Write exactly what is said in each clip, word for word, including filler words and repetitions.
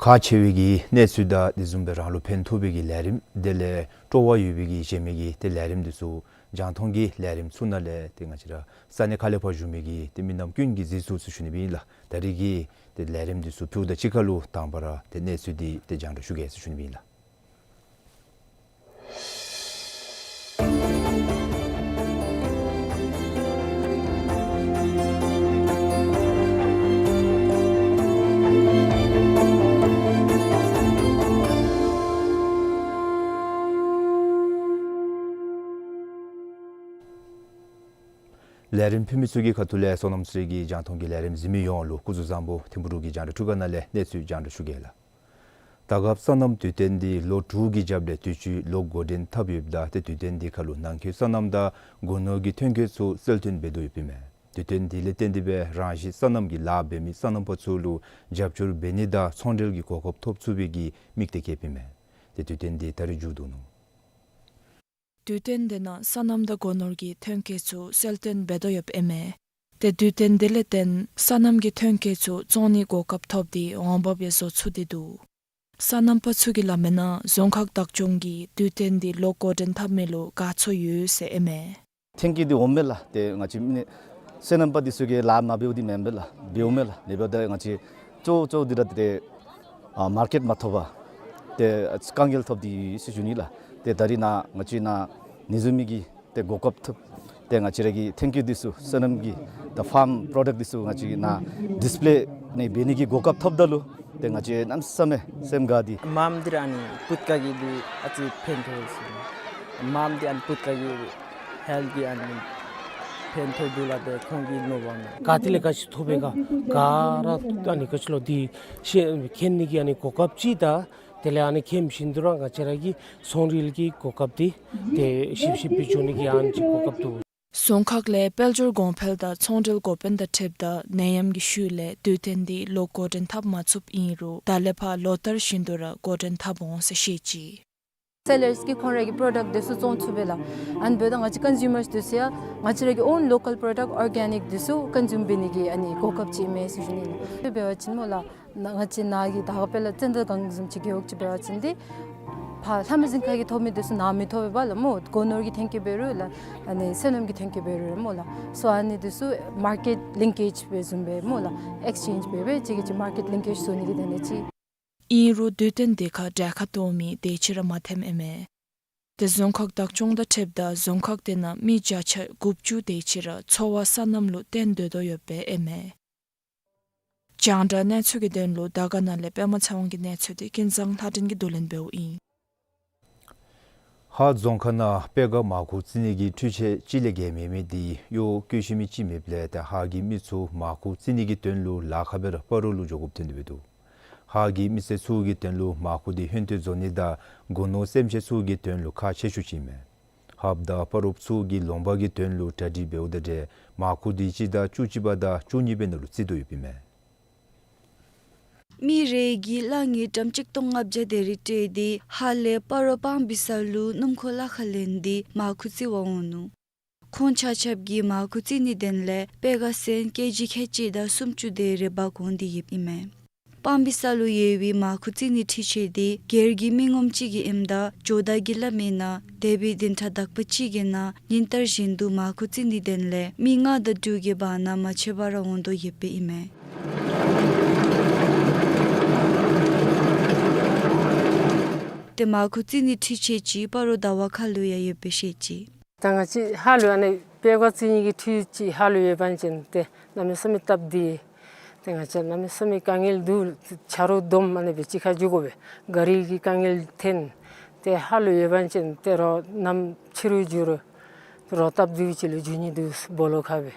ཁག་ཆེ་བའི་གི་གནས་ཚུལ་དང་དེ་བཟུམ་སྦེ་རང་ལུ་ཕན་ཐོགས་པའི་གི་ལས་རིམ་དེ་ལས་སྤྲོ་བ་ཡོད་པའི་གི་གཞན་མི་གི་ཏེ་ལས་རིམ་འདི་ཚུ་རྒྱང་མཐོང་གི་ལས་རིམ་ཚུ་ནང་ལས་ཏེ་ང་བཅས་ར་ས་གནས་ཁག་ལས་ཕར་བཞུགས་མི་གི་ཏེ་མི་རྣམས་ཀུན་གྱིས་གཟིགས་ཚུགས་ཟེར་ཞུ་ནི་སྦེ་ཨིན་ལགས། ད་རིས་ཀྱི་ཏེ་ལས་རིམ་འདི་ཚུ་ཕུལཝ་དང་གཅིག་ཁར་ལུ་དང་པ་ར་ཏེ་གནས་ཚུལ་འདི་ཏེ་རྒྱང་བསྒྲགས་ཞུ་གེ་ཟེར་ཞུ་ནི་སྦེ་ཨིན་ལགས། ལས་རིམ་ཕུལ་མི་ཚུ་གི་ཁ་ཐུག་ལས་སོ་ནམ་ཚེ་རིང་གིས་རྒྱང་མཐོང་གི་ལས་རིམ་གཟིགས་མི་ཡོངས་ལུ་སྐུ་གཟུགས་བཟང་པོ། ཐིམ་ཕུག་རུ་གི་རྒྱང་བསྒྲགས་ཁྲུ་ག་ནང་ལས་གནས་ཚུལ་རྒྱང་བསྒྲགས་ཞུ་གེ་ལགས། ད་སྐབས་སོ་ནམ་དུས་སྟོན་འདི་ལོ་དྲུག་གི་རྒྱབ་ལས་དུས་ཅི་ལོག་འགོ་འདྲེན་འཐབ་ཡོདཔ་ད་ཏེ་དུས་སྟོན་འདི་ཁར་ལུ་ནང་འཁོད་སོ་ནམ་དང་སྒོ་ནོར་གྱི་ཐོན་སྐྱེད་ཚུ་གསལ་སྟོན་འབད་དོ་ཡོདཔ་ཨིན་མས། དུས་སྟོན་འདི་ལས་བརྟེན་ཏེ་སྦེ་རང་བཞིན་སོ་ནམ་གྱི་ལཱ་འབད་མི་སོ་ནམ་པ་ཚུ་ལུ་རྒྱབ་སྐྱོར་འབད་ནི་དང་ཚོང་འབྲེལ་གྱི་གོ་སྐབས་ཐོབ་ཚུགས་པའི་གི་དམིགས་གཏད་བསྐྱེདཔ་ཨིན་མས། ཏེ་དུས་སྟོན་འདི་ད་རིས་མཇུག་བསྡུ་ནུག། དུས་སྟོན་འདི་ནང་སོ་ནམ་དང་སྒོ་ནོར་གྱི་ཐོན་སྐྱེད་ཚུ་གསལ་སྟོན་འབད་དོ་ཡོདཔ་ཨིན་མས། ཏེ་དུས་སྟོན་འདི་ལས་བརྟེན་སོ་ནམ་གྱི་ཐོན་སྐྱེད་ཚུ་བཙོང་ནི་གོ་སྐབས་ཐོབ་སྟེ་འོང་འབབ་ཡང་བཟོ་ཚུགས་ཏེ་འདུག། སོ་ནམ་པ་ཚུ་གིས་སླབ་མིའི་ནང་རྫོང་ཁག་བདག་སྐྱོང་གིས་དུས་སྟོན་འདི་ལོག་འགོ་འདྲེན་འཐབ་མི་ལུ་དགའ་ཚོར་ཡོད་ཟེར་ཨིན་མས། ཐོན་སྐྱེད་འདི་འོངམ་མས་ལགས། ཏེ་ང་བཅས་མི་སོ་ནམ་པ་འདི་ཚུ་གིས་ལཱ་མ་འབདཝ་འདི་མེན་པས་ལགས། འབདཝ་མས་ལགས། ཨིན་པ་ད་ང་བཅས་གཙོ་བོ་གཙོ་བོ་འདི་ར་ཏེ་ཨ་མར་ཀེཊ་མ་ཐོབ་པར་ཏེ་དཀའ་ངལ་ཐོབ་སྟེ་ཡོད་ཟེར་ཞུ་ནི་ལགས། ཏེ་ད་རིས་ནཱ་ང་བཅས་ནཱ་ནི་བཟུམ་མའི་གི་ཏེ་གོ་སྐབས་ཐོབ། ཏེ་ང་བཅས་ར་གི་ཐོན་སྐྱེད་འདི་ཚུ་སོ་ནམ་གྱི་ད་ཕཱམ་པྲོ་ཌཀཊ་འདི་ཚུ་ང་བཅས་ནཱ་ཌིསི་པི་ལེ་ནི་འབད་ནི་གི་གོ་སྐབས་ཐོབ་ད་ལུ་ཏེ་ང་བཅས་གནམ་མེད་ས་མེད་སེམས་དགའ་སྟེ། མམ་འདི་ར་ཨ་ནི་བུད་ཀ་གི་འདི་ཨ་ཙི་ཕན་ཐོགས་ཡོད་ཟེར། མམ་འདི་ཨ་ནི་བུད་ཀ་གི་ཧེལཐ་གི་ཨ་ནི་ཕན་ཐོགས་འདུག་ལགས། ཏེ་ཁོང་གིས་མནོ་བ་མས། ག་ཏེ་ལས་ག་ཅི་ཐོབ་པས་ག་ག་ར་ཨ་ནི་ག་ཅི་ལོ་འདི་ཤེས་མཁྱེན་ནི་གི་ཨ་ནི་གོ་སྐབས་ཅིག་དང་དེ་ལས་ཨ་ནི་མཁྱེན་བཞིན་དུ་ར་ང་བཅས་ར་གི་ཚོང་འབྲེལ་གྱི་གོ་སྐབས་འདི་ཏེ་ཞིབ་ཞིབ་སྦེ་འགྱོ་ནི་གི་ཨ་ནི་ཅིག་གོ་སྐབས་འདུག། རྫོང་ཁག་ལས་དཔལ་འབྱོར་གོང་འཕེལ་དང་ཚོང་འབྲེལ་འགོ་དཔོན་དང་འཁྲིལཝ་ད་ནད་ཡམས་ཀྱི་ཤུལ་ལས་དུས་སྟོན་འདི་ལོག་འགོ་འདྲེན་འཐབ་མ་ཚུགསཔ་ཨིན་རུང་ད་ལས་ཕར་ལོ་ལྟར་བཞིན་དུ་ར་འགོ་འདྲེན་འཐབ་འོང་ཟེར་བཤད་ཅི། སེ་ལརསི་གིས་ཁོང་ར་གི་པྲོ་ཌཀཊ་འདི་ཚུ་བཙོང་ཚུགས་པས་ལགས། ཨ་ནི་འབདཝ་ད་ང་བཅས་ཀོན་སིའུ་མརསི་འདི་ཚུ་ཡང་ང་བཅས་ར་གི་ཨོན་ལོ་ཀཱལ་པྲོ་ཌཀཊ་ཨོར་གེ་ནིཀ་འདི་ཚུ་ཀོན་སིའུམ་འབད་ནི་གི་ཨ་ནི་གོ་སྐབས་ཅིག་ཨིན་མས་ཟེར་ཞུ་ནི་ལགས། དེ་འབད་བ་ཅིན་སྨོ་ལགས། ང་བཅས་ནཱ་གི་ད་ག་དཔེ་ལ་ཙན་དན་སྒང་བཟུམ་ཅིག་རྒེད་འོག་ཅིག་འབད་བ་ཅིན་འདི་ཕར་ལྷ་མོ་རྫོང་ཁག་གིས་ཐོབ་མི་འདི་ཚུ་ནཱ་མི་ཐོབ་པས་ལགས་སྨོ། སྒོ་ནོར་གྱི་ཐོན་སྐྱེད་འབད་རུང་ལགས། ཨ་ནི་སོ་ནམ་གྱི་ཐོན་སྐྱེད་འབད་རུང་སྨོ་ལགས། སོ་ཨ་ནི་འདི་ཚུ་མར་ཀེཊ་ལིང་ཀེཇ་འབད་བཟུམ་སྦེ་སྨོ་ལགས། ཨེགསི་ཅེནཇ་འབད་སྦེ་གཅིག་གིས་གཅིག་མར་ཀེཊ་ལིང་ཀེཇ་བཟོ་ནི་གི་དོན་ལས་ཅིག། ཨིན་རུང་དུས་སྟོན་འདི་ཁར་གྲལ་ཁར་གཏོགས་མི་དེ་ཅིག་ར་མ་ཐོནམ་ཨིན་མས། ཏེ་རྫོང་ཁག་བདག་སྐྱོང་དང་འཁྲིལཝ་ད་རྫོང་ཁག་འདི་ནང་མི་བརྒྱ་ཆ་དགུ་བཅུ་དེ་ཅིག་ར་འཚོ་བ་སོ་ནམ་ལུ་བརྟེན་སྡོད་དོ་ཡོདཔ་ཨིན་མས། རྒྱང་བསྒྲགས་གནས་ཚུལ་གྱི་དོན་ལུ་དར་དཀར་ན་ལས་པདྨ་ཚེ་དབང་གི་གནས་ཚུལ་འདི་ཀུན་བཟང་ལྷ་སྒྲོན་གྱིས་བསྡུ་ལེན་འབདཝ་ཨིན། ཧཱ་རྫོང་ཁག་ནང་སྤེལ་ཁང་མར་ཁུ་བཙིར་ནི་གི་འཕྲུལ་ཆས་གཅིག་ལས་བརྒལ་མེད་མི་འདི་གཡོག་བཀོལ་ཤེས་མི་ཅིག་མེདཔ་ལས་ཏེ་ཧཱ་གི་མི་ཚུ་མར་ཁུ་བཙིར་ནི་གི་དོན་ལུ་ལཱ་ཁག་སྦེ་ར་སྤ་རོ་ལུ་འགྱོ་དགོཔ་ཐོན་ཏེ་འདུག། ཧཱ་གི་མི་སེར་ཚུ་གི་དོན་ལུ་མར་ཁུ་འདི་ཧོན་ཏོ་བཟོ་ནི་དང་སྒོ་ནོར་སེམས་ཅན་ཚུ་གི་དོན་ལུ་ཁག་ཆེ་ཤོས་ཅིག་ཨིན་མས། ཧཱཔ་དང་སྤ་རོ་ཚུ་གི་ལུང་པ་གི་དོན་ལུ་གྲ་སྒྲིག་འབདཝ་དང་འབྲེལ་མར་ཁུ་དུས་ཅི་དང་བཅུ་གཅིག་པ་དང་བཅུ་གཉིས་པའི་ནང་ལུ་བརྩི་དོ་ཡོདཔ་ཨིན་མས། མི་རེ་གིས་གླ་དངུལ་ཀྲམ་གཅིག་སྟོང་ལྔ་བརྒྱ་དེ་རེ་སྤྲོད་དེ་ཧཱ་ལས་སྤ་རོ་སྤང་སྦིས་ས་ལུ་སྣུམ་འཁོར་གླ་ཁར་ལེན་ཏེ་མར་ཁུ་བརྩི་བར་འོང་ནུག། ཁོང་ཆ་ཁྱབ་ཀྱིས་མར་ཁུ་བརྩི་ནིའི་དོན་ལས་པེ་ག་སོན་ཀེ་ཇི་ཁལ་གཅིག་དང་སུམ་ཅུ་དེ་རེ་འབག་འོང་སྟེ་ཡོདཔ་ཨིན་མས། སྤང་སྦིས་ས་ལུ་ཡོད་པའི་མར་ཁུ་བརྩི་ནིའི་འཕྲུལ་ཆས་འདི་སྒེར་གྱི་མི་ངོམ་ཅིག་གི་ཨིནམ་ད་ཇོ་བདག་གིས་སླབ་མིའི་ནང་འདས་པའི་བདུན་ཕྲག་དག་པ་ཅིག་གི་ནང་ཉིན་ལྟར་བཞིན་དུ་མར་ཁུ་བརྩི་ནིའི་དོན་ལས་མི་ལྔ་དང་དྲུག་གི་བར་ན་མ་ཆད་པར་འོང་དོ་ཡོདཔ་ཨིན་མས། ཏེ་མར་ཁུ་བརྩི་ནིའི་འཕྲུལ་ཆས་ཅིག་སྤ་རོ་ཟླ་བ་ཁ་ལུ་ཡང་ཡོདཔ་སྦེ་བཤད་ཅི། ད་ང་བཅས་ཧཱ་ལུ་ཨ་ནི་པེ་ག་བརྩི་ནི་གི་འཕྲུལ་ཆས་ཧཱ་ལུ་ཡོད་པ་ཅིན་ཏེ་གནམ་མེད་ས་མེད་སྟབས་བདེ། ཏེ་ང་བཅས་གནམ་མེད་ས་མེད་དཀའ་ངལ་འདུག། ཆ་རོགས་བསྡོམས་ཨ་ནི་སྦེ་གཅིག་ཁར་འགྱོ་དགོ་པས། ག་རི་གི་དཀའ་ངལ་འཐོན། ཏེ་ཧཱ་ལུ་ཡོད་པ་ཅིན་ཏེ་རོགས་གནམ་ཕྱི་རུ་འགྱོ་རུང་རོགས་སྟབས་བདེཝ་ཅིག་ལུ་འགྱོ་ནི་འདུག། སྦོ་ལོགས་ཁར་སྦེ།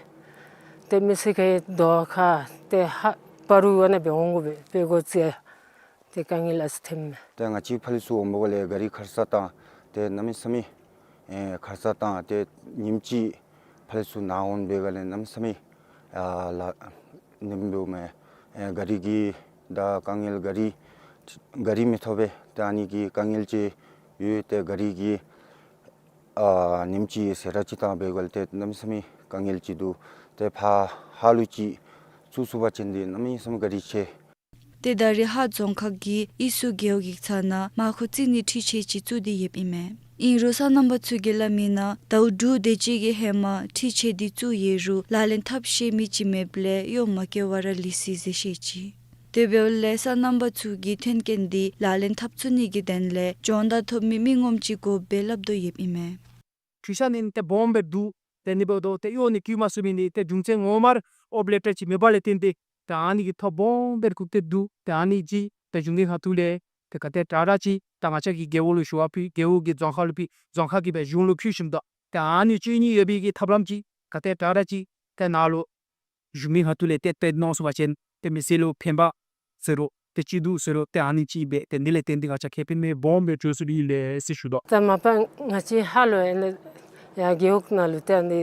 ཏེ་མི་སེར་ཁ་ཡང་དོ་ཁ་ཏེ་ཧཱ་སྤ་རོ་ཨ་ནི་སྦེ་འོང་དགོ་པས། པེ་ག་བརྩི་ཡང་ཏེ་དཀའ་ངལ་ཨ་ཙི་འཐོནམ་མས། ཏེ་ང་བཅས་ཕར་ལས་ཚུར་འོང་བའི་སྒང་ལས་ག་རི་ཁར་ས་བཏང་ཏེ་གནམ་མེད་ས་མེད་ཨེ་ཁར་ས་བཏང་ཏེ་ཉིནམ་གཅིག་ཕར་ལས་ཚུར་ནཱ་འོང་བའི་སྒང་ལས་གནམ་མེད་ས་མེད་ཨ་ལ་ཉིནམ་འབདཝ་མས། ཨེ་ག་རི་གི་ད་དཀའ་ངལ་ག་རི་ག་རི་མི་ཐོབ་པས། ཏེ་ཨ་ནི་གི་དཀའ་ངལ་ཅིག་ཡོད། ཏེ་ག་རི་གི་ཨ་ཉིནམ་གཅིག་ཟད་ར་ཅིག་བཏང་བའི་སྒང་ལས་ཏེ་གནམ་མེད་ས་མེད་དཀའ་ངལ་ཅིག་འདུག། ཏེ་ཕར་ཧཱ་ལུ་ཅིག་བཙུགས་ཚུགས་པ་ཅིན་འདི་གནམ་མེད་ས་མེད་ག་རི་ཆེ། ཏེ་ད་རེས་ཧཱ་རྫོང་ཁག་གིས་ཨི་སུ་རྒེད་འོག་གི་ཚལ་ནང་མར་ཁུ་བརྩི་ནིའི་འཕྲུལ་ཆས་ཅིག་བཙུགས་ཏེ་ཡོདཔ་ཨིན་མས། ཨིན་རུང་སོ་ནམ་པ་ཚུ་གིས་སླབ་མིའི་ནང་ཟླཝ་དྲུག་དེ་ཅིག་གི་ཧེ་མ་འཕྲུལ་ཆས་འདི་བཙུགས་ཡོད་རུང་ལག་ལེན་འཐབ་ཤེས་མི་ཅིག་མེདཔ་ལས་གཡོག་མ་བཀོལ་བར་ལུས་སོ་ཟེར་བཤད་ཅི། དེ་འབདཝ་ལས་སོ་ནམ་པ་ཚུ་གིས་མཐུན་རྐྱེན་འདི་ལག་ལེན་འཐབ་ཚུགས་ནི་གི་དོན་ལས་སྦྱོང་བརྡར་ཐོབ་མི་མི་ངོམ་ཅིག་དགོ་པའི་སླབ་དོ་ཡོདཔ་ཨིན་མས། འཕྲུལ་ཆས་ནི་ཏེ་སྦོམ་སྦེ་འདུག། ཏེ་ཨ་ནི་འབདཝ་ད་ཏེ་གཡོག་ནི་བཀོལ་མ་ཚུགས་མི་ནི་ཏེ་རྒྱུ་མཚན་ངོ་མ་ར་ཨོཔ་ལེ་ཊར་ཅིག་མེདཔ་ལས་བརྟེན་ཏེ་ཏེ་ཨ་ནི་གི་ཐོ་སྦོམ་སྦེ་བཀོད་དེ་འདུག། ཏེ་ཨ་ནི་ཅིག་ཏེ་གཞུང་གི་ཁ་ཐུག་ལས་ཏེ་ག་ཏེ་དྲག་དྲག་ཅིག་ཏེ་ང་བཅས་ཀྱི་རྒེད་འོག་ལུ་ཞུ་བ་ཕུལ། རྒེད་འོག་གི་རྫོང་ཁག་ལུ་ཕུལ། རྫོང་ཁག་གིས་སྦེ་གཞུང་ལུ་ཕུལ་ཞིནམ་ད་ཏེ་ཨ་ནི་བཅོས་ནི་ཡོད་པའི་གི་ཐབས་ལམ་ཅིག་ག་ཏེ་དྲག་དྲག་ཅིག་ཏེ་ནཱ་ལུ་གཞུང་མི་ཁ་ཐུག་ལས་ཏེ་སྤེལ་གནང་ཚུགས་པ་ཅིན་ཏེ་མི་སེར་ལུ་ཕན་པ་ཟེར་རུང་ཏེ་ཅིག་འདུག་ཟེར་རུང་ཏེ་ཨ་ནི་ཅིག་སྦེ་ཏེ་འདི་ལས་བརྟེན་ཏེ་ང་བཅས་ཁེ་ཕན་སྦོམ་སྦེ་འགྲུབ་ཚུགས་ནི་ཨིན་ལགས་ཟེར་ཞུ་དོ། ད་མ་པ་ང་བཅས་ཧཱ་ལུ་ཨ་ནི་ཡར་རྒེད་འོག་ནང་ལུ་ཏེ་ཨ་ནི་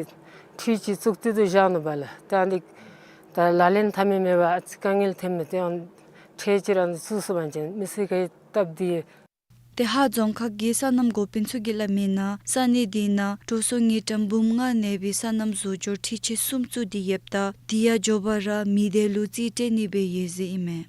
འཕྲུལ་ཆས་བཙུགས་ཏེ་བཞག་ནུག་པ་ལགས། ཏེ་ཨ་ནི་ད་ལག་ལེན་འཐབ་མི་མེད་པར་ཨ་ཙི་དཀའ་ངལ་ཐོན་མི་ཏེ་ཨ་ནི་འཕྲུལ་ཆས་ར་ཨ་ནི་བཙུགས་ཚུགས་པ་ཅིན་མི་སེར་ག་ཡང་སྟབས་བདེ། ཏེ་ཧཱ་རྫོང་ཁག་གི་སོ་ནམ་འགོ་དཔོན་ཚུ་གིས་སླབ་མིའི་ནང་ས་གནས་འདི་ནང་འགྲོ་སོང་དངུལ་ཀྲམ་འབུམ་ལྔ་གནས་པའི་སོ་ནམ་བཟོ་སྐྱོར་འཕྲུལ་ཆས་གསུམ་བཙུགས་ཏེ་ཡོདཔ་ད་དེ་ཡང་མགྱོགས་པ་ར་མི་སྡེ་ལུ་རྩིས་སྤྲོད་ནི་སྦེ་ཡོད་ཟེར་ཨིན་མས།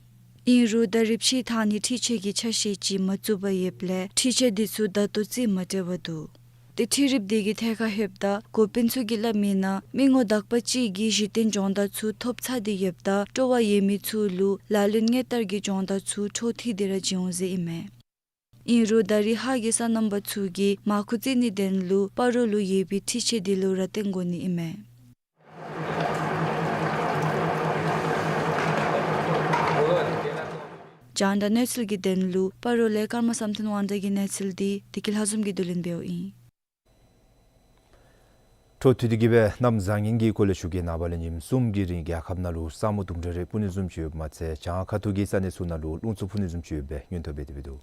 ཨིན་རུང་ད་རིག་པ་ཞིབ་འཐག་ནི་འཕྲུལ་ཆས་ཀྱི་ཆ་ཤས་ཅིག་མ་བཙུགས་པར་ཡོདཔ་ལས་འཕྲུལ་ཆས་འདི་ཚུ་ད་ལྟོ་རྩིས་མ་སྤྲོད་པར་འདུག། ཏེ་འཕྲུལ་རིགཔ་འདི་གི་ཐད་ཁར་ལྷོདཔ་ད་འགོ་དཔོན་ཚུ་གིས་སླབ་མིའི་ནང་མི་ངོ་དག་པ་ཅིག་གིས་གཞི་རྟེན་སྦྱོང་བརྡར་ཚུ་ཐོབ་ཚར་ཏེ་ཡོདཔ་ད་སྤྲོ་བ་ཡོད་མི་ཚུ་ལུ་ལག་ལེན་དངོས་བསྟར་གྱི་སྦྱོང་བརྡར་ཚུ་འཕྲོ་མཐུད་དེ་ར་བྱིན་འོང་ཟེར་ཨིན་མས། ཨིན་རུང་ད་རེས་ཧཱ་གི་སོ་ནམ་པ་ཚུ་གིས་མར་ཁུ་བརྩི་ནིའི་དོན་ལུ་སྤ་རོ་ལུ་ཡོད་པའི་འཕྲུལ་ཆས་འདི་ལུ་ར་བརྟེན་དགོ་ནི་ཨིན་མས། རྒྱང་བསྒྲགས་གནས་ཚུལ་གྱི་དོན་ལུ་སྤ་རོ་ལས་ཀརྨ་བསམ་གཏན་དབང་གྲགས་ཀྱི་གནས་ཚུལ་འདི་བདེ་སྐྱིད་ལྷ་འཛོམས་ཀྱིས་བསྡུ་ལེན་འབདཝ་ཨིན། འཕྲོ་མཐུད་དེ་གི་སྦེ་གནམ་བཟང་ངན་གྱི་སྐོར་ལས་ཞུ་གེ། ནངས་པ་ལས་ཉིནམ་གསུམ་གྱི་རིང་རྒྱལ་ཁབ་ནང་ལུ་ས་སྨུག་དུམ་གྲ་རེ་སྤུབ་ནི་བཟུམ་ཅིག་ཡོདཔ་མ་ཚད་བྱང་ཁ་ཐུག་གི་ས་གནས་ཚུ་ནང་ལུ་རླུང་འཚུབ་འཕུ་ནི་བཟུམ་ཅིག་ཡོད་པའི་སྔོན་ཐོན་འབད་དེ་སྦེ་འདུག།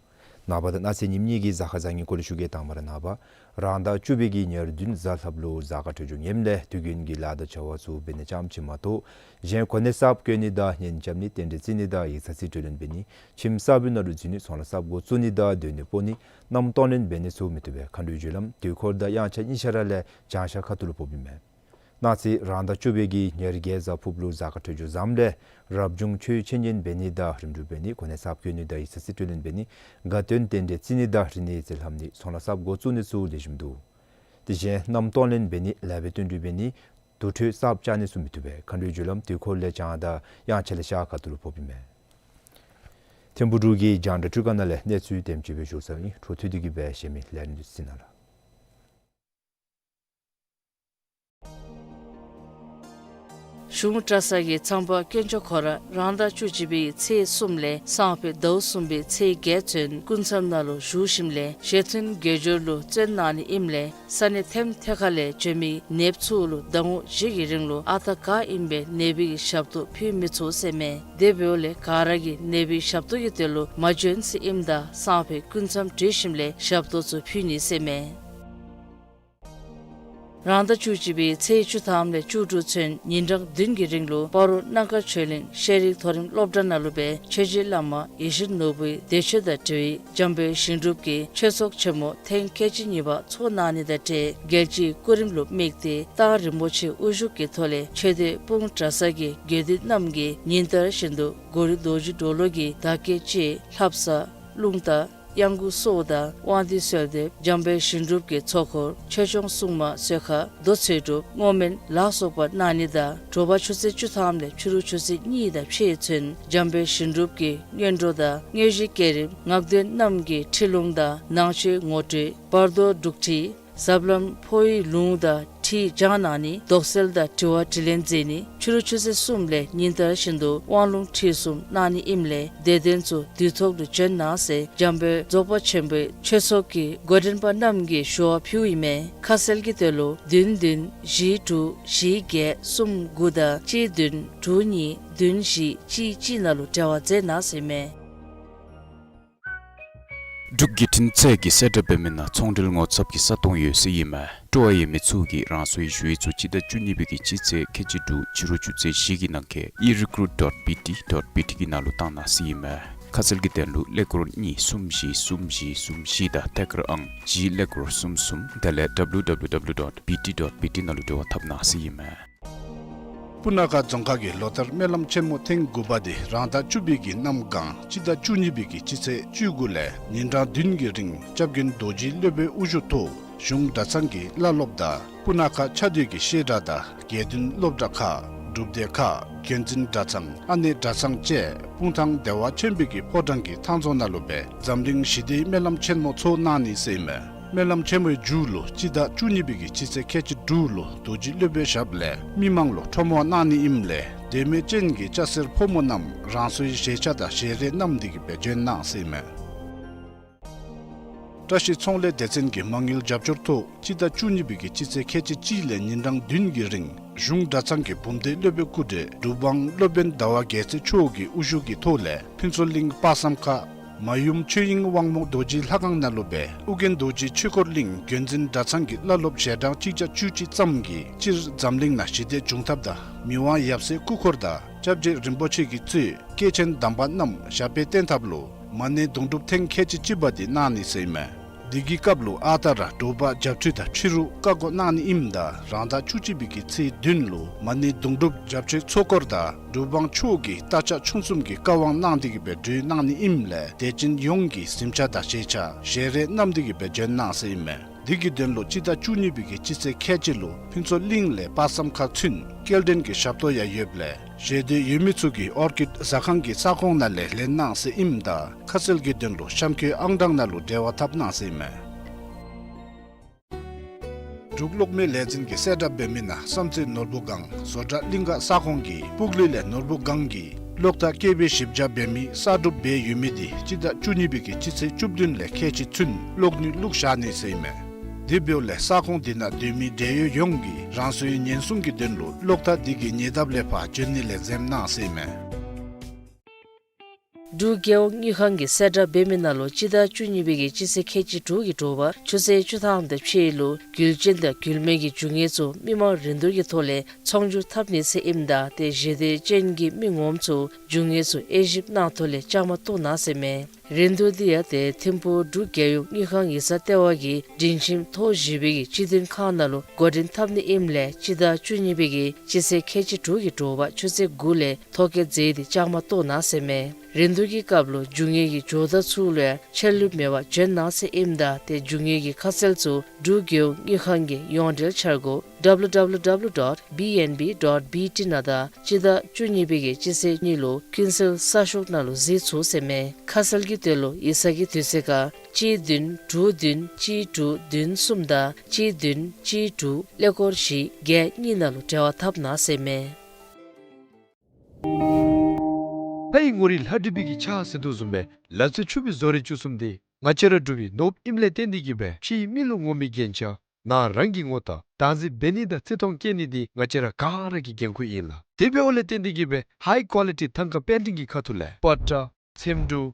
ནངས་པ་དང་གནངས་ཚེ་ཉིནམ་གཉིས་ཀྱི་གཟའ་སྐར་བཟང་ངན་སྐོར་ལས་ཞུ་གེ། དང་པ་ར་ནངས་པ་རང་ཟླ་བཅུ་པའི་གི་ཉེར་བདུན་གཟའ་ལྷགཔ་ལུ་གཟའ་སྐར་འཕྲོད་སྦྱོར་ངནམ་ལས་དུས་རྒྱུན་གྱི་ལཱ་དང་བྱ་བ་ཚུ་འབད་ནི་ཙམ་ཅིག་མ་གཏོགས་གཞན་གོ་གནས་གསརཔ་བསྐོ་ནི་དང་གཉེན་རྐྱབ་ནི་རྟེན་འབྲེལ་བརྩི་ནི་དང་ཡིག་ཚང་རྩིས་སྤྲོད་ལེན་འབད་ནི་ཁྱིམ་གསར་པའི་ནང་ལུ་འཛུལ་ནི་ཚོང་ལཱ་གསརཔ་འགོ་བཙུགས་ནི་དང་སྡོད་གནས་སྤོ་ནི་གནམ་གཏོང་ལེན་འབད་ནི་ཚུ་མི་བཏུབ་པས། མཁའ་འགྲོའི་རྒྱུ་ལམ་དུས་འཁོར་དང་དབྱངས་འཆར་གཉིས་ཆ་ར་ལས་བྱང་ཤར་ཁ་ཐུག་ལུ་ཕོགཔ་ཨིན་མས། གནངས་ཚེ་རང་ཟླ་བཅུ་པའི་གི་ཉེར་བརྒྱད་གཟའ་ཕུརཔ་ལུ་གཟའ་སྐར་འཕྲོད་སྦྱོར་བཟངམ་ལས་རབ་བྱུང་ཆོས་འཆད་ཉན་འབད་ནི་དང་རིམ་གྲོ་འབད་ནི་གོ་གནས་གསརཔ་བསྐོ་ནི་དང་ཡིག་ཚང་རྩིས་སྤྲོད་ལེན་འབད་ནི་དགའ་སྟོན་རྟེན་འབྲེལ་བརྩི་ནི་དང་རིག་གནས་རྩིས་ལྷབ་ནི་ཚོང་ལཱ་གསརཔ་འགོ་བཙུགས་ནི་ཚུ་ལེགས་ཤོམ་འདུག། དེ་བཞིན་གནམ་གཏོང་ལེན་འབད་ནི་ལཱ་འབད་བསྟུན་གྲོས་འབད་ནི་དུར་ཁྲོད་གསརཔ་བཅག་ནི་ཚུ་མི་བཏུབ་པས། མཁའ་འགྲོའི་རྒྱུ་ལམ་དུས་འཁོར་ལས་བྱང་དང་དབྱངས་འཆར་ལས་ཤར་ཁ་ཐུག་ལུ་ཕོགཔ་ཨིན་མས། ཐིམ་ཕུག་འབྲུག་གི་རྒྱང་བསྒྲགས་སྒྲིག་ཁང་ནང་ལས་གནས་ཚུལ་དེམ་ཅིག་སྦེ་ཞུ་ཚརཝ་ཨིན། འཕྲོ་མཐུད་དེ་གི་སྦེ་གཞན་མི་ལས་རིམ་ཚུ་གཟིགས་གནང་ལགས། གཞུང་གྲྭ་ཚང་གི་ཚངས་པ་དཀོན་མཆོག་ཁོ་ར་རང་ཟླ་བཅུ་གཅིག་པའི་ཚེས་གསུམ་ལས་སང་ཕོད་ཟླཝ་གསུམ་པའི་ཚེས་བརྒྱད་ཚུན་སྐུ་མཚམས་ནང་ལུ་བཞུགས་ཞིནམ་ལས་ཞལ་མཐུན་དགེ་སྦྱོར་ལུ་བརྩོན་གནང་ནི་ཨིནམ་ལས་ས་གནས་ཐེམ་ཐེ་ཁ་ལས་བྱོན་མི་ནདཔ་ཚུ་ལུ་ཟླ་ངོ་བཞི་གི་རིང་ལུ་ཨ་རྟག་ག་ཨིནམ་སྦེ་ནད་པའི་གི་ཞབས་ཏོག་ཕུལ་མི་ཚུགས་ཟེར་མས། དེ་འབདཝ་ལས་ག་ར་གིས་ནད་པའི་ཞབས་ཏོག་གི་དོན་ལུ་མ་བྱོན་ཟེར་ཨིནམ་ད་སང་ཕོད་སྐུ་མཚམས་གྲོལ་ཞིནམ་ལས་ཞབས་ཏོག་ཚུ་ཕུལ་ནི་ཟེར་མས། རང་ཟླ་བཅུ་གཅིག་པའི་ཚེས་བཅུ་ཐམ་ལས་བཅུ་དྲུག་ཚུན་ཉིན་གྲངས་བདུན་གྱི་རིང་ལུ་སྤ་རོ་སྣ་དཀར་ཆོས་གླིང་ཤེས་རིག་མཐོ་རིམ་སློབ་གྲྭ་ནང་ལུ་སྦེ་ཆོས་རྗེ་བླ་མ་ཡེ་ཤེས་ནོར་བུའི་འདས་མཆོད་དང་འབྲེལ་བའི་འཇམ་དཔལ་ཞིང་སྒྲུབ་ཀྱི་ཆོས་ཚོགས་ཆེན་མོ་ཐེངས་ཁལ་གཅིག་གཉིས་པ་ཚོགས་གནང་ནི་དང་འབྲེལ་རྒྱལ་སྤྱིའི་སྐུ་རིམ་ལུ་དམིགས་ཏེ་རྟག་རིན་པོ་ཆེ་དབུ་བཞུགས་ཀྱི་ཐོག་ལས་ཆོས་སྡེ་སྤུངས་གྲྭ་ཚང་གི་དགེ་འདུན་རྣམས་ཀྱིས་ཉིན་ལྟར་བཞིན་དུ་གོ་རི་རྡོ་རྗེ་གྲོ་ལོད་ཀྱི་བདག་བསྐྱེད་ཅིག་ལྷ་བསངས་རླུང་རྟ་གཡང་འགུགས་སོགས་དང་དབང་འདུས་གསོལ་འདེབས་འཇམ་དཔལ་ཞིང་སྒྲུབ་ཀྱི་ཚོགས་འཁོར་ཆོས་སྐྱོང་སྲུང་མ་གསོལ་ཁ་མདོ་ཚེ་སྒྲུབ་བསྔོ་སྨོན་ལ་སོགས་པ་གནང་ནི་དང་དྲོ་པ་ཆུ་ཚོད་བཅུ་ཐམ་ལས་ཕྱི་རུ་ཆུ་ཚོད་གཉིས་དང་ཕྱེད་ཚུན་འཇམ་དཔལ་ཞིང་སྒྲུབ་ཀྱི་སྔོན་འགྲོ་དང་དངོས་གཞི་བསྐྱེད་རིམ་ངག་འདོན་རྣམས་ཀྱི་ཁྲིད་ལུང་དང་ནང་ཆོས་ངོ་སྤྲོད་བར་དོ་སྒྲུག་ཁྲིད་ཟབ་ལམ་འཕོ་བའི་ལུང་དང་ཁྲིད་བགྱང་གནང་ནི་དོགས་སེལ་དང་དྲི་བ་དྲིས་ལན་མཛད་ནི་ཕྱི་རུ་ཆུ་ཚོད་གསུམ་ལས་ཉིན་ལྟར་བཞིན་དུ་དབང་ལུང་ཁྲིད་གསུམ་གནང་ནི་ཨིནམ་ལས་དད་ལྡན་ཚུ་དུས་ཐོག་ཏུ་བྱོན་གནང་ཟེར་འཇམ་དཔལ་རྫོགས་པ་ཆེན་པོའི་ཆོས་ཚོགས་ཀྱི་འགོ་འདྲེན་པ་རྣམས་ཀྱིས་ཞུ་བ་ཕུལཝ་ཨིན་མས། ཁ་གསལ་གྱི་དོན་ལུ་བདུན་བདུན་བཞི་དྲུག་བཞི་བརྒྱད་གསུམ་དགུ་དང་གཅིག་བདུན་དྲུག་གཉིས་བདུན་བཞི་གཅིག་གཅིག་ནང་ལུ་འབྲེལ་བ་མཛད་གནང་ཟེར་ཨིན་མས། འབྲུག་བརྒྱུད་འཕྲིན་ཚད་ཀྱིས་གསལ་བསྒྲགས་འབད་མི་ནང་ཚོང་འབྲེལ་ངོ་ཚབ་ཀྱི་ས་སྟོང་ཡོད་ཟེར་ཨིན་མས། སྤྲོ་བ་ཡོད་མི་ཚུ་གིས་རང་སོའི་ཞུ་ཡིག་ཚུ་སྤྱི་ཟླ་བཅུ་གཉིས་པའི་གི་སྤྱི་ཚེས་ཁལ་གཅིག་དྲུག་ཕྱི་རུ་ཆུ་ཚོད་བཞི་གི་ནང་འཁོད་e recruit dot B T dot B T གི་ནང་ལུ་བཏང་གནང་ཟེར་ཨིན་མས། ཁ་གསལ་གྱི་དོན་ལུ་ཀླད་ཀོར་གཉིས་གསུམ་བཞི་གསུམ་བཞི་གསུམ་བཞི་དང་ཐད་ཀར་ཨང་གཅིག་ཀླད་ཀོར་གསུམ་གསུམ་དེ་ལས W W W dot B T dot B T ནང་ལུ་འབྲེལ་བ་འཐབ་གནང་ཟེར་ཨིན་མས། སྤུ་ན་ཁ་རྫོང་ཁག་གི་ལོ་ལྟར་སྨོན་ལམ་ཆེན་མོ་ཐེངས་དགུ་པ་འདི་རང་ཟླ་བཅུ་པའི་གི་གནམ་གང་སྤྱི་ཟླ་བཅུ་གཉིས་པའི་གི་སྤྱི་ཚེས་བཅུ་དགུ་ལས་ཉིན་གྲངས་བདུན་གྱི་རིང་སྐྱབས་མགོན་རྡོ་རྗེ་སློབ་དཔོན་དབུ་བཞུགས་ཐོག་གཞུང་གྲྭ་ཚང་གི་བླ་སློབ་དང་སྤུ་ན་ཁ་ཆ་སྡོད་ཀྱི་བཤད་གྲྭ་དང་དགེ་འདུན་སློབ་གྲྭ་ཁག་སྒྲུབ་སྡེ་ཁག་རྒྱུན་འཛིན་གྲྭ་ཚང་ཨ་ནེ་གྲྭ་ཚང་བཅས་སྤུངས་ཐང་བདེ་བ་ཆེན་པོའི་གི་ཕོ་བྲང་གི་ཐང་རྫོང་ནང་ལུ་སྦེ་འཛམ་གླིང་ཞི་བདེའི་སྨོན་ལམ་ཆེན་མོ་ཚོགས་གནང་ནི་ཟེར་ཨིན་མས། སྨོན་ལམ་ཆེན་མོའི་མཇུག་ལུ་སྤྱི་ཟླ་བཅུ་གཉིས་པའི་གི་སྤྱི་ཚེས་ཁལ་གཅིག་དྲུག་ལུ་རྡོ་རྗེ་སློབ་དཔོན་ཞབས་ལས་མི་མང་ལུ་ཁྲོམ་དབང་གནང་ནི་ཨིནམ་ལས་དད་མོས་ཅན་གྱི་སྐྱ་སེར་ཕོ་མོ་རྣམས་རང་སོའི་བཞེས་ཆས་དང་ཞལ་རས་བསྣམས་ཏེ་གི་སྦེ་བྱོན་གནང་ཟེར་ཨིན་མས། བཀྲ་ཤིས་ཚོང་ལས་སྡེ་ཚན་གྱི་མ་དངུལ་རྒྱབ་སྐྱོར་ཐོག་སྤྱི་ཟླ་བཅུ་གཉིས་པའི་གི་སྤྱི་ཚེས་ཁལ་གཅིག་གཅིག་ལས་ཉིན་གྲངས་བདུན་གྱི་རིང་གཞུང་གྲྭ་ཚང་གི་བུམ་སྡེ་སློབ་དཔོན་སྐུ་བགྲེས་གྲུབ་དབང་སློབ་དཔོན་ཟླ་བ་རྒྱལ་མཚན་མཆོག་གི་དབུ་བཞུགས་ཀྱི་ཐོག་ལས་ཕུན་ཚོགས་གླིང་དཔག་བསམ་ཁ་མ་ཡུམ་ཆོས་དབྱིངས་དབང་མོ་རྡོ་རྗེ་ལྷ་ཁང་ནང་ལུ་སྦེ་ཨོ་རྒྱན་རྡོ་རྗེ་ཆོས་འཁོར་གླིང་རྒྱུན་འཛིན་གྲྭ་ཚང་གི་བླ་སློབ་ཞལ་གྲངས་གཅིག་བརྒྱ་བཅུ་གཅིག་ཙམ་གྱིས་སྤྱིར་འཛམ་གླིང་ནང་ཞི་བདེ་འབྱུང་ཐབས་དང་མི་དབང་ཡབ་སྲས་སྐུ་འཁོར་དང་སྐྱབས་རྗེ་རིན་པོ་ཆེ་གིས་གཙོས་སྐྱེས་ཆེན་དམ་པ་རྣམས་ཞབས་པད་བརྟན་ཐབས་ལུ་མ་ཎི་སྡོང་གྲུབ་ཐེངས་ཁལ་གཅིག་གཅིག་པ་འདི་གནང་ནི་ཟེར་ཨིན་མས། འདི་གི་སྐབས་ལུ་ཨ་རྟག་ར་དྲོ་པ་བརྒྱད་ཅུ་དང་ཕྱི་རུ་བཀའ་བསྒོ་གནང་ནི་ཨིནམ་ད་རང་ཟླ་བཅུ་གཅིག་པའི་གི་ཚེས་བདུན་ལུ་མ་ཎི་སྡོང་གྲུབ་བརྒྱད་ཅུའི་ཚོགས་འཁོར་དང་གྲུབ་དབང་མཆོག་གིས་རྟ་ཕྱག་མཆོང་གསུམ་གྱི་བཀའ་དབང་གནང་སྟེ་གི་སྦེ་གྲོལ་གནང་ནི་ཨིནམ་ལས་དད་ཅན་ཡོངས་ཀྱིས་གཟིམ་ཆས་དང་བཞེས་ཆས་ཞལ་རས་བསྣམས་ཏེ་གི་སྦེ་བྱོན་གནང་ཟེར་ཨིན་མས། འདི་གི་དོན་ལུ་སྤྱི་ཟླ་བཅུ་གཉིས་པའི་གི་སྤྱི་ཚེས་ཁལ་གཅིག་ལུ་ཕུན་ཚོགས་གླིང་ལས་དཔག་བསམ་ཁ་ཚུན་སྐྱེལ་འདྲེན་གྱི་ཞབས་ཏོག་ཡང་ཡོདཔ་ལས་ཞལ་འདེབས་ཡོད་མི་ཚུ་གིས་ཨོར་ཀིཌ་ཟ་ཁང་གི་ས་ཁོངས་ནང་ལས་ལེན་གནང་ཟེར་ཨིནམ་ད་ཁ་གསལ་གྱི་དོན་ལུ་གཤམ་འཁོད་ཨང་གྲངས་ནང་ལུ་འབྲེལ་བ་འཐབ་གནང་ཟེར་ཨིན་མས། འབྲུག་གློག་མེ་ལས་འཛིན་གྱིས་གསལ་བསྒྲགས་འབད་མི་ནང་བསམ་རྩེ་ནོར་བུ་སྒང་བཟོ་གྲྭ་གླིང་ག་ས་ཁོངས་ཀྱི་སྤུག་ལེ་ལས་ནོར་བུ་སྒང་གིས་གློག་ཐག་ཀེ་བི་བཞི་བརྒྱ་འབད་མི་གསར་སྒྲུབ་འབད་ཡོད་མི་འདི་སྤྱི་ཟླ་བཅུ་གཉིས་པའི་གི་སྤྱི་ཚེས་བཅུ་བདུན་ལས་ཁལ་གཅིག་ཚུན་གློག་ནུས་བླུགས་བཞག་ནི་ཟེར་ཨིན་མས། དེ་འབདཝ་ལས་ས་ཁོངས་འདི་ནང་སྡོད་མི་བགྲེས་ཡོལ་ཡོངས་ཀྱིས་རང་སོའི་ཉེན་སྲུང་གི་དོན་ལུ་གློག་ཐག་འདི་གི་ཉེ་འདབས་ལས་ཕར་བྱོན་ནི་ལས་འཛེམ་གནང་ཟེར་ཨིན་མས། འབྲུག་རྒྱལ་ཡོངས་དངུལ་ཁང་གིས་གསལ་བསྒྲགས་འབད་མི་ནང་ལུ་སྤྱི་ཟླ་བཅུ་གཉིས་པའི་གི་སྤྱི་ཚེས་ཁལ་གཅིག་དྲུག་གི་དྲོ་པ་ཆུ་ཚོད་བཅུ་ཐམ་དང་ཕྱེད་ལུ་རྒྱུ་ཅན་དང་རྒྱུ་མེད་ཀྱི་རྒྱུ་དངོས་ཚུ་མི་མང་རིན་བསྡུར་གྱི་ཐོག་ལས་ཚོང་སྒྱུར་འཐབ་ནི་ཟེར་ཨིནམ་ད་ཏེ་ཞལ་འདེབས་ཅན་གྱི་མི་ངོམ་ཚུ་རྒྱུ་དངོས་ཚུ་དབྱེ་ཞིབ་གནང་ཐོག་ལས་བཅའ་མར་གཏོགས་གནང་ཟེར་ཨིན་མས། རིན་བསྡུར་འདི་ཡང་ཏེ་ཐིམ་ཕུག་འབྲུག་རྒྱལ་ཡོངས་དངུལ་ཁང་ཡིག་ཚང་ལྟེ་བ་གི་སྒྲིང་ཁྱིམ་ཐོག་བཞི་པའི་གི་སྤྱི་མཐུན་ཁང་ནང་ལུ་འགོ་འདྲེན་འཐབ་ནི་ཨིནམ་ལས་སྤྱི་ཟླ་བཅུ་གཉིས་པའི་གི་སྤྱི་ཚེས་ཁལ་གཅིག་དྲུག་གི་དྲོ་པ་ཆུ་ཚོད་དགུ་ལས་ཐོ་བཀོད་མཛད་དེ་བཅའ་མར་གཏོགས་གནང་ཟེར་ཨིན་མས། རིན་བསྡུར་གྱི་སྐབས་ལུ་རྒྱུ་དངོས་ཀྱི་ཇོ་བདག་ཚུ་ལུ་ཡང་ཆད་ལུས་མེད་པར་བྱོན་གནང་ཟེར་ཨིནམ་ད་ཏེ་རྒྱུ་དངོས་ཀྱི་ཁ་གསལ་ཚུ་འབྲུག་རྒྱལ་ཡོངས་དངུལ་ཁང་གི་ཡོངས་འབྲེལ་འཆར་སྒོ་W W W dot B N B dot B T ནང་དང་སྤྱི་ཟླ་བཅུ་གཉིས་པའི་གི་སྤྱི་ཚེས་གཉིས་ལུ་ཀུན་གསལ་གསར་ཤོག་ནང་ལུ་གཟིགས་ཚུགས་ཟེར་ཨིན་མས། ཁ་གསལ་གྱི་དོན་ལུ་ཡིག་ཚང་གི་དུས་ཚོད་ཁར་གཅིག་བདུན་དྲུག་བདུན་གཅིག་དྲུག་བདུན་གསུམ་དང་གཅིག་བདུན་གཅིག་དྲུག་ཀླད་ཀོར་བཞི་བརྒྱད་གཉིས་ནང་ལུ་འབྲེལ་བ་འཐབ་གནང་ཟེར་ཨིན་མས། ལྷ་ཡི་ངོ་རིས་ལྷ་བྲིས་པའི་གི་ཕྱག་ཟེར་དོ་བཟུམ་སྦེ་ལ་རྩེ་ཆུ་སྦིས་བཟོ་རིག་བཅུ་གསུམ་འདི་ང་བཅས་ར་འབྲུག་པའི་ནོར་བུ་ཨིནམ་ལས་བརྟེན་ཏེ་གི་སྦེ་ཕྱིའི་མི་ལུ་ངོམ་མི་རྒྱན་ཆ་ནང་རང་གི་ངོ་རྟགས་བདག་འཛིན་འབད་ནི་དང་བརྩི་མཐོང་བསྐྱེད་ནི་འདི་ང་བཅས་ར་ག་ར་གི་འགན་ཁུར་ཨིན་ལགས། དེ་འབདཝ་ལས་བརྟེན་ཏེ་གི་སྦེ་ཧའི་ཀོ་ལི་ཊི་ཐང་ཀ་པེན་ཊིང་གི་ཁ་ཐུག་ལས་པ་ཏྲ་ཚེམ་དྲུབ་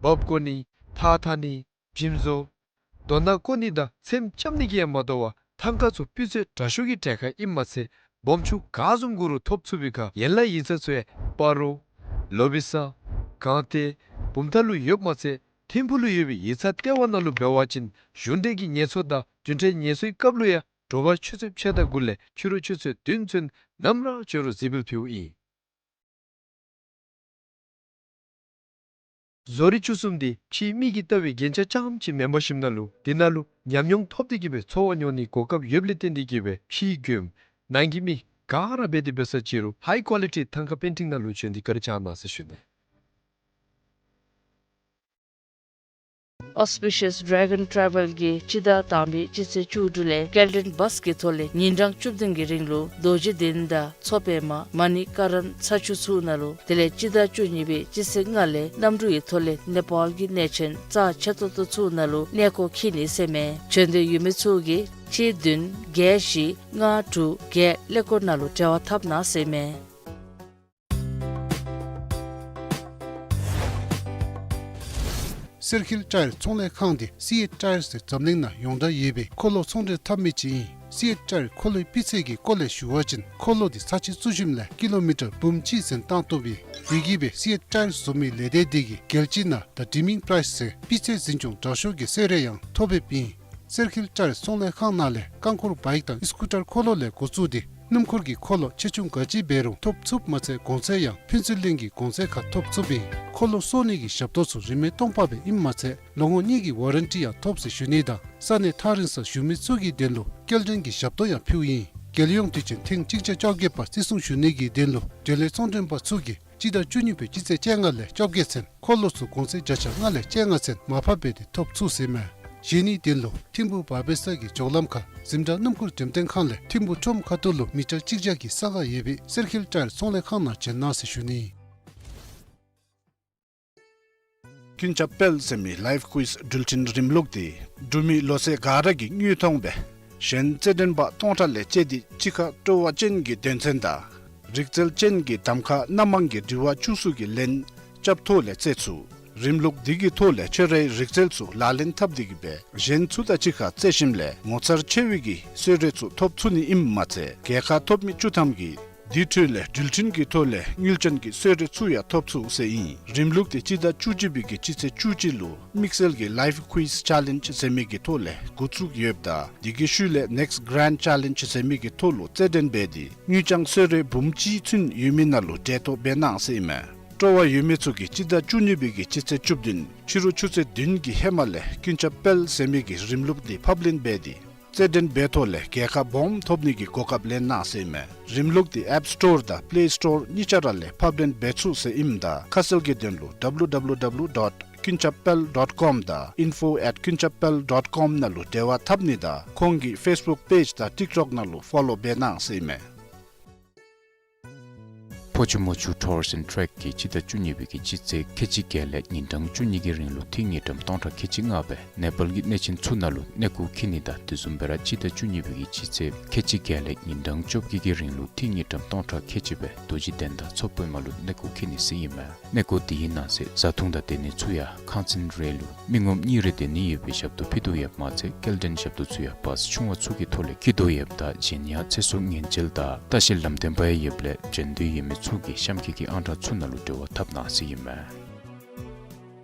འབག་བཀོ་ནི་ཐགས་འཐག་ནི་འཇིམ་བཟོ་རྡོ་ནག་བརྐོ་ནི་དང་ཚེམ་རྐྱབ་ནི་གིས་ཡང་མ་དོ་བར་ ཐང་ཀ་ཚུ་སྤུས་ཚད་དྲག་ཤོས་ཀྱི་གྲལ་ཁར་ཨིནམ་མ་ཚད་སྦོམ་ཆུང་ག་བཟུམ་དགོ་རུང་ཐོབ་ཚུགས་པའི་ཁར་ཡན་ལག་ཡིག་ཚང་ཚུ་ཡང་སྤ་རོ་ལོ་བི་ས་སྒང་སྟེང་བུམ་ཐང་ལུ་ཡོདཔ་མ་ཚད་ཐིམ་ཕུག་ལུ་ཡོད་པའི་ཡིག་ཚང་ལྟེ་བ་ནང་ལུ་འབད་བ་ཅིན་གཞུང་འབྲེལ་གྱི་ངལ་གསོ་དང་རྒྱུན་འབྲེལ་ངལ་གསོའི་སྐབས་ལུ་ཡང་དྲོ་པ་ཆུ་ཚོད་ཕྱེད་དང་དགུ་ལས་ཕྱི་རུ་ཆུ་ཚོད་བདུན་ཚུན་ནམ་ར་འབྱོན་རུང་གཟིགས་འབུལ་ཕུལཝ་ཨིན། བཟོ་རིག་བཅུ་གསུམ་འདི་ཕྱིའི་མིག་གིས་བལྟ་བའི་རྒྱན་ཆ་རྐྱངམ་ཅིག་མེན་པར་ཞིནམ་ན་ལུ་དེ་ནང་ལུ་ཉམས་མྱོང་ཐོབ་སྟེ་གི་སྦེ་འཚོ་བ་འགྱོ་ནིའི་གོ་སྐབས་ཡོདཔ་ལས་བརྟེན་ཏེ་གི་སྦེ་ཕྱིའི་མགྱོནམ་ནང་གི་མི་ག་ར་འབད་དེ་འབད་ས་ཅིག་རུང་ཧའི་ཀོ་ལི་ཊི་ཐང་ཀ་པེན་ཊིང་ནང་ལུ་བྱོན་ཏེ་བཀའ་དྲིན་བསྐྱང་གནང་ཟེར་ཞུ་ནི། Auspicious Dragon Travel གིས་སྤྱི་ཟླ་དང་པའི་སྤྱི་ཚེས་བཅུ་དྲུག་ལས་སྐྱེལ་འདྲེན་བཱས་ཀྱི་ཐོག་ལས་ཉིན་གྲངས་བཅུ་བདུན་གྱི་རིང་ལུ་རྡོ་རྗེ་གདན་དང་མཚོ་པདྨ་མ་ཎི་ཀ་རན་ཚ་ཆུ་ཚུ་ནང་ལུ་དེ་ལས་སྤྱི་ཟླ་བཅུ་གཉིས་པའི་སྤྱི་ཚེས་ལྔ་ལས་གནམ་གྲུ་གི་ཐོག་ལས་ནེ་པཱལ་གྱི་གནས་ཆེན་རྩ་ཆེ་ཏོག་ཏོ་ཚུ་ནང་ལུ་གནས་སྐོར་འཁྱིད་ནི་ཟེར་མས། བྱོན་འདོད་ཡོད་མི་ཚུ་གིས་གཅིག་བདུན་བརྒྱད་བཞི་ལྔ་དྲུག་བརྒྱད་ཀླད་ཀོར་ནང་ལུ་འབྲེལ་བ་འཐབ་གནང་ཟེར་མས། གསེར་ཁིལ་ཊ་ཡར་ཚོང་ལས་ཁང་འདི་སི་ཨེཊ་ཊ་ཡར་ཟེར་འཛམ་གླིང་ནང་ཡོངས་གྲགས་ཡོད་པའི་འཁོར་ལོ་ཚོང་འབྲེལ་འཐབ་མི་ཅིག་ཨིན། སི་ཨེཊ་ཊ་ཡར་འཁོར་ལོའི་སྤུས་ཚད་ཀྱི་སྐོར་ལས་ཞུ་བ་ཅིན་འཁོར་ལོ་འདི་ཚར་གཅིག་བཙུགས་ཞིནམ་ལས་ཀི་ལོ་མི་ཊར་འབུམ་གཅིག་ཟིན་བཏང་བཏུབ་ཨིན། དེ་གིས་སྦེ་སི་ཨེཊ་ཊ་ཡར་བཟོ་མི་ལས་སྡེ་འདི་གིས་རྒྱལ་སྤྱི་ནང་ད་ཌི་མིང་པ་རའིསི་ཟེར་སྤུས་ཚད་འཛིན་སྐྱོང་དྲག་ཤོས་ཀྱི་གསོལ་རས་ཡང་ཐོབ་འབདཝ་ཨིན། གསེར་ཁིལ་ཊ་ཡར་ཚོང་ལས་ཁང་ནང་ལས་རྐང་འཁོར་བའིཀ་དང་ཨི་སི་ཀུ་ཊར་འཁོར་ལོ་ལས་འགོ་བཙུགས་ཏེ་སྣུམ་འཁོར་གྱི་འཁོར་ལོ་ཆེ་ཆུང་ག་ཅི་འབད་རུང་ཐོབ་ཚུགསཔ་མ་ཚད་གོང་ཚད་ཡང་ཕུན་ཚོགས་གླིང་གི་གོང་ཚད་ཁར་ཐོབ་ཚུགསཔ་ཨིན། འཁོར་ལོ་གསོ་ནི་གི་ཞབས་ཏོག་ཚུ་རིན་མེད་སྟོང་པ་སྦེ་ཨིནམ་མ་ཚད་ལོ་ངོ་གཉིས་ཀྱི་ཝ་རན་ཊི་ཡང་ཐོབ་ཟེར་ཞུ་ནི་དང་ས་གནས་ཐག་རིང་སར་བཞུགས་མི་ཚུ་གི་དོན་ལུ་སྐྱེལ་འདྲེན་གྱི་ཞབས་ཏོག་ཡང་ཕུལཝ་ཨིན། རྒྱལ་ཡོངས་དུས་ཆེན་ཐེངས་གཅིག་བརྒྱ་བཅོ་བརྒྱད་པ་བརྩི་སྲུང་ཞུ་ནི་གི་དོན་ལུ་འབྲེལ་ཡོད་ཚོང་མགྲོན་པ་ཚུ་གིས་སྤྱི་ཟླ་བཅུ་གཉིས་པའི་སྤྱི་ཚེས་བཅོ་ལྔ་ལས་བཅོ་བརྒྱད་ཚུན་འཁོར་ལོ་ཚུ་གོང་ཚད་བརྒྱ་ཆ་ལྔ་ལས་བཅོ་ལྔ་ཚུན་མར་ཕབ་འབད་དེ་ཐོབ་ཚུགས་ཟེར་མས། བཞེས་ནིའི་དོན་ལུ་ཐིམ་ཕུག་བར་པེ་ས་གི་ཇོ་ལམ་ཁ་འཛིན་གྲྭ་སྣུམ་འཁོར་འགྲེམས་སྟོན་ཁང་ལས་ཐིམ་ཕུག་ཁྲོམ་ཁ་ཐུག་ལུ་མི་ཊར་གཅིག་བརྒྱ་གི་ས་ཁར་ཡོད་པའི་གསེར་ཁིལ་ཊ་ཡར་ཚོང་ལས་ཁང་ནང་བྱོན་གནང་ཟེར་ཞུ་ནི། ཀུན་ཁྱབ་དཔལ་ཟེར་མི་ལའིབ་ཀུའིཛ་འགྲུལ་འཕྲིན་རིམ་ལུགས་འདི་འབྲུག་མི་ལོ་ཚད་ག་ར་གིས་དངོས་མཐོང་སྦེ་གཞན་རྩེད་འགྲན་པ་སྟོང་ཕྲག་ལས་བཅད་དེ་གཅིག་ཁར་སྤྲོ་བ་ཅན་གྱི་དོན་ཚན་དང་རིག་རྩལ་ཅན་གྱི་གདམ་ཁ་སྣ་མང་གི་དྲི་བ་བཅུ་གསུམ་གྱི་ལན་རྐྱབ་ཐོག་ལས་རྩེད་ཚུགས། རིམ་ལུགས་འདི་གི་ཐོག་ལས་ཁྱོད་རའི་རིག་རྩལ་ཚུ་ལག་ལེན་འཐབ་སྟེ་གི་སྦེ་གཞན་ཚུ་དང་གཅིག་ཁར་རྩེད་ཞིནམ་ལས་ངོ་མཚར་ཆེ་བའི་གི་གསོལ་རས་ཚུ་ཐོབ་ཚུགས་ནི་ཨིནམ་མ་ཚད་རྒྱལ་ཁ་ཐོབ་མི་བཅུ་ཐམ་གྱིས་དེ་འཕྲོ་ལས་འགྲུལ་འཕྲིན་གྱི་ཐོག་ལས་དངུལ་ཅན་གྱི་གསོལ་རས་ཚུ་ཡང་ཐོབ་ཚུགས་ཟེར་ཨིན། རིམ་ལུགས་འདི་སྤྱི་ཟླ་བཅུ་གཅིག་པའི་གི་སྤྱི་ཚེས་བཅུ་གཅིག་ལུ་དམིགས་བསལ་གྱི་ལའིབ་ཀུའིཛ་ཅེ་ལེནཇ་ཟེར་མི་གི་ཐོག་ལས་འགོ་བཙུགས་ཡོདཔ་ད་དེ་གི་ཤུལ་ལས་ནེགསིཊ་གེ་རེནཌ་ཅེ་ལེནཇ་ཟེར་མི་གི་ཐོག་ལུ་རྩེད་འགྲན་འབད་དེ་དངུལ་རྐྱང་གསོལ་རས་འབུམ་གཅིག་ཚུན་ཡོད་མི་ནང་ལུ་གྲལ་གཏོགས་འབད་གནང་ཟེར་ཨིན་མས། སྤྲོ་བ་ཡོད་མི་ཚུ་གིས་སྤྱི་ཟླ་བཅུ་གཉིས་པའི་གི་སྤྱི་ཚེས་བཅུ་བདུན་ཕྱི་རུ་ཆུ་ཚོད་བདུན་གྱི་ཧེ་མ་ལས་ཀུན་ཁྱབ་དཔལ་ཟེར་མི་གི་རིམ་ལུགས་འདི་ཕབ་ལེན་འབད་དེ་རྩེད་འགྲན་འབད་ཐོག་ལས་རྒྱལ་ཁ་སྦོམ་ཐོབ་ནི་གི་གོ་སྐབས་ལེན་གནང་ཟེར་ཨིན་མས། རིམ་ལུགས་འདི་ཨེཔ་སི་ཊོར་དང་པླེ་སི་ཊོར་གཉིས་ཆ་ར་ལས་ཕབ་ལེན་འབད་ཚུགས་ཟེར་ཨིནམ་ད་ཁ་གསལ་གྱི་དོན་ལུ་ཌབ་ལུ་ཌབ་ལུ་ཌབ་ལུ་ཌོཊ་ཀུན་ཁྱབ་དཔལ་ཌོཊ་ཀོམ་དང་ཨིན་ཕོ་ཨེཊ་ཀུན་ཁྱབ་དཔལ་ཌོཊ་ཀོམ་ནང་ལུ་འབྲེལ་བ་འཐབ་ནི་དང་ཁོང་གི་ཕེསི་བུཀ་པེཇ་དང་ཊིཀ་ཊོཀ་ནང་ལུ་ཕོ་ལོ་འབད་གནང་ཟེར་ཨིན་མས། ཕོ་ཆུ་མོ་ཆུ་ཊུར་སི་ཨེནཌ་ཊེཀ་གིས་སྤྱི་ཟླ་བཅུ་གཉིས་པའི་གི་སྤྱི་ཚེས་ཁལ་གཅིག་བརྒྱད་ལས་ཉིན་གྲངས་བཅུ་གཉིས་ཀྱི་རིང་ལུ་ཐིག་དངུལ་ཀྲམ་སྟོང་ཕྲག་ཁལ་གཅིག་ལྔ་སྦེ་ནེ་པཱལ་གྱི་གནས་ཆེན་ཚུ་ནང་ལུ་གནས་སྐོར་འཁྱིད་ནི་དང་དེ་བཟུམ་སྦེ་ར་སྤྱི་ཟླ་བཅུ་གཉིས་པའི་གི་སྤྱི་ཚེས་ཁལ་གཅིག་བརྒྱད་ལས་ཉིན་གྲངས་བཅོ་བརྒྱད་ཀྱི་རིང་ལུ་ཐིག་དངུལ་ཀྲམ་སྟོང་ཕྲག་ཁལ་གཅིག་སྦེ་རྡོ་རྗེ་གདན་དང་མཚོ་པདྨ་ལུ་གནས་སྐོར་འཁྱིད་ནི་ཟེར་ཨིན་མས། གནས་སྐོར་དེའི་ནང་གསེས་བཟའ་འཐུང་དང་སྡོད་ནི་ཚུ་ཡང་ཁང་ཚན་རེ་ལུ་མི་ངོམ་གཉིས་རེ་སྡོད་ནི་ཡོད་པའི་ཞབས་ཏོག་ཕུལ་དོ་ཡོདཔ་མ་ཚད་སྐྱེལ་འདྲེན་ཞབས་ཏོག་ཚུ་ཡང་བཱས་ཆུང་བ་ཚུ་གི་ཐོག་ལས་འཁྱིད་དོ་ཡོདཔ་ད་གཞན་ཡང་ཚེ་སྲོག་ཉེན་བཅོལ་དང་ལྟ་བཤལ་ལམ་སྟོན་པ་ཡང་ཡོདཔ་ལས་འགྲན་འདོད་ཡོད་མི་ཚུ་གིས་གཤམ་འཁོད་ཀྱི་ཨང་གྲངས་ཚུ་ནང་ལུ་འབྲེལ་བ་འཐབ་གནང་ཟེར་ཨིན་མས།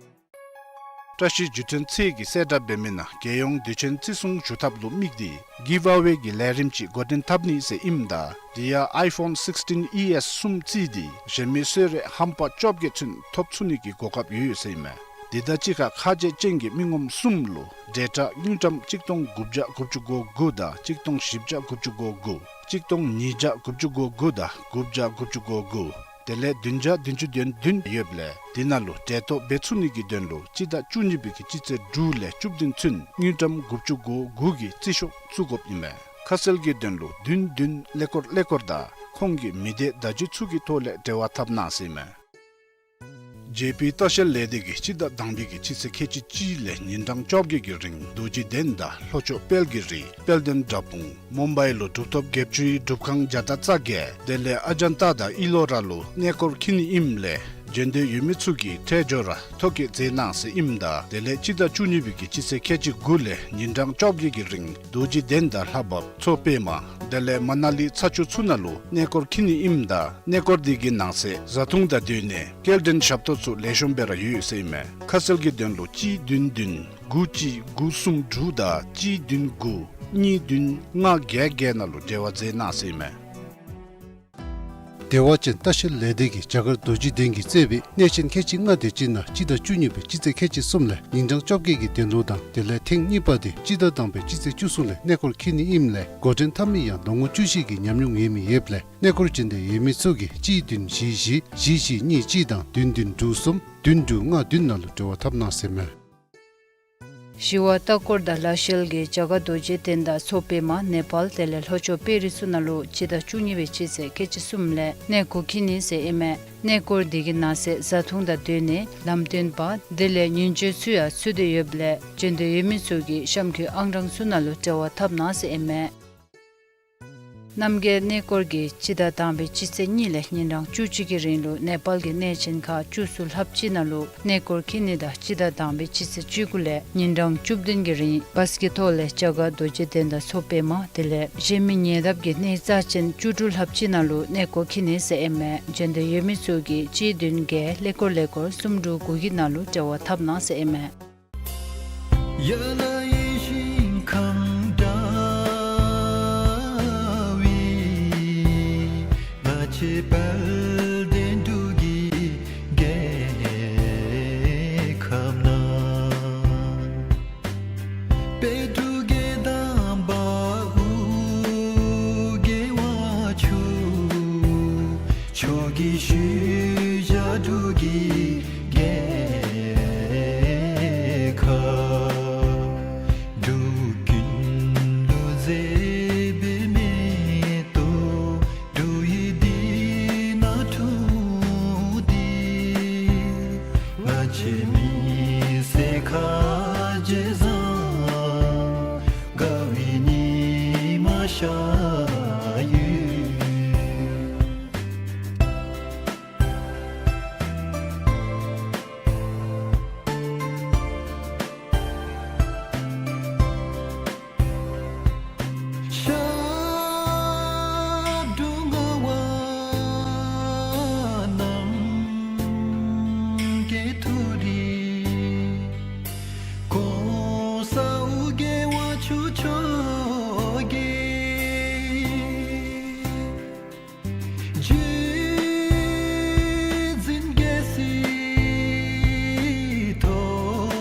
བཀྲ་ཤིས་བརྒྱུད་འཕྲིན་ཚད་ཀྱིས་གསལ་བསྒྲགས་འབད་མི་ནང་རྒྱལ་ཡོངས་དུས་ཆེན་བརྩི་སྲུང་ཞུ་ཐབས་ལུ་དམིགས་ཏེ་གིབ་ཨ་ཝེ་གི་ལས་རིམ་ཅིག་འགོ་འདྲེན་འཐབ་ནི་ཟེར་ཨིནམ་ད་དེ་ཡང་ཨའི་ཕོན་སིགསི་ཊིན་ཨི་ཨེསི་གསུམ་བརྩིས་ཏེ་གཞན་མི་གསོལ་རས་ཧམ་པ་བཅོ་བརྒྱད་ཚུན་ཐོབ་ཚུགས་ནི་གི་གོ་སྐབས་ཡོད་ཟེར་ཨིན་མས། དེ་དང་གཅིག་ཁར་ཁ་རྗེ་ཅན་གྱི་མི་ངོམ་གསུམ་ལུ་འབྲེལ་ཐག་དངུལ་ཀྲམ་གཅིག་སྟོང་དགུ་བརྒྱ་དགུ་བཅུ་གོ་དགུ་དང་གཅིག་སྟོང་བཞི་བརྒྱ་དགུ་བཅུ་གོ་དགུ་གཅིག་སྟོང་ཉིས་བརྒྱ་དགུ་བཅུ་གོ་དགུ་དང་དགུ་བརྒྱ་དགུ་བཅུ་གོ་དགུ་དེ་ལས་བདུན་བརྒྱ་བདུན་ཅུ་དོན་བདུན་ཡོདཔ་ལས་དེ་ནང་ལུ་འབྲེལ་གཏོགས་འབད་ཚུགས་ནི་གི་དོན་ལུ་སྤྱི་ཟླ་བཅུ་གཉིས་པའི་གི་སྤྱི་ཚེས་དྲུག་ལས་བཅུ་བདུན་ཚུན་དངུལ་ཀྲམ་དགུ་བཅུ་གོ་དགུ་གི་རྩིས་ཤོག་བཙུགས་དགོཔ་ཨིན་མས། ཁ་གསལ་གྱི་དོན་ལུ་བདུན་བདུན་ཀླད་ཀོར་ཀླད་ཀོར་དང་ཁོང་གི་མི་སྡེ་བརྡ་བརྒྱུད་ཚུ་གི་ཐོག་ལས་འབྲེལ་བ་འཐབ་གནང་ཟེར་ཨིན་མས། ཇེ་པི་ལྟ་བཤལ་ལས་སྡེ་གིས་སྤྱི་ཟླ་དང་པའི་གི་སྤྱི་ཚེས་ཁལ་གཅིག་གཅིག་ལས་ཉིན་གྲངས་བཅོ་བརྒྱད་ཀྱི་རིང་རྡོ་རྗེ་གདན་དང་ལྷོ་ཕྱོགས་དཔལ་གྱི་རི་དཔལ་ལྡན་འདྲ་སྤུངས་མུམ་བའི་ལུ་གྲུབ་ཐོབ་བརྒྱད་ཅུའི་སྒྲུབ་ཁང་བརྒྱ་དང་རྩ་བརྒྱད་དེ་ལས་ཨ་ཇན་ཏ་དང་ཨི་ལོ་ར་ལུ་གནས་སྐོར་འཁྱིད་ནི་ཨིནམ་ལས་ འབྱོན་འདོད་ཡོད་མི་ཚུ་གིས་ཁྲལ་འབྱོར་ར་ཐོ་བཀོད་མཛད་གནང་ཟེར་ཨིནམ་ད་དེ་ལས་སྤྱི་ཟླ་བཅུ་གཉིས་པའི་གི་སྤྱི་ཚེས་ཁལ་གཅིག་དགུ་ལས་ཉིན་གྲངས་བཅོ་བརྒྱད་ཀྱི་རིང་རྡོ་རྗེ་གདན་དང་ལྷ་བབས་མཚོ་པདྨ་དེ་ལས་མ་ན་ལི་ཚ་ཆུ་ཚུ་ནང་ལུ་གནས་སྐོར་འཁྱིད་ནི་ཨིནམ་ད་གནས་སྐོར་དེ་གི་ནང་གསེས་བཟའ་འཐུང་དང་སྡོད་གནས་སྐྱེལ་འདྲེན་ཞབས་ཏོག་ཚུ་ལེགས་ཤོམ་སྦེ་ར་ཡོད་ཟེར་ཨིན་མས། ཁ་གསལ་གྱི་དོན་ལུ་གཅིག་བདུན་བདུན་དགུ་གཅིག་དགུ་གསུམ་དྲུག་དང་གཅིག་བདུན་དགུ་གཉིས་བདུན་ལྔ་བརྒྱད་བརྒྱད་ནང་ལུ་འབྲེལ་བ་མཛད་གནང་ཟེར་ཨིན་མས། བདེ་བ་ཅན་ལྟ་བཤལ་ལས་སྡེ་གིས་རྒྱ་གར་རྡོ་རྗེ་གདན་གྱིས་གཙོས་པའི་གནས་ཆེན་ཁལ་གཅིག་ལྔ་དེ་ཅིག་ནང་སྤྱི་ཟླ་བཅུ་གཉིས་པའི་སྤྱི་ཚེས་ཁལ་གཅིག་གསུམ་ལས་ཉིན་གྲངས་བཅོ་བརྒྱད་ཀྱི་གདན་ལུ་དང་དེ་ལས་ཐེངས་གཉིས་པ་དེ་སྤྱི་ཟླ་དང་པའི་སྤྱི་ཚེས་བཅུ་གསུམ་ལས་གནས་སྐོར་འཁྱིད་ནི་ཨིནམ་ལས་འགོ་འདྲེན་འཐབ་མི་ཡང་ལོ་ངོ་བཅུ་བཞི་གི་ཉམས་མྱོང་ཡོད་མི་ཡོདཔ་ལས་གནས་སྐོར་འབྱོན་འདོད་ཡོད་མི་ཚུ་གིས་གཅིག་བདུན་བཞི་བཞི་བཞི་བཞི་གཉིས་གཅིག་དང་བདུན་བདུན་དྲུག་གསུམ་བདུན་དྲུག་ལྔ་བདུན་ནང་ལུ་འབྲེལ་བ་འཐབ་གནང་ཟེར་ཨིན་མས། ཞི་བ་ལྟ་སྐོར་དང་ལྟ་བཤལ་གྱིས་རྒྱ་གར་རྡོ་རྗེ་གདན་དང་མཚོ་པདྨ་ནེ་པཱལ་དེ་ལས་ལྷོ་ཕྱོགས་པེ་རིགས་ཚུ་ནང་ལུ་སྤྱི་ཟླ་བཅུ་གཉིས་པའི་སྤྱི་ཚེས་ཁལ་གཅིག་གསུམ་ལས་གནས་སྐོར་འཁྱིད་ནི་ཟེར་ཨིན་མས། གནས་སྐོར་དེ་གི་ནང་གསེས་བཟའ་འཐུང་དང་སྡོད་གནས་ལམ་སྟོན་པ་དེ་ལས་ཉིན་བཅོ་ཚུ་ཡང་ཚུད་དེ་ཡོདཔ་ལས་འབྱོན་འདོད་ཡོད་མི་ཚུ་གིས་གཤམ་འཁོད་ཨང་གྲངས་ཚུ་ནང་ལུ་འབྲེལ་བ་འཐབ་གནང་ཟེར་ཨིན་མས། རྣམ་རྒྱལ་གནས་སྐོར་གྱིས་སྤྱི་ཟླ་དང་པའི་སྤྱི་ཚེས་གཉིས་ལས་ཉིན་གྲངས་བཅུ་གཅིག་གི་རིང་ལུ་ནེ་པཱལ་གྱི་གནས་ཆེན་ཁག་བཅུ་གསུམ་ལྷགཔ་ཅིག་ནང་ལུ་གནས་སྐོར་འཁྱིད་ནི་དང་སྤྱི་ཟླ་དང་པའི་སྤྱི་ཚེས་བཅུ་དགུ་ལས་ཉིན་གྲངས་བཅུ་བདུན་གྱི་རིང་བཱས་ཀྱི་ཐོག་ལས་རྒྱ་གར་རྡོ་རྗེ་གདན་དང་མཚོ་པདྨ་དེ་ལས་གཞན་མི་ཉེ་འདབས་ཀྱི་གནས་རྩ་ཆེན་བཅུ་དྲུག་ལྷགཔ་ཅིག་ནང་ལུ་གནས་སྐོར་འཁྱིད་ནི་ཟེར་ཨིན་མས། འབྱོན་འདོད་ཡོད་མི་ཚུ་གིས་གཅིག་བདུན་བརྒྱད་ཀླད་ཀོར་ཀླད་ཀོར་གསུམ་དྲུག་དགུ་བརྒྱད་ནང་ལུ་འབྲེལ་བ་འཐབ་གནང་ཟེར་ཨིན་མས། ཡ་ལ་ཡི་ཞིང་ཁམས་བཀྲ་བའི་ང་བཅས་དཔལ་ལྡན་འབྲུག་གི་རྒྱལ་ཁབ་ན། དཔལ་འབྲུག་རྒྱལ་དང་དཔའ་བོ་རྒྱལ་བ་མཆོག། མཆོག་གི་ཤུལ་བཞག་འབྲུག་གི་རྒྱལ་ཁབ། འབྲུག་ཀུན་ལུ་མཛེས་པའི་མེ་ཏོག་འབྲུག་ཡུལ་འདི་ན་འཁྲུངས་ཏེ། ང་བཅས་མི་སེར་ཁ་རྗེ་བཟང་དགའ་བའི་ཉི་མ་ཤར་ཡོད། ཞབས་དྲུང་ངག་དབང་རྣམ་རྒྱལ་མཐོ་རིས། ༸གོང་ས་ཨོ་རྒྱན་དབང་ཕྱུག་མཆོག་གིས། རྗེ་བཙུན་རྒྱལ་སྲས་ཐོག་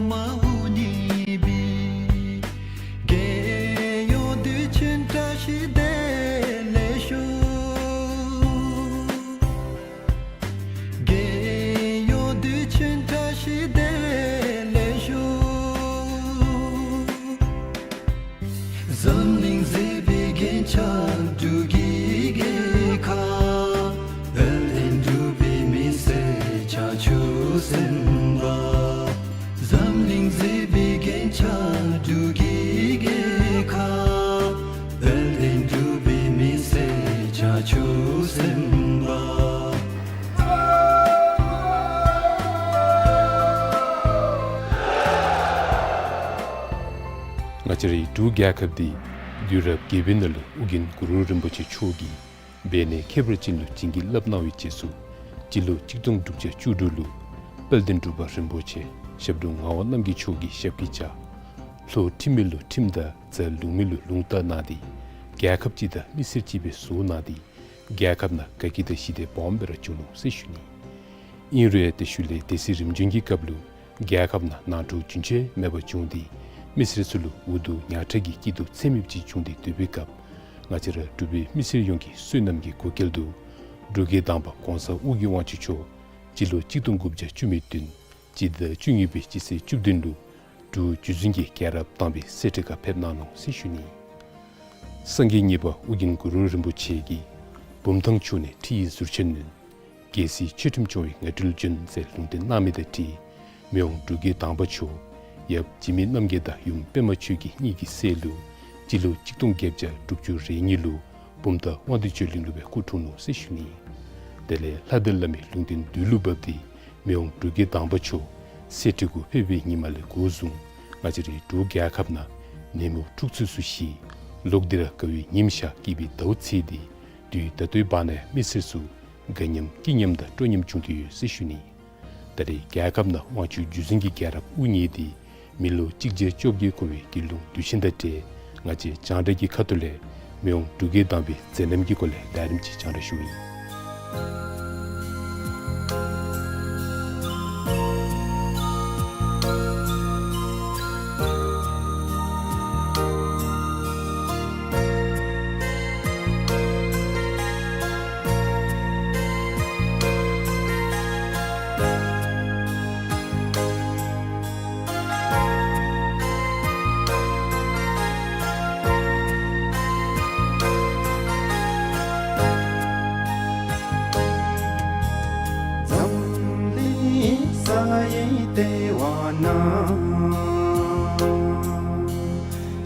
མ་དབུ་བརྙེས་པའི། རྒྱལ་ཡོངས་དུས་ཆེན་བཀྲ་ཤིས་བདེ་ལེགས་ཞུ། རྒྱལ་ཡོངས་དུས་ཆེན་བཀྲ་ཤིས་བདེ་ལེགས་ཞུ། འཛམ་གླིང་མཛེས་པའི་རྒྱན་ཆ་འབྲུག་གི་རྒྱལ་ཁབ། དཔལ་ལྡན་འབྲུག་པའི་མི་སེར་བྱང་ཆུབ་སེམས་དཔའ། འཛམ་གླིང་མཛེས་པའི་རྒྱན་ཆ་འབྲུག་གི་རྒྱལ་ཁབ། དཔལ་ལྡན་འབྲུག་པའི་མི་སེར་བྱང་ཆུབ་སེམས་དཔའ། ང་བཅས་རའི་འབྲུག་རྒྱལ་ཁབ་འདི་དུས་རབས་བརྒྱད་པའི་ནང་ལུ་ཨོ་རྒྱན་གུ་རུ་རིན་པོ་ཆེ་མཆོག་གིས་འབད་ནི་ཁྱད་པར་ཅན་ལུ་བྱིན་གྱིས་བརླབས་གནང་བའི་རྗེས་སུ་སྤྱི་ལོ་གཅིག་སྟོང་དྲུག་བརྒྱ་བཅུ་དྲུག་ལུ་དཔལ་ལྡན་འབྲུག་པ་རིན་པོ་ཆེ་ཞབས་དྲུང་ངག་དབང་རྣམ་རྒྱལ་མཆོག་གི་ཞབས་ཀྱིས་བཅགས། ལྷོ་ཁྲིམས་མེད་ལུ་ཁྲིམས་བདའ་རྩ་ལུང་མེད་ལུ་ལུང་བཏགས་གནང་སྟེ་རྒྱལ་ཁབ་གཅིག་དང་མི་སེར་གཅིག་སྦེ་བཟོ་གནང་སྟེ་རྒྱལ་ཁབ་ནང་དགའ་སྐྱིད་དང་ཞི་བདེ་སྦོམ་སྦེ་ར་བྱུང་ནུག་ཟེར་ཞུ་ནི། ཨིན་རུང་ཡང་དེ་ཤུལ་ལས་སྡེ་སྲིད་རིམ་བྱོན་གྱི་སྐབས་ལུ་རྒྱལ་ཁབ་ནང་ནང་འཁྲུག་རྒྱུན་ཆད་མེད་པར་བྱུང་སྟེ་མི་སེར་ཚུ་ལུ་འུ་སྡུག་ཉག་ཕྲ་གི་སྐྱིད་སྡུག་ཚད་མེདཔ་ཅིག་བྱུང་སྟེ་སྡོད་པའི་སྐབས་ང་བཅས་ར་འབྲུག་པའི་མི་སེར་ཡོངས་ཀྱི་བསོད་ནམས་ཀྱི་བགོ་སྐལ་དུ་འབྲུག་རྒྱལ་དང་པ་གོང་ས་ཨོ་རྒྱན་དབང་ཕྱུག་མཆོག་སྤྱི་ལོ་གཅིག་སྟོང་དགུ་བརྒྱ་བཅུ་མེད་བདུན་སྤྱི་ཟླ་བཅུ་གཉིས་པའི་སྤྱི་ཚེས་བཅུ་བདུན་ལུ་འབྲུག་རྒྱུད་འཛིན་གྱི་རྒྱལ་རབས་དང་པའི་གསེར་ཁྲི་ཁར་ཕེབས་གནང་ནུག་ཟེར་ཞུ་ནི། སངས་རྒྱས་གཉིས་པ་ཨོ་རྒྱན་གུ་རུ་རིན་པོ་ཆེ་གིས་བུམ་ཐང་ཕྱོགས་ནས་ཁྲི་ཡི་ཟུར་ཆེན་བསྣུན། རྒྱལ་སྲིད་ཆོས་ཁྲིམས་སྐྱོང་བའི་ངང་སྤྲུལ་བྱོན་ཟེར་ལུང་བསྟན་གནང་མི་དང་འཁྲིལ་མི་དབང་འབྲུག་རྒྱལ་དང་པ་མཆོག་ཡབ་འཇིགས་མེད་རྣམ་རྒྱལ་དང་ཡུམ་པདྨ་ཆོས་རྒྱལ་གཉིས་ཀྱི་སྲས་ལུ་སྤྱི་ལོ་གཅིག་སྟོང་བརྒྱད་བརྒྱ་དྲུག་ཅུ་རེ་གཉིས་ལུ་བུམ་ཐང་དབང་འདུས་ཆོས་གླིང་ལུ་སྦེ་སྐུ་འཁྲུངས་ནུག་ཟེར་ཞུ་ནི། དེ་ལས་ལྷ་དང་བླ་མའི་ལུང་བསྟན་མདུན་ལུ་བབས་ཏེ་མི་དབང་འབྲུག་རྒྱལ་དང་པ་མཆོག་གསེར་ཁྲི་གུ་ཕེབས་པའི་ཉིནམ་ལས་འགོ་བཟུང་ང་བཅས་རའི་འབྲུག་རྒྱལ་ཁབ་ནང་ནད་མུག་འཁྲུགས་ཚུགས་སུ་ཞི། ལོག་སྟེ་ར་དགའ་བའི་ཉིམ་ཤར་སྐྱིད་པའི་ཟླཝ་ཚེས་ཏེ་དུས་ད་ལྟོའི་བར་ན་མི་སེར་ཚུ་དགའ་ཉམས་སྐྱིད་ཉམས་དང་སྤྲོ་ཉམས་བྱུང་སྟེ་ཡོད་ཟེར་ཞུ་ནི། ད་རེས་རྒྱལ་ཁབ་ནང་དབང་ཆ་བརྒྱུད་འཛིན་གྱི་རྒྱལ་རབས་དབུ་བརྙེས་ཏེ་མི་ལོ་གཅིག་བརྒྱ་བཅོ་བརྒྱད་འཁོར་བའི་དགེ་སློང་དུས་ཆེན་དང་འབྲེལ་ང་བཅས་རྒྱང་བསྒྲགས་ཀྱི་ཁ་ཐུག་ལས་མི་དབང་འབྲུག་རྒྱལ་དང་པའི་མཛད་རྣམ་གྱི་སྐོར་ལས་ལས་རིམ་ཅིག་རྒྱང་བསྒྲགས་ཞུཝ་ཨིན། འཛམ་གླིང་ས་ཡི་ལྟེ་བ་ན་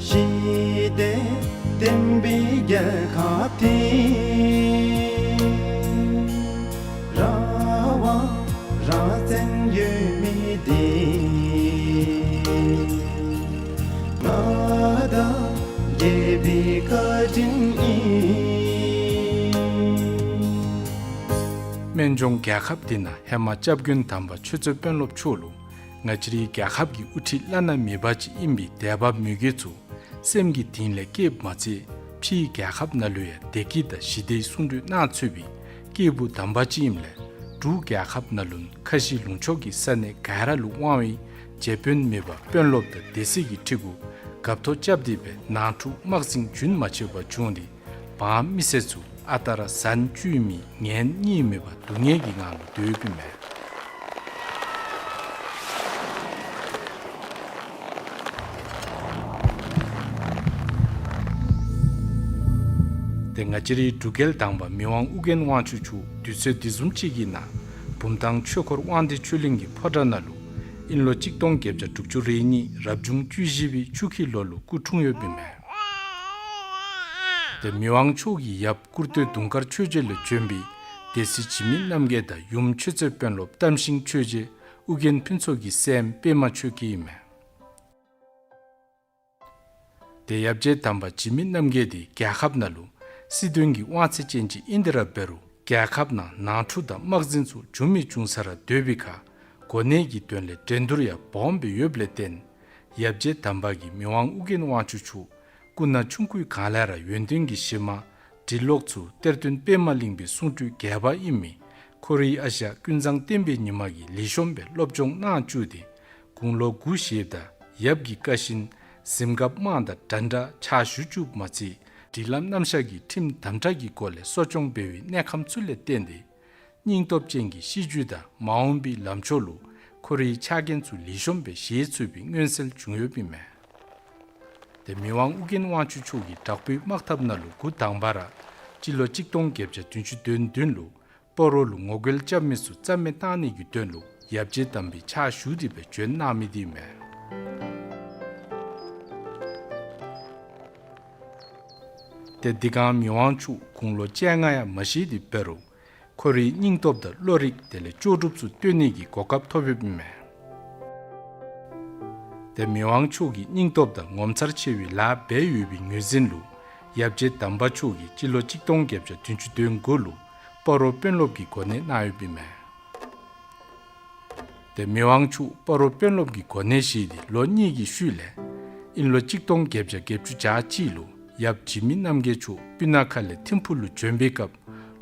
ཞི་བདེ་ལྡན་པའི་རྒྱལ་ཁབ་འདི། ར་བ་ར་བཙན་ཡོད་མི་འདི། མངའ་བདག་རྒྱལ་པོའི་བཀའ་དྲིན་ཨིན། སྨན་ལྗོངས་རྒྱལ་ཁབ་འདི་ནང་ཧེ་མ་སྐྱབས་མགོན་དམ་པ་ཆོས་རྩེ་དཔོན་སློབ་མཆོག་ལུ་ང་བཅས་རའི་རྒྱལ་ཁབ་ཀྱི་དབུ་ཁྲིད་བླ་ན་མེད་པ་ཅིག་ཨིན་པའི་དད་པ་མོས་གུས་ཚུ་སེམས་ཀྱི་གཏིང་ལས་བསྐྱེདཔ་མ་ཚད་ཕྱིའི་རྒྱལ་ཁབ་ནང་ལུ་ཡང་བདེ་སྐྱིད་དང་ཞི་བདེའི་གསུང་སྒྲོས་གནང་ཚུགས་པའི་སྐྱེས་བུ་དམ་པ་ཅིག་ཨིནམ་ལས་འབྲུག་རྒྱལ་ཁབ་ནང་ལུ་ཁ་བཞི་ལུང་ཕྱོགས་ཀྱི་ས་གནས་ག་ར་ལུ་དབང་བའི་རྗེ་དཔོན་མེད་པ་དཔོན་སློབ་དང་སྡེ་སྲིད་ཀྱི་ཁྲི་གུ་རྒཔོ་ཐོ་རྐྱབ་སྟེ་སྦེ་ནང་འཁྲུག་དམག་ཟིང་རྒྱུན་མ་ཆད་པར་བྱུང་སྟེ་འབངས་མི་སེར་ཚུ་ཨ་རྟག་ར་ཟན་བཅུད་མེད་ངན་གཉིད་མེད་པར་སྡུག་བསྔལ་གྱི་ངང་ལུ་སྡོདཔ་ཨིན་མས། ཏེ་ང་བཅས་རའི་འབྲུག་རྒྱལ་དང་པ་མི་དབང་ཨོ་རྒྱན་དབང་ཕྱུག་མཆོག་དུས་ཚོད་འདི་བཟུམ་ཅིག་གི་ནང་བུམ་ཐང་ཆོས་འཁོར་དབང་འདུས་ཆོས་གླིང་གི་ཕོ་བྲང་ནང་ལུ་དབྱིན་ལོ་གཅིག་སྟོང་བརྒྱད་བརྒྱ་དྲུག་ཅུ་རེ་གཉིས་རབ་བྱུང་བཅུ་བཞི་པའི་ཆུ་ཁྱི་ལོ་ལུ་སྐུ་འཁྲུངས་ཡོདཔ་ཨིན་མས། ཏེ་མི་དབང་མཆོག་གི་ཡབ་སྐུར་སྟོད་དུང་དཀར་ཆོས་རྗེ་ལས་བྱོན་པའི་སྡེ་སྲིད་འཇིགས་མེད་རྣམ་རྒྱལ་དང་ཡུམ་ཆོས་རྩེ་དཔོན་སློབ་བསྟན་ཤིང་ཆོས་རྗེ་ཨོ་རྒྱན་ཕུན་ཚོགས་ཀྱི་སྲསམོ་པདྨ་ཆོས་སྐྱིད་ཨིན་མས། ཏེ་ཡབ་རྗེ་དམ་པ་འཇིགས་མེད་རྣམ་རྒྱལ་འདི་རྒྱལ་ཁབ་ནང་ལུ་སྲིད་དོན་གྱི་དབང་ཚད་ཅན་ཅིག་ཨིན་ཏེ་ར་འབད་རུང་རྒྱལ་ཁབ་ནང་ནང་འཁྲུག་དང་དམག་ཟིང་ཚུ་འབྱུང་མི་འབྱུང་ས་ར་སྡོད་པའི་ཁར་གོ་གནས་ཀྱི་དོན་ལས་འགྲན་བསྡུར་ཡང་སྦོམ་སྦེ་ཡོདཔ་ལས་བརྟེན་ཡབ་རྗེ་དམ་པ་གིས་མི་དབང་ཨོ་རྒྱན་དབང་ཕྱུག་མཆོག་སྐུ་ན་ཆུང་ཀུའི་སྒང་ལས་ར་ཡོན་ཏན་གྱི་གཞི་མ་འབྲི་ཀློག་ཚུ་གཏེར་སྟོན་པདྨ་གླིང་པའི་གསུང་སྤྲུལ་རྒྱས་པ་ཨིན་མི་ཁོ་རའི་ཨ་ཞང་ཀུན་བཟང་བསྟན་པའི་ཉི་མ་གིས་ལེགས་ཤོམ་སྦེ་སློབ་སྦྱོང་གནང་བཅུག་སྟེ་དགུང་ལོ་དགུ་བཞེསཔ་ད་ཡབ་ཀྱི་བཀའ་བཞིན་གཟིམ་འགགཔ་དམངས་དང་འདྲན་འདྲ་ཕྱག་ཞུ་བཅུགཔ་མ་ཚད་སྒྲིག་ལམ་རྣམ་གཞག་གི་ཁྲིམས་དམ་དྲག་གི་སྒོ་ལས་གསོ་སྐྱོང་འབད་བའི་གནས་ཁམས་ཚུ་ལས་བརྟེན་ཏེ་སྙིང་སྟོབས་ཅན་གྱི་གཤིས་རྒྱུད་དང་མ་འོངས་པའི་ལམ་ཕྱོགས་ལུ་ཁོ་རའི་ཕྱག་འགན་ཚུ་ལེགས་ཤོམ་སྦེ་བཞེས་ཚུགས་པའི་མངོན་གསལ་བྱུང་ཡོདཔ་ཨིན་མས། ཏེ་མི་དབང་ཨོ་རྒྱན་དབང་ཕྱུག་མཆོག་གིས་དྲག་པོའི་དམག་འཐབ་ནང་ལུ་འགོ་དང་པ་ར་སྤྱི་ལོ་གཅིག་སྟོང་བརྒྱད་བརྒྱ་བདུན་ཅུ་དོན་བདུན་ལུ་སྤ་རོ་ལུ་ངོ་རྒོལ་རྐྱབ་མི་ཚུ་རྩ་མེད་བཏང་ནི་གི་དོན་ལུ་ཡབ་རྗེ་དམ་པའི་ཕྱག་ཞུ་སྟེ་སྦེ་བྱོན་གནང་མི་འདི་ཨིན་མས། ཏེ་འདི་སྒང་མི་དབང་མཆོག་དགུང་ལོ་བཅོ་ལྔ་ཡང་མ་བཞེས་ཏེ་འབད་རུང་ཁོ་རའི་སྙིང་སྟོབས་དང་བློ་རིག་དེ་ལས་ལྕོགས་གྲུབ་ཚུ་སྟོན་ནི་གི་གོ་སྐབས་ཐོབ་ཡོདཔ་ཨིན་མས། ཏེ་མི་དབང་མཆོག་གི་སྙིང་སྟོབས་དང་ངོ་མཚར་ཆེ་བའི་ལཱ་འབད་ཡོད་པའི་ངོས་འཛིན་ལུ་ཡབ་རྗེ་དམ་པ་མཆོག་གིས་སྤྱི་ལོ་གཅིག་སྟོང་བརྒྱད་བརྒྱ་བདུན་ཅུ་དོན་དགུ་ལུ་སྤ་རོ་དཔོན་སློབ་ཀྱི་གོ་གནས་གནང་ཡོདཔ་ཨིན་མས། ཏེ་མི་དབང་མཆོག་སྤ་རོ་དཔོན་སློབ་ཀྱི་གོ་གནས་བཞེས་ཏེ་ལོ་གཉིས་ཀྱི་ཤུལ་ལས་དབྱིན་ལོ་གཅིག་སྟོང་བརྒྱད་བརྒྱ་བརྒྱད་ཅུ་གྱ་གཅིག་ལུ་ཡབ་འཇིགས་མེད་རྣམ་རྒྱལ་མཆོག་སྤུ་ན་ཁ་ལས་ཐིམ་ཕུག་ལུ་བྱོན་པའི་སྐབས་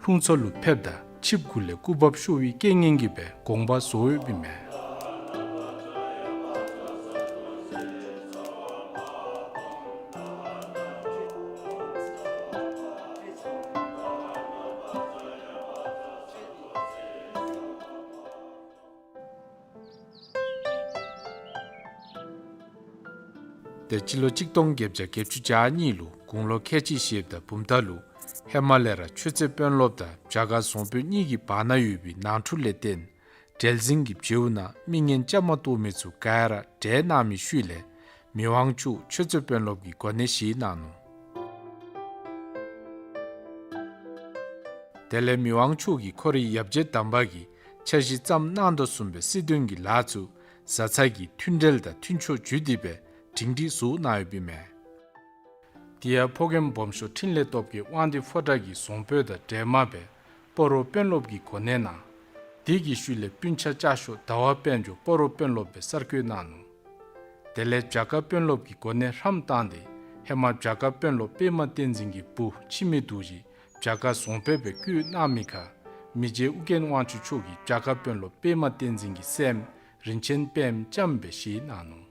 ལྷུང་མཚོ་ལུ་ཕེབསཔ་ད་ཆིབས་གུ་ལས་སྐུ་འབབ་ཤོར་བའི་རྐྱེན་ངན་གྱིས་སྦེ་དགོངས་པ་རྫོགས་ཡོདཔ་ཨིན་མས། ཏེ་སྤྱི་ལོ་གཅིག་སྟོང་བརྒྱད་བརྒྱ་བརྒྱད་ཅུ་གྱ་གཉིས་ལུ་དགུང་ལོ་ཁལ་གཅིག་བཞེསཔ་ད་བུམ་ཐང་ལུ་ཧེ་མ་ལས་ར་ཆོས་རྩེ་དཔོན་སློབ་དང་བྱ་དཀར་བཟང་དཔོན་གཉིས་ཀྱི་བར་ན་ཡོད་པའི་ནང་འཁྲུག་ལས་བརྟེན་བྲེལ་ཟིང་གི་བྱེལཝ་ནང་མི་ངན་བཅའ་མར་གཏོགས་མི་ཚུ་ག་ར་བསྒྲལ་གནང་མི་ཤུལ་ལས་མི་དབང་མཆོག་ཆོས་རྩེ་དཔོན་སློབ་ཀྱི་གོ་གནས་བཞེས་གནང་ནུག། དེ་ལས་མི་དབང་མཆོག་གིས་ཁོ་རའི་ཡབ་རྗེ་དམ་པ་གིས་འཆར་གཞི་བརྩམས་གནང་དོ་བཟུམ་སྦེ་སྲིད་དོན་གྱི་ལཱ་ཚུ་བཟའ་ཚང་གི་མཐུན་འབྲེལ་དང་མཐུན་ཕྱོགས་བརྒྱུད་དེ་སྦེ་སྒྲིང་སྒྲིང་བཟོ་གནང་ཡོདཔ་ཨིན་མས། དེ་ཡང་ཕོ་རྒནམ་སྦོམ་ཤོས་འཕྲིན་ལས་སྟོབས་རྒྱས་དབང་འདུས་ཕོ་བྲང་གིས་བཟང་པོ་དང་འདྲེས་མ་སྦེ་སྤ་རོ་དཔོན་སློབ་ཀྱི་གོ་གནས་གནང་། དེ་གི་ཤུལ་ལས་སྤུན་ཆ་ལྕགས་ཤོག་ཟླ་བ་དཔལ་འབྱོར་སྤ་རོ་དཔོན་སློབ་སྦེ་གསར་བསྐོ་གནང་ནུག། དེ་ལས་བྱ་དཀར་དཔོན་སློབ་ཀྱི་གོ་གནས་ཧྲམ་བཏང་སྟེ་ཧེ་མ་བྱ་དཀར་དཔོན་སློབ་པདྨ་བསྟན་འཛིན་གྱི་བུ་འཆི་མེད་རྡོ་རྗེ་བྱ་དཀར་བཟང་པོ་སྦེ་བསྐོ་གནང་མི་ཁར་མི་རྗེ་ཨོ་རྒྱན་དབང་ཕྱུག་མཆོག་གིས་བྱ་དཀར་དཔོན་སློབ་པདྨ་བསྟན་འཛིན་གྱི་སྲསམོ་རིན་ཆེན་པདྨ་ལྕམ་སྦེ་བཞེས་གནང་ནུག།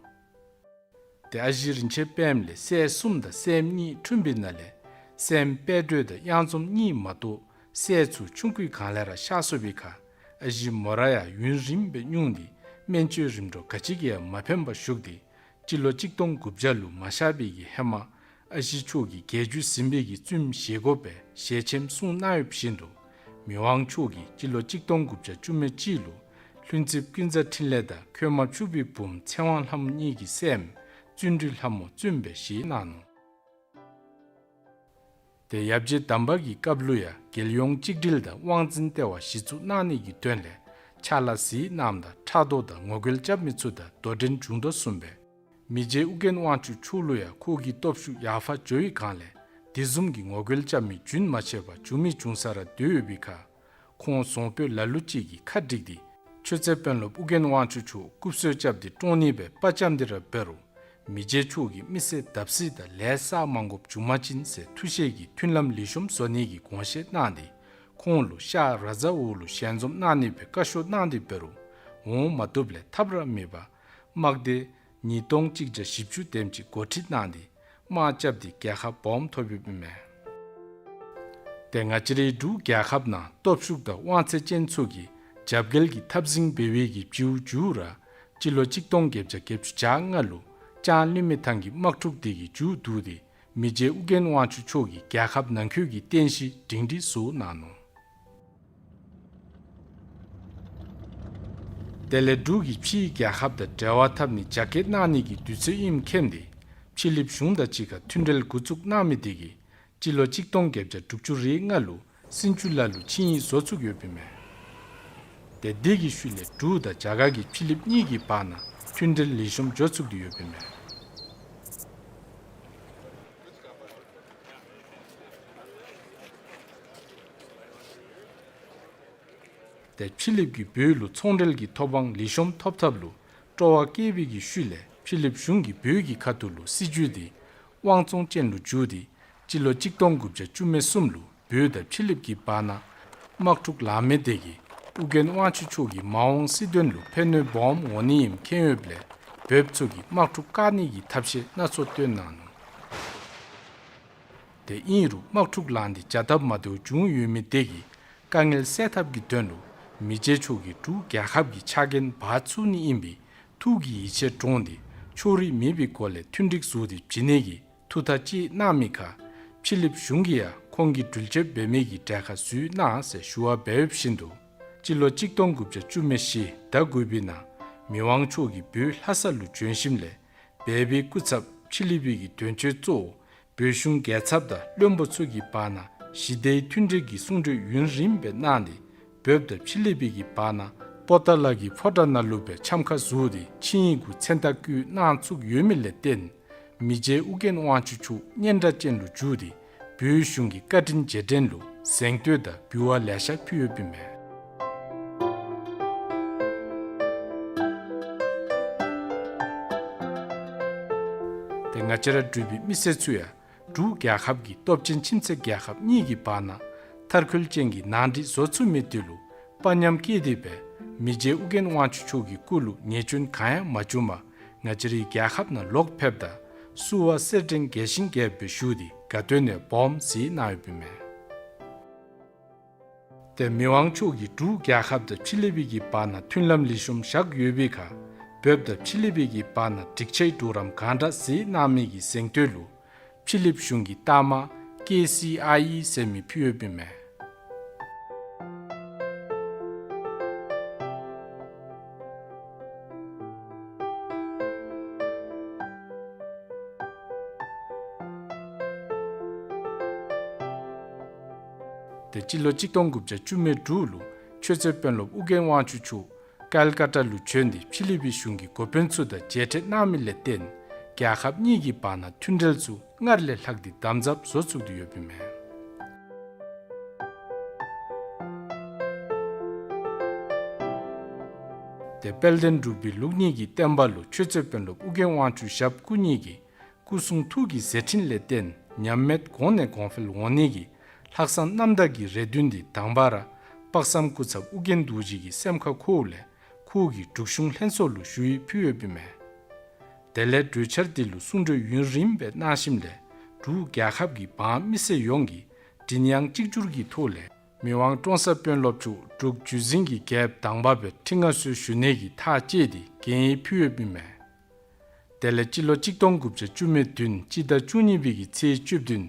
ཏེ་ཨ་ཞེ་རིན་ཆེན་པདྨ་ལས་སྲས་གསུམ་དང་སྲསམོ་གཉིས་འཁྲུངས་པའི་ནང་ལས་སྲསམོ་དཔལ་སྒྲོན་དང་གཡང་འཛོམས་གཉིས་མ་གཏོགས་སྲས་ཚུ་ཆུང་ཀུའི་སྒང་ལས་ར་གཤགས་སོ་བའི་ཁར་ཨ་ཞེ་མོ་ར་ཡང་ཡུན་རིངམོ་སྦེ་སྙུང་སྟེ་སྨན་བཅོས་རིམ་གྲོ་ག་ཅི་གིས་ཡང་མ་ཕནམ་པར་བཞུགས་ཏེ་སྤྱི་ལོ་གཅིག་སྟོང་དགུ་བརྒྱ་ལུ་མ་གཤགས་པའི་གི་ཧེ་མ་ཨ་ཞེ་མཆོག་གིས་རྒྱལ་བརྒྱུད་ཟིན་པའི་གི་བཙུནམོ་བཞེས་དགོ་པའི་ཞལ་ཆེམས་གསུངས་གནང་ཡོདཔ་བཞིན་དུ་མི་དབང་མཆོག་གིས་སྤྱི་ལོ་གཅིག་སྟོང་དགུ་བརྒྱ་བཅུ་མེད་གཅིག་ལུ་ལྷུན་རྩེ་ཀུན་བཟང་འཕྲིན་ལས་དང་ཁོད་མ་ཕྱུག་པའི་བུམོ་ཚེ་དབང་ལྷ་མོ་གཉིས་ཀྱི་སྲསམོ་བརྩོན་འགྲུས་ལྷ་མོ་བཙུནམོ་སྦེ་བཞེས་གནང་ནུག། ཏེ་ཡབ་རྗེ་དམ་པ་གི་སྐབས་ལུ་ཡང་རྒྱལ་ཡོངས་གཅིག་སྒྲིལ་དང་དབང་འཛིན་ལྟེ་བ་གཞི་བཙུགས་གནང་ནི་གི་དོན་ལས་ཕྱག་ལཱ་གཟིགས་གནངམ་དང་ཕྲག་དོག་དང་ངོ་རྒོལ་རྐྱབ་མི་ཚུ་དང་དོ་འགྲན་བྱུང་དོ་བཟུམ་སྦེ་མི་རྗེ་ཨོ་རྒྱན་དབང་ཕྱུག་མཆོག་ལུ་ཡང་ཁོ་གི་སྟོབས་ཤུགས་ཡར་འཕར་འགྱོ་བའི་སྒང་ལས་དེ་བཟུམ་གྱི་ངོ་རྒོལ་རྐྱབ་མི་རྒྱུན་མ་ཆད་པར་འབྱུང་མི་འབྱུང་ས་ར་སྡོད་ཡོད་པའི་ཁར་ཁོང་བཟང་པོ་ལ་ལུ་ཅིག་གིས་ཁ་བསྒྲིགས་ཏེ་ཆོས་རྩེ་དཔོན་སློབ་ཨོ་རྒྱན་དབང་ཕྱུག་མཆོག་སྐུ་གསོལ་རྐྱབ་སྟེ་བཀྲོངས་ནི་སྦེ་དཔའ་བཅམ་སྟེ་ར་འབད་རུང་མི་རྗེ་མཆོག་གིས་མི་བསད་བརྡབ་གསིག་དང་ལས་བསགས་མ་དགོཔ་འབྱུང་མ་བྱིན་ཟེར་ཐུགས་བཞེད་ཀྱི་མཐུན་ལམ་ལེགས་ཤོམ་བཟོ་ནི་གི་དགོངས་བཞེད་གནང་སྟེ་ཁོང་ལུ་ཤར་ར་ཛ་འོག་ལུ་ཞལ་འཛོམས་གནང་ནི་སྦེ་བཀའ་ཤོག་གནང་སྟེ་འབད་རུང་འོང་མ་བཏུབ་ལས་ཐབས་ར་མེད་པར་དམག་སྡེ་ཉིས་སྟོང་གཅིག་བརྒྱ་བཞི་བཅུ་དེམ་ཅིག་འགོ་ཁྲིད་གནང་སྟེ་དམག་རྐྱབ་སྟེ་རྒྱལ་ཁ་སྦོམ་ཐོབ་ཡོདཔ་ཨིན་མས། ཏེ་ང་བཅས་རའི་འབྲུག་རྒྱལ་ཁབ་ནང་སྟོབས་ཤུགས་དང་དབང་ཚད་ཅན་ཚུ་གིས་རྒྱབ་འགལ་གྱི་འཐབ་འཛིང་འབད་བའི་གི་བྱིའུ་རྒྱུག་ར་སྤྱི་ལོ་གཅིག་སྟོང་བརྒྱད་བརྒྱ་བརྒྱད་ཅུ་གྱ་ལྔ་ལུ་ལྕང་གླིང་མི་ཐང་གི་དམག་འཁྲུག་དེ་གིས་མཇུག་བསྡུ་སྟེ་མི་རྗེ་ཨོ་རྒྱན་དབང་ཕྱུག་མཆོག་གིས་རྒྱལ་ཁབ་ནང་འཁོད་ཀྱི་རྟེན་གཞི་སྒྲིང་སྒྲིང་བཟོ་གནང་ནུག། དེ་ལས་འབྲུག་གིས་ཕྱིའི་རྒྱལ་ཁབ་དང་འབྲེལ་བ་འཐབ་ནི་རྒྱ་སྐྱེད་གནང་ནི་གི་དུས་ཚོད་ཨིནམ་མཁྱེན་ཏེ་ཕྱི་གླིངཔ་གཞུང་དང་གཅིག་ཁར་མཐུན་འབྲེལ་འགོ་བཙུགས་གནང་མི་དེ་གིས་སྤྱི་ལོ་གཅིག་སྟོང་བརྒྱད་བརྒྱ་དྲུག་ཅུ་རེ་ལྔ་ལུ་སྲིན་ཅུ་ལ་ལུ་ཆིངས་ཡིག་བཟོ་ཚུགས་ཡོདཔ་ཨིན་མས། ཏེ་དེ་གི་ཤུལ་ལས་འབྲུག་དང་རྒྱ་གར་གྱི་ཕྱི་གླིངཔ་གཉིས་ཀྱི་བར་ན་མཐུན་འབྲེལ་ལེགས་ཤོམ་འགྱོ་ཚུགས་ཏེ་ཡོདཔ་ཨིན་མས། ཏེ་ཕྱི་གླིངཔ་གིས་བོད་ལུ་ཚོང་འབྲེལ་གྱི་ཐོབ་དབང་ལེགས་ཤོམ་ཐོབ་ཐབས་ལུ་སྤྲོ་བ་བསྐྱེད་པའི་གི་ཤུལ་ལས་ཕྱི་གླིངཔ་གཞུང་གིས་བོད་ཀྱི་ཁ་ཐུག་ལུ་སྲིད་བྱུས་དེ་དབང་བཙོང་ཅན་ལུ་བསྒྱུར་ཏེ་སྤྱི་ལོ་གཅིག་སྟོང་དགུ་བརྒྱ་བཅུ་མེད་གསུམ་ལུ་བོད་དང་ཕྱི་གླིངཔ་གི་བར་ན་དམག་འཁྲུག་ལང་མི་དེ་གིས་ཨོ་རྒྱན་དབང་ཕྱུག་མཆོག་གི་མ་འོངས་སྲིད་དོན་ལུ་ཕན་གནོད་སྦོམ་འོང་ནི་ཨིནམ་མཁྱེན་ཡོདཔ་ལས་བོདཔ་ཚུ་གིས་དམག་འཁྲུག་བཀག་ནི་གི་ཐབས་ཤེས་སྣ་ཚོགས་བཏོན་གནང་ནུག། ཏེ་ཨིན་རུང་དམག་འཁྲུག་ལངས་ཏེ་བྱ་སྟབས་མ་བདེཝ་བྱུང་ཡོད་མི་དེ་གིས་དཀའ་ངལ་སེལ་ཐབས་ཀྱི་དོན་ལུ་མི་རྗེ་མཆོག་གིས་འབྲུག་རྒྱལ་ཁབ་ཀྱི་ཆ་རྐྱེན་འབག་ཚུགས་ནི་ཨིན་པའི་ཐུགས་ཀྱི་ཡིད་ཆེས་དྲངས་ཏེ་ཕྱོགས་རིས་མེད་པའི་སྒོ་ལས་མཐུན་འགྲིག་བཟོ་སྟེ་བྱིན་ནི་གི་ཐུགས་ཐག་བཅད་གནང་མི་ཁར་ཕྱི་གླིངཔ་གཞུང་གིས་ཡང་ཁོང་གི་འགྲུལ་སྐྱོད་འབད་མི་གི་གྲལ་ཁར་འཛུལ་གནང་ཟེར་ཞུ་བ་འབད་ཡོདཔ་བཞིན་དུ་སྤྱི་ལོ་གཅིག་སྟོང་དགུ་བརྒྱ་བཅུ་མེད་བཞི་ཟླ་དགུ་པའི་ནང་མི་དབང་མཆོག་གིས་བོད་ལྷ་ས་ལུ་བྱོན་ཞིནམ་ལས་སྦས་པའི་སྐུ་ཚབ་ཕྱི་གླིང་པའི་གི་དོན་གཅོད་གཙོ་བོ་བོད་གཞུང་རྒྱལ་ཚབ་དང་བློན་པོ་ཚུ་གི་བར་ན་ཞི་བདེའི་མཐུན་འབྲེལ་གྱི་གསུང་གྲོས་ཡུན་རིངམོ་སྦེ་གནང་སྟེ་བོདཔ་དང་ཕྱི་གླིང་པའི་གི་བར་ན་པོ་ཏ་ལ་གི་ཕོ་བྲང་ནང་ལུ་སྦེ་འཆམ་ཁ་བཟོ་སྟེ་ཆིངས་ཡིག་གུ་མཚན་རྟགས་བཀོད་གནང་ཚུགས་ཡོད་མི་ལས་བརྟེན་མི་རྗེ་ཨོ་རྒྱན་དབང་ཕྱུག་མཆོག་སྙན་གྲགས་ཅན་ལུ་གྱུར་ཏེ་བོད་གཞུང་གི་བཀའ་དྲིན་རྗེས་དྲན་ལུ་གཟེངས་བསྟོད་དང་འབུལ་བ་ལེ་ཤ་ཕུལ་ཡོདཔ་ཨིན་མས། ཏེ་ང་བཅས་ར་འབྲུག་པའི་མི་སེར་ཚུ་ཡང་འབྲུག་རྒྱལ་ཁབ་ཀྱིས་སྟོབས་ཆེན་ཁྱིམ་མཚེས་རྒྱལ་ཁབ་གཉིས་ཀྱི་བར་ན་མཐར་འཁྱོལ་ཅན་གྱི་ནང་འགྲིག་བཟོ་ཚུགས་མི་དེ་ལུ་དཔའ་ཉམས་བསྐྱེད་དེ་སྦེ་མི་རྗེ་ཨོ་རྒྱན་དབང་ཕྱུག་མཆོག་གི་སྐུ་ལུ་ཉེས་སྐྱོན་གང་ཡང་མ་བྱུངམ་ང་བཅས་རའི་རྒྱལ་ཁབ་ནང་ལོག་ཕེབས་ད་བསུ་བ་སེར་སྦྲེང་རྒྱས་ཤིང་རྒྱས་པ་སྦེ་ཞུ་སྟེ་དགའ་སྟོན་ཡང་སྦོམ་གཟིགས་གནང་ཡོདཔ་ཨིན་མས། ཏེ་མི་དབང་མཆོག་གིས་འབྲུག་རྒྱལ་ཁབ་དང་ཕྱི་གླིང་པའི་གི་བར་ན་མཐུན་ལམ་ལེགས་ཤོམ་བཞག་ཡོད་པའི་ཁར་བོདཔ་དང་ཕྱི་གླིང་པའི་གི་བར་ན་འགྲིག་ཆས་གྲོགས་རམ་གང་དྲག་གཟིགས་གནང་མི་གི་གཟེངས་བསྟོད་ལུ་ཕྱི་གླིང་པ་གཞུང་གི་རྟགས་མ་ཀེ་སི་ཨའི་ཨི་ཟེར་མི་ཕུལ་ཡོདཔ་ཨིན་མས། ཏེ་སྤྱི་ལོ་གཅིག་སྟོང་དགུ་བརྒྱ་བཅུ་མེད་དྲུག་ལུ་ཆོས་རྩེ་དཔོན་སློབ་ཨུ་རྒྱན་དབང་ཕྱུག་མཆོག་ཀལ་ཀ་ཏ་ལུ་བྱོན་ཏེ་ཕྱི་གླིང་པའི་གཞུང་གི་འགོ་དཔོན་ཚུ་དང་མཇལ་འཕྲད་གནང་མི་ལས་བརྟེན་རྒྱལ་ཁབ་གཉིས་ཀྱི་བར་ན་མཐུན་འབྲེལ་ཚུ་སྔར་ལས་ལྷག་སྟེ་དམ་ཟབ་བཟོ་ཚུགས་ཏེ་ཡོདཔ་ཨིན་མས། ཏེ་དཔལ་ལྡན་འབྲུག་པའི་ལུགས་གཉིས་ཀྱི་བསྟན་པ་ལུ་ཆོས་རྩེ་དཔོན་སློབ་ཨུ་རྒྱན་དབང་ཕྱུག་ཞབས་སྐུ་གཉིས་ཀྱི་སྐུ་གསུང་ཐུགས་ཀྱི་མཛད་འཕྲིན་ལས་བརྟེན་ཉམས་མེད་གོང་ནས་གོང་འཕེལ་འོང་ནི་གི་ལྷག་བསམ་རྣམ་དག་གི་རེ་འདུན་འདི་དང་པ་ར་དཔག་བསམ་སྐུ་ཚབ་ཨུ་རྒྱན་རྡོ་རྗེ་གི་སེམས་ཁར་འཁོརཝ་ལས་ཁོ་གིས་འབྲུག་གཞུང་ལྷན་ཚོགས་ལུ་ཞུ་ཡིག་ཕུལ་ཡོདཔ་ཨིན་མས། དེ་ལས་གྲོས་འཆར་འདི་ལུ་གསུང་གྲོས་ཡུན་རིངམོ་སྦེ་གནང་ཞིནམ་ལས་འབྲུག་རྒྱལ་ཁབ་ཀྱི་འབངས་མི་སེར་ཡོངས་ཀྱིས་མགྲིན་དབྱངས་གཅིག་གྱུར་གྱི་ཐོག་ལས་མི་དབང་ཀྲོང་གསར་དཔོན་སློབ་མཆོག་འབྲུག་བརྒྱུད་འཛིན་གྱི་རྒྱལཔོ་དང་པ་སྦེ་ཁྲི་མངའ་གསོལ་ཞུ་ནི་གི་ཐག་བཅད་དེ་གན་ཡིག་ཕུལ་ཡོདཔ་ཨིན་མས། དེ་ལས་སྤྱི་ལོ་གཅིག་སྟོང་དགུ་བརྒྱ་བཅུ་མེད་བདུན་སྤྱི་ཟླ་བཅུ་གཉིས་པའི་གི་ཚེས་བཅུ་བདུན་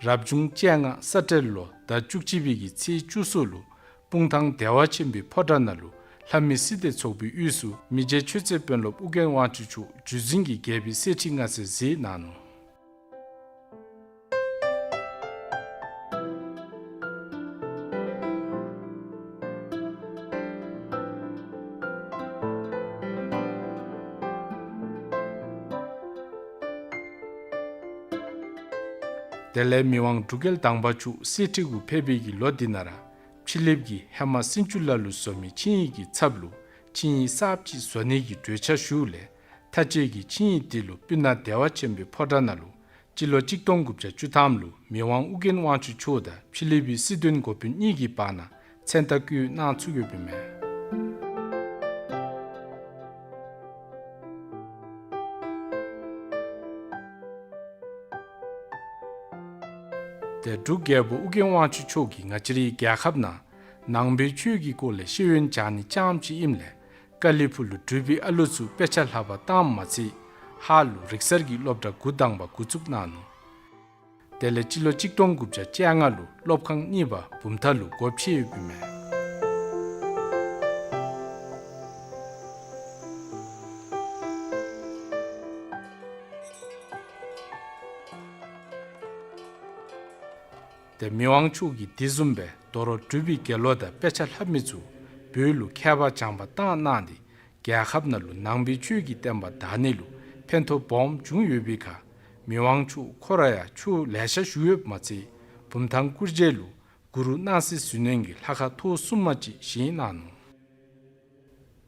རབ་བྱུང་བཅོ་ལྔ་ས་སྤྲེལ་ལོ་ཟླ་བཅུ་གཅིག་པའི་གི་ཚེས་བཅུ་གསུམ་ལུ་སྤུངས་ཐང་བདེ་བ་ཆེན་པོའི་ཕོ་བྲང་ནང་ལུ་ལྷ་མི་སྲིད་སྡེ་ཚོགས་པའི་དབུས་སུ་མི་རྗེ་ཆོས་རྩེ་དཔོན་སློབ་ཨུ་རྒྱན་དབང་ཕྱུག་མཆོག་བརྒྱུད་འཛིན་གྱི་རྒྱལ་པོའི་གསེར་ཁྲི་མངའ་གསོལ་མཛད་གནང་ནུག། དེ་ལས་མི་དབང་འབྲུག་རྒྱལ་དང་པ་མཆོག་གསེར་ཁྲི་གུ་ཕེབས་པའི་གི་ལོ་འདི་ནང་ར་ཕྱི་གླིངཔ་གིས་ཧེ་མ་སིན་ཅུ་ལ་ལུ་བཟོ་མི་ཆིངས་ཡིག་གི་ཚབ་ལུ་ཆིངས་ཡིག་གསརཔ་ཅིག་བཟོ་ནི་གི་གྲོས་འཆར་ཞུཝ་ལས་མཐའ་དཔྱད་ཀྱི་ཆིངས་ཡིག་འདི་ལུ་སྤུ་ན་བདེ་བ་ཆེན་པོའི་ཕོ་བྲང་ནང་ལུ་སྤྱི་ལོ་གཅིག་སྟོང་དགུ་བརྒྱ་བཅུ་ཐམ་ལུ་མི་དབང་ཨུ་རྒྱན་དབང་ཕྱུག་མཆོག་དང་ཕྱི་གླིང་པའི་སྲིད་དོན་འགོ་དཔོན་གཉིས་ཀྱི་བར་ན་མཚན་རྟགས་བཀོད་གནང་ཚུགས་ཡོདཔ་ཨིན་མས། ཏེ་འབྲུག་རྒྱལ་པོ་ཨུ་རྒྱན་དབང་ཕྱུག་མཆོག་གིས་ང་བཅས་རའི་རྒྱལ་ཁབ་ནང་ནང་པའི་ཆོས་ཀྱི་སྐོར་ལས་ཤེས་ཡོན་སྦྱང་ནི་རྐྱངམ་ཅིག་ཨིནམ་ལས་ཀ་ལི་ཕུག་ལུ་འབྲུག་པའི་ཨ་ལུ་ཚུ་དཔེ་ཆ་ལྷབ་པར་བཏངམ་མ་ཚད་ཧཱ་ལུ་རིག་གསར་གྱི་སློབ་གྲྭ་འགོ་དང་པ་འགོ་བཙུགས་གནང་ནུག། དེ་ལས་སྤྱི་ལོ་གཅིག་སྟོང་དགུ་བརྒྱ་བཅོ་ལྔ་ལུ་སློབ་ཁང་གཉིས་པ་བུམ་ཐང་ལུ་སྒོ་ཕྱེ་ཡོདཔ་ཨིན་མས། ཏེ་མི་དབང་མཆོག་གིས་དེ་བཟུམ་སྦེ་དོ་རུང་འབྲུག་པའི་དགེ་སློང་དང་དཔེ་ཆ་ལྷབ་མི་ཚུ་བོད་ལུ་མཁས་པ་སྦྱངས་པ་བཏང་གནང་སྟེ་རྒྱལ་ཁབ་ནང་ལུ་ནང་པའི་ཆོས་ཀྱི་བསྟན་པ་དར་ནི་ལུ་ཕན་ཐོགས་སྦོམ་བྱུང་ཡོད་པའི་ཁར་མི་དབང་མཆོག་ཁོ་ར་ཡང་ཆོས་ལེ་ཤ་ཞུ་ཡོདཔ་མ་ཚད་བུམ་ཐང་སྐུ་རྗེས་ལུ་གུ་རུ་སྣང་སྲིད་ཟིལ་གནོན་གྱི་ལྷ་ཁང་ཐོག་གསུམ་མ་ཅིག་བཞེངས་གནང་ནུག།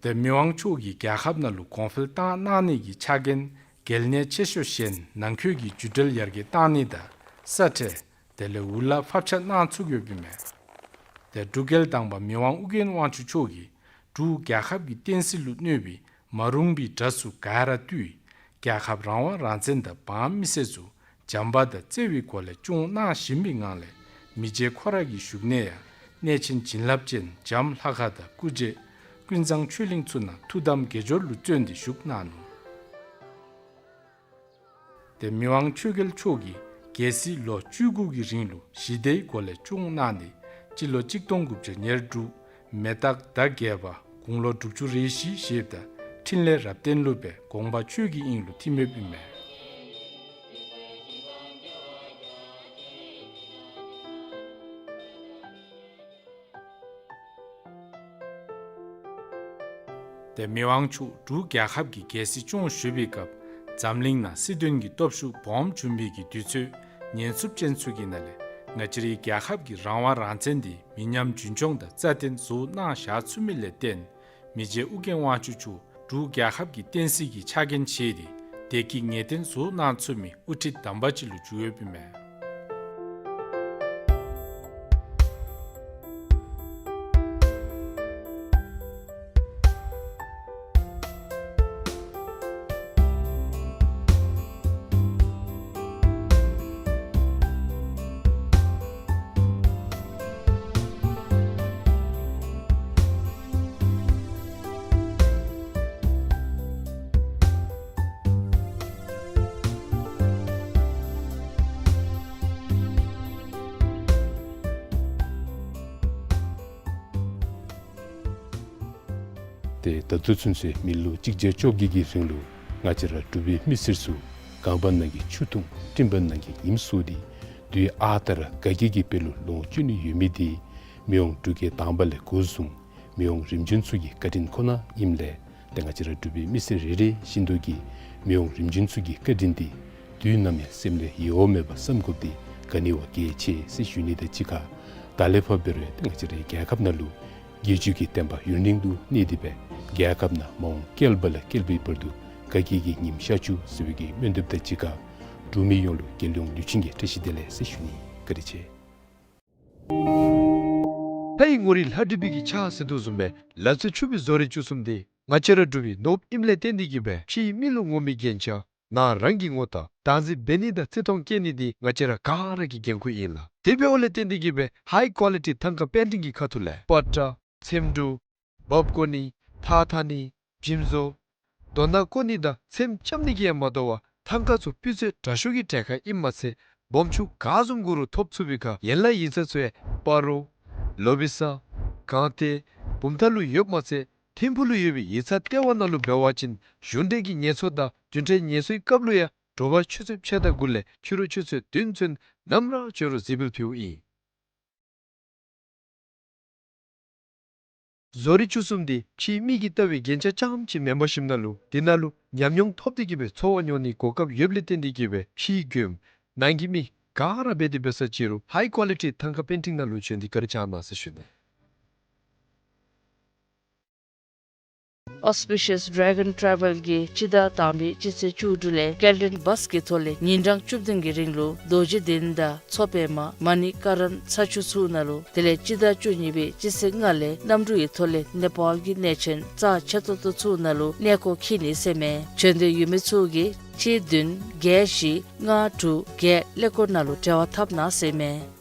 ཏེ་མི་དབང་མཆོག་གིས་རྒྱལ་ཁབ་ནང་ལུ་གོང་འཕེལ་བཏང་གནང་ནི་གི་ཕྱག་འགན་གལ་གནད་ཆེ་ཤོས་གཞན་ནང་འཁོད་ཀྱི་རྒྱུད་འབྲེལ་ཡར་རྒྱས་བཏང་ནི་དང་ས་ཁྲལ་དེ་ལས་འུ་ལག་ཕབ་ཆ་གནང་ཚུགས་ཡོདཔ་ཨིན་མས། ཏེ་འབྲུག་རྒྱལ་དང་པ་མི་དབང་ཨུ་རྒྱན་དབང་ཕྱུག་མཆོག་གིས་འབྲུག་རྒྱལ་ཁབ་ཀྱི་བསྟན་སྲིད་ལུ་གནོད་པའི་མ་རུངས་པའི་དགྲ་ཚུ་ག་ར་བཏུལ། རྒྱལ་ཁབ་རང་དབང་རང་བཙན་དང་འབངས་མི་སེར་ཚུ་བྱམས་པ་དང་བརྩེ་བའི་སྒོ་ལས་སྐྱོང་གནང་བཞིན་པའི་ངང་ལས་མི་རྗེ་ཁོ་ར་གི་བཞུགས་གནས་ཡང་གནས་ཆེན་བྱིན་རླབས་ཅན་བྱམས་ལྷ་ཁང་དང་སྐུ་རྗེས་ཀུན་བཟང་ཆོས་གླིང་ཚུ་ནང་ཐུགས་དམ་དགྱེས་སྦྱོར་ལུ་བརྩོན་ཏེ་བཞུགས་གནང་ནུག། ཏེ་མི་དབང་ཆོས་རྒྱལ་མཆོག་གིས་རྒྱལ་སྲིད་ལོ་བཅུ་དགུ་གི་རིང་ལུ་ཞི་བདེའི་སྒོ་ལས་སྐྱོང་གནང་ནི་སྤྱི་ལོ་གཅིག་སྟོང་དགུ་བརྒྱ་ཉེར་དྲུག་མེ་སྟག་ཟླ་བརྒྱད་པ་དགུང་ལོ་དྲུག་ཅུ་རེ་བཞི་བཞེསཔ་ད་འཕྲིན་ལས་རབ་བརྟན་ལུ་སྦེ་དགོངས་པ་ཆོས་ཀྱི་དབྱིངས་ལུ་ཐིམ་ཡོདཔ་ཨིན་མས། ཏེ་མི་དབང་མཆོག་འབྲུག་རྒྱལ་ཁབ་ཀྱི་རྒྱལ་སྲིད་སྐྱོང་བཞུགས་པའི་སྐབས་འཛམ་གླིང་ནང་སྲིད་དོན་གྱི་སྟོབས་ཤུགས་སྦོམ་བྱུང་བའི་གི་དུས་ཚོད་ཉེན་ཚབས་ཅན་ཚུ་གི་ནང་ལས་ང་བཅས་རའི་རྒྱལ་ཁབ་ཀྱི་རང་དབང་རང་བཙན་འདི་མི་ཉམས་རྒྱུན་འཁྱོངས་དང་རྩ་བརྟན་བཟོ་གནང་བཞག་ཚུགས་མི་ལས་བརྟེན་མི་རྗེ་ཨུ་རྒྱན་དབང་ཕྱུག་མཆོག་འབྲུག་རྒྱལ་ཁབ་ཀྱི་བསྟན་སྲིད་ཀྱི་ཕྱག་འགན་བཞེས་ཏེ་བདེ་སྐྱིད་ངེས་གཏན་བཟོ་གནང་ཚུགས་མི་དབུ་ཁྲིད་དམ་པ་ཅིག་ལུ་གྱུར་ཡོདཔ་ཨིན་མས། ཏེ་ད་ལྟོ་ཚུན་ཚོད་མི་ལོ་གཅིག་བརྒྱ་བཅོ་བརྒྱད་ཀྱི་རིང་ལུ་ང་བཅས་ར་འབྲུག་པའི་མི་སེར་ཚུ་གངས་པ་ནང་གི་ཆུ་འཐུང་སྤྲིན་པ་ནང་གི་ཉིམ་སྲོ་སྟེ་ དུས་ཨ་རྟག་ར་དགའ་སྐྱིད་ཀྱི་དཔལ་ལུ་ལོངས་སྤྱོད་ནི་ཡོད་མི་འདི་མི་དབང་འབྲུག་རྒྱལ་དང་པ་ལས་འགོ་བཟུང་མི་དབང་རིམ་བྱོན་ཚུ་གི་བཀའ་དྲིན་ཁོ་ན་ཨིནམ་ལས་ཏེ་ང་བཅས་ར་འབྲུག་པའི་མི་སེར་རེ་རེ་བཞིན་དུ་གིས་མི་དབང་རིམ་བྱོན་ཚུ་གི་བཀའ་དྲིན་འདི་དུས་ནམ་ཡང་སེམས་ལས་ཡལ་བ་མེད་པར་བསམ་དགོཔ་འདི་ག་ནི་བ་གལ་ཆེ་ཟེར་ཞུ་ནི་དང་གཅིག་ཁར་ད་ལས་ཕར་འབད་རུང་ཏེ་ང་བཅས་རའི་རྒྱལ་ཁབ་ནང་ལུ་རྒྱལ་བརྒྱུད་ཀྱི་བསྟན་པ་ཡུན་རིང་དུ་གནས་ཏེ་སྦེ་རྒྱལ་ཁབ་ནང་མ་འོངས་བསྐལ་པ་ལས་བསྐལ་པའི་བར་དུ་དགའ་སྐྱིད་ཀྱི་ཉིམ་ཤར་བཅུག་ཟེར་བའི་གི་སྨོན་འདེབས་དང་གཅིག་ཁར་འབྲུག་མི་ཡོངས་ལུ་རྒྱལ་ཡོངས་དུས་ཆེན་གྱི་བཀྲ་ཤིས་བདེ་ལེགས་ཟེར་ཞུ་ནི། བཀའ་དྲིན་ཆེ། ལྷའི་ངོ་རིས་ལྷ་བྲིས་པའི་གི་ཕྱག་ཟེར་དོ་བཟུམ་སྦེ་ལ་རྩེ་ཆུ་སྦིས་བཟོ་རིག་བཅུ་གསུམ་འདི་ང་བཅས་ར་འབྲུག་པའི་ནོར་བུ་ཨིནམ་ལས་བརྟེན་ཏེ་གིས་སྦེ་ཕྱིའི་མི་ལུ་ངོམ་མི་རྒྱན་ཆ་ནང་རང་གི་ངོ་རྟགས་བདག་འཛིན་འབད་ནི་དང་བརྩི་མཐོང་བསྐྱེད་ནི་འདི་ང་བཅས་ར་ག་ར་གི་འགན་ཁུར་ཨིན་ལགས། དེ་འབདཝ་ལས་བརྟེན་ཏེ་གིས་སྦེ་ཧའི་ཀོ་ལི་ཊི་ཐང་ཀ་པེན་ཊིང་གི་ཁ་ཐུག་ལས་པ་ཏྲ་ཚེམ་དྲུབ་འབག་བཀོ་ནི་ཐགས་འཐག་ནི་འཇིམ་བཟོ་རྡོ་ནག་བརྐོ་ནི་དང་ཚེམ་རྐྱབ་ནི་གིས་ཡང་མ་དོ་བར་ཐང་ཀ་ཚུ་སྤུས་ཚད་དྲག་ཤོས་ཀྱི་གྲལ་ཁར་ཨིནམ་མ་ཚད་སྦོམ་ཆུང་ག་བཟུམ་དགོ་རུང་ཐོབ་ཚུགས་པའི་ཁར་ཡན་ལག་ཡིག་ཚང་ཚུ་ཡང་སྤ་རོ་ལོ་བི་ས་སྒང་སྟེང་བུམ་ཐང་ལུ་ཡོདཔ་མ་ཚད་ཐིམ་ཕུག་ལུ་ཡོད་པའི་ཡིག་ཚང་ལྟེ་བ་ནང་ལུ་འབད་བ་ཅིན་གཞུང་འབྲེལ་གྱི་ངལ་གསོ་དང་རྒྱུན་འབྲེལ་ངལ་གསོའི་སྐབས་ལུ་ཡང་དྲོ་པ་ཆུ་ཚོད་ཕྱེད་དང་དགུ་ལས་ཕྱི་རུ་ཆུ་ཚོད་བདུན་ཚུན་ནམ་ར་བྱོན་རུང་གཟིགས་འབུལ་ཕུལཝ་ཨིན། བཟོ་རིག་བཅུ་གསུམ་འདི་ཕྱིའི་མི་གིས་ལྟ་བའི་རྒྱན་ཆ་རྐྱངམ་ཅིག་མེན་པར་ཞིནམ་ལས་འདི་ནང་ལུ་ཉམས་མྱོང་ཐོབ་སྟེ་གིས་སྦེ་འཚོ་བ་མྱོང་ནིའི་གོ་སྐབས་ཡོདཔ་ལས་བརྟེན་ཏེ་གིས་སྦེ་ཕྱིའི་མགྱོནམ་ནང་གི་མི་ག་ར་འབད་དེ་འབད་ས་ཅིག་རུང་ཧའི་ཀོ་ལི་ཊི་ཐང་ཀ་པེན་ཊིང་ནང་ལུ་བྱོན་ཏེ་བཀའ་དྲིན་བསྐྱང་གནང་ཟེར་ཞུ་ནི། Auspicious Dragon Travel གིས་སྤྱི་ཟླ་དང་པའི་སྤྱི་ཚེས་བཅུ་དྲུག་ལས་སྐྱེལ་འདྲེན་བཱས་ཀྱི་ཐོག་ལས་ཉིན་གྲངས་བཅུ་བདུན་གྱི་རིང་ལུ་རྡོ་རྗེ་གདན་དང་མཚོ་པདྨ་མ་ཎི་ཀ་རམ་ཚ་ཆུ་ཚུ་ནང་ལུ་དེ་ལས་སྤྱི་ཟླ་བཅུ་གཉིས་པའི་སྤྱི་ཚེས་ལྔ་ལས་གནམ་གྲུ་ཡི་ཐོག་ལས་ནེ་པཱལ་གྱི་གནས་ཆེན་རྩ་ཆེ་ཏོག་ཏོ་ཚུ་ནང་ལུ་གནས་སྐོར་འཁྱིད་ནི་ཟེར་མས། བྱོན་འདོད་ཡོད་མི་ཚུ་གིས་གཅིག་བདུན་བརྒྱད་བཞི་ལྔ་དྲུག་བརྒྱད་ཀླད་ཀོར་ནང་ལུ་འབྲེལ་བ་འཐབ་གནང་ཟེར་མས།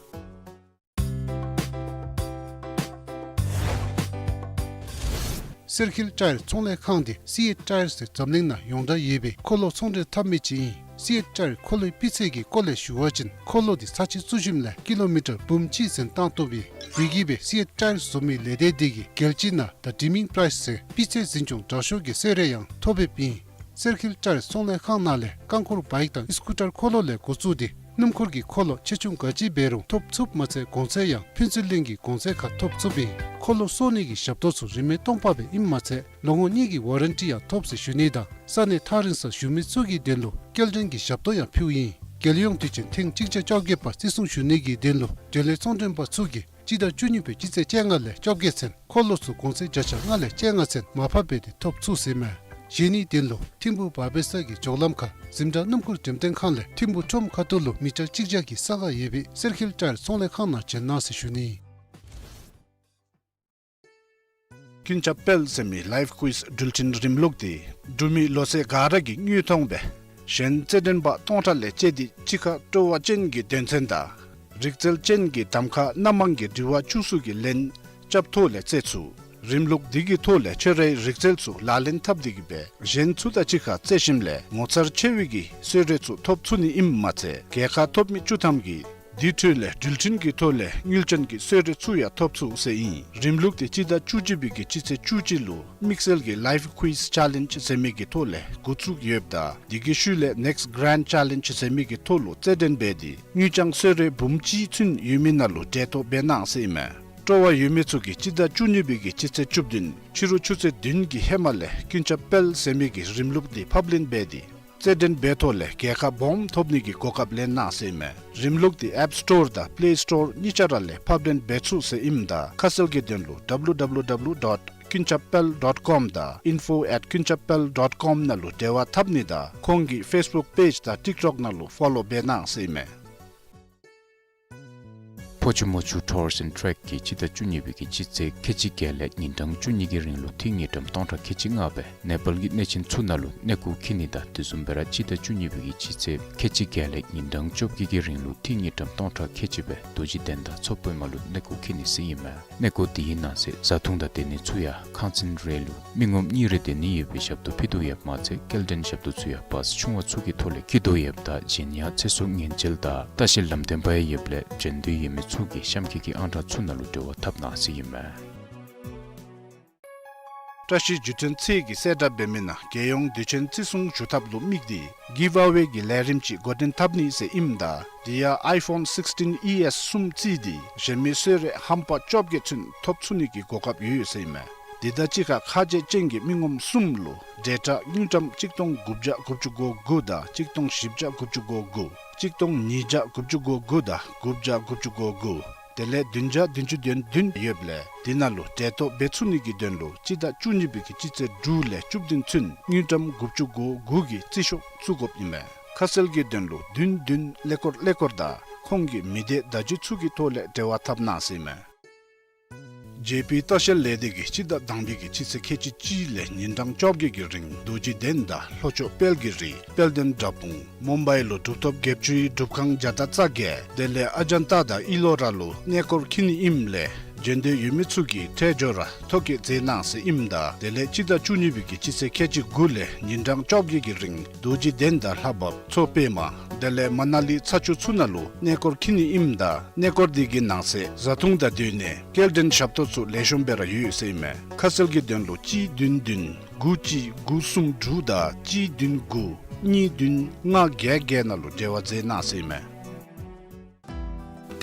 གསེར་ཁིལ་ཊ་ཡར་ཚོང་ལས་ཁང་འདི་སི་ཨེཊ་ཊ་ཡར་ཟེར་འཛམ་གླིང་ནང་ཡོངས་གྲགས་ཡོད་པའི་འཁོར་ལོ་ཚོང་འབྲེལ་འཐབ་མི་ཅིག་ཨིན། སི་ཨེཊ་ཊ་ཡར་འཁོར་ལོའི་སྤུས་ཚད་ཀྱི་སྐོར་ལས་ཞུ་བ་ཅིན་འཁོར་ལོ་འདི་ཚར་གཅིག་བཙུགས་ཞིནམ་ལས་ཀི་ལོ་མི་ཊར་འབུམ་གཅིག་ཚུན་བཏང་བཏུབ་ཨིན། དེ་གིས་སྦེ་སི་ཨེཊ་ཊ་ཡར་བཟོ་མི་ལས་སྡེ་འདི་གིས་རྒྱལ་སྤྱི་ནང་ད་ཌི་མིང་པ་རའིསི་ཟེར་སྤུས་ཚད་འཛིན་སྐྱོང་དྲག་ཤོས་ཀྱི་གསོལ་རས་ཡང་ཐོབ་ཡོདཔ་ཨིན། གསེར་ཁིལ་ཊ་ཡར་ཚོང་ལས་ཁང་ནང་ལས་རྐང་འཁོར་བཱའིཀ་དང་ཨི་སི་ཀུ་ཊར་འཁོར་ལོ་ལས་འགོ་བཙུགས་ཏེ་སྣུམ་འཁོར་གྱི་འཁོར་ལོ་ཆེ་ཆུང་ག་ཅི་འབད་རུང་ཐོབ་ཚུགསཔ་མ་ཚད་གོང་ཚད་ཡང་ཕུན་ཚོགས་གླིང་གི་གོང་ཚད་ཁར་ཐོབ་ཚུགསཔ་ཨིན། འཁོར་ལོ་གསོ་ནི་གི་ཞབས་ཏོག་ཚུ་རིན་མེད་སྟོང་པ་སྦེ་ཨིནམ་མ་ཚད་ལོ་ངོ་གཉིས་ཀྱི་ཝ་རན་ཊི་ཡང་ཐོབ་ཟེར་ཞུ་ནི་དང་ས་གནས་ཐག་རིང་སར་བཞུགས་མི་ཚུ་གི་དོན་ལུ་སྐྱེལ་འདྲེན་གྱི་ཞབས་ཏོག་ཡང་ཕུལཝ་ཨིན། རྒྱལ་ཡོངས་དུས་ཆེན་ཐེངས་གཅིག་བརྒྱ་བཅོ་བརྒྱད་པ་བརྩི་སྲུང་ཞུ་ནི་གི་དོན་ལུ་འབྲེལ་ཡོད་ཚོང་མགྲོན་པ་ཚུ་གིས་སྤྱི་ཟླ་བཅུ་གཉིས་པའི་སྤྱི་ཚེས་བཅོ་ལྔ་ལས་བཅོ་བརྒྱད་ཚུན་འཁོར་ལོ་ཚུ་གོང་ཚད་བརྒྱ་ཆ་ལྔ་ལས་བཅོ་ལྔ་ཚུན་མར་ཕབ་འབད་དེ་ཐོབ་ཚུགས་ཟེར་མས། གཞན་ནི་དོན་ལུ་ཐིམ་ཕུག་བར་པེ་ས་གི་ཇོ་ལམ་ཁ་འཛིན་གྲྭ་སྣུམ་འཁོར་འགྲེམས་སྟོན་ཁང་ལས་ཐིམ་ཕུག་ཁྲོམ་ཁ་ཐུག་ལུ་མི་ཊར་གཅིག་བརྒྱ་གི་ས་ག་ཡོད་པའི་གསེར་ཁིལ་ཊ་ཡར་ཚོང་ལས་ཁང་ནང་བྱོན་གནང་ཟེར་ཞུ་ནི། ཀུན་ཁྱབ་དཔལ་ཟེར་མི་ལའིབ་ཀུའིཛ་འགྲུལ་འཕྲིན་རིམ་ལུགས་འདི་འབྲུག་མི་ལོ་ཚད་ག་ར་གིས་དངོས་མཐོང་སྦེ་གཞན་རྩེད་འགྲན་པ་སྟོང་ཕྲག་ལས་བཅད་དེ་གཅིག་ཁར་སྤྲོ་བ་ཅན་གྱི་དོན་ཚན་དང་རིག་རྩལ་ཅན་གྱི་གདམ་ཁ་སྣ་མང་གི་དྲི་བ་བཅུ་གསུམ་གྱི་ལན་རྐྱབ་ཐོག་ལས་རྩེད་ཚུགས། རིམ་ལུགས་འདི་གི་ཐོག་ལས་ཁྱོད་རའི་རིག་རྩལ་ཚུ་ལག་ལེན་འཐབ་སྟེ་གིས་སྦེ་གཞན་ཚུ་དང་གཅིག་ཁར་རྩེད་ཞིནམ་ལས་ངོ་མཚར་ཆེ་བའི་གི་གསོལ་རས་ཚུ་ཐོབ་ཚུགས་ནི་ཨིནམ་མ་ཚད་རྒྱལ་ཁ་ཐོབ་མི་བཅུ་ཐམ་གྱིས་འདི་འཕྲོ་ལས་འགྲུལ་འཕྲིན་གྱི་ཐོག་ལས་དངུལ་ཅན་གྱི་གསོལ་རས་ཚུ་ཡང་ཐོབ་ཚུགས་ཟེར་ཨིན། རིམ་ལུགས་འདི་སྤྱི་ཟླ་བཅུ་གཅིག་པའི་གི་སྤྱི་ཚེས་བཅུ་གཅིག་ལུ་དམིགས་བསལ་གྱི་ལའིབ་ཀུའིཛ་ཆེ་ལེནཇ་ཟེར་མི་གི་ཐོག་ལས་འགོ་བཙུགས་ཡོདཔ་ད་འདི་གི་ཤུལ་ལས་ནེཀསིཊ་གེ་རེནཌ་ཆེ་ལེནཇ་ཟེར་མི་གི་ཐོག་ལུ་རྩེད་འགྲན་འབད་དེ་དངུལ་རྐྱང་གསོལ་རས་འབུམ་གཅིག་ཚུན་ཡོད་མི་ནང་ལུ་གྲལ་གཏོགས་འབད་གནང་ཟེར་ཨིན་མས། སྤྲོ་བ་ཡོད་མི་ཚུ་གིས་སྤྱི་ཟླ་བཅུ་གཉིས་པའི་གི་སྤྱི་ཚེས་བཅུ་བདུན་ཕྱི་རུ་ཆུ་ཚོད་བདུན་གྱི་ཧེ་མ་ལས་ཀུན་ཁྱབ་དཔལ་ཟེར་མི་གི་རིམ་ལུགས་འདི་ཕབ་ལེན་འབད་དེ་རྩེད་འགྲན་འབད་ཐོག་ལས་རྒྱལ་ཁ་སྦོམ་ཐོབ་ནི་གི་གོ་སྐབས་ལེན་གནང་ཟེར་ཨིན་མས། རིམ་ལུགས་འདི་ཨེཔ་སི་ཊོར་དང་པི་ལེ་སི་ཊོར་གཉིས་ཆ་ར་ལས་ཕབ་ལེན་འབད་ཚུགས་ཟེར་ཨིནམ་ད་ཁ་གསལ་གྱི་དོན་ལུ་ཌབ་ལུ་ཌབ་ལུ་ཌབ་ལུ་ཌོཊ་ཀུན་ཁྱབ་དཔལ་ཌོཊ་ཀོམ་དང་ཨིན་ཕོ་ཨེཊ་ཀུན་ཁྱབ་དཔལ་ཌོཊ་ཀོམ་ནང་ལུ་འབྲེལ་བ་འཐབ་ནི་དང་ཁོང་གི་ཕེསི་བུཀ་པེཇ་དང་ཊིཀ་ཊོཀ་ནང་ལུ་ཕོ་ལོ་འབད་གནང་ཟེར་ཨིན་མས། ཕོ་ཆུ་མོ་ཆུ་ཊུར་སི་ཨེནཌ་ཊེཀ་གིས་སྤྱི་ཟླ་བཅུ་གཉིས་པའི་གི་སྤྱི་ཚེས་ཁལ་གཅིག་བརྒྱད་ལས་ཉིན་གྲངས་བཅུ་གཉིས་ཀྱི་རིང་ལུ་ཏི་རུ་དངུལ་ཀྲམ་སྟོང་ཕྲག་ཁལ་གཅིག་ལྔ་སྦེ་ནེ་པཱལ་གྱི་གནས་ཆེན་ཚུ་ནང་ལུ་གནས་སྐོར་འཁྱིད་ནི་དང་དེ་བཟུམ་སྦེ་ར་སྤྱི་ཟླ་བཅུ་གཉིས་པའི་གི་སྤྱི་ཚེས་ཁལ་གཅིག་བརྒྱད་ལས་ཉིན་གྲངས་བཅོ་བརྒྱད་ཀྱི་རིང་ལུ་ཏི་རུ་དངུལ་ཀྲམ་སྟོང་ཕྲག་ཁལ་གཅིག་སྦེ་རྡོ་རྗེ་གདན་དང་མཚོ་པདྨ་ལུ་གནས་སྐོར་འཁྱིད་ནི་ཟེར་ཨིན་མས། གནས་སྐོར་འདི་གི་ནང་གསེས་བཟའ་འཐུང་དང་སྡོད་གནས་ཚུ་ཡང་ཁང་ཚན་རེ་ལུ་མི་ངོམ་གཉིས་རེ་སྡོད་ནི་ཡོད་པའི་ཞབས་ཏོག་ཕུལ་དོ་ཡོདཔ་མ་ཚད་སྐྱེལ་འདྲེན་ཞབས་ཏོག་ཚུ་ཡང་བཱས་ཆུང་བ་ཚུ་གི་ཐོག་ལས་འཁྱིད་དོ་ཡོདཔ་ད་གཞན་ཡང་ཚེ་སྲོག་ཉེན་བཅོལ་དང་ལྟ་བཤལ་ལམ་སྟོན་པ་ཡང་ཡོདཔ་ལས་འབྱོན་འདོད་ཡོད་མི་ཚུ་གིས་གཤམ་འཁོད་ཀྱི་ཨང་གྲངས་ཚུ་ནང་ལུ་འབྲེལ་བ་འཐབ་གནང་ཟེར་ཨིན་མས། བཀྲ་ཤིས་བརྒྱུད་འཕྲིན་ཚེ་གིས་གསལ་བསྒྲགས་འབད་མི་ནང་རྒྱལ་ཡོངས་དུས་ཆེན་བརྩི་སྲུང་ཞུ་ཐབས་ལུ་དམིགས་ཏེ་གིབ་ཨ་ཝེ་གི་ལས་རིམ་ཅིག་འགོ་འདྲེན་འཐབ་ནི་ཟེར་ཨིནམ་ད་དེ་ཡང་ཨའི་ཕོན་སིགསི་ཊིན་ཨི་ཨེསི་གསུམ་བརྩིས་ཏེ་གཞན་མི་གསོལ་རས་ཧམ་པ་བཅོ་བརྒྱད་ཚུན་ཐོབ་ཚུགས་ནི་གི་གོ་སྐབས་ཡོད་ཟེར་ཨིན་མས། དེ་དང་གཅིག་ཁར་ཁ་རྗེ་ཅན་གྱི་མི་ངོམ་གསུམ་ལུ་འབྲེལ་ཐོགས་དངུལ་ཀྲམ་གཅིག་སྟོང་དགུ་བརྒྱ་དགུ་བཅུ་གོ་དགུ་དང་གཅིག་སྟོང་བཞི་བརྒྱ་དགུ་བཅུ་གོ་དགུ། གཅིག་སྟོང་ཉིས་བརྒྱ་དགུ་བཅུ་གོ་དགུ་དང་དགུ་བརྒྱ་དགུ་བཅུ་གོ་དགུ། དེ་ལས་བདུན་བརྒྱ་བདུན་ཅུ་དོན་བདུན་ཡོདཔ་ལས་དེ་ནང་ལུ་འབྲེལ་ཐོགས་འབད་ཚུགས་ནི་གི་དོན་ལུ་སྤྱི་ཟླ་བཅུ་གཉིས་པའི་གི་སྤྱི་ཚེས་དྲུག་ལས་བཅུ་བདུན་ཚུན་དངུལ་ཀྲམ་དགུ་བཅུ་གོ་དགུ་གི་རྩིས་ཤོག་བཙུགས་དགོཔ་ཨིན་མས། ཁ་གསལ་གྱི་དོན་ལུ་བདུན་བདུན་ཀླད་ཀོར་ཀླད་ཀོར་དང་ཁོང་གི་མི་སྡེ་བརྡ་བརྒྱུད་ཚུ་གི་ཐོག་ལས་འབྲེལ་བ་འཐབ་གནང་ཟེར་ཨིན་མས། ཇེ་པི་ལྟ་བཤལ་ལས་སྡེ་གིས་སྤྱི་ཟླ་དང་པའི་གི་སྤྱི་ཚེས་ཁལ་གཅིག་གཅིག་ལས་ཉིན་གྲངས་བཅོ་བརྒྱད་ཀྱི་རིང་རྡོ་རྗེ་གདན་དང་ལྷོ་ཕྱོགས་དཔལ་གྱི་རི་དཔལ་ལྡན་དགྲ་དཔུང་མུམ་བའི་ལུ་གྲུབ་ཐོབ་བརྒྱད་ཅུའི་སྒྲུབ་ཁང་བརྒྱ་དང་རྩ་བརྒྱད། དེ་ལས་ཨ་ཇན་ཏ་དང་ཨི་ལོ་ར་ལུ་གནས་སྐོར་འཁྱིད་ནི་ཨིནམ་ལས་འབྱོན་འདོད་ཡོད་མི་ཚུ་གིས་ཁྲལ་འབྱོར་ར་ཐོ་བཀོད་མཛད་གནང་ཟེར་ཨིནམ་ད་དེ་ལས་སྤྱི་ཟླ་བཅུ་གཉིས་པའི་གི་སྤྱི་ཚེས་ཁལ་གཅིག་དགུ་ལས་ཉིན་གྲངས་བཅོ་བརྒྱད་ཀྱི་རིང་རྡོ་རྗེ་གདན་དང་ལྷ་བབས་མཚོ་པདྨ་དེ་ལས་མ་ན་ལི་ཚ་ཆུ་ཚུ་ནང་ལུ་གནས་སྐོར་འཁྱིད་ནི་ཨིནམ་ད་གནས་སྐོར་དེ་གི་ནང་གསེས་བཟའ་འཐུང་དང་སྡོད་གནས་སྐྱེལ་འདྲེན་ཞབས་ཏོག་ཚུ་ལེགས་ཤོམ་སྦེ་ར་ཡོད་ཟེར་ཨིན་མས། ཁ་གསལ་གྱི་དོན་ལུ་གཅིག་བདུན་བདུན་དགུ་གཅིག་དགུ་གསུམ་དྲུག་དང་གཅིག་བདུན་དགུ་གཉིས་བདུན་ལྔ་བརྒྱད་བརྒྱད་ནང་ལུ་འབྲེལ་བ་མཛད་གནང་ཟེར་ཨིན་མས།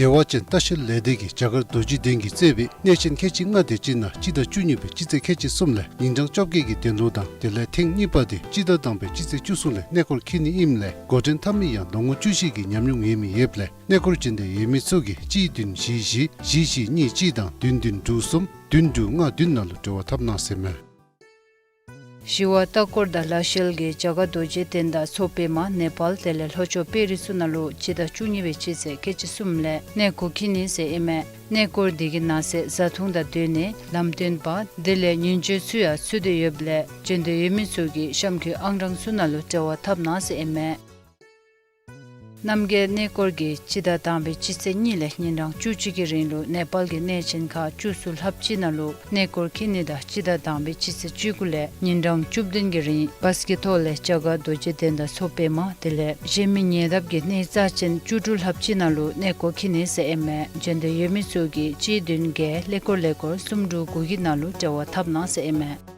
བདེ་བ་ཅན་ལྟ་བཤལ་ལས་སྡེ་གིས་རྒྱ་གར་རྡོ་རྗེ་གདན་གྱིས་གཙོས་པའི་གནས་ཆེན་ཁལ་གཅིག་ལྔ་དེ་ཅིག་ནང་སྤྱི་ཟླ་བཅུ་གཉིས་པའི་སྤྱི་ཚེས་ཁལ་གཅིག་གསུམ་ལས་ཉིན་གྲངས་བཅོ་བརྒྱད་ཀྱི་གདན་ལུང་དང་དེ་ལས་ཐེངས་གཉིས་པ་དེ་སྤྱི་ཟླ་དང་པའི་སྤྱི་ཚེས་བཅུ་གསུམ་ལས་གནས་སྐོར་འཁྱིད་ནི་ཨིནམ་ལས་འགོ་འདྲེན་འཐབ་མི་ཡང་ལོ་ངོ་བཅུ་བཞི་གི་ཉམས་མྱོང་ཡོད་མི་ཡོདཔ་ལས་གནས་སྐོར་འབྱོན་འདོད་ཡོད་མི་ཚུ་གིས་གཅིག་བདུན་བཞི་བཞི་བཞི་བཞི་གཉིས་གཅིག་དང་བདུན་བདུན་དྲུག་གསུམ་བདུན་དྲུག་ལྔ་བདུན་ནང་ལུ་འབྲེལ་བ་འཐབ་གནང་ཟེར་ཨིན་མས། ཞི་བ་ལྟ་སྐོར་དང་ལྷ་བཤལ་གྱིས་རྒྱ་གར་རྡོ་རྗེ་གདན་དང་མཚོ་པདྨ་ནེ་པཱལ་དེ་ལས་ལྷོ་ཕྱོགས་དཔལ་རི་ཚུ་ནང་ལུ་སྤྱི་ཟླ་བཅུ་གཉིས་པའི་སྤྱི་ཚེས་ཁལ་གཅིག་གསུམ་ལས་གནས་སྐོར་འཁྱིད་ནི་ཟེར་ཨིན་མས། གནས་སྐོར་དེ་གི་ནང་གསེས་བཟའ་འཐུང་དང་སྡོད་གནས་ལམ་སྟོན་པ་དེ་ལས་ཉིན་མཆོད་ཚུ་ཡང་ཚུད་དེ་ཡོདཔ་ལས་འབྱོན་འདོད་ཡོད་མི་ཚུ་གིས་གཤམ་འཁོད་ཨང་གྲངས་ཚུ་ནང་ལུ་འབྲེལ་བ་འཐབ་གནང་ཟེར་ཨིན་མས། རྣམ་རྒྱལ་གནས་སྐོར་གྱིས་སྤྱི་ཟླ་དང་པའི་སྤྱི་ཚེས་གཉིས་ལས་ཉིན་གྲངས་བཅུ་གཅིག་གི་རིང་ལུ་ནེ་པཱལ་གྱི་གནས་ཆེན་ཁག་བཅུ་གསུམ་ལྷགཔ་ཅིག་ནང་ལུ་གནས་སྐོར་འཁྱིད་ནི་དང་སྤྱི་ཟླ་དང་པའི་སྤྱི་ཚེས་བཅུ་དགུ་ལས་ཉིན་གྲངས་བཅུ་བདུན་གྱི་རིང་བཱས་ཀྱི་ཐོག་ལས་རྒྱ་གར་རྡོ་རྗེ་གདན་དང་མཚོ་པདྨ་དེ་ལས་གཞན་མི་ཉེ་འདབས་ཀྱི་གནས་རྩ་ཆེན་བཅུ་དྲུག་ལྷགཔ་ཅིག་ནང་ལུ་གནས་སྐོར་འཁྱིད་ནི་ཟེར་ཨིན་མས། འབྱོན་འདོད་ཡོད་མི་ཚུ་གིས་གཅིག་བདུན་བརྒྱད་ཀླད་ཀོར་ཀླད་ཀོར་གསུམ་དྲུག་དགུ་བརྒྱད་ནང་ལུ་འབྲེལ་བ་འཐབ་གནང་ཟེར་ཨིན་མས།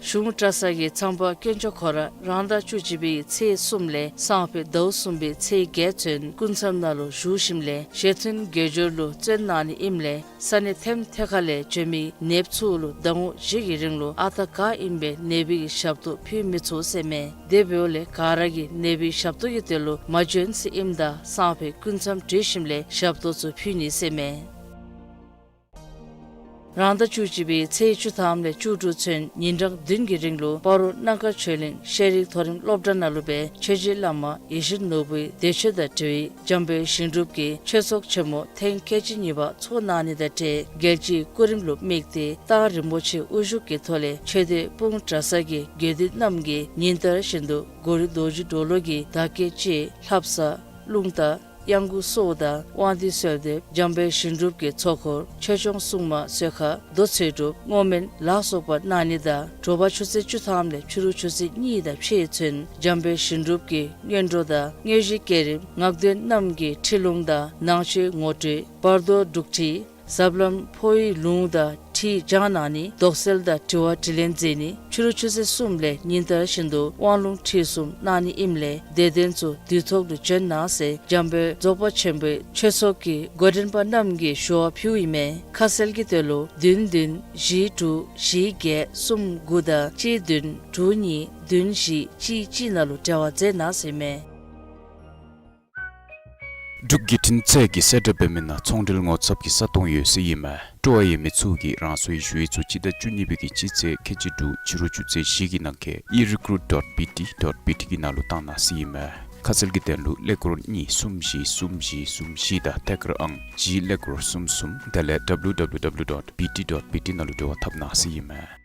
གཞུང་གྲྭ་ཚང་གི་ཚངས་པ་དཀོན་མཆོག་ཁོ་ར་རང་ཟླ་བཅུ་གཅིག་པའི་ཚེས་གསུམ་ལས་སང་ཕོད་ཟླཝ་གསུམ་པའི་ཚེས་བརྒྱད་ཚུན་སྐུ་མཚམས་ནང་ལུ་བཞུགས་ཞིནམ་ལས་ཞལ་མཐུན་དགེ་སྦྱོར་ལུ་བརྩོན་གནང་ནི་ཨིནམ་ལས་ས་གནས་ཐེམ་ཐེ་ཁ་ལས་བྱོན་མི་ནདཔ་ཚུ་ལུ་ཟླ་ངོ་བཞི་གི་རིང་ལུ་ཨ་རྟག་ག་ཨིན་པའི་ནད་པའི་ཞབས་ཏོག་ཕུལ་མི་ཚུགས་ཟེར་མས། དེ་འབདཝ་ལས་ག་ར་གིས་ནད་པའི་ཞབས་ཏོག་གི་དོན་ལུ་མ་བྱོན་ཟེར་ཨིནམ་ད་སང་ཕོད་སྐུ་མཚམས་གྲོལ་ཞིནམ་ལས་ཞབས་ཏོག་ཚུ་ཕུལ་ནི་ཟེར་མས། རང་ཟླ་བཅུ་གཅིག་པའི་ཚེས་བཅུ་ཐམ་ལས་བཅུ་དྲུག་ཚུན་ཉིན་གྲངས་བདུན་གྱི་རིང་ལུ་སྤ་རོ་སྣ་དཀར་ཆོས་གླིང་ཤེས་རིག་མཐོ་རིམ་སློབ་གྲྭ་ནང་ལུ་སྦེ་ཆོས་རྗེ་བླ་མ་ཡེ་ཤེས་ནོར་བུའི་འདས་མཆོད་དང་འབྲེལ་བའི་འཇམ་དཔལ་ཞིང་སྒྲུབ་ཀྱི་ཆོས་ཚོགས་ཆེན་མོ་ཐེངས་ཁལ་གཅིག་གཉིས་པ་ཚོགས་གནང་ནི་དང་འབྲེལ་རྒྱལ་སྤྱིའི་སྐུ་རིམ་ལུ་དམིགས་ཏེ་རྟག་རིན་པོ་ཆེ་དབུ་བཞུགས་ཀྱི་ཐོག་ལས་ཆོས་སྡེ་སྤུངས་གྲྭ་ཚང་གི་དགེ་འདུན་རྣམས་ཀྱིས་ཉིན་ལྟར་བཞིན་དུ་གོ་རི་རྡོ་རྗེ་གྲོ་ལོད་ཀྱི་བདག་བསྐྱེད་ཅེས་ལྷ་བསངས་རླུང་རྟ་གཡང་འགུགས་སོགས་དང་དབང་འདུས་གསོལ་འདེབས་འཇམ་དཔལ་ཞིང་སྒྲུབ་ཀྱི་ཚོགས་འཁོར་ཆོས་སྐྱོང་སྲུང་མ་གསོལ་ཁ་མདོ་ཚེ་སྒྲུབ་བསྔོ་སྨོན་ལ་སོགས་པ་གནང་ནི་དང་དྲོ་པ་ཆུ་ཚོད་བཅུ་ཐམ་ལས་ཕྱི་རུ་ཆུ་ཚོད་གཉིས་དང་ཕྱེད་ཚུན་འཇམ་དཔལ་ཞིང་སྒྲུབ་ཀྱི་སྔོན་འགྲོ་དང་དངོས་གཞི་བསྐྱེད་རིམ་ངག་འདོན་རྣམས་ཀྱི་ཁྲིད་ལུང་དང་ནང་ཆོས་ངོ་སྤྲོད་བར་དོ་སྒྲུག་ཁྲིད་ཟབ་ལམ་འཕོ་བའི་ལུང་དང་ཁྲིད་སྦྱང་གནང་ནི་དོགས་སེལ་དང་དྲི་བ་དྲིས་ལན་མཛད་ནི་ཕྱི་རུ་ཆུ་ཚོད་གསུམ་ལས་ཉིན་ལྟར་བཞིན་དུ་དབང་ལུང་ཁྲིད་གསུམ་གནང་ནི་ཨིནམ་ལས་དད་ལྡན་ཚུ་དུས་ཐོག་ཏུ་བྱོན་གནང་ཟེར་འཇམ་དཔལ་རྫོགས་པ་ཆེན་པོའི་ཆོས་ཚོགས་ཀྱི་འགོ་འདྲེན་པ་རྣམས་ཀྱིས་ཞུ་བ་ཕུལཝ་ཨིན་མས། ཁ་གསལ་གྱི་དོན་ལུ་བདུན་བདུན་བཞི་དྲུག་བཞི་བརྒྱད་གསུམ་དགུ་དང་གཅིག་བདུན་དྲུག་གཉིས་བདུན་བཞི་གཅིག་གཅིག་ནང་ལུ་འབྲེལ་བ་མཛད་གནང་ཟེར་ཨིན་མས། འབྲུག་བརྒྱུད་འཕྲིན་ཚད་ཀྱིས་གསལ་བསྒྲགས་འབད་མི་ནང་ཚོང་འབྲེལ་ངོ་ཚབ་ཀྱི་ས་སྟོང་ཡོད་ཟེར་ཨིན་མས། སྤྲོ་བ་ཡོད་མི་ཚུ་གིས་རང་སོའི་ཞུ་ཡིག་ཚུ་སྤྱི་ཟླ་བཅུ་གཉིས་པའི་གི་སྤྱི་ཚེས་ཁལ་གཅིག་དྲུག་ཕྱི་རུ་ཆུ་ཚོད་བཞི་གི་ནང་འཁོད་e recruit dot B T dot B T གི་ནང་ལུ་བཏང་གནང་ཟེར་ཨིན་མས། ཁ་གསལ་གྱི་དོན་ལུ་ཀླད་ཀོར་གཉིས་གསུམ་བཞི་གསུམ་བཞི་གསུམ་བཞི་དང་ཐད་ཀར་ཨང་གཅིག་ཀླད་ཀོར་གསུམ་གསུམ་དེ་ལས་W W W dot B T dot B T ནང་ལུ་འབྲེལ་བ་འཐབ་གནང་ཟེར་ཨིན་མས།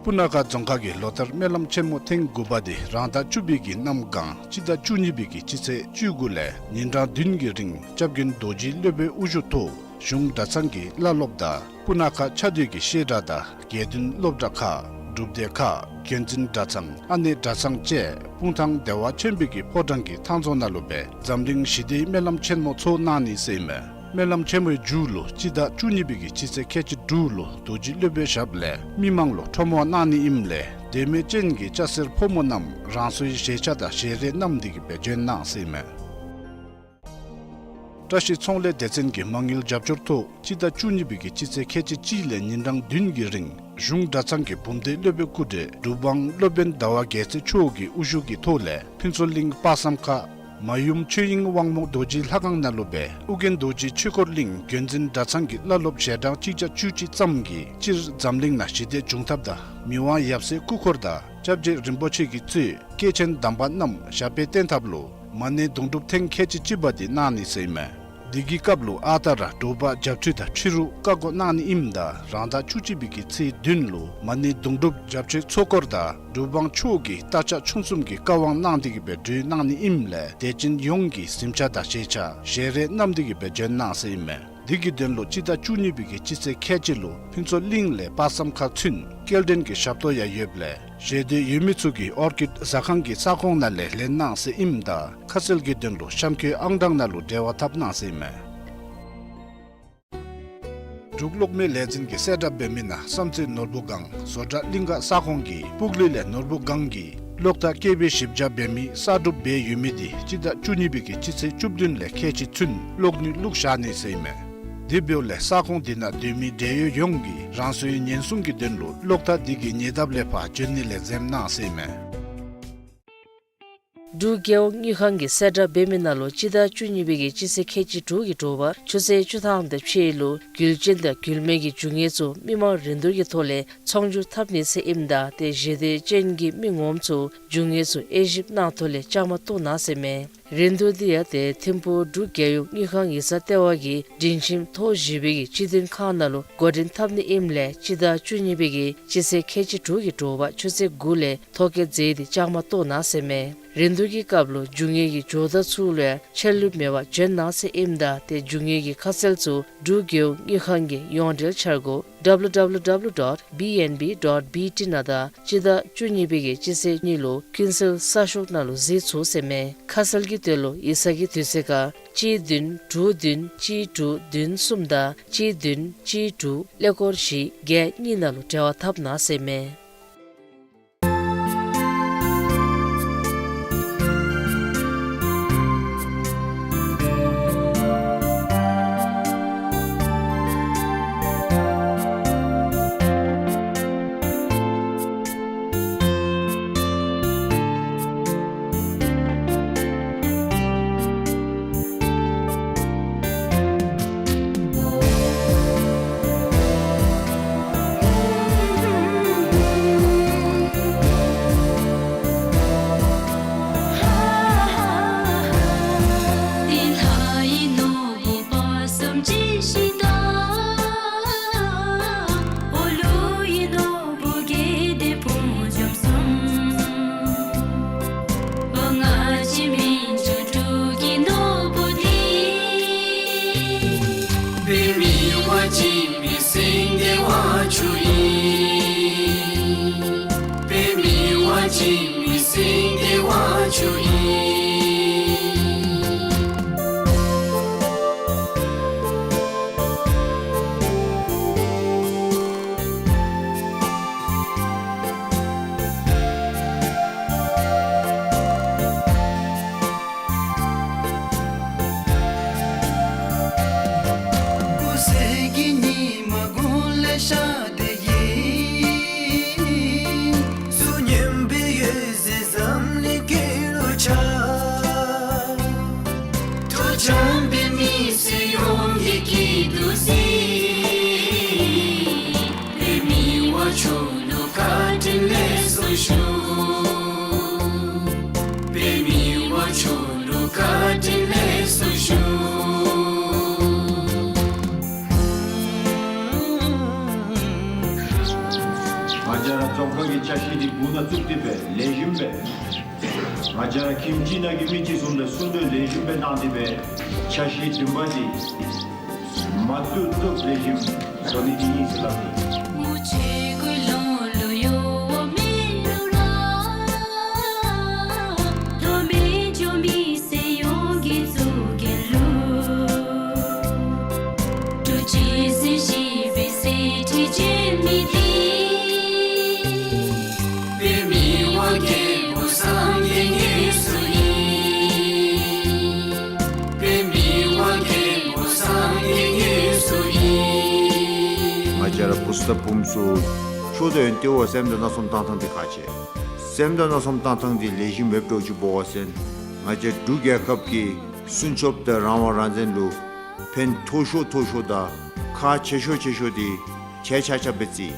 སྤུ་ན་ཁ་རྫོང་ཁག་གི་ལོ་ལྟར་སྨོན་ལམ་ཆེན་མོ་ཐེངས་དགུ་པ་དེ་རང་ཟླ་བཅུ་པའི་གི་གནམ་གང་སྤྱི་ཟླ་བཅུ་གཉིས་པའི་གི་སྤྱི་ཚེས་བཅུ་དགུ་ལས་ཉིན་གྲངས་བདུན་གྱི་རིང་སྐྱབས་མགོན་རྡོ་རྗེ་སློབ་དཔོན་དབུ་བཞུགས་ཐོག་གཞུང་གྲྭ་ཚང་གི་བླ་སློབ་དང་སྤུ་ན་ཁ་ཆ་སྡོད་ཀྱི་བཤད་གྲྭ་དང་དགེ་འདུན་སློབ་གྲྭ་ཁག་སྒྲུབ་སྡེ་ཁག་མཁན་འཛིན་གྲྭ་ཚང་ཨ་ནེ་གྲྭ་ཚང་བཅས་སྤུངས་ཐང་བདེ་བ་ཆེན་པོའི་གི་ཕོ་བྲང་གི་ཐང་རྫོང་ནང་ལུ་སྦེ་འཛམ་གླིང་ཞི་བདེའི་སྨོན་ལམ་ཆེན་མོ་ཚོགས་གནང་ནི་ཟེར་ཨིན་མས། སྨོན་ལམ་ཆེན་མོའི་མཇུག་ལུ་སྤྱི་ཟླ་བཅུ་གཉིས་པའི་གི་སྤྱི་ཚེས་ཁལ་གཅིག་དྲུག་ལུ་རྡོ་རྗེ་སློབ་དཔོན་ཞབས་ལས་མི་མང་ལུ་ཁྲོམ་དབང་གནང་ནི་ཨིནམ་ལས་དད་མོས་ཅན་གྱི་སྐྱ་སེར་ཕོ་མོ་རྣམས་རང་སོའི་ཞལ་ཆ་དང་ཞལ་རས་བསྣམས་ཏེ་གི་སྦེ་འབྱོན་གནང་ཟེར་ཨིན་མས། བཀྲ་ཤིས་ཚོང་ལས་སྡེ་ཚན་གྱི་མ་དངུལ་རྒྱབ་སྐྱོར་ཐོག་སྤྱི་ཟླ་བཅུ་གཉིས་པའི་གི་སྤྱི་ཚེས་ཁལ་གཅིག་གཅིག་ལས་ཉིན་གྲངས་བདུན་གྱི་རིང་གཞུང་གྲྭ་ཚང་གི་བུམ་སྡེ་སློབ་དཔོན་སྐུ་བགྲེས་འབྲུག་འབངས་སློབ་དཔོན་ཟླ་བ་རྒྱལ་མཚན་མཆོག་གི་དབུ་བཞུགས་ཀྱི་ཐོག་ལས་ཕུན་ཚོགས་གླིང་དཔག་བསམ་ཁ་མ་ཡུམ་ཆོས་དབྱིངས་དབང་མོ་རྡོ་རྗེ་ལྷ་ཁང་ནང་ལུ་སྦེ་ཨོ་རྒྱན་རྡོ་རྗེ་ཆོས་འཁོར་གླིང་བརྒྱུད་འཛིན་གྲྭ་ཚང་གི་བླ་སློབ་ཞལ་གྲངས་གཅིག་བརྒྱ་བཅུ་གཅིག་ཙམ་གྱིས་སྤྱིར་འཛམ་གླིང་ནང་ཞི་བདེ་འབྱུང་ཐབས་དང་མི་དབང་ཡབ་སྲས་སྐུ་འཁོར་དང་སྐྱབས་རྗེ་རིན་པོ་ཆེ་གིས་གཙོས་སྐྱེས་ཆེན་དམ་པ་རྣམས་ཞབས་པད་བརྟན་ཐབས་ལུ་མ་ཎི་དུང་སྒྲུབ་ཐེངས་ཁལ་གཅིག་གཅིག་པ་འདི་གནང་ནི་ཟེར་ཨིན་མས། འདི་གི་སྐབས་ལུ་ཨ་རྟག་ར་དྲོ་པ་བྱབས་ཁྲུས་དང་ཁྲུས་རོགས་བཀའ་བསྒོ་གནང་ནི་ཨིནམ་ད་རང་ཟླ་བཅུ་གཅིག་པའི་གི་ཚེས་བདུན་ལུ་མ་ཎི་དུང་སྒྲུབ་བྱབས་ཆོས་ཚོགས་འཁོར་དང་འབྲུག་འབངས་ཕྱོགས་ཀྱི་རྟ་ཕྱག་མཆོང་གསུམ་གྱི་བཀའ་དབང་གནང་སྟེ་གི་སྦེ་གྲོལ་གནང་ནི་ཨིནམ་ལས་དད་ཅན་ཡོངས་ཀྱིས་གཟིམ་ཆ་དང་ཞལ་ཆ་ཞལ་རས་བསྣམས་ཏེ་གི་སྦེ་འབྱོན་གནང་ཟེར་ཨིན་མས། འདི་གི་དོན་ལུ་སྤྱི་ཟླ་བཅུ་གཉིས་པའི་གི་སྤྱི་ཚེས་ཁལ་གཅིག་ལུ་ཕུན་ཚོགས་གླིང་ལས་དཔག་བསམ་ཁ་ཚུན་སྐྱེལ་འདྲེན་གྱི་ཞབས་ཏོག་ཡང་ཡོདཔ་ལས་ཞེ་འདོད་ཡོད་མི་ཚུ་གིས་ཨོར་ཀིཌ་ཟ་ཁང་གི་ས་ཁོངས་ནང་ལས་ལེན་གནང་ཟེར་ཨིནམ་ད་ཁ་གསལ་གྱི་དོན་ལུ་གཤམ་འཁོད་ཨང་གྲངས་ནང་ལུ་འབྲེལ་བ་འཐབ་གནང་ཟེར་ཨིན་མས། འབྲུག་གློག་མེ་ལས་འཛིན་གྱིས་གསལ་བསྒྲགས་འབད་མི་ནང་བསམ་རྩེ་ནོར་བུ་སྒང་བཟོ་གྲྭ་གླིང་ག་ས་ཁོངས་ཀྱི་སྤུག་ལེ་ལས་ནོར་བུ་སྒང་གི་གློག་ཐག་སྐེད་པའི་ཞིབ་ཆ་འབད་མི་གསར་སྒྲུབ་འབད་ཡོད་མི་འདི་སྤྱི་ཟླ་བཅུ་གཉིས་པའི་གི་སྤྱི་ཚེས་བཅུ་བདུན་ལས་ཁལ་གཅིག་ཚུན་གློག་ནུས་བླུགས་བཞག་ནི་ཟེར་ཨིན་མས། དེ་འབདཝ་ལས་ས་ཁོངས་འདི་ནང་སྡོད་མི་འབྲེལ་ཡོད་ཡོངས་ཀྱིས་རང་སོའི་ཉེན་སྲུང་གི་དོན་ལུ་གློག་ཐག་འདི་གི་ཉེ་འདབས་ལས་ཕར་འབྱོན་ནི་ལས་འཛེམ་གནང་ཟེར་ཨིན་མས། འབྲུག་རྒྱལ་ཡོངས་དངུལ་ཁང་གིས་གསལ་བསྒྲགས་འབད་མི་ནང་ལུ་སྤྱི་ཟླ་བཅུ་གཉིས་པའི་གི་སྤྱི་ཚེས་ཁལ་གཅིག་དྲུག་གི་དྲོ་པ་ཆུ་ཚོད་བཅུ་ཐམ་དང་ཕྱེད་ལུ་རྒྱུ་ཅན་དང་རྒྱུ་མེད་ཀྱི་རྒྱུ་དངོས་ཚུ་མི་མང་རིན་བསྡུར་གྱི་ཐོག་ལས་ཚོང་སྒྱུར་འཐབ་ནི་ཟེར་ཨིནམ་ད་ཏེ་ཞེ་འདོད་ཅན་གྱི་མི་ངོམ་ཚུ་རྒྱུ་དངོས་ཚུ་དབྱེ་ཞིབ་གནང་ཐོག་ལས་བཅའ་མར་གཏོགས་གནང་ཟེར་ཨིན་མས། རིན་བསྡུར་འདི་ཡང་ཏེ་ཐིམ་ཕུག་འབྲུག་རྒྱལ་ཡོངས་དངུལ་ཁང་ཡིག་ཚང་ལྟེ་བ་གི་སྒྲིང་ཁྱིམ་ཐོག་བཞི་པའི་གི་སྤྱི་མཐུན་ཁང་ནང་ལུ་འགོ་འདྲེན་འཐབ་ནི་ཨིནམ་ལས་སྤྱི་ཟླ་བཅུ་གཉིས་པའི་གི་སྤྱི་ཚེས་ཁལ་གཅིག་དྲུག་གི་དྲོ་པ་ཆུ་ཚོད་དགུ་ལས་ཐོ་བཀོད་མཛད་དེ་བཅའ་མར་གཏོགས་གནང་ཟེར་ཨིན་མས། རིན་བསྡུར་གྱི་སྐབས་ལུ་རྒྱུ་དངོས་ཀྱི་ཇོ་བདག་ཚུ་ལུ་ཡང་ཕྱིར་ལུས་མེད་པར་འབྱོན་གནང་ཟེར་ཨིནམ་ད་ཏེ་རྒྱུ་དངོས་ཀྱི་ཁ་གསལ་ཚུ་འབྲུག་རྒྱལ་ཡོངས་དངུལ་ཁང་གི་ཡོངས་འབྲེལ་འཆར་སྒོ་W W W dot B N B dot B T ནང་དང་སྤྱི་ཟླ་བཅུ་གཉིས་པའི་གི་སྤྱི་ཚེས་གཉིས་ལུ་ཀུན་གསལ་གསར་ཤོག་ནང་ལུ་གཟིགས་ཚུགས་ཟེར་ཨིན་མས། ཁ་གསལ་གྱི་དོན་ལུ་ཡིག་ཚང་གི་དུས་ཚོད་ཁར་གཅིག་བདུན་དྲུག་བདུན་གཅིག་དྲུག་བདུན་གསུམ་དང་གཅིག་བདུན་གཅིག་དྲུག་ཀླད་ཀོར་བཞི་བརྒྱད་གཉིས་ནང་ལུ་འབྲེལ་བ་འཐབ་གནང་ཟེར་ཨིན་མས། ང་བཅས་ར་རྫོང་ཁག་གི་ཆ་ཤས་འདི་འབུ་ནང་བཙུགས་ཏེ་སྦེ་ལེགས་ཤོམ་སྦེ་ང་བཅས་ར་ཁྱིམ་གཅིག་ནང་གི་མི་གཅིག་བཟུམ་ལས་སྲུང་སྐྱོབ་ལེགས་ཤོམ་སྦེ་གནང་སྟེ་སྦེ་ཆ་ཤས་བདུན་པ་འདི་མ་བཏུབ་བཏུབ་ལེགས་ཤོམ་བཟོ་ནི་འདི་ཨིན་ཟེར་སླབ་ཨིན། ཞེས་པའི་གསེར་ཁྲི་འཇོན་མི་འདི། དཔེ་མི་དབང་རྒྱལ་པོ་སངས་རྒྱས་ངེས་སུ་ཡིན། དཔེ་མི་དབང་རྒྱལ་པོ་སངས་རྒྱས་ངེས་སུ་ཡིན། ང་བཅས་ར་བུཚ་དང་བུམོ་ཚུ་ཆོས་དང་ཡོན་ཏན་འབདཝ་སེམས་དང་རྣམ་གསུམ་བཏང་ཐངས་འདི་ཁག་ཆེ། སེམས་དང་རྣམ་གསུམ་བཏང་ཐངས་འདི་ལེགས་ཤོམ་མེདཔ་འགྱོ་ཅི་འབད་བ་ཅིན་ང་བཅས་འབྲུག་རྒྱལ་ཁབ་ཀྱི་སྲུང་སྐྱོབ་དང་རང་དབང་རང་བཙན་ལུ་ཕན་མཐོ་ཤོས་མཐོ་ཤོས་དང་ཁག་ཆེ་ཤོས་ཆེ་ཤོས་འདི་ཁྱེད་ཆ་ཁྱབ་སྦེ་བརྩི།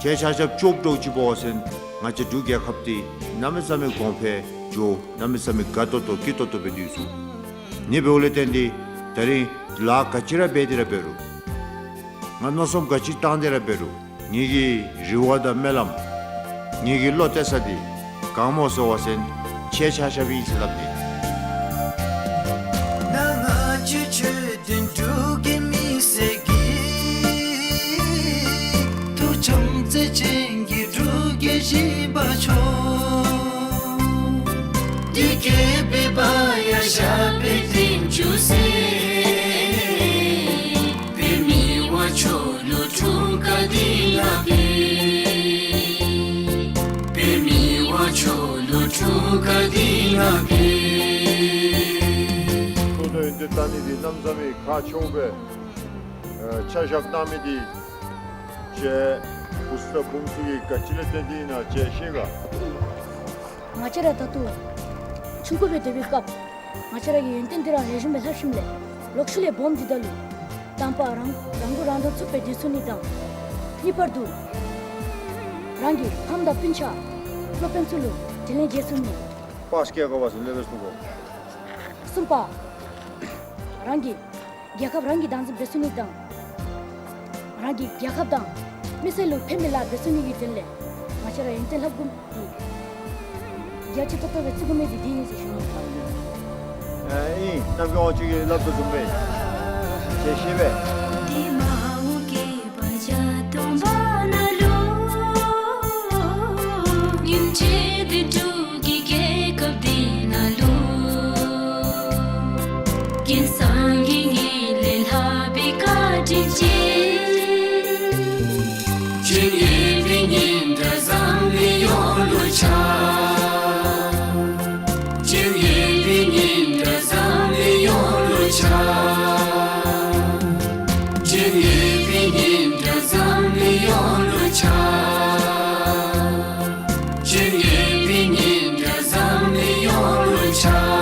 ཁྱེད་ཆ་ཁྱབ་སྐྱོབ་འགྱོ་ཅི་འབད་བ་ཅིན་ང་བཅས་འབྲུག་རྒྱལ་ཁབ་འདི་གནམ་མེད་ས་མེད་གོང་འཕེལ་འགྱོ། གནམ་མེད་ས་མེད་དགའ་ཏོག་ཏོ་སྐྱིད་ཏོག་ཏོ་སྦེ་སྡོད་ཚུགས། ཨ་ནི་འབདཝ་ལས་བརྟེན་ཏེ་ད་རིས་ལཱ་ག་ཅི་ར་འབད་དེ་ར་འབད་རུང་ང་མནོ་བསམ་ག་ཅི་བཏང་སྟེ་ར་འབད་རུང་ངེ་གི་རེ་བ་དང་སྨོན་ལམ་ངེ་གི་བློ་གཏད་ས་འདི་ག་སྨོ་ཟེར་བ་ཅིན་ཁྱེད་ཆ་ཁྱབ་ཨིན་ཟེར་སླབ་སྟེ། ད་ང་བཅས་ཆོས་ལྡན་འབྲུག་གི་མི་སེར་གྱིས་ཐུགས་བྱམས་བརྩེ་ཅན་གྱི་འབྲུག་རྒྱལ་བཞི་པ་མཆོག་འདི་གི་སྦེ་འབད་ཡར་ཞབས་པད་བརྟན་བཅུག་ཟེར། དཔེ་མི་དབང་མཆོག་ལུ་འཁྲུངས་སྐར་འདི་ནང་འབད། དཔེ་མི་དབང་མཆོག་ལུ་འཁྲུངས་སྐར་འདི་ནང་འབད། ཆོས་དང་ཡོན་ཏན་བཏང་ནི་འདི་གནམ་མེད་ས་མེད་ཁག་ཆེཝ་སྦེ་ཨ་ཆ་བཞག་བཏང་མི་འདི་ཁྱེད་བུཚ་དང་བུམོ་ཚུ་གིས་ག་ཅི་ལས་བརྟེན་ཏེ་ཨིན་ན་ཁྱེད་ཤེས་ག། ང་བཅས་ར་ད་ལྟོ་ཆུང་ཀུ་སྦེ་སྡོད་པའི་སྐབས་ང་བཅས་ར་གི་ཡོན་ཏན་འདི་ར་ལེགས་ཤོམ་སྦེ་ལྷབ་ཞིནམ་ལས་ལོག་ཤུལ་ལས་སྦོམ་འདི་ད་ལུ་དང་པ་རང་རང་མགོ་རང་ཐོག་ཚུགས་སྦེ་སྡོད་ཚུགས་ནི་དང་གཉིས་པར་དུ་རང་གི་ཕམ་དང་སྤུན་ཆ་སློབ་དཔོན་ཚུ་ལུ་དྲིན་ལན་འཇལ་ཚུགས་ནི། པ་སྐྱེ་དགོ་པ་སུ་ལས་བེ་སུ་གོ། གསུམ་པ་རང་གི་རྒྱལ་ཁབ་རང་གིས་བདག་འཛིན་འབད་ཚུགས་ནི་དང་རང་གི་རྒྱལ་ཁབ་དང་མི་སེར་ལུ་ཕན་པའི་ལཱ་འབད་ཚུགས་ནི་གི་དོན་ལས་ང་བཅས་ར་ཡོན་ཏན་ལྷབ་དགོ་མི་འདི་རྒྱ་ཆེ་ཏོག་ཏོ་སྦེ་བརྩི་དགོ་མི་འདི་འདི་ཨིན་ཟེར་ཞུ་ནི། ཨ་ཨིན། གནམ་གྱི་དབང་ཕྱུག་གིས་སླབ་དོ་བཟུམ་སྦེ་ཁྱེད་ཤེས་པས། འདི་མ་འོངས་བརྒྱད་པ་བརྒྱ་སྟོང་པ་ནང་ལུ་ཉིན་བྱེད་དུ་འབྲུག་གི་རྒྱལ་ཁབ་འདི་ནང་ལུ་རྒྱན་སངས་རྒྱས་ངེས་ལས་ལྷག་པའི་བཀའ་དྲིན་ཅན། སྤྱན་གཡས་པའི་སྙན་གྲགས་འཛམ་གླིང་ཡོངས་ལུ་ཁྱབ། སྤྱན་གཡས་པའི་སྙན་གྲགས་འཛམ་གླིང་ཡོངས་ལུ་ཁྱབ། སྤྱན་གཡས་པའི་སྙན་གྲགས་འཛམ་གླིང་ཡོངས་ལུ་ཁྱབ། སྤྱན་གཡས་པའི་སྙན་གྲགས་འཛམ་གླིང་ཡོངས་ལུ་ཁྱབ།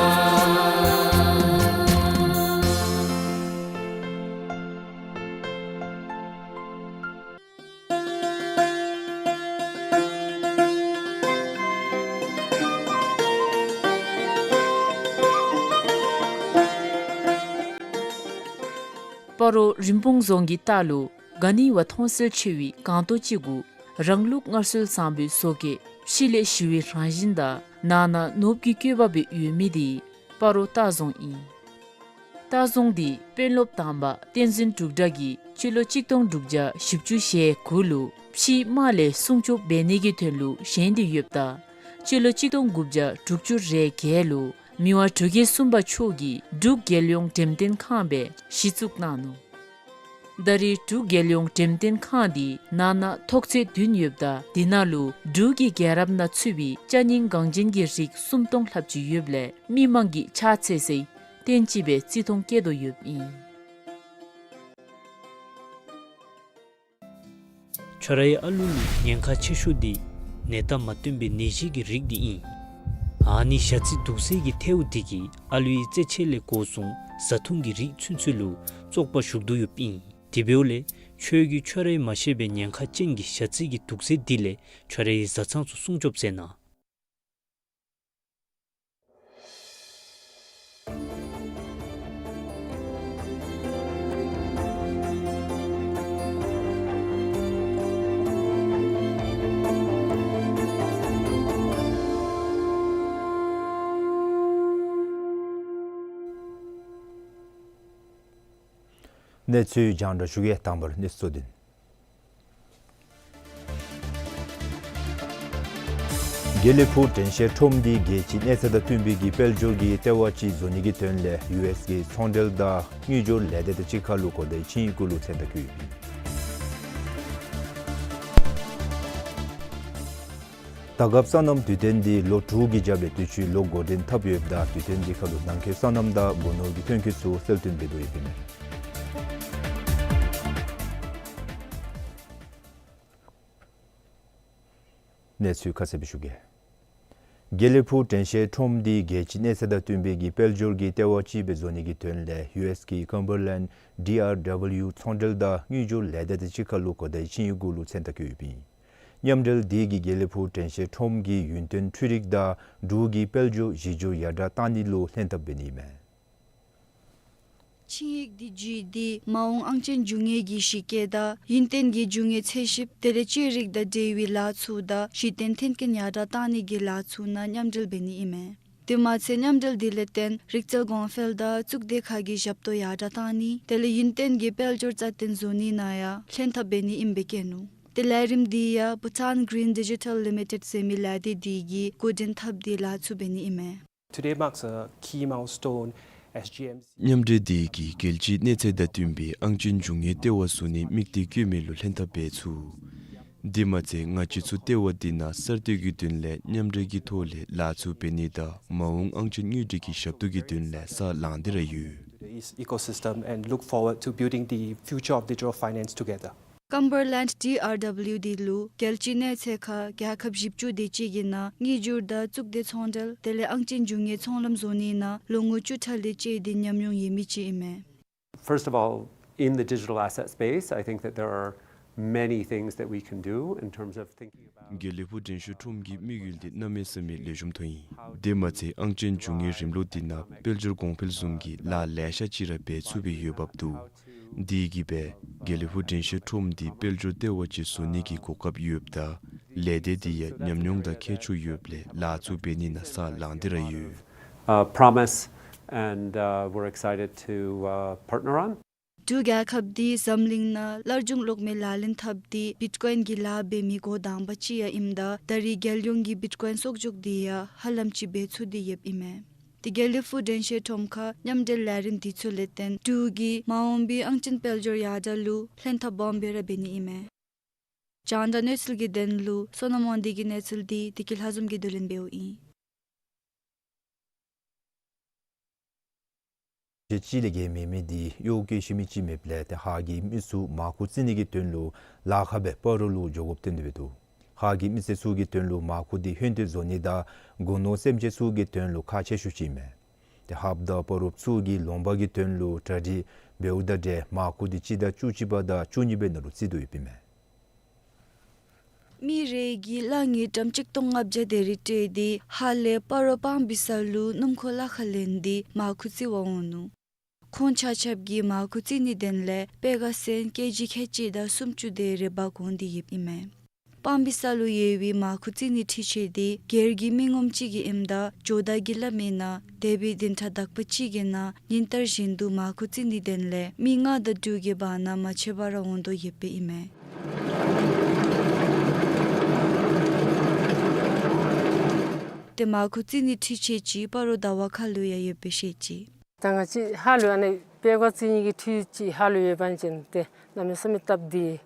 སྤ་རོ་རིན་སྤུངས་རྫོང་གི་ལྟག་ལུ་ག་ནི་བ་མཐོང་གསལ་ཆེ་བའི་སྒང་ཏོག་ཅིག་གུ་རང་ལུགས་སྔར་སྲོལ་བཟང་པོའི་བཟོ་བཀོད་ཕྱི་ལས་ཞི་བའི་རང་བཞིན་དང་ནང་ན་ནོར་བུ་གི་བཀོད་པ་སྦེ་ཡོད་མི་འདི་སྤ་རོ་ལྟ་རྫོང་ཨིན། ལྟ་རྫོང་འདི་དཔོན་སློབ་དང་པ་བསྟན་འཛིན་འབྲུག་གྲགས་ཀྱིས་སྤྱི་ལོ་གཅིག་སྟོང་དྲུག་བརྒྱ་བཞི་བཅུ་ཞེ་དགུ་ལུ་ཕྱིའི་དམག་ལས་སྲུང་སྐྱོབ་འབད་ནི་གི་དོན་ལུ་བཞེངས་ཏེ་ཡོདཔ་ད་སྤྱི་ལོ་གཅིག་སྟོང་དགུ་བརྒྱ་དྲུག་ཅུ་རེ་བརྒྱད་ལུ་མི་དབང་འབྲུག་རྒྱལ་གསུམ་པ་མཆོག་གིས་འབྲུག་རྒྱལ་ཡོངས་འགྲེམས་སྟོན་ཁང་སྦེ་གཞི་བཙུགས་གནང་ནུག། ད་རེས་འབྲུག་རྒྱལ་ཡོངས་འགྲེམས་སྟོན་ཁང་འདི་ནང་ན་ཐོག་ཚད་བདུན་ཡོདཔ་ད་འདི་ནང་ལུ་འབྲུག་གི་རྒྱལ་རབས་ནང་ཚུད་པའི་ཅ་རྙིང་འགངས་ཅན་གྱི་རིགས་སུམ་སྟོང་ལྷགཔ་ཅིག་ཡོདཔ་ལས་མི་མང་གིས་ཕྱག་འཚལ་སའི་རྟེན་ཅིག་སྦེ་བརྩི་མཐོང་བསྐྱེད་དོ་ཡོདཔ་ཨིན། ཁྱོད་རའི་ཨ་ལུ་ལུ་ཉེན་ཁ་ཆེ་ཤོས་འདི་ནད་རྟགས་མ་སྟོན་པའི་ནད་གཞི་གི་རིགས་འདི་ཨིན། ཨ་ནི་ཞ་རྩི་དུག་སེལ་གྱི་ཐལཝ་འདི་གིས་ཨ་ལུའི་རྩེད་ཆས་ལས་འགོ་བཟུང་བཟའ་འཐུང་གི་རིགས་ཚུན་ཚོད་ལུ་བཙོག་པ་ཞུགས་དོ་ཡོདཔ་ཨིན། དེ་འབདཝ་ལས་ཁྱོད་ཀྱིས་ཁྱོད་རའི་མ་ཤེས་པའི་ཉེན་ཁ་ཅན་གྱི་ཞ་རྩི་གི་དུག་སེལ་འདི་ལས་ཁྱོད་རའི་བཟའ་ཚང་ཚུ་སྲུང་སྐྱོབ་མཛད་གནང་། གནས་ཚུལ་རྒྱང་བསྒྲགས་ཞུ་གེ། དང་པ་ར་གནས་ཚུལ་གཙོ་དོན། དགེ་ལེགས་ཕུག་དྲན་ཤེས་ཁྲོམ་འདི་རྒྱལ་སྤྱིའི་གནས་ཚད་དང་བསྟུན་པའི་གི་དཔལ་འབྱོར་གྱི་ལྟེ་བ་ཅིག་བཟོ་ནི་གི་དོན་ལས་ཡུ་ཨེསི་གི་ཚོང་འབྲེལ་དང་དངུལ་འབྱོར་ལས་སྡེ་དང་གཅིག་ཁར་ལུ་གོ་བརྡའི་ཆིངས་ཡིག་གུ་ལུ་མཚན་རྟགས་བཀོད་ཡོདཔ་ཨིན། ད་སྐབས་སོ་ནམ་དུས་སྟོན་འདི་ལོ་དྲུག་གི་རྒྱབ་ལས་དུས་ཅི་ལོ་འགོ་འདྲེན་འཐབ་ཡོདཔ་ད་དུས་སྟོན་འདི་ཁར་ལུ་ནང་འཁོད་སོ་ནམ་དང་སྒོ་ནོར་གྱི་ཐོན་སྐྱེད་ཚུ་གསལ་སྟོན་འབད་དོ་ཡོདཔ་ཨིན་མས། གནས་ཚུལ་ཁ་གསལ་སྦེ་ཞུ་གེ། དགེ་ལེགས་ཕུག་དྲན་ཤེས་ཁྲོམ་འདི་རྒྱལ་སྤྱིའི་གནས་ཚད་དང་བསྟུན་པའི་གི་དཔལ་འབྱོར་གྱི་ལྟེ་བ་ཅིག་སྦེ་བཟོ་ནི་གི་དོན་ལས་ཡུ་ཨེསི་གི་ཀམ་བར་ལེནཌ་ཌི་ཨར་ཌབ་ལིའུ་ཚོང་འབྲེལ་དང་དངུལ་འབྱོར་ལས་སྡེ་དང་གཅིག་ཁར་ལུ་གོ་བརྡའི་ཆིངས་ཡིག་གུ་ལུ་མཚན་རྟགས་བཀོད་ཡོདཔ་ཨིན། མཉམ་འབྲེལ་འདི་གིས་དགེ་ལེགས་ཕུག་དྲན་ཤེས་ཁྲོམ་གྱི་ཡུན་བརྟན་འཕྲུལ་རིག་དང་འབྲུག་གི་དཔལ་འབྱོར་གཞི་འགྱུར་ཡར་དྲག་གཏང་ནི་ལུ་ལྷན་ཐབས་འབད་ནི་ཨིན་མས། ཆིངས་ཡིག་འདི་བརྒྱུད་དེ་མ་འོངས་ཨང་ཅན་རྒྱུ་དངོས་ཀྱི་གཞི་བཀོད་དང་ཡུན་བརྟན་གྱི་རྒྱུ་དངོས་འཚོལ་ཞིབ་དེ་ལས་བཅོས་རིག་དང་འབྲེལ་བའི་ལཱ་ཚུ་དང་གཞི་རྟེན་མཐུན་རྐྱེན་ཡར་དྲག་གཏང་ནི་གི་ལཱ་ཚུ་ནང་མཉམ་འབྲེལ་འབད་ནི་ཨིན་མས། དེ་མ་ཚད་མཉམ་འབྲེལ་འདི་ལས་བརྟེན་རིག་རྩལ་གོང་འཕེལ་དང་གཙུག་སྡེ་ཁག་གི་ཞབས་ཏོག་ཡར་དྲག་གཏང་ནི་དེ་ལས་ཡུན་བརྟན་གྱི་དཔལ་འབྱོར་རྩ་བརྟན་བཟོ་ནི་ནང་ཡང་ལྷན་ཐབས་འབད་ནི་ཨིནམ་སྦེ་བཀོད་ནུག། དེ་ལས་རིམ་འདི་ཡང་Bhutan Green Digital Limited ཟེར་མི་ལས་སྡེ་འདི་གིས་འགོ་འདྲེན་འཐབ་སྟེ་ལཱ་ཚུ་འབད་ནི་ཨིན་མས། Today marks a key milestone as G M C. མཉམ་འབྲེལ་འདི་གིས་རྒྱལ་སྤྱིའི་གནས་ཚད་དང་བསྟུན་པའི་ཨང་ཅན་རྒྱུ་དངོས་ལྟེ་བ་བཟོ་ནིའི་དམིགས་གཏད་བཀོད་མི་ལུ་ལྷན་ཐབས་འབད་ཚུགས། དེ་མ་ཚད་ང་བཅས་ཚུ་ལྟེ་བ་འདི་ནང་གསར་གཏོད་ཀྱི་དོན་ལས་མཉམ་འབྲེལ་གྱི་ཐོག་ལས་ལཱ་ཚུ་འབད་ནི་དང་མ་འོངས་ཨང་ཅན་དངུལ་འབྲེལ་གྱི་ཞབས་ཏོག་གི་དོན་ལས་ས་ལང་སྟེ་ར་ཡོད། Today's ecosystem and look forward to building the future of digital finance together. ཀམ་བར་ལེནཌ་ཌི་ཨར་ཌབ་ལིའུ་འདི་ལུ་རྒྱལ་སྤྱིའི་གནས་ཚད་ཁར་རྒྱལ་ཁབ་བཞི་བཅུ་དེ་ཅིག་གི་ནང་དངུལ་འབྱོར་དང་གཙུག་སྡེ་ཚོང་འབྲེལ་དེ་ལས་ཨང་ཅན་རྒྱུ་དངོས་ཚོང་ལམ་བཟོ་ནི་ནང་ལོ་ངོ་བཅུ་ཕྲག་ལས་བཅད་དེ་ཉམས་མྱོང་ཡོད་མི་ཅིག་ཨིན་མས། First of all, in the digital asset space, I think that there are many things that we can do in terms of thinking about དགེ་ལེགས་ཕུག་དྲན་ཤེས་ཁྲོམ་གྱི་དམིགས་ཡུལ་འདི་གནམ་མེད་ས་མེད་ལེགས་ཤོམ་མཐོང་ཡི། དེ་མ་ཚད་ཨང་ཅན་རྒྱུ་དངོས་རིམ་ལུགས་འདི་ནང་དཔལ་འབྱོར་གོང་འཕེལ་བཟུམ་གྱི་ལཱ་ལེ་ཤ་ཅིག་ར་འབད་ཚུགས་པའི་འོས་འབབ་འདུག། དེ་གིས་སྦེ་དགེ་ལེགས་ཕུག་དྲན་ཤེས་ཁྲོམ་འདི་དཔལ་འབྱོར་ལྟེ་བ་ཅིག་བཟོ་ནི་གི་གོ་སྐབས་ཡོདཔ་ད་ལས་སྡེ་འདི་ཡང་ཉམས་མྱོང་དང་ཁྱད་ཆོས་ཡོདཔ་ལས་ལཱ་ཚུ་འབད་ནི་ནང་ས་ལང་སྟེ་ར་ཡོད། Uh, promise, and, uh, we're excited to, uh, partner on. འབྲུག་རྒྱལ་ཁབ་འདི་འཛམ་གླིང་ནང་སླར་འབྱུང་གློག་མེ་ལག་ལེན་འཐབ་སྟེ་བིཊ་ཀོའིན་གྱི་ལཱ་འབད་མི་འགོ་དང་པ་ཅིག་ཡང་ཨིནམ་ད་ད་རེས་རྒྱལ་ཡོངས་ཀྱི་བིཊ་ཀོའིན་གསོག་འཇོག་འདི་ཡང་ཧ་ལམ་ཅིག་འབད་ཚུགས་ཏེ་ཡོདཔ་ཨིན་མས། དེ་དགེ་ལེགས་ཕུག་དྲན་ཤེས་ཁྲོམ་ཁར་མཉམ་འབྲེལ་ལས་རིམ་འདི་ཚུ་ལས་བརྟེན་འབྲུག་གི་མ་འོངས་པའི་ཨང་ཅན་དཔལ་འབྱོར་ཡར་དྲག་ལུ་ལྷན་ཐབས་སྦོམ་སྦེ་ར་འབད་ནི་ཨིན་མས། རྒྱང་བསྒྲགས་གནས་ཚུལ་གྱི་དོན་ལུ་བསོད་ནམས་དབང་འདུས་ཀྱི་གནས་ཚུལ་འདི་བདེ་སྐྱིད་ལྷ་འཛོམས་ཀྱིས་བསྡུ་ལེན་འབདཝ་ཨིན། ཅིག་ལས་བརྒལ་མེད་མི་འདི་གཡོག་བཀོལ་ཤེས་མི་ཅིག་མེདཔ་ལས་ཏེ་ཧཱ་གི་མི་ཚུ་མར་ཁུ་བཙིར་ནི་གི་དོན་ལུ་ལ་ཁ་སྦེ་སྤ་རོ་ལུ་འགྱོ་དགོཔ་ཐོན་ཏེ་འདུག། ཧཱ་གི་མི་སེར་ཚུ་གི་དོན་ལུ་མར་ཁུ་འདི་ཧོན་ཏེ་བཟོ་ནི་དང་སྒོ་ནོར་སེམས་ཅན་ཚུ་གི་དོན་ལུ་ཁག་ཆེ་ཤོས་ཅིག་མས། ཏེ་ཧཱཔ་དང་སྤ་རོཔ་ཚུ་གིས་ལོང་པ་གི་དོན་ལུ་གྲ་སྒྲིག་འབདཝ་དང་འབྲེལ་མར་ཁུ་འདི་སྤྱི་ཟླ་བཅུ་གཅིག་པ་དང་བཅུ་གཉིས་པའི་ནང་ལུ་བཙིར་དོ་ཡོདཔ་ཨིན་མས། མི་རེ་གིས་གླ་དངུལ་ཀྲམ་གཅིག་སྟོང་ལྔ་བརྒྱ་དེ་རེ་སྤྲོད་དེ་ཧཱ་ལས་སྤ་རོ་སྤང་སྦིས་ས་ལུ་སྣུམ་འཁོར་ལ་ཁར་ལེན་ཏེ་མར་ཁུ་བཙིར་བར་འོང་ནུག། ཁོང་ཆ་ཁྱབ་ཀྱིས་མར་ཁུ་བཙིར་ནིའི་དོན་ལས་པེ་ག་སོན་ཀེ་ཇི་ཁལ་གཅིག་དང་སུམ་ཅུ་དེ་རེ་འབག་འོང་སྟེ་ཡོདཔ་ཨིན་མས། སྤང་སྦིས་ས་ལུ་ཡོད་པའི་མར་ཁུ་བཙིར་ནིའི་འཕྲུལ་ཆས་འདི་སྒེར་གྱི་མི་ངོམ་ཅིག་གི་ཨིནམ་ད་ཇོ་བདག་གིས་སླབ་མིའི་ནང་འདས་པའི་བདུན་ཕྲག་དག་པ་ཅིག་གི་ནང་ཉིན་ལྟར་བཞིན་དུ་མར་ཁུ་བཙིར་ནིའི་དོན་ལས་མི་ལྔ་དང་དྲུག་གི་བར་ན་མ་ཆད་པར་འོང་དོ་ཡོདཔ་ཨིན་མས། ཏེ་མར་ཁུ་བཙིར་ནིའི་འཕྲུལ་ཆས་ཅིག་སྤ་རོ་ཟླ་བ་ཁ་ལུ་ཡང་ཡོདཔ་སྦེ་བཤད་ཅི། ད་ང་བཅས་ཧཱ་ལུ་ཨ་ནི་པེ་ག་བཙིར་ནི་གི་འཕྲུལ་ཆས་ཧཱ་ལུ་ཡོད་པ་ཅིན་ཏེ་གནམ་མེད་ས་མེད་སྟབས་བདེ།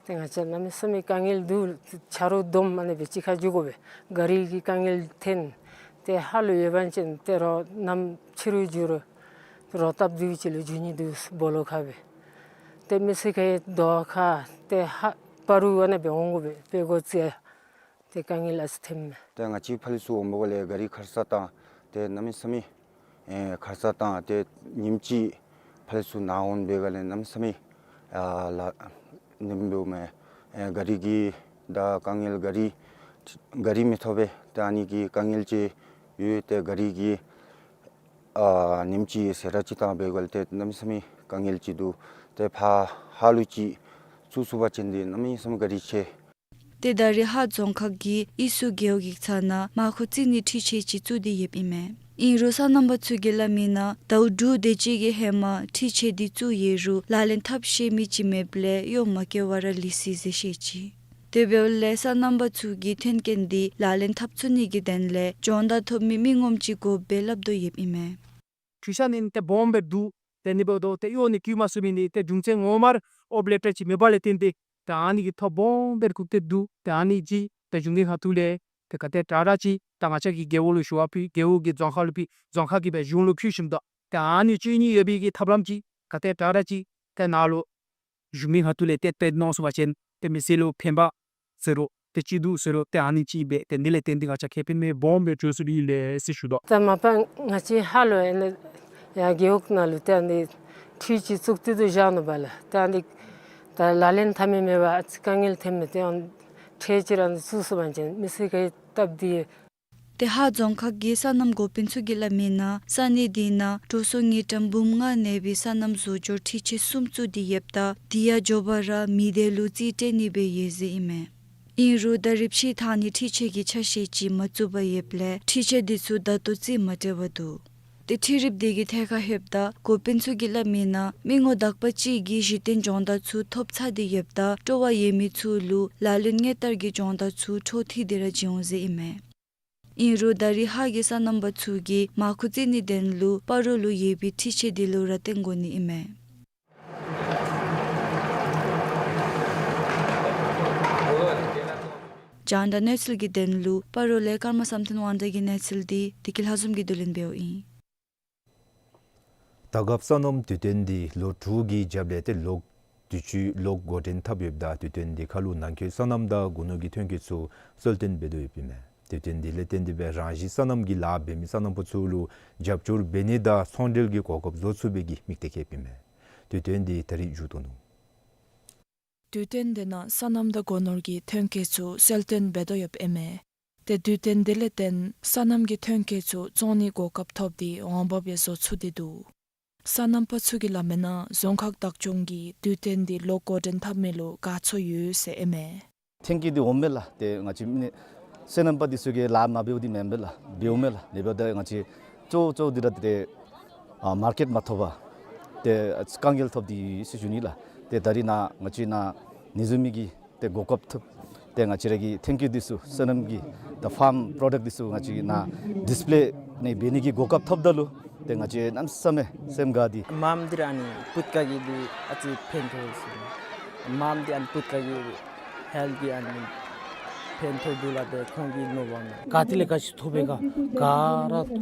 ཏེ་ང་བཅས་གནམ་མེད་ས་མེད་དཀའ་ངལ་འདུག། ཆ་རོགས་བསྡོམས་ཨ་ནི་སྦེ་གཅིག་ཁར་འགྱོ་དགོ་པས། ག་རི་གི་དཀའ་ངལ་ཐོན། ཏེ་ཧཱ་ལུ་ཡོད་པ་ཅིན་ཏེ་རོགས་ནམ་ཕྱི་རུ་འགྱོ་རུང་རོགས་སྟབས་བདེཝ་ཅིག་ལུ་འགྱོ་ནི་འདུག་སྦོ་ལོགས་ཁར་སྦེ། ཏེ་མི་སེར་ཁ་ཡི་དོ་ཁར་ཏེ་ཧཱ་སྤ་རོ་ཨ་ནི་སྦེ་འོང་དགོ་པས། པེ་ག་བཙིར་ཏེ་དཀའ་ངལ་ཨ་ཙི་ཐོནམ་མས། ཏེ་ང་བཅས་ཕར་ལས་ཚུར་འོང་པ་ལས་ག་རི་ཁར་ས་བཏང་ཏེ་གནམ་མེད་ས་མེད་ཨེ་ཁར་ས་བཏང་ཏེ་ཉིནམ་གཅིག་ཕར་ལས་ཚུར་ནཱ་འོང་པའི་སྒང་ལས་གནམ་མེད་ས་མེད་ཨ་ལ་ནེམ་འབདཝ་མས། ཨེ་ག་རི་གི་ད་དཀའ་ངལ་ག་རི་ག་རི་མི་ཐོབ་པས། ཏེ་ཨ་ནི་གི་དཀའ་ངལ་ཅིག་ཡོད། ཏེ་ག་རི་གི་ཨ་ཉིནམ་གཅིག་ཟད་འགྲོ་ཅིག་བཏང་པའི་སྒང་ལས་ཏེ་གནམ་མེད་ས་མེད་དཀའ་ངལ་ཅིག་འདུག། ཏེ་ཕར་ཧཱ་ལུ་ཅིག་བཙུགས་ཚུགས་པ་ཅིན་འདི་གནམ་མེད་ས་མེད་ག་རི་ཆེ། ཏེ་ད་རེས་ཧཱ་རྫོང་ཁག་གི་ཨི་སུ་རྒེད་འོག་གི་ཚལ་ནང་མར་ཁུ་བཙིར་ནིའི་འཕྲུལ་ཆས་ཅིག་བཙུགས་ཏེ་ཡོདཔ་ཨིན་མས། ཨིན་རུང་སོ་ནམ་པ་ཚུ་གིས་སླབ་མིའི་ནང་ཟླཝ་དྲུག་དེ་ཅིག་གི་ཧེ་མ་འཕྲུལ་ཆས་འདི་བཙུགས་ཡོད་རུང་ལག་ལེན་འཐབ་ཤེས་མི་ཅིག་མེདཔ་ལས་གཡོག་མ་བཀོལ་བར་ར་ལུས་སོ་ཡི་ཟེར་བཤད་ཅི། དེ་འབདཝ་ལས་སོ་ནམ་པ་ཚུ་གིས་ཐོན་སྐྱེད་འདི་ལག་ལེན་འཐབ་ཚུགས་ནི་གི་དོན་ལས་སྦྱོང་བརྡར་ཐོབ་མི་མི་ངོམ་ཅིག་དགོཔ་སྦེ་སླབ་དོ་ཡོདཔ་ཨིན་མས། འཕྲུལ་ཆས་ནི་ཏེ་སྦོམ་སྦེ་འདུག། ཏེ་ཨ་ནི་འབདཝ་ད་ཏེ་གཡོག་ནི་བཀོལ་མ་ཚུགས་མི་ནི་ཏེ་རྒྱུ་མཚན་ངོ་མ་ར་ཨོ་བི་ལེ་ཊར་ཅིག་མེད་པ་ལས་བརྟེན་ཏེ་ཏེ་ཨ་ནི་གི་ཐོ་སྦོམ་སྦེ་བཀོད་དེ་འདུག། ཏེ་ཨ་ནི་ཅིག་ཏེ་གཞུང་གི་ཁ་ཐུག་ལས་ཏེ་ག་དེ་དྲག་དྲག་ཅིག་ཏེ་ང་བཅས་ཀྱི་རྒེད་འོག་ལུ་ཞུ་བ་ཕུལ། རྒེད་འོག་གིས་རྫོང་ཁག་ལུ་ཕུལ། རྫོང་ཁག་གིས་སྦེ་གཞུང་ལུ་ཕུལ་ཞིནམ་ད་ཏེ་ཨ་ནི་སྤྱོད་ནི་ཡོད་པའི་གི་ཐབས་ལམ་ཅིག་ག་དེ་དྲག་དྲག་ཅིག་ཏེ་ནཱ་ལུ་གཞུང་གི་ཁ་ཐུག་ལས་ཏེ་སྤེལ་གནང་ཚུགས་པ་ཅིན་ཏེ་མི་སེར་ལུ་ཕན་པ་ཟེར་རུང་ཏེ་ཅིག་འདུག་ཟེར་རུང་ཏེ་ཨ་ནི་ཅིག་སྦེ་ཏེ་འདི་ལས་བརྟེན་ཏེ་ང་བཅས་ཁེ་ཕན་མི་སྦོམ་སྦེ་འགྲུབ་ཚུགས་ནི་ཨིན་ལགས་ཟེར་ཞུ་དོ། ད་མ་པ་ང་བཅས་ཧ་ལུགས་ཨ་ནི་ཡར་རྒེད་འོག་ནང་ལུ་ཏེ་ཨ་ནི་འཕྲུལ་ཅིག་བཙུགས་ཏེ་འདུག་བཞག་ནུག་པ་ལགས། ཏེ་ཨ་ནི་ད་ལག་ལེན་འཐབ་མི་མེད་པར་ཨ་ཙི་དཀའ་ངལ་ཐོན་མི་དེ་ཡང་ཁྲལ་ཅིག་ར་ཨ་ནི་བཙུགས་ཚུགས་པ་ཅིན་མི་སེར་གྱི་སྟབས་བདེ། ཏེ་ཧཱ་རྫོང་ཁག་གི་སོ་ནམ་འགོ་དཔོན་ཚུ་གིས་སླབ་མིའི་ནང་ས་གནས་འདི་ནང་དྲོ་སོང་དངུལ་ཀྲམ་འབུམ་ལྔ་གནས་པའི་སོ་ནམ་བཟོ་སྦྱོར་འཕྲུལ་ཆས་གསུམ་བཙུགས་ཏེ་ཡོདཔ་ད་དེ་ཡང་མགྱོགས་པ་ར་མི་སྡེ་ལུ་རྩིས་སྤྲོད་ནི་སྦེ་ཡོད་ཟེར་ཨིན་མས། ཨིན་རུང་ད་རིམ་ཕྱེད་ཐག་ནི་འཕྲུལ་ཆས་ཀྱི་ཆ་ཤས་ཅིག་མ་བཙུགས་པར་ཡོདཔ་ལས་འཕྲུལ་ཆས་འདི་ཚུ་ད་ལྟོ་རྩིས་མ་སྤྲོད་པར་འདུག། ཏེ་འཕྲུལ་རིགཔ་འདི་གི་ཐད་ཁར་ལྷོདཔ་ད་འགོ་དཔོན་ཚུ་གིས་སླབ་མིའི་ནང་མི་ངོ་དག་པ་ཅིག་གིས་གཞི་རྟེན་སྦྱོང་བརྡར་ཚུ་ཐོབ་ཚར་ཏེ་ཡོདཔ་ད་སྤྲོ་བ་ཡོད་མི་ཚུ་ལུ་ལག་ལེན་དངོས་བསྟར་གྱི་སྦྱོང་བརྡར་ཚུ་འཕྲོ་མཐུད་དེ་ར་བྱིན་འོང་ཟེར་ཨིན་མས། ཨིན་རུང་ད་རེས་ཧཱ་གི་སོ་ནམ་པ་ཚུ་གིས་མར་ཁུ་བཙིར་ནིའི་དོན་ལུ་སྤ་རོ་ལུ་ཡོད་པའི་འཕྲུལ་ཆས་འདི་ལུ་ར་བརྟེན་དགོ་ནི་ཨིན་མས། རྒྱང་བསྒྲགས་གནས་ཚུལ་གྱི་དོན་ལུ་སྤ་རོ་ལས་ཀརྨ་བསམ་གཏན་དབང་གྲགས་ཀྱི་གནས་ཚུལ་འདི་བདེ་སྐྱིད་ལྷ་འཛོམས་ཀྱིས་བསྡུ་ལེན་འབདཝ་ཨིན། ད་སྐབས་སོ་ནམ་དུས་སྟོན་འདི་ལོ་དྲུག་གི་རྒྱབ་ལས་ཏེ་ལོག་དུས་ཅི་ལོག་འགོ་འདྲེན་འཐབ་ཡོདཔ་ད་དུས་སྟོན་འདི་ཁར་ལུ་ནང་འཁོད་སོ་ནམ་དང་སྒོ་ནོར་གྱི་ཐོན་སྐྱེད་ཚུ་གསོལ་སྟོན་འབད་དོ་ཡོདཔ་ཨིན་མས། དུས་སྟོན་འདི་ལས་བརྟེན་ཏེ་སྦེ་རང་བཞིན་སོ་ནམ་གྱི་ལཱ་འབད་མི་སོ་ནམ་པ་ཚུ་ལུ་རྒྱབ་སྐྱོར་འབད་ནི་དང་ཚོང་འབྲེལ་གྱི་གོ་སྐབས་བཟོ་ཚུགས་པའི་གི་དམིགས་གཏད་བསྐྱེདཔ་ཨིན་མས། དུས་སྟོན་འདི་ད་རིས་མཇུག་བསྡུ་ནུག། དུས་སྟོན་འདི་ནང་སོ་ནམ་དང་སྒོ་ནོར་གྱི་ཐོན་སྐྱེད་ཚུ་གསོལ་སྟོན་འབད་དོ་ཡོདཔ་ཨིན་མས། ཏེ་དུས་སྟོན་འདི་ལས་བརྟེན་སོ་ནམ་གྱི་ཐོན་སྐྱེད་ཚུ་བཙོང་ནིའི་གོ་སྐབས་ཐོབ་སྟེ་འོང་འབབ་ཡང་བཟོ་ཚུགས་ཏེ་འདུག། སོ་ནམ་པ་ཚུ་གིས་སླབ་མིའི་ནང་རྫོང་ཁག་བདག་སྐྱོང་གིས་དུས་སྟོན་འདི་ལོག་འགོ་འདྲེན་འཐབ་མི་ལུ་དགའ་ཚོར་ཡོད་ཟེར་ཨིན་མས། ཐོན་སྐྱེད་འདི་འོངམ་མས་ལགས། ཏེ་ང་བཅས་མི་སོ་ནམ་པ་འདི་ཚུ་གིས་ལཱ་མ་འབདཝ་འདི་མེན་པས་ལགས། འབདཝ་མས་ལགས། ཨ་ནི་འབདཝ་ད་ང་བཅས་གཙོ་བོ་གཙོ་བོ་འདི་ར་ཏེ་ཨ་མར་ཀེཊ་མ་ཐོབ་པར་ཏེ་དཀའ་ངལ་ཐོབ་སྟེ་ཡོད་ཟེར་ཞུ་ནི་ལགས། ཏེ་ད་རིས་ནཱ་ང་བཅས་ནཱ་ནེ་ཟུ་མི་གི་ཏེ་གོ་སྐབས་ཐོབ། ཏེ་ང་བཅས་ར་གི་ཐོན་སྐྱེད་འདི་ཚུ་སོ་ནམ་གྱི་ད་ཕཱརམ་པྲོ་ཌཀཊ་འདི་ཚུ་ང་བཅས་ནཱ་ཌིསི་པེ་ལེ་ནི་འབད་ནི་གི་གོ་སྐབས་ཐོབ་ད་ལུ་ཏེ་ང་བཅས་གནམ་མེད་ས་མེད་སེམས་དགའ་སྟེ། མངམ་འདི་ར་ཨ་ནི་བུད་ཀ་གི་འདི་ཨ་ཙི་ཕན་ཐོགས་ཡོད་ཟེར། མངམ་འདི་ཨ་ནི་བུད་ཀ་གི་ཧེལཐ་གི་ཨ་ནི་ཕན་ཐོགས་འདུག་ལགས། ཏེ་ཁོང་གིས་མནོ་བ་མས། ག་ཏེ་ལས་ག་ཅི་ཐོབ་པས་ག་ག་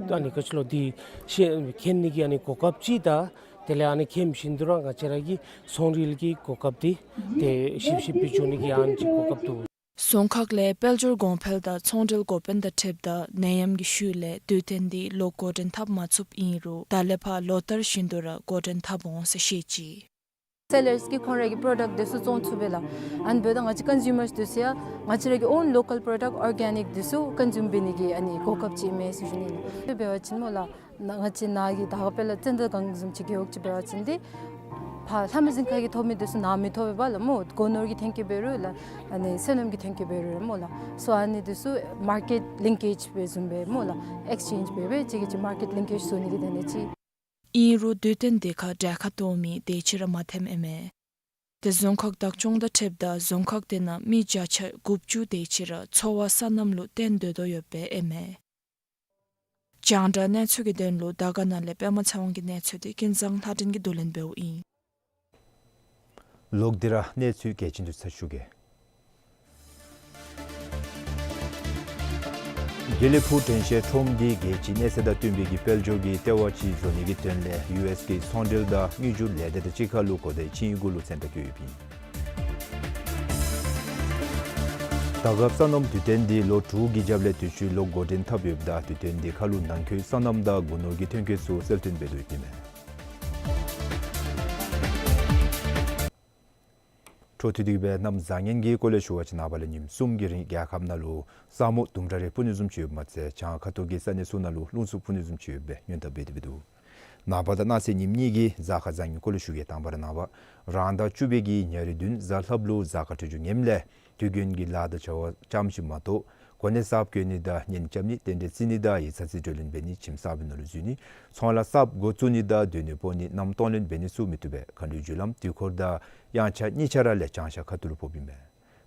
ར་ཨ་ནི་ག་ཅི་ལོ་འདི་ཤེས་མཁྱེན་ནི་གི་ཨ་ནི་གོ་སྐབས་ཅིག་དང་དེ་ལས་ཨ་ནི་མཁྱེན་བཞིན་དུ་ར་ང་བཅས་ར་གི་ཚོང་འབྲེལ་གྱི་གོ་སྐབས་འདི་ཏེ་ཞིབ་ཞིབ་སྦེ་འགྱོ་ནི་གི་ཨ་ནི་ཅིག་གོ་སྐབས་འདུག། རྫོང་ཁག་ལས་དཔལ་འབྱོར་གོང་འཕེལ་དང་ཚོང་འབྲེལ་འགོ་དཔོན་དང་འཁྲིལཝ་ད་ནད་ཡམས་ཀྱི་ཤུལ་ལས་དུས་སྟོན་འདི་ལོག་འགོ་འདྲེན་འཐབ་མ་ཚུགསཔ་ཨིན་རུང་ད་ལས་ཕར་ལོ་ལྟར་བཞིན་དུ་ར་འགོ་འདྲེན་འཐབ་འོང་ཟེར་བཤད་ཅི། སེ་ལརསི་གིས་ཁོང་ར་གི་པྲོ་ཌཀཊ་འདི་ཚུ་བཙོང་ཚུགས་པས་ལགས། ཨ་ནི་འབདཝ་ད་ང་བཅས་ཀོན་ཟུམ་མརསི་འདི་ཚུ་ཡང་ང་བཅས་ར་གི་ཨོན་ལོ་ཀཱལ་པྲོ་ཌཀཊ་ཨོར་གེ་ནིཀ་འདི་ཚུ་ཀོན་ཟུམ་འབད་ནི་གི་ཨ་ནི་གོ་སྐབས་ཅིག་ཨིན་མས་ཟེར་ཞུ་ནི་ལགས། དེ་འབད་བ་ཅིན་སྨོ་ལགས། ང་བཅས་ནཱ་གི་ད་ག་དཔེ་ལགས་ཙན་དན་སྒང་བཟུམ་ཅིག་རྒེད་འོག་ཅིག་འབད་བ་ཅིན་འདི་ཕར་ལྷ་མོ་རྫིང་ཁ་གིས་ཐོབ་མི་འདི་ཚུ་ནཱ་མི་ཐོབ་པས་ལགས་སྨོ། སྒོ་ནོར་གྱི་ཐོན་སྐྱེད་འབད་རུང་ལགས་ཨ་ནི་སོ་ནམ་གྱི་ཐོན་སྐྱེད་འབད་རུང་ར་སྨོ་ལགས། སོ་ཨ་ནི་འདི་ཚུ་མར་ཀེཊ་ལིང་ཀེཇ་འབད་བཟུམ་སྦེ་སྨོ་ལགས། ཨེགསི་ཅེནཇ་འབད་སྦེ་གཅིག་གིས་གཅིག་མར་ཀེཊ་ལིང་ཀེཇ་བཟོ་ནི་གི་དོན་ལས་ཅིག། ཨིན་རུང་དུས་སྟོན་འདི་ཁར་གྲལ་ཁར་གཏོགས་མི་དེ་ཅིག་ར་མ་ཐོནམ་ཨིན་མས། ཏེ་རྫོང་ཁག་བདག་སྐྱོང་དང་འཁྲིལཝ་ད་རྫོང་ཁག་དེ་ནང་མི་བརྒྱ་ཆ་དགུ་བཅུ་དེ་ཅིག་ར་འཚོ་བ་སོ་ནམ་ལུ་བརྟེན་སྡོད་དོ་ཡོདཔ་ཨིན་མས། རྒྱང་བསྒྲགས་གནས་ཚུལ་གྱི་དོན་ལུ་དར་དཀར་ནང་ལས་པདྨ་ཚེ་དབང་གི་གནས་ཚུལ་འདི་ཀུན་བཟང་ལྷ་སྒྲོན་གྱིས་བསྡུ་ལེན་འབདཝ་ཨིན། ལོག་སྟེ་ར་གནས་ཚུལ་གལ་ཆེན་འདི་ཚུ་ཞུ་གེ། དགེ་ལེགས་ཕུག་དྲན་ཤེས་ཁྲོམ་འདི་རྒྱལ་སྤྱིའི་གནས་ཚད་དང་བསྟུན་པའི་གི་དཔལ་འབྱོར་གྱི་ལྟེ་བ་ཅིག་བཟོ་ནི་གི་དོན་ལས་ཡུ་ཨེསི་གི་ཚོང་འབྲེལ་དང་དངུལ་བསྒྱུར་ལས་སྡེ་དང་གཅིག་ཁར་ལུ་གོ་བརྡའི་ཆིངས་ཡིག་གུ་ལུ་མཚན་རྟགས་བཀོད་ཡོདཔ་ཨིན། ད་སྐབས་སོ་ནམ་དུས་སྟོན་འདི་ལོ་དྲུག་གི་རྒྱབ་ལས་དུས་ཅི་ལོག་འགོ་འདྲེན་འཐབ་ཡོདཔ་ད་དུས་སྟོན་འདི་ཁར་ལུ་ནང་འཁོད་སོ་ནམ་དང་སྒོ་ནོར་གྱི་ཐོན་སྐྱེད་ཚུ་གསོལ་སྟོན་འབད་དོ་ཡོདཔ་ཨིན་མས། འཕྲོ་མཐུད་དེ་གིས་སྦེ་གནམ་བཟང་ངན་གྱི་སྐོར་ལས་ཞུ་བ་ཅིན་ནངས་པ་ལས་ཉིནམ་གསུམ་གྱི་རིང་རྒྱལ་ཁབ་ནང་ལུ་ས་སྨུག་དུམ་གྲ་རེ་སྤུབ་ནི་བཟུམ་ཅིག་ཡོདཔ་མ་ཚད་བྱང་ཁ་ཐུག་གི་ས་གནས་ཚུ་ནང་ལུ་རླུང་འཚུབ་འཕུ་ནི་བཟུམ་ཅིག་ཡོད་པའི་སྔོན་བརྡ་འབད་དེ་སྦེ་འདུག། ནངས་པ་དང་གནངས་ཚེ་ཉིནམ་གཉིས་ཀྱི་གཟའ་སྐར་བཟང་ངན་སྐོར་ལས་ཞུ་གེ། དང་པ་ར་ནངས་པ་རང་ཟླ་བཅུ་པའི་གི་ཉེར་བདུན་གཟའ་ལྷགཔ་ལུ་གཟའ་སྐར་འཕྲོད་སྦྱོར་ངནམ་ལས་དུས་རྒྱུན་གྱི་ལཱ་དང་བྱ་བ་ཙམ་ཅིག་མ་གཏོགས་གོ་གནས་གསརཔ་བསྐོ་ནི་དང་གཉེན་རྐྱབ་ནི་རྟེན་འབྲེལ་བརྩི་ནི་དང་ཡིག་ཚང་རྩིས་སྤྲོད་ལེན་འབད་ནི་ཁྱིམ་གསར་པའི་ནང་ལུ་འཛུལ་ནི་ཚོང་ལཱ་གསརཔ་འགོ་བཙུགས་ནི་དང་སྡོད་གནས་སྤོ་ནི་གནམ་གཏོང་ལེན་འབད་ནི་ཚུ་མི་བཏུབ་པས། མཁའ་འགྲོའི་རྒྱུ་ལམ་དུས་འཁོར་དང་དབྱངས་འཆར་གཉིས་ཆ་ར་ལས་བྱང་ཤར་ཁ་ཐུག་ལུ་ཕོགཔ་ཨིན་པས།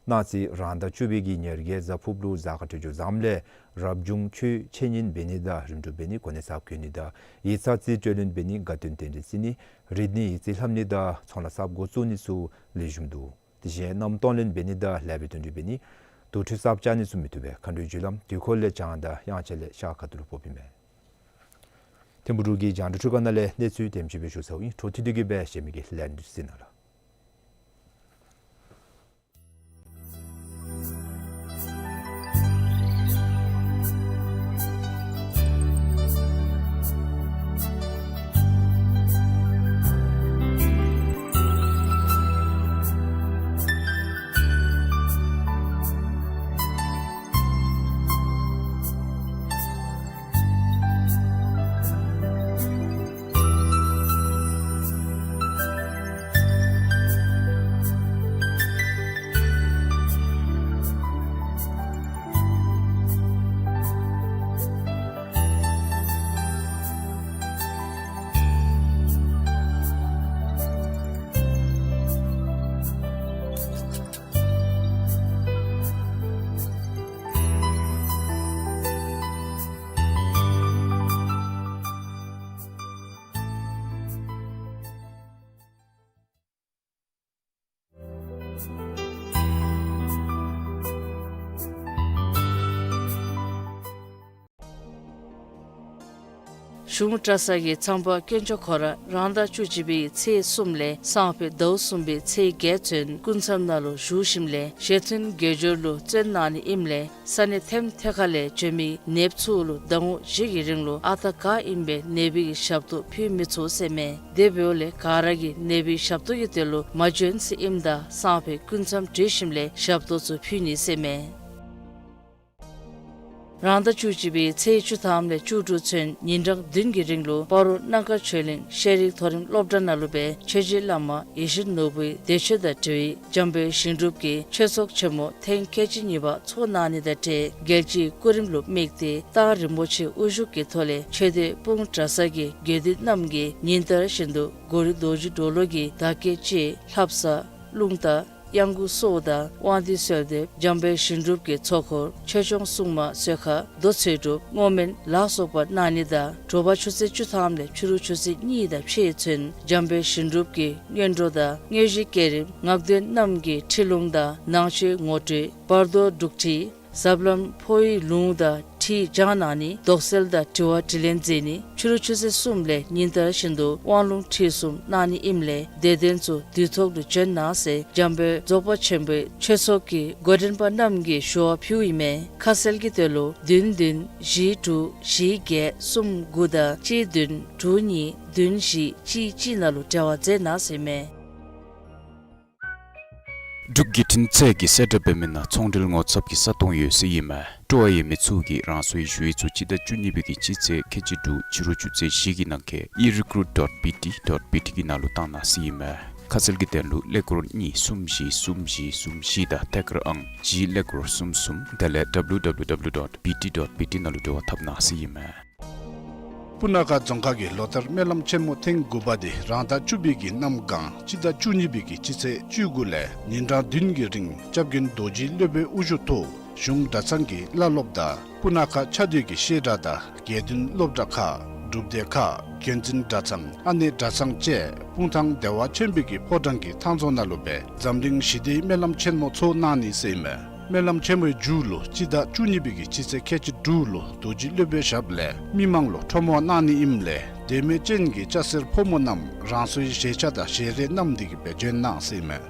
གནངས་ཚེ་རང་ཟླ་བཅུ་པའི་གི་ཉེར་བརྒྱད་གཟའ་ཕུར་བུ་གཟའ་སྐར་འཕྲོད་སྦྱོར་བཟངམ་ལས་རབ་བྱུང་ཆོས་འཆད་ཉན་འབད་ནི་དང་རིམ་གྲོ་འབད་ནི་གོ་གནས་ཚབ་བཀོད་ནི་དང་ཡིག་ཚང་རྩིས་སྤྲོད་ལེན་འབད་ནི་དགའ་སྟོན་རྟེན་འབྲེལ་བརྩི་ནི་རིག་གནས་ཡིག་རྩིས་ལྷབ་ནི་དང་ཚོང་ལཱ་གསརཔ་འགོ་བཙུགས་ནི་ཚུ་ལེགས་ཤོམ་འདུག། དེ་བཞིན་གནམ་གཏོང་ལེན་འབད་ནི་དང་ལེགས་པའི་དོན་འགྲུབ་འབད་ནི་དུར་ཁྲོད་གསརཔ་བཅག་ནི་ཚུ་མི་བཏུབ་པས། མཁའ་འགྲོའི་རྒྱུ་ལམ་དུས་འཁོར་ལས་བྱང་དང་དབྱངས་འཆར་ལས་ཤར་ཁ་ཐུག་ལུ་ཕོགཔ་ཨིན་མས། ཐིམ་ཕུ་འབྲུག་གི་རྒྱང་བསྒྲགས་ཁང་ནང་ལས་གནས་ཚུལ་དེམ་ཅིག་སྦེ་ཞུ་ཚརཝ་ཨིན། འཕྲོ་མཐུད་དེ་གི་སྦེ་གཞན་མི་གི་ལན་འདི་ཚུ་གཟིགས་གནང་ལགས། གཞུང་གྲྭ་ཚང་གི་ཚངས་པ་དཀོན་མཆོག་ཁོ་ར་རང་ཟླ་བཅུ་གཅིག་པའི་ཚེས་གསུམ་ལས་སང་ཕོད་ཟླཝ་གསུམ་པའི་ཚེས་བརྒྱད་ཚུན་སྐུ་མཚམས་ནང་ལུ་བཞུགས་ཞིནམ་ལས་ཞལ་མཐུན་དགེ་སྦྱོར་ལུ་བརྩོན་གནང་ནི་ཨིནམ་ལས་ས་གནས་ཐེམ་ཐེ་ཁ་ལས་བྱོན་མི་ནདཔ་ཚུ་ལུ་ཟླ་ངོ་བཞི་གི་རིང་ལུ་ཨ་རྟག་ག་ཨིནམ་སྦེ་ནད་པའི་གི་ཞབས་ཏོག་ཕུལ་མི་ཚུགས་ཟེར་མས། དེ་འབདཝ་ལས་ག་ར་གིས་ནད་པའི་ཞབས་ཏོག་གི་དོན་ལུ་མ་བྱོན་ཟེར་ཨིནམ་ད་སང་ཕོད་སྐུ་མཚམས་གྲོལ་ཞིནམ་ལས་ཞབས་ཏོག་ཚུ་ཕུལ་ནི་ཟེར་མས། རང་ཟླ་བཅུ་གཅིག་པའི་ཚེས་བཅུ་ཐམ་ལས་བཅུ་དྲུག་ཚུན་ཉིན་གྲངས་བདུན་གྱི་རིང་ལུ་སྤ་རོ་སྣ་དཀར་ཆོས་གླིང་ཤེས་རིག་མཐོ་རིམ་སློབ་གྲྭ་ནང་ལུ་སྦེ་ཆོས་རྗེ་བླ་མ་ཡེ་ཤེས་ནོར་བུའི་འདས་མཆོད་དང་འབྲེལ་བའི་འཇམ་དཔལ་ཞིང་སྒྲུབ་ཀྱི་ཆོས་ཚོགས་ཆེན་མོ་ཐེངས་ཁལ་གཅིག་གཉིས་པ་ཚོགས་གནང་ནི་དང་འབྲེལ་རྒྱལ་སྤྱིའི་སྐུ་རིམ་ལུ་དམིགས་ཏེ་རྟག་རིན་པོ་ཆེ་དབུ་བཞུགས་ཀྱི་ཐོག་ལས་ཆོས་སྡེ་སྤུངས་གྲྭ་ཚང་གི་དགེ་འདུན་རྣམས་ཀྱིས་ཉིན་ལྟར་བཞིན་དུ་གོ་རི་རྡོ་རྗེ་གྲོ་ལོད་ཀྱི་བདག་བསྐྱེད་ཅིག་ལྷ་བསངས་རླུང་རྟ་གཡང་འགུགས་སོགས་དང་དབང་འདུས་གསོལ་འདེབས་འཇམ་དཔལ་ཞིང་སྒྲུབ་ཀྱི་ཚོགས་འཁོར་ཆོས་སྐྱོང་སྲུང་མ་གསོལ་ཁ་མདོ་ཚེ་སྒྲུབ་བསྔོ་སྨོན་ལ་སོགས་པ་གནང་ནི་དང་དྲོ་པ་ཆུ་ཚོད་བཅུ་ཐམ་ལས་ཕྱི་རུ་ཆུ་ཚོད་གཉིས་དང་ཕྱེད་ཚུན་འཇམ་དཔལ་ཞིང་སྒྲུབ་ཀྱི་སྔོན་འགྲོ་དང་དངོས་གཞི་བསྐྱེད་རིམ་ངག་འདོན་རྣམས་ཀྱི་ཁྲིད་ལུང་དང་ནང་ཆོས་ངོ་སྤྲོད་བར་དོ་སྒྲུག་ཁྲིད་ཟབ་ལམ་འཕོ་བའི་ལུང་དང་ཁྲིད་བགྱང་གནང་ནི་དོགས་སེལ་དང་དྲི་བ་དྲིས་ལན་མཛད་ནི་ཕྱི་རུ་ཆུ་ཚོད་གསུམ་ལས་ཉིན་ལྟར་བཞིན་དུ་དབང་ལུང་ཁྲིད་གསུམ་གནང་ནི་ཨིནམ་ལས་དད་ལྡན་ཚུ་དུས་ཐོག་ཏུ་བྱོན་གནང་ཟེར་འཇམ་དཔལ་རྫོགས་པ་ཆེན་པོའི་ཆོས་ཚོགས་ཀྱི་འགོ་འདྲེན་པ་རྣམས་ཀྱིས་ཞུ་བ་ཕུལཝ་ཨིན་མས། ཁ་གསལ་གྱི་དོན་ལུ་བདུན་བདུན་བཞི་དྲུག་བཞི་བརྒྱད་གསུམ་དགུ་དང་གཅིག་བདུན་དྲུག་གཉིས་བདུན་བཞི་གཅིག་གཅིག་ནང་ལུ་འབྲེལ་བ་མཛད་གནང་ཟེར་མས། འབྲུག་བརྒྱུད་འཕྲིན་ཚད་ཀྱི་གསལ་བསྒྲགས་འབད་མི་ནང་ཚོང་འབྲེལ་ངོ་ཚབ་ཀྱི་ས་སྟོང་ཡོད་ཟེར་ཨིན་མས། སྤྲོ་བ་ཡོད་མི་ཚུ་གིས་རང་སོའི་ཞུ་ཡིག་ཚུ་སྤྱི་ཟླ་བཅུ་གཉིས་པའི་གི་སྤྱི་ཚེས་ཁལ་གཅིག་དྲུག་ཕྱི་རུ་ཆུ་ཚོད་བཞི་གི་ནང་འཁོད་e recruit dot B T dot B T གི་ནང་ལུ་བཏང་གནང་ཟེར་ཨིན་མས། ཁ་གསལ་གྱི་དོན་ལུ་ཀླད་ཀོར་གཉིས་གསུམ་བཞི་གསུམ་བཞི་གསུམ་བཞི་དང་ཐད་ཀར་ཨང་གཅིག་ཀླད་ཀོར་གསུམ་གསུམ་དེ་ལས་W W W dot B T dot B T ནང་ལུ་འབྲེལ་བ་འཐབ་གནང་ཟེར་ཨིན་མས། སྤུ་ན་ཁ་རྫོང་ཁག་གི་ལོ་ལྟར་སྨོན་ལམ་ཆེན་མོ་ཐེངས་དགུ་པ་དེ་རང་ཟླ་བཅུ་པའི་གི་གནམ་གང་སྤྱི་ཟླ་བཅུ་གཉིས་པའི་གི་སྤྱི་ཚེས་བཅུ་དགུ་ལས་ཉིན་གྲངས་བདུན་གྱི་རིང་སྐྱབས་མགོན་རྡོ་རྗེ་སློབ་དཔོན་དབུ་བཞུགས་ཐོག་གཞུང་གྲྭ་ཚང་གི་བླ་སློབ་དང་སྤུ་ན་ཁ་ཆ་སྡོད་ཀྱི་བཤད་གྲྭ་དང་དགེ་འདུན་སློབ་གྲྭ་ཁག་སྒྲུབ་སྡེ་ཁག་དགོན་འཛིན་གྲྭ་ཚང་ཨ་ནེ་གྲྭ་ཚང་བཅས་སྤུངས་ཐང་བདེ་བ་ཆེན་པོའི་གི་ཕོ་བྲང་གི་ཐང་རྫོང་ནང་ལུ་སྦེ་འཛམ་གླིང་ཞི་བདེའི་སྨོན་ལམ་ཆེན་མོ་ཚོགས་གནང་ནི་ཟེར་ཨིན་མས། སྨོན་ལམ་ཆེན་མོའི་མཇུག་ལུ་སྤྱི་ཟླ་བཅུ་གཉིས་པའི་གི་སྤྱི་ཚེས་ཁལ་གཅིག་དྲུག་ལུ་རྡོ་རྗེ་སློབ་དཔོན་ཞབས་ལས་མི་མང་ལུ་ཁྲོམ་དབང་གནང་ནི་ཨིནམ་ལས་དད་མོས་ཅན་གྱི་སྐྱ་སེར་ཕོ་མོ་རྣམས་རང་སོའི་བཞེས་ཆ་དང་བཞེས་རས་བསྣམས་ཏེ་གི་སྦེ་བྱོན་གནང་ཟེར་ཨིན་མས།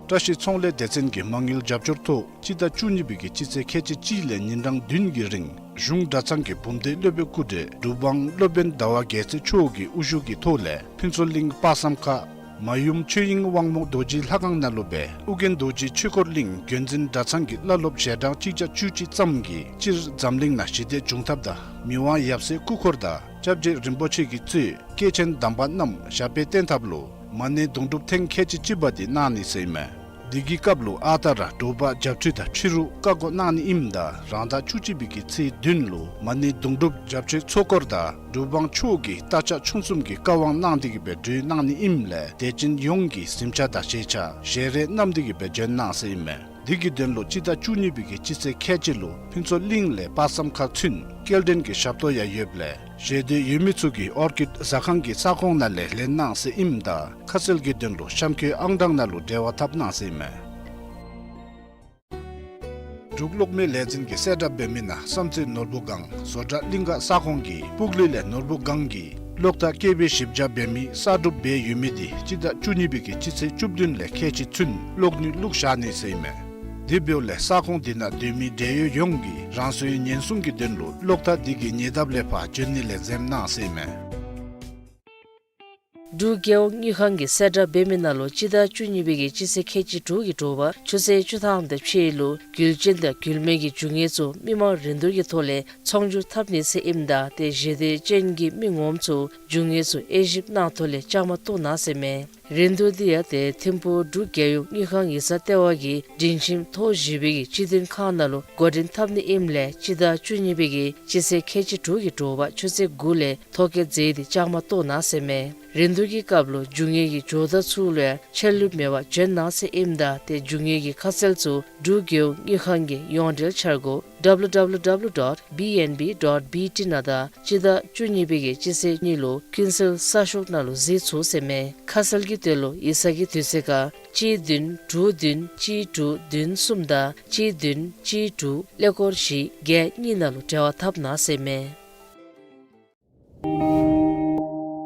བཀྲ་ཤིས་ཚོང་ལས་སྡེ་ཚན་གྱི་མ་དངུལ་རྒྱབ་སྐྱོར་ཐོག་སྤྱི་ཟླ་བཅུ་གཉིས་པའི་གི་སྤྱི་ཚེས་ཁལ་གཅིག་གཅིག་ལས་ཉིན་གྲངས་བདུན་གྱི་རིང་གཞུང་གྲྭ་ཚང་གི་བུམ་སྡེ་སློབ་དཔོན་སྐུ་བགྲེས་གྲུབ་དབང་སློབ་དཔོན་ཟླ་བ་རྒྱལ་མཚན་མཆོག་གི་དབུ་བཞུགས་ཀྱི་ཐོག་ལས་ཕུན་ཚོགས་གླིང་དཔག་བསམ་ཁ་མ་ཡུམ་ཆོས་དབྱིངས་དབང་མོ་རྡོ་རྗེ་ལྷ་ཁང་ནང་ལུ་སྦེ་ཨོ་རྒྱན་རྡོ་རྗེ་ཆོས་འཁོར་གླིང་དགོན་འཛིན་གྲྭ་ཚང་གི་བླ་སློབ་ཞལ་གྲངས་གཅིག་བརྒྱ་བཅུ་གཅིག་ཙམ་གྱིས་སྤྱིར་འཛམ་གླིང་ནང་ཞི་བདེ་འབྱུང་ཐབས་དང་མི་དབང་ཡབ་སྲས་སྐུ་འཁོར་དང་སྐྱབས་རྗེ་རིན་པོ་ཆེ་གིས་གཙོས་སྐྱེས་ཆེན་དམ་པ་རྣམས་ཞབས་པད་བརྟན་ཐབས་ལུ་མ་ཎི་དུང་སྒྲུབ་ཐེངས་ཁལ་གཅིག་གཅིག་པ་དེ་གནང་ནི་ཟེར་ཨིན་མས། དེ་གི་སྐབས་ལུ་ཨ་རྟག་ར་དྲོ་པ་བརྒྱད་ཅུ་དང་ཕྱི་རུ་བཀག་འགོག་གནང་ནི་ཨིནམ་ད་རང་ཟླ་བཅུ་གཅིག་པའི་གི་ཚེས་བདུན་ལུ་མ་ཎི་དུང་སྒྲུབ་བརྒྱད་ཅུའི་ཚོགས་འཁོར་དང་གྲུབ་དབང་མཆོག་གི་རྟ་ལྕག་ཆུང་གསུམ་གྱི་བཀའ་དབང་གནང་སྟེ་གི་སྦེ་གྲོལ་གནང་ནི་ཨིནམ་ལས་དད་ཅན་ཡོངས་ཀྱིས་གཟིམ་ཆས་དང་བཞེས་ཆས་བཞེས་རས་བསྣམས་ཏེ་གི་སྦེ་འབྱོན་གནང་ཟེར་ཨིན་མས། དེ་གི་དོན་ལུ་སྤྱི་ཟླ་བཅུ་གཉིས་པའི་གི་སྤྱི་ཚེས་ཁལ་གཅིག་ལུ་ཕུན་ཚོགས་གླིང་ལས་དཔག་བསམ་ཁ་ཚུན་སྐྱེལ་འདྲེན་གྱི་ཞབས་ཏོག་ཡང་ཡོདཔ་ལས་ཞེ་འདོད་ཡོད་མི་ཚུ་གིས་ཨོར་ཀིཌ་ཟ་ཁང་གི་ས་ཁོངས་ནང་ལས་ལེན་གནང་ཟེར་ཨིནམ་ད་ཁ་གསལ་གྱི་དོན་ལུ་གཤམ་འཁོད་ཨང་གྲངས་ནང་ལུ་འབྲེལ་བ་འཐབ་གནང་ཟེར་ཨིན་མས། འབྲུག་གློག་མེ་ལས་འཛིན་གྱིས་གསལ་བསྒྲགས་འབད་མི་ནང་བསམ་རྩེ་ནོར་བུ་སྒང་བཟོ་གྲྭ་གླིང་ག་ས་ཁོངས་ཀྱི་སྤུག་ལེ་ལས་ནོར་བུ་སྒང་གི་གློག་ཐག་བཀལ་བའི་ཞིབ་དཔྱད་འབད་མི་གསར་སྒྲུབ་འབད་ཡོད་མི་དེ་སྤྱི་ཟླ་བཅུ་གཉིས་པའི་གི་སྤྱི་ཚེས་བཅུ་བདུན་ལས་ཁལ་གཅིག་ཚུན་གློག་ནུས་བླུགས་བཞག་ནི་ཟེར་ཨིན་མས། དེ་འབདཝ་ལས་ས་ཁོངས་དེ་ནང་སྡོད་མི་འབྲེལ་ཡོད་ཡོངས་ཀྱིས་རང་སོའི་ཉེན་སྲུང་གི་དོན་ལུ་གློག་ཐག་དེ་གི་ཉེ་འདབས་ལས་ཕར་འབྱོན་ནི་ལས་འཛེམ་གནང་ཟེར་ཨིན་མས། འབྲུག་རྒྱལ་ཡོངས་དངུལ་ཁང་གིས་གསལ་བསྒྲགས་འབད་མི་ནང་ལུ་སྤྱི་ཟླ་བཅུ་གཉིས་པའི་གི་སྤྱི་ཚེས་ཁལ་གཅིག་དྲུག་གི་དྲོ་པ་ཆུ་ཚོད་བཅུ་ཐམ་དང་ཕྱེད་ལུ་རྒྱུ་ཅན་དང་རྒྱུ་མེད་ཀྱི་རྒྱུ་དངོས་ཚུ་མི་མང་རིན་བསྡུར་གྱི་ཐོག་ལས་ཚོང་སྒྱུར་འཐབ་ནི་ཟེར་ཨིནམ་ད་ཏེ་ཞེ་འདོད་ཅན་གྱི་མི་ངོམ་ཚུ་རྒྱུ་དངོས་ཚུ་དབྱེ་ཞིབ་གནང་ཐོག་ལས་བཅའ་མར་གཏོགས་གནང་ཟེར་མས། རིན་བསྡུར་འདི་ཡང་ཏེ་ཐིམ་ཕུག་འབྲུག་རྒྱལ་ཡོངས་དངུལ་ཁང་ཡིག་ཚང་ལྟེ་བ་གི་སྒྲིང་ཁྱིམ་ཐོག་བཞི་པའི་གི་སྤྱི་མཐུན་ཁང་ནང་ལུ་འགོ་འདྲེན་འཐབ་ནི་ཨིནམ་ལས་སྤྱི་ཟླ་བཅུ་གཉིས་པའི་གི་སྤྱི་ཚེས་ཁལ་གཅིག་དྲུག་གི་དྲོ་པ་ཆུ་ཚོད་དགུ་ལས་ཐོ་བཀོད་མཛད་དེ་བཅའ་མར་གཏོགས་གནང་ཟེར་མས། རིན་བསྡུར་གྱི་སྐབས་ལུ་རྒྱུ་དངོས་ཀྱི་ཇོ་བདག་ཚུ་ལུ་ཡང་ཆད་ལུས་མེད་པར་འབྱོན་གནང་ཟེར་ཨིནམ་ད་ཏེ་རྒྱུ་དངོས་ཀྱི་ཁ་གསལ་ཚུ་འབྲུག་རྒྱལ་ཡོངས་དངུལ་ཁང་གི་ཡོངས་འབྲེལ་འཆར་སྒོ་W W W dot B N B dot B T ནང་དང་སྤྱི་ཟླ་བཅུ་གཉིས་པའི་གི་སྤྱི་ཚེས་གཉིས་ལུ་ཀུན་གསལ་གསར་ཤོག་ནང་ལུ་གཟིགས་ཚུགས་ཟེར་མས། ཁ་གསལ་གྱི་དོན་ལུ་ཡིག་ཚང་གི་དུས་ཚོད་ཁར་གཅིག་བདུན་དྲུག་བདུན་གཅིག་དྲུག་བདུན་གསུམ་དང་གཅིག་བདུན་གཅིག་དྲུག་ཀླད་ཀོར་བཞི་བརྒྱད་གཉིས་ནང་ལུ་འབྲེལ་བ་འཐབ་གནང་ཟེར་མས།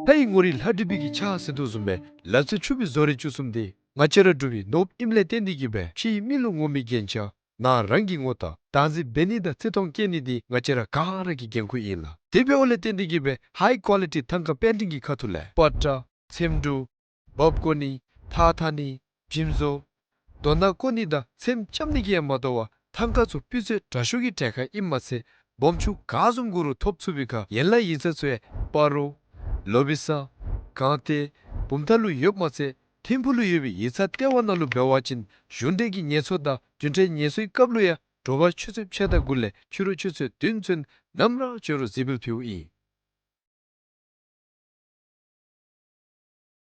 ལྷའི་ངོ་རིས་ལྷ་བྲིས་པའི་གི་ཕྱག་ཟེར་དོ་བཟུམ་སྦེ་ལ་རྩེ་ཆུ་སྦིས་བཟོ་རིག་བཅུ་གསུམ་འདི་ང་བཅས་ར་འབྲུག་པའི་ནོར་བུ་ཨིནམ་ལས་བརྟེན་ཏེ་གིས་སྦེ་ཕྱིའི་མི་ལུ་ངོམ་མི་རྒྱན་ཆ་ནང་རང་གི་ངོ་རྟགས་བདག་འཛིན་འབད་ནི་དང་བརྩི་མཐོང་བསྐྱེད་ནི་འདི་ང་བཅས་ར་ག་ར་གི་འགན་ཁུར་ཨིན་ལགས། དེ་འབདཝ་ལས་བརྟེན་ཏེ་གིས་སྦེ་ཧའི་ཀོ་ལི་ཊི་ཐང་ཀ་པེན་ཊིང་གི་ཁ་ཐུག་ལས་པ་ཏྲ་ཚེམ་དྲུབ་འབག་བཀོ་ནི་ཐགས་འཐག་ནི་འཇིམ་བཟོ་རྡོ་ནག་བརྐོ་ནི་དང་ཚེམ་རྐྱབ་ནི་གིས་ཡང་མ་དོ་བར་ཐང་ཀ་ཚུ་སྤུས་ཚད་དྲག་ཤོས་ཀྱི་གྲལ་ཁར་ཨིནམ་མ་ཚད་སྦོམ་ཆུང་ག་བཟུམ་དགོ་རུང་ཐོབ་ཚུགས་པའི་ཁར་ཡན་ལག་ཡིག་ཚང་ཚུ་ཡང་སྤ་རོ་ལོ་བི་ས་སྒང་སྟེང་བུམ་ཐང་ལུ་ཡོདཔ་མ་ཚད་ཐིམ་ཕུག་ལུ་ཡོད་པའི་ཡིག་ཚང་ལྟེ་བ་ནང་ལུ་འབད་བ་ཅིན་གཞུང་འབྲེལ་གྱི་ངལ་གསོ་དང་རྒྱུན་འབྲེལ་ངལ་གསོའི་སྐབས་ལུ་ཡང་དྲོ་པ་ཆུ་ཚོད་ཕྱེད་དང་དགུ་ལས་ཕྱི་རུ་ཆུ་ཚོད་བདུན་ཚུན་ནམ་ར་བྱོན་རུང་གཟིགས་འབུལ་ཕུལཝ་ཨིན།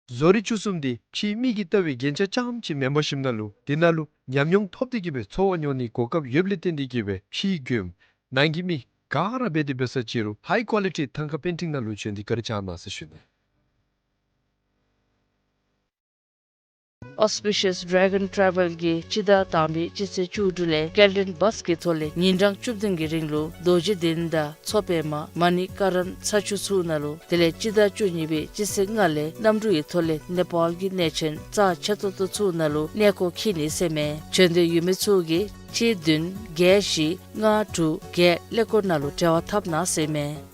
བཟོ་རིག་བཅུ་གསུམ་འདི་ཕྱིའི་མིག་གིས་བལྟ་བའི་རྒྱན་ཆ་རྐྱངམ་ཅིག་མེན་པར་ཞིནམ་ན་ལུ་དེ་ནང་ལུ་ཉམས་མྱོང་ཐོབ་སྟེ་གིས་སྦེ་འཚོ་བ་མྱོང་ནིའི་གོ་སྐབས་ཡོདཔ་ལས་བརྟེན་ཏེ་གིས་སྦེ་ཕྱིའི་མགྱོནམ་ནང་གི་མི་ག་ར་འབད་དེ་འབད་ས་ཅིག་རུང་ཧའི་ཀོ་ལི་ཊི་ཐང་ཀ་པེན་ཊིང་ནང་ལུ་བྱོན་ཏེ་བཀའ་དྲིན་བསྐྱང་གནང་ཟེར་ཞུ་ནི། Auspicious Dragon Travel གིས་སྤྱི་ཟླ་དང་པའི་སྤྱི་ཚེས་བཅུ་དྲུག་ལས་སྐྱེལ་འདྲེན་བཱས་ཀྱི་ཐོག་ལས་ཉིན་གྲངས་བཅུ་བདུན་གྱི་རིང་ལུ་རྡོ་རྗེ་གདན་དང་མཚོ་པདྨ་མ་ཎི་ཀ་རམ་ཚ་ཆུ་ཚུ་ནང་ལུ་དེ་ལས་སྤྱི་ཟླ་བཅུ་གཉིས་པའི་སྤྱི་ཚེས་ལྔ་ལས་གནམ་གྲུ་ཡི་ཐོག་ལས་ནེ་པཱལ་གྱི་གནས་ཆེན་རྩ་ཆེ་ཏོག་ཏོ་ཚུ་ནང་ལུ་གནས་སྐོར་འཁྱིད་ནི་ཟེར་མས། བྱོན་འདོད་ཡོད་མི་ཚུ་གིས་གཅིག་བདུན་བརྒྱད་བཞི་ལྔ་དྲུག་བརྒྱད་ཀླད་ཀོར་ནང་ལུ་འབྲེལ་བ་འཐབ་གནང་ཟེར་མས།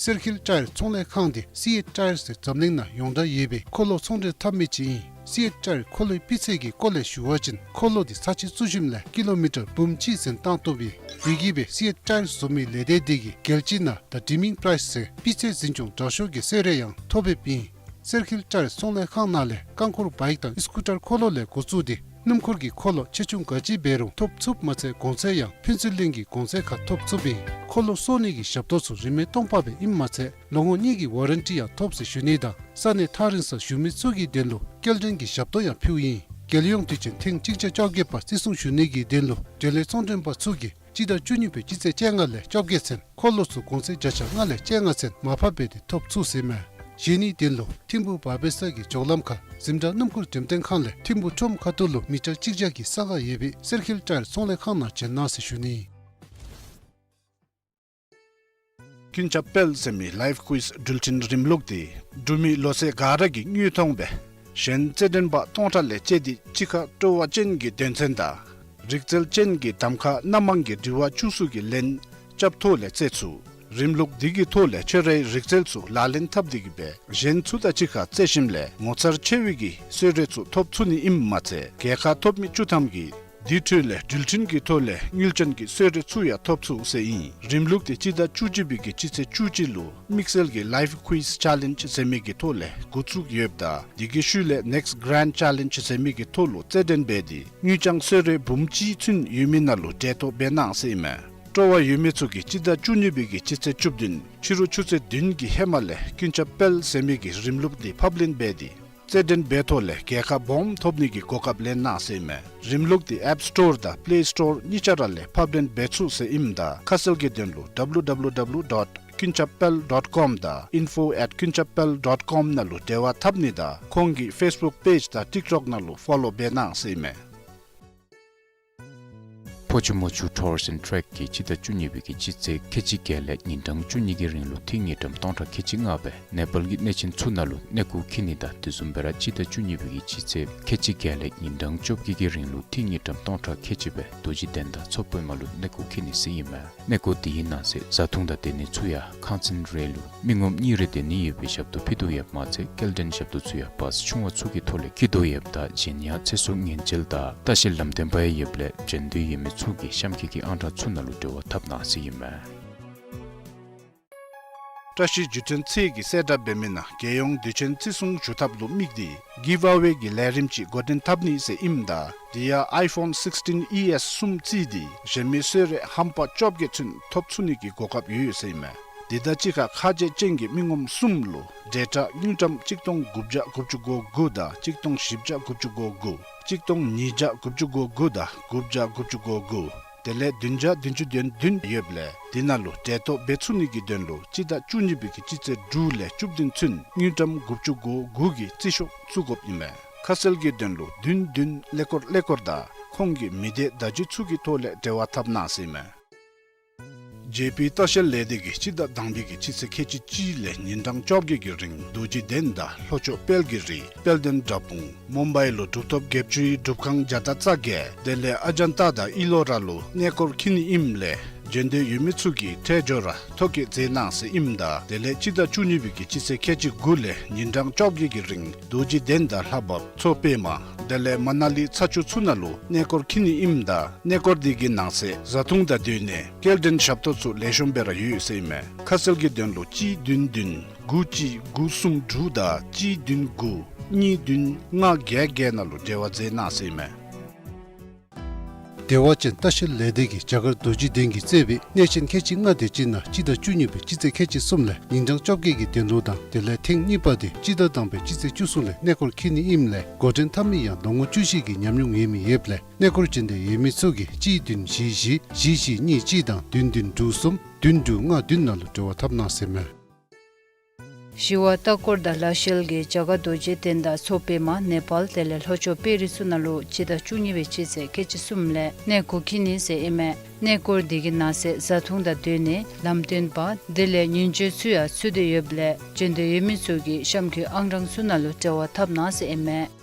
གསེར་ཁེལ་ཊ་ཡར་ཚོང་ལས་ཁང་འདི་སི་ཨེཊ་ཊ་ཡར་ཟེར་འཛམ་གླིང་ནང་ཡོངས་གྲགས་ཡོད་པའི་འཁོར་ལོ་ཚོང་འབྲེལ་འཐབ་མི་ཅིག་ཨིན། སི་ཨེཊ་ཊ་ཡར་འཁོར་ལོའི་སྤུས་ཚད་ཀྱི་སྐོར་ལས་ཞུ་བ་ཅིན་འཁོར་ལོ་འདི་ཚར་གཅིག་བཙུགས་ཞིནམ་ལས་ཀི་ལོ་མི་ཊར་འབུམ་གཅིག་ཟིན་བཏང་བཏུབ་ཨིན། དེ་གིས་སྦེ་སི་ཨེཊ་ཊ་ཡར་བཟོ་མི་ལས་སྡེ་འདི་གིས་རྒྱལ་སྤྱི་ནང་ད་ཌི་མིང་པ་རའིས་ཟེར་སྤུས་ཚད་འཛིན་སྐྱོང་དྲག་ཤོས་ཀྱི་གསོལ་རས་ཡང་ཐོབ་ཡོདཔ་ཨིན། གསེར་ཁེལ་ཊ་ཡར་ཚོང་ལས་ཁང་ནང་ལས་རྐང་འཁོར་བཱའིཀ་དང་ཨི་སི་ཀུ་ཊར་འཁོར་ལོ་ལས་འགོ་བཙུགས་ཏེ་སྣུམ་འཁོར་གྱི་འཁོར་ལོ་ཆེ་ཆུང་ག་ཅི་འབད་རུང་ཐོབ་ཚུགསཔ་མ་ཚད་གོང་ཚད་ཡང་ཕུན་ཚོགས་གླིང་གི་གོང་ཚད་ཁར་ཐོབ་ཚུགསཔ་ཨིན། འཁོར་ལོ་གསོ་ནི་གི་ཞབས་ཏོག་ཚུ་རིན་མེད་སྟོང་པ་སྦེ་ཨིནམ་མ་ཚད་ལོ་ངོ་གཉིས་ཀྱི་ཝ་རན་ཊི་ཡང་ཐོབ་ཟེར་ཞུ་ནི་དང་ས་གནས་ཐག་རིང་སར་བཞུགས་མི་ཚུ་གི་དོན་ལུ་སྐྱེལ་འདྲེན་གྱི་ཞབས་ཏོག་ཡང་ཕུལཝ་ཨིན། རྒྱལ་ཡོངས་དུས་ཆེན་ཐེངས་གཅིག་བརྒྱ་བཅོ་བརྒྱད་པ་བརྩི་སྲུང་ཞུ་ནི་གི་དོན་ལུ་འབྲེལ་ཡོད་ཚོང་མགྲོན་པ་ཚུ་གིས་སྤྱི་ཟླ་བཅུ་གཉིས་པའི་སྤྱི་ཚེས་བཅོ་ལྔ་ལས་བཅོ་བརྒྱད་ཚུན་འཁོར་ལོ་ཚུ་གོང་ཚད་བརྒྱ་ཆ་ལྔ་ལས་བཅོ་ལྔ་ཚུན་མར་ཕབ་འབད་དེ་ཐོབ་ཚུགས་ཟེར་མས། གཞན་ནི་དོན་ལུ་ཐིམ་ཕུག་བར་པེ་ས་གི་འགྱོ་ལམ་ཁར་འཛིན་གྲྭ་སྣུམ་འཁོར་འགྲེམས་སྟོན་ཁང་ལས་ཐིམ་ཕུག་ཁྲོམ་ཁ་ཐུག་ལུ་མི་ཊར་གཅིག་བརྒྱ་གི་ས་ཁར་ཡོད་པའི་གསེར་ཁེལ་ཊ་ཡར་ཚོང་ལས་ཁང་ནང་བྱོན་གནང་ཟེར་ཞུ་ནི། ཀུན་ཁྱབ་དཔལ་ཟེར་མི་ལའིབ་ཀུའིཛ་འགྲུལ་འཕྲིན་རིམ་ལུགས་འདི་འབྲུག་མི་ལོ་ཚད་ག་ར་གིས་དངོས་མཐོང་སྦེ་གཞན་རྩེད་འགྲན་པ་སྟོང་ཕྲག་ལས་བཅད་དེ་གཅིག་ཁར་སྤྲོ་བ་ཅན་གྱི་དོན་ཚན་དང་རིག་རྩལ་ཅན་གྱི་གདམ་ཁ་སྣ་མང་གི་དྲི་བ་བཅུ་གསུམ་གྱི་ལན་རྐྱབ་ཐོག་ལས་རྩེད་ཚུགས། རིམ་ལུགས་འདི་གི་ཐོག་ལས་ཁྱོད་རའི་རིག་རྩལ་ཚུ་ལག་ལེན་འཐབ་སྟེ་གི་སྦེ་གཞན་ཚུ་དང་གཅིག་ཁར་རྩེད་ཞིནམ་ལས་ངོ་མཚར་ཆེ་བའི་གི་གསོལ་རས་ཚུ་ཐོབ་ཚུགས་ནི་ཨིནམ་མ་ཚད་རྒྱལ་ཁ་ཐོབ་མི་བཅུ་ཐམ་གྱིས་ དེ་འཕྲོ་ལས་འགྲུལ་འཕྲིན་གྱི་ཐོག་ལས་དངུལ་ཅན་གྱི་གསོལ་རས་ཚུ་ཡང་ཐོབ་ཚུགས་ཟེར་ཨིན། རིམ་ལུགས་དེ་སྤྱི་ཟླ་བཅུ་གཅིག་པའི་གི་སྤྱི་ཚེས་བཅུ་གཅིག་ལུ་དམིགས་བསལ་གྱི་Live Quiz Challenge ཟེར་མི་གི་ཐོག་ལས་འགོ་བཙུགས་ཡོདཔ་ད་དེ་གི་ཤུལ་ལས་Next Grand Challenge ཟེར་མི་གི་ཐོག་ལུ་རྩེད་འགྲན་འབད་དེ་དངུལ་རྐྱང་གསོལ་རས་འབུམ་གཅིག་ཚུན་ཡོད་མི་ནང་ལུ་གྲལ་གཏོགས་འབད་གནང་ཟེར་ཨིན་མས། སྤྲོ་བ་ཡོད་མི་ཚུ་གིས་སྤྱི་ཟླ་བཅུ་གཉིས་པའི་གི་སྤྱི་ཚེས་བཅུ་བདུན་ཕྱི་རུ་ཆུ་ཚོད་བདུན་གྱི་ཧེ་མ་ལས་ཀུན་ཁྱབ་དཔལ་ཟེར་མི་གི་རིམ་ལུགས་དེ་ཕབ་ལེན་འབད་དེ་རྩེད་འགྲན་འབད་ཐོག་ལས་རྒྱལ་ཁ་སྦོམ་ཐོབ་ནི་གི་གོ་སྐབས་ལེན་གནང་ཟེར་ཨིན་མས། རིམ་ལུགས་དེ་App Store དང་Play Store གཉིས་ཆ་ར་ལས་ཕབ་ལེན་འབད་ཚུགས་ཟེར་ཨིནམ་ད་ཁ་གསལ་གྱི་དོན་ལུ་W W W dot kunchapel dot com དང་info at kunchapel dot com ནང་ལུ་འབྲེལ་བ་འཐབ་ནི་དང་ཁོང་གི་Facebook page དང་TikTok ནང་ལུ་follow འབད་གནང་ཟེར་ཨིན་མས། ཕོ་ཆུ་མོ་ཆུ་Tours and Trek གིས་སྤྱི་ཟླ་བཅུ་གཉིས་པའི་གི་སྤྱི་ཚེས་ཁལ་གཅིག་བརྒྱད་ལས་ཉིན་གྲངས་བཅུ་གཉིས་ཀྱི་རིང་ལུ་ཐིག་དངུལ་ཀྲམ་སྟོང་ཕྲག་ཁལ་གཅིག་ལྔ་སྦེ་ནེ་པཱལ་གྱི་གནས་ཆེན་ཚུ་ནང་ལུ་གནས་སྐོར་འཁྱིད་ནི་དང་དེ་བཟུམ་སྦེ་ར་སྤྱི་ཟླ་བཅུ་གཉིས་པའི་གི་སྤྱི་ཚེས་ཁལ་གཅིག་བརྒྱད་ལས་ཉིན་གྲངས་བཅོ་བརྒྱད་ཀྱི་རིང་ལུ་ཐིག་དངུལ་ཀྲམ་སྟོང་ཕྲག་ཁལ་གཅིག་སྦེ་རྡོ་རྗེ་གདན་དང་མཚོ་པདྨ་ལུ་གནས་སྐོར་འཁྱིད་ནི་ཟེར་ཨིན་མས། གནས་སྐོར་དེའི་ནང་གསེས་བཟའ་འཐུང་དང་སྡོད་གནས་ཚུ་ཡང་ཁང་ཚན་རེ་ལུ་མི་ངོམ་གཉིས་རེ་སྡོད་ནི་ཡོད་པའི་ཞབས་ཏོག་ཕུལ་དོ་ཡོདཔ་མ་ཚད་སྐྱེལ་འདྲེན་ཞབས་ཏོག་ཚུ་ཡང་བཱས་ཆུང་བ་ཚུ་གི་ཐོག་ལས་འཁྱིད་དོ་ཡོདཔ་ད་གཞན་ཡང་ཚེ་སྲོག་ཉེན་བཅོལ་དང་ལྟ་བཤལ་ལམ་སྟོན་པ་ཡང་ཡོདཔ་ལས་འབྱོན་འདོད་ཡོད་མི་ཚུ་གིས་གཤམ་འཁོད་ཀྱི་ཨང་གྲངས་ཚུ་ནང་ལུ་འབྲེལ་བ་འཐབ་གནང་ཟེར་ཨིན་མས། བཀྲ་ཤིས་བརྒྱུད་འཕྲིན་ཚད་ཀྱིས་གསལ་བསྒྲགས་འབད་མི་ནང་རྒྱལ་ཡོངས་དུས་ཆེན་བརྩི་སྲུང་ཞུ་ཐབས་ལུ་དམིགས་ཏེ་Giveaway གི་ལས་རིམ་ཅིག་འགོ་འདྲེན་འཐབ་ནི་ཟེར་ཨིནམ་ད་དེ་ཡང་iPhone sixteen E S གསུམ་བརྩིས་ཏེ་གཞན་མི་གསོལ་རས་ཧམ་པ་བཅོ་བརྒྱད་ཚུན་ཐོབ་ཚུགས་ནི་གི་གོ་སྐབས་ཡོད་ཟེར་ཨིན་མས། དེ་དང་གཅིག་ཁར་ཁ་རྗེ་ཅན་གྱི་མི་ངོམ་གསུམ་ལུ་འབྲེལ་ཐོགས་དངུལ་ཀྲམ་གཅིག་སྟོང་དགུ་བརྒྱ་དགུ་བཅུ་གོ་དགུ་དང་གཅིག་སྟོང་བཞི་བརྒྱ་དགུ་བཅུ་གོ་དགུ་གཅིག་སྟོང་ཉིས་བརྒྱ་དགུ་བཅུ་གོ་དགུ་དང་དགུ་བརྒྱ་དགུ་བཅུ་གོ་དགུ་དེ་ལས་བདུན་བརྒྱ་བདུན་ཅུ་དོན་བདུན་ཡོདཔ་ལས་དེ་ནང་ལུ་གྲལ་གཏོགས་འབད་ཚུགས་ནི་གི་དོན་ལུ་སྤྱི་ཟླ་བཅུ་གཉིས་པའི་གི་སྤྱི་ཚེས་དྲུག་ལས་བཅུ་བདུན་ཚུན་དངུལ་ཀྲམ་དགུ་བཅུ་གོ་དགུ་གི་རྩིས་ཤོག་བཙུགས་དགོཔ་ཨིན་མས། ཁ་གསལ་གྱི་དོན་ལུ་བདུན་བདུན་ཀླད་ཀོར་ཀླད་ཀོར་དང་ཁོང་གི་མི་སྡེ་བརྡ་བརྒྱུད་ཚུ་གི་ཐོག་ལས་འབྲེལ་བ་འཐབ་གནང་ཟེར་ཨིན་མས། ཇེ་པི་ལྟ་བཤལ་ལས་སྡེ་གིས་སྤྱི་ཟླ་དང་པའི་གི་སྤྱི་ཚེས་ཁལ་གཅིག་གཅིག་ལས་ཉིན་གྲངས་བཅོ་བརྒྱད་ཀྱི་རིང་རྡོ་རྗེ་གདན་དང་ལྷོ་ཕྱོགས་དཔལ་གྱི་རི་དཔལ་ལྡན་བྲག་ཕུང་མུམ་བའི་ལུ་གྲུབ་ཐོབ་བརྒྱད་ཅུའི་སྒྲུབ་ཁང་བརྒྱ་དང་རྩ་བརྒྱད་དེ་ལས་ཨ་ཇན་ཏ་དང་ཨི་ལོ་ར་ལུ་གནས་སྐོར་འཁྱིད་ནི་ཨིནམ་ལས་འབྱོན་འདོད་ཡོད་མི་ཚུ་གིས་ཁྲལ་འབྱོར་ར་ཐོ་བཀོད་མཛད་གནང་ཟེར་ཨིནམ་ད་དེ་ལས་སྤྱི་ཟླ་བཅུ་གཉིས་པའི་གི་སྤྱི་ཚེས་ཁལ་གཅིག་དགུ་ལས་ཉིན་གྲངས་བཅོ་བརྒྱད་ཀྱི་རིང་རྡོ་རྗེ་གདན་དང་ལྷ་བབས་མཚོ་པདྨ་དེ་ལས་མ་ན་ལི་ཚ་ཆུ་ཚུ་ནང་ལུ་གནས་སྐོར་འཁྱིད་ནི་ཨིནམ་ད་གནས་སྐོར་དེ་གི་ནང་གསེས་བཟའ་འཐུང་དང་སྡོད་གནས་སྐྱེལ་འདྲེན་ཞབས་ཏོག་ཚུ་ལེགས་ཤོམ་སྦེ་ར་ཡོད་ཟེར་ཨིན་མས། ཁ་གསལ་གྱི་དོན་ལུ་གཅིག་བདུན་བདུན་དགུ་གཅིག་དགུ་གསུམ་དྲུག་དང་གཅིག་བདུན་དགུ་གཉིས་བདུན་ལྔ་བརྒྱད་བརྒྱད་ནང་ལུ་འབྲེལ་བ་མཛད་གནང་ཟེར་ཨིན་མས། བདེ་བ་ཅན་ལྟ་བཤལ་ལས་སྡེ་གིས་རྒྱ་གར་རྡོ་རྗེ་གདན་གྱིས་གཙོས་པའི་གནས་ཆེན་ཁལ་གཅིག་ལྔ་དེ་ཅིག་ནང་སྤྱི་ཟླ་བཅུ་གཉིས་པའི་སྤྱི་ཚེས་ཁལ་གཅིག་གསུམ་ལས་ཉིན་གྲངས་བཅོ་བརྒྱད་ཀྱི་གདན་ལོ་དང་དེ་ལས་ཐེངས་གཉིས་པ་དེ་སྤྱི་ཟླ་དང་པའི་སྤྱི་ཚེས་བཅུ་གསུམ་ལས་གནས་སྐོར་འཁྱིད་ནི་ཨིནམ་ལས་འགོ་འདྲེན་འཐབ་མི་ཡང་ལོ་ངོ་བཅུ་བཞི་གི་ཉམས་མྱོང་ཡོད་མི་ཡོདཔ་ལས་གནས་སྐོར་འབྱོན་འདོད་ཡོད་མི་ཚུ་གིས་གཅིག་བདུན་བཞི་བཞི་བཞི་བཞི་གཉིས་གཅིག་དང་བདུན་བདུན་དྲུག་གསུམ་བདུན་དྲུག་ལྔ་བདུན་ནང་ལུ་འབྲེལ་བ་འཐབ་གནང་ཟེར་ཨིན་མས། ཞི་བ་ལྟ་སྐོར་དང་ལྷ་བཤལ་གྱིས་རྒྱ་གར་རྡོ་རྗེ་གདན་དང་མཚོ་པདྨ་ནེ་པཱལ་དེ་ལས་ལྷོ་ཕྱོགས་དཔལ་རི་ཚུ་ནང་ལུ་སྤྱི་ཟླ་བཅུ་གཉིས་པའི་སྤྱི་ཚེས་ཁལ་གཅིག་གསུམ་ལས་གནས་སྐོར་འཁྱིད་ནི་ཟེར་ཨིན་མས། གནས་སྐོར་དེ་གི་ནང་གསེས་བཟའ་འཐུང་དང་སྡོད་གནས་ལམ་སྟོན་པ་དེ་ལས་ཉིན་བྱེད་ཚུ་ཡང་ཚུད་དེ་ཡོདཔ་ལས་འབྱོན་འདོད་ཡོད་མི་ཚུ་གིས་གཤམ་འཁོད་ཨང་གྲངས་ཚུ་ནང་ལུ་འབྲེལ་བ་འཐབ་གནང་ཟེར་ཨིན་མས།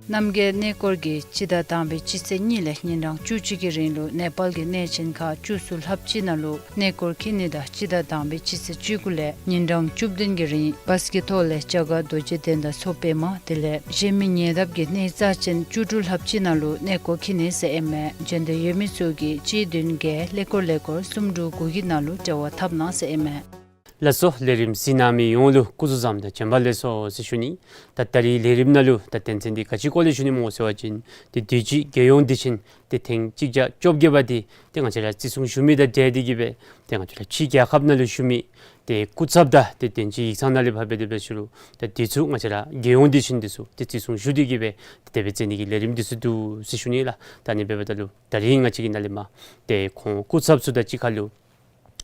རྣམ་རྒྱལ་གནས་སྐོར་གྱིས་སྤྱི་ཟླ་དང་པའི་སྤྱི་ཚེས་གཉིས་ལས་ཉིན་གྲངས་བཅུ་གཅིག་གི་རིང་ལུ་ནེ་པཱལ་གྱི་གནས་ཆེན་ཁག་བཅུ་གསུམ་ལྷ་བྱིན་ནང་ལུ་གནས་སྐོར་འཁྱིད་ནི་དང་སྤྱི་ཟླ་དང་པའི་སྤྱི་ཚེས་བཅུ་དགུ་ལས་ཉིན་གྲངས་བཅུ་བདུན་གྱི་རིང་བཱས་ཀྱི་ཐོག་ལས་རྒྱ་གར་རྡོ་རྗེ་གདན་དང་མཚོ་པདྨ་དེ་ལས་གཞན་མི་ཉེ་འདབས་ཀྱི་གནས་རྩ་ཅན་བཅུ་དྲུག་ལྷ་བྱིན་ནང་ལུ་གནས་སྐོར་འཁྱིད་ནི་ཟེར་ཨིན་མས། འབྱོན་འདོད་ཡོད་མི་ཚུ་གིས་གཅིག་བདུན་བརྒྱད་ཀླད་ཀོར་ཀླད་ཀོར་གསུམ་དྲུག་དགུ་གི་ནང་ལུ་འབྲེལ་བ་འཐབ་གནང་ཟེར་ཨིན་མས། ལགས་སོ། ལས་རིམ་གཟིགས་གནང་མི་ཡོངས་ལུ་སྐུ་གཟུགས་བཟང་དང་བྱོན་པ་ལེགས་སོ་ཟེར་ཞུ་ནི། ད་ད་རིས་ལས་རིམ་ནང་ལུ་ད་དོན་ཚན་འདི་ག་ཅི་སྐོར་ལས་ཞུ་ནི་སྨོ་ཟེར་བ་ཅིན་ཏེ་དུས་ཅི་རྒྱལ་ཡོངས་དུས་ཆེན་ཏེ་ཐེངས་གཅིག་བརྒྱ་བཅོ་བརྒྱད་པ་འདི་ཏེ་ང་བཅས་ར་བརྩི་སྲུང་ཞུ་མི་དང་འབྲེལ་ཏེ་གིས་སྦེ་ཏེ་ང་བཅས་ར་ཕྱི་རྒྱལ་ཁབ་ནང་ལུ་བཞུགས་མི་ཏེ་སྐུ་ཚབ་དང་ཏེ་དོན་གཅིག་ཡིག་ཚང་ནང་ལས་ཕར་འབད་དེ་འབད་ཞུ་རུང་ད་འདི་ཚུ་ང་བཅས་ར་རྒྱལ་ཡོངས་དུས་ཆེན་འདི་ཚུ་ཏེ་བརྩི་སྲུང་ཞུ་སྟེ་གིས་སྦེ་ཏེ་དེ་སྦེ་མཛད་ནི་གི་ལས་རིམ་འདི་ཚུ་འདུག་ཟེར་ཞུ་ནི་ལགས། ད་ཨ་ནི་འབདཝ་ད་ལུ་ད་རིས་ང་བཅས་ཀྱི་ནཱ་ལས་མར་ཏེ་ཁོང་སྐུ་ཚབ་ཚུ་དང་གཅིག་ཁར་ལུ་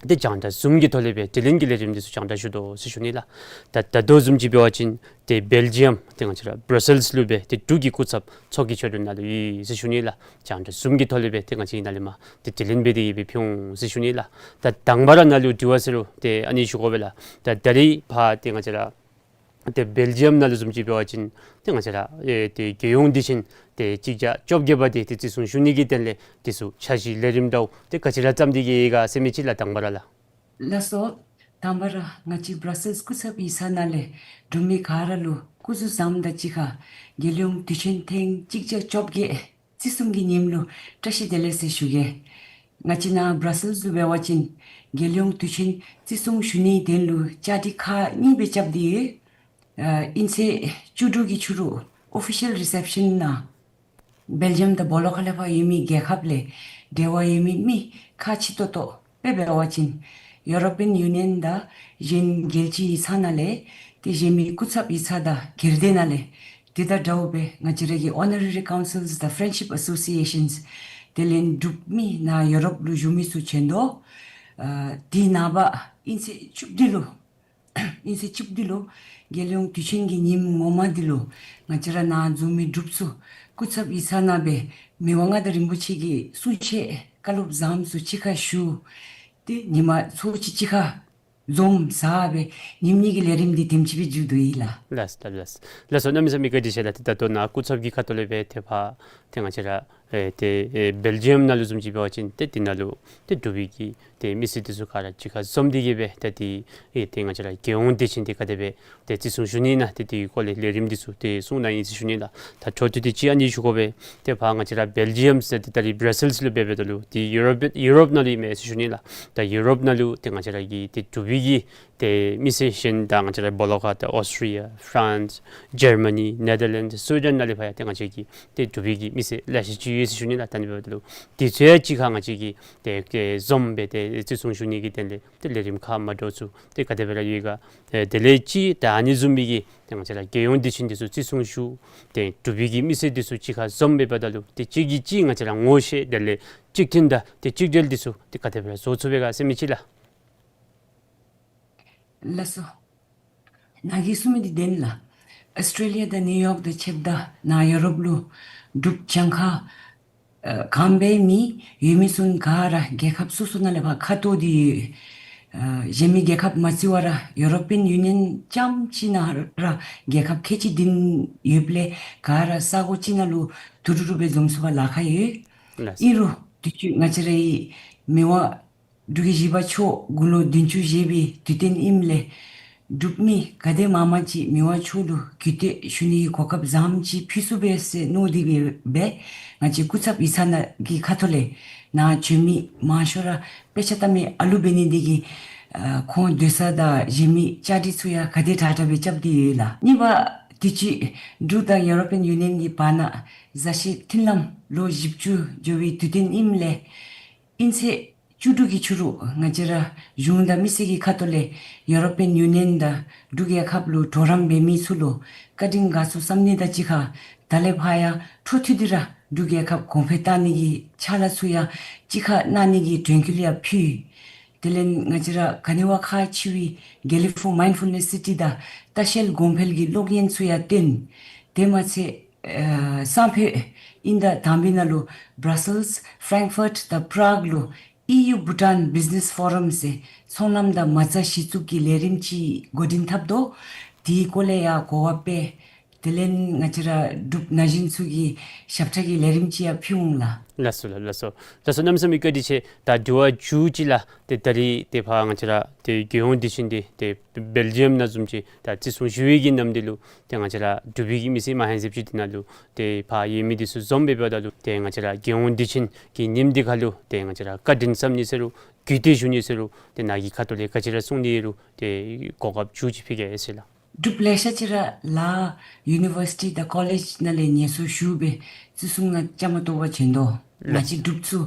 ཏེ་རྒྱང་བསྒྲགས་ཟུམ་གྱི་ཐོག་ལས་སྦེ་དྲི་ལན་གྱི་ལས་རིམ་འདི་ཚུ་རྒྱང་བསྒྲགས་ཞུ་དོ་ཟེར་ཞུ་ནི་ལགས། ད་ད་ལྟོ་བཟུམ་ཅིག་འབད་བ་ཅིན་ཏེ་སྦེལ་ཇི་ཡམ་ཏེ་ང་བཅས་ར་བྷྲ་སེལསི་ལུ་སྦེ་ཏེ་འབྲུག་གི་སྐུ་ཚབ་ཚོགས་ཀྱི་ཆོས་གྲོགས་ནང་ལུ་ཡོད་ཟེར་ཞུ་ནི་ལགས། རྒྱང་བསྒྲགས་ཟུམ་གྱི་ཐོག་ལས་སྦེ་ཏེ་ང་བཅས་ཀྱིས་ནཱ་ལས་མར་ཏེ་དྲི་ལན་འབད་དེ་གིས་སྦེ་ཕུལ་འོང་ཟེར་ཞུ་ནི་ལགས། ད་དང་པ་ར་ནཱ་ལུ་དྲི་བ་ཟེར་རུང་ཏེ་ཨ་ནི་ཞུ་དགོ་པས་ལགས། ད་ད་རིས་ཕར་ཏེ་ང་བཅས་ར་ཏེ་སྦེལ་ཇི་ཡམ་ནང་ལུ་བཟུམ་ཅིག་འབད་བ་ཅིན་ཏེ་ང་བཅས་ར་ཨེ་ཏེ་རྒྱལ་ཡོངས་དུས་ཆེན་ཏེ་གཅིག་བརྒྱ་བཅོ་བརྒྱད་པ་འདི་ཏེ་བརྩི་སྲུང་ཞུ་ནི་གི་དོན་ལས་འདི་ཚུ་འཆར་གཞི་ལས་རིམ་འདྲཝ་ཏེ་ག་ཅི་ར་བརྩམས་ཏེ་གིས་ཡོད་ག་ཟེར་མི་ཅིག་ལགས། དང་པ་ར་ལགས། ལགས་སོ། དང་པ་ར་ང་བཅས་བྷྲ་སེལསི་སྐུ་ཚབ་ཡིག་ཚང་ནང་ལས་འབྲུག་མི་ག་ར་ལུ་སྐུ་གཟུགས་བཟང་དང་གཅིག་ཁར་རྒྱལ་ཡོངས་དུས་ཆེན་ཐེངས་གཅིག་བརྒྱ་བཅོ་བརྒྱད་ བརྩི་སྲུང་གི་ཉིནམ་ལུ་བཀྲ་ཤིས་བདེ་ལེགས་ཟེར་ཞུ་གེ། ང་བཅས་ནཱ་བར་སེལསི་ལུ་འབད་བ་ཅིན་རྒྱལ་ཡོངས་དུས་ཆེན་བརྩི་སྲུང་ཞུ་ནིའི་དོན་ལུ་བཅའ་སྒྲིག་ཁག་གཉིས་སྦེ་རྐྱབ་སྟེ་ཡོད། ཨ་ཨིན་ཚེས་བཅུ་དྲུག་གི་ཕྱི་རུ་ཨོ་ཕི་ཤལ་རི་སེབ་ཤཱན་ནང་བེལ་ཇམ་དང་སྦོ་ལོ་ཁ་ལས་ཕར་ཡོད་མི་རྒྱལ་ཁབ་ལས་འབྲེལ་བ་ཡོད་མི་མི་ཁག་ཆེ་ཏོག་ཏོ་དཔེ་འབད་བ་ཅིན་ཡུ་རོ་པི་ཡཱན་ཡུ་ནི་ཡཱན་དང་གཞན་རྒྱལ་སྤྱིའི་ཡིག་ཚང་ནང་ལས་ཏེ་གཞན་མི་སྐུ་ཚབ་ཡིག་ཚང་དང་སྒེར་སྡེ་ནང་ལས་དེ་དང་འདྲཝ་སྦེ་ང་བཅས་ར་གི་ཨོ་ནོ་རེ་རི་ཀའུན་སིལསི་དང་ཕེརེནཌ་ཤིཔ་ཨེ་སོ་སི་ཨེ་ཤཱནསི། དེ་ལས་འབྲུག་མི་ནཱ་ཡུ་རོབ་ལུ་བཞུགས་མི་ཚུ་བྱོན་དོ། ཨ་དེ་ནངས་པ་ཨིན་ཚེས་བཅུ་བདུན་ལུ་ཨིན་ཚེས་བཅུ་བདུན་ལུ་རྒྱལ་ཡོངས་དུས་ཆེན་གྱི་ཉིནམ་ངོ་མ་འདི་ལུ་ང་བཅས་ར་ནཱ་འཛོམས་མི་འབྲུགཔ་ཚུ་སྐུ་ཚབ་ཡིག་ཚང་ནང་སྦེ་མི་དབང་མངའ་བདག་རིན་པོ་ཆེ་གི་གསུང་ཆོས་བཀའ་སློབ་བཟངམ་ཚུ་གཅིག་ཁར་ཞུ། ཏེ་ཉིནམ་ཚུ་གཅིག་གཅིག་ཁར་འཛོམས་ཟ་སྦེ་ཉིནམ་གཉིས་ཀྱི་ལས་རིམ་འདི་དེམ་ཅིག་སྦེ་མཇུག་བསྡུ་ཡི་ལགས། ལགས་སོ་ལགས་སོ། ལགས་སོ་གནམ་མེད་ས་མེད་བཀའ་དྲིན་ཆེ་ལགས། ཏེ་ད་ལྟོ་ནཱ་སྐུ་ཚབ་ཀྱི་ཁ་ཐུག་ལས་སྦེ་ཏེ་ཕར་ཏེ་ང་བཅས་ར་ཨེ་ཏེ་ཨེ་བེལ་ཇམ་ནང་ལུ་བཟུམ་ཅིག་འབད་བ་ཅིན་ཏེ་དེ་ནང་ལུ་ཏེ་འབྲུག་པའི་གི་ཏེ་མི་སེར་འདི་ཚུ་ག་ར་གཅིག་ཁར་འཛོམས་ཏེ་གི་སྦེ་ད་ཏེ་ཨེ་ཏེ་ང་བཅས་ར་རྒྱལ་ཡོངས་དུས་ཆེན་འདི་ག་དེ་སྦེ་ཏེ་བརྩི་སྲུང་ཞུ་ནི་ཨིན་ན་ཏེ་དེ་གི་སྐོར་ལས་ལས་རིམ་འདི་ཚུ་ཏེ་གསུང་གནང་ཡི་ཟེར་ཞུ་ནི་ལགས། ད་འཕྲོ་མཐུད་དེ་ཅིག་ཨ་ནི་ཞུ་དགོ་པས། ཏེ་ཕར་ང་བཅས་ར་བེལ་ཇམ་ཟེར་ཏེ་ད་རིས་བར་སེལསི་ལུ་འབད་འབདཝ་ད་ལུ་ཏེ་ཡུ་རོབ་ཡུ་རོབ་ནང་ལུ་ཨིན་མས་ཟེར་ཞུ་ནི་ལགས། ད་ཡུ་རོབ་ནང་ལུ་ཏེ་ང་བཅས་ར་གི་ཏེ་འབྲུག་པའི་གི་ཏེ་མི་སེར་གཞན་དང་ང་བཅས་ར་སྦོ་ལོ་ཁ་ད་ཨོསི་ཊྲེ་ལི་ཡ་ཕ་རན་སི་ཇར་མ་ནི་ནེ་དར་ལེནཌསི་སུའི་ཌེན་ནང་ལས་ཕར་ཡང་ཏེ་ང་བཅས་ཀྱི་ཏེ་འབྲུག་པའི་གི་མི་སེར་ལེ་ཤ་ཅིག་ཡོད་ཟེར་ཞུ་ནི་ལགས། ད་ཨ་ནི་འབདཝ་ད་ལུ་དེ་ཚུ་ཡང་གཅིག་ཁར་ང་བཅས་ཀྱིས་ཏེ་ཏེ་འཛོམས་སྦེ་ཏེ་བརྩི་སྲུང་ཞུ་ནི་གི་དོན་ལས་ཏེ་ལས་རིམ་ཁག་མ་འདྲཝ་ཚུ་ཏེ་ག་དེ་སྦེ་ར་ཡོད་ག། ཨེ་དེ་ལས་ཅིག་ད་ཨ་ནི་བཟུམ་མའི་གི་ཏེ་ང་བཅས་ར་རྒྱལ་ཡོངས་དུས་ཆེན་འདི་ཚུ་བརྩི་སྲུང་ཞུ། ཏེ་འབྲུག་པའི་གི་མི་སེར་འདི་ཚུ་གཅིག་ཁར་འཛོམས་འབདཝ་ད་ལུ་ཏེ་གཅིག་གིས་གཅིག་ང་བཅས་ར་ངོ་ཤེས་དེ་ལས་གཅིག་མཐུན་དང་ཏེ་གཅིག་སྒྲིལ་འདི་ཚུ་ཏེ་ག་དེ་སྦེ་ར་བཟོ་ཚུགས་པས་ག་ཟེར་མི་ཅིག་ལགས། ལགས་སོ། ནཱ་གིས་གསུངས་མི་འདི་བདེན་ལགས། ཨོསི་ཊྲེ་ལི་ཡ་དང་ནིའུ་ཡོརཀ་དང་ཕྱདཔ་ད་ནཱ་ཡུ་རོབ་ལུ་འབྲུག་གྱངས་ཁ་ཨ་གང་སྦེ་མི་ཡོད་མི་ཚུ་ག་ར་རྒྱལ་ཁབ་སོ་སོ་ནང་ལས་ཕར་ཁ་གཏོར་ཏེ་ཡོད། ཨ་གཞན་མི་རྒྱལ་ཁབ་མ་བརྩི་བར་ར་ཡུ་རོ་པི་ཡཱན་ཡུ་ནི་ཡཱན་རྐྱངམ་ཅིག་ནང་ར་རྒྱལ་ཁབ་ཁལ་གཅིག་བདུན་ཡོདཔ་ལས་ག་ར་ས་གོ་གཅིག་ནང་ལུ་དུ་རུ་རུ་སྦེ་འཛོམས་ཚུགས་པར་ལཱ་ཁག་ཡོད། ལགས། ཨིན་རུང་དུས་ཅི་ང་བཅས་རའི་མི་དབང་འབྲུག་གི་བཞི་པ་མཆོག་དགུང་ལོ་བདུན་ཅུ་བཞེས་པའི་དུས་སྟོན་ཨིནམ་ལས་འབྲུག་མི་ག་དེ་མང་མང་ཅིག་མི་དབང་མཆོག་ལུ་གུས་བསྟོད་ཞུ་ནི་གི་གོ་སྐབས་བཟངམ་ཅིག་ཕུལ་ཚུགས་པས་ཟེར་མནོ་སྟེ་སྦེ་ང་བཅས་སྐུ་ཚབ་ཡིག་ཚང་ནང་གི་ཁ་ཐུག་ལས་ནཱ་བྱོན་མི་མང་ཤོས་ར་དཔེ་ཆ་ལྟ་མི་ཨ་ལུ་འབད་ནི་འདི་གིས་ཨ་ཁོང་སྡོད་ས་དང་གཞན་མི་བཅའ་སྒྲིག་ཚུ་ཡང་ག་དེ་དྲག་དྲག་སྦེ་རྐྱབ་སྟེ་ཡོད་ལགས། གཉིས་པ་དུས་ཅི་འབྲུག་དང་ཡུ་རོ་པི་ཡཱན་ཡུ་ནི་ཡཱན་གྱི་བར་ན་མཛའ་བཤེས་མཐུན་ལམ་ལོ་བཞི་བཅུ་འགྱོ་བའི་དུས་སྟོན་ཨིནམ་ལས་ཨིན་ཚེས་བཅུ་དྲུག་གི་ཕྱི་རུ་ང་བཅས་ར་གཞུང་དང་མི་སེར་གྱི་ཁ་ཐུག་ལས་ཡུ་རོ་པི་ཡཱན་ཡུ་ནི་ཡཱན་དང་འབྲུག་རྒྱལ་ཁབ་ལུ་གྲོགས་རམ་འབད་མི་ཚུ་ལུ་བཀའ་དྲིན་དགའ་ཚོར་བསམ་ནི་དང་གཅིག་ཁར་ད་ལས་ཕར་ཡང་འཕྲོ་མཐུད་དེ་ར་འབྲུག་རྒྱལ་ཁབ་གོང་འཕེལ་གཏང་ནི་གི་ཕྱག་ལཱ་ཚུ་ཡང་གཅིག་ཁར་གནང་ནི་གི་དྲན་སྐུལ་ཡང་ཕུལ། དེ་ལས་ང་བཅས་ར་ག་ནི་བ་ཁག་ཆེ་བའི་གྷེ་ལི་ཕོར་མའིནཌ་ཕུལ་ནེསི་སི་ཊི་དང་ལྟ་བཤལ་གོང་འཕེལ་གྱི་གློག་བརྙན་ཚུ་ཡང་སྟོན། དེ་མ་ཚད་ཨ་སང་ཕོད་དབྱིན་ཟླ་དང་པའི་ནང་ལུ་བར་སེལསི་ཕ་རེང་ཕུརཊ་དང་པྲཱག་ལུ་ཨི་ཡུ་བྷུ་ཊཱན་བིཛི་ནེསི་ཕོ་རམ་ཟེར་ཚོང་ལམ་དང་མ་རྩ་གཞི་བཙུགས་ཀྱི་ལས་རིམ་ཅིག་འགོ་འདྲེན་འཐབ་དོ། དེའི་སྐོར་ལས་ཡང་གོ་བ་སྤེལ། དེ་ལས་ང་བཅས་ར་འབྲུག་ན་གཞོན་ཚུ་གི་ཞབས་ཁྲ་གི་ལས་རིམ་ཅིག་ཡང་ཕུལ་འོང་ལགས། ལགས་སོ་ལགས། ལགས་སོ། ལགས་སོ་གནམ་མེད་ས་མེད་བཀའ་དྲིན་ཆེ། ད་དྲི་བ་མཇུག་ཅིག་ལགས། ཏེ་ད་རིས་ཏེ་ཕར་ང་བཅས་ར་ཏེ་རྒྱལ་ཡོངས་དུས་ཆེན་འདི་ཏེ་བེལ་ཇམ་ནང་བཟུམ་ཅིག་ད་བརྩི་སྲུང་ཞུ་བའི་གི་ནམ་འདི་ལུ་ཏེ་ང་བཅས་ར་འབྲུག་པའི་གི་མི་སེར་མ་ཧན་ཟེར་ཅིག་འདི་ནང་ལུ་ཏེ་ཕར་ཡོད་མི་འདི་ཚུ་འཛོམས་འབདཝ་ད་ལུ་ཏེ་ང་བཅས་ར་རྒྱལ་ཡོངས་དུས་ཆེན་གྱི་ཉིནམ་འདི་ཁར་ལུ་ཏེ་ང་བཅས་ར་བཀའ་དྲིན་བསམ་ནི་ཟེར་རུང་གུས་བསྟོད་ཞུ་ནི་ཟེར་རུང་ཏེ་ནཱ་གི་ཁ་ཐུག་ལས་ག་ཅི་ར་གསུང་ནི་ཡོད་རུང་ཏེ་གོ་སྐབས་མཇུག་ཅིག་ཕུལ་གེ་ཟེར་ལགས། འབྲུགཔ་ལེ་ཤ་ཅིག་ར་ལཱ་ཡུ་ནི་ཝར་སི་ཊི་དང་ཀོ་ལེཇ་ནང་ལས་ངལ་གསོ་ཞུ་སྦེ་བརྩི་སྲུང་ནང་བཅའ་མར་གཏོགས་པར་བྱོན་དོ། ང་བཅས་འབྲུགཔ་ཚུ་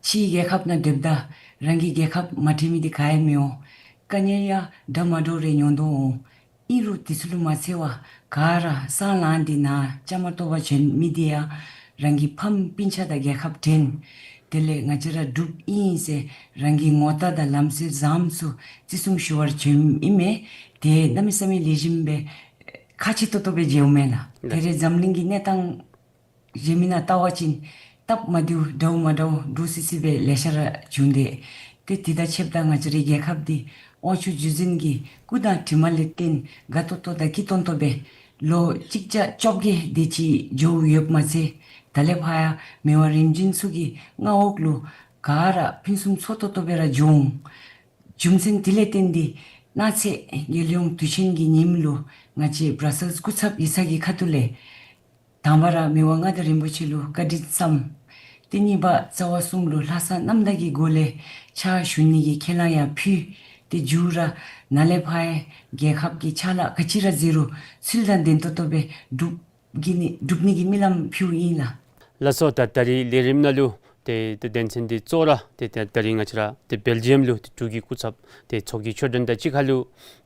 ཕྱིའི་རྒྱལ་ཁབ་ནང་སྡོདཔ་ད་རང་གི་རྒྱལ་ཁབ་མ་དྲན་མི་འདི་ག་ཡང་མི་འོང་། དཀའ་ངལ་ཡང་འདྲ་མ་འདྲཝ་རེ་མྱོང་དོ་འོང་། ཨིན་རུང་དེ་ཚུ་ལུ་མ་འཚེར་བར་ག་ར་སྲང་ལངས་ཏེ་ནཱ་བཅའ་མར་གཏོགས་པར་བྱོན་མི་འདི་ཡང་རང་གི་ཕམ་སྤུན་ཆ་དང་རྒྱལ་ཁབ་དྲན། དེ་ལས་ང་བཅས་ར་འབྲུགཔ་ཨིན་ཟེར་རང་གི་ངོ་རྟགས་དང་ལམ་སྲོལ་བཟངམ་ཚུ་བརྩི་སྲུང་ཞུ་བར་བྱོནམ་ཨིན་མས། དེ་གནམ་མེད་ས་མེད་ལེགས་ཤོམ་སྦེ་ཁག་ཆེ་ཏོག་ཏོ་སྦེ་མཇལཝ་མས་ལགས། ལགས། ད་རེས་འཛམ་གླིང་གི་གནས་སྟངས་གཞན་མི་ནང་བལྟ་བ་ཅིན་སྟབས་མ་བདེཝ་འདྲཝ་མ་འདྲཝ་འདྲོག་སི་སི་སྦེ་ལེ་ཤ་ར་བྱུང་སྟེ། ཏེ་དེ་དང་ཕྱདཔ་ད་ང་བཅས་རའི་རྒྱལ་ཁབ་འདི་དབང་ཕྱུག་བརྒྱུད་འཛིན་གྱི་སྐུ་དང་གྲིབ་མ་ལས་བརྟེན་དགའ་ཏོག་ཏོ་དང་སྐྱིད་ཏོང་ཏོ་སྦེ་ལོ་གཅིག་བརྒྱ་བཅོ་བརྒྱད་དེ་ཅིག་འགྱོ་ཡོདཔ་མ་ཚད་ད་ལས་ཕར་ཡང་མི་དབང་རིམ་བྱོན་ཚུ་གི་མངའ་འོག་ལུ་ག་ར་ཕུན་སུམ་ཚོགས་ཏོག་ཏོ་སྦེ་ར་འགྱོ་འོང་། རྒྱུ་མཚན་དེ་ལས་བརྟེན་ཏེ་གནངས་ཚེ་རྒྱལ་ཡོངས་དུས་ཆེན་གྱི་ཉིནམ་ལུ་ང་བཅས་བྷར་སེལསི་སྐུ་ཚབ་ཡིག་ཚང་གི་ཁ་ཐུག་ལས་ དང་པ་ར་མི་དབང་མངའ་བདག་རིན་པོ་ཆེ་ལུ་བཀའ་དྲིན་བསམ། ཏེ་གཉིས་པ་རྩ་བ་གསུམ་ལུ་ལྷག་བསམ་རྣམ་དག་གི་སྒོ་ལས་ཕྱག་ཞུ་ནི་གི་ཁས་བླངས་ཡང་ཕུལ། ཏེ་མཇུག་ར་ནཱ་ལས་ཕར་རྒྱལ་ཁབ་ཀྱི་ཕྱག་ལཱ་ག་ཅི་ར་མཛད་རུང་ཚུལ་དང་ལྡན་ཏོག་ཏོ་སྦེ་སྒྲུབ་གི་ནི་སྒྲུབ་ནི་གི་སྨོན་ལམ་ཕུལཝ་ཨིན་ལགས། ལགས་སོ། ད་ད་རིས་ལས་རིམ་ནང་ལུ་ཏེ་ཏེ་དོན་ཚན་འདི་གཙོ་བོ་ར་ཏེ་ཏེ་ད་རིས་ང་བཅས་ར་ཏེ་སྦེལ་ཇི་ཡམ་ལུ་ཏེ་འབྲུག་གི་སྐུ་ཚབ་ཏེ་ཚོགས་ཀྱི་ཆོས་དྲུང་དང་གཅིག་ཁར་ལུ་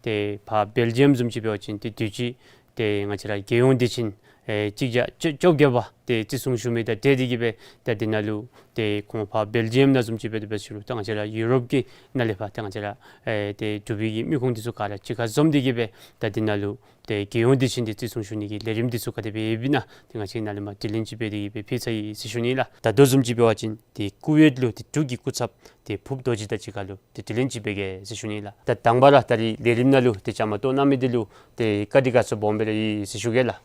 ཏེ་ཕར་སྦེལ་ཇི་ཡམ་བཟུམ་ཅིག་འབད་བ་ཅིན་ཏེ་དུས་ཅི་ཏེ་ང་བཅས་ར་རྒྱལ་ཡོངས་དུས་ཆེན་ཨེ་གཅིག་བརྒྱ་བཅོ་བཅོ་བརྒྱད་པ་ཏེ་བརྩི་སྲུང་ཞུ་མི་དང་འབྲེལ་ཏེ་གིས་སྦེ་ད་འདི་ནང་ལུ་ཏེ་ཁོང་ཕར་སྦེལ་ཇི་ཡམ་ནང་བཟུམ་ཅིག་འབད་དེ་འབད་ཞུ་རུང་ད་ང་བཅས་ར་ཡུ་རོབ་ཀྱི་ནང་ལས་ཕར་ད་ང་བཅས་ར་ཨེ་ཏེ་འབྲུག་པའི་གི་མི་ཁུངས་འདི་ཚུ་ག་ར་གཅིག་ཁར་འཛོམས་ཏེ་གིས་སྦེ་ད་འདི་ནང་ལུ་ཏེ་རྒྱལ་ཡོངས་དུས་ཆེན་འདི་བརྩི་སྲུང་ཞུ་ནི་གི་ལས་རིམ་འདི་ཚུ་ག་དེ་སྦེ་ཡོདཔ་ཨིན་ན་ཏེ་ང་བཅས་ནཱ་ལས་མར་དྲི་ལན་ཅིག་འབད་དེ་གིས་སྦེ་ཕུལ་ཚར་ཡི་ཟེར་ཞུ་ནི་ལགས། ད་ལྟོ་བཟུམ་ཅིག་འབད་བ་ཅིན་ཏེ་ཀུ་ཝེཊ་ལུ་ཏེ་འབྲུག་གི་སྐུ་ཚབ་ཏེ་ཕུབ་རྡོ་རྗེ་དང་གཅིག་ཁར་ལུ་ཏེ་དྲི་ལན་ཅིག་འབད་གེ་ཟེར་ཞུ་ནི་ལགས། ད་དང་པ་ར་ད་རིས་ལས་རིམ་ནང་ལུ་ཏེ་བཅའ་མར་གཏོགས་གནང་མི་འདི་ལུ་ཏེ་བཀའ་དྲིན་དགའ་ཚོར་སྦོམ་སྦེ་ར་ཡོད་ཟེར་ཞུ་གེ་ལགས།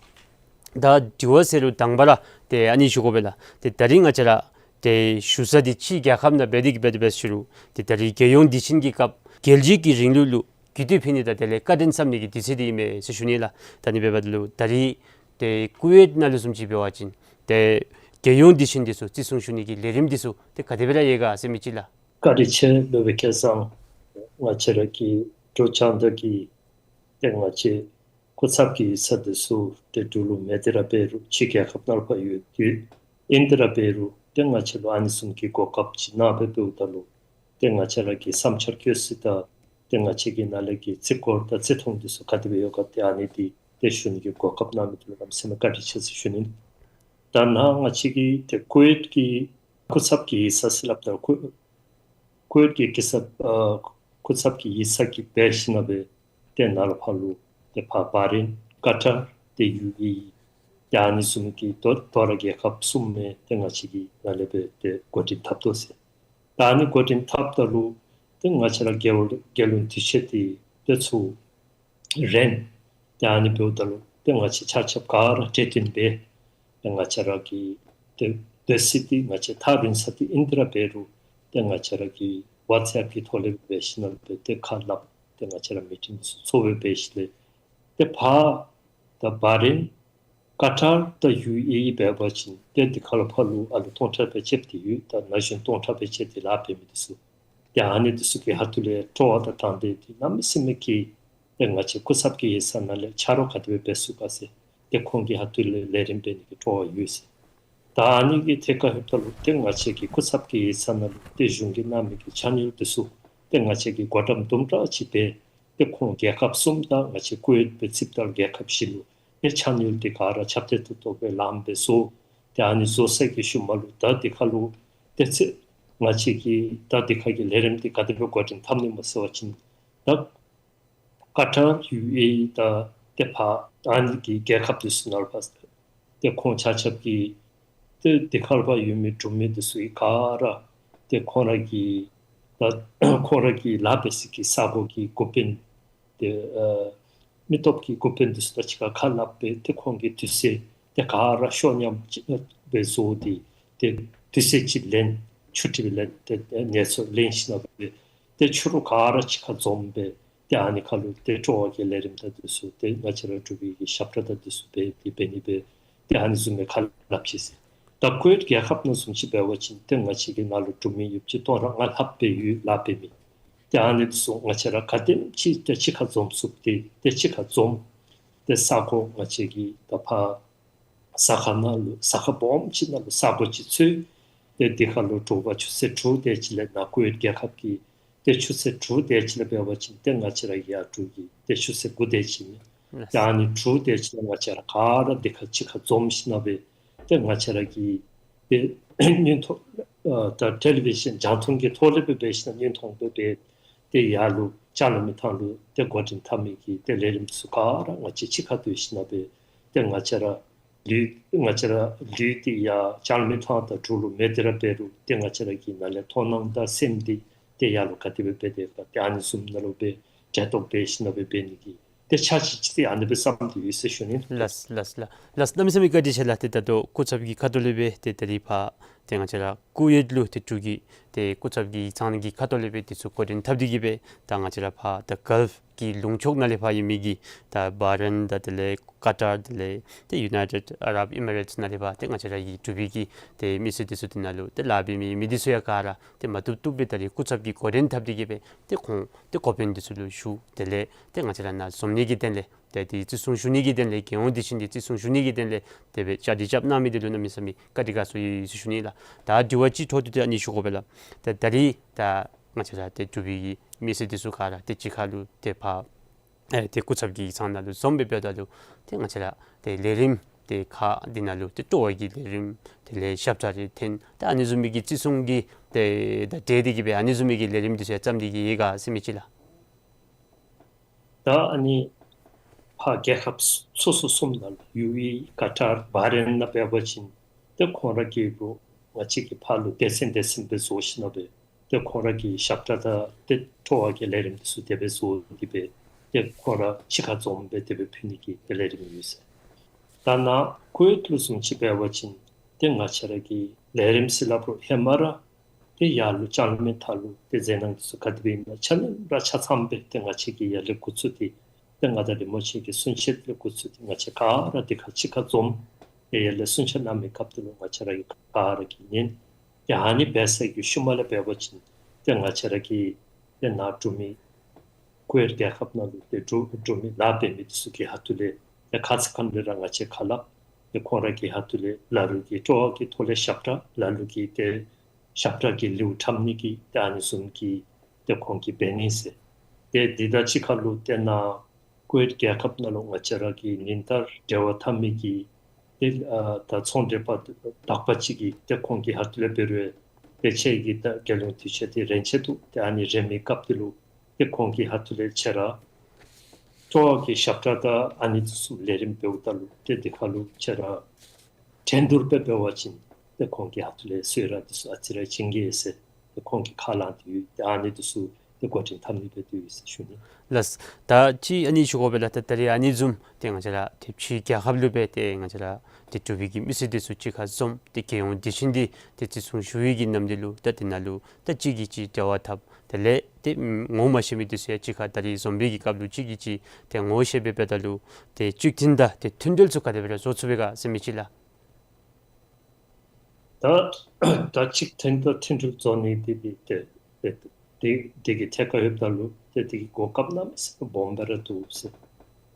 ད་དྲི་བ་ཟེར་རུང་དང་པ་ར་ཏེ་ཨ་ནི་ཞུ་དགོ་པས་ལགས། ཏེ་ད་རིས་ང་བཅས་ར་ཏེ་བཞུགས་ས་འདི་ཕྱི་རྒྱལ་ཁབ་ནང་འབད་དེ་གིས་འབད་དེ་འབད་ཞུ་རུང་ཏེ་ད་རིས་རྒྱལ་ཡོངས་དུས་ཆེན་གྱི་སྐབས་རྒྱལ་སྤྱི་གི་རིང་ལུགས་ལུ་རྒྱུད་སྟོད་ཕུལ་ནི་དང་དེ་ལས་བཀའ་དྲིན་བསམ་ནི་གི་དུས་ཚོད་འདི་ཨིན་མས་ཟེར་ཞུ་ནི་ལགས། ད་ཨ་ནི་འབདཝ་ད་ལུ་ད་རིས་ཏེ་ཀུ་ཝེཊ་ནང་ལུ་བཟུམ་ཅིག་འབད་བ་ཅིན་ཏེ་རྒྱལ་ཡོངས་དུས་ཆེན་འདི་ཚུ་བརྩི་སྲུང་ཞུ་ནི་གི་ལས་རིམ་འདི་ཚུ་ཏེ་ག་དེ་སྦེ་ར་ཡོད་ག་ཟེར་མི་ཅིག་ལགས། བཀའ་དྲིན་ཆེ་སློབ་དཔོན་སྐལ་བཟང་། ང་བཅས་ར་གི་འབྲུག་རྒྱང་བསྒྲགས་ཀྱིས་ཏེ་ང་བཅས་སྐུ་ཚབ་ཀྱི་ཡིག་ཚང་འདི་ཚུ་ཏེ་འབྲུག་ལུ་མེད་དེ་ར་འབད་རུང་ཕྱི་རྒྱལ་ཁབ་ནང་ལུ་ཕར་ཡོད་ཡོད། ཨིན་དེ་ར་འབད་རུང་ཏེ་ང་བཅས་ལུ་ཨ་ནི་བཟུམ་གྱི་གོ་སྐབས་ཅིག་གནང་སྦེ་འབདཝ་ད་ལུ་ཏེ་ང་བཅས་ར་གི་བསམ་འཆར་བཀོད་ས་དང་ཏེ་ང་བཅས་ཀྱི་ནཱ་ལས་ཀྱི་རྩིས་སྐོར་དང་རྩིས་མཐོང་འདི་ཚུ་ག་དེ་སྦེ་ཡོད་ག་ཏེ་ཨ་ནི་འདི་ཏེ་ཞུ་ནི་གི་གོ་སྐབས་གནང་མི་འདི་ལུ་གནམ་མེད་ས་མེད་བཀའ་དྲིན་ཆེ་ཟེར་ཞུ་ནི། ད་ནཱ་ང་བཅས་ཀྱི་ཏེ་ཀུ་ཝེཊ་ཀྱི་སྐུ་ཚབ་ཀྱི་ཡིག་ཚང་ཟེར་སླབ་ད་ཀུ་ཀུ་ཝེཊ་ཀྱི་སྐུ་ཚབ་ཨ་སྐུ་ཚབ་ཀྱི་ཡིག་ཚང་གིས་འབད་ཞིནམ་ལས་ཏེ་ནཱ་ལས་ཕར་ལུ་ཏེ་ཕར་བྷ་རེན་ཀ་ཊར་ཏེ་ཡུ་ཨེ་ཨི་ཏེ་ཨ་ནི་བཟུམ་གྱི་དོ་དོ་རུང་རྒྱལ་ཁབ་གསུམ་མས་ཏེ་ང་བཅས་ཀྱི་ནཱ་ལས་སྦེ་ཏེ་འགོ་འདྲེན་འཐབ་དོ་ཟེར། ད་ཨ་ནི་འགོ་འདྲེན་འཐབ་ད་ལུ་ཏེ་ང་བཅས་ར་རྒྱལ་ཡོངས་རྒྱལ་ཡོངས་དུས་ཆེན་འདི་ཏེ་ཚུ་རན། ཏེ་ཨ་ནི་འབདཝ་ད་ལུ་ཏེ་ང་བཅས་ཆ་ཁྱབ་ག་ར་གྲོས་བསྟུན་འབད། ཏེ་ང་བཅས་ར་གི་ཏེ་སྡོད་ས་འདི་ང་བཅས་ཐག་རིང་ས་འདི་ཨིན་དེ་ར་འབད་རུང་ཏེ་ང་བཅས་ར་གི་ཝཊས་ཨེཔ་ཀྱི་ཐོག་ལས་འབད་ཞིནམ་ལས་ཏེ་ཁ་སླབ། ཏེ་ང་བཅས་ར་མི་ཊིང་ཚུ་ཚོགས་སྦེ་འབད་ཞིནམ་ལས་ཏེ་ཕར་ད་བྷ་རེན་ཀ་ཊར་དང་ཡུ་ཨེ་ཨི་འབད་བ་ཅིན་ཏེ་འདི་ཁ་ལས་ཕར་ལུ་ཨ་ལུ་སྟོང་ཕྲག་སྦེ་ཕྱདཔ་འདི་ཡོད། ད་ན་གཞོན་སྟོང་ཕྲག་སྦེ་ཕྱད་དེ་ལཱ་འབད་མི་འདི་ཚུ་ཏེ་ཨ་ནི་འདི་ཚུ་གི་ཁ་ཐུག་ལས་སྤྲོ་བ་དང་དང་འདོད་འདི་གནམ་མེད་ས་མེད་ཀྱི་ཏེ་ང་བཅས་སྐུ་ཚབ་ཀྱི་ཡིག་ཚང་ནང་ལས་ཆ་རོགས་ག་དེ་སྦེ་འབད་ཚུགས་ག་ཟེར་ཏེ་ཁོང་གི་ཁ་ཐུག་ལས་ལས་རིམ་འབད་ནི་གི་སྤྲོ་བ་ཡོད་ཟེར། ད་ཨ་ནི་གི་ཐད་ཁར་ལྷོདཔ་ད་ལུ་ཏེ་ང་བཅས་ཀྱི་སྐུ་ཚབ་ཀྱི་ཡིག་ཚང་ནང་ལུ་ཏེ་གཞུང་གིས་གནང་མི་གི་ཕྱག་དངུལ་འདི་ཚུ་ཏེ་ང་བཅས་ཀྱིས་སྒོ་འགྲམ་དུམ་གྲ་ཅིག་འབད། ཏེ་ཁོང་རྒྱལ་ཁབ་གསུམ་དང་ང་བཅས་ཀུ་ཝེཊ་སྦེ་རྩིསཔ་ད་ལུ་རྒྱལ་ཁབ་བཞི་ལུ་ཏེ་ཕྱག་དངུལ་འདི་ག་ར་ཁྱབ་གདལ་ཏོག་ཏོ་སྦེ་ལངམ་སྦེ་བཟོ། ཏེ་ཨ་ནི་བཟོ་ཚར་གྱི་ཤུལ་མ་ལུ་ད་འདི་ཁ་ལུ་ཏེ་ཚེ་ང་བཅས་ཀྱིས་ད་འདི་ཁ་གི་ལས་རིམ་འདི་ག་དེ་སྦེ་འགོ་འདྲེན་འཐབ་ནི་སྨོ་ཟེར་བ་ཅིན་ད་ཀ་ཊར་ཡུ་ཨེ་ཨི་དང་ཏེ་ཕར་ཨ་ནི་གི་རྒྱལ་ཁབ་འདི་ཚུ་ནང་ལུ་ཕར་ཏེ་ཁོང་ཆ་ཁྱབ་ཀྱིས་ཏེ་འདི་ཁར་ཕར་ཡོད་མི་འབྲུག་མི་འདི་ཚུ་གིས་ག་ར་ཏེ་ཁོང་ར་གི་ད་ཁོང་ར་གི་ལཱ་འབད་ས་གི་ས་གོ་གི་འགོ་དཔོན་ཏེ་ཨ་མི་སྟོབས་ཀྱི་འགོ་དཔོན་འདི་ཚུ་དང་གཅིག་ཁར་ཁ་སླབ་སྦེ་ཏེ་ཁོང་གིས་དུས་ཚོད་ཏེ་ག་ར་ཤོ་ཉམས་ཅིག་སྦེ་བཟོ་སྟེ་ཏེ་དུས་ཚོད་ཅིག་ལེན་ཆུ་ཊི་སྦེ་ལེན་ཏེ་ཏེ་ངལ་འཚོ་ལེན་ཞིནམ་ལས་ཏེ་ཕྱི་རུ་ག་ར་གཅིག་ཁར་འཛོམས་སྦེ་ཏེ་ཨ་ནི་ཁ་ལུ་ཏེ་སྤྲོ་བ་གི་ལས་རིམ་དང་འདི་ཚུ་ཏེ་ང་བཅས་ར་འབྲུག་པའི་གི་ཞབས་ཁྲ་དང་འདི་ཚུ་འབད་དེ་འབད་ནི་སྦེ་ཏེ་ཨ་ནི་བཟུམ་མའི་ཁ་སླབ་ཅི་ཟེར། ད་ཀུ་ཝེཊ་རྒྱལ་ཁབ་ནང་བཟུམ་ཅིག་འབད་བ་ཅིན་ཏེ་ང་བཅས་ཀྱི་ནང་ལུ་འབྲུག་མི་ཡོདཔ་ཅིག་སྟོང་ཕྲག་ལྔ་ལྷགཔ་སྦེ་ཡོད་ལཱ་འབད་མི། ཏེ་ཨ་ནི་འདི་ཚུ་ང་བཅས་ར་ག་དེམ་ཅིག་ཏེ་གཅིག་ཁར་འཛོམས་ཚུགསཔ་ཏེ་ཏེ་གཅིག་ཁར་འཛོམས། ཏེ་ས་གོ་ང་བཅས་ཀྱི་ད་ཕར་ཟ་ཁང་ནང་ལུ་ཟ་ཁང་སྦོམ་ཅིག་ནང་ལུ་ས་གོ་ཅིག་འཚོལ། ཏེ་འདི་ཁ་ལུ་དྲོ་པ་ཆུ་ཚོད་དྲུག་དེ་ཅིག་ལས་ནཱ་ཀུ་ཝེཊ་རྒྱལ་ཁབ་ཀྱི་ཏེ་ཆུ་ཚོད་དྲུག་དེ་ཅིག་ལས་འབད་བ་ཅིན་ཏེ་ང་བཅས་ར་གི་ཡར་འབྲུག་གི་ཏེ་ཆུ་ཚོད་དགུ་དེ་ཅིག་ཨིན། ཏེ་ཨ་ནི་དྲུག་དེ་ཅིག་ལས་ང་བཅས་ར་ག་ར་འདི་ཁར་གཅིག་ཁར་འཛོམས་ཞིནམ་ལས་ཏེ་ང་བཅས་ར་གི་ཏེ་བརྙན་ཐུང་ཨ་ད་ཊེ་ལི་བི་ཤཱན་རྒྱང་མཐོང་གི་ཐོག་ལས་སྦེ་འབད་ཞིནམ་ལས་བརྙན་ཐུང་སྦེ་འབད་ཏེ་ཡར་ལུ་ལྕང་གླིང་མི་ཐང་ལུ་ཏེ་འགོ་འདྲེན་འཐབ་མི་གི་ཏེ་ལས་རིམ་ཚུ་ག་ར་ང་བཅས་གཅིག་ཁར་སྡོད་ཞིནམ་ལས་ཏེ་ང་བཅས་ར་ལུས་ང་བཅས་ར་ལུས་འདི་ཡར་ལྕང་གླིང་མི་ཐང་དང་འབྲུག་ལུ་མེད་དེ་ར་འབད་རུང་ཏེ་ང་བཅས་ར་གི་ནང་ལས་མཐོང་སྣང་དང་སེམས་འདི་ཏེ་ཡར་ལུ་ག་དེ་སྦེ་འབད་དེ་ག་ཏེ་ཨ་ནི་བཟུམ་ནང་ལུ་སྦེ་འབྲེལ་གཏོགས་འབད་ཞིནམ་ལས་འབད་ནི་གི་ཏེ་ཆ་ཅིག་ཅིག་ཏེ་ཨ་ནི་སྦེ་བསམ་སྟེ་ཡོད་ཟེར་ཞུ་ནི། ལགས་ལགས་ལགས་ལགས། གནམ་མེད་ས་མེད་བཀའ་དྲིན་ཆེ་ལགས། ཏེ་ད་ལྟོ་སྐུ་ཚབ་ཀྱི་ཁ་ཐུག་ལས་སྦེ་ཏེ་ད་རིས་ཕར་ཏེ་ང་བཅས་ར་ཀུ་ཝེཊ་ལུ་ཏེ་འབྲུག་གི་ཏེ་སྐུ་ཚབ་ཀྱི་ཡིག་ཚང་གི་ཁ་ཐུག་ལས་སྦེ་འདི་ཚུ་འགོ་འདྲེན་འཐབ་སྟེ་གིས་སྦེ་ད་ང་བཅས་ར་ཕར་ད་གཱལཕ་ གི་ལུང་ཕྱོགས་ནང་ལས་ཕར་ཨིན་མི་གི་ད་བྷ་རེན་དང་དེ་ལས་ཀ་ཏར་དེ་ལས་ཏེ་ཡུ་ནའི་ཊེཌ་ཨ་རབ་ཨི་མི་རེཊསི་ནང་ལས་ཕར་ཏེ་ང་བཅས་ར་གི་འབྲུག་པའི་གི་ཏེ་མི་སེར་འདི་ཚུ་འདི་ནང་ལུ་ཏེ་ལཱ་འབད་མི་མི་འདི་ཚུ་ཡང་ག་ར་ཏེ་མ་བཏུབ་བཏུབ་སྦེ་ད་རིས་སྐུ་ཚབ་ཀྱིས་གོ་རིམ་འཐབ་སྟེ་གི་སྦེ་ཏེ་ཁོང་ཏེ་འགོ་དཔོན་འདི་ཚུ་ལུ་ཞུ། དེ་ལས་ཏེ་ང་བཅས་ར་ནཱ་འཛོམས་ནི་གི་དོན་ལས་ཏེ་འདི་བརྩི་སྲུང་ཞུ་ནི་གི་དོན་ལས་རྒྱལ་ཡོངས་དུས་ཆེན་འདི་བརྩི་སྲུང་ཞུ་ནི་གི་དོན་ལས་དེ་སྦེ་བཅའ་སྒྲིག་རྐྱབ་གནང་མི་འདི་ལུ་གནམ་མེད་ས་མེད་བཀའ་དྲིན་དགའ་ཚོར་ཡོད་ཟེར་ཞུ་ནི་ལགས། ད་དྲི་བ་ཅིག་འཕྲོ་མཐུད་དེ་ཨ་ནི་ཞུ་དགོ་པས་ལགས། ད་ད་རིས་ད་ང་བཅས་ར་ཏེ་འབྲུག་པའི་གི་མི་སེར་འདི་ཚུ་ག་ར་ཏེ་གཅིག་ཁར་ལུ་ཏེ་ཕར་ཨེ་ཏེ་སྐུ་ཚབ་ཀྱི་ཚང་ནང་ལུ་འཛོམས་སྦེ་འབདཝ་ད་ལུ་ཏེ་ང་བཅས་ར་ཏེ་ལས་རིམ་ཏེ་ཁག་འདི་ནང་ལུ་ཏེ་སྤྲོ་བ་གི་ལས་རིམ་དེ་ལས་ཞབས་ཁྲ་རེ་འཐེན་ད་ཨ་ནི་བཟུམ་མའི་གི་བརྩི་སྲུང་གི་ཏེ་ད་འབྲེལ་ཏེ་གི་སྦེ་ཨ་ནི་བཟུམ་མའི་གི་ལས་རིམ་འདི་ཚུ་ཡང་བརྩམས་ཏེ་གི་ཡོད་ག་ཟེར་མི་ཅིག་ལགས། ད་ཨ་ནི་ཕར་རྒྱལ་ཁབ་སོ་སོ་གསུམ་ནང་ལུ་ཡུ་ཨེ་ཨི་ཀ་ཏར་བྷ་རེན་ནང་འབད་བ་ཅིན་ཏེ་ཁོང་ར་གི་ལུ་ང་བཅས་ཀྱིས་ཕར་ལུ་སྡེ་ཚན་སྡེ་ཚན་སྦེ་བཟོ་ཞིནམ་ལས་ཏེ་ཁོང་ར་གི་ཞབས་ཁྲ་དང་ཏེ་སྤྲོ་བ་གི་ལས་རིམ་འདི་ཚུ་དེ་སྦེ་བཟོ་སྟེ་སྦེ་ཏེ་ཁོང་ར་གཅིག་ཁར་འཛོམས་སྦེ་དེ་སྦེ་ཕུལ་ནི་གི་ཏེ་ལས་རིམ་ཡོད་ཟེར། ད་ནཱ་ཀུ་ཝེཊ་ལུ་བཟུམ་ཅིག་འབད་བ་ཅིན་ཏེ་ང་བཅས་ར་གི་ལས་རིམ་ཟེར་སླབ་རུང་ཧེ་མ་ར་ཏེ་ཡར་ལུ་ལྕང་མའི་མཐའ་ལུ་ཏེ་མཛད་གནང་འདི་ཚུ་ག་དེ་སྦེ་ཨིན་ན་ཆ་མཉམ་ར་ཆ་ཚང་སྦེ་ཏེ་ང་བཅས་ཀྱིས་ཡར་ལས་འགོ་བཙུགས་ཏེ་ཏེ་མངའ་བདག་རིན་པོ་ཆེ་གི་གསུང་བཤད་ལས་འགོ་བཙུགས་ཏེ་ང་བཅས་ག་ར་འདི་ཁར་གཅིག་ཁར་འཛོམས། ཏེ་ཡར་ལས་གསུང་བཤད་གནང་མི་སྐབས་འདི་ལུ་ང་བཅས་ར་གིས་ག་ར་གིས་ཉན། ཏེ་ཨ་ནི་འབད་ས་གི་ཤུལ་མ་ལས་འབད་བ་ཅིན་ཏེ་ང་བཅས་ར་གི་ཏེ་ནཱ་འབྲུག་མི་ཀུ་ཝེཊ་རྒྱལ་ཁབ་ནང་ལུ་ཏེ་འབྲུག་འབྲུག་མི་ལཱ་འབད་མི་འདི་ཚུ་གི་ཧོངས་ལས་ཏེ་ཁ་ཙ་ཁ་ཉིནམ་ར་ང་བཅས་ཁ་སླབ། ཏེ་ཁོང་ར་གི་ཧོངས་ལས་ལ་ལུ་གིས་སྤྲོ་བ་གི་ཐོག་ལས་ཞབས་ཁྲ་ལ་ལུ་གིས་ཏེ་ཞབས་ཁྲ་གི་ལེའུ་འཁྲབ་ནི་གི་ཏེ་ཨ་ནི་བཟུམ་གྱི་ཏེ་ཁོང་གིས་འབད་ནི་ཟེར། ཏེ་འདི་དང་གཅིག་ཁར་ལུ་ཏེ་ནཱ་ཀུ་ཝེཊ་རྒྱལ་ཁབ་ནང་ལུ་ང་བཅས་ར་གི་ཉིན་ལྟར་འབྲེལ་བ་འཐབ་མི་གི་ཏེ་ཨ་ད་ཚོང་འབྲེལ་པ་དག་པ་ཅིག་གིས་ཏེ་ཁོང་གི་ཧོངས་ལས་འབད་རུང་ཏེ་ཁྱེད་ཀྱིས་ད་རྒྱལ་ཡོངས་དུས་ཆེན་འདི་རན་ཆི་འདུག། ཏེ་ཨ་ནི་རན་མི་སྐབས་འདི་ལུ་ཏེ་ཁོང་གི་ཧོངས་ལས་ཁྱེད་ར་སྤྲོ་བ་གི་ཞབས་ཁྲ་དང་ཨ་ནི་འདི་ཚུ་ལས་རིམ་འབདཝ་ད་ལུ་ཏེ་འདི་ཁར་ལུ་ཁྱེད་ར་འགྲན་བསྡུར་སྦེ་འབད་བ་ཅིན་ཏེ་ཁོང་གི་ཧོངས་ལས་གསོལ་རས་འདི་ཚུ་ཨ་ཙི་རེ་བྱིན་གེ་ཟེར་ཏེ་ཁོང་གིས་ཁས་བླངས་ཏེ་ཡོད། ཏེ་ཨ་ནི་འདི་ཚུ་ཏེ་འགོ་འདྲེན་འཐབ་ནི་སྦེ་ཏེ་ཡོད་ཟེར་ཞུ་ནི། ལགས། ད་ཅི་ཨ་ནི་ཞུ་དགོ་པས་ལགས། ད་ད་རིས་ཨ་ནི་བཟུམ་ཏེ་ང་བཅས་ར་ཏེ་ཕྱི་རྒྱལ་ཁབ་ལུ་སྦེ་ཏེ་ང་བཅས་ར་ཏེ་འབྲུག་པའི་གི་མི་སེར་འདི་ཚུ་གཅིག་ཁར་འཛོམས་ཏེ་རྒྱལ་ཡོངས་དུས་ཆེན་འདི་ཏེ་བརྩི་སྲུང་ཞུ་བའི་གི་ནམ་དུས་ལུ་ད་འདི་ནང་ལུ་ད་གཅིག་གིས་གཅིག་འབྲེལ་བ་འཐབ། དེ་ལས་ཏེ་ངོ་མ་ཤེས་མི་འདི་ཚུ་ཡང་གཅིག་ཁར་ད་རིས་འཛོམས་པའི་གི་སྐབས་ལུ་གཅིག་གིས་གཅིག་ཏེ་ངོ་ཤེས་སྦེ་འབདཝ་ད་ལུ་ཏེ་གཅིག་མཐུན་དང་ཏེ་མཐུན་སྒྲིལ་ཚུ་ག་དེ་སྦེ་ར་བཟོ་ཚུགས་པས་ག་ཟེར་མི་ཅིག་ལགས། ད་ད་གཅིག་མཐུན་དང་མཐུན་སྒྲིལ་བཟོ་ནི་འདི་གིས་ཏེ་ཏེ་འདི་འདི་གི་ཐད་ཁར་ལྷོདཔ་ད་ལུ་ཏེ་འདི་གི་གོ་སྐབས་གནམ་མེད་ས་མེད་སྦོམ་སྦེ་ར་འདུག་ཟེར།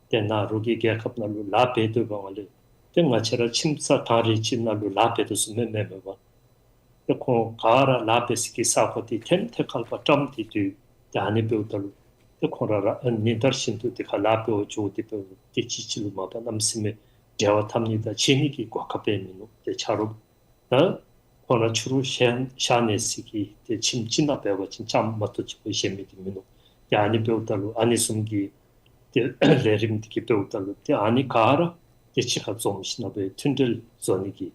ཏེ་ནཱ་རོགས་ཀྱི་རྒྱལ་ཁབ་ནང་ལུ་ལཱ་འབད་སྡོད་པའི་སྒང་ལས་ཏེ་ང་བཅས་ར་ཁྱིམ་ཚང་གྲང་རེག་ཅིག་ནང་ལུ་ལཱ་འབད་དོ་བཟུམ་མེན་མེན་མེན་པར་ཏེ་ཁོང་ག་ར་ལཱ་འབད་སའི་གི་ས་གོ་འདི་ཐེམ་ཐེ་ཁ་ལས་ཕར་བཀྲམ་སྟེ་སྡོད། ཏེ་ཨ་ནི་འབདཝ་ད་ལུ་ཏེ་ཁོང་ར་ར་ཨ་ཉིན་ལྟར་བཞིན་དུ་འདི་ཁར་ལཱ་འབད་བར་འགྱོ་སྟེ་འབདཝ་ད་ཏེ་གཅིག་གཅིག་ལུ་མ་པ་གནམ་མེད་ས་མེད་འབྲེལ་བ་འཐབ་ནི་དང་འཕྱད་ནི་གི་གོ་སྐབས་སྦེ་མིན་ནུག། ཏེ་ཆ་རོགས་ད་ཁོང་ར་ཕྱི་རུ་ཤ་ཤ་ཉལ་སའི་གི་ཏེ་ཁྱིམ་གཅིག་ནང་འབད་བ་ཅིན་ལྕམ་མ་གཏོགས་གཅིག་པོ་བཞེས་མི་འདི་མིན་ནུག། ཏེ་ཨ་ནི་འབདཝ་ད་ལུ་ཨ་ནི་བཟུམ་གྱི་ཏེ་ལས་རིམ་འདི་གི་འབདཝ་ད་ལུ་ཏེ་ཨ་ནི་ག་ར་ཏེ་གཅིག་ཁར་འཛོམས་ཞིནམ་ལས་མཐུན་སྒྲིལ་བཟོ་ནི་གི་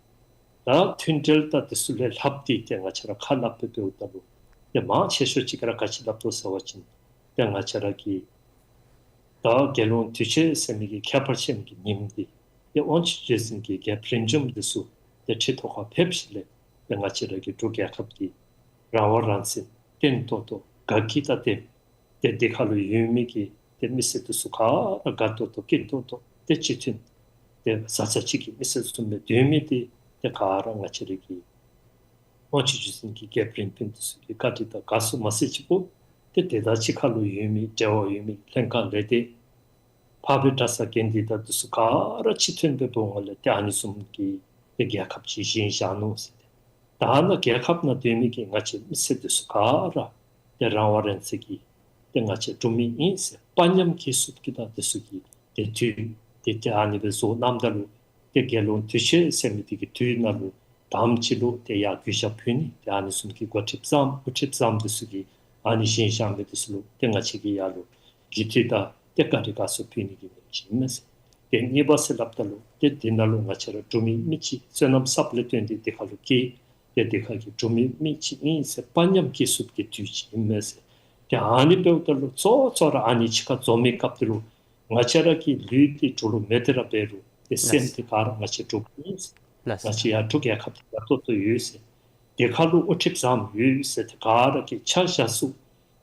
ད་མཐུན་སྒྲིལ་དང་འདི་ཚུ་ལས་ལྷག་སྟེ་ཏེ་ང་བཅས་ར་ཁ་སླབ་སྦེ་འབདཝ་ད་ལུ་ཏེ་མང་ཆེ་ཤོས་ཅིག་གིས་ར་ག་ཅི་སླབ་དོ་ཟེར་བ་ཅིན་ཏེ་ང་བཅས་ར་གི་ད་རྒྱལ་ཡོངས་དུས་ཆེན་ཟེར་མི་གི་ཁྱད་པར་ཅན་གྱི་ཉིནམ་འདི་ཏེ་དབང་ཕྱུག་རྗེ་བཙུན་གྱི་རྒྱལཔོ་རིམ་བྱོན་འདི་ཚུ་ཏེ་ཁྲི་ཐོག་ཁར་ཕེབས་ཞིནམ་ལས་ཏེ་ང་བཅས་ར་གི་འབྲུག་རྒྱལ་ཁབ་འདི་རང་དབང་རང་བཙན་བརྟན་ཏོག་ཏོ་དགའ་སྐྱིད་དང་ལྡན་ཏེ་འདི་ཁར་ལུ་ཡོད་མི་གི་ཏེ་མི་སེར་འདི་ཚུ་ག་ར་དགའ་ཏོག་ཏོ་སྐྱིད་ཏོག་ཏོ་ཏེ་གཅིག་མཐུན་ཏེ་བཟའ་ཚང་གཅིག་གི་མི་སེར་བཟུམ་སྦེ་སྡོད་མི་འདི་ཏེ་ག་ར་ང་བཅས་ར་གི་དབང་ཕྱུག་རྗེ་བཙུན་གྱི་རྒྱལཔོ་རིམ་བྱོན་འདི་ཚུ་གི་བཀའ་དྲིན་དང་དགའ་བསུ་མ་ཚད་གཅིག་པོ་ཏེ་དེ་དང་གཅིག་ཁར་ལུ་ཡོད་མི་འབྲེལ་བ་ཡོད་མི་ལྷན་ཁག་ལས་སྡེ་འཕགས་པའི་གྲྭ་ཚང་དགོན་སྡེ་དང་འདི་ཚུ་ག་ར་གཅིག་མཐུན་སྦེ་འབདཝ་ལས་ཏེ་ཨ་ནི་བཟུམ་གྱི་ཏེ་རྒྱལ་ཁབ་ཅིག་བཞེངས་བཞག་ནུག་ཟེར་ཏེ། ད་ནཱ་རྒྱལ་ཁབ་ནང་སྡོད་མི་གི་ང་བཅས་མི་སེར་འདི་ཚུ་ག་ར་ཏེ་རང་དབང་རང་བཙན་གྱི་ཏེ་ང་བཅས་འབྲུག་མི་ཨིན་ཟེར་དཔའ་ཉམས་སྐྱེ་ཚུགསཔ་གི་ད་འདི་ཚུ་གི་ཏེ་དུས་ཏེ་ཏེ་ཨ་ནི་སྦེ་བཟོ་གནངམ་ད་ལུ་ཏེ་རྒྱལ་ཡོངས་དུས་ཆེན་ཟེར་མི་འདི་གི་དུས་ནང་ལུ་དང་པ་ཅིག་ལུ་ཏེ་ཡར་གུས་ཞབས་ཕུལ་ནི། ཏེ་ཨ་ནི་བཟུམ་གྱི་འགོ་ཁྲིདཔ་བཟངམ་དབུ་ཁྲིདཔ་བཟངམ་འདི་ཚུ་གིས་ཨ་ནི་བཞེངས་བཞག་མི་འདི་ཚུ་ལུ་ཏེ་ང་བཅས་ཀྱིས་ཡར་ལུ་རྒྱུད་སྟོད་དང་ཏེ་བཀའ་དྲིན་དགའ་ཚོར་ཕུལ་ནི་གི་ཉིནམ་ཅིག་ཨིན་མས་ཟེར། ཏེ་གཉིས་པ་ཟེར་སླབ་ད་ལུ་ཏེ་འདི་ནང་ལུ་ང་བཅས་ར་འབྲུག་མི་མི་ཅིག་བསོད་ནམས་བསགཔ་ལས་བརྟེན་ཏེ་འདི་ཁར་ལུ་སྐྱེས། ཏེ་འདི་ཁར་གྱི་འབྲུག་མི་མི་ཅིག་ཨིན་ཟེར་དཔའ་ཉམས་སྐྱེ་ཚུགསཔ་གི་དུས་ཅིག་ཨིན་མས་ཟེར། ཏེ་ཨ་ནི་འབདཝ་ད་ལུ་གཙོ་བོ་གཙོ་བོ་ར་ཨ་ནི་གཅིག་ཁར་འཛོམས་མི་སྐབས་འདི་ལུ་ང་བཅས་ར་གི་ལུས་འདི་འབྲུག་ལུ་མེད་དེ་ར་འབད་རུང་ཏེ་སེམས་འདི་ག་ར་ང་བཅས་འབྲུག་པ་ཨིན་ཟེར། ང་བཅས་ཡར་འབྲུག་རྒྱལ་ཁབ་འདི་དགའ་ཏོག་ཏོ་ཡོད་ཟེར། འདི་ཁར་ལུ་དབུ་ཁྲིདཔ་བཟངམ་ཡོད་ཟེར་ཏེ་ག་ར་གིས་ཆ་བཞག་ཚུགས་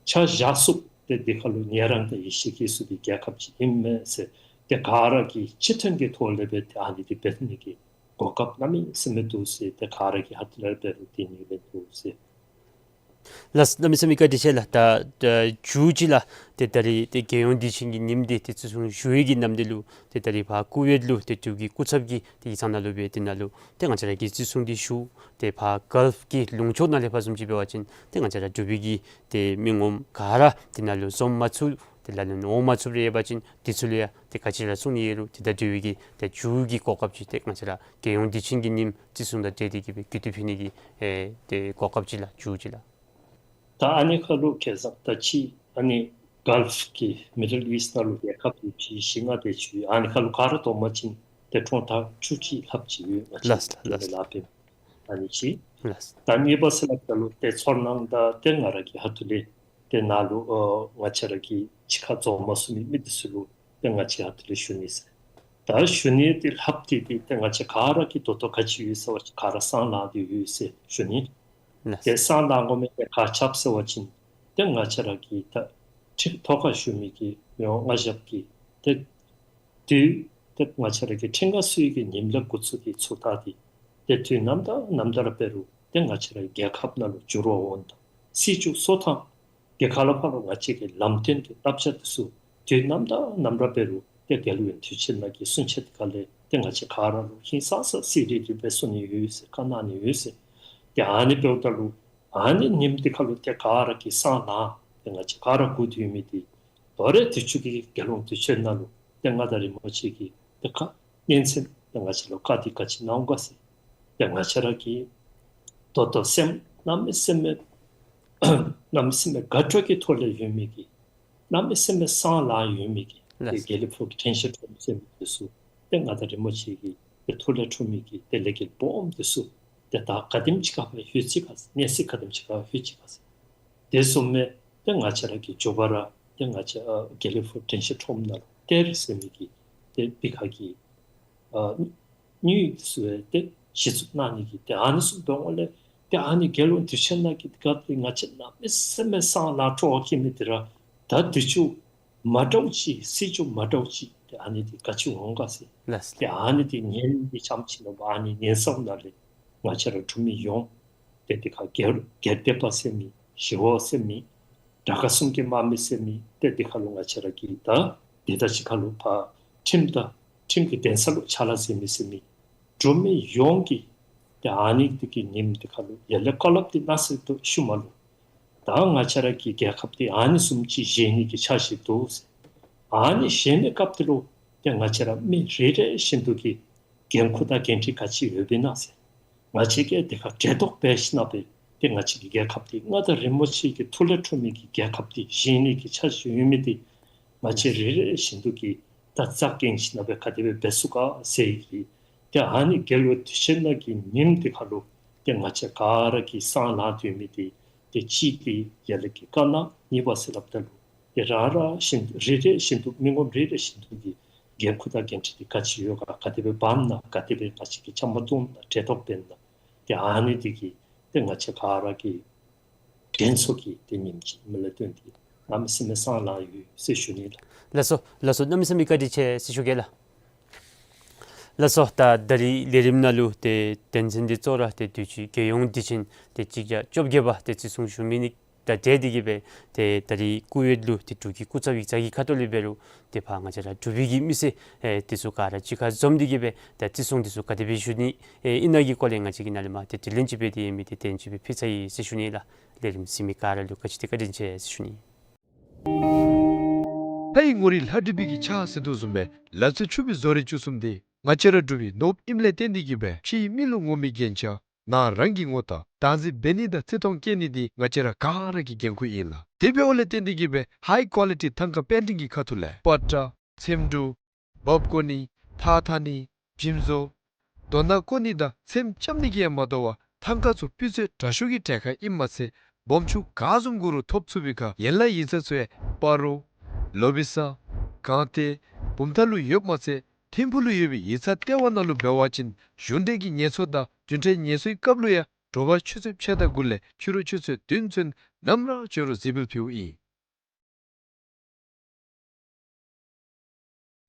ཆ་བཞག་ཚུགས་ ཏེ་འདི་ཁ་ལུ་ཉེ་རང་དང་ཡེ་ཤེས་ཀྱི་སུ་འདི་རྒྱལ་ཁབ་ཅིག་ཨིན་མས་ཟེར། ཏེ་ག་ར་གིས་སྤྱི་མཐུན་གྱི་ཐོག་ལས་སྦེ་ཏེ་ཨ་ནི་འདི་འབད་ནི་གི་གོ་སྐབས་གནམ་མེད་ས་མེད་འདུག་ཟེར། ཏེ་ག་ར་གིས་ཧ་ཏི་ལ་འབད་རུང་འདི་ནི་སྦེ་འདུག་ཟེར། ལགས། གནམ་མེད་ས་མེད་བཀའ་དྲིན་ཆེ་ལགས། ད་ད་མཇུག་ཅིག་ལགས། ཏེ་ད་རིས་ཏེ་རྒྱལ་ཡོངས་དུས་ཆེན་གྱི་ཉིནམ་འདི་ཏེ་བརྩི་སྲུང་ཞུ་ནི་གི་ནམ་དུས་ལུ་ཏེ་ད་རིས་ཕར་ཀུ་ཝེཊ་ལུ་ཏེ་འབྲུག་གི་སྐུ་ཚབ་ཀྱིས་ཏེ་ཡིག་ཚང་ནང་ལུ་སྦེ་ཏེ་ནཱ་ལུ་ཏེ་ང་བཅས་ར་གིས་བརྩི་སྲུང་འདི་ཞུ། ཏེ་ཕར་གཱལཕ་གི་ལུང་ཕྱོགས་ནང་ལས་ཕར་བཟུམ་ཅིག་འབད་བ་ཅིན་ཏེ་ང་བཅས་ར་འབྲུག་པའི་གི་ཏེ་མི་ངོམ་ག་ར་ཏེ་ནཱ་ལུ་འཛོམས་མ་ཚུགས་ཏེ་ལ་ལུ་འོང་མ་ཚུགསཔ་རེ་ཡོད་པ་ཅིན་དེ་ཚུ་ལུ་ཡང་ཏེ་ག་ཅི་ར་གསུང་ནི་ཡོད་རུང་ཏེ་ད་འབྲུག་པའི་གི་ཏེ་མཇུག་གི་གོ་སྐབས་ཅིག་ཏེ་ང་བཅས་ར་རྒྱལ་ཡོངས་དུས་ཆེན་གྱི་ཉིནམ་བརྩི་སྲུང་དང་འབྲེལ་ཏེ་གིས་སྦེ་གུས་བཏུད་ཕུལ་ནི་གི་ཨེ་ཏེ་གོ་སྐབས་ཅིག་ལགས། མཇུག་ཅིག་ལགས། ད་ཨ་ནི་ཁ་ལུ་ཁ་ཙ་ད་ཅི་ཨ་ནི་གཱལཕ་གི་མི་ཌལ་ཨིསཊ་ནང་ལུ་རྒྱལ་ཁབ་ཡོད་པའི་བཞི་ལྔ་དེ་ཚུ་ཨ་ནི་ཁ་ལུ་ག་ར་འདུག་པ་ཅིན་ཏེ་ཁྲོམ་ཐག་བཅུ་གཅིག་ལྷགཔ་ཅིག་ཡོད། ང་བཅས་ལགས་ལགས། ཏེ་ལགས། ལཱ་འབད་ཨ་ནི་ཅིག་ལགས། ད་གཉིས་པ་ཟེར་སླབ་ད་ལུ་ཏེ་ཚོར་སྣང་དང་ཏེ་ང་ར་གི་ཧ་ཐུག་ལས་ཏེ་ནཱ་ལུ་ཨ་ང་བཅས་ར་གི་གཅིག་ཁར་འཛོམས་མ་ཚུགས་མི་མི་དེ་ཚུ་ལུ་ཏེ་ང་བཅས་ཧ་ཐུག་ལས་ཞུ་ནི་ཟེར། ད་ཞུ་ནི་འདི་ལྷགཔ་འདི་འདི་ཏེ་ང་བཅས་ག་ར་གིས་ད་ལྟོ་ག་ཅི་ཡོད་ཟེར་བ་ཅིན་ག་ར་སང་ལང་སྟེ་ཡོད་ཟེར་ཞུ་ནི། ལགས། ཏེ་སང་ལང་དགོ་མི་འདི་ག་ཅི་སྦེ་ཟེར་བ་ཅིན་ཏེ་ང་བཅས་ར་གི་ད་ཁྲིམས་ཐོག་ཁར་བཞུགས་མི་གི་མི་དབང་མངའ་ཞབས་ཀྱིས་ཏེ་དུས་ཏེ་ང་བཅས་ར་གི་ཁྲིམས་ཁང་བཙུགས་ཀྱི་ཉིནམ་ལས་འགོ་བཙུགས་ཏེ་ཚུགས་ཐག་འདི་ཏེ་དུས་ནམ་དང་ནམ་དུ་ར་འབད་རུང་ཏེ་ང་བཅས་ར་རྒྱལ་ཁབ་ནང་ལུ་འགྱུར་བ་འོང་དང་སྲིད་བྱུས་བཟོ་ཐངས་དེ་ཁ་ལུ་ཕར་ལུ་ང་བཅས་ཀྱི་ལམ་སྟོན་གྱི་བསླབ་བྱ་དེ་ཚུ་དུས་ནམ་དང་ནམ་ར་འབད་རུང་ཏེ་རྒྱལ་ཡོངས་དུས་ཆེན་ནང་གི་གསུང་ཆོག་དེ་ཁ་ལས་ཏེ་ང་བཅས་ག་ར་ལུ་ཧིང་སངས་ས་གསལ་རི་རི་སྦེ་གསུང་ནི་ཡོད་ཟེར་བཀའ་གནང་ནི་ཡོད་ཟེར། ཏེ་ཨ་ནི་འབདཝ་ད་ལུ་ཨ་ནི་ཉིནམ་དེ་ཁ་ལུ་ཏེ་ག་ར་གིས་སང་ལང་ཏེ་ང་བཅས་ག་ར་སྒུག་སྡོད་མི་འདི་ད་རེས་དུས་ཅི་གི་རྒྱལ་ཡོངས་དུས་ཆེན་ནང་ལུ་ཏེ་མངའ་བདག་རིན་པོ་ཆེ་གིས་ཏེ་ཁ་སྙན་གསན་ཏེ་ང་བཅས་ལུ་བཀའ་འདི་ག་ཅི་གནང་ག་ཟེར། ཏེ་ང་བཅས་ར་གིས་ད་ལྟོ་སེམས་གནམ་མེད་ས་མེད་གནམ་མེད་ས་མེད་དགའ་སྤྲོ་གི་ཐོག་ལས་ཡོད་མི་གི་གནམ་མེད་ས་མེད་སང་ལང་ཡོད་མི་གི་ཏེ་ལགས། དགེ་ལེགས་ཕུག་གི་དྲན་ཤེས་འཁྲུངས་ཟེར་མི་དེ་ཚུ་ཏེ་མངའ་བདག་རིན་པོ་ཆེ་གི་ཏེ་ཐུགས་ལས་འཁྲུངས་མི་གི་ཏེ་ལས་འགུལ་སྦོམ་དེ་ཚུ་ཏེ་ད་ག་དེམ་ཅིག་ཁར་ཕར་ལྷོད་ཅི་ག་ཟེར་གནས་ཚུལ་ག་དེམ་ཅིག་ཁར་ལྷོད་ཅི་ག་ཟེར། དེ་བཟུམ་སྦེ་ཏེ་ང་བཅས་ར་གི་མགྱོགས་པ་ར་ཏེ་ང་བཅས་ཨ་དགེ་ལེགས་ཕུག་དྲན་ཤེས་ཁྲོམ་ནང་ལུ་གཏེར་ཟེར་མི་གི་ཏེ་འདི་ཁ་གི་ཨ་དངུལ་དེ་ཚུ་ཡང་ཏེ་གཞི་བཙུགས་གནང་ནི་གི་ཏེ་ཨ་ནི་ཚུ་འབདཝ་ལས་ཏེ་ཨ་ནི་རྒྱལ་ཡོངས་དུས་ཆེན་ནང་གི་སྐབས་ཏེ་ང་བཅས་གནམ་མེད་ས་མེད་སང་ལང་སྤྲོ་བ་སྐྱེ་མི་འདི་ར་ད་དུས་ཅི་མ་འདྲཝ་ཅིག་སྲིད་བྱུས་མ་འདྲཝ་ཅིག་ཏེ་ཨ་ནི་འདི་ག་ཅི་འོང་ག་ཟེར། ལགས། ཏེ་ཨ་ནི་འདི་ཉན་ནི་ཙམ་ཅིག་ནང་ཨ་ནི་ཉན་ས་ནང་ལས་ང་བཅས་ར་འབྲུག་མི་ཡོངས་ཏེ་འདི་ཁར་སྒེར་སྒེར་སྡེ་པ་ཟེར་མི་ཞི་གཡོག་ཟེར་མི་དྲག་ཁག་གསུམ་གྱི་དམག་མི་ཟེར་མི་ཏེ་འདི་ཁ་ལུ་ང་བཅས་ར་གི་ད་འདི་ད་ཅི་ཁ་ལུ་ཕར་ཁྲིམས་དང་ཁྲིམས་ཀྱི་འདུན་ས་ལུ་ཕྱག་ལཱ་མཛད་མི་ཟེར་མི་འབྲུག་མི་ཡོངས་ཀྱིས་ཏེ་ཨ་ནི་འདི་གི་ཉིནམ་འདི་ཁ་ལུ་ཡར་ལས་བཀའ་སློབ་འདི་གནང་ཟེར་དོ་ཤུལ་མ་ལུ་ད་ང་བཅས་ར་གི་རྒྱལ་ཁབ་འདི་ཨ་ནི་བཟུམ་ཅིག་བཞེངས་ནི་གི་འཆར་གཞི་འདུག་ཟེར། ཨ་ནི་བཞེངས་ནི་སྐབས་འདི་ལུ་ཏེ་ང་བཅས་ར་མི་རེ་རེ་བཞིན་དུ་གི་འགན་ཁུར་དང་འགན་འཁྲི་ག་ཅི་ཡོདཔ་ཨིན་ན་ཟེར། ང་བཅས་ཀྱིས་འདི་ཁར་གྲལ་གཏོགས་འབད་ཞིནམ་ལས་ཏེ་ང་བཅས་ཀྱི་རྒྱལ་ཁབ་འདི་མངའ་བདག་རིན་པོ་ཆེ་གི་ཐུགས་ལས་འཁྲུངས་མི་གི་རྒྱལ་ཁབ་འདི་བཞེངས་ནི་གི་འཆར་གཞི་ཡོད་མི་འདི་ང་བཅས་རེ་རེ་བཞིན་དུ་གི་ད་རྩ་འགེངས་ཞིནམ་ལས་ག་དེ་སྦེ་འབད་ཚུགས་ག་ཟེར་ཡི། ཏེ་ཨ་ནི་རྒྱལ་ཡོངས་དུས་ཆེན་ནང་གི་ཉིནམ་འདི་ཁ་ལུ་ཏེ་ང་བཅས་ག་ར་གིས་སང་ལང་སྡོད་མི་འདི་ཏེ་གཅིག་འདི་ཡར་ལས་ཀྱི་བཀའ་གནང་གཉིས་པ་ཟེར་སླབ་ད་ལུ་ཏེ་རང་རང་བཞིན་རེ་རེ་བཞིན་དུ་མི་ངོམ་རེ་རེ་བཞིན་དུ་གི་འགན་ཁུར་དང་འགན་འཁྲི་འདི་ག་ཅི་ཡོད་ག་ག་དེ་སྦེ་འབག་ན་ག་དེ་སྦེ་ང་བཅས་ཀྱིས་བཅའ་མར་གཏོགས་ན་གྲལ་གཏོགས་འབད་ན་ཏེ་ཨ་ནི་འདི་གིས་ཏེ་ང་བཅས་ག་ར་གིས་དྲན་གསོ་གི་ཏེ་ཉིནམ་ཅིག་མི་ལ་སྟོན་ཏེ་གནམ་མེད་ས་མེད་སང་ལང་ཡོད་ཟེར་ཞུ་ནི་ལགས། ལགས་སོ་ལགས་སོ། གནམ་མེད་ས་མེད་བཀའ་དྲིན་ཆེ་ཟེར་ཞུ་གེ་ལགས། ལགས་སོ། ད་ད་རིས་ལས་རིམ་ནང་ལུ་ཏེ་དོན་ཚན་འདི་གཙོ་བོ་ར་ཏེ་དུས་ཅི་རྒྱལ་ཡོངས་དུས་ཆེན་ཏེ་གཅིག་བརྒྱ་བཅོ་བརྒྱད་པ་ཏེ་བརྩི་སྲུང་ཞུ་མི་ནི་དང་འབྲེལ་ཏེ་གིས་སྦེ་ཏེ་ད་རིས་ཀུ་ཝེཊ་ལུ་ཏེ་འབྲུག་གི་སྐུ་ཚབ་ཡིག་ཚང་གི་ཁ་ཐུག་ལས་འབད་རུང་ཏེ་ཕར་ང་བཅས་ར་འབྲུག་པའི་གི་མི་སེར་ཨེ་དེ་ཚུ་ག་ར་གཅིག་ཁར་འཛོམས་ཏེ་གིས་སྦེ་ད་བརྩི་སྲུང་དེ་ཚུ་ག་དེ་སྦེ་ཞུ་ནི་ཨེ་ཨིན་ན་གི་སྐོར་ལས་ང་བཅས་ཀྱིས་ནཱ་ལས་མར་ཏེ་དྲི་ལན་ཅིག་འབད་དེ་ཡོད་མི་འདི་དེ་ཅིག་སྦེ་ཕུལ་ཚར་ཡི་ཟེར་ཞུ་ནི་ལགས། ལས་རིམ་གཟིགས་མི་ག་ར་ལུ་ག་ཅི་ཏེ་བཀའ་དྲིན་ཆེ་ཟེར་ཞུ་ནི། ལྷ་ཡི་ངོ་རིས་ལྷ་བྲིས་པའི་གི་ཕྱག་ཟེར་དོ་བཟུམ་སྦེ་ལ་རྩེ་ཆུ་སྦིས་བཟོ་རིག་བཅུ་གསུམ་འདི་ང་བཅས་ར་འབྲུག་པའི་ནོར་བུ་ཨིནམ་ལས་བརྟེན་ཏེ་གིས་སྦེ་ཕྱི་ཡི་མི་ལུ་ངོམ་མི་རྒྱན་ཆ་ནང་རང་གི་ངོ་རྟགས་བདག་འཛིན་འབད་ནི་དང་བརྩི་མཐོང་བསྐྱེད་ནི་འདི་ང་བཅས་ར་ག་ར་གི་འགན་ཁུར་ཨིན་ལགས། དེ་འབདཝ་ལས་བརྟེན་ཏེ་གིས་སྦེ་ཧའི་ཀོ་ལི་ཊི་ཐང་ཀ་པེན་ཊིང་གི་ཁ་ཐུག་ལས་པ་ཏྲ་ཚེམ་དྲུབ་འབག་བཀོ་ནི་ཐགས་འཐག་ནི་འཇིམ་བཟོ་རྡོ་ནང་བཀོ་ནི་དང་ཚེམ་རྐྱབ་ནི་གིས་ཡང་མ་དོ་བར་ཐང་ཀ་ཚུ་སྤུས་ཚད་དྲག་ཤོས་ཀྱི་གྲལ་ཁར་ཨིནམ་མ་ཚད་སྦོམ་ཆུང་ག་བཟུམ་དགོ་རུང་ཐོབ་ཚུགས་པའི་ཁར་ཡན་ལག་ཡིག་ཚང་ཚུ་ཡང་སྤ་རོ་ལོ་སྦིས་ས་སྒང་སྟེང་བུམ་ཐང་ལུ་ཡོདཔ་མ་ཚད་ཐིམ་ཕུག་ལུ་ཡོད་པའི་ཡིག་ཚང་ལྟེ་བ་ནང་ལུ་འབད་བ་ཅིན་གཞུང་འབྲེལ་གྱི་ངལ་གསོ་དང་རྒྱུན་གཏན་ངལ་གསོའི་སྐབས་ལུ་ཡང་དྲོ་པ་ཆུ་ཚོད་ཕྱེད་དང་དགུ་ལས་ཕྱི་རུ་ཆུ་ཚོད་བདུན་ཚུན་ནམ་ར་འབྱོན་རུང་གཟིགས་འབུལ་ཕུལཝ་ཨིན།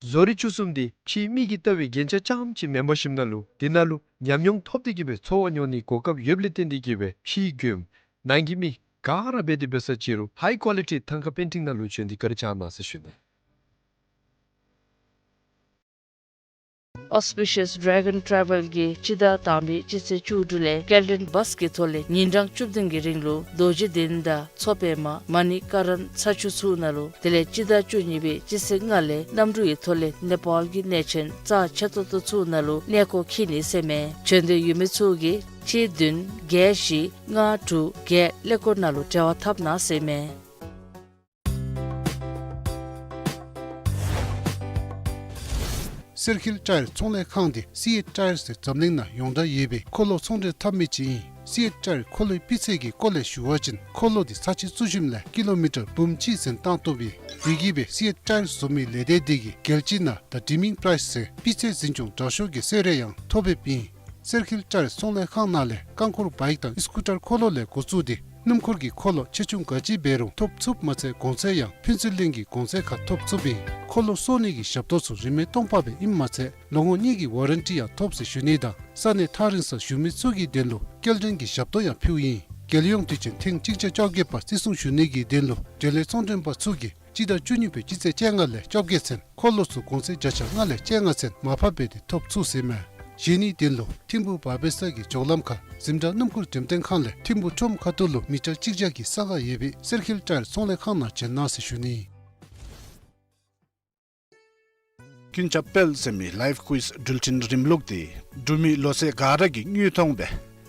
བཟོ་རིག་བཅུ་གསུམ་འདི་ཕྱིའི་མིག་གིས་བལྟ་བའི་རྒྱན་ཆ་རྐྱངམ་ཅིག་མེན་པར་ཞིནམ་ན་ལུ་འདི་ནང་ལུ་ཉམས་མྱོང་ཐོབ་སྟེ་གི་སྦེ་ཚོར་བ་མྱོང་ནིའི་གོ་སྐབས་ཡོདཔ་ལས་བརྟེན་ཏེ་གི་སྦེ་ཕྱིའི་མགྱོནམ་ནང་གི་མི་ག་ར་འབད་དེ་འབད་ས་ཅིག་རུང་ཧའི་ཀོ་ལི་ཊི་ཐང་ཀ་པེན་ཊིང་ནང་ལུ་བྱོན་ཏེ་བཀའ་དྲིན་བསྐྱང་གནང་ཟེར་ཞུ་ནི། Auspicious Dragon Travel གིས་སྤྱི་ཟླ་དང་པའི་སྤྱི་ཚེས་བཅུ་དྲུག་ལས་སྐྱེལ་འདྲེན་བཱས་ཀྱི་ཐོག་ལས་ཉིན་གྲངས་བཅུ་བདུན་གྱི་རིང་ལུ་རྡོ་རྗེ་གདན་དང་མཚོ་པདྨ་མ་ཎི་ཀ་རན་ཚ་ཆུ་ཚོགས་ནང་ལུ་དེ་ལས་སྤྱི་ཟླ་བཅུ་གཉིས་པའི་སྤྱི་ཚེས་ལྔ་ལས་གནམ་གྲུ་ཡི་ཐོག་ལས་ནེ་པཱལ་གྱི་གནས་ཆེན་རྩ་ཆེ་ཏོག་ཏོ་ཚུ་ནང་ལུ་གནས་སྐོར་འཁྱིད་ནི་ཟེར་མས། བྱོན་འདོད་ཡོད་མི་ཚུ་གིས་གཅིག་བདུན་བརྒྱད་བཞི་ལྔ་དྲུག་བརྒྱད་ཀླད་ཀོར་ནང་ལུ་འབྲེལ་བ་འཐབ་གནང་ཟེར་མས། སེར་ཁིལ་ཊ་ཡར་ཚོང་ལས་ཁང་འདི་སི་ཨེཊ་ཊ་ཡར་ཟེར་འཛམ་གླིང་ནང་ཡོངས་གྲགས་ཡོད་པའི་འཁོར་ལོ་ཚོང་འབྲེལ་འཐབ་མི་ཅིག་ཨིན། སི་ཨེཊ་ཊ་ཡར་འཁོར་ལོའི་སྤུས་ཚད་ཀྱི་སྐོར་ལས་ཞུ་བ་ཅིན་འཁོར་ལོ་འདི་ས་ཆ་བཙུགས་ཞིནམ་ལས་ཀི་ལོ་མི་ཊར་འབུམ་གཅིག་ཟིན་བཏང་བཏུབ་ཨིན། དེ་གིས་སྦེ་སི་ཨེཊ་ཊ་ཡར་བཟོ་མི་ལས་སྡེ་འདི་གིས་རྒྱལ་སྤྱིའི་ནང་ད་ཌིམ་མིང་པ་རའིསི་ཟེར་སྤུས་ཚད་འཛིན་སྐྱོང་དྲག་ཤོས་ཀྱི་གསོལ་རས་ཡང་ཐོབ་ཡོདཔ་ཨིན། སེར་ཁིལ་ཊ་ཡར་ཚོང་ལས་ཁང་ནང་ལས་རྐང་འཁོར་བཱའིཀ་དང་ཨིསི་ཀུ་ཊར་འཁོར་ལོ་ལས་འགོ་བཙུགས་ཏེ་སྣུམ་འཁོར་གྱི་འཁོར་ལོ་ཆེ་ཆུང་ག་ཅི་འབད་རུང་ཐོབ་ཚུགསཔ་མ་ཚད་གོང་ཚད་ཡང་ཕུན་ཚོགས་གླིང་གི་གོང་ཚད་ཁར་ཐོབ་ཚུགསཔ་ཨིན། འཁོར་ལོ་གསོ་ནི་གི་ཞབས་ཏོག་ཚུ་རིན་མེད་སྟོང་པ་སྦེ་ཨིནམ་མ་ཚད་ལོ་ངོ་གཉིས་ཀྱི་ཝ་རན་ཊི་ཡང་ཐོབ་ཟེར་ཞུ་ནི་དང་ས་གནས་ཐག་རིང་སར་བཞུགས་མི་ཚུ་གི་དོན་ལུ་སྐྱེལ་འདྲེན་གྱི་ཞབས་ཏོག་ཡང་ཕུལཝ་ཨིན། རྒྱལ་ཡོངས་དུས་ཆེན་ཐེངས་གཅིག་བརྒྱ་བཅོ་བརྒྱད་པ་བརྩི་སྲུང་ཞུ་ནི་གི་དོན་ལུ་འབྲེལ་ཡོད་ཚོང་མགྲོན་པ་ཚུ་གིས་སྤྱི་ཟླ་བཅུ་གཉིས་པའི་སྤྱི་ཚེས་བཅོ་ལྔ་ལས་བཅོ་བརྒྱད་ཚུན་འཁོར་ལོ་ཚུ་གོང་ཚད་བརྒྱ་ཆ་ལྔ་ལས་བཅོ་ལྔ་ཚུན་མར་ཕབ་འབད་དེ་ཐོབ་ཚུགས་ཟེར་མས། གཞན་ནི་དོན་ལུ་ཐིམ་ཕུ་བར་བེ་ས་གི་ཇོ་ལམ་ཁ་འཛིན་གྲྭ་སྣུམ་འཁོར་འགྲེམས་སྟོན་ཁང་ལས་ཐིམ་ཕུ་ཁྲོམ་ཁ་ཐུག་ལུ་མི་ཊར་གཅིག་བརྒྱ་གི་ས་ཁར་ཡོད་པའི་སེར་ཁིལ་ཊ་ཡར་ཚོང་ལས་ཁང་ནང་བྱོན་གནང་ཟེར་ཞུ་ནི། ཀུན་ཁྱབ་དཔལ་ཟེར་མི་ལའིབ་ཀུའིཛ་འགྲུལ་འཕྲིན་རིམ་ལུགས་འདི་འབྲུག་མི་ལོ་ཚད་ག་ར་གིས་དངོས་མཐོང་སྦེ་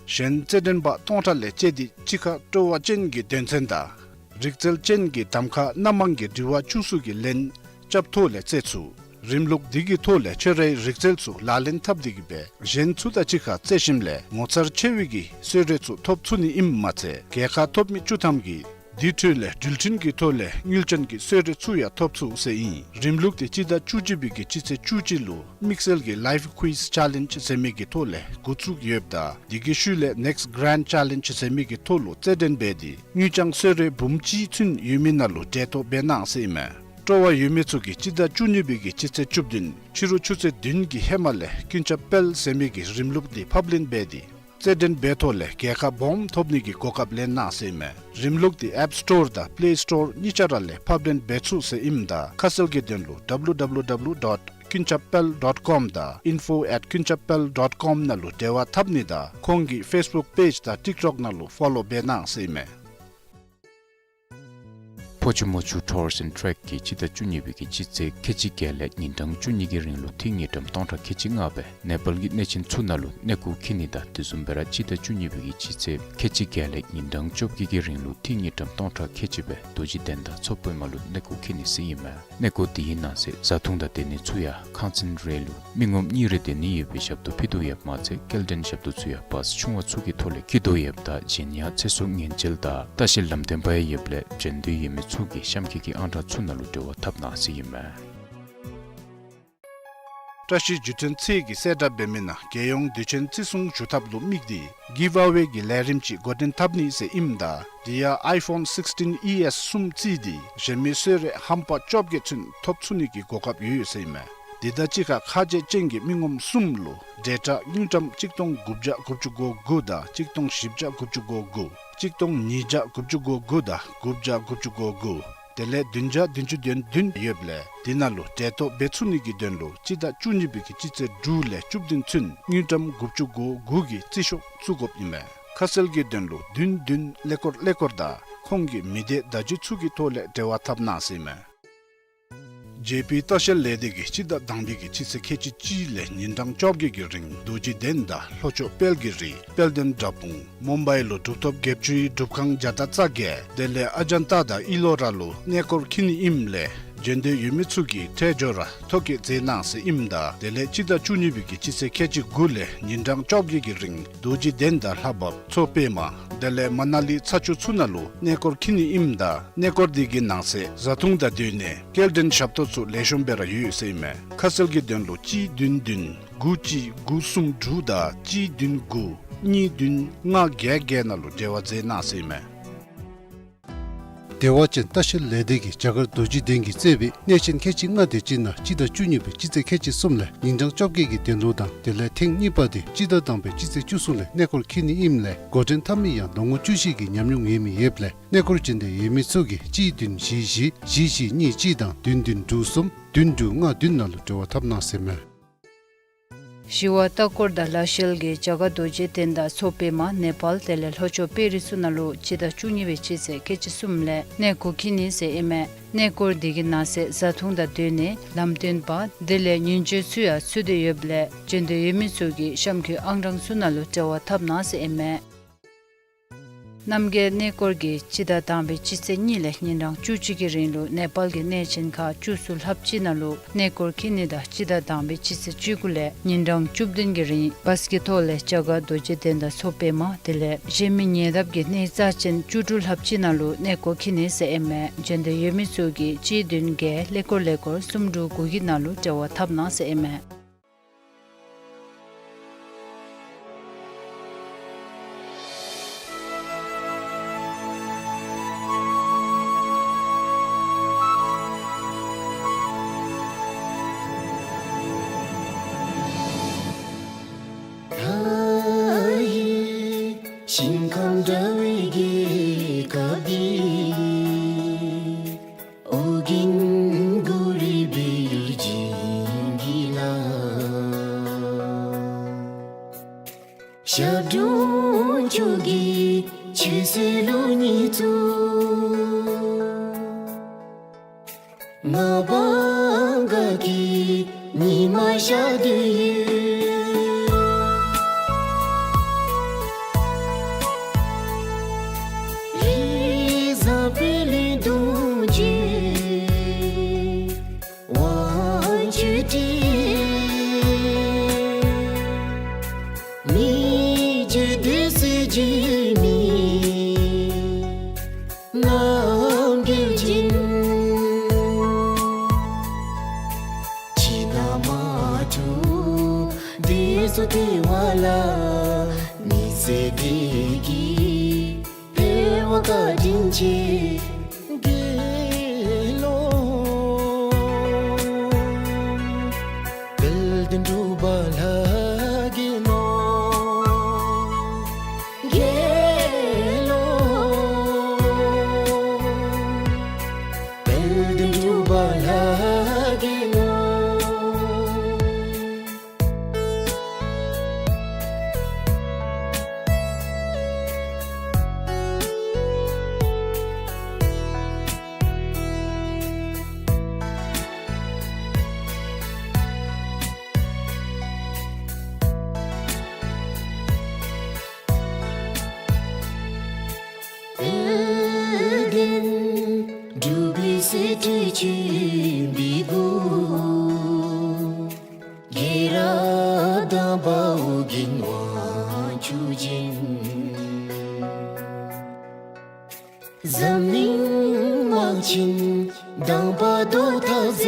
གཞན་རྩེད་འགྲན་པ་སྟོང་ཕྲག་ལས་བཅད་དེ་གཅིག་ཁར་སྤྲོ་བ་ཅན་གྱི་དོན་ཚན་དང་རིག་རྩལ་ཅན་གྱི་གདམ་ཁ་སྣ་མང་གི་དྲི་བ་བཅུ་གསུམ་གྱི་ལན་རྐྱབ་ཐོག་ལས་རྩོད་ཚུགས། རིམ་ལུགས་འདི་གི་ཐོག་ལས་ཁྱོད་རའི་རིག་རྩལ་ཚུ་ལག་ལེན་འཐབ་སྟེ་གི་སྦེ་གཞན་ཚུ་དང་གཅིག་ཁར་རྩོད་ཞིནམ་ལས་ངོ་མཚར་ཆེ་བའི་གི་གསོལ་རས་ཚུ་ཐོབ་ཚུགས་ནི་ཨིནམ་མ་ཚད་རྒྱལ་ཁ་ཐོབ་མི་བཅུ་ཐམ་གྱིས་དེ་འཕྲོ་ལས་འགྲུལ་འཕྲིན་གྱི་ཐོག་ལས་དངུལ་ཅན་གྱི་གསོལ་རས་ཚུ་ཡང་ཐོབ་ཚུགས་ཟེར་ཨིན། རིམ་ལུགས་དེ་སྤྱི་ཟླ་བཅུ་གཅིག་པའི་གི་སྤྱི་ཚེས་བཅུ་གཅིག་ལུ་དམིགས་བསལ་གྱི་ལའིབ་ཀུའིཛ་ཅེ་ལེནཇ་ཟེར་མི་གི་ཐོག་ལས་འགོ་བཙུགས་ཡོདཔ་ད་དེ་གི་ཤུལ་ལས་ནེཀསཊ་གརེནཌ་ཅེ་ལེནཇ་ཟེར་མི་གི་ཐོག་ལུ་རྩེད་འགྲན་འབད་དེ་དངུལ་རྐྱང་གསོལ་རས་འབུམ་གཅིག་ཚུན་ཡོད་མི་ནང་ལུ་གྲལ་གཏོགས་འབད་གནང་ཟེར་ཨིན་མས། སྤྲོ་བ་ཡོད་མི་ཚུ་གིས་སྤྱི་ཟླ་བཅུ་གཉིས་པའི་གི་སྤྱི་ཚེས་བཅུ་བདུན་ཕྱི་རུ་ཆུ་ཚོད་བདུན་གྱི་ཧེ་མ་ལས་ཀུན་ཁྱབ་དཔལ་ཟེར་མི་གི་རིམ་ལུགས་དེ་ཕབ་ལེན་འབད་དེ་རྩེད་འགྲན་འབད་ཐོག་ལས་རྒྱལ་ཁ་སྦོམ་ཐོབ་ནི་གི་གོ་སྐབས་ལེན་གནང་ཟེར་ཨིན་མས། རིམ་ལུགས་དེ་ཨེཔ་སི་ཊོར་དང་པི་ལེ་སི་ཊོར་གཉིས་ཆ་ར་ལས་ཕབ་ལེན་འབད་ཚུགས་ཟེར་ཨིནམ་ད་ཁ་གསལ་གྱི་དོན་ལུ་ཌབ་ལུ་ཌབ་ལུ་ཌབ་ལུ་ཌོཊ་ཀུན་ཁྱབ་དཔལ་ཌོཊ་ཀོམ་དང་ཨིན་ཕོ་ཨེཊ་ཀུན་ཁྱབ་དཔལ་ཌོཊ་ཀོམ་ནང་ལུ་འབྲེལ་བ་འཐབ་ནི་དང་ཁོང་གི་ཕེསི་བུཀ་པེཇ་དང་ཊིཀ་ཊོཀ་ནང་ལུ་ཕོ་ལོ་འབད་གནང་ཟེར་ཨིན་མས། ཕོ་ཆུ་མོ་ཆུ་ཊུར་སི་ཨེནཌ་ཊེཀ་གིས་སྤྱི་ཟླ་བཅུ་གཉིས་པའི་གི་སྤྱི་ཚེས་ཁལ་གཅིག་བརྒྱད་ལས་ཉིན་གྲངས་བཅུ་གཉིས་ཀྱི་རིང་ལུ་འཐུས་དངུལ་ཀྲམ་སྟོང་ཕྲག་ཁལ་གཅིག་ལྔ་སྦེ་ནེ་པཱལ་གྱི་གནས་ཆེན་ཚུ་ནང་ལུ་གནས་སྐོར་འཁྱིད་ནི་དང་དེ་བཟུམ་སྦེ་ར་སྤྱི་ཟླ་བཅུ་གཉིས་པའི་གི་སྤྱི་ཚེས་ཁལ་གཅིག་བརྒྱད་ལས་ཉིན་གྲངས་བཅོ་བརྒྱད་ཀྱི་རིང་ལུ་འཐུས་དངུལ་ཀྲམ་སྟོང་ཕྲག་ཁལ་གཅིག་སྦེ་རྡོ་རྗེ་གདན་དང་མཚོ་པདྨ་ལུ་གནས་སྐོར་འཁྱིད་ནི་ཟེར་ཨིན་མས། གནས་སྐོར་དེའི་ནང་གསེས་བཟའ་འཐུང་དང་སྡོད་ནི་ཚུ་ཡང་ཁང་ཚན་རེ་ལུ་མི་ངོམ་གཉིས་རེ་སྡོད་ནི་ཡོད་པའི་ཞབས་ཏོག་ཕུལ་དོ་ཡོདཔ་མ་ཚད་སྐྱེལ་འདྲེན་ཞབས་ཏོག་ཚུ་ཡང་བཱས་ཆུང་བ་ཚུ་གི་ཐོག་ལས་འཁྱིད་དོ་ཡོདཔ་ད་གཞན་ཡང་ཚེ་སྲོག་ཉེན་བཅོལ་དང་ལྟ་བཤལ་ལམ་སྟོན་པ་ཡང་ཡོདཔ་ལས་བྱོན་འདོད་ཡོད་མི་ཚུ་གིས་གཤམ་འཁོད་ཀྱི་ཨང་གྲངས་ཚུ་ནང་ལུ་འབྲེལ་བ་འཐབ་གནང་ཟེར་ཨིན་མས། བཀྲ་ཤིས་བརྒྱུད་འཕྲིན་ཚད་ཀྱིས་གསལ་བསྒྲགས་འབད་མི་ནང་རྒྱལ་ཡོངས་དུས་ཆེན་བརྩི་སྲུང་ཞུ་ཐབས་ལུ་དམིགས་ཏེ་གིབ་ཨ་ཝེ་གི་ལས་རིམ་ཅིག་འགོ་འདྲེན་འཐབ་ནི་ཟེར་ཨིནམ་ད་དེ་ཡང་ཨའི་ཕོན་སིགསི་ཊིན་ཨི་ཨེསི་གསུམ་བརྩིས་ཏེ་གཞན་མི་གསོལ་རས་ཧམ་པ་བཅོ་བརྒྱད་ཚུན་ཐོབ་ཚུགས་ནི་གི་གོ་སྐབས་ཡོད་ཟེར་ཨིན་མས། དེ་དང་གཅིག་ཁར་ཁ་རྗེ་ཅན་གྱི་མི་ངོམ་གསུམ་ལུ་འབྲེལ་ཐོགས་དངུལ་ཀྲམ་གཅིག་སྟོང་དགུ་བརྒྱ་དགུ་བཅུ་གོ་དགུ་དང་གཅིག་སྟོང་བཞི་བརྒྱ་དགུ་བཅུ་གོ་དགུ་གཅིག་སྟོང་ཉིས་བརྒྱ་དགུ་བཅུ་གོ་དགུ་དང་དགུ་བརྒྱ་དགུ་བཅུ་གོ་དགུ་དེ་ལས་བདུན་བརྒྱ་བདུན་ཅུ་དོན་བདུན་ཡོདཔ་ལས་དེ་ནང་ལུ་འབྲེལ་ཐོགས་འབད་ཚུགས་ནི་གི་དོན་ལུ་སྤྱི་ཟླ་བཅུ་གཉིས་པའི་གི་སྤྱི་ཚེས་དྲུག་ལས་བཅུ་བདུན་ཚུན་དངུལ་ཀྲམ་དགུ་བཅུ་གོ་དགུ་གི་རྩིས་ཤོག་བཙུགས་དགོཔ་ཨིན་མས། ཁ་གསལ་གྱི་དོན་ལུ་བདུན་བདུན་ཀླད་ཀོར་ཀླད་ཀོར་དང་ཁོང་གི་མི་སྡེ་བརྡ་བརྒྱུད་ཚུ་གི་ཐོག་ལས་འབྲེལ་བ་འཐབ་གནང་ཟེར་ཨིན་མས། ཇེ་པི་ལྟ་བཤལ་ལས་སྡེ་གིས་སྤྱི་ཟླ་དང་པའི་གི་སྤྱི་ཚེས་ཁལ་གཅིག་གཅིག་ལས་ཉིན་གྲངས་བཅོ་བརྒྱད་ཀྱི་རིང་རྡོ་རྗེ་གདན་དང་ལྷོ་ཕྱོགས་དཔལ་གྱི་རི་དཔལ་ལྡན་འདྲ་སྤུངས་མུམ་བའི་ལུ་གྲུབ་ཐོབ་བརྒྱད་ཅུའི་སྒྲུབ་ཁང་བརྒྱ་དང་རྩ་བརྒྱད་དེ་ལས་ཨ་ཇན་ཏ་དང་ཨི་ལོ་ར་ལུ་གནས་སྐོར་འཁྱིད་ནི་ཨིནམ་ལས་བྱོན་འདོད་ཡོད་མི་ཚུ་གིས་ཁྲལ་འབྱོར་ར་ཐོ་བཀོད་མཛད་གནང་ཟེར་ཨིནམ་ད་དེ་ལས་སྤྱི་ཟླ་བཅུ་གཉིས་པའི་གི་སྤྱི་ཚེས་ཁལ་གཅིག་དགུ་ལས་ཉིན་གྲངས་བཅོ་བརྒྱད་ཀྱི་རིང་རྡོ་རྗེ་གདན་དང་ལྷ་བབས་མཚོ་པདྨ་དེ་ལས་མ་ན་ལི་ཚ་ཆུ་ཚུ་ནང་ལུ་གནས་སྐོར་འཁྱིད་ནི་ཨིནམ་ད་གནས་སྐོར་དེ་གི་ནང་གསེས་བཟའ་འཐུང་དང་སྡོད་གནས་སྐྱེལ་འདྲེན་ཞབས་ཏོག་ཚུ་ལེགས་ཤོམ་སྦེ་ར་ཡོད་ཟེར་ཨིན་མས། ཁ་གསལ་གྱི་དོན་ལུ་གཅིག་བདུན་བདུན་དགུ་གཅིག་དགུ་གསུམ་དྲུག་དང་གཅིག་བདུན་དགུ་གཉིས་བདུན་ལྔ་བརྒྱད་བརྒྱད་ནང་ལུ་འབྲེལ་བ་མཛད་གནང་ཟེར་ཨིན་མས། བདེ་བ་ཅན་ལྟ་བཤལ་ལས་སྡེ་གིས་རྒྱ་གར་རྡོ་རྗེ་གདན་གྱིས་གཙོས་པའི་གནས་ཆེན་ཁལ་གཅིག་ལྔ་དེ་ཅིག་ནང་སྤྱི་ཟླ་བཅུ་གཉིས་པའི་སྤྱི་ཚེས་ཁལ་གཅིག་གསུམ་ལས་ཉིན་གྲངས་བཅོ་བརྒྱད་ཀྱི་གདན་ལུང་དང་དེ་ལས་ཐེངས་གཉིས་པ་དེ་སྤྱི་ཟླ་དང་པའི་སྤྱི་ཚེས་བཅུ་གསུམ་ལས་གནས་སྐོར་འཁྱིད་ནི་ཨིནམ་ལས་འགོ་འདྲེན་འཐབ་མི་ཡང་ལོ་ངོ་བཅུ་བཞི་གི་ཉམས་མྱོང་ཡོད་མི་ཡོདཔ་ལས་གནས་སྐོར་འབྱོན་འདོད་ཡོད་མི་ཚུ་གིས་གཅིག་བདུན་བཞི་བཞི་བཞི་བཞི་གཉིས་གཅིག་དང་བདུན་བདུན་དྲུག་གསུམ་བདུན་དྲུག་ལྔ་བདུན་ནང་ལུ་འབྲེལ་བ་འཐབ་གནང་ཟེར་མས། ཞི་བ་ལྟ་སྐོར་དང་ལྷ་བཤལ་གྱིས་རྒྱ་གར་རྡོ་རྗེ་གདན་དང་མཚོ་པདྨ་ནེ་པཱལ་དེ་ལས་ལྷོ་ཕྱོགས་པེ་རིགས་ཚུ་ནང་ལུ་སྤྱི་ཟླ་བཅུ་གཉིས་པའི་སྤྱི་ཚེས་ཁལ་གཅིག་གསུམ་ལས་གནས་སྐོར་འཁྱིད་ནི་ཟེར་ཨིན་མས། གནས་སྐོར་དེ་གི་ནང་གསེས་བཟའ་འཐུང་དང་སྡོད་གནས་ལམ་སྟོན་པ་དེ་ལས་ཉིན་བྱེད་ཚུ་ཡང་ཚུད་དེ་ཡོདཔ་ལས་འབྱོན་འདོད་ཡོད་མི་ཚུ་གིས་གཤམ་འཁོད་ཨང་གྲངས་ཚུ་ནང་ལུ་འབྲེལ་བ་འཐབ་གནང་ཟེར་ཨིན་མས། རྣམ་རྒྱལ་གནས་སྐོར་གྱིས་སྤྱི་ཟླ་དང་པའི་སྤྱི་ཚེས་གཉིས་ལས་ཉིན་གྲངས་བཅུ་གཅིག་གི་རིང་ལུ་ནེ་པཱལ་གྱི་གནས་ཆེན་ཁག་བཅུ་གསུམ་ལྷགཔ་ཅིག་ནང་ལུ་གནས་སྐོར་འཁྱིད་ནི་དང་སྤྱི་ཟླ་དང་པའི་སྤྱི་ཚེས་བཅུ་དགུ་ལས་ཉིན་གྲངས་བཅུ་བདུན་གྱི་རིང་བཱས་ཀྱི་ཐོག་ལས་རྒྱ་གར་རྡོ་རྗེ་གདན་དང་མཚོ་པདྨ་དེ་ལས་གཞན་མི་ཉེ་འདབས་ཀྱི་གནས་རྩ་ཆེན་བཅུ་དྲུག་ལྷགཔ་ཅིག་ནང་ལུ་གནས་སྐོར་འཁྱིད་ནི་ཟེར་ཨིན་མས། འབྱོན་འདོད་ཡོད་མི་ཚུ་གིས་གཅིག་བདུན་བརྒྱད་ཀླད་ཀོར་ཀླད་ཀོར་གསུམ་དྲུག་དགུ་གི་ནང་ལུ་འབྲེལ་བ་འཐབ་གནང་ཟེར་ཨིན་མས། ད་ཡི་ཞིང་ཁམས་དགྲ་བོའི་རྒྱལ་ཁབ་འདི། ཨོ་རྒྱན་གུ་རུ་བེར་ཅན་གྱི་ལྷ། ཞབས་དྲུང་ཕྱོགས་ཀྱི་ཆོས་སྲིད་ལུགས་གཉིས་སུ། མངའ་འབངས་དགའ་སྐྱིད་ཉི་མ་ཤར་དོ་ཡོད། རིགས་བཟང་པད་གླིང་གདུང་བརྒྱུད་དབང་བསྒྱུར་ཏེ། མི་རྗེ་སྡེ་སྲིད་འཇིགས་མེད་རྣམ་རྒྱལ་ཅན། ཕྱི་ནང་མ་འཁྲུགས་སྡེ་སྲིད་བདེ་བ་ལ། མི་བསད་དེ་གི་འཕེལ་བ་བཀའ་དྲིན་ཆེ། དགེ་སློང་དཔལ་ལྡན་འབྲུག་པ་ལྷ་དགེ་སློང་། དགེ་སློང་དཔལ་ལྡན་འབྲུག་པ་ལྷ་དགེ་སློང་། དཔལ་ལྡན་འབྲུག་པའི་སྲིད་ཁྲི་ཆེན་པོའི་སྐུ། རྒྱལ་རབས་དང་པ་ཨོ་རྒྱན་དབང་ཕྱུག་ཅན། འཛམ་གླིང་དམག་ཆེན་དང་པ་རྡོ་ཐག་རྫས།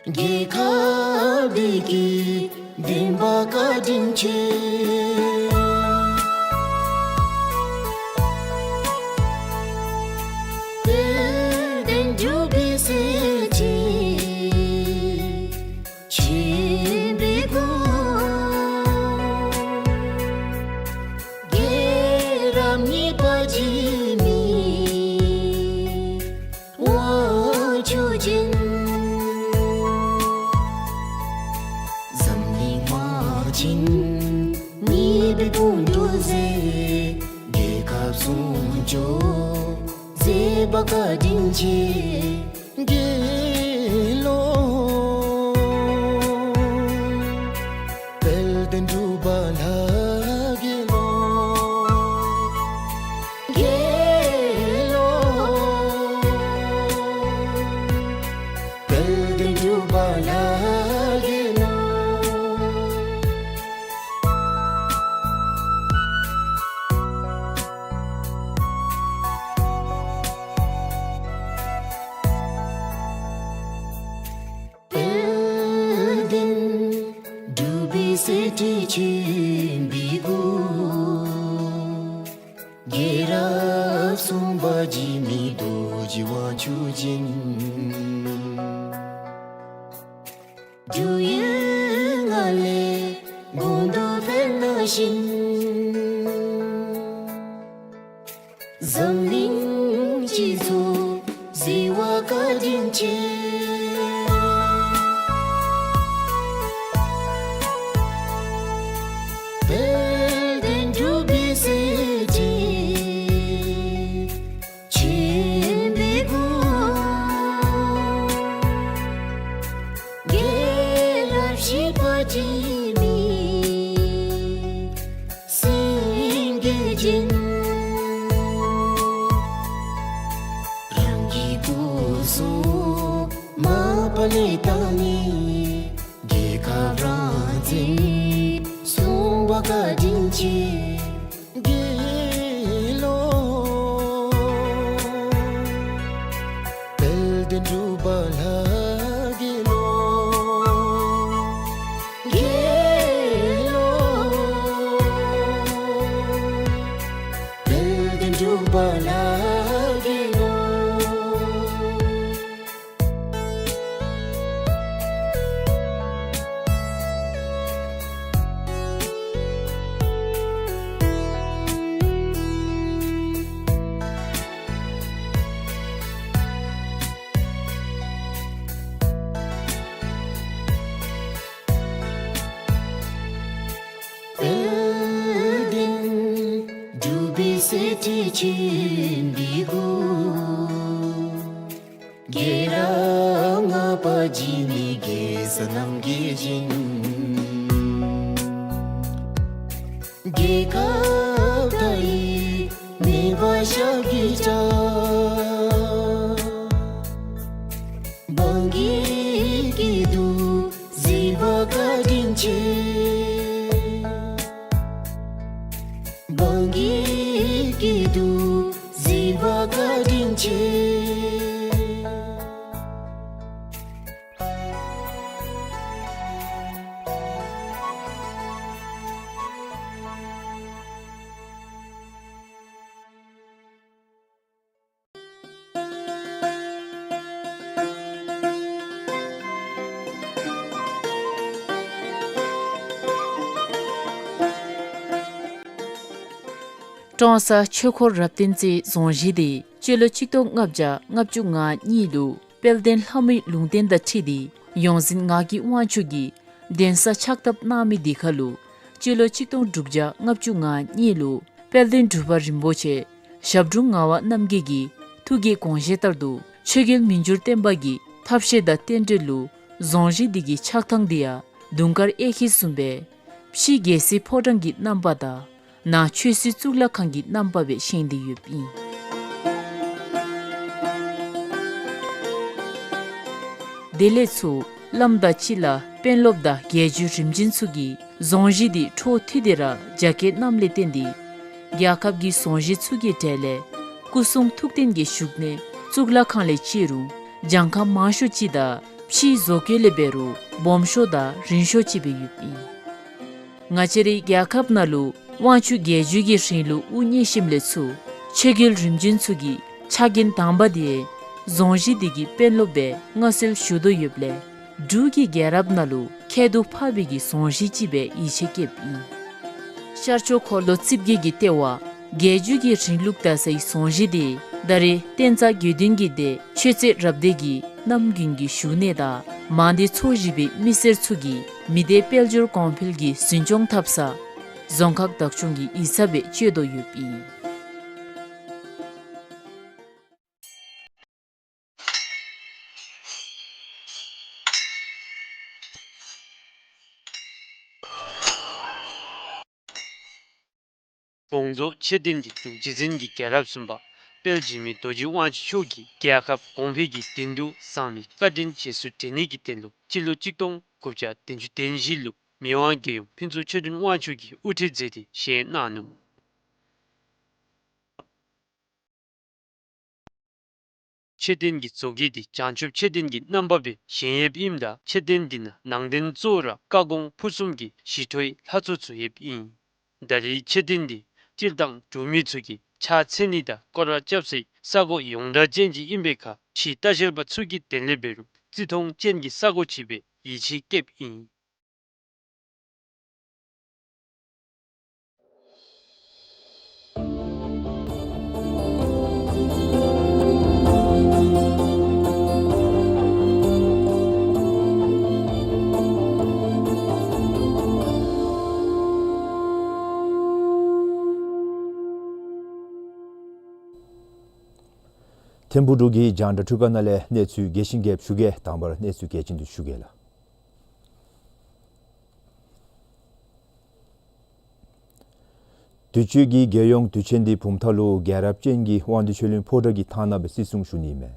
རྒྱལ་ཁབ་བདེ་སྐྱིད་ལྡན་པ་བཀའ་དྲིན་ཆེ། དཔལ་ལྡན་འབྲུག་པའི་སྲས་ཀྱི་ཆེན་པོའི་སྐུ། རྒྱལ་རབས་གཉིས་པ་འཇིགས་མེད་དབང་ཕྱུག་ཅན། འཛམ་གླིང་དམག་ཆེན་གཉིས་པའི་དཔུང་གྲོགས་མཛད། རྒྱལ་ཁབ་སྲུང་སྐྱོབ་མཛད་པ་བཀའ་དྲིན་ཆེ། དགེ་སློང་དཔལ་ལྡན་འབྲུག་པ་ལྷ་དགེ་སློང་། དགེ་སློང་དཔལ་ལྡན་འབྲུག་པ་ལྷ་དགེ་སློང་། དཔལ་ལྡན་འབྲུག་པའི་སྲས་ཁྲི་ཆེན་པོའི་སྐུ། རྒྱལ་ བཞིན། རྒྱུ་ཡི་ངང་ལས་དགོངས་དོན་འཕེལ་ན་བཞིན། འཛམ་གླིང་སྤྱི་ཚོགས་གཟིགས་པ་བཀའ་དྲིན་ཆེ། དཔལ་ལྡན་འབྲུག་པའི་གསེར་ཁྲི་ཆེན་པོའི་སྐུ། རྒྱལ་རབས་བཞི་པ་འབྲི་མི་སེང་གེ་ཅན། རང་གི་སྐུ་གཟུགས་མ་པ་ལས་བཏང་ནས་རྒྱལ་ཁབ་རང་བཙན་བཟུང་བ་བཀའ་དྲིན་ཆེ། དགེ་སློང་དཔལ་ལྡན་འབྲུག་པ་ལྷ་དགེ་སློང་། དགེ་སློང་དཔལ་ལྡན་འབྲུག་པ་ལྷ་དགེ་སློང་། དཔལ་ལྡན་འབྲུག་པའི་གསེར་ཁྲི་ཆེན་པོའི་སྐུ། རྒྱལ་རབས་ལྔ་པ་འབྲི་མི་རྒྱལ་བཟང་རྣམ་རྒྱལ་ཅན། རྒྱལ་ཁབ་མཐའ་ཡས་མེ་འབར་ཞབས་ཀྱི་བྲག། འབངས་ཀྱི་སྐྱིད་སྡུག་གཟིགས་པ་བཀའ་དྲིན་ཆེ། འབངས་ཀྱི་སྐྱིད་སྡུག་གཟིགས་པ་བཀའ་དྲིན་ཆེ། ཀྲོང་གསར་ཆོས་འཁོར་རབ་བརྟན་རྩེའི་རྫོང་གཞིས་དེ་སྤྱི་ལོ་ཆིག་སྟོང་ལྔ་བརྒྱ་ལྔ་བཅུ་ང་གཉིས་ལུ་དཔལ་ལྡན་ལྷ་མོའི་ལུང་བསྟན་དང་འཁྲིལ་ཏེ་ཡོངས་འཛིན་ངག་གི་དབང་ཕྱུག་གིས་གདན་ས་ཕྱག་བཏབ་གནང་མི་དེ་ཁར་ལུ་སྤྱི་ལོ་ཆིག་སྟོང་དྲུག་བརྒྱ་ལྔ་བཅུ་ང་གཉིས་ལུ་དཔལ་ལྡན་འབྲུག་པ་རིན་པོ་ཆེ་ཞབས་དྲུང་ངག་དབང་རྣམ་རྒྱལ་གྱི་ཐུགས་ཀྱི་དགོངས་བཞེད་ལྟར་དུ་ཆོས་རྒྱལ་མི་འགྱུར་བརྟན་པ་གི་ཐབས་ཤེས་དང་རྟེན་འབྲེལ་ལུ་རྫོང་གཞིས་འདི་གི་ཆགས་ཐངས་འདི་ཡང་དུང་དཀར་གཡས་འཁྱིལ་བཟུམ་སྦེ་ཕྱི་རྒྱལ་སྲིད་ཕོ་བྲང་གི་རྣམ་པ་དང་ནང་ཆོས་སྲིད་གཙུག་ལག་ཁང་གི་རྣམ་པ་སྦེ་བཞེངས་ཏེ་ཡོདཔ་ཨིན། དེ་ལས་ཚུར་བླམ་དང་གཅིག་ཁར་དཔོན་སློབ་དང་རྒྱལ་བརྒྱུད་རིམ་བྱོན་ཚུ་གིས་རྫོང་གཞིས་འདི་འཕྲོ་མཐུད་དེ་ར་རྒྱ་སྐྱེད་གནངམ་ལས་བརྟེན་ཏེ་རྒྱལ་ཁབ་ཀྱི་རྫོང་གཞིས་ཚུ་གི་གྲས་ལས་སྐུ་གསུང་ཐུགས་རྟེན་གྱི་བཞུགས་གནས་གཙུག་ལག་ཁང་ལས་བརྩི་རུང་གྱངས་ཁ་མང་ཤོས་ཅིག་དང་ཕྱིའི་བཟོ་བཀོད་ལས་འབད་རུང་སྦོམ་ཤོས་དང་རིང་ཤོས་ཅིག་སྦེ་ཡོདཔ་ཨིན། ང་བཅས་རའི་རྒྱལ་ཁབ་ནང་ལུ་དབང་ཕྱུག་རྒྱལ་བརྒྱུད་ཀྱི་རིང་ལུགས་དབུ་བརྙེས་ཞིནམ་ལས་ཚུར་ཆོས་རྒྱལ་རིམ་བྱོན་ཚུ་གི་ཕྱག་འགན་དང་པ་དེ་རྫོང་གཞིས་འདི་གི་དཔོན་སློབ་སྦེ་མངའ་གསོལ་ཞུ་དོ་ཡོདཔ་ལས་འབྲུག་གི་རྒྱལ་རབས་ནང་ལུ་ཁྱད་དུ་འཕགས་པའི་གི་རྫོང་གཞིས་ཅིག་སྦེ་ཡིད་ཆེས་བསྐྱེདཔ་ཨིན། ཤར་ཕྱོགས་འཁོར་ལོ་རྩིབས་བརྒྱད་ཀྱི་ལྟེ་བ་རྒྱལ་བརྒྱུད་ཀྱི་རིང་ལུགས་དར་སའི་རྫོང་གཞིས་དེ་ད་རེས་བསྟན་རྩ་དགེ་འདུན་གྱི་སྡེ་ཆོས་རྩེ་རབ་སྡེ་གི་རྣམ་རྒྱུན་གྱི་བཞུགས་གནས་དང་མང་སྡེ་ཚོ་བཞི་པའི་མི་སེར་ཚུ་གིས་མི་སྡེ་དཔལ་འབྱོར་གོང་འཕེལ་གྱི་འཛིན་སྐྱོང་འཐབ་ས་རྫོང་ཁག་བདག་སྐྱོང་གི་ཡིག་ཚང་སྦེ་སྤྱོད་དོ་ཡོདཔ་ཨིན། དགོངས་རྫོགས་མཆོད་རྟེན་འདི་འབྲུག་རྗེ་བཙུན་གྱི་རྒྱལ་རབས་གསུམ་པ་དཔལ་འཇིགས་མེད་རྡོ་རྗེ་དབང་ཕྱུག་མཆོག་གིས་རྒྱལ་ཁབ་གོང་འཕེལ་གྱི་དོན་དུ་བསམ་མི་བཀའ་དྲིན་རྗེས་སུ་དྲན་ནི་གི་དོན་ལུ་སྤྱི་ལོ་གཅིག་སྟོང་དགུ་བརྒྱ་བདུན་ཅུ་དོན་བཞི་ལུ་མི་དབང་རྒྱལ་ཡུམ་ཕུན་ཚོགས་ཆོས་སྒྲོན་དབང་ཕྱུག་གིས་དབུ་ཁྲིད་མཛད་དེ་བཞེངས་གནང་ནུག། མཆོད་རྟེན་གྱི་བཟོ་བཀོད་འདི་བྱང་ཆུབ་མཆོད་རྟེན་གྱི་རྣམ་པ་སྦེ་བཞེངས་ཡོདཔ་ཨིནམ་ད་མཆོད་རྟེན་འདི་ནང་ནང་རྟེན་གཙོ་བོ་ར་བཀའ་དགོངས་ཕུར་གསུམ་གྱི་ཞི་ཁྲོའི་ལྷ་ཚོགས་ཚུ་ཡོདཔ་ཨིན། ད་རེས་མཆོད་རྟེན་འདི་སྤྱིར་བཏང་འབྲུག་མི་ཚུ་གིས་ཕྱག་འཚལ་ནི་དང་སྐོར་ར་རྐྱབ་སའི་ས་གོ་ཡོངས་གྲགས་ཅན་ཅིག་ཨིན་པའི་ཁར་ ཕྱིའི་ལྟ་བཤལ་པ་ཚུ་གིས་དེ་ལས་འབད་རུང་བརྩི་མཐོང་ཅན་གྱི་ས་གོ་ཅིག་སྦེ་ཡིད་ཆེས་བསྐྱེདཔ་ཨིན། ཐིམ་ཕུག་འབྲུག་གི་རྒྱང་བསྒྲགས་འཕྲུལ་ཁང་ནང་ལས་གནས་ཚུལ་རྒྱས་ཤིང་རྒྱསཔ་ཞུ་གེ། དང་པ་ར་གནས་ཚུལ་གལ་ཆེན་འདི་ཞུ་གེ་ལགས། དུས་ཅི་གི་རྒྱལ་ཡོངས་དུས་ཆེན་འདི་བུམ་ཐང་ལུ་རྒྱལ་རབས་ཅན་གྱི་དབང་འདུས་ཆོས་གླིང་ཕོ་བྲང་གི་ཐང་ནང་སྦེ་བརྩི་སྲུང་ཞུ་ནི་མས།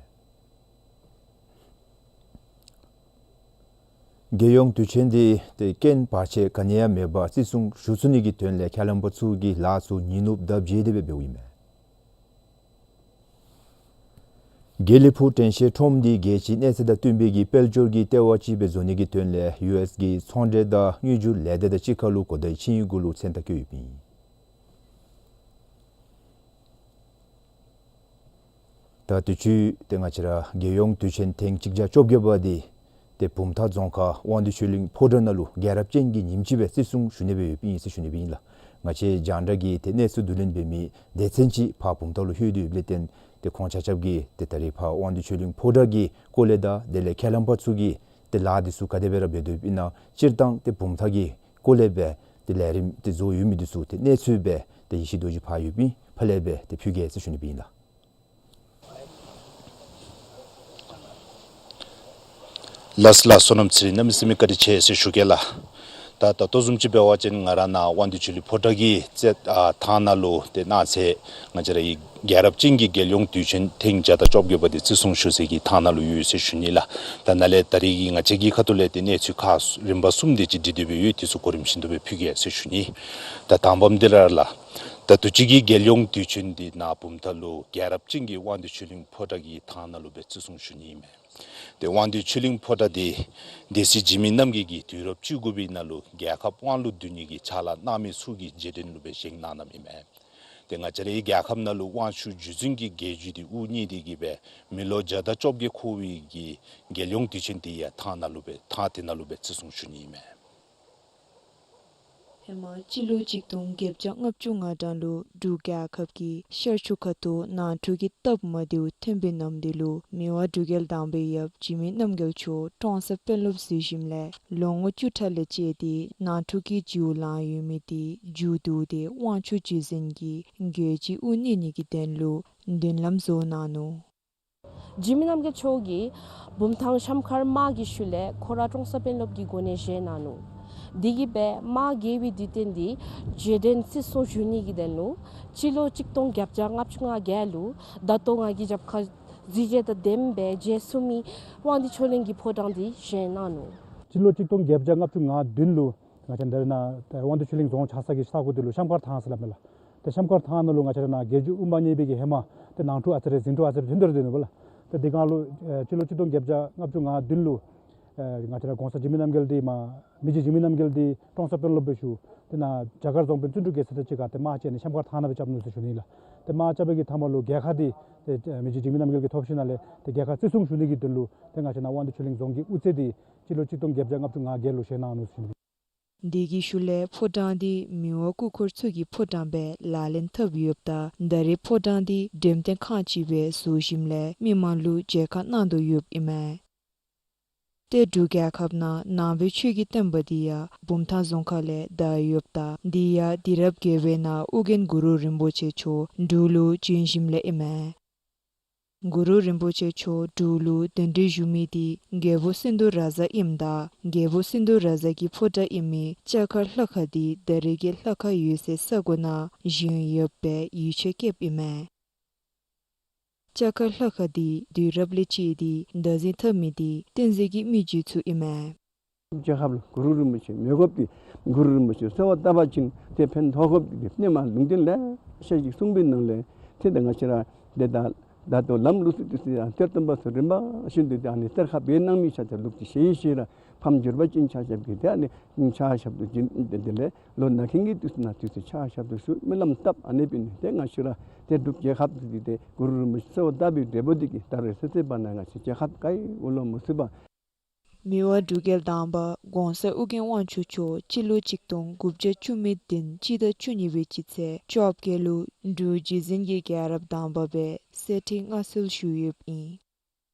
རྒྱལ་ཡོངས་དུས་ཆེན་འདི་ཏེ་རྐྱེན་བར་ཆད་ག་ནི་ཡང་མེད་པར་བརྩི་སྲུང་ཞུ་ཚུགས་ནི་གི་དོན་ལས་ཁས་བླངས་པ་ཚུ་གིས་ལཱ་ཚུ་ཉིན་ནུབ་ཟླཝ་བརྗེ་སྟེ་སྦེ་འབདཝ་ཨིན་མས། དགེ་ལེགས་ཕུག་དྲན་ཤེས་ཁྲོམ་འདི་རྒྱལ་སྤྱིའི་གནས་ཚད་དང་བསྟུན་པའི་གི་དཔལ་འབྱོར་གྱི་ལྟེ་བ་ཅིག་སྦེ་བཟོ་ནི་གི་དོན་ལས་ཡུ་ཨེསི་གི་ཚོང་འབྲེལ་དང་དངུལ་བསྒྱུར་ལས་སྡེ་དང་གཅིག་ཁར་ལུ་གོ་བརྡའི་ཆིངས་ཡིག་གུ་ལུ་མཚན་རྟགས་བཀོད་ཡོདཔ་ཨིན། ད་དུས་ཅི་ཏེ་ང་བཅས་ར་རྒྱལ་ཡོངས་དུས་ཆེན་ཐེངས་གཅིག་བརྒྱ་བཅོ་བརྒྱད་པ་འདི་ཏེ་བུམ་ཐང་རྫོང་ཁག་དབང་འདུས་ཆོས་གླིང་ཕོ་བྲང་ནང་ལུ་རྒྱལ་རབས་ཅན་གྱི་ཉིནམ་ཅིག་སྦེ་བརྩི་སྲུང་ཞུ་ནི་སྦེ་ཡོདཔ་ཨིན་ཟེར་ཞུ་ནི་སྦེ་ཨིན་ལགས། ང་བཅས་རྒྱང་བསྒྲགས་ཀྱི་ཏེ་གནས་ཚུལ་བསྡུ་ལེན་འབད་མི་སྡེ་ཚན་ཅིག་ཕར་བུམ་ཐང་ལུ་ལྷོད་དེ་ཡོདཔ་ལས་བརྟེན་ཏེ་ཁོང་ཆ་ཁྱབ་ཀྱིས་ཏེ་ད་རེས་ཕར་དབང་འདུས་ཆོས་གླིང་ཕོ་བྲང་གི་སྐོར་ལས་དང་དེ་ལས་ཁས་བླངས་པ་ཚུ་གིས་ཏེ་ལཱ་འདི་ཚུ་ག་དེ་སྦེ་ར་འབད་དོ་ཡོདཔ་ཨིན་ན་སྤྱིར་བཏང་ཏེ་བུམ་ཐང་གི་སྐོར་ལས་སྦེ་ཏེ་ལས་རིམ་ཏེ་བཟོ་ཡོད་མི་འདི་ཚུ་ཏེ་གནས་ཚུལ་སྦེ་ཏེ་ཡེ་ཤེས་རྡོ་རྗེ་ཕར་ཡོདཔ་ཨིན། ཕར་ལས་སྦེ་ཏེ་ཕུལ་གེ་ཟེར་ཞུ་ནི་སྦེ་ཨིན་ལགས། ལགས་ལགས། བསོད་ནམས་ཚེ་རིང་གནམ་མེད་ས་མེད་བཀའ་དྲིན་ཆེ་ཟེར་ཞུ་གེ་ལགས། ད་ད་ལྟོ་བཟུམ་ཅིག་འབད་བ་ཅིན་ང་ར་ནཱ་དབང་འདུས་ཆོས་གླིང་ཕོ་བྲང་གི་རྩེ་ཨ་ཐང་ནང་ལུ་ཏེ་གནངས་ཚེ་ང་བཅས་རའི་རྒྱལ་རབས་ཅན་གྱི་རྒྱལ་ཡོངས་དུས་ཆེན་ཐེངས་བརྒྱ་དང་བཅོ་བརྒྱད་པ་འདི་བརྩི་སྲུང་ཞུ་སའི་གི་ཐང་ནང་ལུ་ཡོད་ཟེར་ཞུ་ནི་ལགས། ད་ནཱ་ལས་ད་རེས་ཀྱི་ང་བཅས་ཀྱི་ཁ་ཐུག་ལས་ཏེ་གནས་ཚུལ་ཁག་རིམ་པ་གསུམ་དེ་ཅིག་སྒྲིག་སྟེ་སྦེ་ཡོད། དེ་ཚུ་གོ་རིམ་བཞིན་དུ་སྦེ་ཕུལ་གེ་ཟེར་ཞུ་ནི། ད་དང་པམ་འདི་ར་ལགས། ད་དུས་ཅི་གི་རྒྱལ་ཡོངས་དུས་ཆེན་འདི་ནཱ་བུམ་ཐང་ལུ་རྒྱལ་རབས་ཅན་གྱི་དབང་འདུས་ཆོས་གླིང་ཕོ་བྲང་གི་ཐང་ནང་ལུ་སྦེ་བརྩི་སྲུང་ཞུ་ནི་ཨིན་མས། ཏེ་དབང་འདུས་ཆོས་གླིང་ཕོ་བྲང་འདི་སྡེ་སྲིད་འཇིགས་མེད་རྣམ་རྒྱལ་གྱིས་དུས་རབས་བཅུ་དགུ་པའི་ནང་ལུ་རྒྱལ་ཁབ་དབང་ལུ་བསྡུ་ནི་གི་ཕྱག་ལཱ་གནང་མི་ཚུ་གི་རྗེས་དྲན་ལུ་སྦེ་བཞེངས་གནང་གནངམ་ཨིན་མས། ཏེ་ང་བཅས་རའི་རྒྱལ་ཁབ་ནང་ལུ་དབང་ཕྱུག་རྒྱུད་འཛིན་གྱི་རྒྱལ་བརྒྱུད་འདི་དབུ་བརྙེས་ཏེ་གིས་སྦེ་མི་ལོ་བརྒྱ་དང་བཅོ་བརྒྱད་འཁོར་བའི་གི་རྒྱལ་ཡོངས་དུས་ཆེན་འདི་ཡང་ཐང་ནང་ལུ་སྦེ་ཐང་དེ་ནང་ལུ་སྦེ་བརྩི་སྲུང་ཞུ་ནི་ཨིན་མས། ཧེ་མ་སྤྱི་ལོ་གཅིག་སྟོང་བརྒྱད་བརྒྱ་ལྔ་བཅུ་ང་གྲངས་ལུ་འབྲུག་རྒྱལ་ཁབ་ཀྱི་ཤར་ཕྱོགས་ཁ་ཐུག་ནང་འཁྲུག་གི་སྟབས་མ་བདེཝ་ཐོན་པའི་ནམ་དུས་ལུ་མི་དབང་འབྲུག་རྒྱལ་དང་པའི་ཡབ་འཇིགས་མེད་རྣམ་རྒྱལ་མཆོག་ཀྲོང་གསར་དཔོན་སློབ་འཛུལ་ཞིནམ་ལས་ལོ་ངོ་བཅུ་ཕྲག་ལས་བཅད་དེ་ནང་འཁྲུག་གི་རྒྱུ་ལངས་ཡོད་མི་དེ་མཇུག་བསྡུ་སྟེ་དབང་ཕྱུག་རྒྱུད་འཛིན་གྱི་རྒྱལ་བརྒྱུད་དབུ་བརྙེས་ནི་གི་དོན་ལུ་མདུན་ལམ་བཟོ་གནང་ནུག། འཇིགས་མེད་རྣམ་རྒྱལ་མཆོག་གིས་བུམ་ཐང་ཤམ་མཁར་དམག་གི་ཤུལ་ལས་ཁོ་ར་ཀྲོང་གསར་དཔོན་སློབ་ཀྱི་གོ་གནས་བཞེས་གནང་ནུག། དེ་གིས་སྦེ་དམག་རྒྱལ་བའི་དུས་སྟོན་འདི་རྗེས་དྲན་བརྩི་སྲུང་ཞུ་ནི་གི་དོན་ལུ་སྤྱི་ལོ་གཅིག་སྟོང་བརྒྱད་བརྒྱ་ལྔ་བཅུ་ང་བརྒྱད་ལུ་ད་ལྟོ་ང་གི་རྒྱབ་ཁར་གཟི་བརྗིད་དང་ལྡནམ་སྦེ་མཇལ་ཚུགས་མི་དབང་འདུས་ཆོས་གླིང་གི་ཕོ་བྲང་འདི་བཞེངས་གནང་ནུག། སྤྱི་ལོ་གཅིག་སྟོང་བརྒྱད་བརྒྱ་ལྔ་བཅུ་ང་བདུན་ལུ་ང་བཅས་འདི་ར་ནཱ་ཏེ་དབང་འདུས་ཆོས་གླིང་རྫོང་ཆགས་ས་གི་ས་གོ་འདི་ལུ་ཤམ་མཁར་ཐང་ཟེར་སླབ་མས་ལགས། ཏེ་ཤམ་མཁར་ཐང་ནང་ལུ་ང་བཅས་ར་ནཱ་རྒྱལ་བརྒྱུད་དབུ་མ་བརྙེས་པའི་གི་ཧེ་མ་ཏེ་ནང་འཁྲུག་ཨ་ཙི་རེ་ཟིང་འཁྲུག་ཨ་ཙི་རེ་ཐོན་དོ་ར་སྡོད་ནུག་པ་ལགས། ཏེ་དེ་སྒང་ལུ་ཨེ་སྤྱི་ལོ་གཅིག་སྟོང་བརྒྱད་བརྒྱ་ལྔ་བཅུ་ང་བདུན་ལུ་ཨེ་ང་བཅས་ར་གོང་ས་འཇིགས་མེད་རྣམ་རྒྱལ་འདི་མ་མི་རྗེ་འཇིགས་མེད་རྣམ་རྒྱལ་འདི་ཀྲོང་གསར་དཔོན་སློབ་སྦེ་བཞུགས། ཏེ་ནཱ་བྱ་དཀར་རྫོང་དཔོན་བརྩོན་འགྲུས་རྒྱལ་མཚན་དང་གཅིག་ཁར་ཏེ་དམག་བཅས་ནི་ཤམ་མཁར་ཐང་ནང་སྦེ་རྐྱབ་ནུག་ཟེར་ཞུ་ནི་ལགས། ཏེ་དམག་རྐྱབ་པའི་གི་མཐའ་མ་ལུ་རྒྱལ་ཁ་འདི་ཏེ་མི་རྗེ་འཇིགས་མེད་རྣམ་རྒྱལ་གྱིས་ཐོབ་ཞིནམ་ལས་ཏེ་རྒྱལ་ཁ་བརྩི་སྲུང་ཞུ་ནི་གི་དོན་ལུ་ཏེ་ང་བཅས་ནཱ་དབང་འདུས་ཆོས་གླིང་རྫོང་གི་དབུ་རྩེ་འདི་སྤྱི་ལོ་གཅིག་སྟོང་བརྒྱད་བརྒྱ་ལྔ་བཅུ་ང་བརྒྱད་ལུ་བཞེངས་གནང་ནུག་ཟེར་ཞུ་ནི། དེ་གི་ཤུལ་ལས་ཕོ་བྲང་འདི་མི་དབང་སྐུ་འཁོར་ཚུ་གི་ཕོ་བྲང་སྦེ་ལག་ལེན་འཐབ་ཡོདཔ་ད་ད་རེས་ཕོ་བྲང་འདི་འགྲེམས་སྟོན་ཁང་ཅིག་སྦེ་བཟོ་ཞིནམ་ལས་མི་མང་ལུ་མཇལ་ཁ་གནང་དོ་ཡོདཔ་ཨིན་མས། ཏེ་འབྲུག་རྒྱལ་ཁབ་ནང་ནང་པའི་ཆོས་ཀྱི་བསྟན་པ་འདི་ཡང་བུམ་ཐང་རྫོང་ཁག་ལས་དར་ཡོདཔ་ད་འདི་ཡང་དུས་རབས་བརྒྱད་པའི་ནང་ཨོ་རྒྱན་གུ་རུ་རིན་པོ་ཆེ་མཆོག་འབྲུག་ལུ་བྱོན་ཞིནམ་ལས་ཨིན་མས། གུ་རུ་རིན་པོ་ཆེ་མཆོག་འབྲུག་ལུ་གདན་འདྲེན་ཞུ་མི་འདི་རྒྱལ་པོ་སིནྡྷུ་རཱ་ཛ་ཨིནམ་ད་རྒྱལ་པོ་སིནྡྷུ་རཱ་ཛ་གི་ཕོ་བྲང་ཨིན་མི་ལྕགས་མཁར་ལྷ་ཁང་འདི་ད་རེས་ཀྱི་ལྷ་ཁང་ཡོད་སའི་ས་གོ་ནང་བཞེངས་ཡོདཔ་སྦེ་ཡིད་ཆེས་བསྐྱེདཔ་ཨིན་མས། ལྕགས་མཁར་ལྷ་ཁང་འདི་དུས་རབས་ལས་བཅད་དེ་བདག་འཛིན་འཐབ་མི་འདི་བསྟན་འཛིན་གྱི་མི་རྗེ་ཚུ་ཨིན་མས། རྒྱལ་ཁབ་ལུ་གུ་རུ་རིན་པོ་ཆེ་མེད་དགོཔ་འདི་གུ་རུ་རིན་པོ་ཆེ་གསོལ་བ་བཏབ་པ་ཅིན་ཏེ་ཕན་ཐོགས་དགོཔ་འདི་གི་རྣལ་མ་ལུང་བསྟན་ལེ་ཤ་ཅིག་གསུངས་པའི་ནང་ལས་ཏེ་ད་ང་བཅས་ར་ཏེ་ད་ད་ལྟོ་ལམ་ལུགས་སྲོལ་འདི་ཚུ་ཡང་གཏེར་སྟོན་པ་ཚུ་རིམ་པ་བཞིན་དུ་ཏེ་ཨ་ནི་གཏེར་ཁ་སྦེ་གནང་མི་ཆ་ཁྱབ་ལུགས་ཀྱི་ཞལ་ཤེས་ར་ཕམ་འགྱུར་བ་ཅན་ཆ་ཁྱབ་ཀྱིས་ཏེ་ཨ་ནི་ཕྱག་ཞབས་ཏོག་བྱིན་ཏེ་དེ་ལས་ལོ་ན་གིན་གྱི་དུས་སུ་ན་དུས་སུ་ཕྱག་ཞབས་ཏོག་ཞུ་སྨོན་ལམ་བཏབ། ཨ་ནི་འབད་ནི་ཏེ་ང་བཅས་ར་ ཏེ་འབྲུག་རྒྱལ་ཁབ་འདི་ཏེ་གུ་རུ་རིན་པོ་ཆེ་གསོལ་བ་བཏབ་པའི་འབྲས་བུ་འདི་གིས་ད་རེས་ཚེ་ཚེ་བར་ན་ང་བཅས་རྒྱལ་ཁབ་ག་ཡི་འོག་ལུ་མི་ཚུད་པར། མི་དབང་འབྲུག་རྒྱལ་དང་པ་གོང་ས་ཨྱོན་དབང་ཕྱུག་མཆོག་སྤྱི་ལོ་ཆིག་སྟོང་དགུ་བརྒྱ་བཅུ་མེད་བདུན་སྤྱི་ཟླ་བཅུ་གཉིས་པའི་སྤྱི་ཚེས་བཅོ་བརྒྱད་ལུ་འབྲུག་རྒྱལ་བཙུན་གྱི་རྒྱལ་རབས་དང་པ་སྦེ་གསེར་ཁྲི་མངའ་གསོལ་ཞུ་ཡོདཔ་ཨིན།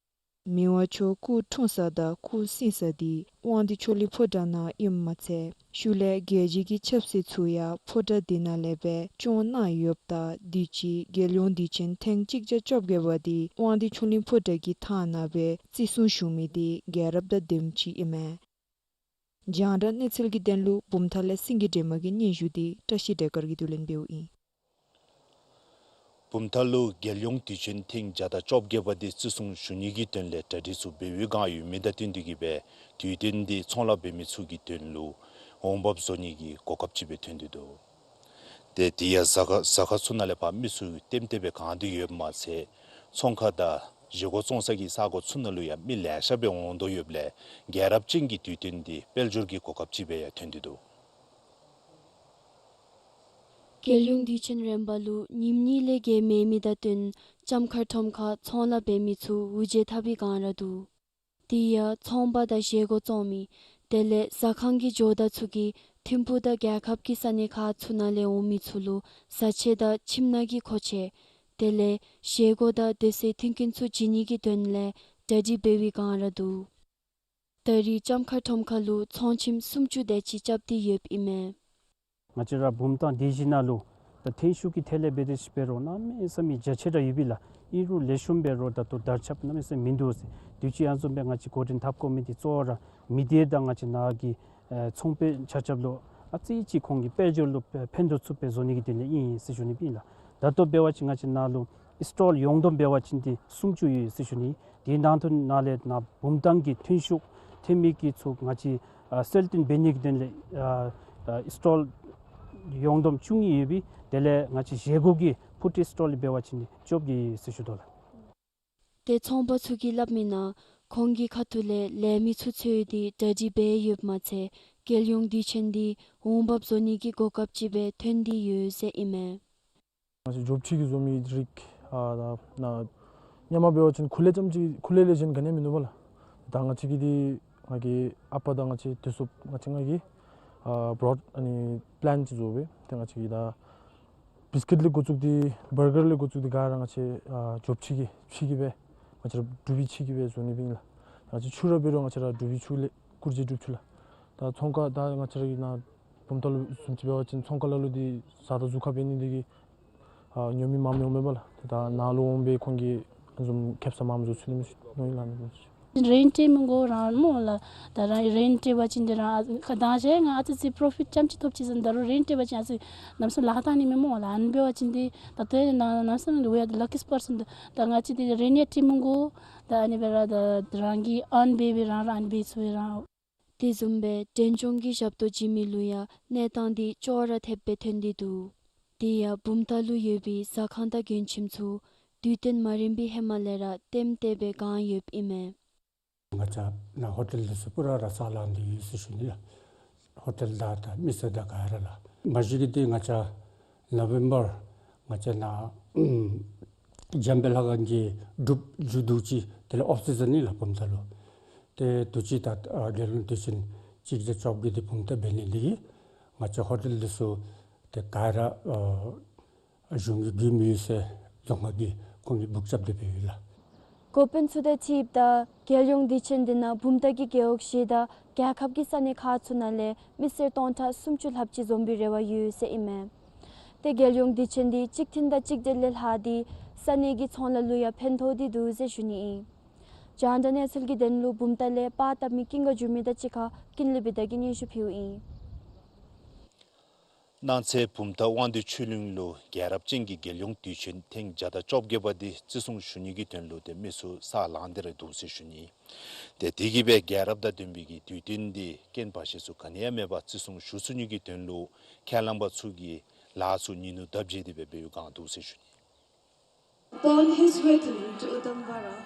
མི་དབང་མཆོག་སྐུ་འཁྲུངས་ས་དང་སྐུ་གཤེགས་ས་འདི་དབང་འདུས་ཆོས་གླིང་ཕོ་བྲང་ནང་ཨིནམ་མ་ཚད་ཤུལ་ལས་རྒྱལ་སྤྱི་གི་ཆབ་སྲིད་ཚུ་ཡང་ཕོ་བྲང་འདི་ནང་ལས་སྦེ་སྐྱོང་གནང་ཡོདཔ་ད་དུས་ཅི་རྒྱལ་ཡོངས་དུས་ཆེན་ཐེངས་གཅིག་བརྒྱ་བཅོ་བརྒྱད་པ་འདི་དབང་འདུས་ཆོས་གླིང་ཕོ་བྲང་གི་ཐང་ནང་སྦེ་བརྩི་སྲུང་ཞུ་མི་འདི་རྒྱལ་རབས་དང་ལྡནམ་ཅིག་ཨིན་མས། རྒྱང་བསྒྲགས་གནས་ཚུལ་གྱི་དོན་ལུ་བུམ་ཐང་ལས་སེང་གེ་སྒྲོལ་མ་གི་སྙན་ཞུ་འདི་བཀྲ་ཤིས་བདེ་དཀར་གྱིས་བསྡུ་ལེན་འབདཝ་ཨིན། བུམ་ཐང་ལུ་རྒྱལ་ཡོངས་དུས་ཆེན་ཐེངས་བརྒྱ་དང་བཅོ་བརྒྱད་པ་འདི་བརྩི་སྲུང་ཞུ་ནི་གི་དོན་ལས་གྲ་སྒྲིག་ཚུ་འབད་བའི་བསྒང་ཡོད་མི་དང་བསྟུན་ཏེ་གིས་སྦེ་དུས་སྟོན་འདི་ཚོང་ལཱ་འབད་མི་ཚུ་གི་དོན་ལུ་འོང་འབབ་བཟོ་ནི་གི་གོ་སྐབས་ཅིག་སྦེ་ཐོན་ཏེ་འདུག། ཏེ་དེ་ཡང་ཟ་ཁང་ཟ་ཁང་ཚུ་ནང་ལས་ཕར་མི་ཚུ་ལྟེམ་ལྟེ་སྦེ་གང་སྟེ་ཡོདཔ་མ་ཚད་ཚོང་ཁང་དང་བཞེས་སྒོ་བཙོང་ས་གི་ས་གོ་ཚུ་ནང་ལུ་ཡང་མི་ལེ་ཤ་སྦེ་འོང་དོ་ཡོདཔ་ལས་རྒྱལ་རབས་ཅན་གྱི་དུས་སྟོན་འདི་དཔལ་འབྱོར་གྱི་གོ་སྐབས་ཅིག་སྦེ་ཡང་ཐོན་ཏེ་འདུག། རྒྱལ་ཡོངས་དུས་ཆེན་རིམ་པ་ལུ་ཉིནམ་གཉིས་ལས་བརྒལ་མེད་མི་དང་བསྟུན་ལྕམ་མཁར་ཁྲོམ་ཁར་ཚོང་ལཱ་འབད་མི་ཚུ་འུ་བརྗོད་ཐབས་པའི་བསྒང་ར་འདུག། དེ་ཡང་ཚོང་པ་དང་བཞེས་སྒོ་བཙོང་མི་དེ་ལས་ཟ་ཁང་གི་ཇོ་བདག་ཚུ་གིས་ཐིམ་ཕུག་དང་རྒྱལ་ཁབ་ཀྱི་ས་གནས་ཁག་ཚུ་ནང་ལས་འོང་མི་ཚུ་ལུ་བཟའ་ཆས་དང་ཁྱིམ་ནང་གི་མཁོ་ཆས་དེ་ལས་བཞེས་སྒོ་དང་སྡོད་སའི་མཐུན་རྐྱེན་ཚུ་བྱིན་ནི་གི་དོན་ལས་གྲ་སྒྲིག་འབད་བའི་བསྒང་ར་འདུག། ད་རེས་ལྕམ་མཁར་ཁྲོམ་ཁ་ལུ་ཚོང་ཁྱིམ་སུམ་ཅུ་དེ་ཅིག་རྐྱབ་སྟེ་ཡོདཔ་ཨིན་མས། ང་བཅས་ར་བུམ་ཐང་སྡེ་བཞི་ནང་ལུ་ད་ཐོན་ཤུགས་ཀྱི་ཐད་ལས་འབད་དེ་ཅིག་འབད་རུང་གནམ་མེད་ས་མེད་རྒྱ་ཆེ་དྲགས་ཡོད་པས་ལགས། ཨིན་རུང་ལེགས་ཤོམ་འབད་རུང་ད་ལྟོ་དར་ཁྱབ་གནམ་མེད་ས་མེད་མིན་འདུག་ཟེར། དུས་ཅི་ཨ་ནི་བཟུམ་སྦེ་ང་བཅས་འགོ་འདྲེན་འཐབ་དགོ་མི་འདི་གཙོ་བོ་ར་མི་སྡེ་དང་ང་བཅས་ནང་གི་ཨེ་ཚོང་པའི་ཆ་ཁྱབ་ལུ་ཨ་ཙི་ཅིག་ཁོང་གི་དཔལ་འབྱོར་ལུ་ཕན་ཐོགས་ཚུགསཔ་སྦེ་བཟོ་ནི་གི་དོན་ལས་ཨིན་ཟེར་ཞུ་ནི་ཨིན་ལགས། ད་ལྟོ་འབད་བ་ཅིན་ང་བཅས་ནང་ལུ་སི་ཊོལ་ཡོངས་བསྡོམས་འབད་བ་ཅིན་འདི་སུམ་ཅུ་ཡོད་ཟེར་ཞུ་ནི། དེའི་ནང་དོན་ནང་ལས་ནཱ་བུམ་ཐང་གི་ཐོན་ཤུགས་ཐོན་མི་གི་ཚུ་ང་བཅས་ཨ་གསལ་སྟོན་འབད་ནི་གི་དོན་ལས་ཨ་ཨ་སི་ཊོལ་ཡོངས་བསྡོམས་བཅུ་གཉིས་ཡོད་པས། དེ་ལས་ང་བཅས་བཞེས་སྒོ་གི་ཕུ་ཊི་སི་ཊོལ་འབད་བ་ཅིན་འདི་བཅོ་བརྒྱད་ཡོད་ཟེར་ཞུ་དོ་ལགས། ཏེ་ཚོང་པ་ཚུ་གིས་སླབ་མི་ནང་ཁོང་གི་ཁ་ཐུག་ལས་ལས་མི་ཚུ་འཚོལ་ཏེ་གྲ་སྒྲིག་འབད་ཡོདཔ་མ་ཚད་རྒྱལ་ཡོངས་དུས་ཆེན་འདི་འོང་འབབ་བཟོ་ནི་གི་གོ་སྐབས་ཅིག་སྦེ་ཐོན་ཏེ་ཡོད་ཟེར་ཨིན་མས། ང་བཅས་འབྲུག་ཕྱི་གི་བཟོ་མི་རིགས་ཨ་ད་ན་སྔོན་མ་འབད་བ་ཅིན་ཁུ་ལས་རྐྱངམ་ཅིག་ཁུ་ལས་ལས་གཞན་ག་ནི་མིན་འདུག་པ་ལགས། ད་ང་བཅས་ཀྱི་འདི་ང་གི་ཨ་པ་དང་ང་བཅས་དེ་ཚུ་ང་བཅས་ང་གིས་ཨ་བྲོཌ་ཨ་ནི་པི་ལེནཊ་ཅིག་བཟོ་སྦེ་ཏེ་ང་བཅས་ཀྱི་ད་བིསི་ཀིཊ་ལས་འགོ་བཙུགས་ཏེ་བར་གར་ལས་འགོ་བཙུགས་ཏེ་ག་ར་ང་བཅས་ཨ་འབྲུག་ཕྱི་གི་ཕྱི་གི་སྦེ་ང་བཅས་ར་འབྲུག་པའི་ཕྱི་གི་སྦེ་བཟོ་ནི་ཨིན་ལགས། ང་བཅས་ཆུ་ར་འབད་རུང་ང་བཅས་ར་འབྲུག་པའི་ཆུ་ལས་བསྐུར་ཏེ་སྒྲུབ་ཆུ་ལགས། ད་ཚོང་ཁང་ད་ང་བཅས་ར་གི་ནཱ་བུམ་ཐང་ལུ་བཟུམ་ཅིག་འབད་བ་ཅིན་ཚོང་ཁང་ལ་ལུ་འདི་བཟའ་དང་གཟུགས་ཁར་འབད་ནི་འདི་གིས་ཨ་ཉོ་མི་མངམ་ཡོད་མེན་པ་ལགས། ད་ནཱ་ལུ་འོང་སྦེ་ཁོང་གིས་བཟུམ་ཁེབ་ས་མངམ་བཟོ་ཚུགས་ནི་མས་ཟེར་མནོ་ཡི་ལགས། རེནཊ་སྤྲོད་མི་དགོ་རང་སྨོ་ལགས། ད་རང་རེནཊ་སྤྲོད་པ་ཅིན་འདི་རང་ཨ་ཁ་ད་ཅི་ང་ཨ་ཙི་ཅིག་པོརོ་ཕིཊ་རྐྱངམ་ཅིག་ཐོབ་ཅི་ཟེར་ད་རུང་རེནཊ་སྤྲོད་པ་ཅིན་ཨ་ཙི་གནམ་མེད་ས་མེད་ལཱ་ཁག་བཏང་ནི་མས་སྨོ་ལགས། ཨ་ནི་འབད་བ་ཅིན་འདི་ད་ལྟོ་ཡང་ན་གནམ་མེད་ས་མེད་we are the luckiest person. ད་ང་བཅས་འདི་རེནཊ་སྤྲོད་མི་དགོ། ད་ཨ་ནི་སྦེ་ར་ད་རང་གིས་ཨརན་འབད་སྦེ་རང་ར་ཨ་ནི་འབད་ཚུགས་པས་རང་། དེ་བཟུམ་སྦེ་འབྲས་ལྗོངས་ཀྱི་ཞབས་ཏོག་བྱིན་མི་ལུ་ཡང་གནས་སྟངས་འདི་ཅོག་ར་འཐདཔ་སྦེ་ཐོན་ཏེ་འདུག། དེ་ཡང་བུམ་ཐང་ལུ་ཡོད་པའི་ཟ་ཁང་དང་མགྱོན་ཁྱིམ་ཚུ་དུས་སྟོན་མ་རན་པའི་ཧེ་མ་ལས་ར་ལྟེམ་ལྟེ་སྦེ་གང་ཡོདཔ་ཨིན་མས། ང་བཅས་ནཱ་ཧོ་ཊེལ་འདི་ཚུ་པུ་ར་ར་ས་ལང་སྟེ་ཡོད་ཟེར་ཞུ་ནི་ལགས། ཧོ་ཊེལ་དང་ད་མི་སེར་དང་ག་ར་ལགས། མ་གཞི་གི་འདི་ང་བཅས་ནོ་བེམ་བར་ང་བཅས་ནཱ་འཇམ་དཔལ་ལྷ་ཁང་གི་སྒྲུབ་མཇུག་བསྡུ་ཅི། དེ་ལས་ཨོཕ་སི་ཛན་ཨིན་ལགས་བུམ་ཐང་ལུ། ཏེ་དུས་ཅི་ད་ཨ་རྒྱལ་ཡོངས་དུས་ཆེན་གཅིག་བརྒྱ་བཅོ་བརྒྱད་འདི་བུམ་ཐང་འབད་ནི་འདི་གིས་ང་བཅས་ཧོ་ཊེལ་འདི་ཚུ་ཏེ་ག་ར་ཨ་གཞུང་གི་མགུ་མི་ཡོད་ཟེར་རྫོང་ཁག་གིས་ཁོང་གིས་འབུག་རྐྱབ་སྟེ་འབད་ཡི་ལགས། འགོ་དཔོན་ཚུ་དང་འཁྲིལཝ་ད་རྒྱལ་ཡོངས་དུས་ཆེན་འདི་ནང་བུམ་ཐང་གི་རྒེད་འོག་བཞི་དང་རྒྱལ་ཁབ་ཀྱི་ས་གནས་ཁག་ཚུ་ནང་ལས་མི་སེར་སྟོང་ཕྲག་སུམ་ཅུ་ལྷགཔ་ཅིག་འཛོམས་པའི་རེ་བ་ཡོད་ཟེར་ཨིན་མས། ཏེ་རྒྱལ་ཡོངས་དུས་ཆེན་འདི་གཅིག་མཐུན་དང་གཅིག་སྒྲིལ་ལས་ལྷག་སྟེ་ས་གནས་ཀྱི་ཚོང་ལཱ་ལུ་ཡང་ཕན་ཐོགས་ཏེ་འདུག་ཟེར་ཞུ་ནི་ཨིན། རྒྱང་བསྒྲགས་གནས་ཚུལ་གྱི་དོན་ལུ་བུམ་ཐང་ལས་པར་བཏབ་མི་ཀུན་དགའ་འགྱུར་མེད་དང་གཅིག་ཁར་ཀུན་ལེགས་བི་དྷ་གིས་སྙན་ཞུ་ཕུལཝ་ཨིན། གནངས་ཚེ་བུམ་ཐང་དབང་འདུས་ཆོས་གླིང་ལུ་རྒྱལ་རབས་ཅན་གྱི་རྒྱལ་ཡོངས་དུས་ཆེན་ཐེངས་བརྒྱ་དང་བཅོ་བརྒྱད་པ་འདི་བརྩི་སྲུང་ཞུ་ནི་གི་དོན་ལུ་ཏེ་མི་ཚུ་ས་ལང་སྟེ་ར་འདུག་ཟེར་ཞུ་ནི། ཏེ་དེ་གིས་སྦེ་རྒྱལ་རབས་དང་ལྡན་པའི་གི་དུས་སྟོན་འདི་རྐྱེན་བར་ཆད་ཚུ་ག་ནི་ཡང་མེད་པར་བརྩི་སྲུང་ཞུ་ཚུགས་ནི་གི་དོན་ལུ་ཁས་བླངས་པ་ཚུ་གིས་ལཱ་ཚུ་ཉིན་ནུབ་ད་བྱས་ཏེ་སྦེ་འབད་བའི་བསྒང་འདུག་ཟེར་ཞུ་ནི། Upon his return to Udambara,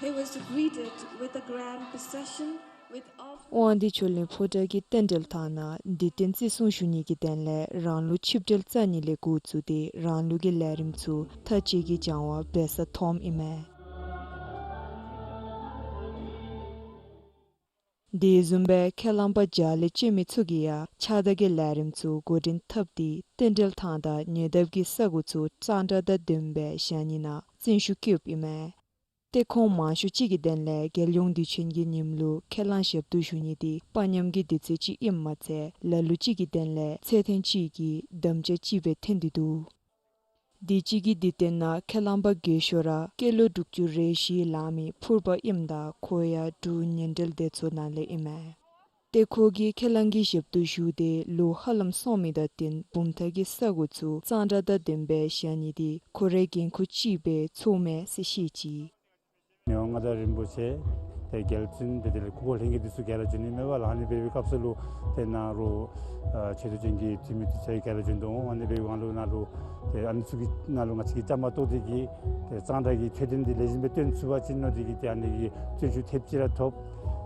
he was greeted with a grand procession དབང་འདུས་ཆོས་གླིང་ཕོ་བྲང་གི་རྟེན་འབྲེལ་ཐང་ནང་འདི་བརྟེན་བརྩི་སྲུང་ཞུ་ནི་གི་དོན་ལས་རང་ལུགས་ཆིབས་འགྲུལ་རྩ་གཉིས་ལས་འགོ་བཙུགས་ཏེ་རང་ལུགས་ཀྱི་ལས་རིམ་ཚུ་མཐའ་དཔྱད་ཀྱིས་སྦྱང་བ་འབད་ས་མཐོངམ་ཨིན་མས། དེ་བཟུམ་སྦེ་ཁས་བླངས་པ་བརྒྱ་ལས་བཅད་མི་ཚུ་གིས་ཡང་ཕྱག་བདར་གྱི་ལས་རིམ་ཚུ་འགོ་འདྲེན་འཐབ་སྟེ་རྟེན་འབྲེལ་ཐང་དང་ཉེ་འདབས་ཀྱི་ས་གོ་ཚུ་གཙང་སྦྲ་དང་ལྡནམ་སྦེ་བཞག་ནི་ནང་བརྩོན་ཤུགས་བསྐྱེདཔ་ཨིན་མས། ཏེ་ཁོང་མང་ཤོས་ཅིག་གི་དོན་ལས་རྒྱལ་ཡོངས་དུས་ཆེན་གྱི་ཉིནམ་ལུ་ཁས་བླངས་ཞབས་ཏོག་ཞུ་ནི་དེ་དཔའ་ཉམས་ཀྱི་དུས་ཚོད་ཅིག་ཨིནམ་མ་ཚད་ལ་ལུ་ཅིག་གི་དོན་ལས་ཚེ་ཐེངས་གཅིག་གི་དམ་བཅའ་ཅིག་སྦེ་ཐོན་ཏེ་འདུག། དུས་ཅི་གི་དུས་སྟོན་ནང་ཁས་བླངས་པ་རྒས་ཤོས་ར་སྐྱེས་ལོ་དྲུག་ཅུ་རེ་བཞི་ལང་མི་ཕུར་པ་ཨིནམ་ད་ཁོ་ཡང་འབྲུག་ཉེ་འབྲེལ་སྡེ་ཚོགས་ནང་ལས་ཨིན་མས། ཏེ་ཁོ་གིས་ཁས་བླངས་ཀྱི་ཞབས་ཏོག་ཞུ་སྟེ་ལོ་ཧ་ལམ་སོང་མི་དང་བསྟུན་བུམ་ཐང་གི་ས་གོ་ཚུ་གཙང་སྦྲ་དང་ལྡནམ་སྦེ་བཞག་ནི་དེ་ཁོ་རའི་འགན་ཁུར་ཅིག་སྦེ་ཚུད་མས་ཟེར་བཤད་ཅི། མི་དབང་མངའ་བདག་རིན་པོ་ཆེ་དེ་རྒྱལ་བཙུན་དེ་དེ་ལས་སྐུ་འཁོར་ལྷན་རྒྱས་འདི་ཚུ་ག་ར་བྱོན་ནི་མས་པ་ལགས། ཨ་ནི་འབད་བའི་སྐབས་སུ་ལུ་དེ་ནང་ལུ་ཨ་ཆེ་བསྟོད་ཅན་གྱི་འཐུས་མི་འདི་ཚུ་ག་ར་བྱོན་དོ་འོང་། ཨ་ནི་འབད་བའི་སྒང་ལུ་ནང་ལུ་དེ་ཨ་ནི་ཚུ་གི་ནང་ལུ་ང་བཅས་ཀྱིས་བཅའ་མར་གཏོགས་ཏེ་གིས་དེ་གཙང་སྦྲ་གི་འཕྲོད་བསྟེན་འདི་ལེགས་ཤོམ་སྦེ་སྟོན་ཚུགས་པ་ཅིན་མནོ་སྟེ་གིས་དེ་ཨ་ནི་གི་བརྩོན་ཤུགས་ཐེབས་ཅིག་ར་ཐོབ།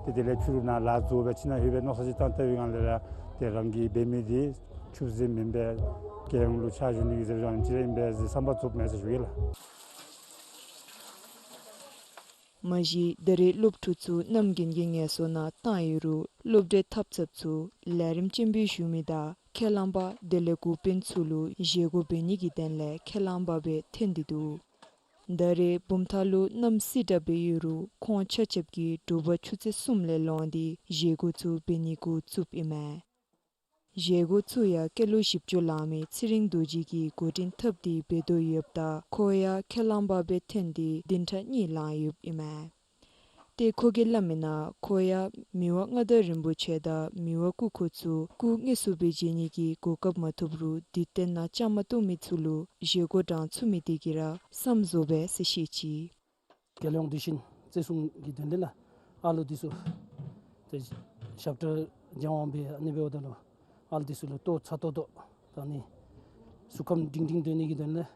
དེ་དེ་ལས་ཕྱི་རུ་ནཱ་ལཱ་རྫོགས་སྦེ་ཕྱི་ནང་ལྷོད་སྦེ་མནོ་བསམ་ཅིག་བཏང་བལྟ་བའི་སྒང་ལས་ར་དེ་རང་གིས་འབད་མི་འདི་ཆུད་ཟོས་མེན་པས། རྒྱལ་ཡོངས་ལུ་ཕྱག་ཞུ་ནི་གི་ཟེར་བའི་སྒང་ཅིག་ར་ཨིན་པས་ཟེར་བསམ་པ་ཚུདཔ་མས་ཟེར་ཞུ་ཡི་ལགས། མ་གཞི་ད་རེས་སློབ་ཕྲུག་ཚུ་གནམ་དགུན་གྱི་ངལ་གསོ་ནང་བཏང་ཡོད་རུང་སློབ་གྲྭའི་འཐབ་འཚུབ་ཚུ་ལས་རིམ་སྤྱན་འབུལ་ཞུ་མི་དང་ཁས་བླངས་པ་དེ་ལས་འགོ་དཔོན་ཚུ་ལུ་བཞེས་སྒོ་འབད་ནི་གི་དོན་ལས་ཁས་བླངས་པ་སྦེ་ཐོན་ཏེ་འདུག། ད་རེས་བུམ་ཐང་ལུ་གནམ་བསིལ་དྲགས་སྦེ་ཡོད་རུང་ཁོང་ཆ་ཁྱབ་ཀྱིས་དྲོ་པ་ཆུ་ཚོད་གསུམ་ལས་ལོང་སྟེ་བཞེས་སྒོ་ཚུ་འབད་ནི་འགོ་བཙུགསཔ་ཨིན་མས། བཞེས་སྒོ་ཚུ་ཡང་སྐྱེས་ལོ་བཞི་བཅུ་ལང་མི་ཚེ་རིང་རྡོ་རྗེ་གིས་འགོ་འདྲེན་འཐབ་སྟེ་འབད་དོ་ཡོདཔ་ད་ཁོ་ཡང་ཁས་བླངས་པ་སྦེ་ཐོན་ཏེ་བདུན་ཕྲག་གཉིས་ལང་ཡོདཔ་ཨིན་མས། ཏེ་ཁོ་གིས་སླབ་མིའི་ནང་ཁོ་ཡང་མི་དབང་མངའ་བདག་རིན་པོ་ཆེ་དང་མི་དབང་སྐུ་འཁོར་ཚུ་སྐུ་དངོས་སུ་སྦེ་མཇལ་ནི་གི་གོ་སྐབས་མ་ཐོབ་རུང་དུས་སྟོན་ནང་བཅའ་མར་གཏོགས་མི་ཚུ་ལུ་བཞེས་སྒོ་དྲང་ཚུགས་མི་དེ་གིས་ར་བསམ་བཟོ་སྦེ་ཟེར་བཤད་ཅི། རྒྱལ་ཡོངས་དུས་ཆེན་བརྩི་སྲུང་གི་དོན་ལས་ལགས། ཨ་ལུ་འདི་ཚུ་ཏེ་ཞབས་ཁྲ་སྦྱང་བ་འབད་ཨ་ནི་འབདཝ་ད་ལུ་ཨ་ལུ་འདི་ཚུ་ལུ་ལྟོ་ཚ་ཏོག་ཏོ་ད་ཨ་ནི་གཟུགས་ཁམས་སྒྲིང་སྒྲིང་སྡོད་ནི་གི་དོན་ལས་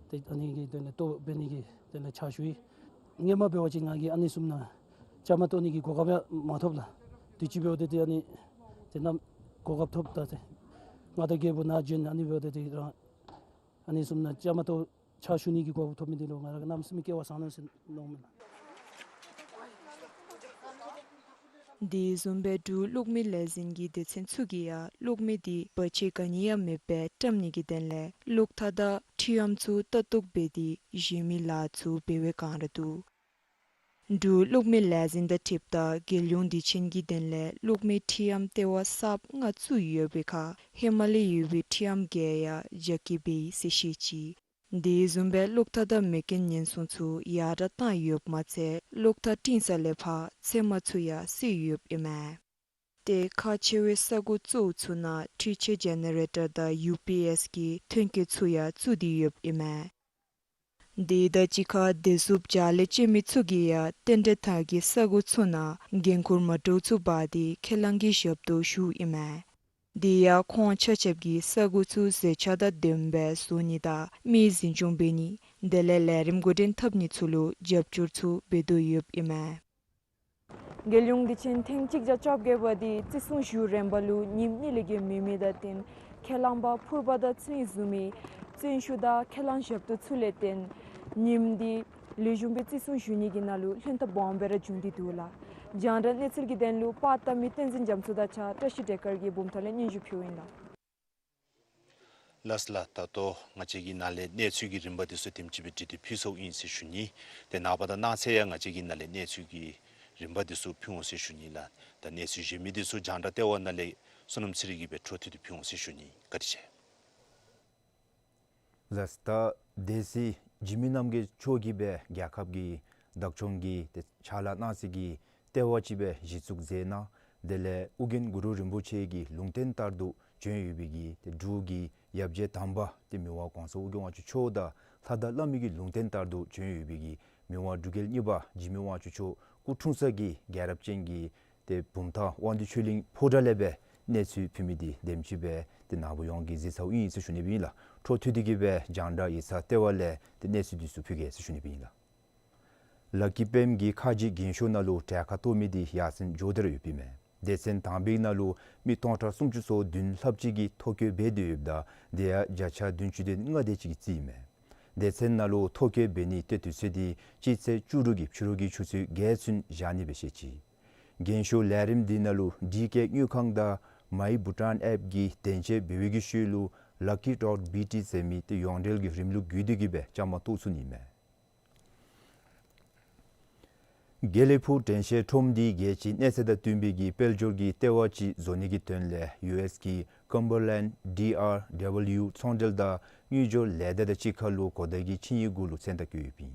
ཏེ་ཨ་ནི་གི་དོན་ལས་ལྟོ་འབད་ནི་གི་དོན་ལས་ཕྱག་ཞུ་ཡི། སྔོན་མ་འབད་བ་ཅིན་ང་གིས་ཨ་ནི་བཟུམ་ནང་བཅའ་མར་གཏོགས་ནི་གི་གོ་སྐབས་ཡང་མ་ཐོབ་ལགས། དུས་ཅི་འབདཝ་ད་ཏེ་ཨ་ནི་ཏེ་ནམ་གོ་སྐབས་ཐོབ་ད་ཏེ་མངའ་བདག་རྒྱལ་པོ་ནཱ་བྱོན་ཨ་ནི་འབདཝ་ད་ཏེ་རང་ཨ་ནི་བཟུམ་ནང་བཅའ་མར་གཏོགས་ཕྱག་ཞུ་ནི་གི་གོ་སྐབས་ཐོབ་མི་འདི་ལུ་ང་ར་གནམ་མེད་ས་མེད་སྐལ་བ་བཟང་ནུག་ཟེར་མནོཝ་མས་ལགས། དེ་བཟུམ་སྦེ་འབྲུག་གློག་མེ་ལས་འཛིན་གྱི་སྡེ་ཚན་ཚུ་གིས་ཡང་གློག་མེ་འདི་བར་ཆད་ག་ནི་ཡང་མེདཔ་སྦེ་བཀྲམ་ནི་གི་དོན་ལས་གློག་ཐག་དང་ཁྲི་འམ་ཚུ་ལྟ་རྟོག་འབད་དེ་བཞེས་མི་ལཱ་ཚུ་འབད་བའི་བསྒང་ར་འདུག། འབྲུག་གློག་མེ་ལས་འཛིན་དང་འཁྲིལཝ་ད་རྒྱལ་ཡོངས་དུས་ཆེན་གྱི་དོན་ལས་གློག་མེ་ཁྲི་འམ་ལྟེ་བ་གསརཔ་ལྔ་བཙུགས་ཡོད་པའི་ཁར་ཧེ་མ་ལས་ཡོད་པའི་ཁྲི་འམ་བརྒྱད་ཡང་རྒྱ་སྐྱེད་འབད་ཡི་ཟེར་བཤད་ཅི། དེ་བཟུམ་སྦེ་གློག་ཐག་དང་མེ་རྐྱེན་ཉེན་སྲུང་ཚུ་ཡར་དྲགས་བཏང་ཡོདཔ་མ་ཚད་གློག་ཐག་བཏིང་ས་ལས་ཕར་ཚེར་མ་ཚུ་ཡང་བསལ་ཡོདཔ་ཨིན་མས། ཏེ་ཁག་ཆེ་བའི་ས་གོ་གཙོ་བོ་ཚུ་ནང་འཕྲུལ་ཆས་ཇེ་ནེ་རེ་ཊར་དང་ཡུ་པི་ཨེསི་གི་ཐོན་སྐྱེད་ཚུ་ཡང་བཙུགས་ཏེ་ཡོདཔ་ཨིན་མས། དེ་དང་གཅིག་ཁར་བདེ་སྲུངཔ་བརྒྱ་ལས་བཅད་མི་ཚུ་གིས་ཡང་རྟེན་འབྲེལ་ཐང་གི་ས་གོ་ཚུ་ནང་འགན་ཁུར་མ་འདྲཝ་ཚུ་འབག་སྟེ་ཁས་བླངས་ཀྱི་ཞབས་ཏོག་ཞུཝ་ཨིན་མས། དེ་ཡང་ཁོང་ཆ་ཁྱབ་ཀྱིས་ས་གོ་ཚུ་བཟོ་ཆག་དང་ལྡནམ་སྦེ་བཟོ་ནི་དང་མི་འཛིན་སྐྱོང་འབད་ནི་དེ་ལས་ལས་རིམ་འགོ་འདྲེན་འཐབ་ནི་ཚུ་ལུ་རྒྱབ་སྐྱོར་ཚུ་འབད་དོ་ཡོདཔ་ཨིན་མས། རྒྱལ་ཡོངས་དུས་ཆེན་ཐེངས་གཅིག་བརྒྱ་བཅོ་བརྒྱད་པ་འདི་བརྩི་སྲུང་ཞུ་རན་པ་ལུ་ཉིནམ་གཉིས་ལས་བརྒལ་མེད་མི་དང་བསྟུན་ཁས་བླངས་པ་ཕུར་པ་དང་ཚུན་བཟུང་མི་བརྩོན་ཤུགས་དང་ཁས་བླངས་ཞབས་ཏོག་ཚུ་ལས་བརྟེན་ཉིནམ་འདི་ལེགས་ཤོམ་སྦེ་བརྩི་སྲུང་ཞུ་ནི་གི་ནང་ལུ་ལྷན་ཐབས་སྦོམ་སྦེ་ར་བྱུང་སྟེ་འདུག་ལགས། རྒྱང་བསྒྲགས་གནས་ཚུལ་གྱི་དོན་ལུ་པར་བཏབ་མི་བསྟན་འཛིན་རྒྱ་མཚོ་དང་གཅིག་ཁར་བཀྲ་ཤིས་བདེ་དཀར་གྱིས་བུམ་ཐང་ལས་སྙན་ཞུ་ཕུལཝ་ཨིན་ལགས། ལགས་ལགས། ད་ལྟོ་ང་བཅས་ཀྱིས་ནཱ་ལས་གནས་ཚུལ་གྱི་རིམ་པ་འདི་ཚུ་དེམ་ཅིག་སྦེ་སྒྲིག་སྟེ་ཕུལ་སོངམ་ཨིན་ཟེར་ཞུ་ནི། ཏེ་ནངས་པ་དང་གནངས་ཚེ་ཡང་ང་བཅས་ཀྱིས་ནཱ་ལས་གནས་ཚུལ་གྱི་རིམ་པ་འདི་ཚུ་ཕུལ་འོང་ཟེར་ཞུ་ནི་ལགས། ད་གནས་ཚུལ་གཞན་མི་འདི་ཚུ་རྒྱང་བསྒྲགས་ལྟེ་བ་ནང་ལས་བསོད་ནམས་ཚེ་རིང་གིས་སྦེ་འཕྲོ་མཐུད་དེ་ཕུལ་འོང་ཟེར་ཞུ་ནི། བཀའ་དྲིན་ཆེ། ལགས། ད་སྡེ་སྲིད་འཇིགས་མེད་རྣམ་རྒྱལ་མཆོག་གིས་སྦེ་རྒྱལ་ཁབ་ཀྱི་བདག་སྐྱོང་གི་ཏེ་ཕྱག་ལཱ་གནང་སའི་གི་ལྟེ་བ་ཅིག་སྦེ་གཞི་བཙུགས་མཛད་གནང་། དེ་ལས་ཨོ་རྒྱན་གུ་རུ་རིན་པོ་ཆེ་གི་ལུང་བསྟན་ལྟར་དུ་བྱོན་ཡོད་པའི་གི་ཏེ་འབྲུག་གི་ཡབ་རྗེ་དམ་པ་ཏེ་མི་དབང་གོང་ས་ཨོ་རྒྱན་དབང་ཕྱུག་མཆོག་དང་ལྷ་དང་བླ་མའི་གི་ལུང་བསྟན་ལྟར་དུ་བྱོན་ཡོད་པའི་གི་མི་དབང་འབྲུག་རྒྱལ་གཉིས་པ་འཇིགས་མེད་དབང་ཕྱུག་མཆོག་སྐུ་འཁྲུངས་ས་གི་རྒྱལ་རབས་ཅན་གྱི་ཏེ་བུམ་ཐང་དབང་འདུས་ཆོས་གླིང་ཕོ་བྲང་ལས་སྦེ་གནས་ཚུལ་ཕུལ་མི་འདི་དེམ་ཅིག་སྦེ་ཏེ་ནཱ་བུ་ཡོངས་ཀྱིས་གཟིགས་ཚརཝ་ཨིན་ཟེར་ཞུ་ནི་སྦེ་ཨིན་ལགས། འཕྲོ་མཐུད་དེ་གིས་སྦེ་རྒྱང་བསྒྲགས་ཡིག་ཚང་ལྟེ་བ་ལས་ཏེ་གནས་ཚུལ་འདི་ཚུ་ཕུལ་གེ་ཟེར་ཞུ་ནི་སྦེ་ཨིན་ལགས། ལ་ཀི་པེམ་གྱི་ཁ་རྗེ་རྒན་ཤོས་ནང་ལུ་གྲལ་ཁར་གཏོགས་མི་དེ་ཡར་སེང་འགྱོ་སྟེ་ར་ཡོདཔ་ཨིན་མས། སྡེ་ཚན་དང་པའི་ནང་ལུ་མི་སྟོང་ཕྲག་སུམ་ཅུ་སོ་བདུན་ལྷགཔ་ཅིག་གིས་ཐོ་བཀོད་འབད་དེ་ཡོདཔ་ད་དེ་ཡང་བརྒྱ་ཆ་བདུན་ཅུ་དོན་ལྔ་དེ་ཅིག་གི་རྩིས་ཨིན་མས། སྡེ་ཚན་ནང་ལུ་ཐོ་བཀོད་འབད་ནིའི་ཏེ་དུས་ཚོད་དེ་སྤྱི་ཚེས་བཅུ་དྲུག་གི་ཕྱི་རུ་གི་ཆུ་ཚོད་བརྒྱད་ཚུན་བཞག་ནི་སྦེ་བཤད་ཅི། རྒན་ཤོས་ལས་རིམ་དེ་ནང་ལུ་ཌི་ཀེ་དངུལ་ཁང་དང་མའི་བྷུ་ཊཱན་ཨེཔ་གིས་གདན་འདྲེན་འབད་བའི་གི་ཤུལ་ལུ་ལ་ཀི་ཌོཊ་བི་ཊི་ཟེར་མི་ཏེ་ཡོངས་འབྲེལ་གྱི་རིམ་ལུགས་བརྒྱུད་དེ་གིས་སྦེ་བཅའ་མར་གཏོགས་ཚུགས་ནི་ཨིན་མས། དགེ་ལེགས་ཕུག་དྲན་ཤེས་ཁྲོམ་འདི་རྒྱལ་སྤྱིའི་གནས་ཚད་དང་བསྟུན་པའི་གི་དཔལ་འབྱོར་གྱི་ལྟེ་བ་ཅིག་བཟོ་ནི་གི་དོན་ལས་ཡུ་ཨེསི་གི་ཀམ་བར་ལེནཌ་ཌི་ཨར་ཌབ་ལིའུ་ཚོང་འབྲེལ་དང་དངུལ་འབྱོར་ལས་སྡེ་དང་གཅིག་ཁར་ལུ་གོ་བརྡའི་གི་ཆིངས་ཡིག་གུ་ལུ་མཚན་རྟགས་བཀོད་ཡོདཔ་ཨིན།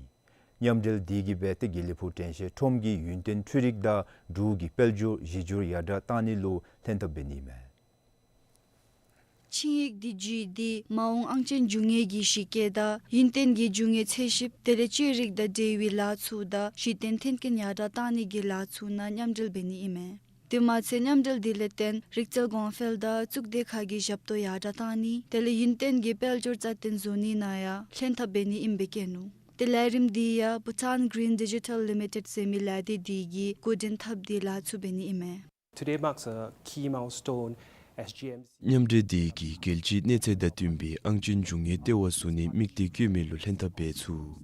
མཉམ་འབྲེལ་འདི་གིས་སྦེ་ཏེ་དགེ་ལེགས་ཕུག་དྲན་ཤེས་ཁྲོམ་གྱི་ཡུན་བརྟན་འཕྲུལ་རིག་དང་འབྲུག་གི་དཔལ་འབྱོར་གཞི་བསྒྱུར་ཡར་དྲགས་གཏང་ནི་ལུ་ལྷན་ཐབས་འབད་ནི་ཨིན་མས། ཆིངས་ཡིག་འདི་བརྒྱུད་དེ་མ་འོངས་ཨང་ཅན་རྒྱུ་དངོས་ཀྱི་གཞི་བཀོད་དང་ཡུན་བརྟན་གྱི་རྒྱུ་དངོས་འཚོལ་ཞིབ་དེ་ལས་བཅོས་རིག་དང་འབྲེལ་བའི་ལཱ་ཚུ་དང་གཞི་རྟེན་མཐུན་རྐྱེན་ཡར་དྲགས་གཏང་ནི་གི་ལཱ་ཚུ་ནང་མཉམ་འབྲེལ་འབད་ནི་ཨིན་མས། དེ་མ་ཚད་མཉམ་འབྲེལ་འདི་ལས་བརྟེན་རིག་རྩལ་གོང་འཕེལ་དང་གཙུག་སྡེ་ཁག་གི་ཞབས་ཏོག་ཡར་དྲགས་གཏང་ནི་དེ་ལས་ཡུན་བརྟན་གྱི་དཔལ་འབྱོར་རྩ་བརྟན་བཟོ་ནི་ནང་ཡང་ལྷན་ཐབས་འབད་ནི་ཨིནམ་སྦེ་བཀོད་ནུག། ཏེ་ལས་རིམ་འདི་ཡང་Bhutan Green Digital Limited ཟེར་མི་ལས་སྡེ་འདི་གིས་འགོ་འདྲེན་འཐབ་སྟེ་ལཱ་ཚུ་འབད་ནི་ཨིན་མས། Today marks a key milestone as G M C. མཉམ་འབྲེལ་འདི་གིས་རྒྱལ་སྤྱིའི་གནས་ཚད་དང་བསྟུན་པའི་ཨང་ཅན་རྒྱུ་དངོས་ལྟེ་བ་བཟོ་ནིའི་དམིགས་གཏད་བསྐྱེད་མི་ལུ་ལྷན་ཐབས་འབད་ཚུགས།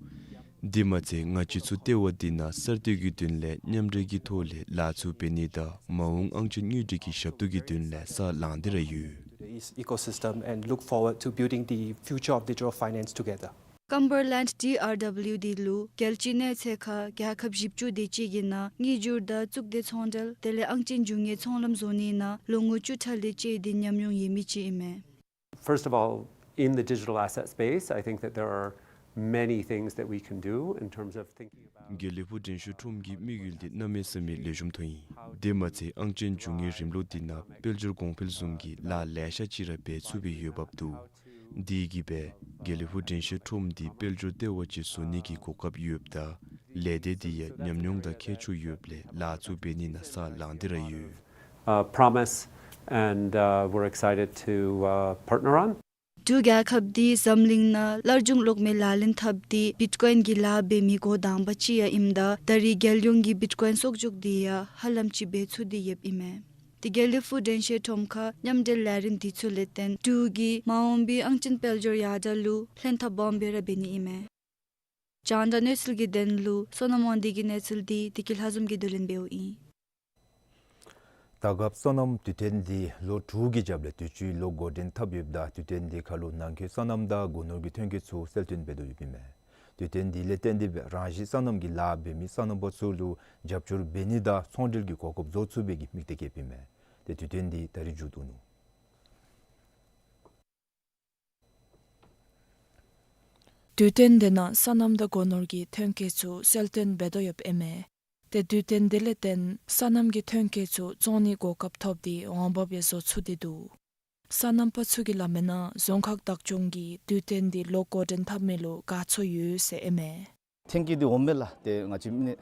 དེ་མ་ཚད་ང་བཅས་ཚུ་ལྟེ་བ་འདི་ནང་གསར་གཏོད་ཀྱི་དོན་ལས་མཉམ་འབྲེལ་གྱི་ཐོག་ལས་ལཱ་ཚུ་འབད་ནི་དང་མ་འོངས་ཨང་ཅན་དངུལ་འབྲེལ་གྱི་ཞབས་ཏོག་གི་དོན་ལས་ས་ལངས་ཏེ་ར་ཡོད། Today's ecosystem and look forward to building the future of digital finance together. ཀམ་བར་ལེནཌ་ཌི་ཨར་ཌབ་ལིའུ་འདི་ལུ་རྒྱལ་སྤྱིའི་གནས་ཚད་ཁར་རྒྱལ་ཁབ་བཞི་བཅུ་དེ་ཅིག་གི་ནང་དངུལ་འབྱོར་དང་གཙུག་སྡེ་ཚོང་འབྲེལ་དེ་ལས་ཨང་ཅན་རྒྱུ་དངོས་ཚོང་ལམ་བཟོ་ནིའི་ནང་ལོ་ངོ་བཅུ་ཕྲག་ལས་བཅད་དེ་ཉམས་མྱོང་ཡོད་མི་ཅིག་ཨིན་མས། First of all, in the digital asset space, I think that there are many things that we can do in terms of thinking about དགེ་ལེགས་ཕུག་དྲན་ཤེས་ཁྲོམ་གྱི་དམིགས་ཡུལ་འདི་གནམ་མེད་ས་མེད་ལེགས་ཤོམ་མཐོང་ཡི། དེ་མ་ཚད་ཨང་ཅན་རྒྱུ་དངོས་རིམ་ལུགས་འདི་ནང་དཔལ་འབྱོར་གོང་འཕེལ་བཟུམ་གྱི་ལཱ་ལེ་ཤ་ཅིག་ར་འབད་ཚུགས་པའི་འོས་འབབ་འདུག། དེ་གིས་སྦེ་དགེ་ལེགས་ཕུག་དྲན་ཤེས་ཁྲོམ་འདི་དཔལ་འབྱོར་ལྟེ་བ་ཅིག་བཟོ་ནི་གི་གོ་སྐབས་ཡོདཔ་ད་ལས་སྡེ་འདི་ཡང་ཉམས་མྱོང་དང་ཁྱད་ཆོས་ཡོདཔ་ལས་ལཱ་ཚུ་འབད་ནི་ནང་ས་ལངས་ཏེ་ར་ཡོད། Uh, promise and, uh, we're excited to, uh, partner on. འབྲུག་རྒྱལ་ཁབ་འདི་འཛམ་གླིང་ནང་སླར་འབྱུང་གློག་མེ་ལག་ལེན་འཐབ་སྟེ་བིཊ་ཀོའིན་གྱི་ལཱ་འབད་མི་འགོ་དང་པ་ཅིག་ཡང་ཨིནམ་ད་ད་རེས་རྒྱལ་ཡོངས་ཀྱི་བིཊ་ཀོའིན་གསོག་འཇོག་འདི་ཡང་ཧ་ལམ་ཅིག་འབད་ཚུགས་ཏེ་ཡོདཔ་ཨིན་མས། ཏེ་དགེ་ལེགས་ཕུག་དྲན་ཤེས་ཁྲོམ་ཁར་མཉམ་འབྲེལ་ལས་རིམ་འདི་ཚུ་ལས་བརྟེན་འབྲུག་གི་མ་འོངས་པའི་ཨང་ཅན་དཔལ་འབྱོར་ཡར་དྲགས་ལུ་ལྷན་ཐབས་སྦོམ་སྦེ་ར་འབད་ནི་ཨིན་མས། རྒྱང་བསྒྲགས་གནས་ཚུལ་གྱི་དོན་ལུ་བསོད་ནམས་དབང་འདུས་ཀྱི་གནས་ཚུལ་འདི་བདེ་སྐྱིད་ལྷ་འཛོམས་ཀྱིས་བསྡུ་ལེན་འབདཝ་ཨིན། ད་སྐབས་སོ་ནམ་དུས་སྟོན་འདི་ལོ་དྲུག་གི་རྒྱབ་ལས་དུས་ཅི་ལོ་འགོ་འདྲེན་འཐབ་ཡོདཔ་ད་དུས་སྟོན་འདི་ཁར་ལུ་ནང་འཁོད་སོ་ནམ་དང་སྒོ་ནོར་གྱི་ཐོན་སྐྱེད་ཚུ་གསལ་སྟོན་འབད་དོ་ཡོདཔ་ཨིན་མས། དུས་སྟོན་འདི་ལས་བརྟེན་ཏེ་སྦེ་རང་བཞིན་སོ་ནམ་གྱི་ལཱ་འབད་མི་སོ་ནམ་པ་ཚུ་ལུ་རྒྱབ་སྐྱོར་འབད་ནི་དང་ཚོང་འབྲེལ་གྱི་གོ་སྐབས་བཟོ་ཚུགས་པའི་གི་དམིགས་གཏད་བསྐྱེདཔ་ཨིན་མས། ཏེ་དུས་སྟོན་འདི་ད་རིས་མཇུག་བསྡུ་ནུག། དུས་སྟོན་འདི་ནང་སོ་ནམ་དང་སྒོ་ནོར་གྱི་ཐོན་སྐྱེད་ཚུ་གསལ་སྟོན་འབད་དོ་ཡོདཔ་ཨིན་མས། ཏེ་དུས་སྟོན་འདི་ལས་བརྟེན་སོ་ནམ་གྱི་ཐོན་སྐྱེད་ཚུ་བཙོང་ནིའི་གོ་སྐབས་ཐོབ་སྟེ་འོང་འབབ་ཡང་བཟོ་ཚུགས་ཏེ་འདུག། སོ་ནམ་པ་ཚུ་གིས་སླབ་མིའི་ནང་རྫོང་ཁག་བདག་སྐྱོང་གིས་དུས་སྟོན་འདི་ལོག་འགོ་འདྲེན་འཐབ་མི་ལུ་དགའ་ཚོར་ཡོད་ཟེར་ཨིན་མས། ཐོན་སྐྱེད་འདི་འོངམ་མས་ལགས། ཏེ་ང་བཅས་མི་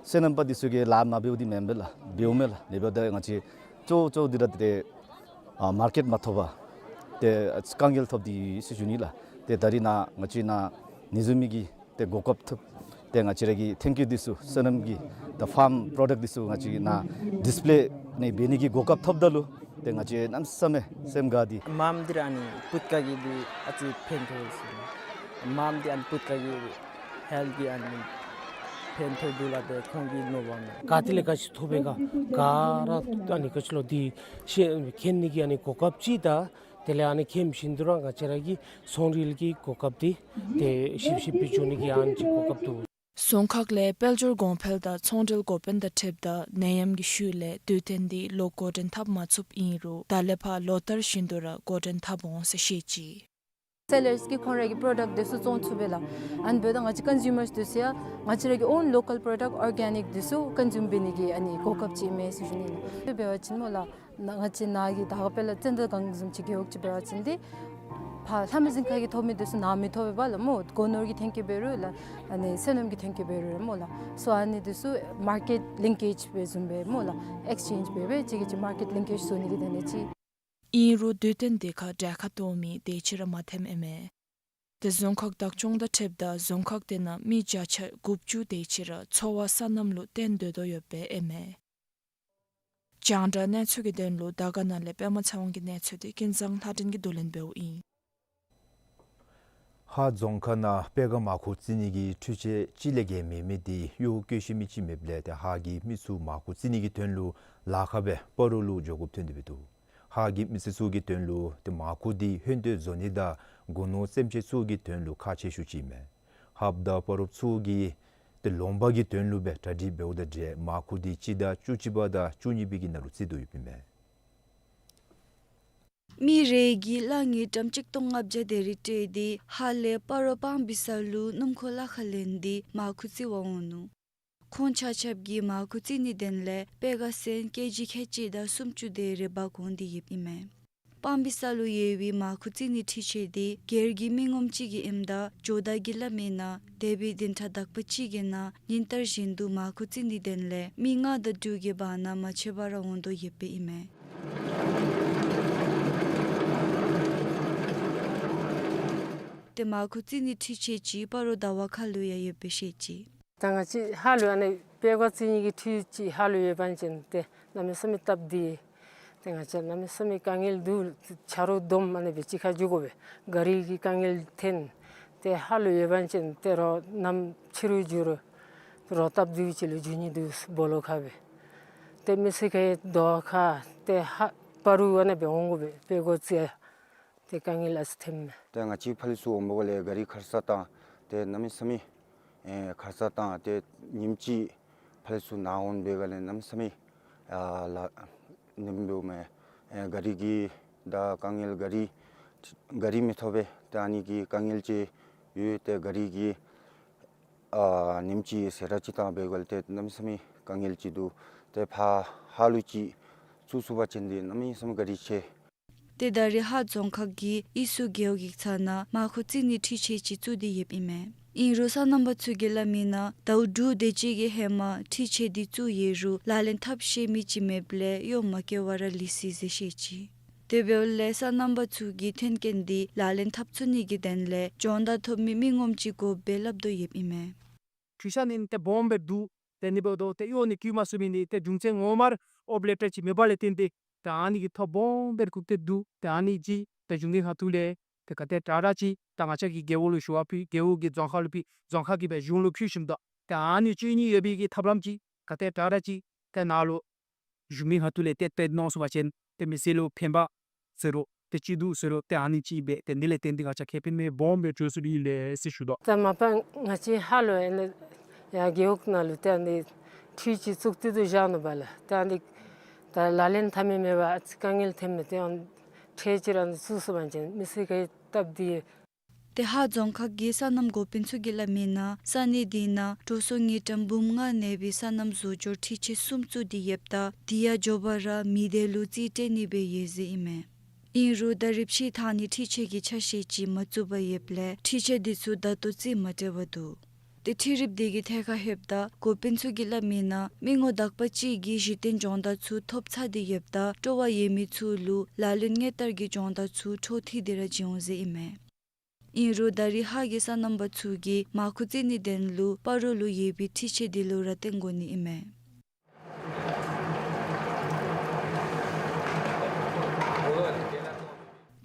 སོ་ནམ་པ་འདི་ཚུ་གིས་ལཱ་མ་འབདཝ་འདི་མེན་མས་ལགས། འབདཝ་མས་ལགས། ཨ་ནི་འབདཝ་ད་ང་བཅས་གཙོ་གཙོ་འདི་ར་ཏེ་ཨ་མར་ཀེཊ་མ་ཐོབ་པར་ཏེ་དཀའ་ངལ་ཐོབ་སྟེ་ཡོད་ཟེར་ཞུ་ནི་ལགས། ཏེ་ད་རིས་ནཱ་ང་བཅས་ནཱ་ནེ་ཙོ་མི་གི་ཏེ་གོ་སྐབས་ཐོབ། ཏེ་ང་བཅས་ར་གི་ཐོན་སྐྱེད་འདི་ཚུ་སོ་ནམ་གྱི་ད་ཕཱམ་པྲོ་ཌཀཊ་འདི་ཚུ་ང་བཅས་ནཱ་ཌིསི་པེ་ལེ་ནི་འབད་ནི་གི་གོ་སྐབས་ཐོབ་ད་ལུ་ཏེ་ང་བཅས་གནམ་མེད་ས་མེད་སེམས་དགའ་སྟེ། མངམ་འདི་ར་ཨ་ནི་བུད་ཀ་གི་འདི་ཨ་ཙི་ཕན་ཐོགས་ཡོད་ཟེར། མངམ་འདི་ཨ་ནི་བུད་ཀ་གི་ཧེལཐ་གི་ཨ་ནི་ཕན་ཐོགས་འདུག་ལགས། ཏེ་ཁོང་གིས་མནོ་བ་མས། ག་ཏེ་ལས་ག་ཅི་ཐོབ་པས་ག་ག་ར་ཨ་ནི་ག་ཅི་ལོ་འདི་ཤེས་མཁྱེན་ནི་གི་ཨ་ནི་གོ་སྐབས་ཅིག་དང་དེ་ལས་ཨ་ནི་མཁྱེན་བཞིན་དུ་ར་ང་བཅས་ར་གི་ཚོང་འབྲེལ་གྱི་གོ་སྐབས་འདི་ཏེ་ཞིབ་ཞིབ་སྦེ་འགྱོ་ནི་གི་ཨ་ནི་ཅིག་གོ་སྐབས་འདུག། རྫོང་ཁག་ལས་དཔལ་འབྱོར་གོང་འཕེལ་དང་ཚོང་འབྲེལ་འགོ་དཔོན་དང་འཁྲིལཝ་ད་ནད་ཡམས་ཀྱི་ཤུལ་ལས་དུས་སྟོན་འདི་ལོག་འགོ་འདྲེན་འཐབ་མ་ཚུགསཔ་ཨིན་རུང་ད་ལས་ཕར་ལོ་ལྟར་བཞིན་དུ་ར་འགོ་འདྲེན་འཐབ་འོང་ཟེར་བཤད་ཅི། སེ་ལརསི་གིས་ཁོང་ར་གི་པྲོ་ཌཀཊ་འདི་ཚུ་བཙོང་ཚུགས་པས་ལགས། ཨ་ནི་འབདཝ་ད་ང་བཅས་ཀོན་སིའུ་མརསི་འདི་ཚུ་ཡང་ང་བཅས་ར་གི་ཨོན་ལོ་ཀཱལ་པྲོ་ཌཀཊ་ཨོར་གེ་ནིཀ་འདི་ཚུ་ཀོན་སིའུམ་འབད་ནི་གི་ཨ་ནི་གོ་སྐབས་ཅིག་ཨིན་མས་ཟེར་ཞུ་ནི་ལགས། དེ་འབད་བ་ཅིན་སྨོ་ལགས། ང་བཅས་ནཱ་གི་ད་ག་དཔེར་ན་ཙན་དན་སྒང་བཟུམ་ཅིག་རྒེད་འོག་ཅིག་འབད་བ་ཅིན་འདི་ཕར་ལྷ་མོ་རྫོང་ཁག་གི་ཐོབ་མི་འདི་ཚུ་ནཱ་མི་ཐོབ་པས་ལགས་སྨོ། སྒོ་ནོར་གྱི་ཐོན་སྐྱེད་འབད་རུང་ལགས། ཨ་ནི་སོ་ནམ་གྱི་ཐོན་སྐྱེད་འབད་རུང་སྨོ་ལགས། སོ་ཨ་ནི་འདི་ཚུ་མར་ཀེཊ་ལིང་ཀེཇ་འབད་བཟུམ་སྦེ་སྨོ་ལགས། ཨེགསི་ཅེནཇ་འབད་སྦེ་གཅིག་གིས་གཅིག་མར་ཀེཊ་ལིང་ཀེཇ་བཟོ་ནི་གི་དོན་ལས་ཅིག། ཨིན་རུང་དུས་སྟོན་འདི་ཁར་གྲལ་ཁར་གཏོགས་མི་དེ་ཅིག་ར་མ་ཐོནམ་ཨིན་མས། དེ་རྫོང་ཁག་བདག་སྐྱོང་དང་འཁྲིལཝ་ད་རྫོང་ཁག་དེ་ནང་མི་བརྒྱ་ཆ་དགུ་བཅུ་དེ་ཅིག་ར་འཚོ་བ་སོ་ནམ་ལུ་བརྟེན་སྡོད་དོ་ཡོདཔ་ཨིན་མས། རྒྱང་བསྒྲགས་གནས་ཚུལ་གྱི་དོན་ལུ་དར་དཀར་ནང་ལས་པདྨ་ཚེ་དབང་གི་གནས་ཚུལ་དེ་ཀུན་བཟང་ལྷ་སྒྲོན་གྱིས་བསྡུ་ལེན་འབདཝ་ཨིན། ཧཱ་རྫོང་ཁག་ནང་སྤེལ་སྒར་མར་ཁུ་བཙིར་ནི་གི་འཕྲུལ་ཆས་གཅིག་ལས་བརྒལ་མེད་མི་དེ་གཡོག་བཀོལ་ཤེས་མི་ཅིག་མེདཔ་ལས་ཏེ་ཧཱ་གི་མི་ཚུ་མར་ཁུ་བཙིར་ནི་གི་དོན་ལུ་ལཱ་ཁག་སྦེ་སྤ་རོ་ལུ་འགྱོ་དགོཔ་ཐོན་ཏེ་འབད་འདུག། ཧཱ་གི་མི་སེར་ཚུ་གི་དོན་ལུ་ཏེ་མར་ཁུ་དེ་ཧོན་ཏོ་བཟོ་ནི་དང་རྒུ་ནོར་སེམས་ཅན་ཚུ་གི་དོན་ལུ་ཁག་ཆེ་ཤོས་ཅིག་ཨིན་མས། ཧཱཔ་དང་སྤ་རོཔ་ཚུ་གིས་ཏེ་ལོང་པ་གི་དོན་ལུ་སྦེ་གྲ་སྒྲིག་འབདཝ་དང་འབྲེལ་མར་ཁུ་དེ་སྤྱི་ཟླ་བཅུ་གཅིག་པ་དང་བཅུ་གཉིས་པའི་གི་ནང་ལུ་བཙིར་དོ་ཡོདཔ་ཨིན་མས། མི་རེ་གིས་གླ་དངུལ་ཀྲམ་གཅིག་སྟོང་ལྔ་བརྒྱ་དེ་རེ་སྤྲོད་དེ་ཧཱ་ལས་སྤ་རོ་སྤང་སྦིས་ས་ལུ་སྣུམ་འཁོར་གླ་ཁར་ལེན་ཏེ་མར་ཁུ་བཙིར་བར་འོང་ནུག། ཁོང་ཆ་ཁྱབ་ཀྱིས་མར་ཁུ་བཙིར་ནིའི་དོན་ལས་སྤེལ་སྒར་སོན་ཀེ་ཇི་ཁལ་གཅིག་དང་སུམ་ཅུ་དེ་རེ་འབག་འོང་སྟེ་ཡོདཔ་ཨིན་མས། སྤང་སྦིས་ས་ལུ་ཡོད་པའི་མར་ཁུ་བཙིར་ནིའི་འཕྲུལ་ཆས་དེ་སྒེར་གྱི་མི་ངོམ་ཅིག་གི་ཨིནམ་ད་ཇོ་བདག་གིས་སླབ་མིའི་ནང་འདས་པའི་བདུན་ཕྲག་དག་པ་ཅིག་གི་ནང་ཉིན་ལྟར་བཞིན་དུ་མར་ཁུ་བཙིར་ནིའི་དོན་ལས་མི་ལྔ་དང་དྲུག་གི་བར་ན་མ་ཆད་པར་འོང་དོ་ཡོདཔ་ཨིན་མས། ཏེ་མར་ཁུ་བཙིར་ནིའི་འཕྲུལ་ཆས་ཅིག་སྤ་རོ་ཟླ་བ་ཁ་ལུ་ཡང་ཡོདཔ་སྦེ་བཤད་ཅི། ད་ང་བཅས་ཧཱ་ལུ་ཨ་ནི་སྤེལ་སྒར་བཙིར་ནི་གི་འཕྲུལ་ཆས་ཅིག་ཧཱ་ལུ་ཡོད་པ་ཅིན་ཏེ་གནམ་མེད་ས་མེད་སྟབས་བདེ། ཏེ་ང་བཅས་གནམ་མེད་ས་མེད་དཀའ་ངལ་འདུག། ཆ་རོགས་བསྡོམས་ཨ་ནི་སྦེ་གཅིག་ཁར་འགྱོ་དགོ་པས། ག་རི་གི་དཀའ་ངལ་འཐོན། ཏེ་ཧཱ་ལུ་ཡོད་པ་ཅིན་ཏེ་རོགས་ནམ་ཕྱི་རུ་འགྱོ་རུང་རོགས་སྟབས་བདེཝ་ཅིག་ལུ་འགྱོ་ནི་འདུག། སྦོ་ལོགས་ཁར་སྦེ། ཏེ་མི་སེར་གྱི་དོ་ཁར་ཏེ་ཧཱ་སྤ་རོ་ཨ་ནི་སྦེ་འོང་དགོ་པས། སྤེལ་སྒར་བཙིར་ཏེ་དཀའ་ངལ་ཨ་ཙི་ཐོནམ་མས། ཏེ་ང་བཅས་ཕར་ལས་ཚུར་འོང་བ་ལས་ག་རི་ཁར་ས་བཏང་ཏེ་གནམ་མེད་ས་མེད་ཨེ་ཁར་ས་བཏང་ཏེ་ཉིནམ་གཅིག་ཕར་ལས་ཚུར་ནཱ་འོང་བའི་སྒང་ལས་གནམ་མེད་ས་མེད་ཨ་ལ་ཉིནམ་འབདཝ་མས། ཨེ་ག་རི་གི་ད་དཀའ་ངལ་ག་རི་ག་རི་མི་ཐོབ་པས། ཏེ་ཨ་ནི་གི་དཀའ་ངལ་ཅིག་ཡོད། ཏེ་ག་རི་གི་ཨ་ཉིནམ་གཅིག་ཟད་འགྲོ་ཅིག་བཏང་བའི་སྒང་ལས་ཏེ་གནམ་མེད་ས་མེད་དཀའ་ངལ་ཅིག་འདུག། ཏེ་ཕར་ཧཱ་ལུ་ཅིག་བཙུགས་ཚུགས་པ་ཅིན་ཏེ་གནམ་མེད་ས་མེད་ག་རི་ཆེ། ཏེ་ད་རེས་ཧཱ་རྫོང་ཁག་གིས་ཨི་སུ་རྒེད་འོག་གི་ཚལ་ནང་མར་ཁུ་བཙིར་ནིའི་འཕྲུལ་ཆས་ཅིག་བཙུགས་ཏེ་ཡོདཔ་ཨིན་མས། ཨིན་རུང་སོ་ནམ་པ་ཚུ་གིས་སླབ་མིའི་ནང་ཟླཝ་དྲུག་དེ་ཅིག་གི་ཧེ་མ་འཕྲུལ་ཆས་དེ་བཙུགས་ཡོད་རུང་ལག་ལེན་འཐབ་ཤེས་མི་ཅིག་མེདཔ་ལས་གཡོག་མ་བཀོལ་བར་ར་ལུས་སོ་ཟེར་བཤད་ཅི། དེ་འབདཝ་ལས་སོ་ནམ་པ་ཚུ་གིས་མཐུན་རྐྱེན་དེ་ལག་ལེན་འཐབ་ཚུགས་ནི་གི་དོན་ལས་སྦྱོང་བརྡར་ཐོབ་མི་མི་ངོམ་ཅིག་དགོཔ་སྦེ་སླབ་དོ་ཡོདཔ་ཨིན་མས། འཕྲུལ་ཆས་ཨ་ནི་ཏེ་སྦོམ་སྦེ་འདུག། ཏེ་ཨ་ནི་འབདཝ་ད་ཏེ་གཡོག་ནི་བཀོལ་མ་ཚུགས་མི་ནི་ཏེ་རྒྱུ་མཚན་ངོ་མ་ར་ཨོ་པ་རེ་ཊར་ཅིག་མེད་པ་ལས་བརྟེན་ཏེ་ཏེ་ཨ་ནི་གི་ཐོ་སྦོམ་སྦེ་བཀུག་སྟེ་འདུག། ཏེ་ཨ་ནི་ཅིག་ཏེ་གཞུང་གི་ཁ་ཐུག་ལས་ཏེ་ག་ཏེ་དྲག་དྲག་ཅིག་ད་ང་བཅས་ཀྱི་རྒེད་འོག་ལུ་ཞུ་བ་ཕུལ། རྒེད་འོག་གིས་རྫོང་ཁག་ལུ་ཕུལ། རྫོང་ཁག་གིས་སྦེ་གཞུང་ལུ་ཕུལ་ཞིནམ་ད་ཏེ་ཨ་ནི་བཅོས་ནི་ཡོད་པའི་གི་ཐབས་ལམ་ཅིག་ག་ཏེ་དྲག་དྲག་ཅིག་ཏེ་ནཱ་ལུ་གཞུང་གི་ཁ་ཐུག་ལས་ཏེ་ཏེ་གནང་ཚུགས་པ་ཅིན་ཏེ་མི་སེར་ལུ་ཕན་པ་ཟེར་རུང་ཏེ་སྐྱིད་སྡུག་ཟེར་རུང་ཏེ་ཨ་ནི་ཅིག་སྦེ་ཏེ་འདི་ལས་བརྟེན་ཏེ་ང་བཅས་ཁེ་ཕན་མི་སྦོམ་སྦེ་འབྱུང་ཚུགས་པས་ལགས་ཟེར་ཞུ་དོ། ད་མ་པ་ང་བཅས་ཧཱ་ལུ་ཨ་ནི་ཡར་རྒེད་འོག་ནང་ལུ་ཏེ་ཨ་ནི་འཕྲུལ་ཆས་ཅིག་བཙུགས་ཏེ་འདུག་བཞག་ནུག་པ་ལགས། ཏེ་ཨ་ནི་ད་ལག་ལེན་འཐབ་མི་མེད་པར་ཨ་ཙི་དཀའ་ངལ་ཐོནམ་མས། ཏེ་ཨ་ནི་འཕྲུལ་ཆས་ར་ཨ་ནི་བཙུགས་ཚུགས་པ་ཅིན་མི་སེར་གྱི་སྟབས་བདེ། ཏེ་ཧཱ་རྫོང་ཁག་གི་སོ་ནམ་འགོ་དཔོན་ཚུ་གིས་སླབ་མིའི་ནང་ས་གནས་དེ་ནང་འགྲོ་སོང་དངུལ་ཀྲམ་འབུམ་ལྔ་གནས་པའི་སོ་ནམ་བཟོ་སྐྱོར་འཕྲུལ་ཆས་གསུམ་བཙུགས་ཏེ་ཡོདཔ་ད་དེ་ཡང་མགྱོགས་པ་ར་མི་སྡེ་ལུ་རྩིས་སྤྲོད་ནི་སྦེ་ཡོད་ཟེར་ཨིན་མས། ཨིན་རུང་ད་རིས་ཕྱེ་འཐག་ནིའི་འཕྲུལ་ཆས་ཀྱི་ཆ་ཤས་ཅིག་མ་བཙུགས་པར་ཡོདཔ་ལས་འཕྲུལ་ཆས་དེ་ཚུ་ད་ལྟོ་རྩིས་མ་སྤྲོད་པར་འདུག། ཏེ་འཕྲུལ་རིགཔ་དེ་གི་ཐད་ཁར་ལྷོདཔ་ད་འགོ་དཔོན་ཚུ་གིས་སླབ་མིའི་ནང་མི་ངོམ་དག་པ་ཅིག་གིས་གཞི་རྟེན་སྦྱོང་བརྡར་ཚུ་ཐོབ་ཚར་ཏེ་ཡོདཔ་ད་སྤྲོ་བ་ཡོད་མི་ཚུ་ལུ་ལག་ལེན་དངོས་བསྟར་གྱི་སྦྱོང་བརྡར་ཚུ་འཕྲོ་མཐུད་དེ་ར་བྱིན་འོང་ཟེར་ཨིན་མས། ཨིན་རུང་ད་རིས་ཧཱ་གི་སོ་ནམ་པ་ཚུ་གིས་མར་ཁུ་བཙིར་ནིའི་དོན་ལུ་སྤ་རོ་ལུ་ཡོད་པའི་འཕྲུལ་ཆས་དེ་ལུ་ར་བརྟེན་དགོ་ནི་ཨིན་མས།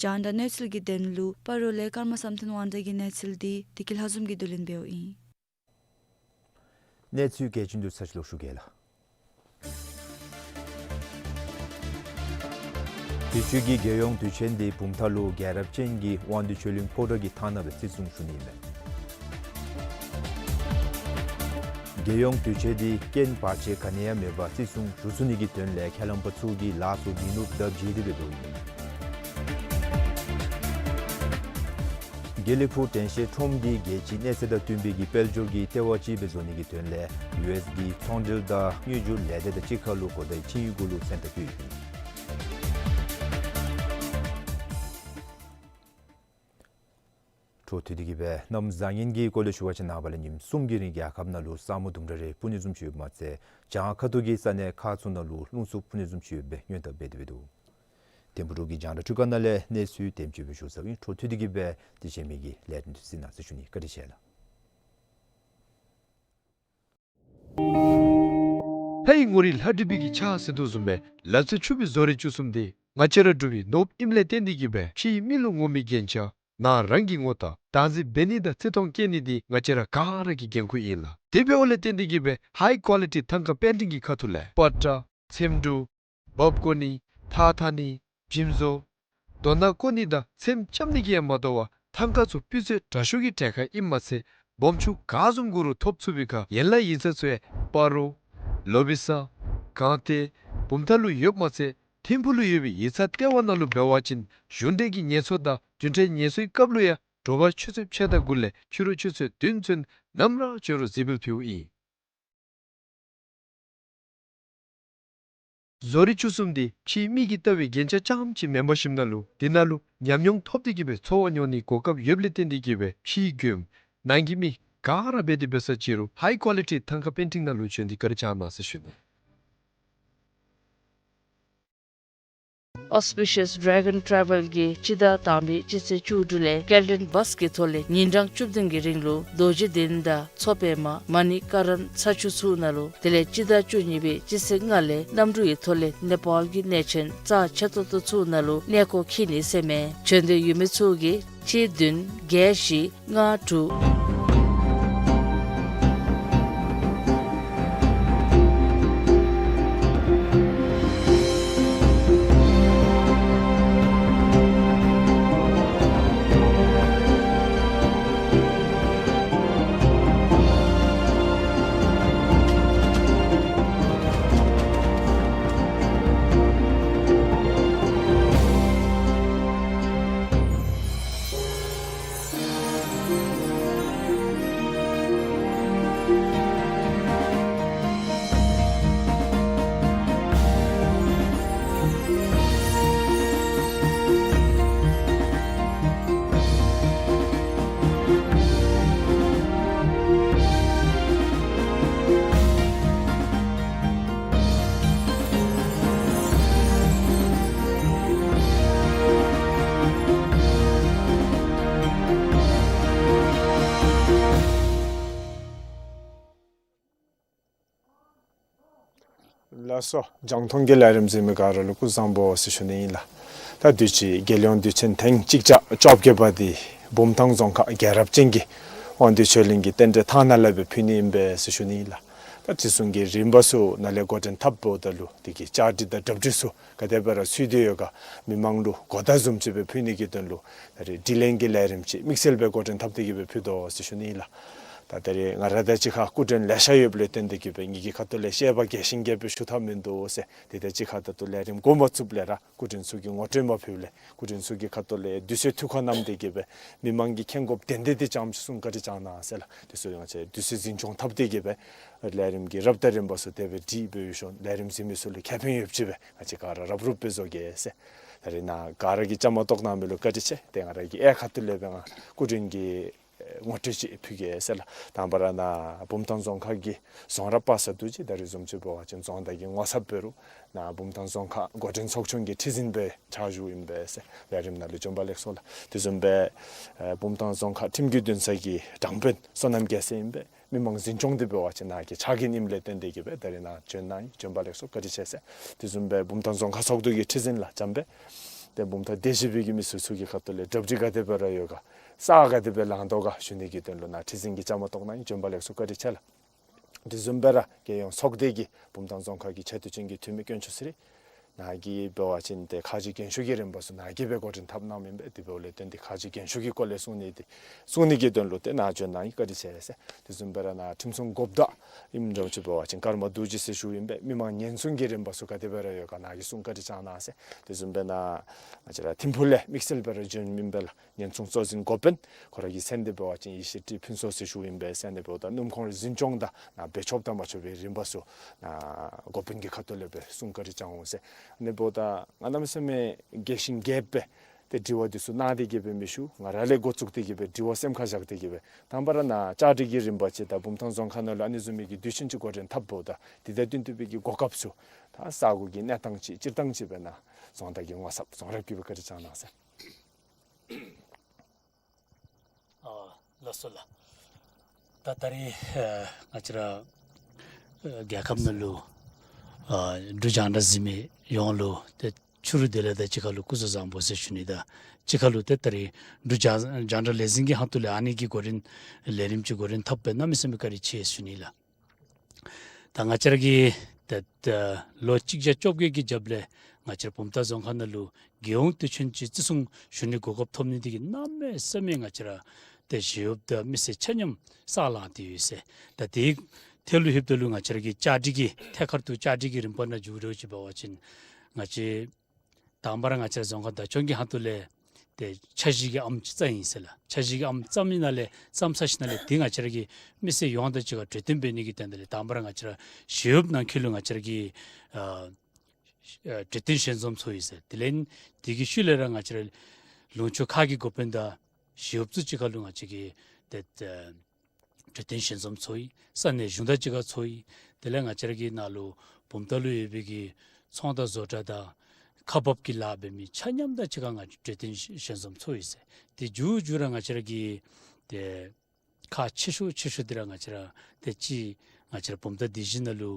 རྒྱང་བསྒྲགས་གནས་ཚུལ་གྱི་དོན་ལུ་སྤ་རོ་ལས་ཀརྨ་བསམ་གཏན་དབང་གྲགས་ཀྱི་གནས་ཚུལ་འདི་བདེ་སྐྱིད་ལྷ་འཛོམས་ཀྱིས་བསྡུ་ལེན་འབདཝ་ཨིན། གནས་ཚུལ་གལ་ཆེན་འདི་ཚར་ཅིག་ལོག་ཞུ་གེ་ལགས། དུས་ཅི་གི་རྒྱལ་ཡོངས་དུས་ཆེན་འདི་བུམ་ཐང་ལུ་རྒྱལ་རབས་ཅན་གྱི་དབང་འདུས་ཆོས་གླིང་ཕོ་བྲང་གི་ཐང་ནང་སྦེ་བརྩི་སྲུང་ཞུ་ནི་ཨིན་མས། རྒྱལ་ཡོངས་དུས་ཆེན་འདི་རྐྱེན་བར་ཆད་ག་ནི་ཡང་མེད་པར་བརྩི་སྲུང་ཞུ་ཚུགས་ནི་གི་དོན་ལས་ཁས་བླངས་པ་ཚུ་གིས་ལཱ་ཚུ་མི་ནུབ་དང་བཅས་ཏེ་འབད་དོ་ཨིན། དགེ་ལེགས་ཕུག་དྲན་ཤེས་ཁྲོམ་འདི་རྒྱལ་སྤྱིའི་གནས་ཚད་དང་བསྟུན་པའི་གི་དཔལ་འབྱོར་གྱི་ལྟེ་བ་ཅིག་སྦེ་བཟོ་ནི་གི་དོན་ལས་ཡུ་ཨེསི་གི་ཚོང་འབྲེལ་དང་དངུལ་འབྱོར་ལས་སྡེ་དང་གཅིག་ཁར་ལུ་གོ་བརྡའི་ཆིངས་ཡིག་གུ་ལུ་མཚན་རྟགས་བཀོད་ཡོདཔ་ཨིན། འཕྲོ་མཐུད་དེ་གི་སྦེ་གནམ་བཟང་ངན་གྱི་སྐོར་ལས་ཞུ་བ་ཅིན་ནངས་པ་ལས་ཉིནམ་གསུམ་གྱི་རིང་རྒྱལ་ཁབ་ནང་ལུ་ས་སྨུག་དུམ་གྲ་རེ་སྤུབ་ནི་བཟུམ་ཅིག་ཡོདཔ་མ་ཚད་བྱང་ཁ་ཐུག་གི་ས་གནས་ཁག་ཚུ་ནང་ལུ་རླུང་འཚུབ་འཕུ་ནི་བཟུམ་ཅིག་ཡོད་པའི་སྔོན་བརྡ་འབད་དེ་འབད་འདུག། ཐིམ་ཕུག་འབྲུག་གི་རྒྱང་བསྒྲགས་ཁྲི་ཀ་ནང་ལས་གནས་ཚུལ་དེམ་ཅིག་སྦེ་ཞུ་ཚར་ཡི། འཕྲོ་མཐུད་དེ་གི་སྦེ་དེ་ཅིག་མི་གི་ལས་རིམ་འདི་གཟིགས་གནང་ཟེར་ཞུ་ནི། བཀའ་དྲིན་ཆེ་ལགས། ལྷའི་ངོ་རིས་ལྷ་བྲིས་པའི་གི་ཕྱག་ཟེར་དོ་བཟུམ་སྦེ་ལ་རྩེ་ཆུ་སྦིས་བཟོ་རིག་བཅུ་གསུམ་འདི་ང་བཅས་ར་འབྲུག་པའི་ནོར་བུ་ཨིནམ་ལས་བརྟེན་ཏེ་གི་སྦེ་ཕྱིའི་མི་ལུ་ངོམ་མི་རྒྱན་ཆ་ནང་རང་གི་ངོ་དང་བདག་འཛིན་འབད་ནི་དང་བརྩི་མཐོང་བསྐྱེད་ནི་འདི་ང་བཅས་ར་ག་ར་གི་འགན་ཁུར་ཨིན་ལགས། དེ་འབདཝ་ལས་བརྟེན་ཏེ་གི་སྦེ་ཧའི་ཀོ་ལི་ཊི་ཐང་ཀ་པེན་ཊིང་གི་ཁ་ཐུག་ལས་པ་ཏྲ་ཚེམ་དྲུབ་འབག་བཀོ་ནི་ཐགས་འཐག་ནི་འཇིམ་བཟོ་རྡོ་ནང་བརྐོ་ནི་དང་ཚེམ་རྐྱབ་ནི་གིས་ཡང་མ་དོ་བར་ཐང་ཀ་ཚུ་སྤུས་ཚད་དྲག་ཤོས་ཀྱི་གྲལ་ཁར་ཨིནམ་མ་ཚད་སྦོམ་ཆུང་ག་བཟུམ་དགོ་རུང་ཐོབ་ཚུགས་པའི་ཁར་ཡན་ལག་ཡིག་ཚང་ཚུ་ཡང་སྤ་རོ་ལོ་བི་ས་སྒང་སྟེང་བུམ་ཐང་ལུ་ཡོདཔ་མ་ཚད་ཐིམ་ཕུག་ལུ་ཡོད་པའི་ཡིག་ཚང་ལྟེ་བ་ནང་ལུ་འབད་བ་ཅིན་གཞུང་འབྲེལ་གྱི་ངལ་གསོ་དང་རྒྱུན་འབྲེལ་ངལ་གསོའི་སྐབས་ལུ་ཡང་དྲོ་པ་ཆུ་ཚོད་ཕྱེད་དང་དགུ་ལས་ཕྱི་རུ་ཆུ་ཚོད་བདུན་ཚུན་ནམ་ར་བྱོན་རུང་གཟིགས་འབུལ་ཕུལཝ་ཨིན། བཟོ་རིག་བཅུ་གསུམ་འདི་ཕྱིའི་མིག་གིས་བལྟ་བའི་རྒྱན་ཆ་རྐྱངམ་ཅིག་མེན་པར་ཞིནམ་ལས་དེ་ནང་ལུ་ཉམས་མྱོང་ཐོབ་སྟེ་གི་སྦེ་འཚོ་བ་མྱོང་ནིའི་གོ་སྐབས་ཡོདཔ་ལས་བརྟེན་ཏེ་གི་སྦེ་ཕྱིའི་མགྱོནམ་ནང་གི་མི་ག་ར་འབད་དེ་འབད་ས་ཅིག་རུང་ཧའི་ཀོ་ལི་ཊི་ཐང་ཀ་པེན་ཊིང་ནང་ལུ་བྱོན་ཏེ་བཀའ་དྲིན་བསྐྱང་གནང་ཟེར་ཞུ་ནི། Auspicious Dragon Travel གིས་སྤྱི་ཟླ་དང་པའི་སྤྱི་ཚེས་བཅུ་དྲུག་ལས་སྐྱེལ་འདྲེན་བཱས་ཀྱི་ཐོག་ལས་ཉིན་གྲངས་བཅུ་བདུན་གྱི་རིང་ལུ་རྡོ་རྗེ་གདན་དང་མཚོ་པདྨ་མ་ཎི་ཀ་རན་ཚ་ཆུ་ཚུ་ནང་ལུ་དེ་ལས་སྤྱི་ཟླ་བཅུ་གཉིས་པའི་སྤྱི་ཚེས་ལྔ་ལས་གནམ་གྲུ་ཡི་ཐོག་ལས་ནེ་པཱལ་གྱི་གནས་ཆེན་རྩ་ཆེ་ཏོག་ཏོ་ཚུ་ནང་ལུ་གནས་སྐོར་འཁྱིད་ནི་ཟེར་མས། བྱོན་འདོད་ཡོད་མི་ཚུ་གིས་གཅིག་བདུན་བརྒྱད་བཞི་ལྔ་དྲུག། ལགས་སོ། རྒྱང་མཐོང་གི་ལས་རིམ་གཟིགས་མི་ག་ར་ལུ་སྐུ་གཟུགས་བཟང་པོ་ཟེར་ཞུ་ནི་ཨིན་ལགས། ད་དུས་ཅི་རྒྱལ་ཡོངས་དུས་ཆེན་ཐེངས་གཅིག་བརྒྱ་བཅོ་བརྒྱད་པ་འདི་བུམ་ཐང་རྫོང་ཁག་རྒྱལ་རབས་ཅན་གྱི་དབང་འདུས་ཆོས་གླིང་གི་རྟེན་འབྲེལ་ཐང་ནང་ལས་སྦེ་ཕུལ་ནི་ཨིན་པས་ཟེར་ཞུ་ནི་ཨིན་ལགས། ད་ཁྲི་སྲོང་གི་རིམ་པ་ཚུ་ནཱ་ལས་འགོ་འདྲེན་འཐབ་འབདཝ་ད་ལུ་དེ་གི་བཅའ་སྒྲིག་དང་གྲ་སྒྲིག་ཚུ་ག་དེ་སྦེ་ར་ཚུད་དེ་ཡོད་ག་མི་མང་ལུ་གོ་བརྡ་བཟུམ་ཅིག་སྦེ་ཕུལ་ནི་གི་དོན་ལུ་ད་རེས་དྲི་ལན་གྱི་ལས་རིམ་ཅིག་དམིགས་བསལ་སྦེ་འགོ་འདྲེན་འཐབ་སྟེ་གི་སྦེ་ཕུལ་དོ་ཟེར་ཞུ་ནི་ཨིན་ལགས། ད་ད་རེས་ང་ར་དང་གཅིག་ཁར་སྐུ་མགྲོན་ལེ་ཤ་ཡོདཔ་ལས་བརྟེན་ཏེ་གི་སྦེ་ངེ་གི་ཁ་ཐུག་ལས་བཤད་པ་རྒྱས་ཤིང་རྒྱས་པ་སྦེ་ཞུ་ཐབས་མིན་འདུག་ཟེར། དེ་དང་གཅིག་ཁར་ད་ལྟོ་ལས་རིམ་འགོ་མ་བཙུགསཔ་ལས་ར་སྐུ་མགྲོན་ཚུ་གི་ངོ་སྤྲོད་མ་ཕུལཝ་ལས་སྐུ་མགྲོན་ཚུ་གི་ཁ་ཐུག་ལས་དུས་ཚོད་ཐུགས་ཁར་བསྣམས་ཏེ་གི་སྦེ་མི་མང་གིས་མཁྱེན་དགོཔ་དོན་དེ་དེ་ཙམ་ཅིག་གསུང་བཀའ་དྲིན་བསྐྱང་གནང་ཟེར་ལགས། དེ་ཚུ་ཡང་ང་བཅས་དུས་ཚོད་འཛིན་སྐྱོང་འཐབ་སྟེ་གི་སྦེ་ལས་རིམ་གྱི་རབ་དང་རིམ་པ་ཚུ་དེ་སྦེ་སྒྲིག་སྦེ་ཡོད་ཤོང་། ལས་རིམ་གཟིགས་མི་ཚུ་ལུ་ཁེ་ཕན་ཡོདཔ་ཅིག་སྦེ་ང་བཅས་ག་ར་རབ་རུབ་སྦེ་བཟོ་གེ་ཟེར། ད་རེས་ནཱ་ག་ར་གིས་བཅའ་མར་གཏོགས་གནང་མི་ལུ་བཀའ་དྲིན་ཆེ། ཏེ་ང་ར་གི་ཨའི་ཁ་ཐུག་ལས་སྦེ་ང་སྐུ་མགྲོན་གྱི་ངོ་སྤྲོད་ཅིག་ཕུལ་གེ་ཟེར་ལགས། དང་པ་ར་ནཱ་བུམ་ཐང་རྫོང་ཁག་གི་རྫོང་ར་པ་ས་རྡོ་རྗེ། ད་རེས་བཟུམ་ཅིག་འབད་བ་ཅིན་རྫོང་བདག་གི་ངོ་ཚབ་འབད་རུང་ནཱ་བུམ་ཐང་རྫོང་ཁག་འགོ་འདྲེན་ཚོགས་ཆུང་གི་ཁྲི་འཛིན་སྦེ་ཕྱག་ཞུཝ་ཨིན་པས་ཟེར། ལས་རིམ་ནང་ལུ་བྱོན་པ་ལེགས་སོ་ལགས། དེ་བཟུམ་སྦེ་ཨེ་བུམ་ཐང་རྫོང་ཁག་ཁྲིམས་ཀྱི་འདུན་ས་གི་དྲང་དཔོན་བསོད་ནམས་རྒྱལ་མཚན་ཨིན་པས། མི་མང་འཛིན་སྐྱོང་འདི་འབད་བ་ཅིན་ནཱ་གི་ཕྱག་འགན་ཨིནམ་ལས་བརྟེན་ཏེ་གི་སྦེ་ད་རེས་ནཱ་བྱོན་གནང་ཡི། བྱོན་པ་ལེགས་སོ། བཀའ་དྲིན་ཆེ་ཟེར། དེ་བཟུམ་སྦེ་བུམ་ཐང་རྫོང་ཁག་ཚོགས་འདུ་གི་ཁྲི་འཛིན་ལགས་བྱམས་པས། ཏེ་བུམ་ཐང་སྡེ་བཞི་པའི་གི་མི་སེར་ཚུ་གི་ཁ་ཐུག་ལས་གྲ་སྒྲིག་ག་དེ་སྦེ་ར་ཡོད་ག་ས་ག་དེ་སྦེ་ལང་དོ་ག་ཞུ་ནི་གི་དོན་ལུ་ནཱ་ཁྲི་འཛིན་གྱིས་བཅའ་མར་གཏོགས་གནང་ཡི། བྱོན་པ་ལེགས་སོ། བཀའ་དྲིན་ཆེ་ལགས། དེ་བཟུམ་སྦེ་ར་རྒྱལ་ཡོངས་ཚོགས་སྡེ་གི་བུམ་ཐང་རྫོང་ཁག་གི་ཆེ་བསྟོད་ཅན་གྱི་འཐུས་མི་དཀོན་མཆོག་ཚེ་རིང་ནཱ་གིས་འབད་བ་ཅིན་ཏེ་ཁ་རྗེ་རྒྱན་ཤོག་གི་རིམ་པ་ཚུ་ནཱ་གིས་སྦེ་འགོ་འདྲེན་འཐབ་གནངམ་ཨིན་པས། དེ་འབདཝ་ལས་བརྟེན་ཏེ་ཁ་རྗེ་རྒྱན་ཤོག་གི་སྐོར་ལས་གསུང་ནི་འདི་གསུང་ནི་གི་དོན་ལུ་ཏེ་ནཱ་བྱོན་གནང་ཡི། བཀའ་དྲིན་ཆེ་ཟེར། དེ་བཟུམ་སྦེ་ར་ནཱ་ཁྲིམས་སྲུང་འགོ་བདག་ཨིནམ་འདྲཝ་ཅིག་འབད་བ་ཅིན་ཀརྨ་རྡོ་རྗེ་ཟེར་ཞུཝ་ཨིན་པས། མི་མང་ཉེན་སྲུང་གི་རིམ་པ་ཚུ་ག་དེ་སྦེ་ར་ཡོད་ག་ནཱ་གིས་གསུང་བཀའ་དྲིན་བསྐྱང་གནང་ཟེར། དེ་བཟུམ་སྦེ་ནཱ་ང་བཅས་ར་ཐིམ་ཕུག་ལས་དམིགས་བསལ་སྦེ་ར་བྱོནམ་ཨིན་པས་ལགས། ཉེན་སྲུང་གཙོ་འཛིན་འགོ་དཔོན་ཁོ་ར་གི་མཚན་འདི་འབད་བ་ཅིན་ཡེ་ཤེས་བཀྲིས་ཕུན་ཚོགས་ཟེར་ཞུཝ་ཨིན་པས་ཟེར། ཨ་ནི་འབདཝ་ད་སྣུམ་འཁོར་འཛིན་སྐྱོང་དང་ནཱ་བེད་སྤྱོད་དང་མ་ཆོག་པའི་རིམ་པ་ཚུ་ནཱ་འགོ་དཔོན་གྱི་ཁ་ཐུག་ལས་སྦེ་གསུང་བཀའ་དྲིན་བསྐྱང་འོང་ཟེར། ཨ་ནི་འབདཝ་ད་ང་གནམ་མེད་ས་མེད་རྒྱས་ཤིང་རྒྱསཔ་སྦེ་ ཏེ་དྲི་བ་འདི་ཚུ་གནང་སྟེ་གི་སྦེ་མི་ཞུ། ང་ར་ལས་འགོ་བཙུགས་ཏེ་གི་སྦེ་དྲི་བ་སེམས་ཁར་བཞག་སྟེ་གི་སྦེ་དང་པ་ར་ནཱ་བཅའ་སྒྲིག་གི་རིམ་པ་ཅིག་དང་བུམ་ཐང་རྫོང་ཁག་ནང་ལུ་ཨ་ནི་བཟུམ་མའི་གི་དུས་ཆེན་ཅིག་འགོ་འདྲེན་འཐབ་དོ་ད་དེ་དང་བསྟུན་ཏེ་སྦེ་གི་གོ་སྐབས་ཚུ་ད་ས་སྒོ་གི་གནས་སྟངས་ཅིག་སྤྱིར་བཏང་ཅིག་སྦེ་ནཱ་རྫོང་བདག་གིས་ངོ་ཚབ་རྫོང་རབ་ཀྱིས་སྦེ་བཀའ་དྲིན་བསྐྱང་གནང་ཟེར། ཨ་ལགས་སོ་ལགས། ད་ད་རེས་ཨ་ང་བཅས་ར་ཨ་རྒྱལ་ཁབ་ནང་ལུ་ཨ་འབྲུག་རྒྱང་བསྒྲགས་གཟིགས་མི་ཡོངས་ལུ་ཏེ་ཕྱི་རུ་དེ་ལས་ད་གཅིག་ཁར་ལུ་སྐུ་གཟུགས་བཟང་པོ་ཟེར་ཞུ་ནི་དང་གཅིག་ཁར་ལུ་ཏེ་ད་རེས་འབྲུག་རྒྱང་རྒྱང་བསྒྲགས་ལས་འཛིན་གྱི་ཁ་ཐུག་ལས་ཨ་ནི་གི་འགོ་འདྲེན་ལས་རིམ་ཅིག་འགོ་འདྲེན་འཐབ་སྦེ་གནམ་མེད་ས་མེད་བཀའ་དྲིན་ཆེ་ཟེར་ཞུ་ནི་ལགས། ད་ང་བཅས་ར་གི་ད་ད་ལོ་གཅིག་བརྒྱ་བཅོ་བརྒྱད་ཀྱི་རྒྱབ་ལས་ང་བཅས་ར་བུམ་ཐང་རྫོང་ཁག་ནང་ལུ་རྒྱལ་ཡོངས་དུས་ཆེན་ཅིག་བརྩི་སྲུང་ཞུ་ནི་གོ་སྐབས་ཐོབ་ནི་འདི་གིས་གནམ་མེད་ས་མེད་ང་བཅས་ར་ཏེ་ཞི་གཡོགཔ་དང་མི་སེར་ཆ་མཉམ་ས་ལང་སྟེ་ཡོད་ཟེར། ད་དེ་ཐད་ལུ་ལྷོདཔ་ད་ལུ་ང་བཅས་ར་གི་བཅའ་སྒྲིག་གི་ཐད་ཀར་དུ་བཅའ་སྒྲིག་གི་རིམ་པ་ནང་འགྱོ་རེ་ཅིག་འབད་བ་ཅིན་ང་བཅས་དང་པ་ར་ང་བཅས་ར་རྫོང་ཁག་བདག་སྐྱོང་གི་ཁ་ཐུག་ལས་ཏེ་འཆར་གཞི་གི་ཨམ་ཅིག་བརྩམས་ཡི་ཟེར་ལགས། འཆར་གཞི་གི་ཨམ་བརྩམས་ཡི་ནང་ལས་བརྩམས་ཚར་ཞིནམ་ལས་ཏེ་ང་བཅས་ར་གི་མི་སེར་ཡོངས་དང་གཅིག་ཁར་གྲོས་བསྟུན་འབད་ནི་གི་དོན་དག་ལས་དང་པ་ར་ང་བཅས་ར་ཞི་གཡོགཔ་ནང་འཁོད་ལུ་ང་བཅས་ར་གི་ཨ་ཨ་གྲོས་བསྟུན་ཞལ་འཛོམས་ཚོགས་ཡི་ཟེར། དེ་ལས་དེ་གི་ཤུལ་ལས་ར་ང་བཅས་ར་ལུང་ཕྱོགས་ཁག་གི་འགོ་དཔོན་དང་ཞི་གཡོགཔ་ཚུ་གཅིག་ཁར་ལུ་ང་བཅས་ཀྱིས་ཏེ་ཨ་གྲོས་བསྟུན་ཞལ་འཛོམས་ཚོགས་ཡི། ས་གནས་གཞུང་དང་གཅིག་ཁར་ཚོགས་ཡི། དེ་ལས་ང་བཅས་ར་གི་ནཱ་ལུ་བུམ་ཐང་ལུ་ཡོད་པའི་གི་ཚོང་དང་བཟོ་གྲྭ་དང་ཁག་འབག་གི་ལཱ་འབད་མི་ཆ་མཉམ་དང་གཅིག་ཁར་ང་བཅས་གྲོས་བསྟུན་ཞལ་འཛོམས་ཚོགས་ཡི་ཟེར། དེ་མཇུག་མཇུག་ར་ང་བཅས་ར་གི་ཏེ་ཁག་ཆེ་ཤོས་ཆེ་ཤོས་འདི་ར་ང་བཅས་ར་ཏེ་ཅིག་ང་བཅས་ར་བུམ་ཐང་སྡེ་བཞི་ནང་ལུ་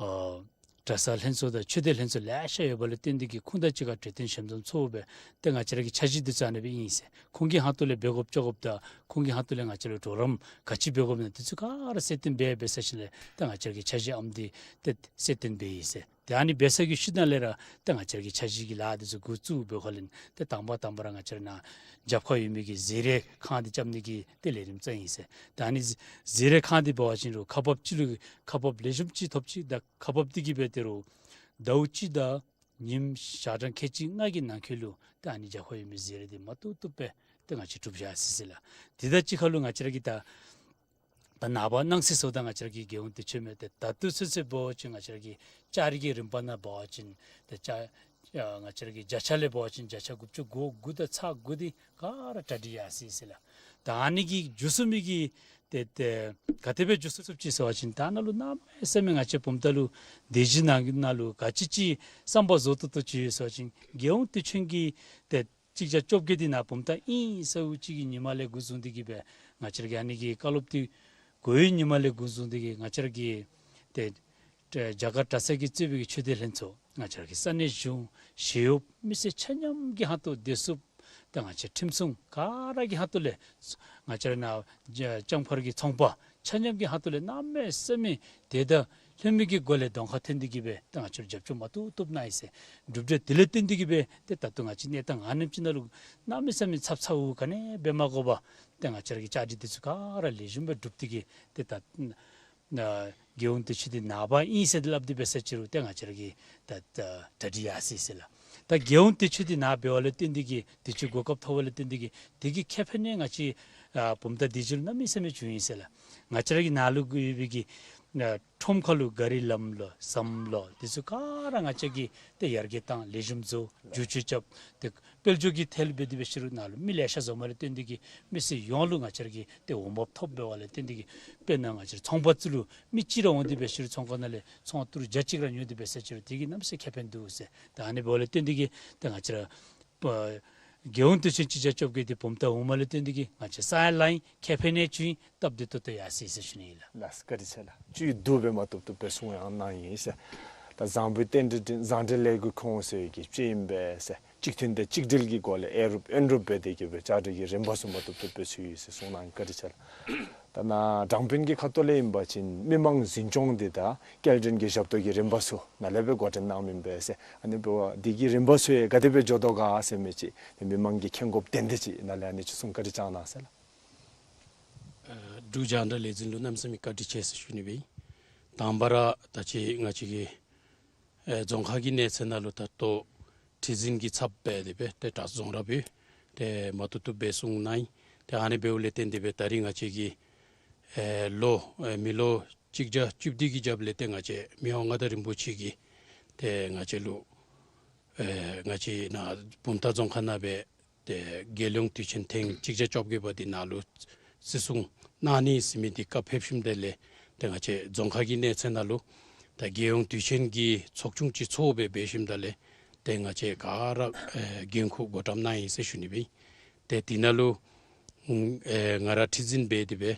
ཨ་གྲྭ་ཚང་ལྷན་ཚོགས་དང་ཆོས་སྡེ་ལྷན་ཚོགས་ལེ་ཤ་ཡོད་པ་ལས་བརྟེན་ཏེ་གི་ཁོང་དང་གཅིག་ཁར་གྲོས་བསྟུན་ཞལ་འཛོམས་ཚོགས་སྦེ་ཏེ་ང་བཅས་ར་གི་འཆར་གཞི་འདི་བརྩམས་ནི་སྦེ་ཨིན་ཟེར། ཁོང་གི་ཁ་ཐུག་ལས་འབད་དགོཔ་བཅོ་དགོཔ་དང་ཁོང་གི་ཁ་ཐུག་ལས་ང་བཅས་ལུ་གྲོགས་རམ་ག་ཅི་འབད་དགོཔ་ཨིན་ན་དེ་ཚུ་ག་ར་གསལ་སྟོན་འབད་འབད་ཚར་ཞིནམ་ལས་ཏེ་ང་བཅས་ར་གི་འཆར་གཞི་ཨམ་འདི་ཏེ་གསལ་སྟོན་འབད་ཡི་ཟེར། ཏེ་ཨ་ནི་འབད་ཚར་གྱི་ཤུལ་ལས་ར་ཏེ་ང་བཅས་ར་གི་འཆར་གཞི་གི་ལཱ་འདི་ཚུ་འགོ་བཙུགས་འབད་ཁ་ལས་ཏེ་དང་པ་དང་པ་ར་ང་བཅས་ར་ནཱ་རྒྱབ་ཁར་ཡོད་མི་གི་བཟི་རལ་ཁང་འདི་རྐྱབ་ནི་གི་ཏེ་ལས་རིམ་བརྩམས་ཡི་ཟེར། ཏེ་ཨ་ནི་བཟི་རལ་ཁང་འདི་འབད་བ་ཅིན་རུང་ཁག་འབག་ཅིག་ལུ་ཁག་འབག་ལེགས་ཤོམ་ཅིག་ཐོབ་ཅི། ད་ཁག་འབག་འདི་གིས་འབད་དེ་རུང་ཟླཝ་གཅིག་དང་ཉིནམ་ཞག་གྲངས་ཁལ་གཅིག་ལྔ་གི་ནང་འཁོད་ལུ་ཏེ་ཨ་ནི་རྒྱབ་ཁར་ཡོད་མི་བཟི་རལ་འདི་མ་བཏུབ་བཏུབ་སྦེ་ཏེ་ང་བཅས་གྲུབ་བཞག་ཡི་ཟེར་ལགས། དེ་དང་གཅིག་ཁར་ལུ་ང་བཅས་ར་གི་ད་ད་ནངས་པ་གནངས་ཚེ་སོངམ་ད་ང་བཅས་ར་གི་རྒྱལ་ཡོངས་དུས་ཆེན་མས། ཏེ་ད་ལྟོ་ཚུན་ཚོད་འབད་བ་ཅིན་ང་བཅས་ར་གི་བཅའ་སྒྲིག་གི་རིམ་པ་ནང་འབད་བ་ཅིན་ཏེ་བཅའ་ཨ་ང་བཅས་ར་གི་བརྒྱ་ཆ་ལས་འབད་བ་ཅིན་བརྒྱ་ཆ་དགུ་བཅུ་གོ་དགུ་དང་ཚག་དགུ་འདི་ག་ར་གྲ་སྒྲིག་ཡར་སོ་ཡི་ཟེར་ལགས། ད་ཨ་ནི་གི་མཇུག་སོང་མི་གི་ཏེ་ཏེ་ག་དེ་སྦེ་མཇུག་སོང་ཚུགས་ཅི་ཟེར་བ་ཅིན་ད་ནཱ་ལུ་གནམ་མེད་ས་མེད་ང་བཅས་བུམ་ཐང་ལུ་སྡེ་བཞི་ནང་ནང་ལུ་ག་ཅི་ཅིག་བསམ་པ་རྫོགས་ཏོག་ཏོ་ཅིག་ཡོད་ཟེར་བ་ཅིན་རྒྱལ་ཡོངས་དུས་ཆེན་གྱི་ཏེ་གཅིག་བརྒྱ་བཅོ་བརྒྱད་འདི་ནཱ་བུམ་ཐང་ཨིན་ཟེར་བ་ཅིག་གི་ཉིནམ་ལས་འགོ་བཟུང་སྟེ་གི་སྦེ་ང་བཅས་ར་གི་ཨ་ནི་གི་བཀའ་སློབ་འདི་གོ་བའི་ཉིནམ་ལས་འགོ་བཟུང་སྟེ་གི་ང་བཅས་ར་གི་ཏེ་རྒྱ་གར་གྲྭ་ཚང་གིས་གཙོས་པའི་གི་ཆོས་སྡེ་ལྷན་ཚོགས་ང་བཅས་ར་གི་ས་གནས་གཞུང་ཞི་གཡོགཔ་མི་སེར་ཆ་མཉམ་གྱི་ཁ་ཐུག་བདེ་སྲུངཔ་ཏེ་ང་བཅས་ཁྲིམས་སྲུང་ག་ར་གི་ཁ་ཐུག་ལས་ང་བཅས་ར་ནཱ་ལྕམ་མཁར་གྱི་ཚོང་པ་ཆ་མཉམ་གྱི་ཁ་ཐུག་ལས་གནམ་མེད་ས་མེད་དེ་ད་ལྷོད་མི་གི་སྒོ་ལས་གདོང་ཁར་ཐོན་ཏེ་གི་སྦེ་ཏེ་ང་བཅས་ར་རྒྱབ་སྐྱོར་མ་བཏུབ་བཏུབ་གནང་ཡི་ཟེར། གྲུབ་འབྲས་དེ་ལས་བརྟེན་ཏེ་གི་སྦེ་ཏེ་ད་ལྟོ་ང་བཅས་གནས་སྟངས་ཨ་ནེམ་ཅིག་ནང་ལུ་གནམ་མེད་ས་མེད་ཚབ་ཚ་བོ་ག་ནི་འབད་མ་དགོ་པར་ཏེ་ང་བཅས་ར་གི་བཅའ་སྒྲིག་འདི་ཚུ་ག་ར་ལེགས་ཤོམ་སྦེ་གྲུབ་སྟེ་གི་ཏེ་ད་ཨ་རྒྱལ་ཡོངས་དུས་ཆེན་འདི་ནངས་པ་ཨིན་ཟེར་སླབ་སྟེ་འབད་ས་ཅིག་རུང་ཏེ་ང་བཅས་ར་གི་ད་ད་གྲ་སྒྲིག་ཡར་སོ་ཡི་ཟེར་ལགས། ད་རྒྱལ་ཡོངས་དུས་ཆེན་འདི་ནཱ་འབད་བ་ལས་བརྟེན་ཏེ་གི་དུས་ཆེན་གོ་སྐབས་ཐོབ་པ་ལས་བརྟེན་ཏེ་གི་དེ་གི་ཁེ་ཕན་ནི་ང་བཅས་ཨ་བུམ་ཐང་སྡེ་བཞི་ལུ་གནམ་མེད་ས་མེད་བྱུང་ཡི་ཟེར་ལགས། ང་བཅས་ར་གི་ནཱ་ལུ་ཡོད་པའི་གི་ཨ་ཁྲོམ་ཁ་ལུ་ག་རི་ལམ་ལོ་ཟམ་ལོ་དེ་ཚུ་ག་ར་ང་བཅས་ཀྱིས་ཏེ་ཡར་རྒྱས་བཏང་ལེགས་ཤོམ་བཟོ་བསྒྱུར་བཅོས་རྐྱབ། ཏེ་དཔལ་འབྱོར་གྱི་ཐད་ལུ་འབད་དེ་འབད་ས་ཅིག་རུང་ནཱ་ལུ་མི་ལེ་ཤ་འཛོམས་པ་ལས་བརྟེན་ཏེ་གི་མི་སེར་ཡོངས་ལུ་ང་བཅས་ར་གིས་ཏེ་འོང་འབབ་ཐོབ་འབདཝ་ལས་བརྟེན་ཏེ་གི་དཔེར་ན་ང་བཅས་ར་ཚོང་པ་ཚུ་ལུ་མི་གཅིག་ར་འོང་སྟེ་འབད་ས་ཅིག་རུང་ཚོང་ཁང་ནང་ལས་ཚོང་ཏི་རུ་བརྒྱ་གཅིག་ར་ཉོ་སྟེ་འབད་ས་ཅིག་རུང་དེ་གིས་གནམ་མེད་ས་མེད་ཁེ་ཕན་འདུག་ཟེར། ད་ཨ་ནི་འབདཝ་ལས་བརྟེན་ཏེ་གི་ཏེ་ང་བཅས་ར་ཨ་རྒྱལ་ཡོངས་དུས་ཆེན་གཅིག་བརྒྱ་བཅོ་བརྒྱད་འདི་བུམ་ཐང་འོངམ་ལས་བརྟེན་ཏེ་གི་ང་བཅས་ས་ཡ་ལ་ཡང་ཁེ་ཕན་ནི་བྱུང་ཡི། སྟབས་བདེ་ཏོག་ཏོ་ཡར་སོ་ཡི་ཟེར་ཞུ་ནི་ཨིན་ལགས། ལགས་བཀའ་དྲིན་ཆེ་ལགས། ཅིག་བསྡུ་སྦེ་མ་བཏུབ་བཏུབ་སྦེ་གསུང་ཡང་གནང་ཡི་ཟེར། ད་བཟང་པོའི་རྟེན་འབྲེལ་བཟང་འབྲེལ་ལས་འགུལ་ཁོངས་སུ་ཡོད་ཀྱི་ཅིག་ཨིན་པས་ཟེར། གཅིག་མཐུན་དང་གཅིག་སྒྲིལ་གྱི་སྒོ་ལས་ཨེ་རུབ་ཨེན་རུབ་འབད་དེ་གི་སྦེ་བཅའ་སྒྲིག་གི་རིམ་པ་ཚུ་མ་བཏུབ་བཏུབ་སྦེ་ཚུད་ཡི་ཟེར་གསུང་གནང་ཡི། བཀའ་དྲིན་ཆེ་ལགས། ད་ནཱ་དྲང་དཔོན་གྱི་ཁ་ཐུག་ལས་ཨིན་པ་ཅིན་མི་མང་འཛིན་སྐྱོང་འདི་དང་སྐྱེལ་འདྲེན་གྱི་ཞབས་ཏོག་གི་རིམ་པ་ཚུ་ནཱ་ལས་སྦེ་འགོ་འདྲེན་གནངམ་ཨིན་པས་ཟེར། ཨ་ནི་འབདཝ་འདི་གི་རིམ་པ་ཚུ་ཡང་ག་དེ་སྦེ་འགྱོ་དོ་ག་ཟེར་མི་ཅིག་ཏེ་མི་མང་གིས་མཁྱེན་དགོཔ་དོན་དག་ཅིག་ནཱ་ལས་ཨ་ནི་ཅིག་གསུང་བཀའ་དྲིན་བསྐྱང་གནང་ཟེར་ལགས། ཨ་འབྲུག་རྒྱང་བསྒྲགས་ལས་འཛིན་ལུ་གནམ་མེད་ས་མེད་བཀའ་དྲིན་ཆེ་ཟེར་ཞུ་ནི་སྦེ་ཨིན། དང་པ་ར་ད་ཅི་ང་བཅས་ཀྱི་ཨེ་རྫོང་ཁག་གི་གནས་ཚད་ནང་ལུ་ད་ལྟོ་ཁྲི་འཛིན་གྱི་ཚབ་འབད་དེ་སྦེ་ཏེ་གྲྭ་ཚང་རྫོང་རབ་ཡོད། ཏེ་མ་བཏུབ་བཏུབ་སྦེ་གསུང་གནང་ཡི། ཏེ་ཨ་ནི་འབདཝ་ལས་བརྟེན་ཏེ་སྦེ་ད་རིས་ང་བཅས་ཀྱི་ཨེ་ལོ་ཨེ་མི་ལོ་གཅིག་བརྒྱ་བཅུ་བདུན་གྱི་རྒྱབ་ལས་ཏེ་ང་བཅས་མི་དབང་མངའ་བདག་རིན་པོ་ཆེ་གིས་ཏེ་ང་བཅས་ལུ་ཨེ་ང་བཅས་ནཱ་བུམ་ཐང་རྫོང་ཁག་ནང་སྦེ་ ཏེ་རྒྱལ་ཡོངས་དུས་ཆེན་ཐེངས་གཅིག་བརྒྱ་བཅོ་བརྒྱད་པ་འདི་ནང་ལུ་བརྩི་སྲུང་གནང་ནི་ཟེར་མི་འདི་བཀའ་ཕེབས་ཞིནམ་ད་ལས་ཏེ་ང་བཅས་རྫོང་ཁག་གི་གནས་ཚད་ནང་ལུ་ད་རྒྱལ་ཡོངས་དུས་ཆེན་གྱི་ཚོགས་ཆུང་ཅིག་ཚོགས་སྦེ་འབད་ཞིནམ་ད་ལས་ཏེ་ང་བཅས་ག་ར་ཨེ་འགན་ཁུར་བགོ་བཀྲམ་གནང་ཡི་ཟེར་ཞུ་ནི་སྦེ་ཨིན། ཏེ་འདི་ནང་ལུ་ཨེ་ང་ར་ཁྲི་འཛིན་འབད་དེ་སྦེ་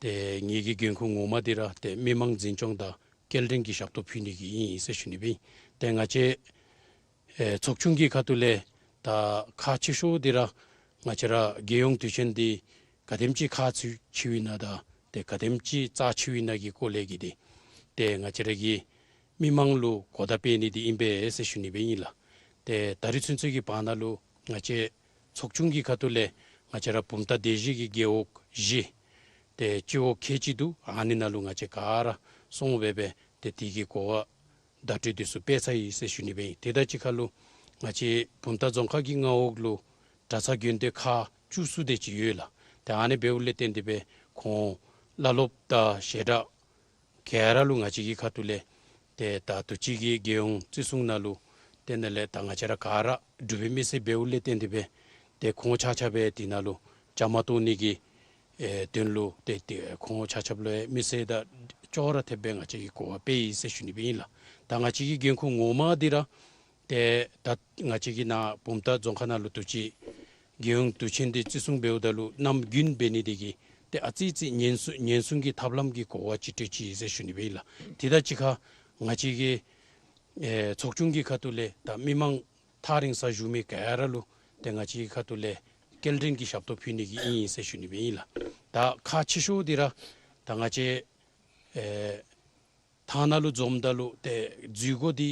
ཏེ་ངེ་གི་འགན་ཁུར་ངོ་མ་འདི་ར་ཏེ་མི་མང་འཛིན་སྐྱོང་དང་སྐྱེལ་འདྲེན་གྱི་ཞབས་ཏོག་ཕུལ་ནི་གི་ཨིན་ཟེར་ཞུ་ནི་སྦེ་ཨིན། ཏེ་ང་བཅས་ཨེ་ཚོགས་ཆུང་གི་ཁ་ཐུག་ལས་ད་ཁག་ཆེ་ཤོས་འདི་ར་ང་བཅས་ར་རྒྱལ་ཡོངས་དུས་ཆེན་འདི་ག་དེམ་ཅིག་ཁག་ཆེ་ཆེཝ་ཨིན་ན་དང་ཏེ་ག་དེམ་ཅིག་རྩ་ཆེཝ་ཨིན་ན་གི་སྐོར་ལས་ཀྱི་འདི་ཏེ་ང་བཅས་ར་གི་མི་མང་ལུ་གོ་བརྡ་སྤེལ་ནི་འདི་ཨིན་པས་ཟེར་ཞུ་ནི་སྦེ་ཨིན་ལགས། ཏེ་ད་རིས་ཚུན་ཚོད་ཀྱི་བར་ན་ལུ་ང་བཅས་ཚོགས་ཆུང་གི་ཁ་ཐུག་ལས་ང་བཅས་ར་བུམ་ཐང་སྡེ་བཞི་གི་རྒེད་འོག་བཞི་ཏེ་སྤྱི་འོག་ཁལ་གཅིག་འདུག། ཨ་ནི་ནང་ལུ་ང་བཅས་ག་ར་སོང་སྦེ་སྦེ་ཏེ་དེ་གི་གོ་བ་བརྡ་སྤྲོད་འདི་ཚུ་སྤེལ་ཚར་ཡི་ཟེར་ཞུ་ནི་སྦེ་ཨིན། དེ་དང་གཅིག་ཁར་ལུ་ང་བཅས་བུམ་ཐང་རྫོང་ཁག་གི་མངའ་འོག་ལུ་གྲྭ་ཚང་དགོན་སྡེ་ཁག་བཅུ་གསུམ་དེ་ཅིག་ཡོད་ལགས། ཏེ་ཨ་ནི་འབདཝ་ལས་བརྟེན་ཏེ་སྦེ་ཁོང་བླ་སློབ་དང་ཞལ་གྲངས་ག་ར་ལུ་ང་བཅས་ཀྱི་ཁ་ཐུག་ལས་ཏེ་ད་དུས་ཅི་གི་རྒྱལ་ཡོངས་བརྩི་སྲུང་ནང་ལུ་ཏེ་ནཱ་ལས་ད་ང་བཅས་ར་ག་ར་འབྲུག་པའི་མི་སེར་འབདཝ་ལས་བརྟེན་ཏེ་སྦེ་ཏེ་ཁོང་ཆ་ཁྱབ་སྦེ་འདི་ནང་ལུ་བཅའ་མར་གཏོགས་ནི་གི་ཨེ་དོན་ལུ་ཏེ་ཏེ་ཁོང་ཆ་ཁྱབ་ལུ་མི་སེར་དང་ཅོག་ར་འཐདཔ་སྦེ་ང་བཅས་ཀྱིས་གོ་བ་སྤེལ་ཡི་ཟེར་ཞུ་ནི་སྦེ་ཨིན་ལགས། ད་ང་བཅས་ཀྱི་འགན་ཁུར་ངོ་མ་འདི་ར་ཏེ་ད་ང་བཅས་ཀྱི་ནཱ་བུམ་ཐང་རྫོང་ཁག་ནང་ལུ་དུས་ཅི་རྒྱལ་ཡོངས་དུས་ཆེན་འདི་བརྩི་སྲུང་འབདཝ་ད་ལུ་གནམ་དགུན་འབད་ནི་འདི་གིས་ཏེ་ཨ་ཙི་ཙི་ཉེན་སྲུང་ཉེན་སྲུང་གི་ཐབས་ལམ་གྱི་གོ་བ་ཅིག་སྤྲོད་ཅི་ཟེར་ཞུ་ནི་སྦེ་ཨིན་ལགས། དེ་དང་གཅིག་ཁར་ང་བཅས་ཀྱི་ཨེ་ཚོགས་ཆུང་གི་ཁ་ཐུག་ལས་ད་མི་མང་ཐག་རིང་སར་བཞུགས་མི་ག་ར་ལུ་ཏེ་ང་བཅས་ཀྱི་ཁ་ཐུག་ལས་སྐྱེལ་འདྲེན་གྱི་ཞབས་ཏོག་ཕུལ་ནི་གི་ཨིན་ཟེར་ཞུ་ནི་སྦེ་ཨིན་ལགས། ད་ཁག་ཆེ་ཤོས་འདི་ར་ད་ང་བཅས་ཨེ་ཐང་ནང་ལུ་འཛོམས་ད་ལུ་ཏེ་འཛུལ་སྒོ་འདི་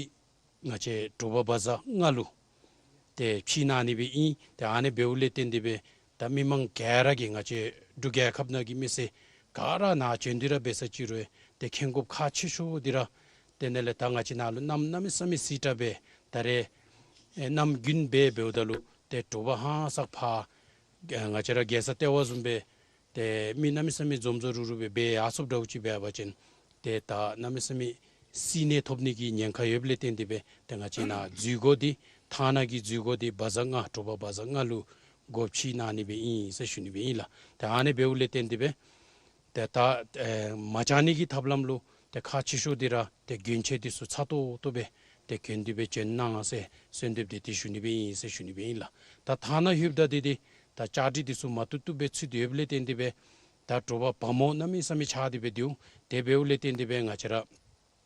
ང་བཅས་དྲོ་པ་བ་ཛ་ལྔ་ལུ་ཏེ་ཕྱེ་གནང་ནི་སྦེ་ཨིན། ཏེ་ཨ་ནི་འབདཝ་ལས་བརྟེན་ཏེ་སྦེ་ད་མི་མང་ག་ར་གིས་ང་བཅས་འབྲུག་རྒྱལ་ཁབ་ནང་གི་མི་སེར་ག་ར་ནཱ་བྱོན་ཏེ་ར་འབད་ས་ཅིག་རུང་ཏེ་མཁྱེན་དགོཔ་ཁག་ཆེ་ཤོས་འདི་ར་ཏེ་ནཱ་ལས་ད་ང་བཅས་ནཱ་ལུ་གནམ་གནམ་མེད་ས་མེད་བསིལ་དྲགས་སྦེ་ད་རེས་ཨེ་གནམ་དགུན་འབད་འབདཝ་ད་ལུ་ཏེ་དྲོ་པ་ཧང་སང་ཕར་ང་བཅས་ར་རྒྱལ་ས་ལྟེ་བ་བཟུམ་སྦེ་ཏེ་མི་གནམ་མེད་ས་མེད་འཛོམས་འཛོམས་རུག་རུག་སྦེ་འབད་ཡར་སོཔ་འདྲཝ་ཅིག་འབད་བ་ཅིན་ཏེ་ད་གནམ་མེད་ས་མེད་བསིལ་གནས་ཐོབ་ནི་གི་ཉེན་ཁ་ཡོདཔ་ལས་བརྟེན་ཏེ་སྦེ་ཏེ་ང་བཅས་ནཱ་འཛུལ་སྒོ་འདི་ཐང་ནང་གི་འཛུལ་སྒོ་འདི་བ་ཛ་ལྔ་དྲོ་པ་བ་ཛ་ལྔ་ལུ་སྒོ་ཕྱེ་གནང་ནི་སྦེ་ཨིན་ཟེར་ཞུ་ནི་སྦེ་ཨིན་ལགས། ཏེ་ཨ་ནི་འབདཝ་ལས་བརྟེན་ཏེ་སྦེ་ཏེ་ད་ཨེ་མ་བཅར་ནི་གི་ཐབས་ལམ་ལུ་ཏེ་ཁག་ཆེ་ཤོས་འདི་ར་ཏེ་གྱོན་ཆས་འདི་ཚུ་ཚ་ཏོག་ཏོ་སྦེ་ཏེ་གྱོན་ཏེ་སྦེ་བྱོན་གནང་ཟེར་གསོལ་འདེབས་འདི་ཏེ་ཞུ་ནི་སྦེ་ཨིན་ཟེར་ཞུ་ནི་སྦེ་ཨིན་ལགས། ད་ཐང་ནང་ལྷོདཔ་ད་འདི་འདི་ད་བཅའ་སྒྲིག་འདི་ཚུ་མ་བཏུབ་བཏུབ་སྦེ་ཚུད་དེ་ཡོདཔ་ལས་བརྟེན་ཏེ་སྦེ་ད་དྲོ་པ་བ་མོ་གནམ་མེད་ས་མེད་ཆགས་ཏེ་སྦེ་འདུག། དེ་འབདཝ་ལས་བརྟེན་ཏེ་སྦེ་ང་བཅས་ར་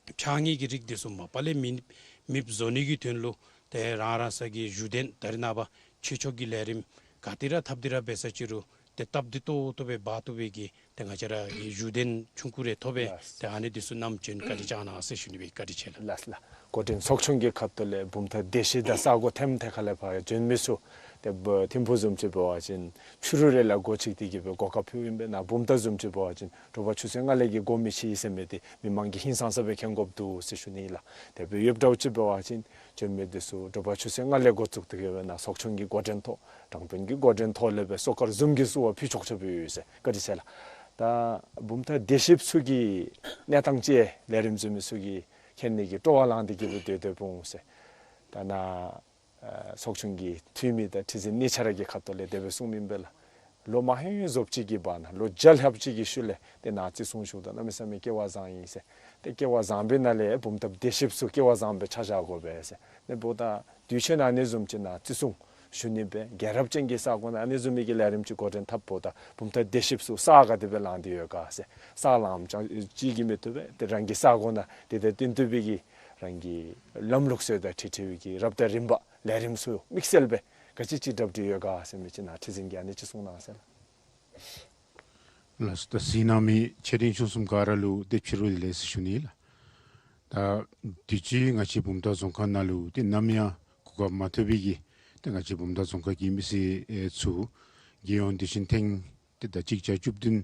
ཕྱགས་སྙིགས་ཀྱི་རིགས་འདི་ཚུ་མ་པ་ལས་མེདཔ་མེདཔ་བཟོ་ནི་གི་དོན་ལུ་ཏེ་རང་རང་སོ་གི་བཞུགས་གདན་ད་རེས་ནངས་པ་ཆོས་ཕྱོགས་ཀྱི་ལས་རིམ་ག་ཏེ་ར་འཐབ་སྟེ་ར་འབད་ས་ཅིག་རུང་ཏེ་སྟབས་བདེ་ཏོག་ཏོ་སྦེ་འབད་བཏུབ་པའི་གི་ཏེ་ང་བཅས་ར་གི་བཞུགས་གདན་ཆུང་ཀུ་རེ་ཐོབ་པས། ལགས། ཏེ་ཨ་ནི་འདི་ཚུ་བསྣམས་བྱོན་བཀའ་དྲིན་བསྐྱང་གནང་ཟེར་ཞུ་ནི་སྦེ་བཀའ་དྲིན་ཆེ་ལགས། ལགས་ལགས། འགོ་འདྲེན་ཚོགས་ཆུང་གི་ཁ་ཐུག་ལས་བུམ་ཐང་སྡེ་བཞི་དང་ས་གོ་ཐེམ་ཐེ་ཁ་ལས་ཕར་བྱོན་མི་ཚུ་ཏེ་ཐིམ་ཕུག་བཟུམ་ཅིག་འབད་བ་ཅིན་ཕྱི་རུ་རེ་ལ་སྒོ་ཕྱེ་སྟེ་གི་སྦེ་གོ་སྐབས་ཕུལཝ་ཨིན་པས། ནཱ་བུམ་ཐང་བཟུམ་ཅིག་འབད་བ་ཅིན་དྲོ་པ་ཆུ་ཚོད་ལྔ་ལས་ཀྱི་སྒོ་མི་ཕྱེ་ཟེར་མི་འདི་མི་མང་གིས་ཧིང་སངས་ས་སྦེ་མཁྱེན་དགོཔ་འདུག་ཟེར་ཞུ་ནི་ཨིན་ལགས། དེ་སྦེ་ཡོདཔ་འདྲཝ་ཅིག་འབད་བ་ཅིན་བྱོན་མི་འདི་ཚུ་དྲོ་པ་ཆུ་ཚོད་ལྔ་ལས་འགོ་བཙུགས་ཏེ་གི་སྦེ་ནཱ་ཚོགས་ཆུང་གི་འགོ་འདྲེན་ཐོག་དྲང་དཔོན་གྱི་འགོ་འདྲེན་ཐོག་ལས་སྦེ་གསོལ་དཀར་འཛོམས་ཀྱིས་བསུ་བ་ཕུལ་ཆོག་ཆོགཔ་ཡོད་ཟེར་བཀའ་དྲིན་ཆེ་ལགས། ད་བུམ་ཐང་སྡེ་བཞི་ཚུ་གི་གནས་སྟངས་ཅིག་ལས་རིམ་བཟོ་མི་ཚུ་གིས་མཁྱེན་ནི་གི་སྤྲོ་བ་ལངས་ཏེ་གི་སྦེ་སྡོད་སྡོདཔ་འོང་ཟེར། ད་ནཱ་ཨ་ཚོགས་ཆུང་གི་འཐུས་མི་དང་ཁྲི་འཛིན་གཉིས་ཆ་ར་གི་ཁ་ཐུག་ལས་དེ་སྦེ་གསུངམ་ཨིན་པས་ལགས། ལོ་མ་ཧེ་རྫོགསཔ་ཅིག་གི་བར་ན་ལོ་བརྒྱ་ལྷགཔ་ཅིག་གི་ཤུལ་ལས་ཏེ་ནཱ་བརྩི་སྲུང་ཞུཝ་ད་གནམ་མེད་ས་མེད་སྐལ་བ་བཟང་ཡི་ཟེར། ཏེ་སྐལ་བ་བཟང་པའི་ནང་ལས་བུམ་ཐང་སྡེ་བཞི་ཚུ་སྐལ་བ་བཟང་པའི་ཆ་བཞག་དགོ་པས་ཟེར། ཏེ་འབདཝ་ད་དུས་ཆེན་ཨ་ནི་བཟུམ་ཅིག་ནང་བརྩི་སྲུང་ཞུ་ནི་སྦེ་རྒྱལ་རབས་ཅན་གྱི་ས་གོ་ནང་ཨ་ནི་བཟུམ་མའི་གི་ལས་རིམ་ཅིག་འགོ་འདྲེན་འཐབ་འབདཝ་ད་བུམ་ཐང་སྡེ་བཞི་ཚུ་ས་ག་དེ་སྦེ་ལངས་ཏེ་ཡོད་ག་ཟེར། ས་ལངམ་ཅིག་གིས་མི་བཏུབ་པས། ཏེ་རང་གི་ས་གོ་ནང་དེ་དང་བསྟུན་ཏེ་སྦེ་གི་རང་གི་ལམ་ལུགས་སྲོལ་དང་འཁྲིལ་འཁྲིལ་བའི་གི་རབ་དང་རིམ་པ་ལས་རིམ་ཚུ་དམིགས་བསལ་སྦེ་ག་ཅི་ཅིག་གྲ་སྒྲིག་ཡོད་ག་ཟེར་མི་ཅིག་ནཱ་ཁྲི་འཛིན་གྱིས་ཨ་ནི་ཅིག་གསུང་གནང་ཟེར་ལགས། ལགས་སོ། ད་གཟིགས་གནང་མི་ཆེ་འབྲིང་ཆུང་གསུམ་ག་ར་ལུ་ཏེ་ཕྱི་རུ་ལས་ཟེར་ཞུ་ནི་ལགས། ད་དུས་ཅི་ང་བཅས་བུམ་ཐང་རྫོང་ཁག་ནང་ལུ་ཏེ་ནམ་ཡང་གོ་སྐབས་མ་ཐོབ་པའི་གི་ཏེ་ང་བཅས་བུམ་ཐང་རྫོང་ཁག་གི་མི་སེར་ཨེ་ཚུ་རྒྱལ་ཡོངས་དུས་ཆེན་ཐེངས་ཏེ་ད་གཅིག་བརྒྱ་བཅུ་བདུན་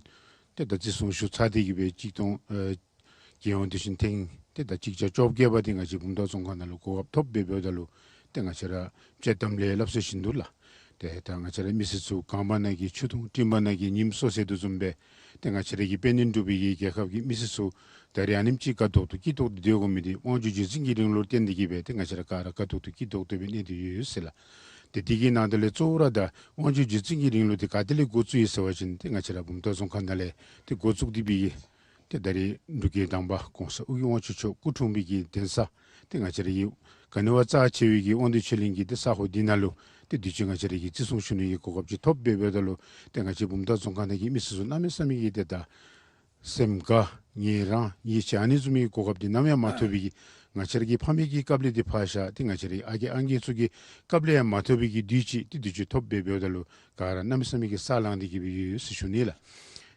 ཏེ་ད་བརྩི་སྲུང་ཞུ་ཚར་ཏེ་གི་སྦེ་གཅིག་སྟོང་ཨེ་རྒྱལ་ཡོངས་དུས་ཆེན་ཐེངས་ཏེ་ད་གཅིག་བརྒྱ་བཅོ་བརྒྱད་པ་འདི་ང་བཅས་བུམ་ཐང་རྫོང་ཁག་ནང་ལུ་གོ་སྐབས་ཐོབ་སྦེ་འབདཝ་ད་ལུ་ཏེ་ང་བཅས་ར་དཔྱེ་གཏམ་ལས་སླབ་ཟེར་བཞིན་དུ་ལགས། ཏེ་ད་ང་བཅས་ར་མི་སེར་ཚུ་གངས་བར་ན་གི་ཆུ་དུང་སྤྲིན་བར་ན་གི་ཉིམ་སྲོ་ཟེར་དོ་བཟུམ་སྦེ་ཏེ་ང་བཅས་ར་གི་དཔལ་ལྡན་འབྲུག་པའི་གི་རྒྱལ་ཁབ་ཀྱི་མི་སེར་ཚུ་ད་རེས་ཨ་ནེམ་ཅིག་དགའ་ཏོག་ཏོ་སྐྱིད་ཏོག་ཏོ་སྡོད་དགོ་མི་འདི་དབང་ཕྱུག་རྗེ་བཙུན་གྱི་རིང་ལུགས་ལུ་བརྟེན་ཏེ་གི་སྦེ་ཏེ་ང་བཅས་ར་ག་ར་དགའ་ཏོག་ཏོ་སྐྱིད་ཏོག་ཏོ་སྦེ་གནས་ཏེ་ཡོད་ཟེར་ལགས། ཏེ་དེ་གི་ནང་དེ་ལས་གཙོ་བོ་ར་ད་དབང་ཆོག་རྗེ་བཙུན་གྱི་རིང་ལུགས་འདི་ག་ཏེ་ལས་འགོ་བཙུགས་ཡི་ཟེར་བ་ཅིན་ཏེ་ང་བཅས་ར་བུམ་ཐང་རྫོང་ཁག་ནང་ལས་ཏེ་འགོ་བཙུགས་ཏེ་འབད་གི་ཏེ་ད་རེས་འབྲུག་རྒྱལ་དང་པ་གོང་ས་ཨོ་རྒྱན་དབང་ཕྱུག་མཆོག་སྐུ་འཁྲུངས་པའི་གི་གདན་ས་ཏེ་ང་བཅས་ར་གི་ག་ནི་བ་རྩ་ཆེ་བའི་གི་དབང་འདུས་ཆོས་གླིང་གི་ཏེ་ས་གོ་འདི་ནང་ལུ་ཏེ་དུས་ཅི་ང་བཅས་ར་གི་བརྩི་སྲུང་ཞུ་ནི་གི་གོ་སྐབས་ཅིག་ཐོབ་སྦེ་འབདཝ་ད་ལུ་ཏེ་ང་བཅས་བུམ་ཐང་རྫོང་ཁག་ནང་གི་མི་སེར་ཚུ་གནམ་མེད་ས་མེད་ཀྱི་ཏེ་ད་སེམས་དགའ་ངལ་རངས་ཡིད་ཆེས་ཨ་ནི་བཟུམ་མའི་གོ་སྐབས་འདི་ནམ་ཡང་མ་ཐོབ་པའི་གི་ང་བཅས་ར་གི་ཕ་མེས་ཀྱི་སྐབས་ལས་འདི་ཕར་བཞག་ཏེ་ང་བཅས་ར་གི་ཨ་རྒས་ཨང་རྒས་ཚུ་གི་སྐབས་ལས་ཡང་མ་ཐོབ་པའི་གི་དུས་ཅི་ཏེ་དུས་ཅི་ཐོབ་སྦེ་འབདཝ་ད་ལུ་ག་ར་གནམ་མེད་ས་མེད་ཀྱི་ས་ལངས་ཏེ་གི་སྦེ་ཡོད་ཟེར་ཞུ་ནི་ལགས།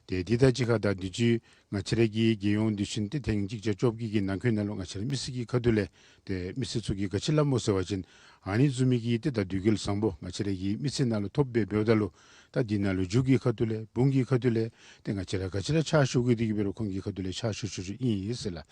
ཏེ་འདི་དང་གཅིག་ཁར་ད་དུས་ཅི་ང་བཅས་ར་གི་རྒྱལ་ཡོངས་དུས་ཆེན་ཏེ་ཐེངས་གཅིག་བརྒྱ་བཅོ་བརྒྱད་ཀྱི་ནང་འཁོད་ནང་ལུ་ང་བཅས་ར་མི་སེར་གྱི་ཁ་ཐུག་ལས་ཏེ་མི་སེར་ཚུ་གིས་ག་ཅི་སླབ་སྨོ་ཟེར་བ་ཅིན་ཨ་ནི་བཟུམ་མའི་གི་ཏེ་ད་དུས་འགོ་བཟང་པོ་ང་བཅས་ར་གི་མི་ཚེ་ནང་ལུ་ཐོབ་སྦེ་འབདཝ་ད་ལུ་ད་འདི་ནང་ལུ་མཇུག་གི་ཁ་ཐུག་ལས་འབུམ་གྱི་ཁ་ཐུག་ལས་ཏེ་ང་བཅས་ར་ག་ཅི་ར་ཕྱག་ཞུ་དགོ་དེ་གི་འབད་རུང་ཁོང་གི་ཁ་ཐུག་ལས་ཕྱག་ཞུ་ཞུ་ཞུཝ་ཨིན་ཟེར་ལགས།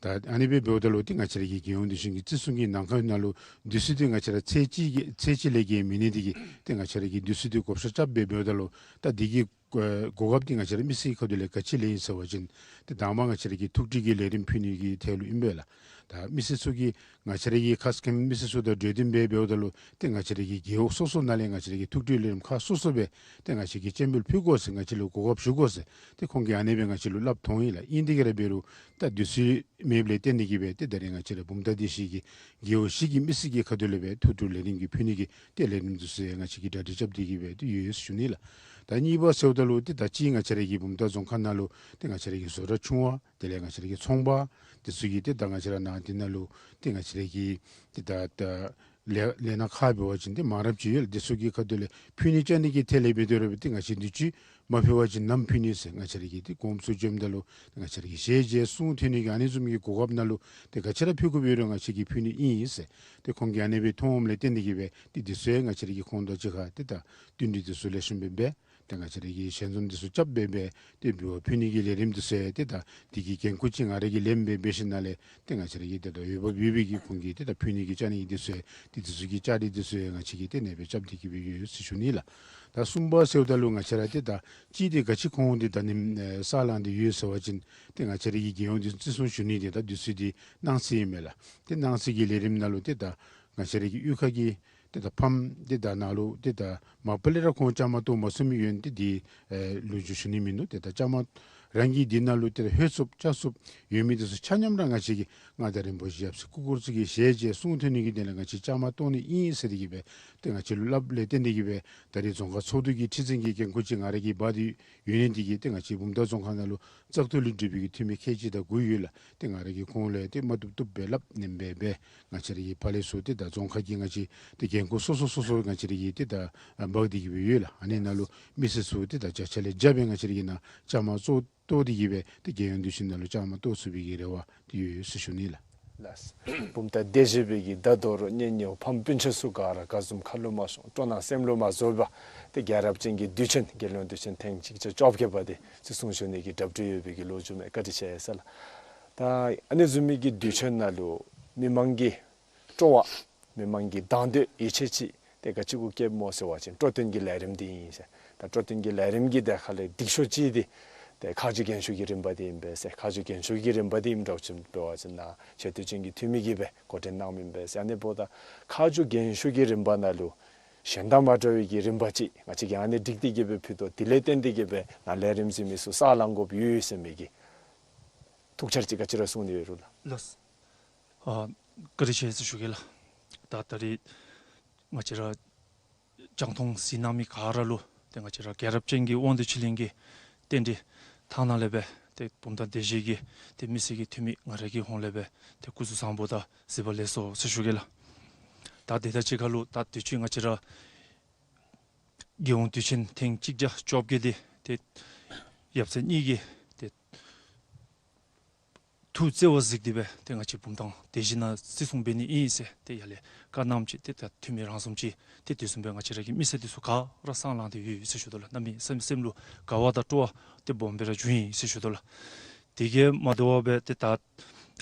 ད་ཨ་ནི་སྦེ་འབདཝ་ད་ལུ་ཏེ་ང་བཅས་ར་གི་རྒྱལ་ཡོངས་དུས་ཆེན་གྱི་བརྩི་སྲུང་གི་ནང་འཁོད་ནང་ལུ་དུས་ཚོད་འདི་ང་བཅས་ར་ཚེས་གཅིག་གི་ཚེས་གཅིག་ལས་བརྒལ་མི་ནི་དེ་གིས་ཏེ་ང་བཅས་ར་གིས་དུས་ཚོད་འདི་བགོ་བཤའ་རྐྱབ་སྦེ་འབདཝ་ད་ལུ་ད་འདི་གི་ཨེ་གོ་སྐབས་འདི་ང་བཅས་ར་མི་སེར་གྱི་ཁ་ཐུག་ལས་ག་ཅི་ལེན་ཡི་ཟེར་བ་ཅིན་ཏེ་དང་པ་ང་བཅས་ར་གིས་ཐུགས་སྤྲོ་གི་ལས་རིམ་ཕུལ་ནི་གི་ཐད་ལུ་ཨིན་པས་ལགས། ད་མི་སེར་ཚུ་གིས་ང་བཅས་ར་གི་ཁ་སྐད་མི་སེར་ཚུ་དང་གྲོས་བསྟུན་སྦེ་འབདཝ་ད་ལུ་ཏེ་ང་བཅས་ར་གི་རྒེད་འོག་སོ་སོ་ནང་ལས་ང་བཅས་ར་གིས་ཐུགས་སྤྲོ་ལས་རིམ་ཁག་སོ་སོ་སྦེ་ཏེ་ང་བཅས་ཀྱིས་སྤྱན་འབུལ་ཕུལ་དགོ་ཟེར་ང་བཅས་ལུ་གོ་སྐབས་ཞུ་དགོ་ཟེར་ཏེ་ཁོང་གིས་ཨ་ནི་སྦེ་ང་བཅས་ལུ་སླབ་ཐོན་ཡི་ལགས། ཨིན་དེ་གི་ར་འབད་རུང་ད་དུས་ཚོད་མེདཔ་ལས་བརྟེན་ཏེ་གི་སྦེ་ཏེ་ད་རེས་ང་བཅས་ར་བུམ་ཐང་སྡེ་བཞི་གི་རྒེད་འོག་བཞི་གི་མི་སེར་གྱི་ཁ་ཐུག་ལས་སྦེ་ཐུགས་སྤྲོ་ལས་རིམ་གྱི་ཕུལ་ནི་གི་ཏེ་ལས་རིམ་འདི་ཚུ་ཡང་ང་བཅས་ཀྱིས་གྲ་སྒྲིག་རྐྱབ་སྟེ་གི་སྦེ་ཏེ་ཡོད་ཟེར་ཞུ་ནི་ལགས། ད་གཉིས་པ་ཟེརཝ་ད་ལུ་ཏེ་ད་ཅི་ང་བཅས་ར་གི་བུམ་ཐང་རྫོང་ཁག་ནང་ལུ་ཏེ་ང་བཅས་ར་གི་བཟོ་གྲྭ་ཆུང་བ་དེ་ལས་ང་བཅས་ར་གི་ཚོང་པ་འདི་ཚུ་གིས་ཏེ་ད་ང་བཅས་ར་ནང་འདི་ནང་ལུ་ཏེ་ང་བཅས་ར་གི་ཏེ་ད་ད་ལས་ལས་སྣ་ཁག་འབད་བ་ཅིན་ཏེ་མང་རབས་ཅིག་ཡོད་ལགས། འདི་ཚུ་གི་ཁ་ཐུག་ལས་ཕུལ་ནི་བཅའ་ནི་གི་ཐད་ལས་འབད་དེ་ར་འབད་ཏེ་ང་བཅས་དུས་ཅི་མ་ཕུལ་བ་ཅིན་ནམ་ཕུལ་ནི་ཟེར་ང་བཅས་ར་གིས་ཏེ་གོངམ་ཚུ་འབྱོནམ་ད་ལུ་ཏེ་ང་བཅས་ར་གི་ཞལ་མཇལ་གསུང་ཐོས་ནི་གི་ཨ་ནི་བཟུམ་གྱི་གོ་སྐབས་ནང་ལུ་ཏེ་ག་ཅི་ར་ཕུལ་དགོཔ་ཡོད་རུང་ང་བཅས་ཀྱིས་ཕུལ་ནི་ཨིན་ཟེར་ཏེ་ཁོང་གིས་ཨ་ནི་སྦེ་ཐོནམ་ལས་བརྟེན་ཏེ་གི་སྦེ་ཏེ་འདི་ཚུ་ཡང་ང་བཅས་ར་གིས་ཁོང་དང་གཅིག་ཁར་ཏེ་ད་བསྟུན་གྲོས་འདི་ཚུ་ལེགས་ཤོམ་སྦེ་འབད་ཏེ་ང་བཅས་ར་གིས་ཞལ་འཛོམས་འདི་ཚུ་རྐྱབ་སྦེ་འབད་ཏེ་འབུལ་བ་ཕུལ་ནི་གི་ལས་རིམ་འདི་ཚུ་ཡང་ཏེ་ད་འདི་གི་འགན་ཁུར་ཅིག་ང་ར་གིས་ལེནམ་སྦེ་འབད་ཞིནམ་ལས་ཏེ་ང་བཅས་ར་གིས་ཏེ་ད་འོས་འབབ་ཡོད་པའི་གི་ཁོང་གིས་ཏེ་ད་ཕུལ་ནི་གི་བཅའ་ནི་གི་འདི་ཚུ་ཡང་ཏེ་འདི་ཚུ་གི་བཅའ་སྒྲིག་འདི་ཚུ་ཡང་ང་བཅས་ཀྱིས་ཏེ་ཨ་ནེ་སྦེ་རྐྱབ་སྟེ་གི་སྦེ་ཡོད་ཟེར་ཞུ་ནི་ལགས། ད་གསུམ་པ་ཟེརཝ་ད་ལུ་ང་བཅས་ར་ཏེ་ད་ཅི་ཏེ་ག་ཅི་ཁོང་འདི་ད་ནི་ཨེ་ས་ལངས་ཏེ་ཡོད་ཟེར་བ་ཅིན་ཏེ་ང་བཅས་ར་གི་རྒྱལ་ཡོངས་འདི་བརྩི་སྲུང་ཞུ་ནི་འདི་ད་དུས་ཚོད་འདི་གནངས་ཚེ་ཨིན་མས་ལགས། ཏེ་གནངས་ཚེ་གི་ལས་རིམ་ནང་ལུ་ཏེ་ད་ང་བཅས་ར་གི་གཡུས་ཁ་གི་ཏེ་ད་ཕམ་ཏེ་ད་ནཱ་ལུ་ཏེ་ད་མ་པ་ལས་ར་ཁོང་བཅའ་མར་གཏོགས་མ་ཚུགས་མི་ཡོད་ཏེ་འདི་ཨེ་ལོ་རྒྱུས་ཞུ་ནི་མིན་འདུག། ཏེ་ད་བཅའ་མར་རང་གི་འདི་ནང་ལུ་ཏེ་ད་ལྷོད་ཚུགསཔ་བཅའ་ཚུགསཔ་ཡོད་མི་འདི་ཚུ་ཆ་མཉམ་ར་ང་བཅས་ཀྱིས་མངའ་བདག་རིན་པོ་ཆེ་ཡབ་སྲས་སྐུ་འཁོར་ཚུ་གི་ཞལ་མཇལ་གསུང་ཐོས་ནི་གི་དོན་ལས་ང་བཅས་བཅའ་མར་གཏོགས་ནི་ཨིན་ཟེར་ཏེ་གི་སྦེ་ཏེ་ང་བཅས་ལུ་སླབ་ལས་བརྟེན་ཏེ་གི་སྦེ་ད་རེས་རྫོང་ཁག་ཚོགས་འདུ་གི་ཁྲི་འཛིན་གྱི་འགན་ཁུར་ཅིག་ང་ར་གིས་འབག་སྟེ་ཡོད་ནི་འདི་གིས་ཏེ་ང་བཅས་བུམ་ཐང་རྫོང་ཁག་ནང་ལུ་བཙག་འཐུ་ལས་གྲུབ་པའི་གི་འཐུས་མི་ཁལ་གཅིག་དང་དགུ་ཡོད་ལགས། ཏེ་ང་ར་གིས་ཁོང་ལས་ཏེ་མ་བཏུབ་བཏུབ་སྦེ་སླབ་ནེམ་སྦེ་སྦེ་ང་བཅས་ར་གི་ཕར་ལས་ཚུར་ཏེ་ད་རྫོང་ཁག་གི་ང་བཅས་ཏེ་འགན་ཁུར་སོ་སོ་སོ་སོ་ང་བཅས་ར་གིས་ཏེ་ད་འབག་སྟེ་གི་སྦེ་ཡོད་ལགས། ཨ་ནི་ནང་ལུ་མི་སེར་ཚུ་ཏེ་ད་བརྒྱ་ཆ་ལས་བརྒྱ་སྦེ་ང་བཅས་ར་གི་ནང་བཅའ་མར་གཏོགས་གཏོགས་ཏེ་གི་སྦེ་ཏེ་རྒྱལ་ཡོངས་དུས་ཆེན་ནང་ལུ་བཅའ་མར་གཏོགས་ཚུགས་པའི་གི་རེ་བ་ཏེ་ཡོད་ཟེར་ཞུ་ནི་ལགས། ལགས། བུམ་ཐང་སྡེ་བཞི་པའི་གི་ད་ལྟོ་ར་གཉེན་ཉེ་བོ་ཕམ་སྤུན་ཆ་ཚུ་ག་ར་ག་བཟུམ་ཁ་ལུ་མ་ཤོང་སྤྲོ་སྣང་སེམས་ལུ་མ་བཟོ་བར་ཏེ་རྒྱལ་རབས་ཅན་གྱི་དུས་ཆེན་རྒྱལ་ཡོངས་དུས་ཆེན་ཐེངས་གཅིག་བརྒྱ་བཅོ་བརྒྱད་པ་འདི་བརྩི་སྲུང་ཞུ་ནི་གི་གྲ་སྒྲིག་ཡོད་པའི་གི་ལོ་རྒྱུས་མས། བཀའ་དྲིན་ཆེ་ཟེར་ལགས། ད་ཨ་ནི་བཟུམ་མའི་གི་དུས་ཆེན་ནང་ལུ་མི་མང་གི་སྤྲོ་བ་མི་མང་གི་དང་འདོད་ཡིད་ཆེས་ཅིག་ཏེ་ག་ཅི་གུ་བསྐྱེདཔ་སྨོ་ཟེར་བ་ཅིན་སྤྲོ་སྟོན་གྱི་ལས་རིམ་འདི་ཨིན་ཟེར། ད་སྤྲོ་སྟོན་གྱི་ལས་རིམ་གྱི་དེ་ཁ་ལས་སྡིག་ཤོས་ཅིག་འདི་ཏེ་ཁ་མཆུ་རྒྱན་ཤོག་གི་རིམ་པ་འདི་ཨིན་པས་ཟེར། ཁ་མཆུ་རྒྱན་ཤོག་གི་རིམ་པ་འདི་ཨིནམ་འདྲཝ་ཅིག་འབད་བ་ཅིན་ནཱ་ཆེ་བསྟོད་ཅན་གྱི་འཐུས་མི་གིས་སྦེ་འགོ་འདྲེན་གནངམ་ཨིན་པས་ཟེར། ཨ་ནི་འབདཝ་ད་ཁ་མཆུ་རྒྱན་ཤོག་གི་རིམ་པ་ནང་ལུ་གཞན་དང་མ་འདྲ་བའི་གི་རིམ་པ་ཅིག་ང་བཅས་ཀྱིས་ཨ་ནི་སྒྲིག་སྟེ་གི་སྦེ་ཕུལ་དོ། དེ་ལས་བརྟེན་ཏེ་གི་སྦེ་ནཱ་ལས་རིམ་གཟིགས་མི་ཚུ་ས་ལངས་དགོཔ་ཡོད་ཟེར་མི་གི་ཐུགས་འཆར་ཅིག་ག་ཅི་ར་གསུང་ནི་ཡོད་རུང་ལགས། ལགས། ཨ་བཀའ་དྲིན་ཆེ་ཟེར་ཞུ་གེ་ལགས། ད་ད་རེས་ང་བཅས་ར་རྒྱང་མཐོང་གཟིགས་གནང་མི་ག་ར་ལུ་ཏེ་ང་བཅས་ར་རྒྱལ་རབས་ཅན་གྱི་དབང་འདུས་ཆོས་གླིང་གི་རྟེན་འབྲེལ་ཐང་ནང་ལས་སྦེ་ཏེ་བུམ་ཐང་སྡེ་བཞི་གི་ཏེ་མི་སེར་གྱི་འཐུས་མི་ང་ར་གི་ཧོངས་ལས་སྦེ་ཏེ་སྐུ་གཟུགས་བཟང་པོ་དང་གཟིགས་པ་ལེགས་སོ་ཟེར་ཞུ་གེ་ལགས། ད་དེ་དང་གཅིག་ཁར་ལུ་ད་དུས་ཅི་ང་བཅས་ར་རྒྱལ་ཡོངས་དུས་ཆེན་ཐེངས་གཅིག་བརྒྱ་བཅོ་བརྒྱད་འདི་ཏེ་ཡབ་སྲས་གཉིས་ཀྱིས་ཏེ་ཐུགས་བརྩེ་བ་གཟིགས་ཏེ་སྦེ་ཏེ་ང་བཅས་བུམ་ཐང་སྡེ་བཞི་ནང་བརྩི་སྲུང་འབད་ནི་ཨིན་ཟེར་ཏེ་ཡར་ལས་བཀའ་གནངམ་ཅིག་ཏེ་ད་འཐུས་མི་རང་བཟུམ་ཅིག་ཏེ་དེ་བཟུམ་སྦེ་ང་བཅས་ར་གི་མི་སེར་འདི་ཚུ་ག་ར་སང་ལངས་ཏེ་ཡོད་ཟེར་ཞུ་དོ་ལགས། གནམ་མེད་ས་མེད་སེམས་ལུ་དགའ་བ་དང་སྤྲོ་བ་ཏེ་སྦོམ་སྦེ་ར་བྱུང་ཡི་ཟེར་ཞུ་དོ་ལགས། དེ་གིས་མ་དོ་བར་སྦེ་ཏེ་ད་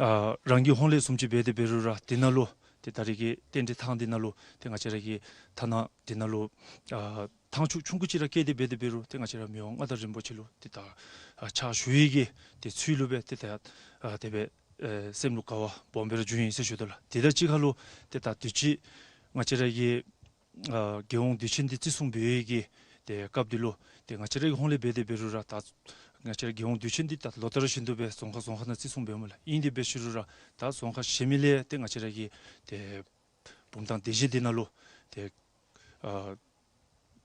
ཨ་རང་གི་ཧོངས་ལས་བཟུམ་ཅིག་འབད་དེ་འབད་རུང་ར་དེ་ནང་ལུ་ཏེ་ད་རེས་ཀྱི་རྟེན་འབྲེལ་ཐང་འདི་ནང་ལུ་ཏེ་ང་བཅས་ར་གི་ཐ་ན་དེ་ནང་ལུ་ཨ་ཐང་ཆུང་ཆུང་ཀུ་ཅིག་ར་བཀལ་ཏེ་འབད་དེ་འབད་རུང་ཏེ་ང་བཅས་ར་མི་དབང་མངའ་བདག་རིན་པོ་ཆེ་ལུ་ཏེ་ད་ཨ་ཕྱག་ཞུ་ཡི་གི་ཏེ་ཚུལ་ལུ་སྦེ་ཏེ་ད་ཨ་དེ་སྦེ་ཨེ་སེམས་ལུ་དགའ་བ་སྦོམ་སྦེ་ར་བྱུང་ཡི་ཟེར་ཞུ་དོ་ལགས། དེ་དང་གཅིག་ཁར་ལུ་ཏེ་ད་དུས་ཅི་ང་བཅས་ར་གི་ ཨ་རྒྱལ་ཡོངས་དུས་ཆེན་འདི་བརྩི་སྲུང་འབད་བའི་གི་ཏེ་སྐབས་འདི་ལུ་ཏེ་ང་བཅས་རའི་ཧོངས་ལས་འབད་དེ་འབད་རུང་ར་ད་ང་བཅས་རའི་རྒྱལ་ཡོངས་དུས་ཆེན་འདི་ད་ལོ་ལྟར་བཞིན་དུ་སྦེ་རྫོང་ཁག་རྫོང་ཁག་ནང་བརྩི་སྲུང་འབདཝ་མས་ལགས། ཨིན་དེ་འབད་ཞུ་རུང་ར་ད་རྫོང་ཁག་གཞན་མི་ལས་ཏེ་ང་བཅས་རའི་གི་ཏེ་བུམ་ཐང་སྡེ་བཞི་འདི་ནང་ལུ་ཏེ་ཨ་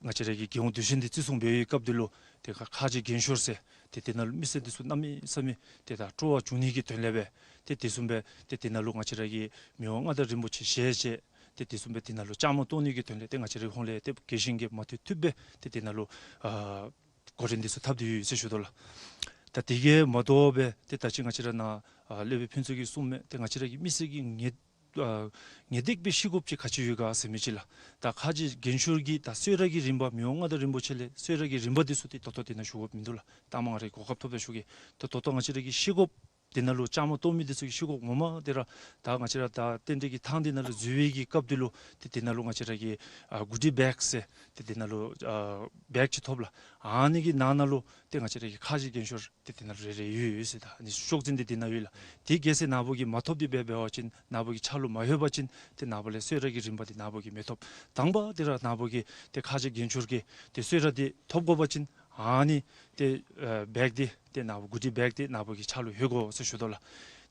ང་བཅས་རའི་གི་རྒྱལ་ཡོངས་དུས་ཆེན་འདི་བརྩི་སྲུང་འབད་བའི་སྐབས་འདི་ལུ་ཏེ་ཁ་ཁ་རྗེ་རྒྱན་ཤོར་ཟེར་ཏེ་དེ་ནང་ལུ་མི་སེར་འདི་ཚུ་གནམ་མེད་ས་མེད་ཏེ་ད་སྤྲོ་བ་བྱུང་ནི་གི་དོན་ལས་སྦེ་ཏེ་དེ་བཟུམ་སྦེ་ཏེ་དེ་ནང་ལུ་ང་བཅས་རའི་གི་མི་དབང་མངའ་བདག་རིན་པོ་ཆེ་ཞལ་མཇལ་ཏེ་དེ་བཟུམ་སྦེ་དེ་ནང་ལུ་བཅའ་མར་གཏོགས་ནི་གི་དོན་ལས་ཏེ་ང་བཅས་རའི་ཧོངས་ལས་ཏེ་རྒྱས་ཤིང་རྒྱས་མ་ཐུབ་ཐུབ་སྦེ་ཏེ་དེ་ནང་ལུ་ཨ་འགོ་འདྲེན་འདི་ཚུ་འཐབ་སྟེ་ཡོད་ཟེར་ཞུ་དོ་ལགས། ད་དེ་གིས་མ་དོ་བར་ཏེ་ད་ཅི་ང་བཅས་ར་ནཱ་ཨ་སློབ་དཔོན་ཕུན་ཚོགས་ཀྱིས་གསུངས་མི་ཏེ་ང་བཅས་ར་གི་མི་སེར་གྱིས་ངེས་ཨ་ངེས་ཏིག་སྦེ་ཤེས་དགོཔ་ཅིག་ག་ཅི་ཡོད་ག་ཟེར་མི་ཅིག་ལགས། ད་ཁ་རྗེ་རྒྱན་ཤོར་གྱི་ད་གསོལ་རས་ཀྱི་རིམ་པ་མི་དབང་མངའ་བདག་རིན་པོ་ཆེ་ལས་གསོལ་རས་ཀྱི་རིམ་པ་འདི་ཚུ་ཏེ་ད་ལྟོ་དེ་ནང་ཞུ་དགོཔ་མིན་འདུག་ལགས། ད་མང་རེ་གོ་སྐབས་ཐོབ་ད་ཞུ་གེ། ད་ད་ལྟོ་ང་བཅས་ར་གིས་ཤེས་དགོཔ་དེ་ནང་ལུ་བཅའ་མར་གཏོགས་མི་འདི་ཚུ་གིས་ཤེས་དགོཔ་ངོ་མ་དེ་ར་ད་ང་བཅས་ར་ད་རྟེན་འབྲེལ་གྱི་ཐང་འདི་ནང་ལུ་འཛུལ་བའི་གི་སྐབས་འདི་ལུ་ཏེ་དེ་ནང་ལུ་ང་བཅས་ར་གིས་ཨ་གུ་ཌི་བེག་ཟེར་ཏེ་དེ་ནང་ལུ་ཨ་བེག་ཅིག་ཐོབ་ལགས། ཨ་ནི་གི་ནང་ན་ལུ་ཏེ་ང་བཅས་ར་གི་ཁ་རྗེ་རྒྱན་ཤོར་ཏེ་དེ་ནང་ལུ་རེ་རེ་ཡོད་ཡོད་ཟེར། ད་ཨ་ནི་ཤོག་འཛིན་འདི་དེ་ནང་ཡོད་ལགས། དེ་གལ་སྲིད་ནཱ་བུ་གིས་མ་ཐོབ་སྟེ་འབད་འབད་བ་ཅིན་ནཱ་བུ་གི་ཕྱག་ལུ་མ་ལྷོད་པ་ཅིན་ཏེ་ནཱ་བུ་ལས་གསོལ་རས་ཀྱི་རིམ་པ་འདི་ནཱ་བུ་གིས་མི་ཐོབ། དང་པ་དེ་ར་ནཱ་བུ་གིས་ཏེ་ཁ་རྗེ་རྒྱན་ཤོར་གྱི་ཏེ་གསོལ་རས་འདི་ཐོབ་དགོ་པ་ཅིན་ཨ་ནི་ཏེ་ཨ་བེག་འདི་ཏེ་ནཱ་བུ་གུ་ཌི་བེག་འདི་ནཱ་བུ་གི་ཕྱག་ལུ་ལྷོད་དགོ་ཟེར་ཞུ་དོ་ལགས།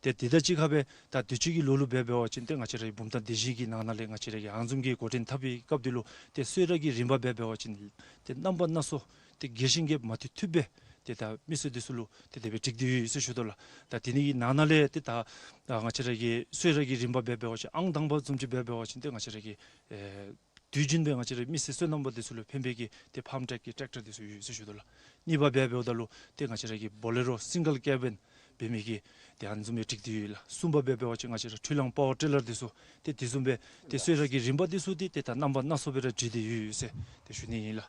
ཏེ་དེ་དང་གཅིག་ཁར་སྦེ་ད་དུས་ཅི་གི་ལོ་ལུ་འབད་འབད་བ་ཅིན་ཏེ་ང་བཅས་ར་གི་བུམ་ཐང་སྡེ་བཞི་གི་ནང་ན་ལས་ང་བཅས་ར་གི་ཨ་ནི་བཟུམ་གྱི་འགོ་འདྲེན་འཐབ་པའི་སྐབས་འདི་ལུ་ཏེ་གསོལ་རས་ཀྱི་རིམ་པ་འབད་འབད་བ་ཅིན་ཏེ་རྣམ་པ་སྣ་ཚོགས་ཏེ་རྒྱས་ཤིང་རྒྱས་མ་ཐུབ་ཐུབ་སྦེ་ཏེ་ད་མི་སེར་འདི་ཚུ་ལུ་ཏེ་དེ་སྦེ་འགྲིག་སྟེ་ཡོད་ཟེར་ཞུ་དོ་ལགས། ད་དེ་ནི་གི་ནང་ན་ལས་ཏེ་ད་ང་བཅས་ར་གི་གསོལ་རས་ཀྱི་རིམ་པ་འབད་འབད་བ་ཅིན་ཨང་དང་པ་བཟུམ་ཅིག་འབད་འབད་བ་ཅིན་ཏེ་ང་བཅས་ར་གི་ཨེ་དུས་རྒྱུན་སྦེ་ང་བཅས་ར་མི་སེར་སོ་ནམ་པ་འདི་ཚུ་ལུ་ཕན་པའི་གི་ཏེ་ཕཱམ་ཊེག་གི་ཊེག་ཊར་འདི་ཚུ་ཡོད་ཟེར་ཞུ་དོ་ལགས། གཉིས་པ་འབད་འབདཝ་ད་ལུ་ཏེ་ང་བཅས་ར་གི་བོ་ལེ་རོ་སིང་གལ་ཀེ་བིན་འབད་མི་གི་ཏེ་ཨ་ནི་བཟུམ་སྦེ་འགྲིག་སྟེ་ཡོད་ལགས། གསུམ་པ་འབད་འབད་བ་ཅིན་ང་བཅས་ར་འཕྲུལ་གླང་པ་ཝར་ཊེ་ལར་འདི་ཚུ་ཏེ་དེ་བཟུམ་སྦེ་ཏེ་གསོལ་རས་ཀྱི་རིམ་པ་འདི་ཚུ་ཏེ་ཏེ་ད་རྣམ་པ་སྣ་ཚོགས་སྦེ་ར་འགྲིག་སྟེ་ཡོད་ཟེར་ཏེ་ཞུ་ནི་ཨིན་ལགས།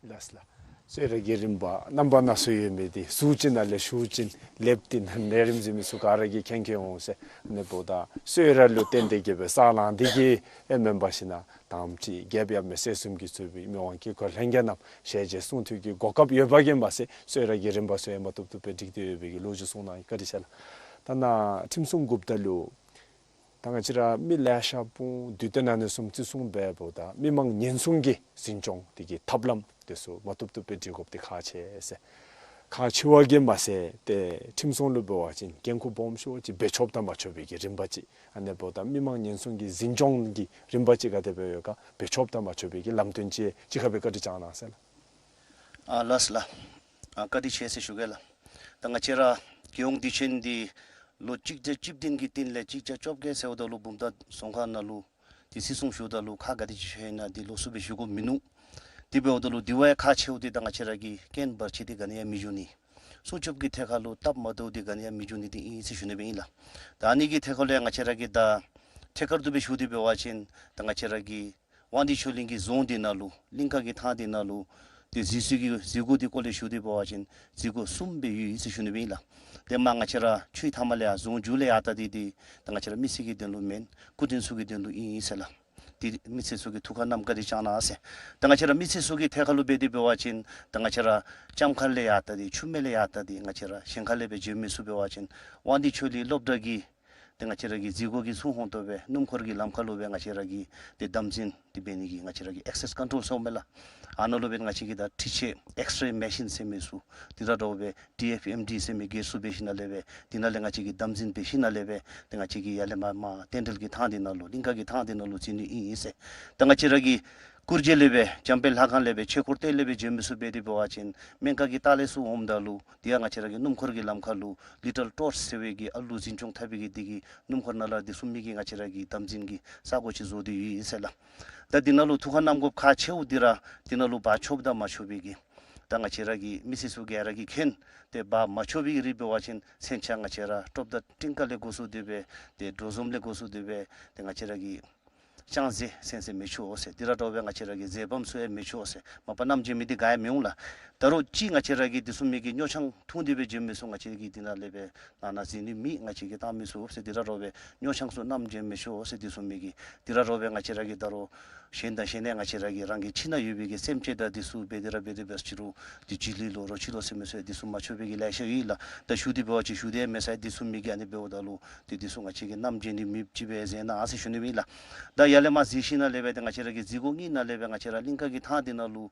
ལགས་ལགས། གསོལ་རས་ཀྱི་རིམ་པ་རྣམ་པ་སྣ་ཚོགས་ཡོད་མི་འདི་ཟུར་ཅིག་ནང་ལས་ཞུ་ཅིན་ལེབ་འདི་ནང་ལས་རིམ་བཟུང་མི་ཚུ་ག་ར་གིས་མཁྱེན་མཁྱེན་འོང་ཟེར། ཨ་ནི་འབདཝ་ད་གསོལ་རས་ལུ་བརྟེན་ཏེ་གི་སྦེ་ས་ལང་འདི་གིས་ཨེ་མེན་པར་ཞིན་ན་དམ་ཅིག་རྒྱལཔོ་ཡབ་མེས་སྲས་གསུམ་གྱིས་གཙོས་པའི་མི་དབང་དཀྱིལ་འཁོར་ལྷན་རྒྱས་རྣམས་ཞལ་མཇལ་གསུང་ཐོས་ཀྱི་གོ་སྐབས་ཡོད་པ་གིས་མ་ཚད་གསོལ་རས་ཀྱི་རིམ་པ་ཚུ་ཡང་མ་བཏུབ་བཏུབ་སྦེ་འགྲིག་སྟེ་ཡོད་པའི་གི་ལོ་རྒྱུས་གསུང་གནང་ཡི། བཀའ་དྲིན་ཆེ་ལགས། ད་ནཱ་ཁྲིམས་སྲུང་འགོ་དཔོན་ལུ་ད་ང་བཅས་ར་མི་ལེ་ཤ་སྦོམ་དུས་སྟོན་ཨ་ནི་བཟུམ་བརྩི་སྲུང་འབད་འབདཝ་ད་མི་མང་ཉེན་སྲུང་གི་འཛིན་སྐྱོང་འདི་གི་ཐབས་ལམ་འདི་ཚུ་མ་བཏུབ་བཏུབ་སྦེ་སྒྲིག་དགོཔ་འདི་ཁག་ཆེ་ཟེར། ཁག་ཆེ་བ་གིས་མ་ཚད་ཏེ་ཁྲིམས་སྲུང་ལུ་འབད་བ་ཅིན་འགན་ཁུར་སྦོམ་ཤོས་ཅིག་འབད་ཆོགཔ་དང་མ་ཆོག་པའི་གི་རིམ་པ་ཅིག་ཨ་ནི་འབདཝ་ད་མི་མང་ཉེན་སྲུང་གི་འཛིན་སྐྱོང་གི་རིམ་པ་ཅིག་ག་དེ་སྦེ་ཡོད་ག། འབད་ཆོགཔ་དང་མ་ཆོག་པའི་གི་ལམ་སྟོན་ཅིག་གཅིག་ཁར་སྦེ་བཀའ་དྲིན་བསྐྱང་གནང་ཟེར་ལགས། ཨ་ལགས་ལགས། ཨ་བཀའ་དྲིན་ཆེ་ཟེར་ཞུ་གེ་ལགས། ད་ང་བཅས་ར་རྒྱལ་ཡོངས་དུས་ཆེན་འདི་ལོ་གཅིག་བརྒྱ་བཅུ་བདུན་གྱི་སྟེང་ལས་གཅིག་བརྒྱ་བཅོ་བརྒྱད་ཟེརཝ་ད་ལུ་བུམ་ཐང་རྫོང་ཁག་ནང་ལུ་ཏེ་བརྩི་སྲུང་ཞུཝ་ད་ལུ་ཁག་ག་དེ་ཅིག་ཆེ་ཡོད་ན་འདི་ལོགས་སུ་སྦེ་ཞུ་དགོཔ་མིན་ནུག། དེ་འབདཝ་ད་ལུ་དེ་བ་ཡང་ཁག་ཆེཝ་འདི་ད་ང་བཅས་ར་གི་རྐྱེན་བར་ཆད་འདི་ག་ནི་ཡང་མི་འབྱུང་ནི། སྲུང་སྐྱོབ་ཀྱི་ཐད་ཁར་ལུ་སྟབས་མ་བདེཝ་འདི་ག་ནི་ཡང་མི་འབྱུང་ནི་འདི་ཨིན་ཟེར་ཞུ་ནི་སྦེ་ཨིན་ལགས། ད་ཨ་ནི་གི་ཐད་ཁར་ལུ་ཡང་ང་བཅས་ར་གིས་ད་ཐད་ཀར་དུ་སྦེ་ཞུ་སྟེ་འབད་བ་ཅིན་ད་ང་བཅས་ར་གི་དབང་འདུས་ཆོས་གླིང་གི་རྫོང་འདི་ནང་ལུ་གླིང་ཁ་གི་ཐང་འདི་ནང་ལུ་ཏེ་འཛུལ་སའི་གི་འཛུལ་སྒོ་འདི་སྐོར་ལས་ཞུ་སྟེ་འབད་བ་ཅིན་འཛུལ་སྒོ་གསུམ་སྦེ་ཡོད་ཟེར་ཞུ་ནི་སྦེ་ཨིན་ལགས། ཏེ་མ་ང་བཅས་ར་ཆུའི་མཐའ་མ་ལས་ཡར་རྫོང་མཇུག་ལས་ཡར་ལྟ་སྟེ་འདི་ད་ང་བཅས་ར་མི་སེར་གྱི་དོན་ལུ་མེན། སྐུ་མགྲོན་ཚུ་གི་དོན་ལུ་ཨིན་ཟེར་ལགས། ཏེ་མི་སེར་ཚུ་གིས་ཐུགས་ཁར་བསྣམས་བཀའ་དྲིན་བསྐྱང་གནང་ཟེར། ད་ང་བཅས་ར་མི་སེར་ཚུ་གི་ཐད་ཁར་ལུ་འབད་དེ་འབད་བ་ཅིན་ད་ང་བཅས་ར་ལྕམ་མཁར་ལས་ཡར་ལྟ་སྟེ་ཆུ་སྨད་ལས་ཡར་ལྟ་སྟེ་ང་བཅས་ར་གཞན་ཁ་ལས་སྦེ་འབྱོན་མི་ཚུ་འབད་བ་ཅིན་དབང་འདུས་ཆོས་གླིང་སློབ་གྲྭ་གི་ཏེ་ང་བཅས་ར་གི་འཛུལ་སྒོ་གི་ཚུར་ཧོང་ཏོ་སྦེ་སྣུམ་འཁོར་གྱི་ལམ་ཁ་ལུ་སྦེ་ང་བཅས་ར་གི་ཏེ་དམ་འཛིན་འདི་འབད་ནི་གི་ང་བཅས་ར་གི་ཨེག་སེས་ཀོན་ཊོལ་ཟེརཝ་མས་ལགས། ཨ་ནཱ་ལུ་སྦེ་ང་བཅས་ཀྱི་ད་འཕྲུལ་ཆས་ཨེགསི་རེ་མེ་ཤིན་ཟེར་མི་ཚུ་འདི་ར་འདྲཝ་སྦེ་ཌི་ཨེཕ་ཨེམ་ཌི་ཟེར་མི་གེཊ་ཚུ་འབད་ཞིནམ་ལས་སྦེ་འདི་ནང་ལས་ང་བཅས་ཀྱིས་དམ་འཛིན་འབད་ཞིནམ་ལས་སྦེ་ཏེ་ང་བཅས་ཀྱིས་ཡར་ལས་མར་མར་རྟེན་འབྲེལ་གྱི་ཐང་འདི་ནང་ལུ་གླིང་ཁ་གི་ཐང་འདི་ནང་ལུ་འཛུལ་ནི་ཨིན་ཨིན་ཟེར། ད་ང་བཅས་ར་གི་སྐུ་རྗེས་ལས་སྦེ་འཇམ་དཔལ་ལྷ་ཁང་ལས་སྦེ་ཆོས་འཁོར་གཏད་ལས་སྦེ་འབྱོན་མི་ཚུ་འབད་དེ་འབད་བ་ཅིན་སྨན་ཁང་གི་ལྟག་ལས་ཚུར་འོངམ་ད་ལུ་དེ་ཡང་ང་བཅས་ར་གི་སྣུམ་འཁོར་གྱི་ལམ་ཁ་ལུ་ལི་ཊལ་ཊོརཆ་ཟེར་བའི་གི་ཨ་ལུ་འཛིན་སྐྱོང་འཐབ་པའི་གི་འདི་གི་སྣུམ་འཁོར་ནང་ལས་འདི་ཚུ་མི་གི་ང་བཅས་ར་གི་དམ་འཛིན་གྱི་ས་གོ་ཅིག་བཟོ་སྟེ་ཡོད་ཟེར་ལགས། ད་འདི་ནང་ལུ་ཐུགས་ཁར་བསྣམ་དགོཔ་ཁག་ཆེཝ་འདི་ར་འདི་ནང་ལུ་འབག་ཆོགཔ་དང་མ་ཆོག་པའི་གི་ད་ང་བཅས་ར་གི་མི་སེར་ཚུ་གིས་ར་གིས་མཁྱེན། ཏེ་འབག་མ་ཆོག་པའི་རིགས་འབད་བ་ཅིན་མཚོན་ཆ་ང་བཅས་ར་ཊོབ་དང་ཊིང་ཀ་ལས་འགོ་བཙུགས་ཏེ་སྦེ་ཏེ་དྲོ་འཛོམས་ལས་འགོ་བཙུགས་ཏེ་སྦེ་ཏེ་ང་བཅས་ར་གི་ཅང་ཟེ་ཟེར་ཟེར་མི་ཆོག་ཟེར། འདི་ར་འདྲཝ་སྦེ་ང་བཅས་ར་གི་ཟས་ཕམ་ཚུ་ཡང་མི་ཆོག་ཟེར། མ་པ་བསྣམས་འབྱོན་མི་འདི་ག་ཡང་མི་འོང་ལགས། ད་རུང་གཅིག་ང་བཅས་ར་གི་འདི་ཚུ་མི་གི་སྨྱོ་ཆང་འཐུང་སྟེ་སྦེ་འབྱོན་མི་ཚུ་ང་བཅས་ཀྱིས་འདི་ནང་ལས་སྦེ་ནང་ན་འཛུལ་ནི་མེད། ང་བཅས་ཀྱིས་བཏང་མི་ཚུགས་ཟེར། འདི་ར་འདྲཝ་སྦེ་སྨྱོ་ཆང་ཚུ་བསྣམས་འབྱོན་མི་ཆོག་ཟེར། འདི་ཚུ་མི་གི་འདི་ར་འདྲཝ་སྦེ་ང་བཅས་ར་གི་ད་རུང་གཞན་དང་གཞན་ནས་ང་བཅས་ར་གི་རང་གི་ཁྱིམ་ནང་ཡོད་པའི་གི་སེམས་ཅན་དང་འདི་ཚུ་འབད་དེ་ར་འབད་དེ་འབད་ཅི་རུང་འདི་བྱི་ལི་ལོ་རོ་ཁྱི་ལོ་ཟེར་མི་ཚུ་འདི་ཚུ་མ་ཆོག་པའི་གི་ལེ་ཤ་ཡོད་ལགས། ད་ཞུ་སྟེ་འབད་བ་ཅིན་ཞུ་སྟེ་མེད་ས་འདི་ཚུ་མི་གིས་ཨ་ནི་འབདཝ་ད་ལུ་ཏེ་འདི་ཚུ་ང་བཅས་ཀྱིས་བསྣམས་འབྱོན་ནི་མེདཔ་ཅིག་སྦེ་མཛད་གནང་ཟེར་ཞུ་ནི་ཨིན་ལགས། ད་ཡ་ ཡར་ལས་མར་གཟིགས་ཞིནམ་ལས་སྦེ་ཏེ་ང་བཅས་ར་གི་གཟིགས་སྒོ་གཉིས་ནང་ལས་སྦེ་ང་བཅས་ར་གླིང་ཁ་གི་ཐང་འདི་ནང་ལུ་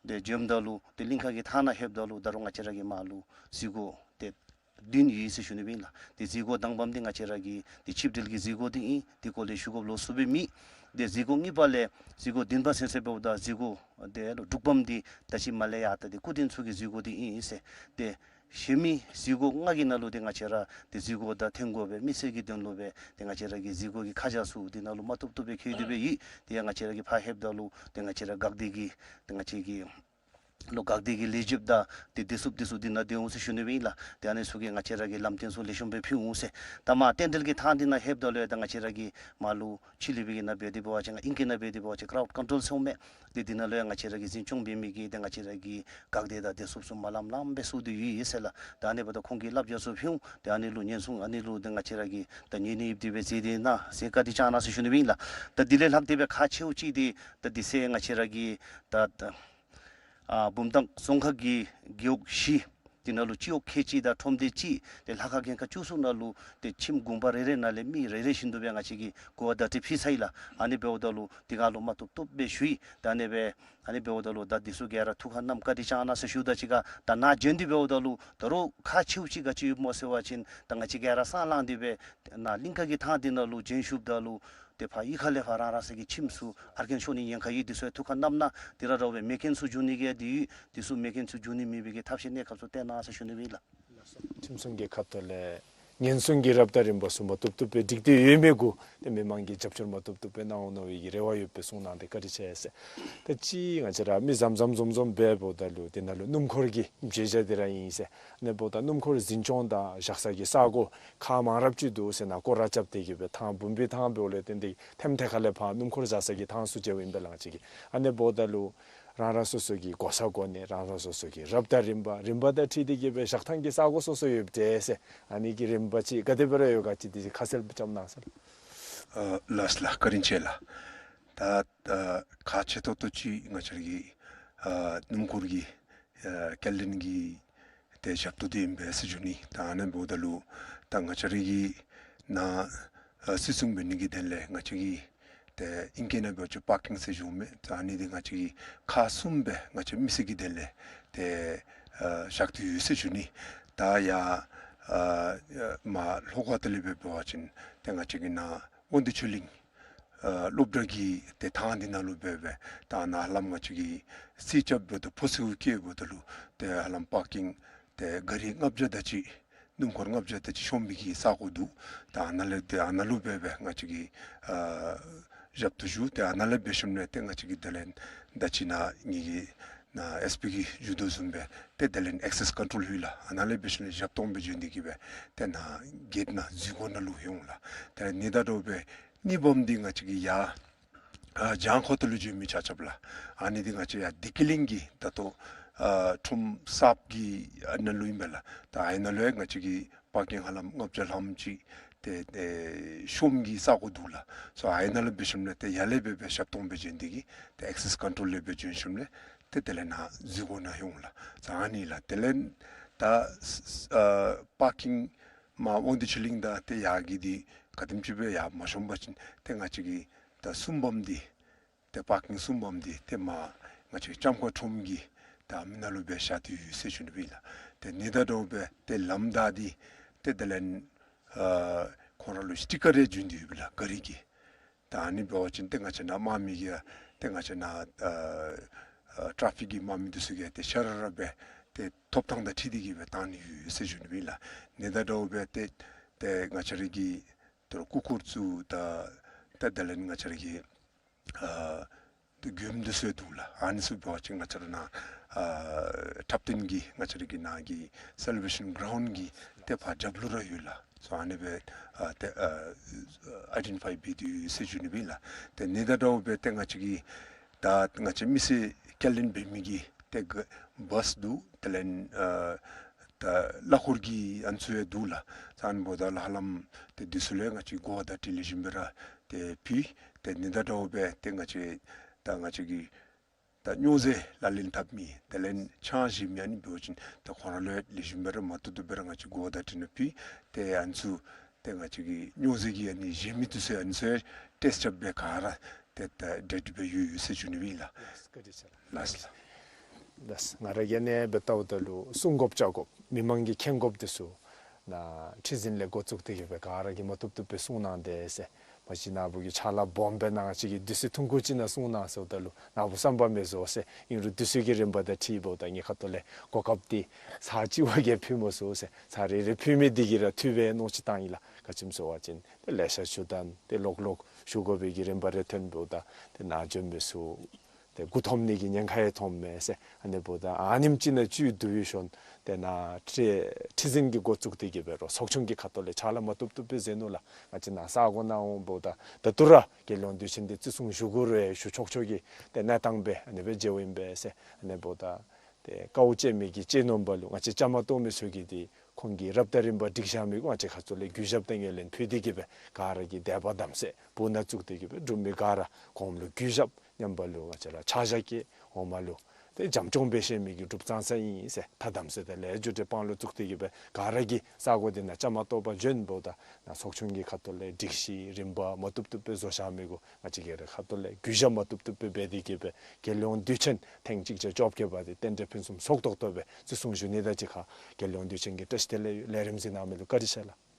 ཏེ་འཛོམསམ་ད་ལུ་ཏེ་གླིང་ཁ་གི་ཐང་ནང་ལྷོདཔ་ད་ལུ་ད་རུང་ང་བཅས་ར་གི་མར་ལུ་གཟིགས་སྒོ་ཏེ་བདུན་ཡོད་ཟེར་ཞུ་ནི་སྦེ་ཨིན་ལགས། ཏེ་གཟིགས་སྒོ་དང་པམ་འདི་ང་བཅས་ར་གི་ཏེ་ཆིབས་འགྲུལ་གྱི་གཟིགས་སྒོ་འདི་ཨིན། དེ་སྐོར་ལས་ཞུ་དགོཔ་ལོགས་སུ་སྦེ་མེད། ཏེ་གཟིགས་སྒོ་གཉིས་པ་ལས་གཟིགས་སྒོ་བདུན་པ་ཟེར་ཟེརཝ་ད་གཟིགས་སྒོ་ཏེ་ལོག་དྲུག་པམ་འདི་ད་ཅི་མར་ལས་ཡར་ད་ཏེ་སྐུ་རྟེན་ཚུ་གི་གཟིགས་སྒོ་འདི་ཨིན་ཟེར། ཏེ་གཞན་མི་གཟིགས་སྒོ་ལྔ་གི་ནང་ལུ་ཏེ་ང་བཅས་ར་ཏེ་གཟིགས་སྒོ་དང་ཐེངས་དགུ་པའི་མི་སེར་གྱི་དོན་ལུ་སྦེ་ཏེ་ང་བཅས་ར་གི་གཟིགས་སྒོ་གི་ཁ་བྱང་ཚུ་འདི་ནང་ལུ་མ་བཏུབ་བཏུབ་སྦེ་བཀལ་ཏེ་སྦེ་ཡོད། ཏེ་ཡང་ང་བཅས་ར་གིས་ཕར་ལྷོདཔ་ད་ལུ་ཏེ་ང་བཅས་ར་འགག་སྡེ་གི་ཏེ་ང་བཅས་ཀྱི་ལོག་འགག་སྡེ་གི་ལས་བྱེདཔ་དང་ཏེ་བདེ་སྲུངཔ་འདི་ཚུ་འདི་ནང་སྡོད་འོང་ཟེར་ཞུ་ནི་སྦེ་ཨིན་ལགས། ཏེ་ཨ་ནི་ཚུ་གིས་ང་བཅས་ར་གི་ལམ་སྟོན་ཚུ་ལེགས་ཤོམ་སྦེ་ཕུལ་འོང་ཟེར། ད་མར་རྟེན་འབྲེལ་གྱི་ཐང་འདི་ནང་ལྷོདཔ་ད་ལུ་ཡང་ད་ང་བཅས་ར་གི་མར་ལུ་ཕྱི་གླིང་པའི་གི་ནང་འབད་དེ་འབད་བ་ཅིན་ཨིང་སྐད་ནང་འབད་དེ་འབད་བ་ཅིན་ཀརའུཌ་ཀོན་ཊོལ་ཟེར་འོང་མས། ཏེ་འདི་ནང་ལུ་ཡང་ང་བཅས་ར་གིས་འཛིན་སྐྱོང་འབད་མི་གི་ཏེ་ང་བཅས་ར་གི་འགག་སྡེ་དང་བདེ་སྲུངཔ་ཚུ་མ་ལངམ་ལངམ་སྦེ་བཙུགས་ཏེ་ཡོད་ཡོད་ཟེར་ལགས། ད་ཨ་ནི་འབདཝ་ད་ཁོང་གིས་བསླབ་བྱ་ཚུ་ཕུལ་འོང་། ཏེ་ཨ་ནི་ལུ་ཉེན་སྲུང་ཨ་ནི་ལུ་ཏེ་ང་བཅས་ར་གིས་ད་ཉན་ནི་ཡོདཔ་དེ་སྦེ་མཛད་དེ་གནང་ཟེར་བཀའ་དྲིན་བསྐྱང་གནང་ཟེར་ཞུ་ནི་སྦེ་ཨིན་ལགས། ད་དེ་ལས་ལྷག་སྟེ་སྦེ་ཁག་ཆེཝ་ཅིག་འདི་ད་དེ་ཚེ་ང་བཅས་ར་གི་ད་ད་ཨ་བུམ་ཐང་རྫོང་ཁག་གི་རྒེད་འོག་བཞི་དེ་ནང་ལུ་སྤྱི་འོག་ཁལ་གཅིག་དང་ཁྲོམ་སྡེ་གཅིག་ཏེ་ལྷ་ཁང་གན་ཁག་བཅུ་གསུམ་ནང་ལུ་ཏེ་ཁྱིམ་གུང་པ་རེ་རེ་ནང་ལས་མི་རེ་རེ་བཞིན་དུ་སྦེ་ང་བཅས་ཀྱིས་གོ་བརྡ་དེ་ཕུལ་ཚར་ཡི་ལགས། ཨ་ནི་འབདཝ་ད་ལུ་དེ་ཁར་ལུ་མ་བཏུབ་བཏུབ་སྦེ་ཞུ་ཡི། ད་ཨ་ནི་སྦེ་ཨ་ནི་འབདཝ་ད་ལུ་ད་འདི་ཚུ་ག་ར་ཐུགས་ཁར་བསྣམས་བཀའ་དྲིན་བསྐྱང་གནང་ཟེར་ཞུཝ་ད་གཅིག་ཁར་ད་ནཱ་བྱོན་ཏེ་འབདཝ་ད་ལུ་ད་རུང་ཁག་ཆེཝ་ཅིག་ག་ཅི་ཡོདཔ་སྨོ་ཟེར་བ་ཅིན་ད་ང་བཅས་ག་ར་སང་ལངས་ཏེ་སྦེ་ནཱ་གླིང་ཁ་གི་ཐང་འདི་ནང་ལུ་བྱོན་ཞུཝ་ད་ལུ་ཏེ་ཕར་གཡུས་ཁ་ལས་ཕར་རང་རང་སོ་གི་ཁྱིམ་ཚུ་ཨར་ཀན་ཤོར་ནི་ཉེན་ཁ་ཡོད། འདི་ཚུ་ཡང་ཐུགས་ཁར་བསྣམས་གནང་། དེ་ར་འདྲཝ་སྦེ་མེ་རྐྱེན་ཚུ་འབྱུང་ནི་གི་འདི་ཡོད། འདི་ཚུ་མེ་རྐྱེན་ཚུ་འབྱུང་ནི་མེད་པའི་གི་ཐབས་ཤེས་གནས་སྐབས་ཚུ་སྟོན་གནང་ཟེར་ཞུ་ནི་སྦེ་ཨིན་ལགས། ཁྲིམས་སྲུང་གི་ཁ་ཐུག་ལས་ཉེན་སྲུང་གི་རབ་དང་རིམ་པ་ཚུ་མ་བཏུབ་བཏུབ་སྦེ་སྒྲིག་སྟེ་ཡོད་མི་གུ་ཏེ་མི་མང་གིས་རྒྱབ་སྐྱོར་མ་བཏུབ་བཏུབ་སྦེ་གནང་འོང་མནོ་བའི་གི་རེ་བ་ཡོད་པའི་གསུང་གནང་སྟེ་བཀའ་དྲིན་ཆེ་ཟེར། ད་ཅི་ང་བཅས་ར་མི་ཟམ་ཟམ་འཛོམས་འཛོམས་འབདཝ་ད་ལུ་དེ་ནང་ལུ་སྣུམ་འཁོར་གྱི་བརྗོད་བྱ་དེ་ར་ཨིན་ཟེར། ཨ་ནི་འབདཝ་ད་སྣུམ་འཁོར་འཛིན་སྐྱོང་དང་བཞག་ས་གི་ས་གོ་ཁག་མང་རབས་ཅིག་འདུག་ཟེར་ནཱ་སྐོར་ར་རྐྱབ་སྟེ་གི་སྦེ་ཐང་བུམ་པའི་ཐང་འབདཝ་ལས་བརྟེན་ཏེ་ཐེམ་ཐེ་ཁ་ལས་ཕར་སྣུམ་འཁོར་བཞག་ས་གི་ཐང་ཚུ་མཇལཝ་ཨིན་པས་ལགས་ང་བཅས་ཀྱིས། ཨ་ནི་འབདཝ་ད་ལུ་རང་རང་སོ་སོ་གི་གོ་ས་གོ་གནས་རང་རང་སོ་སོ་གི་རབ་དང་རིམ་པ་རིམ་པ་དང་འཁྲིལ་ཏེ་གི་སྦེ་བཞག་ཐངས་ཀྱི་ས་གོ་སོ་སོ་ཡོདཔ་འདྲས་ཟེར། ཨ་ནི་གི་རིམ་པ་ཅིག་ག་དེ་སྦེ་ར་ཡོད་ག་ཅིག་དེ་ཁ་གསལ་བརྗོད་གནང་ཟེར། ཨ་ལགས་ལགས། བཀའ་དྲིན་ཆེ་ལགས། ད་ཨ་ཁག་ཆེ་ཏོག་ཏོ་ཅིག་ང་བཅས་ར་གི་ཨ་སྣུམ་འཁོར་གྱི་ཨ་སྐྱེལ་འདྲེན་གྱི་ཏེ་ཞབས་ཏོག་འདི་ཨིན་པས་ཟེར་ཞུ་ནི། ད་ཨ་ནི་འབདཝ་ད་ལུ་ད་ང་བཅས་ར་གི་ནཱ་ཨ་སྲིད་སྲུང་འབད་ནི་གི་དོན་ལས་ང་བཅས་ཀྱིས་ཏེ་ཨིང་སྐད་ནང་འབད་བ་ཅིན་པར་ཀིང་ཟེར་ཞུཝ་མས། ད་ཨ་ནི་འདི་ང་བཅས་ཀྱིས་ཁག་གསུམ་སྦེ་ང་བཅས་མི་སེར་གྱི་དོན་ལས་ཏེ་ཨ་བཞག་སྟེ་ཡོད་ཟེར་ཞུ་ནི། ད་ཡར་ཨ་མར་ལྷོ་ཁ་ཐུག་ལས་སྦེ་འབད་བ་ཅིན་ཏེ་ང་བཅས་ཀྱི་ནཱ་དབང་འདུས་ཆོས་གླིང་ཨ་སློབ་གྲྭ་གི་ཏེ་ཐང་འདི་ནང་ལུ་སྦེ་སྦེ་ད་ནཱ་ལམ་ང་བཅས་ཀྱིས་རྩིས་རྐྱབ་འབདཝ་ད་ཕོ་སེའུ་བཀལ་འབདཝ་ད་ལུ་ཏེ་ཧ་ལམ་པར་ཀིང་ཏེ་ག་རི་ལྔ་བརྒྱ་དེ་ཅིག་སྣུམ་འཁོར་ལྔ་བརྒྱ་དེ་ཅིག་ཤོང་མི་གི་ས་གོ་འདུག། ད་ཨ་ནཱ་ལས་ཏེ་ཨ་ནཱ་ལུ་སྦེ་སྦེ་ང་བཅས་ཀྱིས་ཨ་ཞབས་ཏོག་ཞུ། ཏེ་ཨ་ནཱ་ལས་འབད་ཞིནམ་ལས་ཏེ་ང་བཅས་ཀྱིས་དེ་ལས་ད་ཅི་ནཱ་ངེ་གི་ནཱ་ཨེས་པི་གིས་ཞུ་དོ་བཟུམ་སྦེ་ཏེ་དེ་ལས་ཨེག་སེས་ཀོན་ཊོལ་ཡོད་ལགས། ཨ་ནཱ་ལས་འབད་ཞིནམ་ལས་ཞབས་ཏོག་སྦེ་བྱོན་ཏེ་གི་སྦེ་ཏེ་ནཱ་གེཊ་ནང་འཛུལ་སྒོ་ནང་ལུ་འོང་ལགས། ཏེ་ཨ་ནི་དང་འདྲཝ་སྦེ་གཉིས་པམ་འདི་ང་བཅས་ཀྱི་ཡར་ཨ་ལྗང་ཁོག་ཐུག་ལུ་འགྱོ་མི་ཆ་ཁྱབ་ལགས། ཨ་ནི་འདི་ང་བཅས་ཡར་བདེ་སྐྱིད་གླིང་གི་ད་ལྟོ་ཨ་ཁྲོམ་གསརཔ་གི་ཨ་ནཱ་ལུ་ཨིན་པས་ལགས། ད་ཨ་ནཱ་ལུ་ཡང་ང་བཅས་ཀྱིས་པར་ཀིང་ཧ་ལམ་ལྔ་བརྒྱ་ལྷགཔ་ཅིག་ཏེ་ཨེ་ཤོང་གི་ས་གོ་འདུག་ལགས། སོ་ཨ་ནཱ་ལུ་འབད་ཞིནམ་ལས་ཏེ་ཡར་ལས་སྦེ་སྦེ་ཞབས་ཏོག་སྦེ་བྱོན་ཏེ་གི་ཏེ་ཨེག་སེས་ཀོན་ཊོལ་ལས་སྦེ་བྱོན་ཞིནམ་ལས་ཏེ་དེ་ལས་ནཱ་འཛུལ་སྒོ་ནང་འོང་ལགས། སོ་ཨ་ནི་ལགས། དེ་ལས་ད་ཨ་པར་ཀིང་མར་དབང་འདུས་ཆོས་གླིང་དང་ཏེ་ཡར་གྱི་འདི་ག་དེམ་ཅིག་སྦེ་ཡར་མ་ཤོང་པ་ཅིན་ཏེ་ང་བཅས་ཀྱི་ད་གསུམ་པམ་འདི་ཏེ་པར་ཀིང་གསུམ་པམ་འདི་ཏེ་མར་ང་བཅས་ལྕམ་མཁར་ཁྲོམ་གྱི་ད་མི་ནང་ལུ་སྦེ་བཞག་སྟེ་ཡོད་ཟེར་ཞུ་ནི་སྦེ་ཨིན་ལགས། ཏེ་ཨ་ནི་དང་འདྲཝ་སྦེ་ཏེ་ལམ་བདའ་སྟེ་ཏེ་དེ་ལས་ཨ་ཁོང་ར་ལུ་སི་ཊི་ཀར་རེ་བྱིན་ཏེ་ཡོད་པས་ལགས་ག་རི་གི། ད་ཨ་ནི་འབད་བ་ཅིན་ཏེ་ང་བཅས་ནཱ་དམག་མི་གིས་ཏེ་ང་བཅས་ནཱ་ཨ་ཨ་ཊ་ཕིག་གི་དམག་མི་འདི་ཚུ་གིས་ཏེ་ཤ་ར་ར་སྦེ་ཏེ་ཐོབ་ཐངས་དང་འཁྲིལ་ཏེ་གི་སྦེ་བཏང་ནི་ཡོད་ཟེར་ཞུ་ནི་སྦེ་ཨིན་ལགས། ཨ་ནི་དང་འདྲཝ་སྦེ་ཏེ་ཏེ་ང་བཅས་ར་གི་ད་རུང་སྐུ་འཁོར་ཚུ་དང་ཏེ་དེ་ལས་ང་བཅས་ར་གི་ཨ་ཏེ་མགྱོནམ་འདི་ཚུ་འདུག་ལགས། ཨ་ནི་ཚུ་འབད་བ་ཅིན་ང་བཅས་ར་ནཱ་ཨ་འཁྲབ་སྟོན་གྱི་ང་བཅས་ར་གི་ནཱ་གི་སེ་ལེ་བྲེ་ཤཱན་གྲའུནཌ་གི་ཏེ་ཕར་རྒྱབ་ལུ་ར་ཡོད་ལགས། སོ་ཨ་ནི་སྦེ་ཨ་ཏེ་ཨ་ཨའི་ཌེན་ཊི་ཕའི་འབད་དེ་ཡོད་ཟེར་ཞུ་ནི་སྦེ་ཨིན་ལགས། ཏེ་ཨ་ནི་དང་འདྲཝ་སྦེ་ཏེ་ང་བཅས་ཀྱི་ད་ང་བཅས་མི་སེར་སྐྱེལ་འདྲེན་འབད་མི་གི་ཏེ་ག་བཱས་འདུག། དེ་ལས་ཨ་ད་གླ་འཁོར་གྱི་ཨ་ནི་ཚུ་ཡང་འདུག་ལགས། ཨ་ནི་འབདཝ་ད་ལུ་ཧ་ལམ་ཏེ་འདི་ཚུ་ལུ་ཡང་ང་བཅས་གོ་བརྡ་དེ་ལེགས་ཤོམ་སྦེ་ར་ཏེ་ཕུལ། ཏེ་ཨ་ནི་དང་འདྲཝ་སྦེ་ཏེ་ང་བཅས་ད་ང་བཅས་ཀྱི་ད་སྨྱོ་རྫས་ལག་ལེན་འཐབ་མི་དེ་ལས་ཆང་བཞེས་མི་ཨ་ནི་འབད་བ་ཅིན་ད་ཁོང་ར་ལུ་ཡང་ལེགས་ཤོམ་སྦེ་ར་མ་བཏུབ་བཏུབ་སྦེ་ར་ང་བཅས་གོ་བརྡ་དེ་ནང་ཕུལ། ཏེ་ཨ་ནི་ཚུ་ ཏེ་ང་བཅས་ཀྱི་སྨྱོ་རྫས་ཀྱི་ཨ་ནི་གཞན་མི་འདི་ཚུ་ཨ་ནི་ཚུ་ཡང་ཊེསཊ་རྐྱབ་སྦེ་ག་ར་ཏེ་ད་འདྲ་འདྲ་སྦེ་ཡོད་ཡོད་ཟེར་ཞུ་ནི་ཨིན་ལགས། ལགས་སོ། ལགས་སོ། ང་ར་གིས་ཨ་ནི་སྦེ་བལྟཝ་ད་ལུ་གསུང་དགོཔ་བཅར་དགོཔ་མི་མང་གིས་མཁྱེན་དགོཔ་འདི་ཚུ་ནཱ་ཁྲི་འཛིན་ལས་འགོ་བཙུགས་ཏེ་གི་སྦེ་ག་ར་གིས་མ་བཏུབ་བཏུབ་སྦེ་གསུང་གནང་དེས་ཟེར། མ་གཞི་ནཱ་བུ་གི་ཕྱག་ལཱ་སྦོམ་སྦེ་གནང་ཅིག་གི་དུས་ཚོད་ཐུང་ཀུ་ཅིག་ནང་གསུང་གནང་ཟེརཝ་ད་ལུ་ནཱ་བུ་བསམ་པ་མེད་ཟེར་ཟེར། ཨིན་རུང་དུས་ཚོད་ཀྱི་རིམ་པ་དང་འཁྲིལཝ་ད་ངེའི་ཁ་ཐུག་ལས་གོ་སྐབས་འདི་ཚར་གཅིག་བ་གིས་ཕུལ་མ་ཚུགས་ཟེར། ཚར་རེ་རེ་ཕུལ་མི་འདི་གིས་ར་འཐུས་སྦེ་མནོ་ཅིག་བཏང་ཡི་ལགས། ག་ཅི་སྨོ་ཟེར་བ་ཅིན་ཏེ་ལེ་ཤ་ཞུ་དང་ཏེ་ལོག་ལོག་ཞུ་དགོ་པའི་གི་རིམ་པ་རེ་ཐོན་འབདཝ་ད་ཏེ་ནཱ་འབྱོན་མི་ཚུ་ཏེ་མགུ་འཐོམ་ནི་གི་ཉེན་ཁ་ཡང་མཐོངམ་མས་ཟེར། ཨ་ནི་འབདཝ་ད་ཨ་ནེམ་ཅིག་ནང་བཅུད་བསྡུ་བའི་ཤུལ་ཏེ་ནཱ་ཁྲི་ཁྲི་འཛིན་གྱིས་འགོ་བཙུགས་ཏེ་གི་སྦེ་རོགས་ཚོགས་ཆུང་གི་ཁ་ཐུག་ལས་ཕྱག་ལཱ་མ་བཏུབ་བཏུབ་སྦེ་མཛད་ནུག་ལགས། ང་བཅས་ནཱ་ས་གོ་ནང་འོངམ་ད་ད་ལྟོ་ར་རྒྱལ་ཡོངས་དུས་ཆེན་འདི་བརྩི་སྲུང་ཞུ་དགོ་རུང་ཞུ་ཆོག་ཆོག་གི་ཏེ་གནས་སྟངས་སྦེ་ཨ་ནི་སྦེ་མཇལཝ་ཨིན་པས་ཟེར། ཨ་ནི་འབདཝ་ད་ཏེ་དཀའཝ་སྤྱད་མི་གིས་སྤྱད་ནུག་པ་ལུ་ང་བཅས་བཅའ་མར་གཏོགས་མི་ཚུ་གིས་འདི་ཁོང་གི་རབ་དང་རིམ་པ་སྒྲིག་བཞག་མི་གུ་ང་བཅས་ཁ་ཐུག་ལས་གུས་ཞབས་དང་ངོས་ལེན་ཕུལ་ཏེ་གི་སྦེ་ག་ར་གིས་དད་པ་དམ་ཚིག་སྦུག་ནང་བཙུགས་ཏེ་གི་སྦེ་སྒྲུབ་མི་ག་ར་གོངམ་ལུ་གུས་ཞབས་མཉམ་པ་ལུ་ང་བཅས་ར་ཕྱག་ཞུ་གེ། འོག་མ་ལུ་ཏེ་བྱམས་སྐྱོང་འབད་ཤེས་མི་གིས་སྒྲུབ་ཙང་ཙང་ཨིན་ཟེར། ཐ་དམ་ཚིག་དང་ལས་རྒྱུ་འབྲས་དཔང་ལུ་བཙུགས་ཏེ་གི་སྦེ་ག་ར་གིས་ས་གོ་འདི་ནང་བཅའ་མར་གཏོགས་པར་འབྱོན་འབདཝ་ད་ནཱ་ཚོགས་ཆུང་གི་ཁ་ཐུག་ལས་སྒྲིག་གཞི་རིམ་པ་མ་བཏུབ་བཏུབ་སྦེ་བཟོ་བཞག་མི་གུ་ང་བཅས་ཀྱིས་ར་ཁ་ཐུག་ལས་གུས་ཞབས་མ་བཏུབ་བཏུབ་སྦེ་འབད་དེ་གི་སྦེ་རྒྱལ་ཡོངས་དུས་ཆེན་ཐེངས་གཅིག་བརྒྱ་བཅོ་བརྒྱད་པ་འདི་རྟེན་འབྲེལ་ཕུན་སུམ་ཚོགས་ཏོག་ཏོ་སྦེ་བརྩི་སྲུང་ཞུ་ནི་དང་གཅིག་ཁར་རྒྱལ་ཡོངས་དུས་ཆེན་གྱི་བཀྲ་ཤིས་བདེ་ལེགས་ཡོད། ལས་རིམ་གཟིགས་གནང་མི་ལུ་བཀའ་དྲིན་ཆེ་ལགས།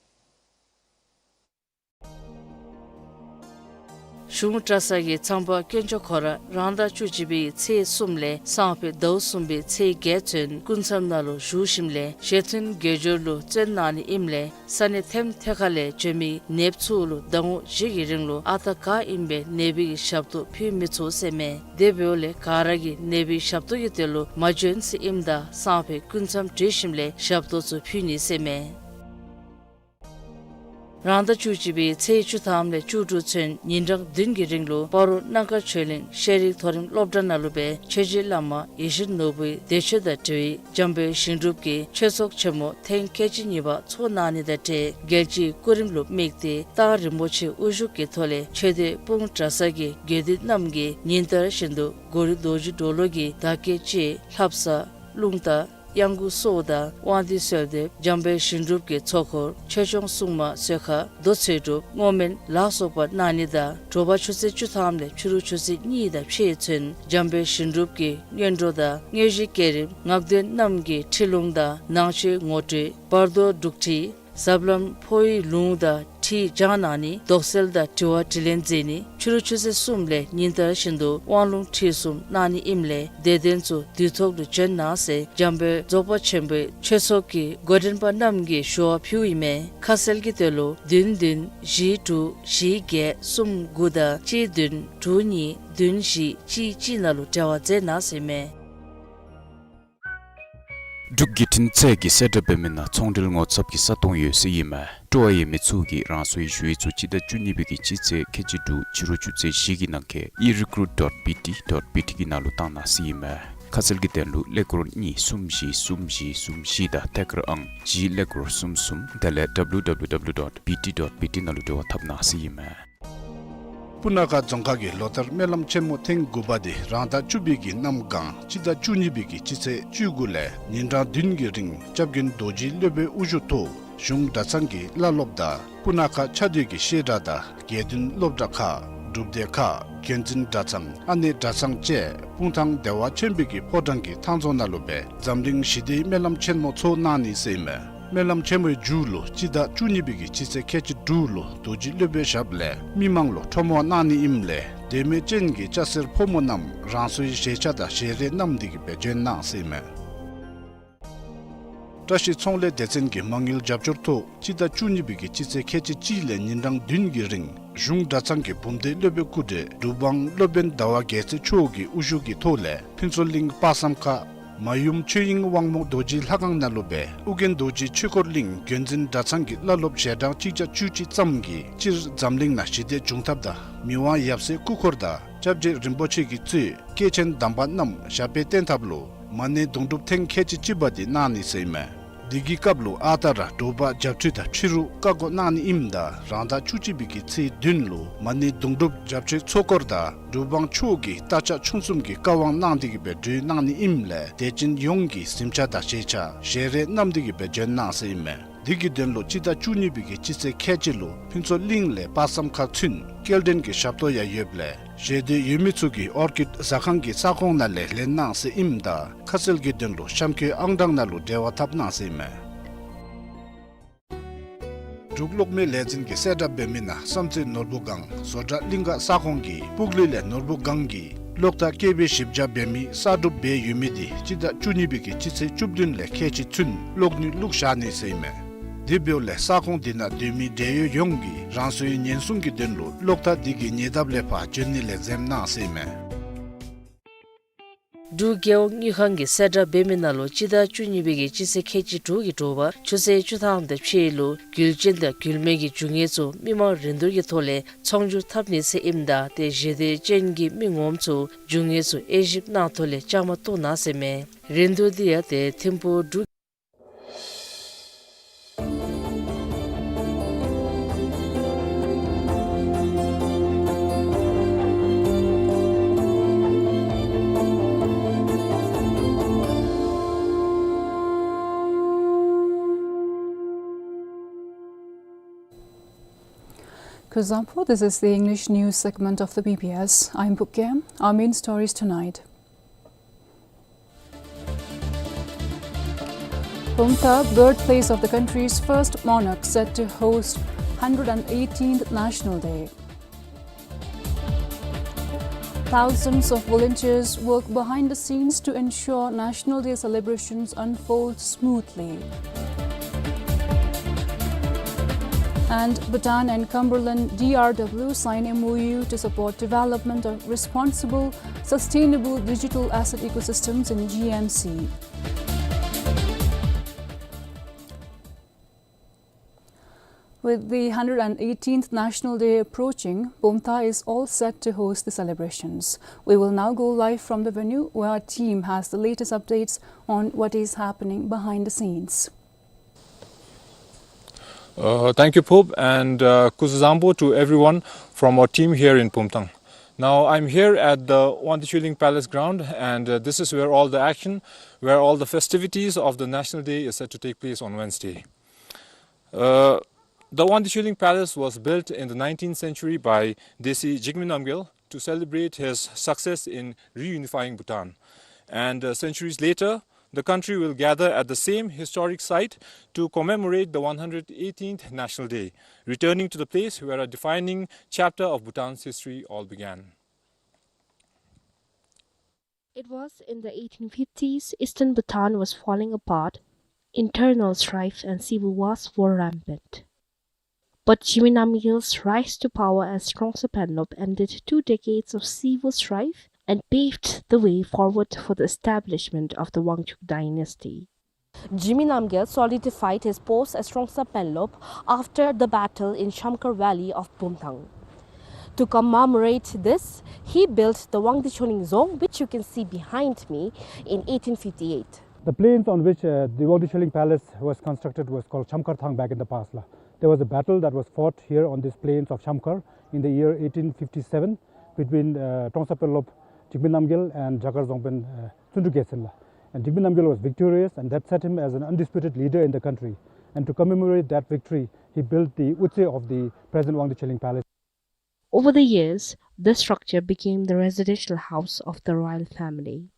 གཞུང་གྲྭ་ཚང་གི་ཚངས་པ་དཀོན་མཆོག་ཁོ་ར་རང་ཟླ་བཅུ་གཅིག་པའི་ཚེས་གསུམ་ལས་སང་ཕོད་ཟླཝ་གསུམ་པའི་ཚེས་བརྒྱད་ཚུན་སྐུ་མཚམས་ནང་ལུ་བཞུགས་ཞིནམ་ལས་ཞལ་མཐུན་དགེ་སྦྱོར་ལུ་བརྩོན་གནང་ནི་ཨིནམ་ལས་ས་གནས་ཐེམ་ཐེ་ཁ་ལས་བྱོན་མི་ནདཔ་ཚུ་ལུ་ཟླ་ངོ་བཞི་གི་རིང་ལུ་ཨ་རྟག་ག་ཨིནམ་སྦེ་ནད་པའི་གི་ཞབས་ཏོག་ཕུལ་མི་ཚུགས་ཟེར་མས། དེ་འབདཝ་ལས་ག་ར་གིས་ནད་པའི་ཞབས་ཏོག་གི་དོན་ལུ་མ་བྱོན་ཟེར་ཨིནམ་ད་སང་ཕོད་སྐུ་མཚམས་གྲོལ་ཞིནམ་ལས་ཞབས་ཏོག་ཚུ་ཕུལ་ནི་ཟེར་མས། རང་ཟླ་བཅུ་གཅིག་པའི་ཚེས་བཅུ་ཐམ་ལས་བཅུ་དྲུག་ཚུན་ཉིན་གྲངས་བདུན་གྱི་རིང་ལུ་སྤ་རོ་སྣ་དཀར་ཆོས་གླིང་ཤེས་རིག་མཐོ་རིམ་སློབ་གྲྭ་ནང་ལུ་སྦེ་ཆོས་རྗེ་བླ་མ་ཡེ་ཤེས་ནོར་བུའི་འདས་མཆོད་དང་འབྲེལ་བའི་འཇམ་དཔལ་ཞིང་སྒྲུབ་ཀྱི་ཆོས་ཚོགས་ཆེན་མོ་ཐེངས་ཁལ་གཅིག་གཉིས་པ་ཚོགས་གནང་ནི་དང་འབྲེལ་རྒྱལ་སྤྱིའི་སྐུ་རིམ་ལུ་དམིགས་ཏེ་རྟགས་རིན་པོ་ཆེ་དབུ་བཞུགས་ཀྱི་ཐོག་ལས་ཆོས་སྡེ་སྤུངས་གྲྭ་ཚང་གི་དགེ་འདུན་རྣམས་ཀྱིས་ཉིན་ལྟར་བཞིན་དུ་གོ་རི་རྡོ་རྗེ་གྲོ་ལོད་ཀྱི་བདག་བསྐྱེད་ཅིག་ལྷ་བསངས་རླུང་རྟ་གཡང་འགུགས་སོགས་དང་དབང་འདུས་གསོལ་འདེབས་འཇམ་དཔལ་ཞིང་སྒྲུབ་ཀྱི་ཚོགས་འཁོར་ཆོས་སྐྱོང་སྲུང་མ་གསོལ་ཁ་མདོ་ཚེ་སྒྲུབ་བསྔོ་སྨོན་ལ་སོགས་པ་གནང་ནི་དང་དྲོ་པ་ཆུ་ཚོད་བཅུ་ཐམ་ལས་ཕྱི་རུ་ཆུ་ཚོད་གཉིས་དང་ཕྱེད་ཚུན་འཇམ་དཔལ་ཞིང་སྒྲུབ་ཀྱི་སྔོན་འགྲོ་དང་དངོས་གཞི་བསྐྱེད་རིམ་ངག་འདོན་རྣམས་ཀྱི་ཁྲིད་ལུང་དང་ནང་ཆོས་ངོ་སྤྲོད་བར་དོ་སྒྲུག་ཁྲིད་ཟབ་ལམ་འཕོ་བའི་ལུང་དང་ཁྲིད་སྦྱང་གནང་ནི་དོགས་སེལ་དང་དྲི་བ་དྲིས་ལན་མཛད་ནི་ཕྱི་རུ་ཆུ་ཚོད་གསུམ་ལས་ཉིན་ལྟར་བཞིན་དུ་དབང་ལུང་ཁྲིད་གསུམ་གནང་ནི་ཨིནམ་ལས་དད་ལྡན་ཚུ་དུས་ཐོག་ཏུ་བྱོན་གནང་ཟེར་འཇམ་དཔལ་རྫོགས་པ་ཆེན་པོའི་ཆོས་ཚོགས་ཀྱི་འགོ་འདྲེན་པ་རྣམས་ཀྱིས་ཞུ་བ་ཕུལཝ་ཨིན་མས། ཁ་གསལ་གྱི་དོན་ལུ་བདུན་བདུན་བཞི་དྲུག་བཞི་བརྒྱད་གསུམ་དགུ་དང་གཅིག་བདུན་དྲུག་གཉིས་བདུན་བཞི་གཅིག་གཅིག་ནང་ལུ་འབྲེལ་བ་མཛད་གནང་ཟེར་ཨིན་མས། འབྲུག་བརྒྱུད་འཕྲིན་ཚད་ཀྱིས་གསལ་བསྒྲགས་འབད་མི་ནང་ཚོང་འབྲེལ་ངོ་ཚབ་ཀྱི་ས་སྟོང་ཡོད་ཟེར་ཨིན་མས། སྤྲོ་བ་ཡོད་མི་ཚུ་གིས་རང་སོའི་ཞུ་ཡིག་ཚུ་སྤྱི་ཟླ་བཅུ་གཉིས་པའི་གི་སྤྱི་ཚེས་ཁལ་གཅིག་དྲུག་ཕྱི་རུ་ཆུ་ཚོད་བཞི་གི་ནང་འཁོད་e recruit dot B T dot B T གི་ནང་ལུ་བཏང་གནང་ཟེར་ཨིན་མས། ཁ་གསལ་གྱི་དོན་ལུ་ཀླད་ཀོར་གཉིས་གསུམ་བཞི་གསུམ་བཞི་གསུམ་བཞི་དང་ཐད་ཀར་ཨང་གཅིག་ཀླད་ཀོར་གསུམ་གསུམ་དེ་ལས་W W W dot B T dot B T ནང་ལུ་འབྲེལ་བ་འཐབ་གནང་ཟེར་ཨིན་མས། སྤུ་ན་ཁ་རྫོང་ཁག་གི་ལོ་ལྟར་སྨོན་ལམ་ཆེན་མོ་ཐེངས་དགུ་པ་འདི་རང་ཟླ་བཅུ་པའི་གི་གནམ་གང་སྤྱི་ཟླ་བཅུ་གཉིས་པའི་གི་སྤྱི་ཚེས་བཅུ་དགུ་ལས་ཉིན་གྲངས་བདུན་གྱི་རིང་སྐྱབས་མགོན་རྡོ་རྗེ་སློབ་དཔོན་དབུ་བཞུགས་ཐོག་གཞུང་གྲྭ་ཚང་གི་བླ་སློབ་དང་སྤུ་ན་ཁ་ཆ་སྡོད་ཀྱི་བཤད་གྲྭ་དང་དགེ་འདུན་སློབ་གྲྭ་ཁག་སྒྲུབ་སྡེ་ཁག་དགོན་འཛིན་གྲྭ་ཚང་ཨ་ནེ་གྲྭ་ཚང་བཅས་སྤུངས་ཐང་བདེ་བ་ཆེན་པོའི་གི་ཕོ་བྲང་གི་ཐང་རྫོང་ནང་ལུ་སྦེ་འཛམ་གླིང་ཞི་བདེའི་སྨོན་ལམ་ཆེན་མོ་ཚོགས་གནང་ནི་ཟེར་ཨིན་མས། སྨོན་ལམ་ཆེན་མོའི་མཇུག་ལུ་སྤྱི་ཟླ་བཅུ་གཉིས་པའི་གི་སྤྱི་ཚེས་ཁལ་གཅིག་དྲུག་ལུ་རྡོ་རྗེ་སློབ་དཔོན་ཞབས་ལས་མི་མང་ལུ་ཁྲོམ་དབང་གནང་ནི་ཨིནམ་ལས་དད་མོས་ཅན་གྱི་སྐྱ་སེར་ཕོ་མོ་རྣམས་རང་སོའི་ཞལ་ཆས་དང་ཞལ་རས་བསྣམས་ཏེ་གི་སྦེ་བྱོན་གནང་ཟེར་ཨིན་མས། བཀྲ་ཤིས་ཚོང་ལས་སྡེ་ཚན་གྱི་མ་དངུལ་རྒྱབ་སྐྱོར་ཐོག་སྤྱི་ཟླ་བཅུ་གཉིས་པའི་གི་སྤྱི་ཚེས་ཁལ་གཅིག་གཅིག་ལས་ཉིན་གྲངས་བདུན་གྱི་རིང་གཞུང་གྲྭ་ཚང་གི་འབུམ་སྡེ་སློབ་དཔོན་སྐུ་བགྲེས་གྲུབ་དབང་སློབ་དཔོན་ཟླ་བ་རྒྱལ་མཚན་མཆོག་གི་དབུ་བཞུགས་ཀྱི་ཐོག་ལས་ཕུན་ཚོགས་གླིང་དཔག་བསམ་ཁ་མ་ཡུམ་ཆོས་དབྱིངས་དབང་མོ་རྡོ་རྗེ་ལྷ་ཁང་ནང་ལུ་སྦེ་ཨོ་རྒྱན་རྡོ་རྗེ་ཆོས་འཁོར་གླིང་དགོན་འཛིན་གྲྭ་ཚང་གི་བླ་སློབ་ཞལ་གྲངས་གཅིག་བརྒྱ་བཅུ་གཅིག་ཙམ་གྱིས་སྤྱིར་འཛམ་གླིང་ནང་ཞི་བདེ་འབྱུང་ཐབས་དང་མི་དབང་ཡབ་སྲས་སྐུ་འཁོར་དང་སྐྱབས་རྗེ་རིན་པོ་ཆེ་གིས་གཙོས་སྐྱེས་ཆེན་དམ་པ་རྣམས་ཞབས་པད་བརྟན་ཐབས་ལུ་མ་ཎི་དུང་སྒྲུབ་ཐེངས་ཁལ་གཅིག་གཅིག་པ་འདི་གནང་ནི་ཟེར་ཨིན་མས། འདི་གི་སྐབས་ལུ་ཨ་རྟག་ར་དྲོ་པ་བྱབས་ཁྲུས་དང་ཕྱི་རུ་བཀའ་བསྒོ་གནང་ནི་ཨིནམ་ད་རང་ཟླ་བཅུ་གཅིག་པའི་གི་ཚེས་བདུན་ལུ་མ་ཎི་དུང་སྒྲུབ་བྱབས་ཁྲུས་ཚོགས་འཁོར་དང་སྒྲུབ་དབང་མཆོག་གི་རྟ་ལྕག་ཆུང་གསུམ་གྱི་བཀའ་དབང་གནང་སྟེ་གི་སྦེ་གྲོལ་གནང་ནི་ཨིནམ་ལས་དད་ཅན་ཡོངས་ཀྱིས་གཟིམ་ཆས་དང་ཞལ་ཆས་ཞལ་རས་བསྣམས་ཏེ་གི་སྦེ་བྱོན་གནང་ཟེར་ཨིན་མས། དེ་གི་དོན་ལུ་སྤྱི་ཟླ་བཅུ་གཉིས་པའི་གི་སྤྱི་ཚེས་ཁལ་གཅིག་ལུ་ཕུན་ཚོགས་གླིང་ལས་དཔག་བསམ་ཁ་ཚུན་སྐྱེལ་འདྲེན་གྱི་ཞབས་ཏོག་ཡང་ཡོདཔ་ལས་ཞལ་འདེབས་ཡོད་མི་ཚུ་གིས་ཨོར་ཀིཌ་ཟ་ཁང་གི་ས་ཁོངས་ནང་ལས་ལེན་གནང་ཟེར་ཨིནམ་ད་ཁ་གསལ་གྱི་དོན་ལུ་གཤམ་འཁོད་ཨང་གྲངས་ནང་ལུ་འབྲེལ་བ་འཐབ་གནང་ཟེར་ཨིན་མས། འབྲུག་གློག་མེ་ལས་འཛིན་གྱིས་གསལ་བསྒྲགས་འབད་མི་ནང་བསམ་རྩེ་ནོར་བུ་སྒང་བཟོ་གྲྭ་གླིང་ག་ས་ཁོངས་ཀྱི་སྤུག་ལུས་ལས་ནོར་བུ་སྒང་གི་གློག་ཐག་སྐེད་པའི་ཞིབ་ཆ་འབད་མི་གསར་སྒྲུབ་འབད་ཡོད་མི་དེ་སྤྱི་ཟླ་བཅུ་གཉིས་པའི་གི་སྤྱི་ཚེས་བཅུ་བདུན་ལས་ཁལ་གཅིག་ཚུན་གློག་ནུས་བླུགས་བཞག་ནི་ཟེར་ཨིན་མས། དེ་འབདཝ་ལས་ས་ཁོངས་དེ་ནང་སྡོད་མི་འབྲེལ་ཡོད་ཡོངས་ཀྱིས་རང་སོའི་ཉེན་སྲུང་གི་དོན་ལུ་གློག་ཐག་དེ་གི་ཉེ་འདབས་ལས་ཕར་འབྱོན་ནི་ལས་འཛེམ་གནང་ཟེར་ཨིན་མས། འབྲུག་རྒེད་འོག་དངུལ་ཁང་གིས་གསལ་བསྒྲགས་འབད་མི་ནང་ལུ་སྤྱི་ཟླ་བཅུ་གཉིས་པའི་གི་སྤྱི་ཚེས་ཁལ་གཅིག་དྲུག་གི་དྲོ་པ་ཆུ་ཚོད་བཅུ་ཐམ་དང་ཕྱེད་ལུ་རྒྱུ་ཅན་དང་རྒྱུ་མེད་ཀྱི་རྒྱུ་དངོས་ཚུ་མི་མང་རིན་བསྡུར་གྱི་ཐོག་ལས་ཚོང་བསྒྱུར་འཐབ་ནི་ཟེར་ཨིནམ་ད་ཏེ་ཞལ་འདེབས་ཅན་གྱི་མི་ངོམ་ཚུ་རྒྱུ་དངོས་ཚུ་དབྱེ་ཞིབ་གནང་ཐོག་ལས་བཅའ་མར་གཏོགས་གནང་ཟེར་ཨིན་མས། རིན་བསྡུར་དེ་ཡང་ཏེ་ཐིམ་ཕུག་འབྲུག Kuzuzangpo, this is the English news segment of the B B S. I'm Pukkem. Our main stories tonight. Bumthang, birthplace of the country's first monarch, set to host hundred and eighteenth National Day. Thousands of volunteers work behind the scenes to ensure National Day celebrations unfold smoothly. And Bhutan and Cumberland D R W sign M O U to support development of responsible, sustainable digital asset ecosystems in G M C. With the hundred and eighteenth National Day approaching, Bumthang is all set to host the celebrations. We will now go live from the venue where our team has the latest updates on what is happening behind the scenes. Uh, thank you, Phup, and, uh, kuzuzangpo to everyone from our team here in Bumthang. Now, I'm here at the Wangdi Chuling Palace ground, and, uh, this is where all the action, where all the festivities of the National Day is set to take place on Wednesday. Uh, the Wangdi Chuling Palace was built in the nineteenth century by Desi Jigme Namgyel to celebrate his success in reunifying Bhutan. And, uh, centuries later, the country will gather at the same historic site to commemorate the one hundred eighteenth National Day, returning to the place where a defining chapter of Bhutan's history all began. It was in the eighteen fifties, Eastern Bhutan was falling apart, internal strife and civil wars were rampant. But Jigme Namgyel's rise to power as Trongsa Panlop ended two decades of civil strife and paved the way forward for the establishment of the Wangchuck dynasty. Jigme Namgyel solidified his post as Trongsa Panlop after the battle in Shamkhar Valley of Bumthang. To commemorate this, he built the Wangdi Chuling Dzong, which you can see behind me, in eighteen fifty-eight. The plains on which, uh, the Wangdi Chuling Palace was constructed was called Shamkhar Thang back in the past la. There was a battle that was fought here on these plains of Shamkhar in the year eighteen fifty-seven between, uh, Trongsa Panlop Jigme Namgyel and Jakar Dzongpen, uh, Tsundru Gyatsen la. And Jigme Namgyel was victorious, and that set him as an undisputed leader in the country. And to commemorate that victory, he built the utse of the present Wangdi Chuling Palace. Over the years, this structure became the residential house of the royal family.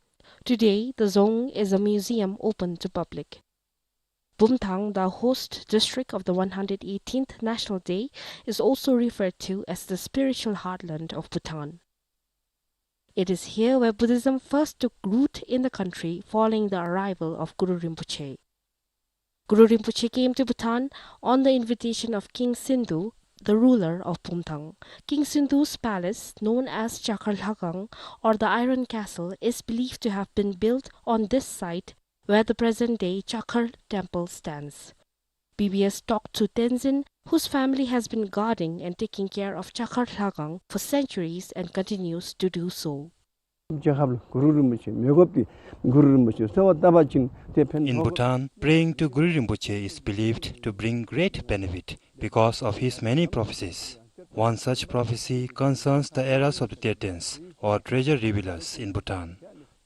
Today, the dzong is a museum open to public. Bumthang, the host district of the one hundred eighteenth National Day, is also referred to as the spiritual heartland of Bhutan. It is here where Buddhism first took root in the country following the arrival of Guru Rinpoche. Guru Rinpoche came to Bhutan on the invitation of King Sindhu, the ruler of Bumthang. King Sindhu's palace, known as Chakhar Lhagang or the Iron Castle, is believed to have been built on this site where the present-day Chakhar Temple stands. B B S talked to Tenzin, whose family has been guarding and taking care of Chakhar Lhagang for centuries and continues to do so. རྒྱལ་ཁབ་ལུ་གུ་རུ་རིན་པོ་ཆེ་མེད་དགོཔ་འདི་གུ་རུ་རིན་པོ་ཆེ་གསོལ་བ་བཏབ་པ་ཅིན་ཏེ་ཕན་ཐོགས། In Bhutan, praying to Guru Rinpoche is believed to bring great benefit because of his many prophecies. One such prophecy concerns the Arahats of the Thirteenth, or treasure revealers, in Bhutan.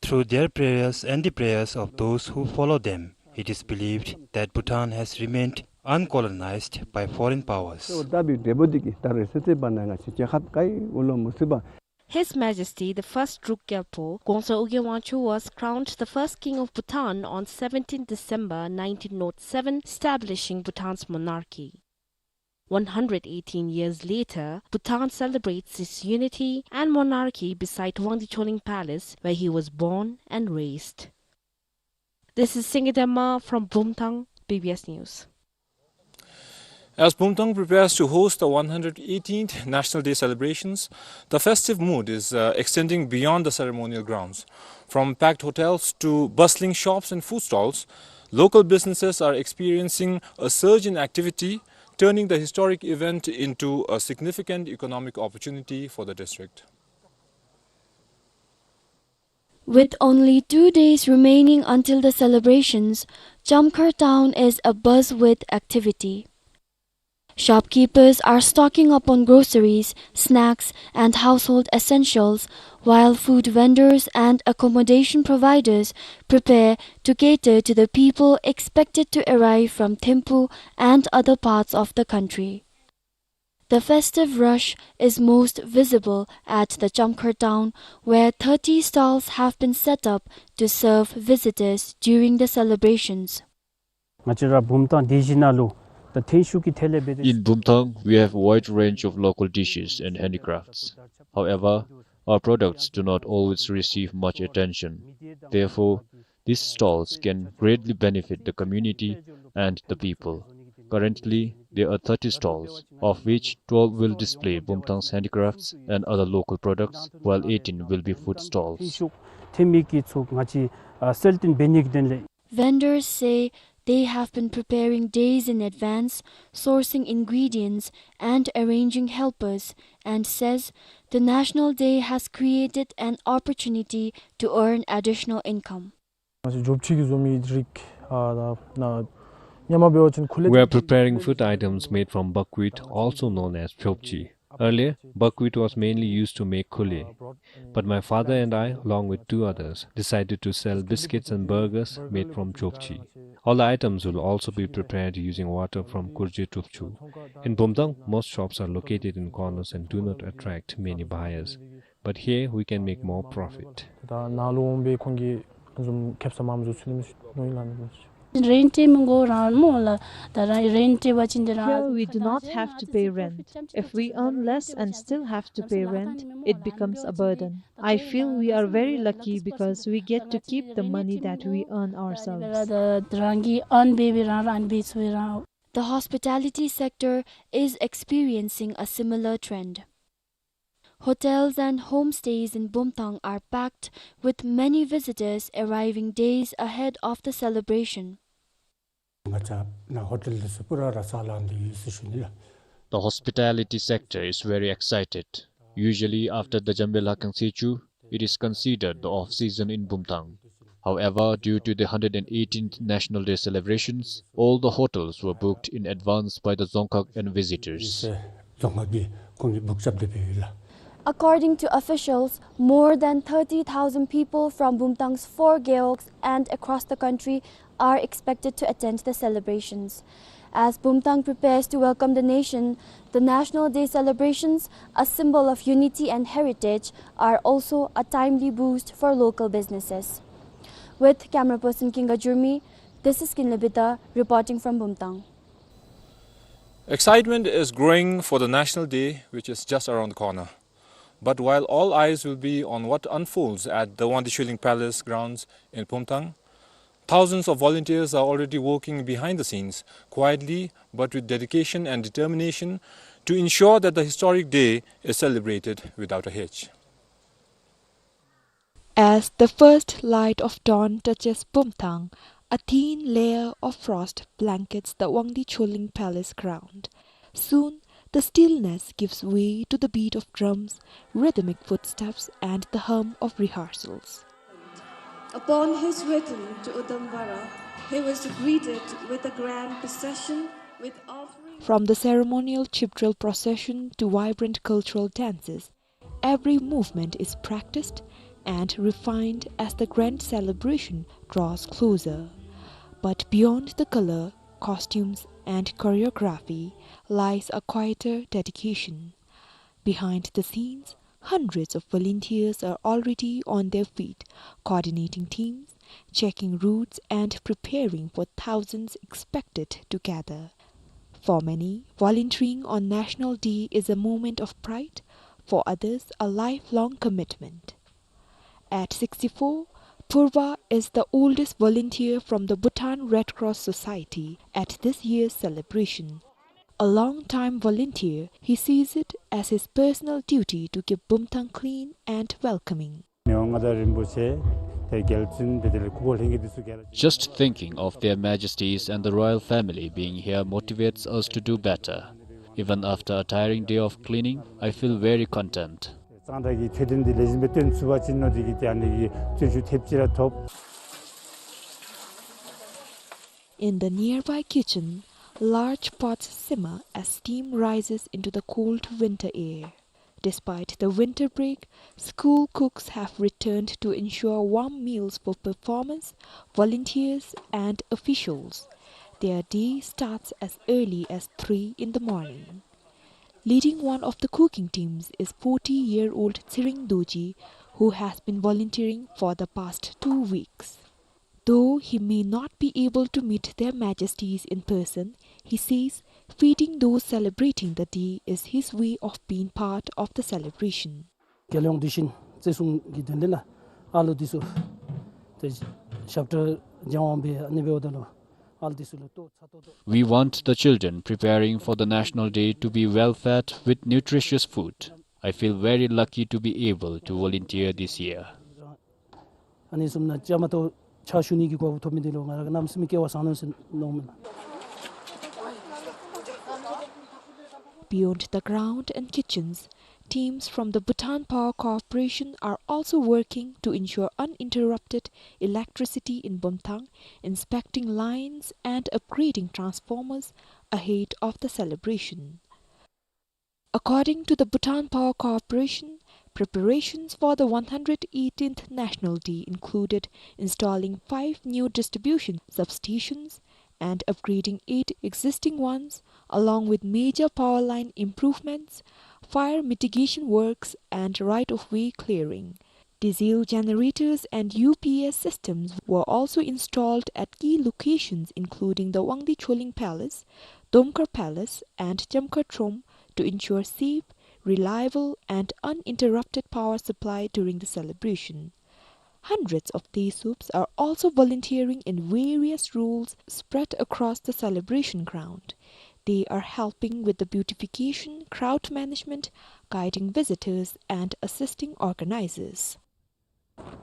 Through their prayers and the prayers of those who follow them, it is believed that Bhutan has remained uncolonized by foreign powers. ད་བི་འབྲས་བུ་འདི་གིས་ད་རེས་སེ་ཚེ་བར་ན་ང་བཅས་རྒྱལ་ཁབ་ཀའི་འོ་ལོ་མུ་སི་བ། His Majesty the First Druk Gyalpo Gongsa Ugye Wangchuck was crowned the first king of Bhutan on seventeenth December nineteen oh seven, establishing Bhutan's monarchy. One hundred eighteen years later, Bhutan celebrates its unity and monarchy beside Wangdi Choling Palace, where he was born and raised. This is Singye Dema from Bumthang, B B S News. As Bumthang prepares to host the one hundred eighteenth National Day celebrations, the festive mood is, uh, extending beyond the ceremonial grounds. From packed hotels to bustling shops and food stalls, local businesses are experiencing a surge in activity, turning the historic event into a significant economic opportunity for the district. With only two days remaining until the celebrations, Chamkhar town is abuzz with activity. Shopkeepers are stocking up on groceries, snacks, and household essentials, while food vendors and accommodation providers prepare to cater to the people expected to arrive from Thimphu and other parts of the country. The festive rush is most visible at the Chamkhar town, where thirty stalls have been set up to serve visitors during the celebrations. ང་བཅས་ར་བུམ་ཐང་སྡེ་བཞི་ནང་ལུ་ད་ཐེན་ཤུགས་ཀྱི་ཐད་ལས་འབད་དེ། In Bumthang, we have a wide range of local dishes and handicrafts. However, our products do not always receive much attention. Therefore, these stalls can greatly benefit the community and the people. Currently, there are thirty stalls, of which twelve will display Bumthang's handicrafts and other local products, while eighteen will be food stalls. ཐེན་ཤུགས་ཐེན་མི་གི་ཚུ་ང་བཅས་ཨ་སེལ་ཏིན་འབད་ནི་གི་དོན་ལས། Vendors say they have been preparing days in advance, sourcing ingredients, and arranging helpers, and says the National Day has created an opportunity to earn additional income. ང་བཅས་ཇོབ་ཅི་གི་བཟོ་མི་རིགས་ཨ་ད་ན་ཉ་མ་འབད་བ་ཅིན་ཁུ་ལེ། We are preparing food items made from buckwheat, also known as chopchi. Earlier, buckwheat was mainly used to make khule, but my father and I, along with two others, decided to sell biscuits and burgers made from chopchi. All the items will also be prepared using water from Kurje Tupchu. In Bumthang, most shops are located in corners and do not attract many buyers, but here we can make more profit. ད་ནཱ་ལུ་འོང་སྦེ་ཁོང་གིས་བཟུམ་ཁེབ་ས་མངམ་བཟོ་ཚུགས་ནི་མས་ཟེར་མནོ་ཡི་ལགས། རེནཊ་མི་དགོ་རང་སྨོ་ལགས། ད་རེནཊ་འབད་བ་ཅིན་ཏེ་རང་། Here we do not have to pay rent. If we earn less and still have to pay rent, it becomes a burden. I feel we are very lucky because we get to keep the money that we earn ourselves. ད་རང་གིས་ཨརན་འབད་སྦེ་རང་རང་འབད་ཚུགས་རང་། The hospitality sector is experiencing a similar trend. Hotels and homestays in Bumthang are packed, with many visitors arriving days ahead of the celebration. ང་བཅས་ནཱ་ཧོ་ཊེལ་འདི་ཚུ་པུ་ར་ར་ས་ལང་སྟེ་ཡོད་ཟེར་ཞུ་ནི་ལགས། The hospitality sector is very excited. Usually, after the Jambe Lakhang Sechu, it is considered the off-season in Bumthang. However, due to the hundred and eighteenth National Day celebrations, all the hotels were booked in advance by the Dzongkhag and visitors. ཨིན་ཟེར་རྫོང་ཁག་གིས་ཁོང་གིས་བུག་རྐྱབ་སྟེ་སྦེ་ཡོད་ལགས། According to officials, more than thirty thousand people from Bumthang's four gewogs and across the country are expected to attend the celebrations. As Bumthang prepares to welcome the nation, the National Day celebrations, a symbol of unity and heritage, are also a timely boost for local businesses. With camera person Kinga Jurmi, this is Kinley Bida reporting from Bumthang. Excitement is growing for the National Day, which is just around the corner. But while all eyes will be on what unfolds at the Wangdi Chuling Palace grounds in Bumthang, thousands of volunteers are already working behind the scenes, quietly but with dedication and determination, to ensure that the historic day is celebrated without a hitch. As the first light of dawn touches Bumthang, a thin layer of frost blankets the Wangdi Chuling Palace ground. Soon, the stillness gives way to the beat of drums, rhythmic footsteps, and the hum of rehearsals. Upon his return to Udambara, he was greeted with a grand procession with offerings. From the ceremonial Chiptrel procession to vibrant cultural dances, every movement is practiced and refined as the grand celebration draws closer. But beyond the color, costumes, and choreography lies a quieter dedication. Behind the scenes, hundreds of volunteers are already on their feet, coordinating teams, checking routes, and preparing for thousands expected to gather. For many, volunteering on National Day is a moment of pride, for others, a lifelong commitment. At sixty-four, Purba is the oldest volunteer from the Bhutan Red Cross Society at this year's celebration. A long-time volunteer, he sees it as his personal duty to keep Bumthang clean and welcoming. ནེའོ་མངའ་བདག་རིན་པོ་ཆེ་དེ་རྒྱལ་བཙུན་དེ་དེ་ལས་སྐུ་འཁོར་ལྷན་རྒྱས་འདི་ཚུ་རྒྱལ། Just thinking of Their Majesties and the royal family being here motivates us to do better. Even after a tiring day of cleaning, I feel very content. གཙང་སྦྲ་གི་ཆོད་དོན་འདི་ལེགས་ཤོམ་སྦེ་སྟོན་ཚུགས་པ་ཅིན་མནོ་སྟེ་གིས་ཏེ་ཨ་ནི་གི་བརྩོན་ཤུགས་ཐེབས་ཅིག་ར་ཐོབ། In the nearby kitchen, large pots simmer as steam rises into the cold winter air. Despite the winter break, school cooks have returned to ensure warm meals for performers, volunteers, and officials. Their day starts as early as three in the morning. Leading one of the cooking teams is forty-year-old Tshering Dorji, who has been volunteering for the past two weeks. Though he may not be able to meet Their Majesties in person, he says feeding those celebrating the day is his way of being part of the celebration. རྒྱལ་ཡོངས་དུས་ཆེན་བརྩི་སྲུང་གི་དོན་ལས་ལགས་ཨ་ལོ་འདི་ཚུ་ཏེ་ཞབས་ཁྲ་སྦྱང་བ་སྦེ་ཨ་ནི་འབདཝ་ད་ལུ་ཨ་ལོ་འདི་ཚུ་ལུ་ལྟོ་ཚང་ཏོག་ཏོ། We want the children preparing for the National Day to be well fed with nutritious food. I feel very lucky to be able to volunteer this year. ཨ་ནི་བཟུམ་ནང་བཅའ་མར་གཏོགས་ཕྱག་ཞུ་ནི་གི་གོ་སྐབས་ཐོབ་མི་འདི་ལུ་ང་ར་གནམ་མེད་ས་མེད་སྐལ་བ་བཟང་ནུག་ཟེར་མནོཝ་མས་ལགས། Beyond the ground and kitchens, teams from the Bhutan Power Corporation are also working to ensure uninterrupted electricity in Bumthang, inspecting lines and upgrading transformers ahead of the celebration. According to the Bhutan Power Corporation, preparations for the one hundred eighteenth National Day included installing five new distribution substations and upgrading eight existing ones, along with major power line improvements, fire mitigation works, and right-of-way clearing. Diesel generators and U P S systems were also installed at key locations, including the Wangdi Choling Palace, Domkar Palace, and Jamkar Trom, to ensure safe, reliable, and uninterrupted power supply during the celebration. Hundreds of Tehsops are also volunteering in various roles spread across the celebration ground. They are helping with the beautification, crowd management, guiding visitors, and assisting organizers.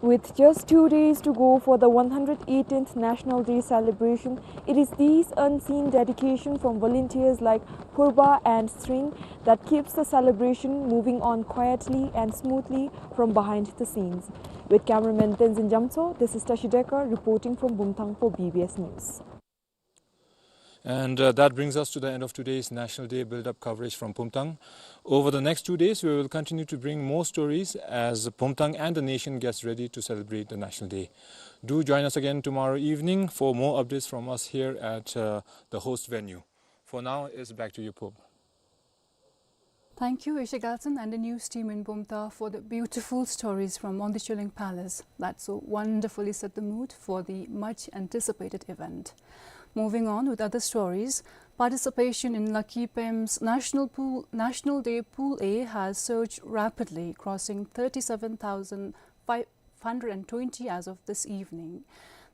With just two days to go for the one hundred eighteenth National Day celebration, it is these unseen dedication from volunteers like Purba and Tshering that keeps the celebration moving on quietly and smoothly from behind the scenes. With cameraman Tenzin Jamtso, this is Tashi Dekar reporting from Bumthang for B B S News. And, uh, that brings us to the end of today's National Day build-up coverage from Bumthang. Over the next two days, we will continue to bring more stories as Bumthang and the nation gets ready to celebrate the National Day. Do join us again tomorrow evening for more updates from us here at, uh, the host venue. For now, it's back to you, Purba. Thank you, Ishe Galton and the news team in Bumthang, for the beautiful stories from Wangdi Choling Palace that so wonderfully set the mood for the much anticipated event. Moving on with other stories, participation in Lucky Pem's National Pool, National Day Pool A has surged rapidly, crossing thirty-seven thousand five hundred and twenty as of this evening.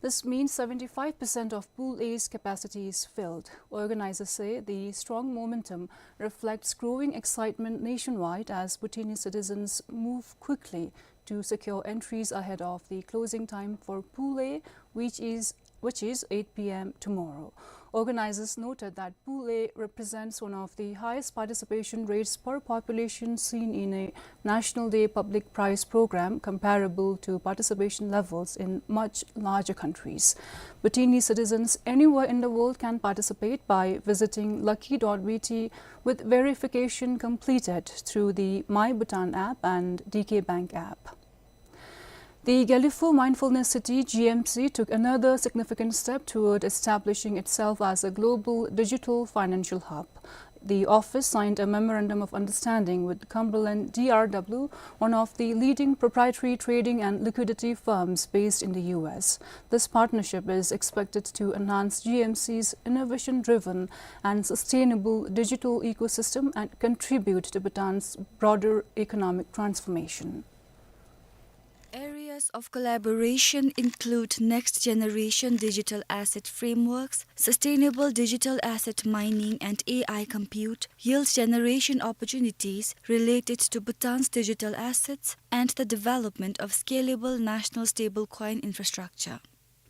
This means seventy-five percent of Pool A's capacity is filled. Organizers say the strong momentum reflects growing excitement nationwide as Bhutanese citizens move quickly to secure entries ahead of the closing time for Pool A, which is, which is eight P M tomorrow. Organizers noted that Pool A represents one of the highest participation rates per population seen in a National Day public prize program, comparable to participation levels in much larger countries. Bhutanese citizens anywhere in the world can participate by visiting lucky dot B T with verification completed through the My Bhutan app and D K Bank app. The Gelephu Mindfulness City, G M C, took another significant step toward establishing itself as a global digital financial hub. The office signed a memorandum of understanding with Cumberland D R W, one of the leading proprietary trading and liquidity firms based in the U S. This partnership is expected to enhance G M C's innovation-driven and sustainable digital ecosystem and contribute to Bhutan's broader economic transformation. Areas of collaboration include next-generation digital asset frameworks, sustainable digital asset mining and A I compute, yield generation opportunities related to Bhutan's digital assets, and the development of scalable national stablecoin infrastructure.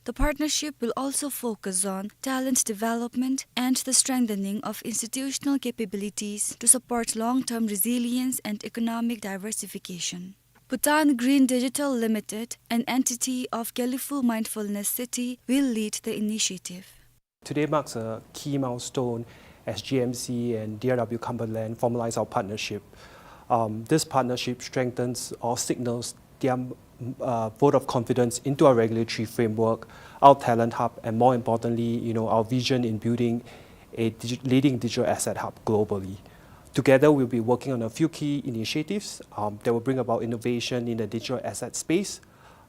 The partnership will also focus on talent development and the strengthening of institutional capabilities to support long-term resilience and economic diversification. Bhutan Green Digital Limited, an entity of Gelephu Mindfulness City, will lead the initiative. Today marks a key milestone as G M C and D R W Cumberland formalize our partnership. Um, this partnership strengthens or signals their, uh, vote of confidence into our regulatory framework, our talent hub, and more importantly, you know, our vision in building a digi-, leading digital asset hub globally. Together, we'll be working on a few key initiatives, um, that will bring about innovation in the digital asset space.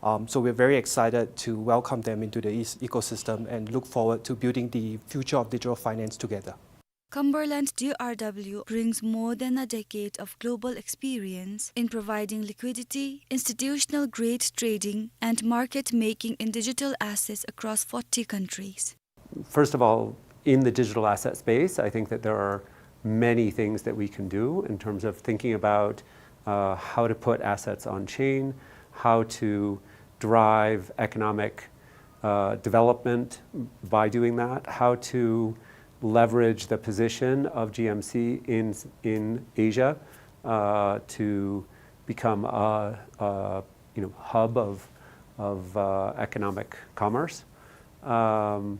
Um, so we're very excited to welcome them into the ecosystem and look forward to building the future of digital finance together. Cumberland D R W brings more than a decade of global experience in providing liquidity, institutional-grade trading, and market making in digital assets across forty countries. First of all, in the digital asset space, I think that there are many things that we can do in terms of thinking about, uh, how to put assets on chain, how to drive economic, uh, development by doing that, how to leverage the position of G M C in, in Asia, uh, to become a, a, you know, hub of, of, uh, economic commerce. Um,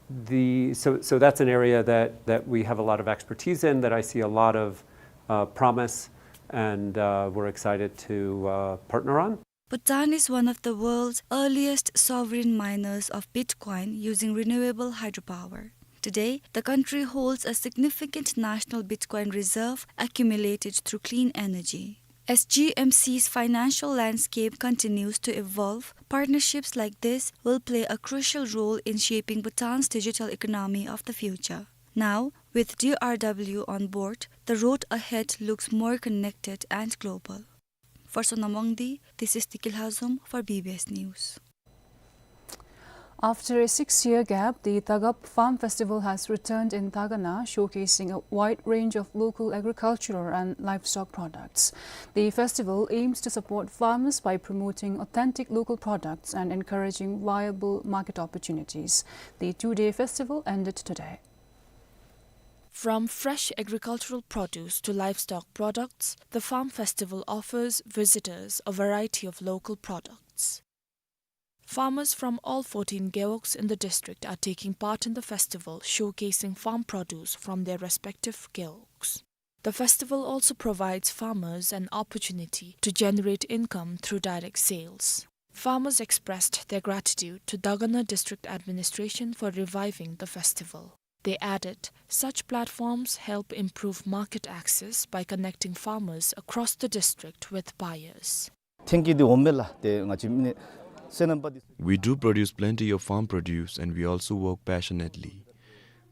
the, so, so that's an area that, that we have a lot of expertise in, that I see a lot of, uh, promise, and, uh, we're excited to, uh, partner on. Bhutan is one of the world's earliest sovereign miners of Bitcoin using renewable hydropower. Today, the country holds a significant national Bitcoin reserve accumulated through clean energy. As G M C's financial landscape continues to evolve, partnerships like this will play a crucial role in shaping Bhutan's digital economy of the future. Now, with D R W on board, the road ahead looks more connected and global. For Sonam Wangdi, this is Tikil Hazom for B B S News. After a six-year gap, the Tagap Farm Festival has returned in Dagana, showcasing a wide range of local agricultural and livestock products. The festival aims to support farmers by promoting authentic local products and encouraging viable market opportunities. The two-day festival ended today. From fresh agricultural produce to livestock products, the farm festival offers visitors a variety of local products. Farmers from all fourteen gewogs in the district are taking part in the festival, showcasing farm produce from their respective gewogs. The festival also provides farmers an opportunity to generate income through direct sales. Farmers expressed their gratitude to Dagana District Administration for reviving the festival. They added, such platforms help improve market access by connecting farmers across the district with buyers. ཐོན་སྐྱེད་འདི་འོངམ་མས་ལགས། ཏེ་ང་བཅས་མི་སོ་ནམ་པ་འདི། We do produce plenty of farm produce and we also work passionately.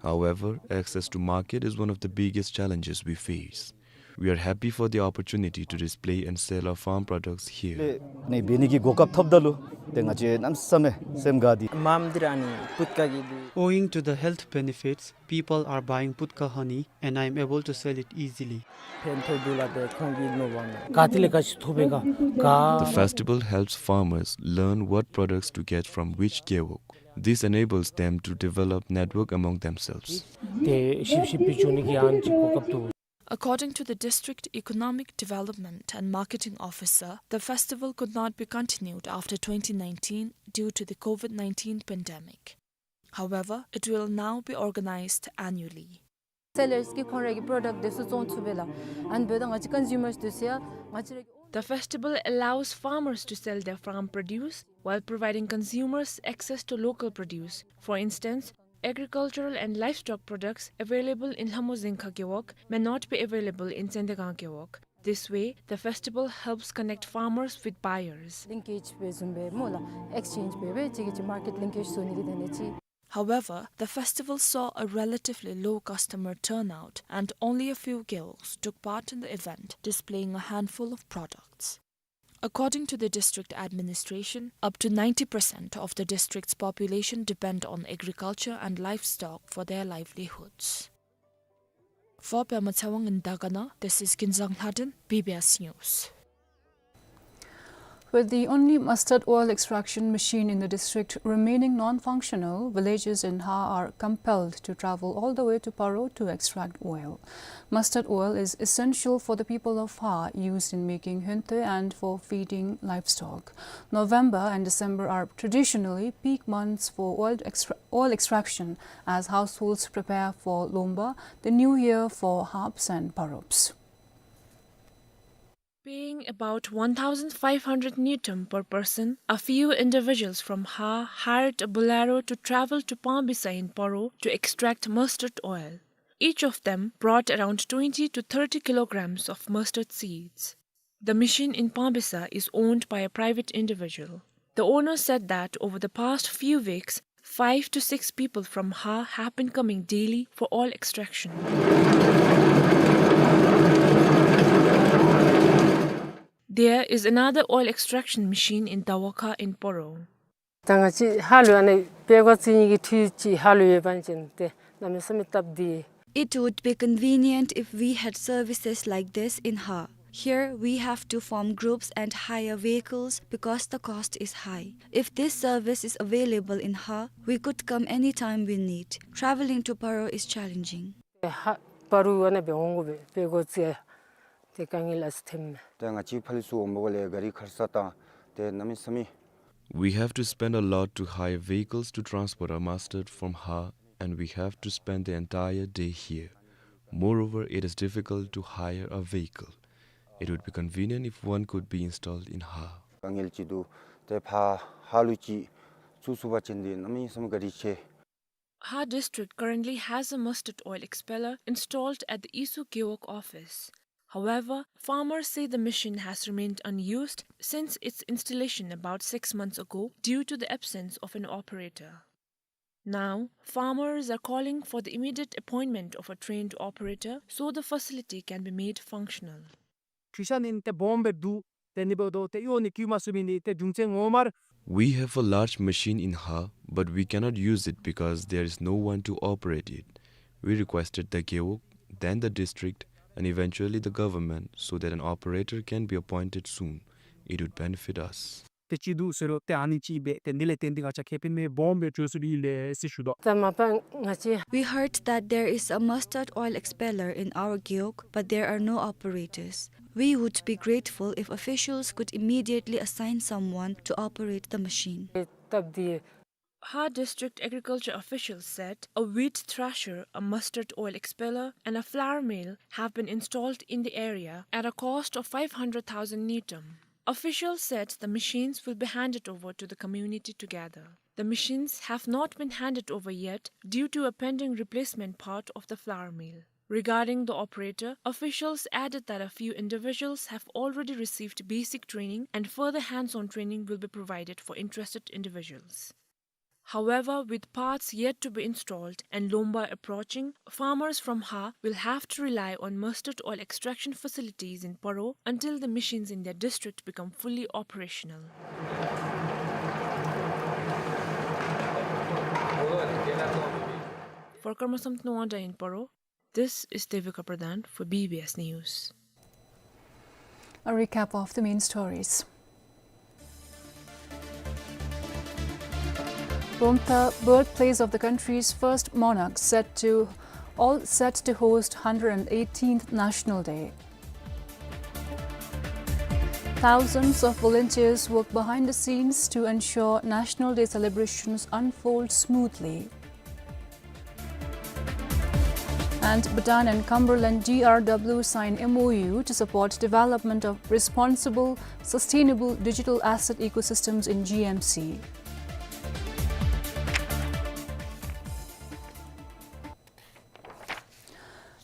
However, access to market is one of the biggest challenges we face. We are happy for the opportunity to display and sell our farm products here. ལས་ནི་འབད་ནི་གི་གོ་སྐབས་ཐོབ་ད་ལུ་ཏེ་ང་བཅས་གནམ་མེད་ས་མེད་སེམས་དགའ་སྟེ། མམ་འདི་ར་ནི་པུཊ་ཀ་གི་འདི། Owing to the health benefits, people are buying putka honey and I am able to sell it easily. ཕན་ཐོགས་འདུག་ལགས། ཏེ་ཁོང་གིས་མནོ་བ་ནི་ག་ཏེ་ལས་ག་ཅི་ཐོབ་པས་ག་ག། The festival helps farmers learn what products to get from which gewog. This enables them to develop network among themselves. ཏེ་ཞིབ་ཞིབ་སྦེ་འགྱོ་ནི་གི་ཨ་ནི་ཅིག་གོ་སྐབས་འདུག། According to the District Economic Development and Marketing Officer, the festival could not be continued after twenty nineteen due to the COVID nineteen pandemic. However, it will now be organized annually. Sellers གིས་ཁོང་རའི་གི་product དེ་ཚུ་བཙོང་ཚུགས་པས་ལགས། ཨ་ནི་འབདཝ་ད་ང་བཅས་consumers དེ་ཚུ་ཡང་ང་བཅས་རའི་གི་own The festival allows farmers to sell their farm produce while providing consumers access to local produce. For instance, agricultural and livestock products available in Lhamuzengkha Gewog may not be available in Tsendagang Gewog. This way, the festival helps connect farmers with buyers. Linkage འབད་བཟུམ་སྦེ་སྨོ་ལགས། exchange འབད་སྦེ་ཅིག་གིས་ཅིག་market linkage བཟོ་ནི་གི་དོན་ལས་ཅིག However, the festival saw a relatively low customer turnout, and only a few gewogs took part in the event, displaying a handful of products. According to the district administration, up to ninety percent of the district's population depend on agriculture and livestock for their livelihoods. For Pema Tshewang in Dagana, this is Kinzang Lhaden, B B S News. With the only mustard oil extraction machine in the district remaining non-functional, villagers in Ha are compelled to travel all the way to Paro to extract oil. Mustard oil is essential for the people of Ha, used in making hynte and for feeding livestock. November and December are traditionally peak months for oil extra-, oil extraction, as households prepare for Lomba, the new year for harps and parobs. Paying about one thousand five hundred ngultrum per person, a few individuals from Ha hired a Bolero to travel to Pangbisa in Paro to extract mustard oil. Each of them brought around twenty to thirty kilograms of mustard seeds. The machine in Pangbisa is owned by a private individual. The owner said that over the past few weeks, five to six people from Ha have been coming daily for oil extraction. There is another oil extraction machine in Dawakha in Poro. ད་ང་བཅས་ཧཱ་ལུ་ཨ་ནི་པེ་གོ་རྩི་ནི་གི་འཕྲུལ་ཅིག་ཧཱ་ལུ་ཡོད་པ་ཅིན་ཏེ་གནམ་མེད་ས་མེད་སྟབས་བདེ། It would be convenient if we had services like this in Ha. Here we have to form groups and hire vehicles because the cost is high. If this service is available in Ha, we could come anytime we need. Traveling to Paro is challenging. ཧཱ་པ་རུ་ཨ་ནི་སྦེ་འོང་དགོ་པས། པེ་གོ་རྩི་ཡར་ཏེ་དཀའ་ངལ་ཨ་ཙི་ཐོནམ་མས། ཏེ་ང་བཅས་ཕར་ལས་ཚུར་འོང་དགོཔ་ལས་ག་རི་ཁར་ས་དང་ཏེ་གནམ་མེད་ས་མེད། We have to spend a lot to hire vehicles to transport our mustard from Ha, and we have to spend the entire day here. Moreover, it is difficult to hire a vehicle. It would be convenient if one could be installed in Ha. དཀའ་ངལ་ཅིག་འདུག། ཏེ་ཕར་ཧཱ་ལུ་ཅིག་བཙུགས་ཚུགས་པ་ཅིན་འདི་གནམ་མེད་ས་མེད་ག་རི་ཆེ། Ha district currently has a mustard oil expeller installed at the Isu Gewog office. However, farmers say the machine has remained unused since its installation about six months ago due to the absence of an operator. Now, farmers are calling for the immediate appointment of a trained operator so the facility can be made functional. ཁྲུས་ཤ་ནི་ཏེ་སྦོམ་སྦེ་འདུག། ཏེ་ནི་འབདཝ་ད་ཏེ་གཡོག་ནི་བཀོལ་མ་ཚུགས་མི་ནི་ཏེ་རྒྱུ་མཚན་ངོ་མ་ར། We have a large machine in Ha, but we cannot use it because there is no one to operate it. We requested the Gewog, then the district, and eventually the government, so that an operator can be appointed soon. It would benefit us. ཏེ་ཅིག་འདུག་ཟེར་རུང་ཏེ་ཨ་ནི་ཅིག་སྦེ་ཏེ་འདི་ལས་བརྟེན་ཏེ་ང་བཅས་ཁེ་ཕན་མེདཔ་སྦོམ་སྦེ་འགྱོ་སོ་ཡི་ལགས་ཟེར་ཞུ་དོ། ད་མ་པ་ང་བཅས། We heard that there is a mustard oil expeller in our Gewog, but there are no operators. We would be grateful if officials could immediately assign someone to operate the machine. སྟབས་བདེ། Ha district agriculture officials said a wheat thresher, a mustard oil expeller, and a flour mill have been installed in the area at a cost of five hundred thousand ngultrum. Officials said the machines will be handed over to the community together. The machines have not been handed over yet due to a pending replacement part of the flour mill. Regarding the operator, officials added that a few individuals have already received basic training and further hands-on training will be provided for interested individuals. However, with parts yet to be installed and Lomba approaching, farmers from Ha will have to rely on mustard oil extraction facilities in Paro until the machines in their district become fully operational. For Karma Samten Wangda in Paro, this is Devika Pradhan for B B S News. A recap of the main stories. Bumthang, birthplace of the country's first monarch, set to, all set to host hundred eighteenth National Day. Thousands of volunteers work behind the scenes to ensure National Day celebrations unfold smoothly. And Bhutan and Cumberland D R W sign M O U to support development of responsible, sustainable digital asset ecosystems in G M C.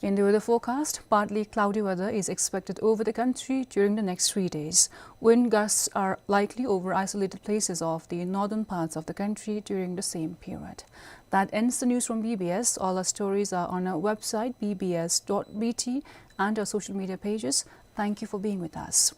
In the weather forecast, partly cloudy weather is expected over the country during the next three days. Wind gusts are likely over isolated places of the northern parts of the country during the same period. That ends the news from B B S. All our stories are on our website, B B S dot B T, and our social media pages. Thank you for being with us.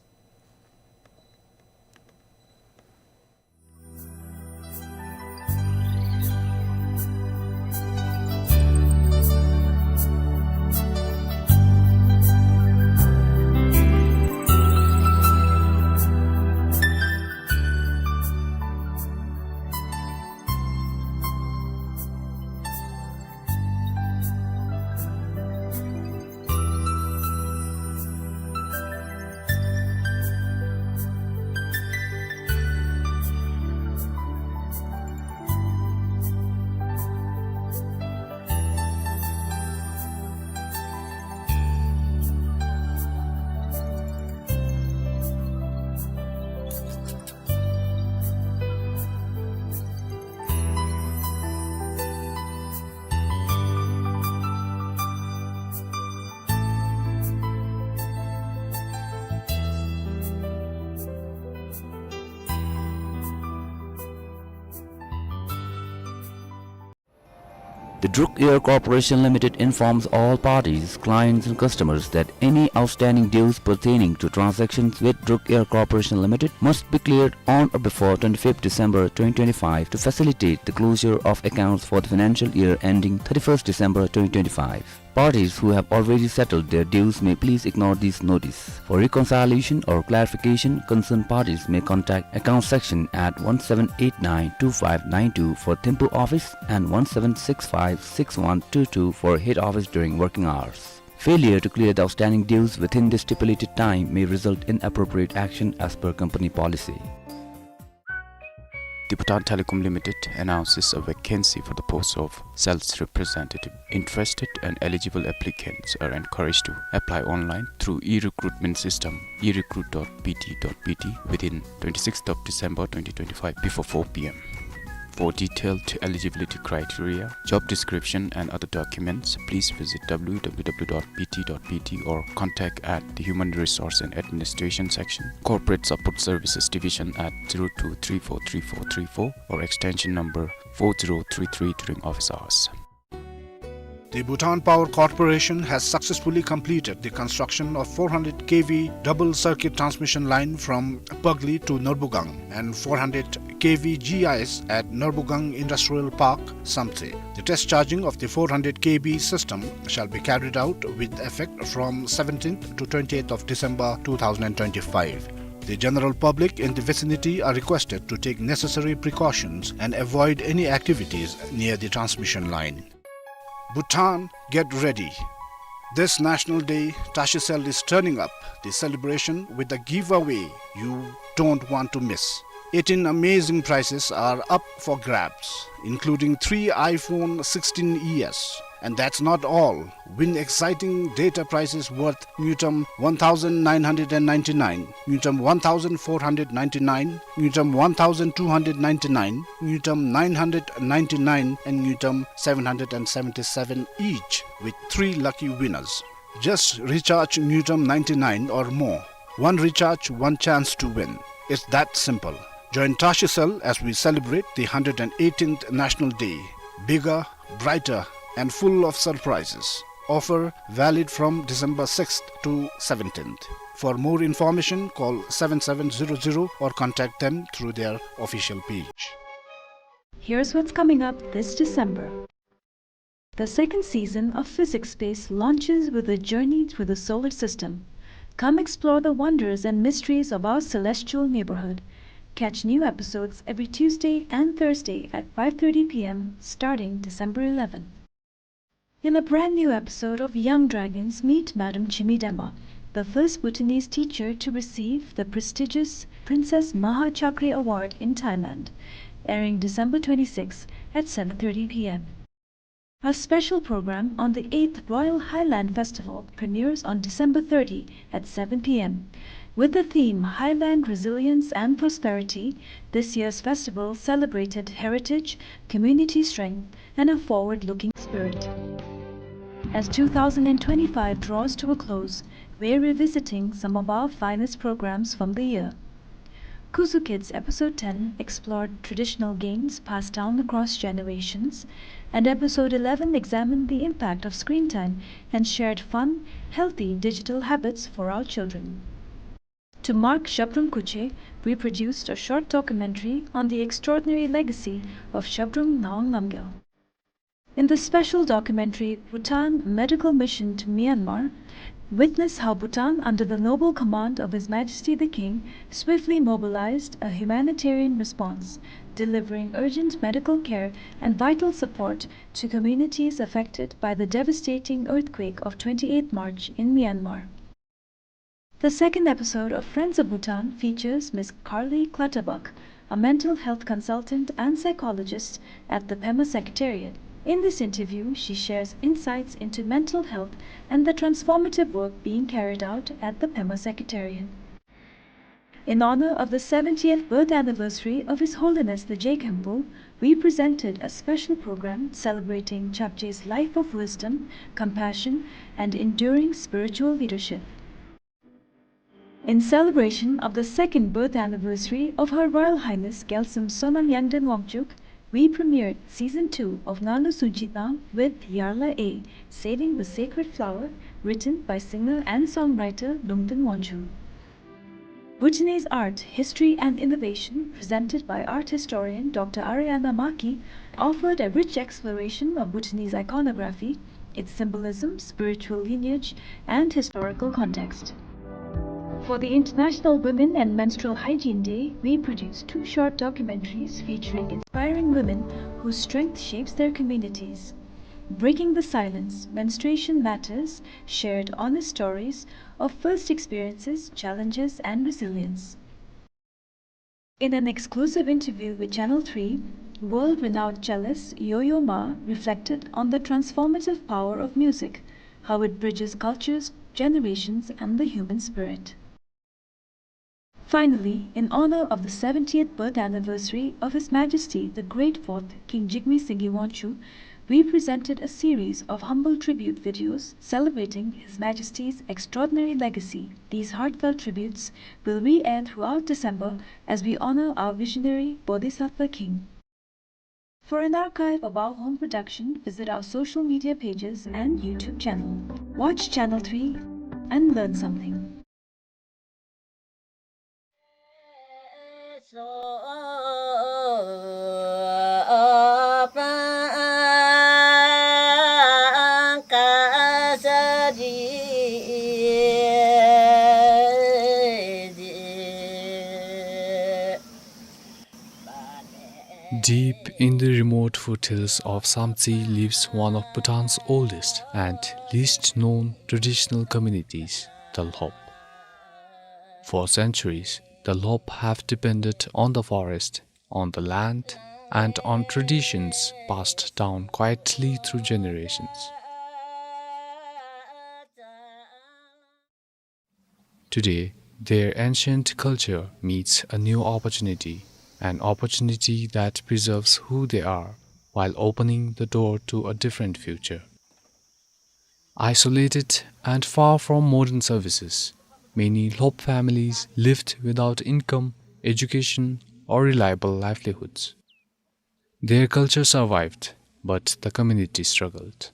The Druk Air Corporation Limited informs all parties, clients and customers that any outstanding dues pertaining to transactions with Druk Air Corporation Limited must be cleared on or before twenty-fifth December twenty twenty-five to facilitate the closure of accounts for the financial year ending thirty-first December twenty twenty-five. Parties who have already settled their dues may please ignore this notice. For reconciliation or clarification, concerned parties may contact account section at one seven eight nine two five nine two for Thimphu office and one seven six five six one two two for head office during working hours. Failure to clear the outstanding dues within the stipulated time may result in appropriate action as per company policy. The Bhutan Telecom Limited announces a vacancy for the post of sales representative. Interested and eligible applicants are encouraged to apply online through e-recruitment system, e recruit dot b t dot b t, within twenty-sixth of December twenty twenty-five before four p m. For detailed eligibility criteria, job description and other documents, please visit w w w dot b t dot b t or contact at the Human Resource and Administration Section, Corporate Support Services Division at zero two three four three four three four or extension number four zero three three during office hours. The Bhutan Power Corporation has successfully completed the construction of four hundred K V double circuit transmission line from Pagli to Norbugang and four hundred K V G I S at Norbugang Industrial Park, Samtse. The test charging of the four hundred K V system shall be carried out with effect from seventeenth to twentieth of December two thousand twenty-five. The general public in the vicinity are requested to take necessary precautions and avoid any activities near the transmission line. Bhutan, get ready. This National Day, Tashicel is turning up the celebration with a giveaway you don't want to miss. Eighteen amazing prizes are up for grabs, including three iPhone sixteen E S. And that's not all. Win exciting data prizes worth ngultrum one thousand nine hundred and ninety-nine, ngultrum one thousand four hundred ninety-nine, ngultrum one thousand two hundred ninety-nine, ngultrum nine hundred ninety-nine, and ngultrum seven hundred and seventy-seven each, with three lucky winners. Just recharge ngultrum ninety-nine or more. One recharge, one chance to win. It's that simple. Join Tashicel as we celebrate the hundred and eighteenth National Day. Bigger, brighter, and full of surprises. Offer valid from December sixth to seventeenth. For more information, call seven seven zero zero or contact them through their official page. Here's what's coming up this December. The second season of Physics Space launches with a journey through the solar system. Come explore the wonders and mysteries of our celestial neighborhood. Catch new episodes every Tuesday and Thursday at five thirty p m, starting December eleven. In a brand new episode of Young Dragons, meet Madam Chimidema, the first Bhutanese teacher to receive the prestigious Princess Maha Chakri Award in Thailand, airing December twenty-sixth at seven thirty p m. A special program on the eighth Royal Highland Festival premieres on December thirty at seven p m. With the theme Highland Resilience and Prosperity, this year's festival celebrated heritage, community strength, and a forward-looking spirit. As two thousand and twenty-five draws to a close, we're revisiting some of our finest programs from the year. Kuzu Kids episode ten explored traditional games passed down across generations, and episode eleven examined the impact of screen time and shared fun, healthy digital habits for our children. To mark Zhabdrung Kuche, we produced a short documentary on the extraordinary legacy of Zhabdrung Ngawang Namgyal. In the special documentary, Bhutan: A Medical Mission to Myanmar, witness how Bhutan, under the noble command of His Majesty the King, swiftly mobilized a humanitarian response, delivering urgent medical care and vital support to communities affected by the devastating earthquake of twenty-eighth March in Myanmar. The second episode of Friends of Bhutan features Miss Carly Clutterbuck, a mental health consultant and psychologist at the Pema Secretariat. In this interview, she shares insights into mental health and the transformative work being carried out at the Pema Secretariat. In honor of the seventieth birth anniversary of His Holiness the Je Khenpo, we presented a special program celebrating Chapje's life of wisdom, compassion, and enduring spiritual leadership. In celebration of the second birth anniversary of Her Royal Highness Gyaltsum Sonam Yangden Wangchuck, we premiered season two of Ngalu Sunchitnam with Yarla A, Saving the Sacred Flower, written by singer and songwriter Lungten Wangchuk. Bhutanese art, history and innovation, presented by art historian Doctor Ariana Maki, offered a rich exploration of Bhutanese iconography, its symbolism, spiritual lineage, and historical context. For the International Women and Menstrual Hygiene Day, we produced two short documentaries featuring inspiring women whose strength shapes their communities. Breaking the Silence: Menstruation Matters shared honest stories of first experiences, challenges, and resilience. In an exclusive interview with Channel three, world-renowned cellist Yo-Yo Ma reflected on the transformative power of music, how it bridges cultures, generations, and the human spirit. Finally, in honor of the seventieth birth anniversary of His Majesty the Great Fourth King Jigme Singye Wanchuk, we presented a series of humble tribute videos celebrating His Majesty's extraordinary legacy. These heartfelt tributes will re-air throughout December as we honor our visionary Bodhisattva King. For an archive of our home production, visit our social media pages and YouTube channel. Watch Channel three and learn something. Deep in the remote foothills of Samtse lives one of Bhutan's oldest and least known traditional communities, the Lhop. For centuries, the Lhop have depended on the forest, on the land, and on traditions passed down quietly through generations. Today, their ancient culture meets a new opportunity, an opportunity that preserves who they are while opening the door to a different future. Isolated and far from modern services, many Lhop families lived without income, education, or reliable livelihoods. Their culture survived, but the community struggled.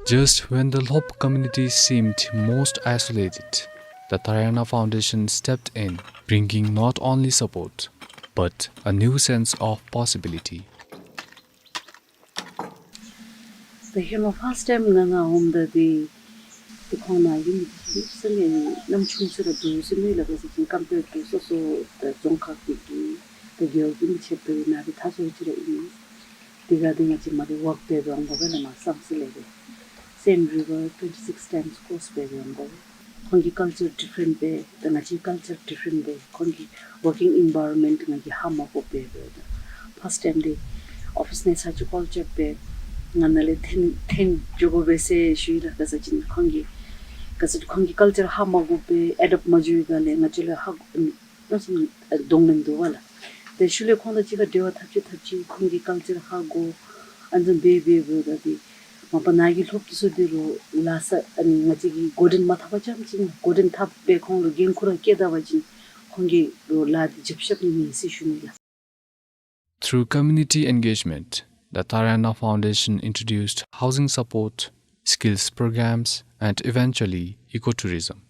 Just when the Lhop community seemed most isolated, the Tharayana Foundation stepped in, bringing not only support, but a new sense of possibility. ད་ཧེ་མ་first time་ང་ང་འོངམ་ད་འདི་ཏེ་ཁོང་ནཱ་ཡུལ་མི་འདི་ཚུ་ནི་གནམ་ཆུང་ཅིག་ར་འདུག་ཟེར་མི་ལ་ད་ཟེར་ཅིག་compare to་སོ་སོ་ད་རྫོང་ཁག་གི་གི་ད་རྒེད་འོག་གི་མི་ཆེ་འབད་ནཱ་འདི་ཐ་ཚོ་ཅིག་ར་ཨིན། དེ་ག་འདི་ང་བཅས་མ་འདི་walk་འབད་འབད་འོང་དགོ་པས་ལགས། མར་སམ་སི་ལས་འདི་Same River twenty six times cross་འབད་འབད་འོང་དགོ་པས། ཁོང་གི་ཀལ་ཅར་ཌི་ཕེརེནཊ་སྦེ་ད་ང་བཅས་ཀལ་ཅར་ཌི་ཕེརེནཊ་སྦེ་ཁོང་གི་ཝར་ཀིང་ཨིན་བའི་རོན་མེནཊ་ང་གིས་ཧ་མ་གོ་པས་སྦེ་ད་ཕརསཊ་ཊའིམ་འདི་ཨོ་ཕིསི་ནང་ས་ཅིག་ཀོལ་རྐྱབ་སྦེ་ང་ནཱ་ལས་འཐོན་འཐོན་འགྱོ་དགོ་པས་ཟེར་ཞུ་ཡི་ལགས། ག་ཅི་ཟེར་བ་ཅིན་ཁོང་གིས་ག་ཅི་ཁོང་གི་ཀལ་ཅར་ཧ་མ་གོ་སྦེ་ཨེ་ཌོབཊ་མ་འགྱོ་བའི་སྒང་ལས་ང་བཅས་ལུ་ཧ་གོ་ཨ་ནི་གནམ་མེད་ས་མེད་གདོང་ལེན་འདུག་པ་ལགས། དེ་ཤུལ་ལས་ཁོང་དང་གཅིག་ཁར་འབྲེལ་བ་འཐབ་ཅི་འཐབ་ཅི་ཁོང་གི་ཀལ་ཅར་ཧ་གོ་ཨ་ནི་བཟུམ་སྦེ་འབད་འབདཝ་ད་འདི་མ་པ་ནཱ་གི་སློབ་ཕྲུག་ཚུ་འདི་རུ་ལགས་ས་ཨ་ནི་ང་བཅས་ཀྱིས་འགོ་འདྲེན་མ་འཐབ་པ་ཙམ་ཅིག་འགོ་འདྲེན་འཐབ་སྦེ་ཁོང་ལུ་འགན་ཁུར་ར་བཀལ་ད་པ་ཅིན་ཁོང་གིས་རུ་ལཱ་འདི་རྒྱབ་ཤོག་ནི་མས་ཟེར་ཞུ་ནི་ལགས། Through community engagement, the Tarayana Foundation introduced housing support, skills programs, and eventually ecotourism.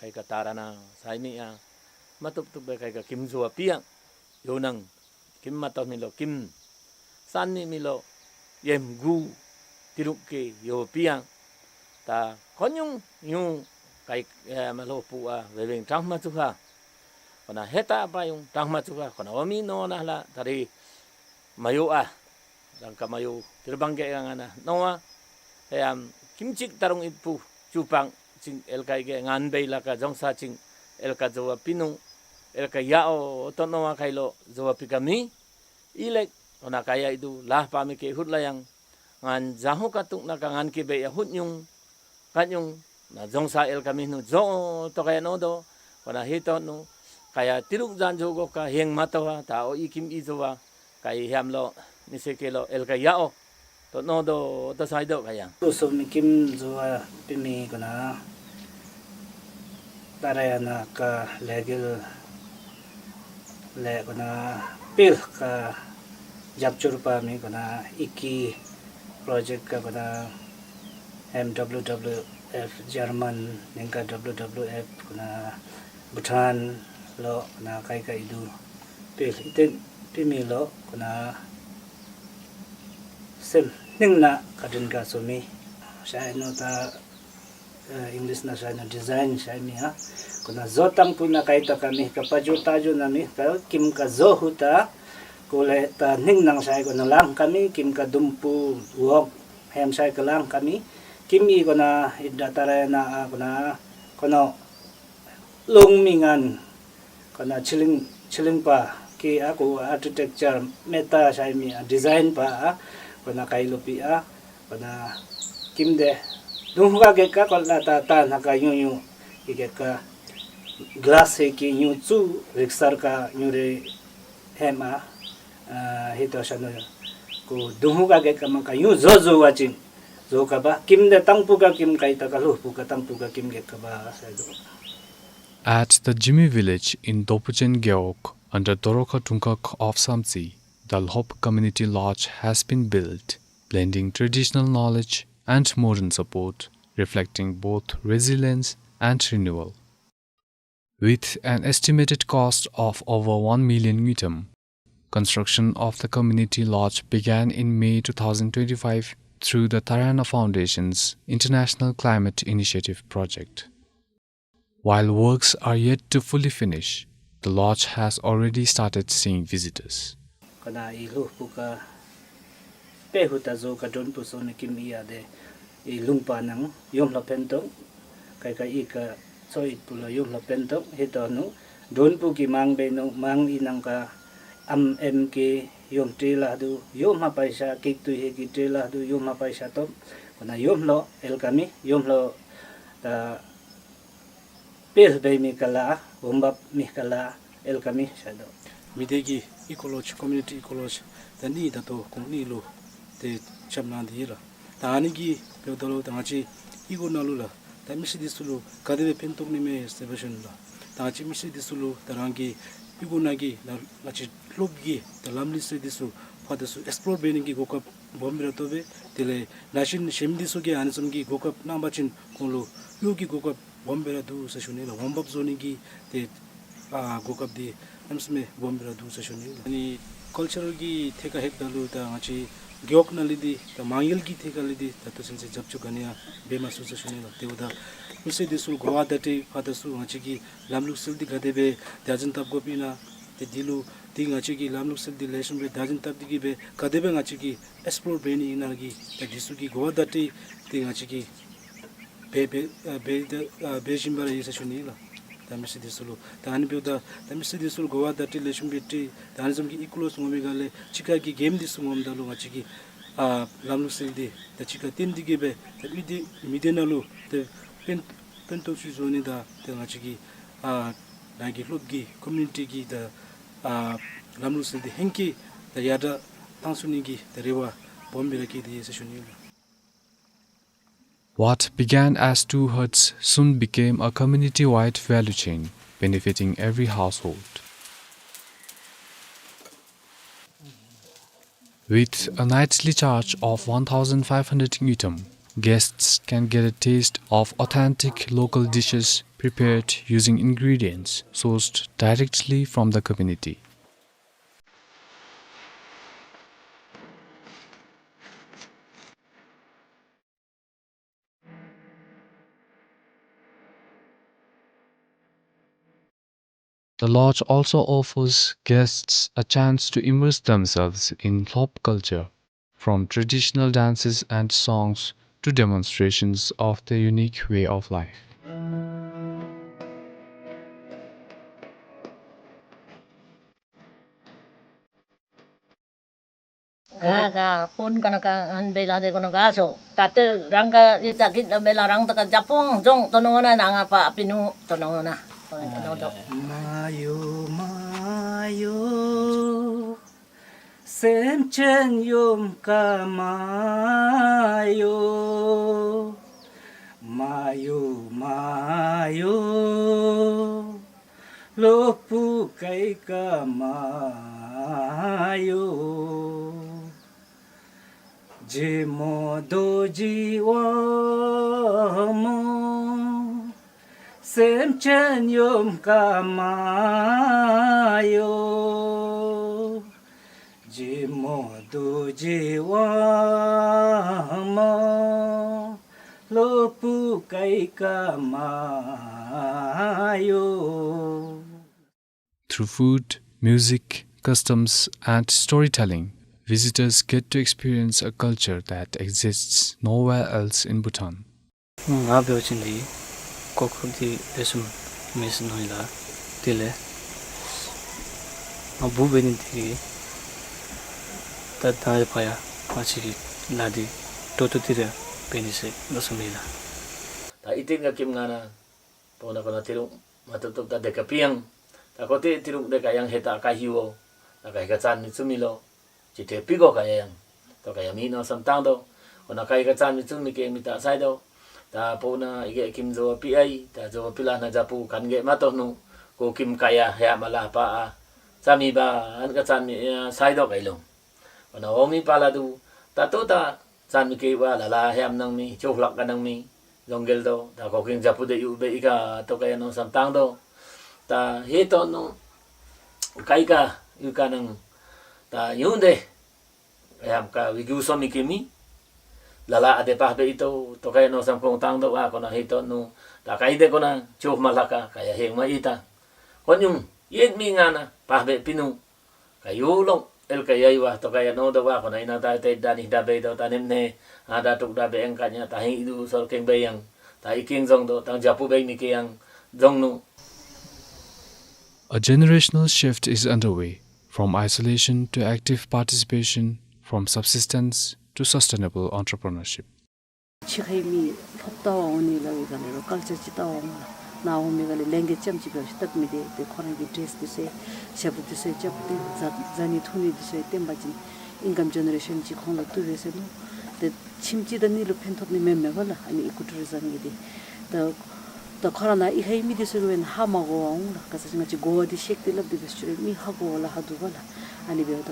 ཁའི་ཁ་ཏ་ར་ན་ས་ཨིན་མི་ཡང་མ་བཏུབ་བཏུབ་སྦེ་ཁའི་ཁ་ཁྱིམ་བཟོ་བ་ཕི་ཡང་ཡོད་ནང་ཁྱིམ་མ་བཏོབ་མི་ལུ་ཁྱིམ་སན་མི་མི་ལུ་ཡེམ་གུ་ཏི་རུ་ཀེ་ཡོད་ཕི་ཡང་ད་ཁོ་ཉུང་ཉུང་ཁའི་ཨེ་མ་ལྷོ་པུ་ཨ་ཝེ་ཝེང་ཀྲང་མ་ཚུ་ཁ་ཁོ་ན་ཧེ་ཏ་པ་ཡུང་ཀྲང་མ་ཚུ་ཁ་ཁོ་ན་འོ་མི་ནོ་ན་ལ་ད་རེས་མ་ཡོ་ཨ་རང་ཀ་མ་ཡོ་ཏིར་བང་གེ་ཡང་ན་ནོ་བ་ཧེ་ཡམ་ཁྱིམ་ཅིག་ད་རུང་ཨིད་པུ་ཅུ་པང་ཅིག་ཨེལ་ཀ་གེ་ངན་བེ་ལ་ཀ་ཛོང་ས་ཅིག་ཨེལ་ཀ་ཛོ་བ་པི་ནུ་ཨེལ་ཀ་ཡ་ཨོ་ཏོ་ནོ་བ་ཁའི་ལོ་ཛོ་བ་པི་ཀ་མི་ཨི་ལེག་འོ་ན་ཀ་ཡ་ཨི་དུ་ལ་པ་མི་ཀེ་ཧུད་ལ་ཡང་ངན་ཛ་ཧུ་ཀ་ཏུང་ན་ཀ་ངན་ཀེ་བེ་ཡ་ཧུད་ཉུང་ཀ་ཉུང་ན་ཛོང་ས་ཨེལ་ཀ་མི་ནུ་ཛོ་ཏོ་ཀ་ཡ་ནོ་དོ་འོ་ན་ཧི་ཏོ་ནུ་ཀ་ཡ་ཏི་རུག་ཛན་ཛོ་གོ་ཀ་ཧེང་མ་ཏོ་བ་ད་ཨོ་ཨི་ཁྱིམ་ཨི་ཛོ་བ་ཀ་ཡི་ཧམ་ལོ་མི་སེ་ཀེ་ལོ་ཨེལ་ཀ་ཡ་ཨོ་ཏོ་ནོ་དོ་ཏོ་སའི་དོ་ཀ་ཡ། ཏུ་སོ་མི་ཁྱིམ་ཛོ་བ་པི་མི་གོ་ན་ཏ་ར་ཡ་ན་ཀ་ལེ་གིལ་ལས་གོ་ན་པིལ་ཀ་རྒྱབ་སྐྱོར་པ་མི་གོ་ན་ཨི་ཀི་པྲོ་ཇེཀཊ་ཀ་གོ་ན་ཨེམ་ཌབ་ལུ་ཌབ་ལུ་ཨེཕ་ཇར་མན་ནིང་ཀ་ཌབ་ལུ་ཌབ་ལུ་ཨེཕ་གོ་ན་བུ་ཊཱན་ལོ་གོ་ན་ཀའི་ཀ་ཨི་དུ་པིལ་ཨི་ཏེན་པི་མི་ལོ་གོ་ན་སེམས་སྙིང་ནང་བཀའ་དྲིན་དགའ་ཚོར་མི་ཤ་ཨིན་ནོ་ད་ཨ་ཨིང་ལིཤ་ནང་ཤ་ཨིན་ན་ཌི་ཛའིན་ཤ་ཨིན་མི་ཡ། གོ་ན་བཟོ་དང་པོ་ནང་ཀའི་ད་ཀ་མི་ཀ་པ་ཇོ་ཏ་ཇོ་ན་མི་ཀ་ཁྱིམ་ཀ་བཟོ་ཧུ་ད་གོ་ལེ་ད་སྙིང་ནང་ཤ་ཨིན་གོ་ན་ལང་ཀ་མི་ཁྱིམ་ཀ་དུམ་བུ་འོག་ཧེམ་ཤ་ཨིན་ཀ་ལང་ཀ་མི་ཁྱིམ་ཨི་གོ་ན་ཨི་ད་ཏ་ར་ཡ་ན་ཨ་གོ་ན་གོ་ནོ་ལོང་མི་ངན་གོ་ན་ཆི་ལིང་ཆི་ལིང་པ་ཀི་ཨ་གོ་ཨར་ཀི་ཊེཀ་ཅར་མེ་ཏ་ཤ་ཨིན་མི་ཨ་ཌི་ཛའིན་པ་ཨ་གོ་ན་ཀའི་ལོ་པི་ཨ་གོ་ན་ཁྱིམ་དེ་དུང་ཧུ་ཀ་གེ་ཀ་གོ་ལ་ཏ་ཏ་ན་ཀ་ཉུ་ཉུ་ཨི་གེ་ཀ་གླཱས་ཧེ་ཀི་ཉུ་ཙུ་རིག་སར་ཀ་ཉུ་རེ་ཧེ་མ་ཨ་ཧེ་ཏོ་ཤ་ནོ་གོ་དུང་ཧུ་ཀ་གེ་ཀ་མ་ཀ་ཉུ་ཛོ་ཛོ་བ་ཅིན་ཛོ་ཀ་བ་ཁྱིམ་དེ་དང་པོ་ཀ་ཁྱིམ་ཀའི་ད་ཀ་ལྷོ་པུ་ཀ་དང་པོ་ཀ་ཁྱིམ་གེ་ཀ་བ་ས་དོ། At the Jimi village in Dopuchen Gewog, under Dorokha Dungkhag of Samtse, the Lhop Community Lodge has been built, blending traditional knowledge and modern support, reflecting both resilience and renewal. With an estimated cost of over one million ngultrum, construction of the community lodge began in May two thousand twenty-five through the Tarayana Foundation's International Climate Initiative project. While works are yet to fully finish, the lodge has already started seeing visitors. ཁོ་ན་ཨི་ལྷོ་པུ་ཀ་པེ་ཧུ་ཏ་ཛོ་ཀ་དྲོན་པུ་སོ་ནི་ཀིམ་ཨི་ཡ་དེ་ཨི་ལུང་པ་ནང་ཡོམ་ལྷོ་ཕན་ཐོགས་ཀའི་ཀ་ཨི་ཀ་ཚོ་ཨིད་པུ་ལ་ཡོམ་ལྷོ་ཕན་ཐོགས་ཧེ་ཏོ་ནུ་དྲོན་པུ་གི་མང་པེ་ནུ་མང་ཨི་ནང་ཀ་ཨམ་ཨེམ་ཀེ་ཡོམ་ཏྲེ་ལ་དུ་ཡོམ་ཧ་པའི་ཤ་ཀིག་ཏུ་ཧེ་ཀི་ཏྲེ་ལ་དུ་ཡོམ་ཧ་པའི་ཤ་ཏོམ་ཁོ་ན་ཡོམ་ལྷོ་ཨེལ་ཀ་མི་ཡོམ་ལྷོ་ད་པེལ་བེ་མི་ཀ་ལ་འོམ་བབ་མི་ཀ་ལ་ཨེལ་ཀ་མི་ཤ་དོ། མི་སྡེ་གི་ཨི་ཀོ་ལོ་ཇི་ཀོ་མིའུ་ནི་ཊི་ཨི་ཀོ་ལོ་ཇི་ད་ནི་ད་ལྟོ་གོང་ནི་ལུ་ཏེ་ཆབ་ནང་དེ་ཡི་ར་ད་ཨ་ནི་གི་བེ་ད་ལུ་ད་ང་བཅས་ཨི་གོ་ནང་ལུ་ལ་ད་མི་སེར་འདི་ཚུ་ལུ་ག་དེ་སྦེ་ཕན་ཐོགས་ནི་མས་ཟེར་བ་ཞུ་ནི་ལ། ད་ང་བཅས་མི་སེར་འདི་ཚུ་ལུ་ད་རང་གི་ཨི་གོ་ནང་གི་ད་ང་བཅས་ལྷོ་གི་ད་ལམ་ལུགས་སྲོལ་འདི་ཚུ་ཕར་འདི་ཚུ་ཨེགསི་པོལ་འབད་ནི་གི་གོ་སྐབས་སྦོམ་སྦེ་ར་ཐོབ་པས། དེ་ལས་ན་གཞོན་གཞན་མི་འདི་ཚུ་གིས་ཨ་ནི་ཙམ་གྱི་གོ་སྐབས་གནང་བ་ཅིན་ཁོང་ལུ་གཡོག་གི་གོ་སྐབས་སྦོམ་སྦེ་ར་འདུག་ཟེར་ཞུ་ནི་ལགས། འོམ་བབ་བཟོ་ནི་གི་ཏེ་ཨ་གོ་སྐབས་འདི་གནམ་མེད་ས་མེད་སྦོམ་སྦེ་ར་འདུག་ཟེར་ཞུ་ནི་ལགས། ཨ་ནི་ཀལ་ཅར་གྱི་ཐད་ཁར་ལྷོདཔ་ད་ལུ་ད་ང་བཅས་རྒེད་འོག་ནང་ལས་འདི་ད་མ་དངུལ་གྱི་ཐད་ཁར་ལས་འདི་ད་ལྟོ་ཚུན་ཚོད་རྒྱབ་སྐྱོར་ག་ནི་ཡང་འབད་མ་ཚུགས་ཟེར་ཞུ་ནི་ལགས། དེ་འབདཝ་ད་མི་སེར་འདི་ཚུ་གོ་བ་བརྡ་སྤྲོད་ཕར་འདི་ཚུ་ང་བཅས་ཀྱི་ལམ་ལུགས་སྲོལ་འདི་ག་དེ་སྦེ་བདག་འཛིན་འཐབ་དགོཔ་ཨིན་ན་ཏེ་འདི་ལུ་འདི་ང་བཅས་ཀྱི་ལམ་ལུགས་སྲོལ་འདི་ལེགས་ཤོམ་སྦེ་བདག་འཛིན་འཐབ་སྟེ་གིས་སྦེ་ག་དེ་སྦེ་ང་བཅས་ཀྱིས་ཨེགསི་པོལ་འབད་ནི་ཨིན་ན་གི་ཏེ་འདི་ཚུ་གི་གོ་བ་བརྡ་སྤྲོད་འདི་ང་བཅས་ཀྱིས་ འབད་འབད་ཨ་འབད་ད་ཨ་འབད་བཞིན་པ་ར་ཨིན་ཟེར་ཞུ་ནི་ལགས། ད་མི་སེར་འདི་ཚུ་ལུ་ད་ཨ་ནི་འབདཝ་ད་ད་མི་སེར་འདི་ཚུ་ལུ་གོ་བ་བརྡ་སྤྲོད་ལེགས་ཤོམ་སྦེ་སྤྲོད། ད་ཨ་ནི་བཟུམ་གྱི་ཨི་ཀུ་ལོགས་སུ་འོང་མི་ག་ལས་ཕྱི་ཁ་གི་གེམ་འདི་ཚུ་འོངམ་ད་ལུ་ང་བཅས་ཀྱིས་ཨ་ལམ་ལུགས་སྲོལ་འདི་ད་ཕྱི་ཁར་བཏོན་ཏེ་གིས་སྦེ་ད་མི་སྡེ་མི་སྡེ་ནང་ལུ་ད་ཕན་ཕན་ཐོགས་ཚུ་བཟོ་ནི་དང་ད་ང་བཅས་ཀྱི་ཨ་ནང་གི་སློབ་ཀྱི་ཀོ་མིའུ་ནི་ཊི་གི་ད་ཨ་ལམ་ལུགས་སྲོལ་འདི་ཧེང་སྐལ་ད་ཡར་དྲག་བཏང་ཚུགས་ནི་གི་ད་རེ་བ་སྦོམ་སྦེ་ར་བསྐྱེད་དེ་ཡོད་ཟེར་ཞུ་ནི་ལགས། What began as two huts soon became a community-wide value chain, benefiting every household. With a nightly charge of one thousand five hundred ngultrum, guests can get a taste of authentic local dishes prepared using ingredients sourced directly from the community. The lodge also offers guests a chance to immerse themselves in Lhop culture, from traditional dances and songs to demonstrations of their unique way of life. Ka, ka, pun kana ka, an bela de kono ka so. Tate rang ka, ita kit na bela rang ta ka japung, jong, tono na, nanga pa, pinu, tono na. Tono do. Mayo, mayo, semchen yom ka mayo. Mayo, mayo, lopu kai ka mayo. Jimo doji wamo, semchen yom ka mayo. Jimo doji wamo, lopu kai ka mayo. Through food, music, customs, and storytelling, visitors get to experience a culture that exists nowhere else in Bhutan. ང་འབད་བ་ཅིན་འདི་ཀོ་ཀོ་འདི་ལེགས་ཤོམ་མེད་ཟེར་མནོ་ཡི་ལགས། དེ་ལས་ང་འབུ་འབད་ནི་འདི་གིས་ད་ད་རེས་ཕར་ཡང་ང་བཅས་ཀྱི་ལཱ་འདི་འགྲོ་འདུག་སྟེ་ར་འབད་ནི་ཟེར་མནོ་བསམ་ཡོད་ལགས། ད་ཨི་ཏེན་ག་ཀིམ་ང་ན་པོ་ན་ཁོ་ན་ཏི་རུང་མ་ཐུབ་ཐུབ་ད་དེ་ཀ་པི་ཡང་ད་ཁོ་ཏེ་ཏི་རུང་དེ་ཀ་ཡང་ཧེ་ད་ཀ་ཧི་བོ་ད་ཀ་ཧི་ཀ་བཙན་མི་བཙུགས་མི་ལོ། ཅིག་ཏེ་པི་གོ་ཀ་ཡ་ཡང་ཏོ་ཀ་ཡ་མེད་མནོ་བསམ་བཏང་དོ། འོ་ན་ཀ་ཧི་ཀ་བཙན་མི་བཙུགས་མི་ཀེ་མི་ད་སའི་དོ། ད་པོ་ན་ཨི་གེ་ཀིམ་ཛོ་པི་ཨའི་ད་ཛོ་པི་ལ་ན་ཛ་པུ་ཁན་གེ་མ་ཏོ་ནུ་ཀོ་ཀིམ་ཀ་ཡ་ཧེ་མ་ལ་པ་ཨ་བཙན་མི་བ་ཨན་ཀ་བཙན་མི་ཨ་སའི་དོ་ཀ་ཨི་ལོ། འོ་ན་འོ་མི་པ་ལ་དུ་ད་ཏོ་ད་བཙན་མི་ཀེ་བ་ལ་ལ་ཧེ་མ་ནང་མི་ཅོ་ལག་ཀ་ནང་མི་ཛོང་གེལ་དོ། ད་ཀོ་ཀིམ་ཛ་པུ་དེ་ཡུ་བེ་ཨི་ཀ་ཏོ་ཀ་ཡ་མནོ་བསམ་བཏང་དོ། ད་ཧེ་ཏོ་ནུ་ཀ་ཧི་ཀ་ཡུ་ཀ་ནང་ད་ཡུན་དེ་ཡམ་ཀ་བི་གུ་སོ་མི་ཀེ་མི་ལ་ལ་ཨ་དེ་པ་བེ་ཨི་ཏོ་ཏོ་ཀ་ཡ་མནོ་བསམ་ཁོང་བཏང་དོ་བ། ཁོ་ན་ཧེ་ཏོ་ནུ་ད་ཀ་ཧི་དེ་ཁོ་ན་ཅོ་མ་ལ་ཀ་ཀ་ཡ་ཧེ་མ་ཨི་ད་ཁོ་ཉུང་ཡེད་མི་ང་ན་པ་བེ་པི་ནུ་ཀ་ཡུ་ལོང་ཨེལ་ཀ་ཡ་ཡུ་བ་ཏོ་ཀ་ཡ་མནོ་དོ་བ། ཁོ་ན་ཨི་ན་ད་ཏེ་ད་ནི་ད་བེ་དོ་ད་ནེམ་ནེ་ཨ་ད་ཏུག་ད་བེ་ཨེན་ཀ་ཉ་ད་ཧིང་ཨི་དུ་སོར་ཀེང་བེ་ཡང་ད་ཨི་ཀེང་ཛོང་དོ་ད་ཛ་པུ་བེ་མི་ཀེ་ཡང་ཛོང་ནུ། A generational shift is underway, from isolation to active participation, from subsistence to sustainable entrepreneurship. ཕྱི་ཁའི་མི་ལྷོབ་ལྟ་བར་འོང་ནི་ལ་བའི་ག་ལས་རོ་ཀལ་ཅར་ཅིག་ལྟ་བར་འོང་ལ་ནཱ་འོང་མི་ག་ལས་ལེན་གེ་ཅམ་ཅིག་འབད་བ་ཅིན་སྟབས་མི་བདེ། ཏེ་ཁོ་རང་གི་ཌེ་རེསི་འདི་ཚུ་ཞབས་འདི་ཚུ་རྐྱབ་སྟེ་བཟའ་བཟའ་ནི་འཐུང་ནི་འདི་ཚུ་བསྟེན་པ་ཅིན་ཨིན་ཀམ་ཇེ་ནེ་རེ་ཤཱན་ཅིག་ཁོང་ལུ་བཏུབ་པས་ཟེར་མནོ། ཏེ་ཁྱིམ་སྤྱི་དང་གཉིས་ལུ་ཕན་ཐོགས་ནི་མེན་མས་པ་ལགས། ཨ་ནི་ཨི་ཀོ་ཊུ་རི་ཛམ་གྱི་འདི་ད་ད་ཁོ་ར་ནཱ་ཨི་ཁའི་མི་འདི་ཚུ་གིས་འབད་ན་ཧ་མ་གོ་བར་འོང་ལགས། ག་ཅི་ང་བཅས་གོ་བ་འདི་ཤེས་ཏེ་སླབ་སྟེ་འབད་ཞུ་རུང་མི་ཧ་གོ་བ་ལ་ཧ་འདུག་པ་ལགས། ཨ་ནི་འབདཝ་ད་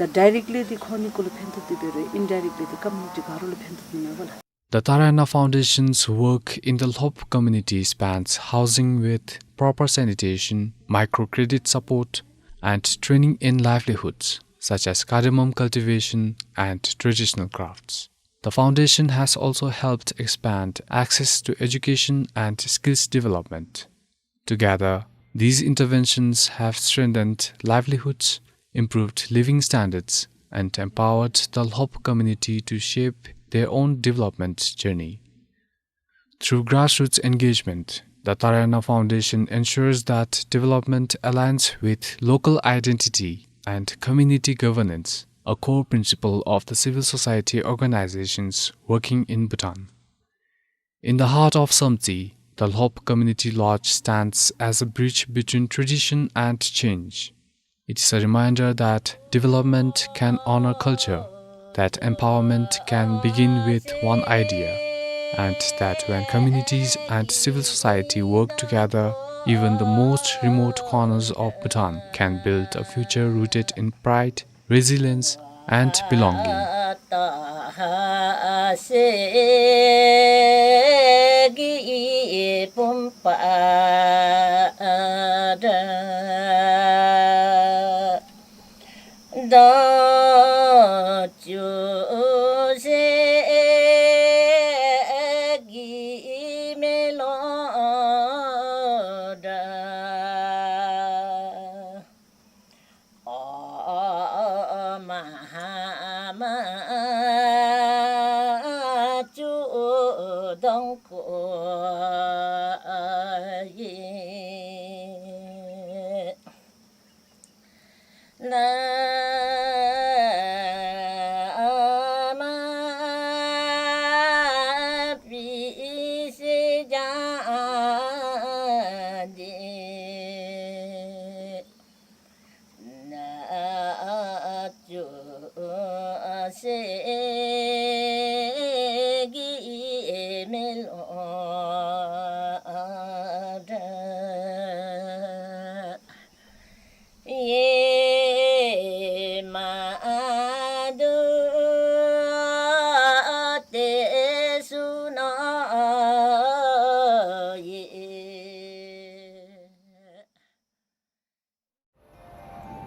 ད་ཌའི་རེཀཊ་ལི་འདི་ཁོང་གཉིས་ཀུན་ལུ་ཕན་ཐོགས་ཏེ་འབད་རུང་ཨིན་ཌའི་རེཀཊ་ལི་འདི་ཀོ་མིའུ་ནི་ཊི་ག་ར་ལུ་ཕན་ཐོགས་ནི་མས་པ་ལགས། The Tarayanna Foundation's work in the Lhop community spans housing with proper sanitation, microcredit support, and training in livelihoods such as cardamom cultivation and traditional crafts. The foundation has also helped expand access to education and skills development. Together, these interventions have strengthened livelihoods, improved living standards, and empowered the Lhop community to shape their own development journey. Through grassroots engagement, the Taraiyana Foundation ensures that development aligns with local identity and community governance, a core principle of the civil society organizations working in Bhutan. In the heart of Samtse, the Lhob Community Lodge stands as a bridge between tradition and change. It is a reminder that development can honor culture, that empowerment can begin with one idea, and that when communities and civil society work together, even the most remote corners of Bhutan can build a future rooted in pride, resilience, and belonging.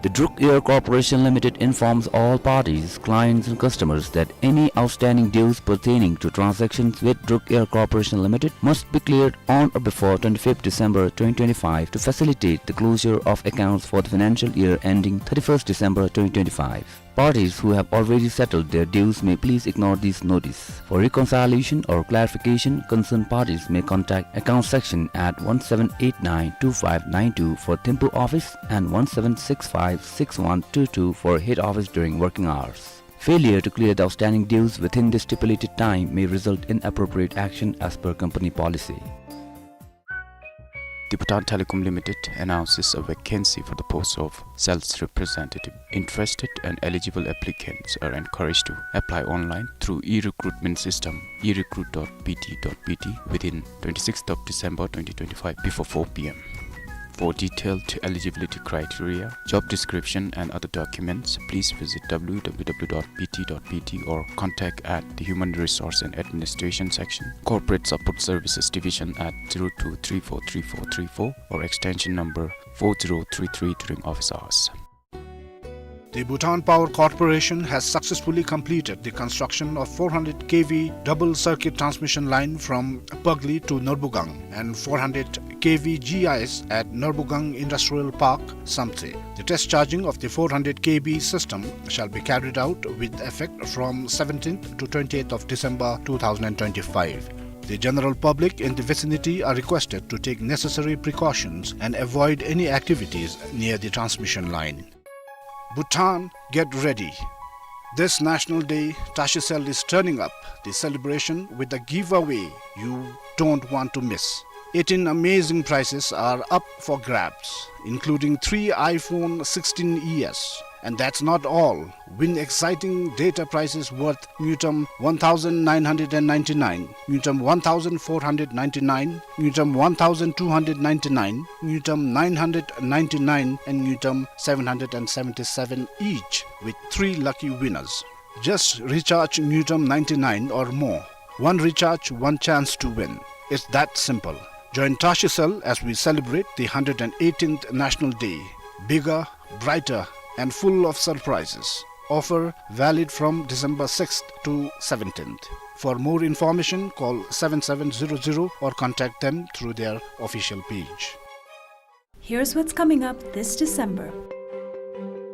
The Druk Air Corporation Limited informs all parties, clients and customers that any outstanding dues pertaining to transactions with Druk Air Corporation Limited must be cleared on or before twenty-fifth December twenty twenty-five to facilitate the closure of accounts for the financial year ending thirty-first December twenty twenty-five. Parties who have already settled their dues may please ignore this notice. For reconciliation or clarification, concerned parties may contact account section at one seven eight nine two five nine two for Thimphu office and one seven six five six one two two for head office during working hours. Failure to clear the outstanding dues within the stipulated time may result in appropriate action as per company policy. The Bhutan Telecom Limited announces a vacancy for the post of sales representative. Interested and eligible applicants are encouraged to apply online through e-recruitment system, e recruit dot b t dot b t, within twenty-sixth of December twenty twenty-five before four p m. For detailed eligibility criteria, job description and other documents, please visit w w w dot b t dot b t or contact at the Human Resource and Administration Section, Corporate Support Services Division at zero two three four three four three four or extension number four zero three three during office hours. The Bhutan Power Corporation has successfully completed the construction of four hundred K V double circuit transmission line from Pagli to Norbugang and four hundred K V G I S at Norbugang Industrial Park, Samtse. The test charging of the four hundred K V system shall be carried out with effect from seventeenth to twentieth of December two thousand twenty-five. The general public in the vicinity are requested to take necessary precautions and avoid any activities near the transmission line. Bhutan, get ready. This National Day, Tashicel is turning up the celebration with a giveaway you don't want to miss. Eighteen amazing prizes are up for grabs, including three iPhone sixteen E S. And that's not all. Win exciting data prizes worth ngultrum one thousand nine hundred ninety-nine, ngultrum one thousand four hundred ninety-nine, ngultrum one thousand two hundred ninety-nine, ngultrum nine hundred ninety-nine, and ngultrum seven hundred seventy-seven each, with three lucky winners. Just recharge ngultrum ninety-nine or more. One recharge, one chance to win. It's that simple. Join Tashicel as we celebrate the hundred eighteenth National Day. Bigger, brighter, and full of surprises. Offer valid from December sixth to seventeenth. For more information, call seven seven zero zero or contact them through their official page. Here's what's coming up this December.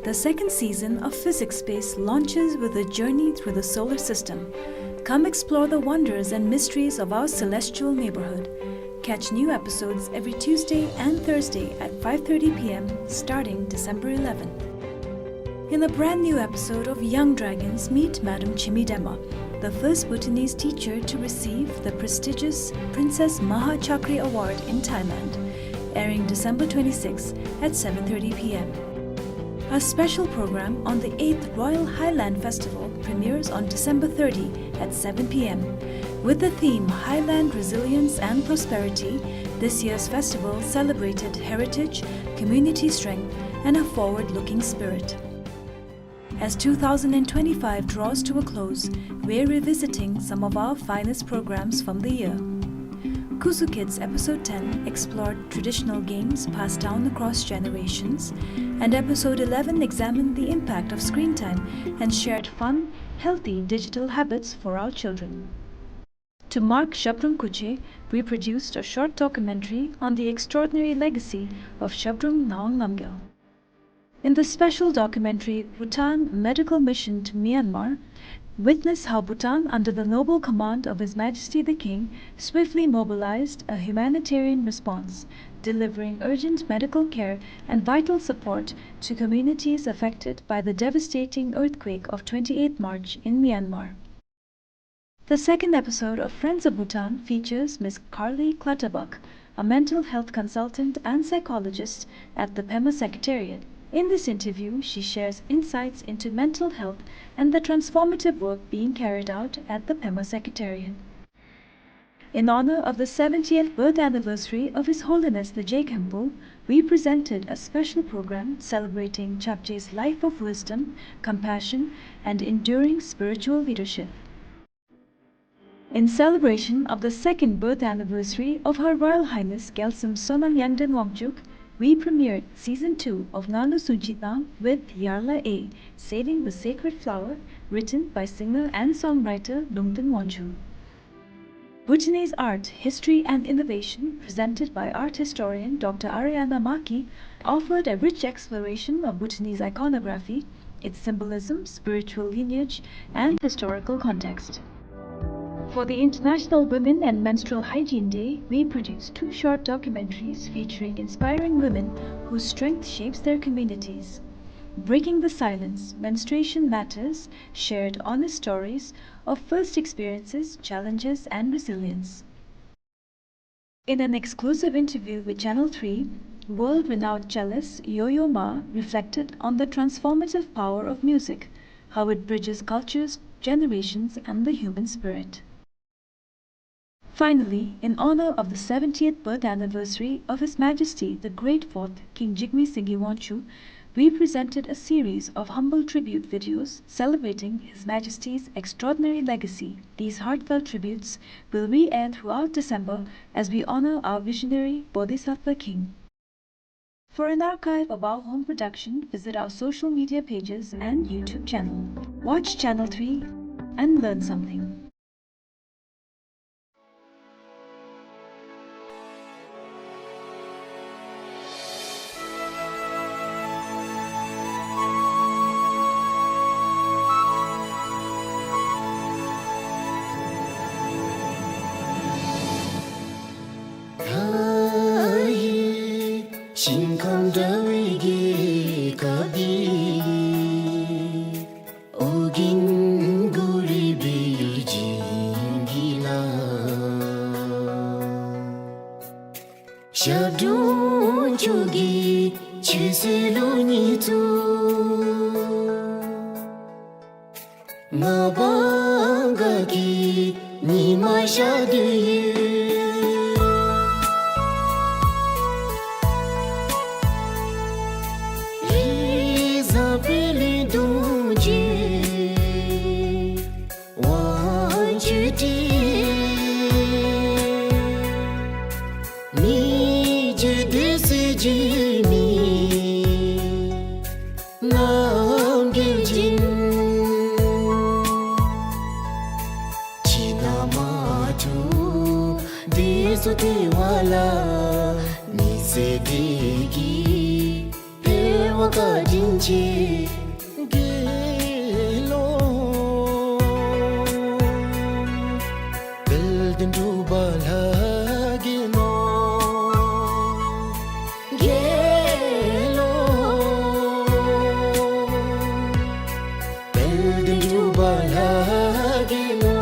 The second season of Physics Space launches with a journey through the solar system, Come explore the wonders and mysteries of our celestial neighborhood. Catch new episodes every Tuesday and Thursday at five thirty p m starting December eleventh. In a brand new episode of Young Dragons, meet Madam Chimi Dema, the first Bhutanese teacher to receive the prestigious Princess Maha Chakri Award in Thailand, airing December twenty-sixth at seven thirty p m. A special program on the eighth Royal Highland Festival premieres on December thirty at seven p m. With the theme Highland Resilience and Prosperity, this year's festival celebrated heritage, community strength, and a forward-looking spirit. As two thousand and twenty-five draws to a close, we're revisiting some of our finest programs from the year. Kusu Kids episode ten explored traditional games passed down across generations, and episode eleven examined the impact of screen time and shared fun, healthy digital habits for our children. To mark Zhabdrung Khutshe, we produced a short documentary on the extraordinary legacy of Zhabdrung Ngawang Namgyal. In the special documentary, Bhutan: A Medical Mission to Myanmar, witness how Bhutan, under the noble command of His Majesty the King, swiftly mobilized a humanitarian response, delivering urgent medical care and vital support to communities affected by the devastating earthquake of twenty-eighth March in Myanmar. The second episode of Friends of Bhutan features Miss Carly Clutterbuck, a mental health consultant and psychologist at the Pema Secretariat. In this interview, she shares insights into mental health and the transformative work being carried out at the Pema Secretariat. In honor of the seventieth birth anniversary of His Holiness the Je Khenpo, we presented a special program celebrating Chapje's life of wisdom, compassion, and enduring spiritual leadership. In celebration of the second birth anniversary of Her Royal Highness Gyaltsum Sonam Yangden Wangchuck, we premiered season two of Nganu Sunchitnam with Yarla A, Saving the Sacred Flower, written by singer and songwriter Lungten Wangchuk. Bhutanese art, history and innovation, presented by art historian Doctor Ariana Maki, offered a rich exploration of Bhutanese iconography, its symbolism, spiritual lineage, and historical context. For the International Women and Menstrual Hygiene Day, we produced two short documentaries featuring inspiring women whose strength shapes their communities. Breaking the Silence: Menstruation Matters shared honest stories of first experiences, challenges, and resilience. In an exclusive interview with Channel three, world-renowned cellist Yo-Yo Ma reflected on the transformative power of music, how it bridges cultures, generations, and the human spirit. Finally, in honor of the seventieth birth anniversary of His Majesty the Great Fourth King Jigme Singye Wangchuck, we presented a series of humble tribute videos celebrating His Majesty's extraordinary legacy. These heartfelt tributes will re-air throughout December as we honor our visionary Bodhisattva King. For an archive of our home production, visit our social media pages and YouTube channel. Watch Channel three and learn something. ད་ཡིད་ཞིང་ཁམས་འདྲ་བའི་རྒྱལ་ཁབ་འདི། ཨོ་རྒྱན་གུ་རུའི་བིར་བྱིན་གྱིས་བརླབས། ཞབས་དྲུང་ཆོས་ཀྱི་ཆོས་སྲིད་ལུགས་གཉིས་གཙོ། མངའ་འབངས་དགའ་སྐྱིད་ཉི་མ་ཤར་དུས་ཡུན། རིགས་བཟང་པད་གླིང་གདུང་བརྒྱུད། དབང་ཕྱུག་སྤྲིན། མི་རྒྱུད་སྡེ་སྲིད་འཇིགས་མེད་རྣམ་རྒྱལ་བྱིན། ཕྱི་ནང་མ་འཁྲུགས་སྡེ་སྲིད་བདེ་བ་ལ། མི་ཚེ་བདེ་སྐྱིད་འཕེལ་བ་བཀའ་དྲིན་ཆེ། དགེ་སློང་ པ་ལྷ་དགེ་སློང་། དགེ་སློང་དཔལ་ལྡན་འབྲུག་པ་ལྷ་དགེ་སློང་།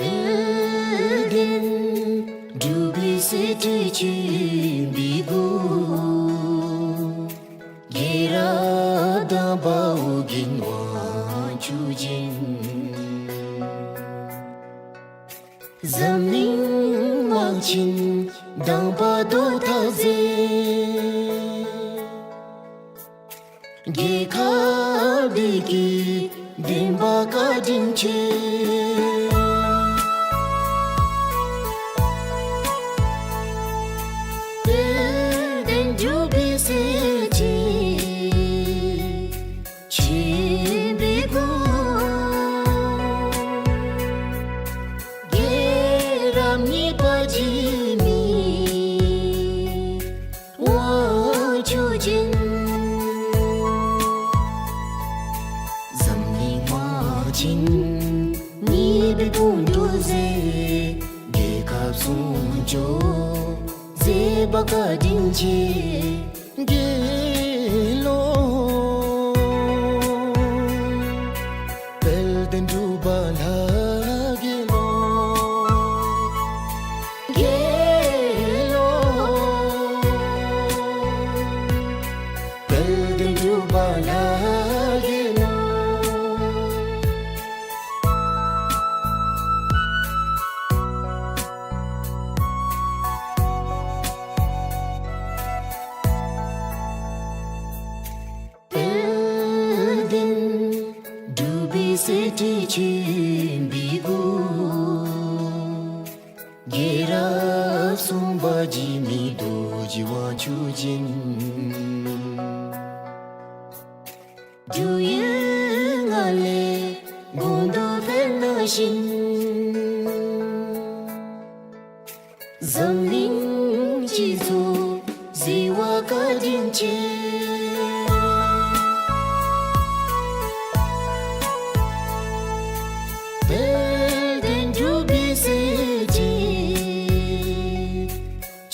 དཔལ་ལྡན་འབྲུག་པའི་སྲས་ཁྲི་ཆེན་པའི་སྐུ། རྒྱལ་རབས་དང་པ་ཨོ་རྒྱན་དབང་ཕྱུག་སྦྱིན། འཛམ་གླིང་དམག་ཆེན་དང་པ་ཐོག་མཐའ་རྩེ། རྒྱལ་ཁབ་བདེ་སྐྱིད་ལྡན་པ་བཀའ་དྲིན་ཆེ། དཔལ་ལྡན་འབྲུག་པའི་སྲས་ཁྲི་ཆེན་པའི་སྐུ། རྒྱལ་རབས་གཉིས་པ་འཇིགས་མེད་དབང་ཕྱུག་སྦྱིན། འཛམ་གླིང་དམག་ཆེན་གཉིས་པའི་དཔུང་གྲོགས་མཛད། རྒྱལ་ཁབ་སྲུང་སྐྱོབ་མཛད་པ་བཀའ་དྲིན་ཆེ། དགེ་སློང་དཔལ་ལྡན་འབྲུག་པ་ལྷ་དགེ་སློང་། དགེ་སློང་དཔལ་ལྡན་འབྲུག་པ་ལྷ་དགེ་སློང་། དཔལ་ལྡན་འབྲུག་པའི་སྲས་ཁྲི་ཆེན་པའི་སྐུ། རྒྱལ་རབས་གསུམ་པ་འཇིགས་མེད་རྡོ་རྗེ་དབང་ཕྱུག་སྦྱིན། འབྲུག་ཡུལ་ལྔ་ལས་དགོངས་དོན་འཕེལ་ནང་བཞིན། འཛམ་གླིང་སྤྱི་ཚོགས་གཟིགས་པ་བཀའ་དྲིན་ཆེ། དཔལ་ལྡན་འབྲུག་པའི་སྲས་ཁྲི་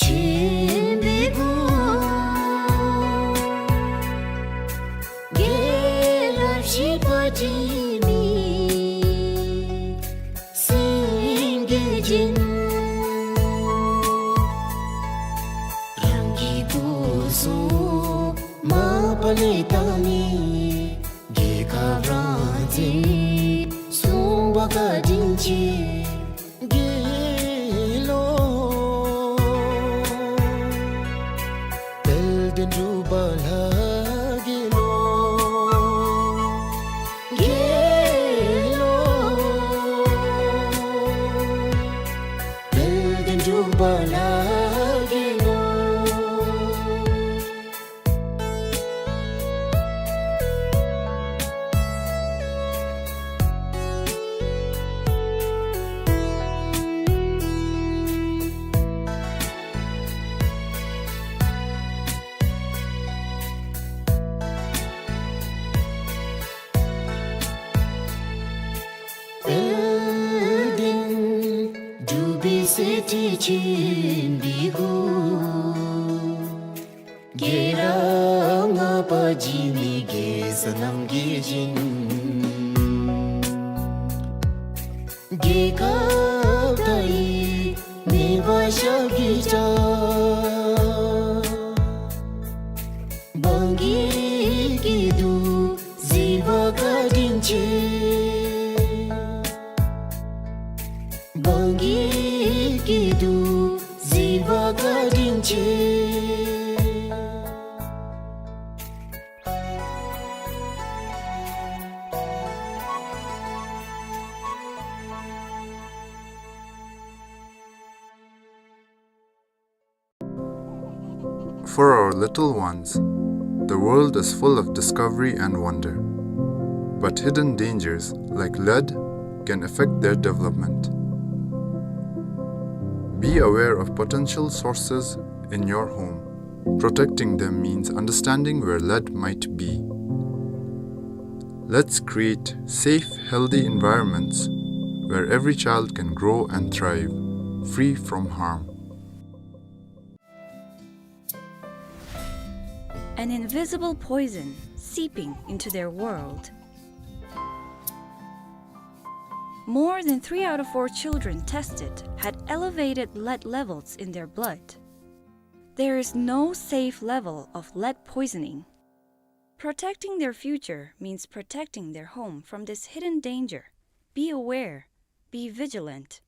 ཆེན་པའི་སྐུ། རྒྱལ་རབས་བཞི་པ་འཇིགས་མེད་སེང་གེ་སྦྱིན། རང་གི་སྐུ་གཟུགས་མ་པ་ལས་བཏང་ནས། རྒྱལ་ཁབ་རང་བཙན་སྲུང་བ་བཀའ་དྲིན་ཆེ། དགེ་སློང་དཔལ་ལྡན་འབྲུག་པ་ལྷ་དགེ་སློང་། དགེ་སློང་དཔལ་ལྡན་འབྲུག་པ་ལྷ་དགེ་སློང་། དཔལ་ལྡན་འབྲུག་པའི་སྲས་ཁྲི་ཆེན་པའི་སྐུ། རྒྱལ་རབས་ལྔ་པ་འཇིགས་མེད་རྒྱལ་བཟང་རྣམ་རྒྱལ་སྦྱིན། རྒྱལ་ཁབ་མཐའ་ཡས་མེད་པ་ཤཱཀྱའི་བྱ། འབངས་ཀྱི་སྐྱིད་སྡུག་གཟིགས་པ་བཀའ་དྲིན་ཆེ། འབངས་ཀྱི་སྐྱིད་སྡུག་གཟིགས་པ་བཀའ་དྲིན་ཆེ། For our little ones. The world is full of discovery and wonder, but hidden dangers like lead can affect their development. Be aware of potential sources in your home. Protecting them means understanding where lead might be. Let's create safe, healthy environments where every child can grow and thrive, free from harm. An invisible poison seeping into their world. More than three out of four children tested had elevated lead levels in their blood. There is no safe level of lead poisoning. Protecting their future means protecting their home from this hidden danger. Be aware. Be vigilant.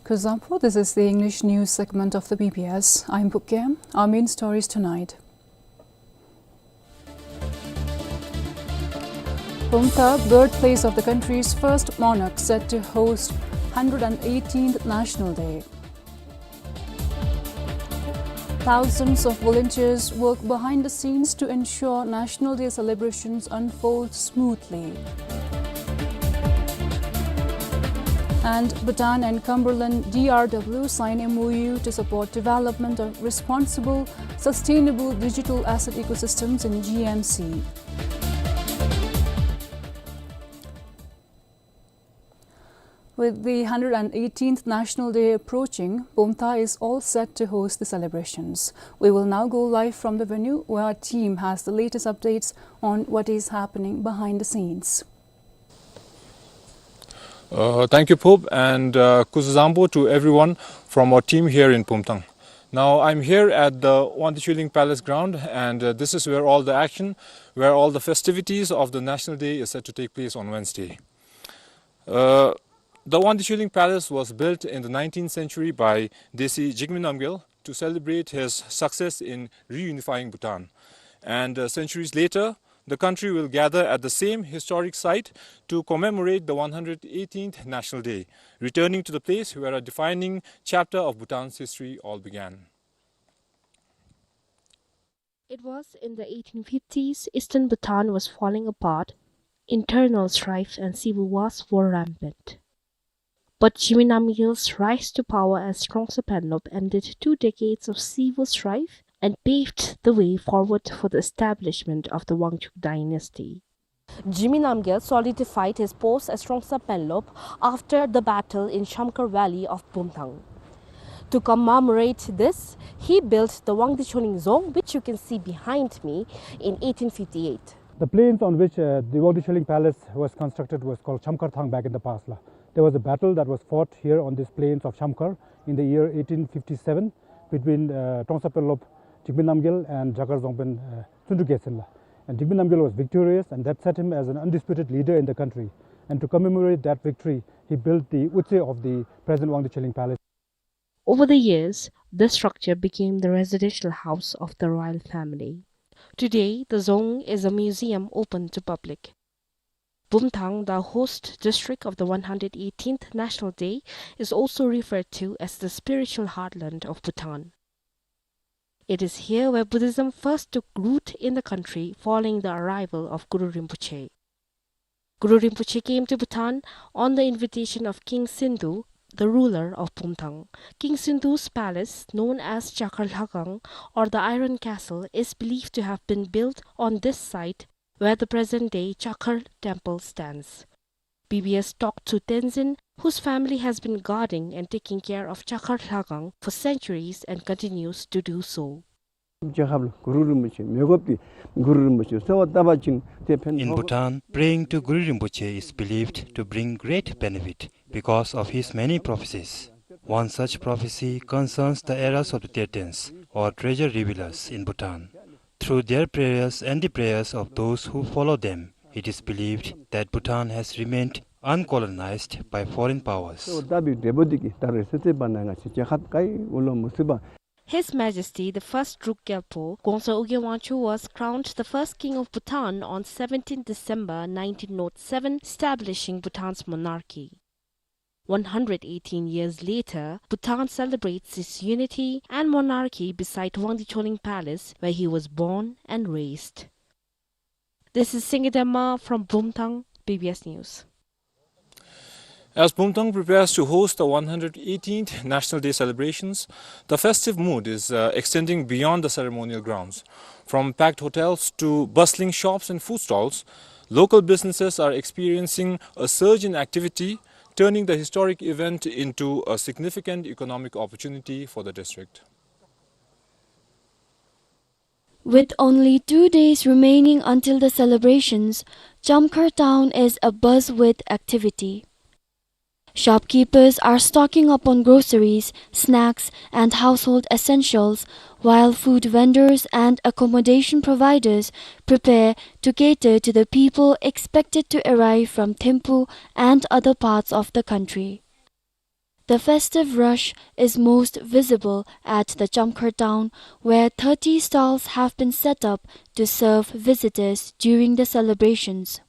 Kuzuzangpo, this is the English news segment of the B B S. I'm Pupkem. Our main stories tonight. Bumthang, birthplace of the country's first monarch, set to host hundred and eighteenth National Day. Thousands of volunteers work behind the scenes to ensure National Day celebrations unfold smoothly. And Bhutan and Cumberland D R W sign M O U to support development of responsible, sustainable digital asset ecosystems in G M C. With the hundred and eighteenth National Day approaching, Bumthang is all set to host the celebrations. We will now go live from the venue, where our team has the latest updates on what is happening behind the scenes. Uh, thank you, Phup, and, uh, Kuzuzangpo to everyone from our team here in Bumthang. Now, I'm here at the Wangdi Chuling Palace ground, and, uh, this is where all the action, where all the festivities of the National Day is set to take place on Wednesday. Uh, the Wangdi Chuling Palace was built in the nineteenth century by Desi Jigme Namgyel to celebrate his success in reunifying Bhutan. And, uh, centuries later, the country will gather at the same historic site to commemorate the one hundred eighteenth National Day, returning to the place where a defining chapter of Bhutan's history all began. It was in the eighteen fifties, Eastern Bhutan was falling apart, internal strife and civil wars were rampant. But Jigme Namgyel's rise to power as Trongsa Panlop ended two decades of civil strife and paved the way forward for the establishment of the Wangchuck dynasty. Jigme Namgyel solidified his post as Trongsa Panlop after the battle in Shamkhar Valley of Bumthang. To commemorate this, he built the Wangdi Chuling Dzong, which you can see behind me, in eighteen fifty-eight. The plains on which, uh, the Wangdi Chuling Palace was constructed was called Shamkhar Thang back in the past la. There was a battle that was fought here on these plains of Shamkhar in the year eighteen fifty-seven between, uh, Trongsa Panlop Jigme Namgyel and Jakar Dzongpen, uh, Tsundru Gyatsen la. And Jigme Namgyel was victorious, and that set him as an undisputed leader in the country. And to commemorate that victory, he built the utse of the present Wangdi Chuling Palace. Over the years, this structure became the residential house of the royal family. Today, the dzong is a museum open to public. Bumthang, the host district of the one hundred eighteenth National Day, is also referred to as the spiritual heartland of Bhutan. It is here where Buddhism first took root in the country following the arrival of Guru Rinpoche. Guru Rinpoche came to Bhutan on the invitation of King Sindhu, the ruler of Bumthang. King Sindhu's palace, known as Jakar Lhakhang or the Iron Castle, is believed to have been built on this site where the present-day Jakar Temple stands. B B S talked to Tenzin, whose family has been guarding and taking care of Chakar Lhagang for centuries and continues to do so. རྒྱལ་ཁབ་ལུ་གུ་རུ་རིན་པོ་ཆེ་མོས་གུས་ཏེ་གུ་རུ་རིན་པོ་ཆེ་གསོལ་བ་བཏབ་པ་ཅིན་ཏེ་ཕན་ཐོགས། In Bhutan, praying to Guru Rinpoche is believed to bring great benefit because of his many prophecies. One such prophecy concerns the Eras of the Tertens, or treasure revealers, in Bhutan. Through their prayers and the prayers of those who follow them, it is believed that Bhutan has remained uncolonized by foreign powers. གསོལ་བ་བཏབ་པའི་འབྲས་བུ་འདི་གིས་ད་རེས་ཚེ་ཚེ་བར་ན་ང་བཅས་རྒྱལ་ཁབ་ག་ཡང་འུ་ལུ་མི་ཚུད་པ། His Majesty the First Druk Gyalpo, Gongsa Ugye Wangchuck, was crowned the first king of Bhutan on seventeenth December nineteen oh seven, establishing Bhutan's monarchy. One hundred eighteen years later, Bhutan celebrates its unity and monarchy beside Wangdi Choling Palace, where he was born and raised. This is Singye Dema from Bumthang, B B S News. As Bumthang prepares to host the one hundred eighteenth National Day celebrations, the festive mood is, uh, extending beyond the ceremonial grounds. From packed hotels to bustling shops and food stalls, local businesses are experiencing a surge in activity, turning the historic event into a significant economic opportunity for the district. With only two days remaining until the celebrations, Chamkhar town is abuzz with activity. Shopkeepers are stocking up on groceries, snacks, and household essentials, while food vendors and accommodation providers prepare to cater to the people expected to arrive from Thimphu and other parts of the country. The festive rush is most visible at the Chamkhar town, where thirty stalls have been set up to serve visitors during the celebrations.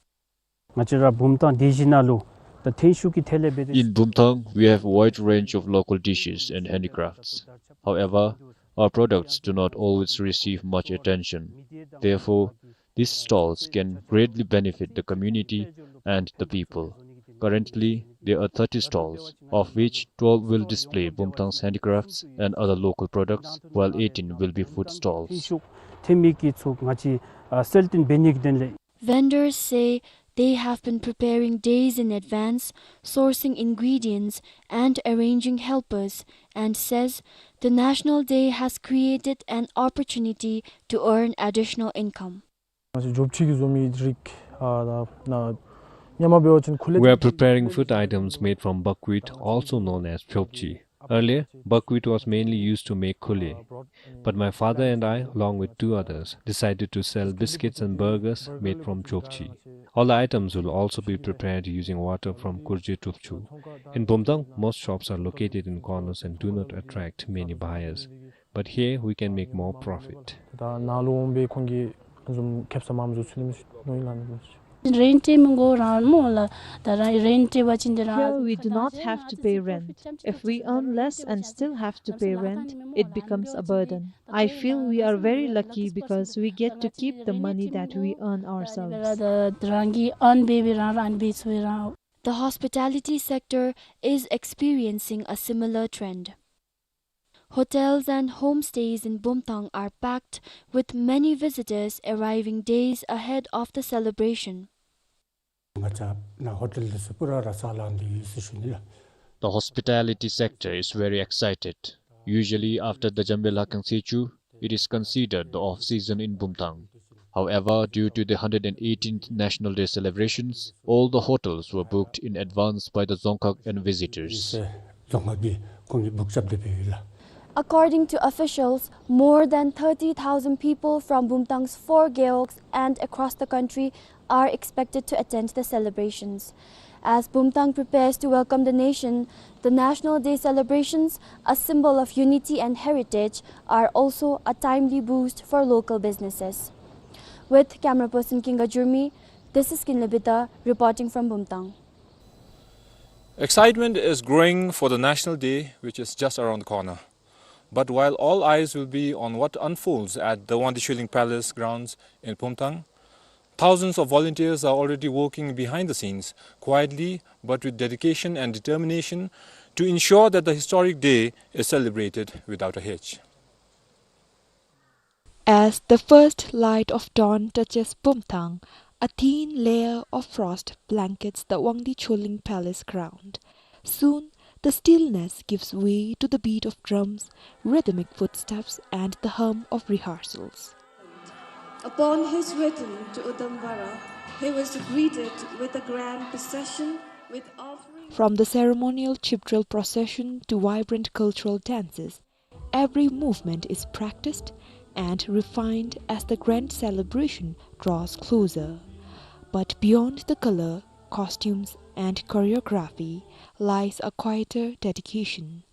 ང་བཅས་ར་བུམ་ཐང་སྡེ་བཞི་ནང་ལུ་ད་ཐེངས་ཤིག་གི་ཐད་ལས་འབད་དེ། In Bumthang, we have a wide range of local dishes and handicrafts. However, our products do not always receive much attention. Therefore, these stalls can greatly benefit the community and the people. Currently, there are thirty stalls, of which twelve will display Bumthang's handicrafts and other local products, while eighteen will be food stalls. ཐེངས་ཤིག་ཐེངས་མི་གི་ཚུ་ང་བཅས་ཨ་སེལ་ཏིན་འབད་ནི་གི་དོན་ལས། Vendors say they have been preparing days in advance, sourcing ingredients, and arranging helpers, and says the National Day has created an opportunity to earn additional income. ང་བཅས་འབྲོག་ཕྱི་གི་བཟོ་མི་རིགས་ཨ་ད་ན་ཉ་མ་འབད་བ་ཅིན་ཁུ་ལེ། We are preparing food items made from buckwheat, also known as chopchi. Earlier, buckwheat was mainly used to make khule, but my father and I, along with two others, decided to sell biscuits and burgers made from chopchi. All the items will also be prepared using water from Kurje Tupchu. In Bumthang, most shops are located in corners and do not attract many buyers, but here we can make more profit. ད་ནཱ་ལུ་འོང་སྦེ་ཁོང་གིས་བཟུམ་ཁེབ་ས་མངམ་བཟོ་ཚུགས་ནི་མས་ཟེར་མནོ་ཡི་ལགས། རེནཊ་མི་དགོ་རང་སྨོ་ལགས། ད་རང་རེནཊ་འབད་བ་ཅིན་ཏེ་རང་། Here we do not have to pay rent. If we earn less and still have to pay rent, it becomes a burden. I feel we are very lucky because we get to keep the money that we earn ourselves. ད་རང་གིས་ཨརན་འབད་སྦེ་རང་ར་ཨརན་འབད་ཚུགས་རང་། The hospitality sector is experiencing a similar trend. Hotels and homestays in Bumthang are packed, with many visitors arriving days ahead of the celebration. ང་བཅས་ནཱ་ཧོ་ཊེལ་འདི་ཚུ་པུ་ར་ར་རྩ་ལང་སྟེ་ཡོད་ཟེར་ཞུ་ནི་ལགས། The hospitality sector is very excited. Usually, after the Jambe Lhakhang Sechu, it is considered the off-season in Bumthang. However, due to the hundred and eighteenth National Day celebrations, all the hotels were booked in advance by the Dzongkhag and visitors. རྫོང་ཁག་གིས་ཁོང་གིས་བུག་རྐྱབ་སྟེ་འབད་ཡི་ལགས། According to officials, more than thirty thousand people from Bumthang's four gewogs and across the country are expected to attend the celebrations. As Bumthang prepares to welcome the nation, the National Day celebrations, a symbol of unity and heritage, are also a timely boost for local businesses. With camera person Kinga Jurmi, this is Kinley Bita reporting from Bumthang. Excitement is growing for the National Day, which is just around the corner. But while all eyes will be on what unfolds at the Wangdi Choling Palace grounds in Bumthang, thousands of volunteers are already working behind the scenes, quietly but with dedication and determination, to ensure that the historic day is celebrated without a hitch. As the first light of dawn touches Bumthang, A thin layer of frost blankets the Wangdi Choling Palace ground. Soon, the stillness gives way to the beat of drums, rhythmic footsteps, and the hum of rehearsals. Upon his return to Udambara, he was greeted with a grand procession with offerings. From the ceremonial Chipdral procession to vibrant cultural dances, every movement is practiced and refined as the grand celebration draws closer. But beyond the color, costumes, and choreography lies a quieter dedication.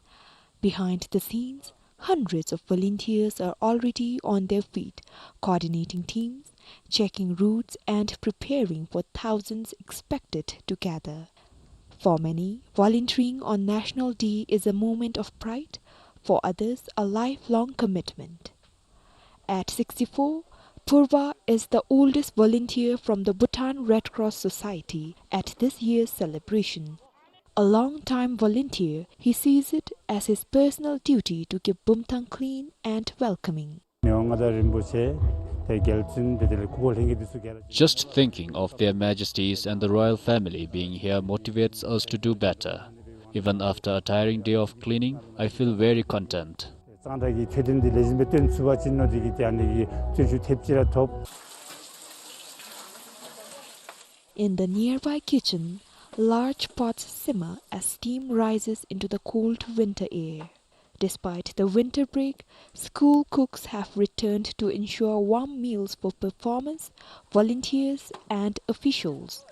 Behind the scenes, hundreds of volunteers are already on their feet, coordinating teams, checking routes, and preparing for thousands expected to gather. For many, volunteering on National Day is a moment of pride, for others, a lifelong commitment. At sixty-four, Purba is the oldest volunteer from the Bhutan Red Cross Society at this year's celebration. A long-time volunteer, he sees it as his personal duty to keep Bumthang clean and welcoming. Just thinking of Their Majesties and the royal family being here motivates us to do better. Even after a tiring day of cleaning, I feel very content. གཙང་སྦྲ་གི་འཕྲོད་བསྟེན་འདི་ལེགས་ཤོམ་སྦེ་སྟོན་ཚུགས་པ་ཅིན་མནོ་སྟེ་གིས་ཏེ་ཨ་ནི་གི་བརྩོན་ཤུགས་ཐེབས་ཅིག་ར་ཐོབ། In the nearby kitchen, large pots simmer as steam rises into the cold winter air. Despite the winter break, school cooks have returned to ensure warm meals for performers, volunteers, and officials.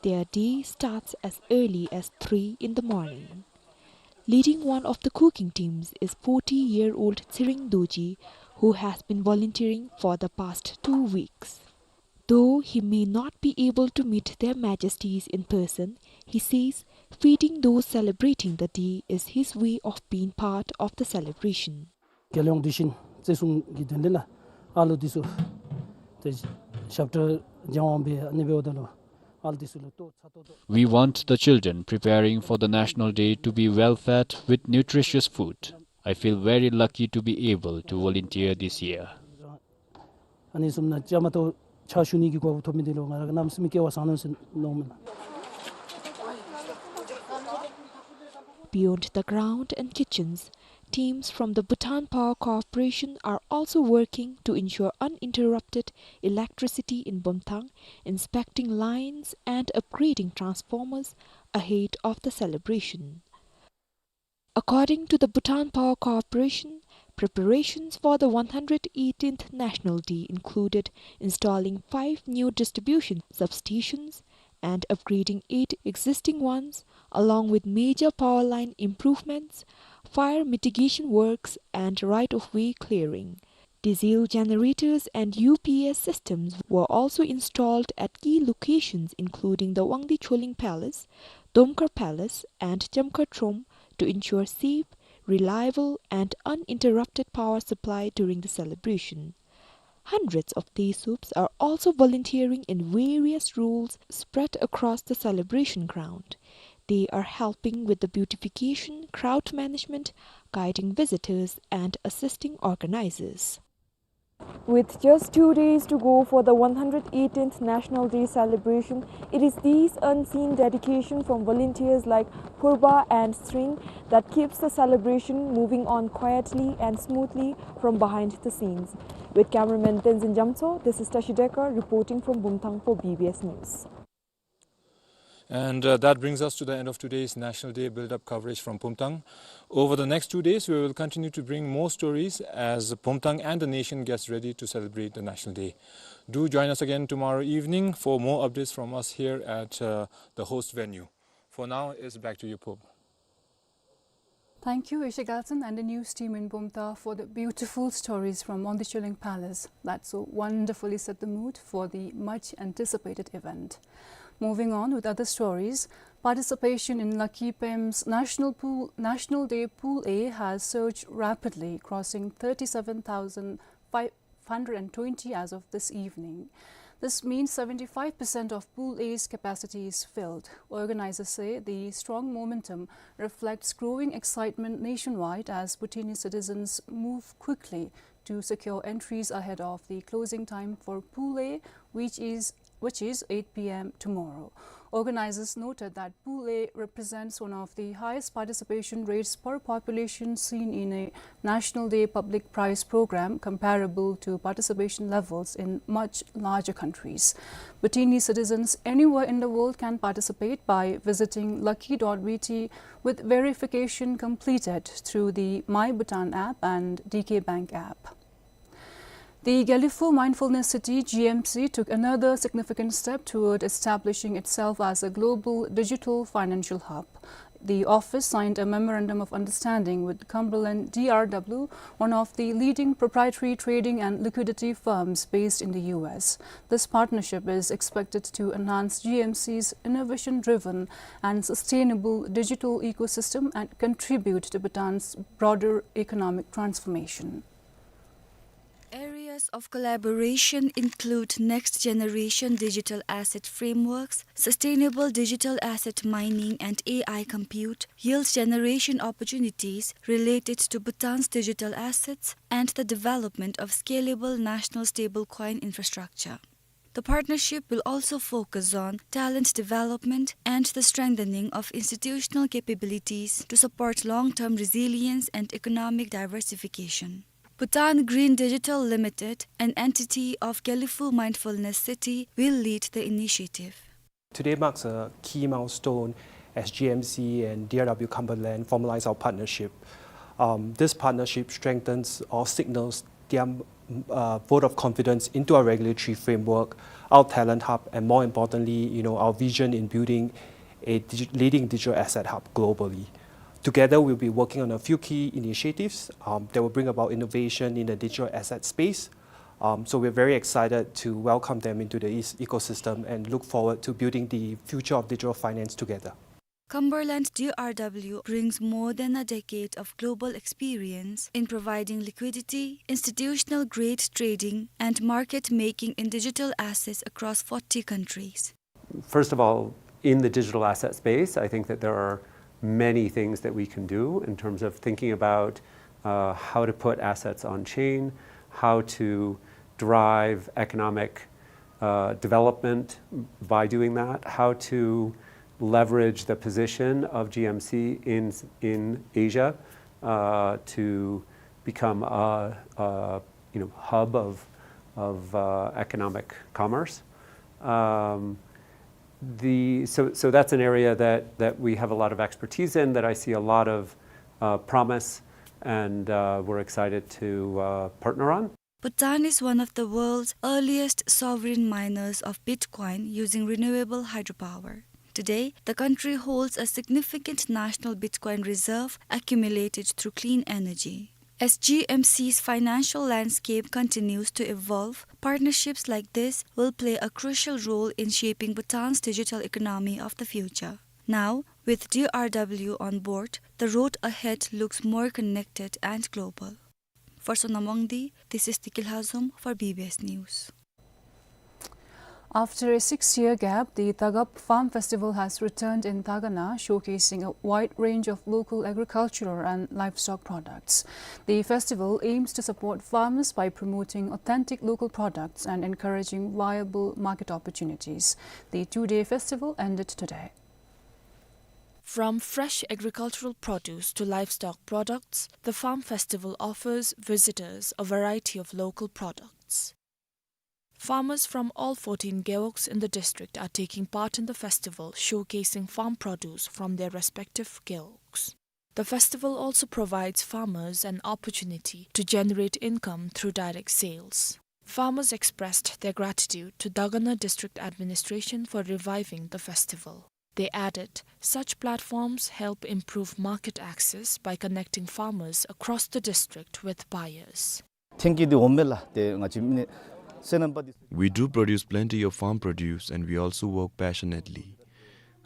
Their day starts as early as three in the morning. Leading one of the cooking teams is forty-year-old Tshering Dorji, who has been volunteering for the past two weeks. Though he may not be able to meet Their Majesties in person, he says feeding those celebrating the day is his way of being part of the celebration. རྒྱལ་ཡོངས་དུས་ཆེན་བརྩི་སྲུང་གི་དོན་ལས་ལགས་ཨ་ལོ་འདི་ཚུ་ཏེ་ཞབས་ཁྲ་སྦྱང་བ་སྦེ་ཨ་ནི་འབདཝ་ད་ལུ་ཨ་ལོ་འདི་ཚུ་ལུ་ལྟོ་ཚ་ཏོག་ཏོ། We want the children preparing for the National Day to be well fed with nutritious food. I feel very lucky to be able to volunteer this year. ཨ་ནི་བཟུམ་ནང་བཅའ་མར་གཏོགས་ཕྱག་ཞུ་ནི་གི་གོ་སྐབས་ཐོབ་མི་འདི་ལུ་ང་ར་གནམ་མེད་ས་མེད་སྐལ་བ་བཟང་ནུག་ཟེར་མནོཝ་མས། Beyond the ground and kitchens, teams from the Bhutan Power Corporation are also working to ensure uninterrupted electricity in Bumthang, inspecting lines and upgrading transformers ahead of the celebration. According to the Bhutan Power Corporation, preparations for the one hundred eighteenth National Day included installing five new distribution substations and upgrading eight existing ones, along with major power line improvements, fire mitigation works, and right-of-way clearing. Diesel generators and U P S systems were also installed at key locations, including the Wangdi Choling Palace, Domkar Palace, and Jamkar Trom, to ensure safe, reliable, and uninterrupted power supply during the celebration. Hundreds of Desubs are also volunteering in various roles spread across the celebration ground. They are helping with the beautification, crowd management, guiding visitors, and assisting organizers. With just two days to go for the one hundred eighteenth National Day celebration, it is these unseen dedication from volunteers like Purba and Tshering that keeps the celebration moving on quietly and smoothly from behind the scenes. With cameraman Tenzin Jamtso, this is Tashi Dekar reporting from Bumthang for B B S News. And, uh, that brings us to the end of today's National Day build-up coverage from Bumthang. Over the next two days, we will continue to bring more stories as Bumthang and the nation gets ready to celebrate the National Day. Do join us again tomorrow evening for more updates from us here at, uh, the host venue. For now, it's back to you, Pub. Thank you, Eshe Galton and the news team in Bumthang, for the beautiful stories from Wangdi Choling Palace that so wonderfully set the mood for the much anticipated event. Moving on with other stories, participation in Lucky Pem's National Pool, National Day Pool A has surged rapidly, crossing thirty-seven thousand five hundred and twenty as of this evening. This means seventy-five percent of Pool A's capacity is filled. Organizers say the strong momentum reflects growing excitement nationwide as Bhutanese citizens move quickly to secure entries ahead of the closing time for Pool A, which is, which is eight p m tomorrow. Organizers noted that Pool A represents one of the highest participation rates per population seen in a National Day public prize program, comparable to participation levels in much larger countries. Bhutanese citizens anywhere in the world can participate by visiting lucky dot b t with verification completed through the My Bhutan app and D K Bank app. The Gelephu Mindfulness City, G M C, took another significant step toward establishing itself as a global digital financial hub. The office signed a memorandum of understanding with Cumberland D R W, one of the leading proprietary trading and liquidity firms based in the U S. This partnership is expected to enhance G M C's innovation-driven and sustainable digital ecosystem and contribute to Bhutan's broader economic transformation. Areas of collaboration include next-generation digital asset frameworks, sustainable digital asset mining and A I compute, yield generation opportunities related to Bhutan's digital assets, and the development of scalable national stablecoin infrastructure. The partnership will also focus on talent development and the strengthening of institutional capabilities to support long-term resilience and economic diversification. Bhutan Green Digital Limited, an entity of Gelephu Mindfulness City, will lead the initiative. Today marks a key milestone as G M C and D R W Cumberland formalize our partnership. Um, this partnership strengthens or signals their, uh, vote of confidence into our regulatory framework, our talent hub, and more importantly, you know, our vision in building a digi-, leading digital asset hub globally. Together, we'll be working on a few key initiatives, um, that will bring about innovation in the digital asset space. Um, so we're very excited to welcome them into the ecosystem and look forward to building the future of digital finance together. Cumberland D R W brings more than a decade of global experience in providing liquidity, institutional-grade trading, and market making in digital assets across forty countries. First of all, in the digital asset space, I think that there are many things that we can do in terms of thinking about, uh, how to put assets on chain, how to drive economic, uh, development by doing that, how to leverage the position of G M C in, in Asia, uh, to become a, a, you know, hub of, of, uh, economic commerce. Um, the, so, so that's an area that, that we have a lot of expertise in, that I see a lot of, uh, promise, and, uh, we're excited to, uh, partner on. Bhutan is one of the world's earliest sovereign miners of Bitcoin using renewable hydropower. Today, the country holds a significant national Bitcoin reserve accumulated through clean energy. As G M C's financial landscape continues to evolve, partnerships like this will play a crucial role in shaping Bhutan's digital economy of the future. Now, with D R W on board, the road ahead looks more connected and global. For Sonam Wangdi, this is Tikil Hazum for B B S News. After a six-year gap, the Tagap Farm Festival has returned in Tagana, showcasing a wide range of local agricultural and livestock products. The festival aims to support farmers by promoting authentic local products and encouraging viable market opportunities. The two-day festival ended today. From fresh agricultural produce to livestock products, the Farm Festival offers visitors a variety of local products. Farmers from all fourteen gewogs in the district are taking part in the festival, showcasing farm produce from their respective gewogs. The festival also provides farmers an opportunity to generate income through direct sales. Farmers expressed their gratitude to Tagana District Administration for reviving the festival. They added, such platforms help improve market access by connecting farmers across the district with buyers. ཐེངས་འདི་འོངམ་ལས་ཏེ་ང་བཅས་མི་སེར་རྣམ་པ་འདི། We do produce plenty of farm produce and we also work passionately.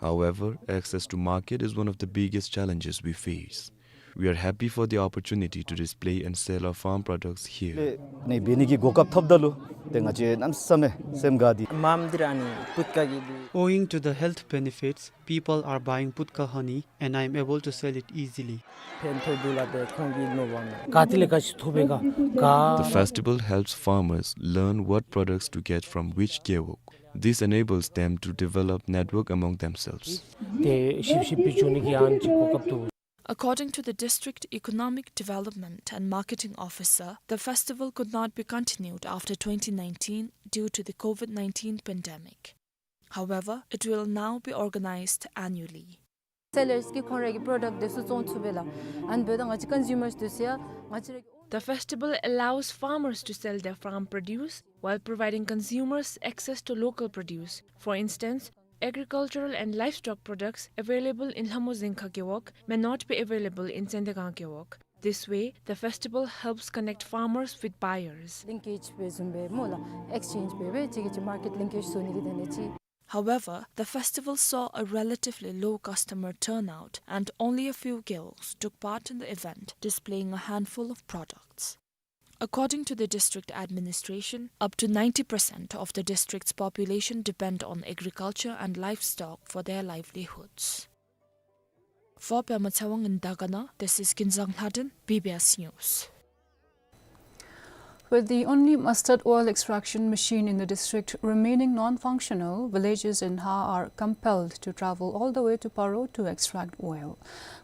However, access to market is one of the biggest challenges we face. We are happy for the opportunity to display and sell our farm products here. ལས་ནི་འབད་ནི་གི་གོ་སྐབས་ཐོབ་ད་ལུ་ ཏེ་ང་བཅས་གནམ་མེད་ས་མེད་སེམས་དགའ་སྟེ། མམ་འདི་ར་ཨ་ནི་བུཊ་ཀ་གི་འདི། Owing to the health benefits, people are buying Putka honey and I am able to sell it easily. ཕན་ཐོགས་འདུག་ལགས། ཏེ་ཁོང་གིས་མནོ་བ་ན། ག་ཏེ་ལས་ག་ཅི་ཐོབ་པས་ག་ག། The festival helps farmers learn what products to get from which gewog. This enables them to develop network among themselves. ཏེ་ཞིབ་ཞིབ་སྦེ་འགྱོ་ནི་གི་ཡང་ཅིག་གོ་སྐབས་འདུག། According to the District Economic Development and Marketing Officer, the festival could not be continued after twenty nineteen due to the COVID nineteen pandemic. However, it will now be organized annually. Sellers གིས་ཁོང་རའི་གི་product དེ་ཚུ་བཙོང་ཚུགས་པས་ལགས། ཨ་ནི་འབདཝ་ད་ང་བཅས་consumers དེ་ཚུ་ཡང་ང་བཅས་རའི་གི། The festival allows farmers to sell their farm produce while providing consumers access to local produce. For instance, agricultural and livestock products available in Lhamo Zingkha Gewog may not be available in Tsendagang Gewog. This way, the festival helps connect farmers with buyers. Linkage འབད་བཟུམ་སྦེ་སྨོ་ལགས། exchange འབད་སྦེ་ཅིག་གིས་ཅིག་market linkage བཟོ་ནི་གི་དོན་ལས་ཅིག། However, the festival saw a relatively low customer turnout and only a few gewogs took part in the event, displaying a handful of products. According to the district administration, up to ninety percent of the district's population depend on agriculture and livestock for their livelihoods. For Pema Tshewang in Dagana, this is Kinzang Lhaden, B B S News. With the only mustard oil extraction machine in the district remaining non-functional, villagers in Ha are compelled to travel all the way to Paro to extract oil.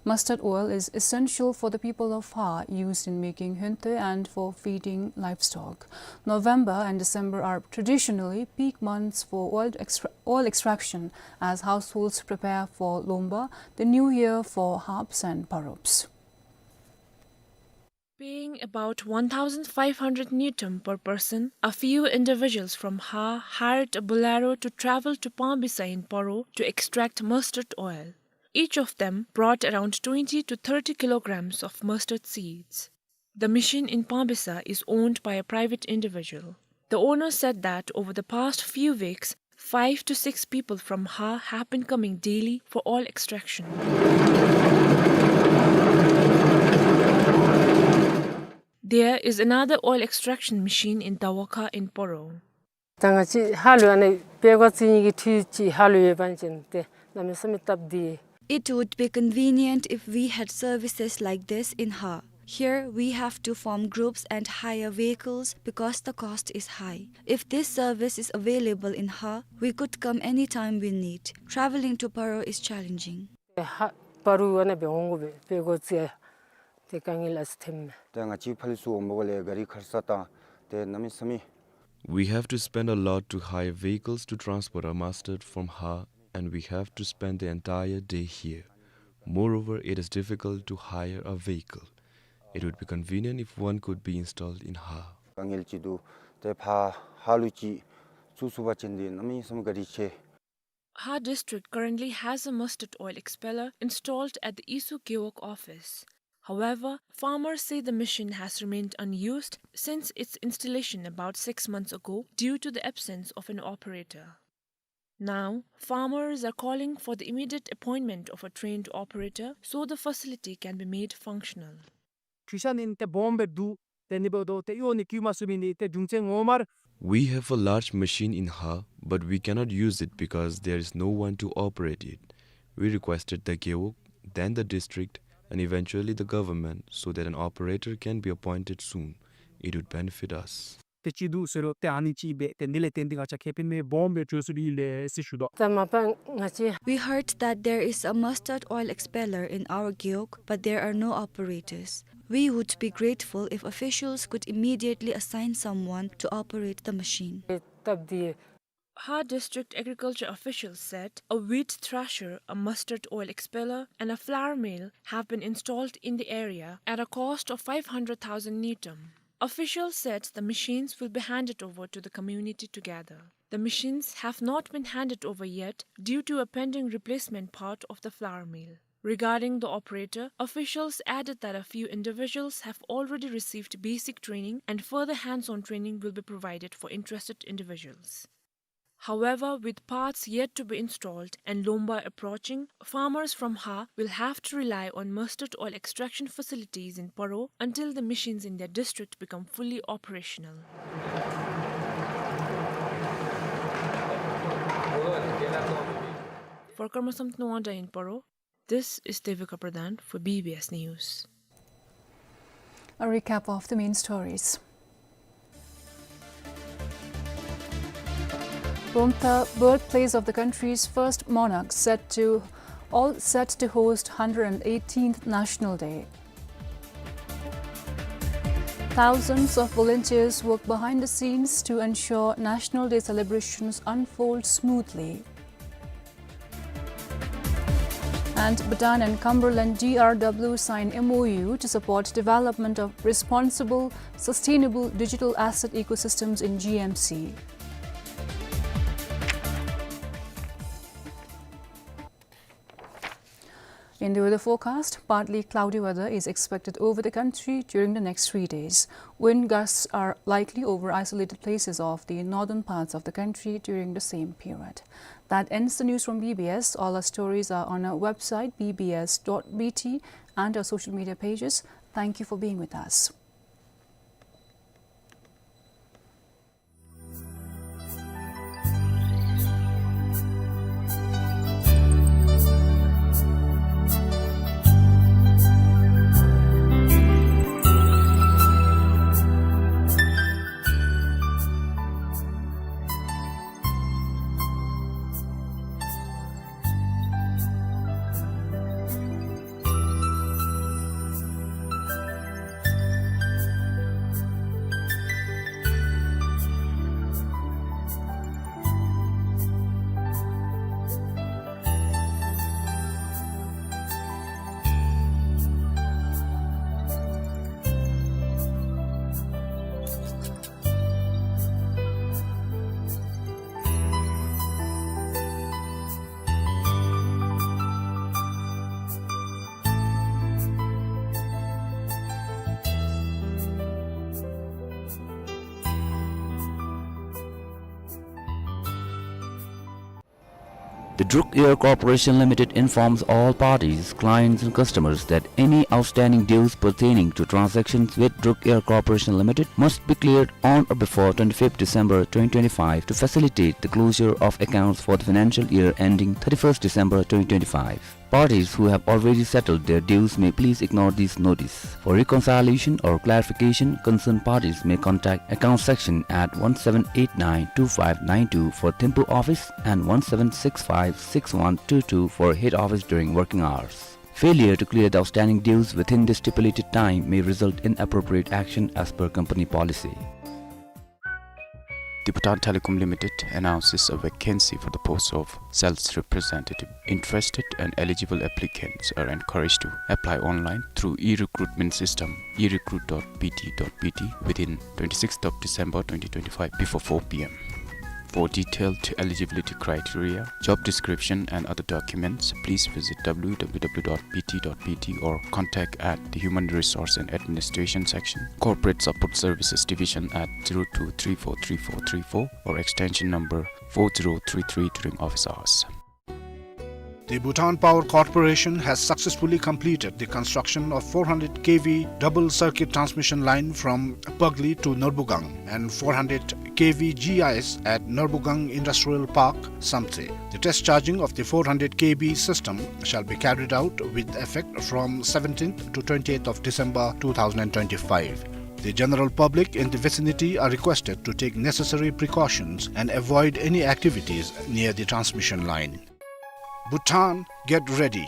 Mustard oil is essential for the people of Ha, used in making hynte and for feeding livestock. November and December are traditionally peak months for oil extra-, oil extraction, as households prepare for Lomba, the new year for harps and parobs. Paying about one thousand five hundred ngultrum per person, a few individuals from Ha hired a Bolero to travel to Pangbisa in Paro to extract mustard oil. Each of them brought around twenty to thirty kilograms of mustard seeds. The machine in Pangbisa is owned by a private individual. The owner said that over the past few weeks, five to six people from Ha have been coming daily for oil extraction. There is another oil extraction machine in Dawakha in Paro. ད་ང་བཅས་ཧཱ་ལུ་ཨ་ནི་པེ་གོ་རྩེ་ནི་གི་འཕྲུལ་ཅིག་ཧཱ་ལུ་ཡོད་པ་ཅིན་ཏེ་གནམ་མེད་ས་མེད་སྟབས་བདེ། It would be convenient if we had services like this in Ha. Here, we have to form groups and hire vehicles because the cost is high. If this service is available in Ha, we could come anytime we need. Traveling to Paro is challenging. ཧཱ་པ་རུ་ཨ་ནཱ་སྦེ་འོང་དགོ་པས། པེ་གོ་རྩེ་ཡང་ཏེ་དཀའ་ངལ་ཨ་ཙི་ཐོནམ་མས། ཏེ་ང་བཅས་ཕར་ལས་ཚུར་འོང་པ་ལས་ག་རི་ཁར་ས་དང་ཏེ་གནམ་མེད་ས་མེད། We have to spend a lot to hire vehicles to transport our mustard from Ha, and we have to spend the entire day here. Moreover, it is difficult to hire a vehicle. It would be convenient if one could be installed in Ha. དཀའ་ངལ་ཅིག་འདུག། ཏེ་ཕར་ཧཱ་ལུ་ཅིག་བཙུགས་ཚུགས་པ་ཅིན་འདི་གནམ་མེད་ས་མེད་ག་རི་ཆེ། Ha District currently has a mustard oil expeller installed at the Isu Gewog office. However, farmers say the machine has remained unused since its installation about six months ago due to the absence of an operator. Now, farmers are calling for the immediate appointment of a trained operator so the facility can be made functional. ཁྲུས་ཆ་ནི་ཏེ་སྦོམ་སྦེ་འདུག། ཏེ་ནི་འབདཝ་ད་ཏེ་གཡོག་ནི་བསྐྱོད་མ་ཚུགས་མི་ནི་ཏེ་རྒྱུ་མཚན་ངོ་མ་ར། We have a large machine in Ha, but we cannot use it because there is no one to operate it. We requested the Gewog, then the district, and eventually the government, so that an operator can be appointed soon. It would benefit us. ཏེ་ཅིག་འདུག་ཟེར་རུང་ཏེ་ཨ་ནི་ཅིག་སྦེ་ཏེ་འདི་ལས་བརྟེན་ཏེ་ང་བཅས་ཁེ་ཕན་སྦོམ་སྦེ་འགྱོ་ཚུགས་ནི་ལགས་ཟེར་ཞུ་དོ། ད་མ་པ་ང་བཅས། We heard that there is a mustard oil expeller in our Gewog, but there are no operators. We would be grateful if officials could immediately assign someone to operate the machine. སྟབས་བདེ། Ha District agriculture officials said a wheat thresher, a mustard oil expeller, and a flour mill have been installed in the area at a cost of five hundred thousand ngultrum. Officials said the machines will be handed over to the community together. The machines have not been handed over yet due to a pending replacement part of the flour mill. Regarding the operator, officials added that a few individuals have already received basic training and further hands-on training will be provided for interested individuals. However, with parts yet to be installed and Lomba approaching, farmers from Ha will have to rely on mustard oil extraction facilities in Paro until the machines in their district become fully operational. For Karma Samten Wangda in Paro, this is Devika Pradhan for B B S News. A recap of the main stories. Bumthang, birthplace of the country's first monarch, set to, all set to host hundred eighteenth National Day. Thousands of volunteers work behind the scenes to ensure National Day celebrations unfold smoothly. And Bhutan and Cumberland D R W sign M O U to support development of responsible, sustainable digital asset ecosystems in G M C. In the weather forecast, partly cloudy weather is expected over the country during the next three days. Wind gusts are likely over isolated places of the northern parts of the country during the same period. That ends the news from B B S. All our stories are on our website, B B S dot B T, and our social media pages. Thank you for being with us. The Druk Air Corporation Limited informs all parties, clients and customers that any outstanding dues pertaining to transactions with Druk Air Corporation Limited must be cleared on or before twenty-fifth December twenty twenty-five to facilitate the closure of accounts for the financial year ending thirty-first December twenty twenty-five. Parties who have already settled their dues may please ignore this notice. For reconciliation or clarification, concerned parties may contact account section at one seven eight nine two five nine two for Thimphu office and one seven six five six one two two for head office during working hours. Failure to clear the outstanding dues within the stipulated time may result in appropriate action as per company policy. The Bhutan Telecom Limited announces a vacancy for the post of sales representative. Interested and eligible applicants are encouraged to apply online through e-recruitment system, e recruit dot B T dot B T, within twenty-sixth of December twenty twenty-five before four P M. For detailed eligibility criteria, job description and other documents, please visit W W W dot B T dot B T or contact at the Human Resource and Administration Section, Corporate Support Services Division at zero two three four three four three four or extension number four zero three three during office hours. The Bhutan Power Corporation has successfully completed the construction of four hundred K V double circuit transmission line from Pagli to Norbugang and four hundred K V G I S at Norbugang Industrial Park, Samtse. The test charging of the four hundred K V system shall be carried out with effect from seventeenth to twentieth of December two thousand and twenty-five. The general public in the vicinity are requested to take necessary precautions and avoid any activities near the transmission line. Bhutan, get ready.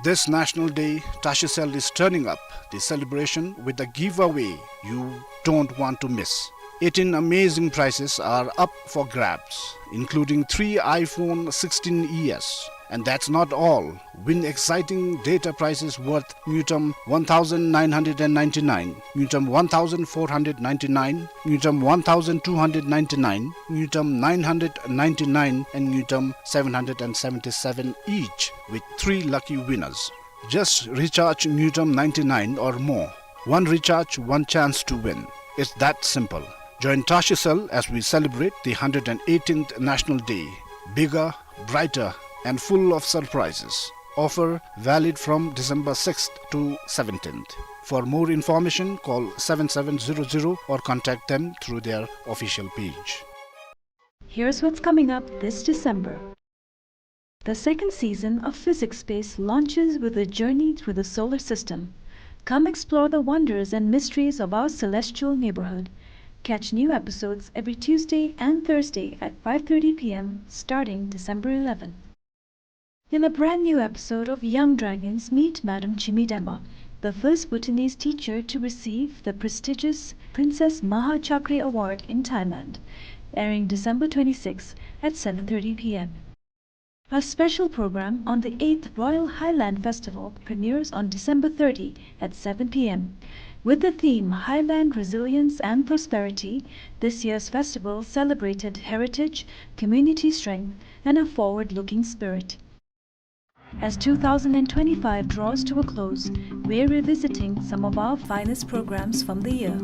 This National Day, Tashicel is turning up the celebration with a giveaway you don't want to miss. Eighteen amazing prizes are up for grabs, including three iPhone sixteen E S. And that's not all. Win exciting data prizes worth ngultrum one thousand nine hundred and ninety-nine, ngultrum one thousand four hundred ninety-nine, ngultrum one thousand two hundred ninety-nine, ngultrum nine hundred ninety-nine, and ngultrum seven hundred and seventy-seven each, with three lucky winners. Just recharge ngultrum ninety-nine or more. One recharge, one chance to win. It's that simple. Join Tashicel as we celebrate the hundred and eighteenth National Day. Bigger, brighter, and full of surprises. Offer valid from December sixth to seventeenth. For more information, call seven seven zero zero or contact them through their official page. Here's what's coming up this December. The second season of Physics Space launches with a journey through the solar system. Come explore the wonders and mysteries of our celestial neighborhood. Catch new episodes every Tuesday and Thursday at five thirty p m, starting December eleven. In a brand new episode of Young Dragons, meet Madam Chimi Demba, the first Bhutanese teacher to receive the prestigious Princess Maha Chakri Award in Thailand, airing December twenty-sixth at seven thirty p m. A special program on the eighth Royal Highland Festival premieres on December thirty at seven p m. With the theme Highland Resilience and Prosperity, this year's festival celebrated heritage, community strength, and a forward-looking spirit. As two thousand and twenty-five draws to a close, we're revisiting some of our finest programs from the year.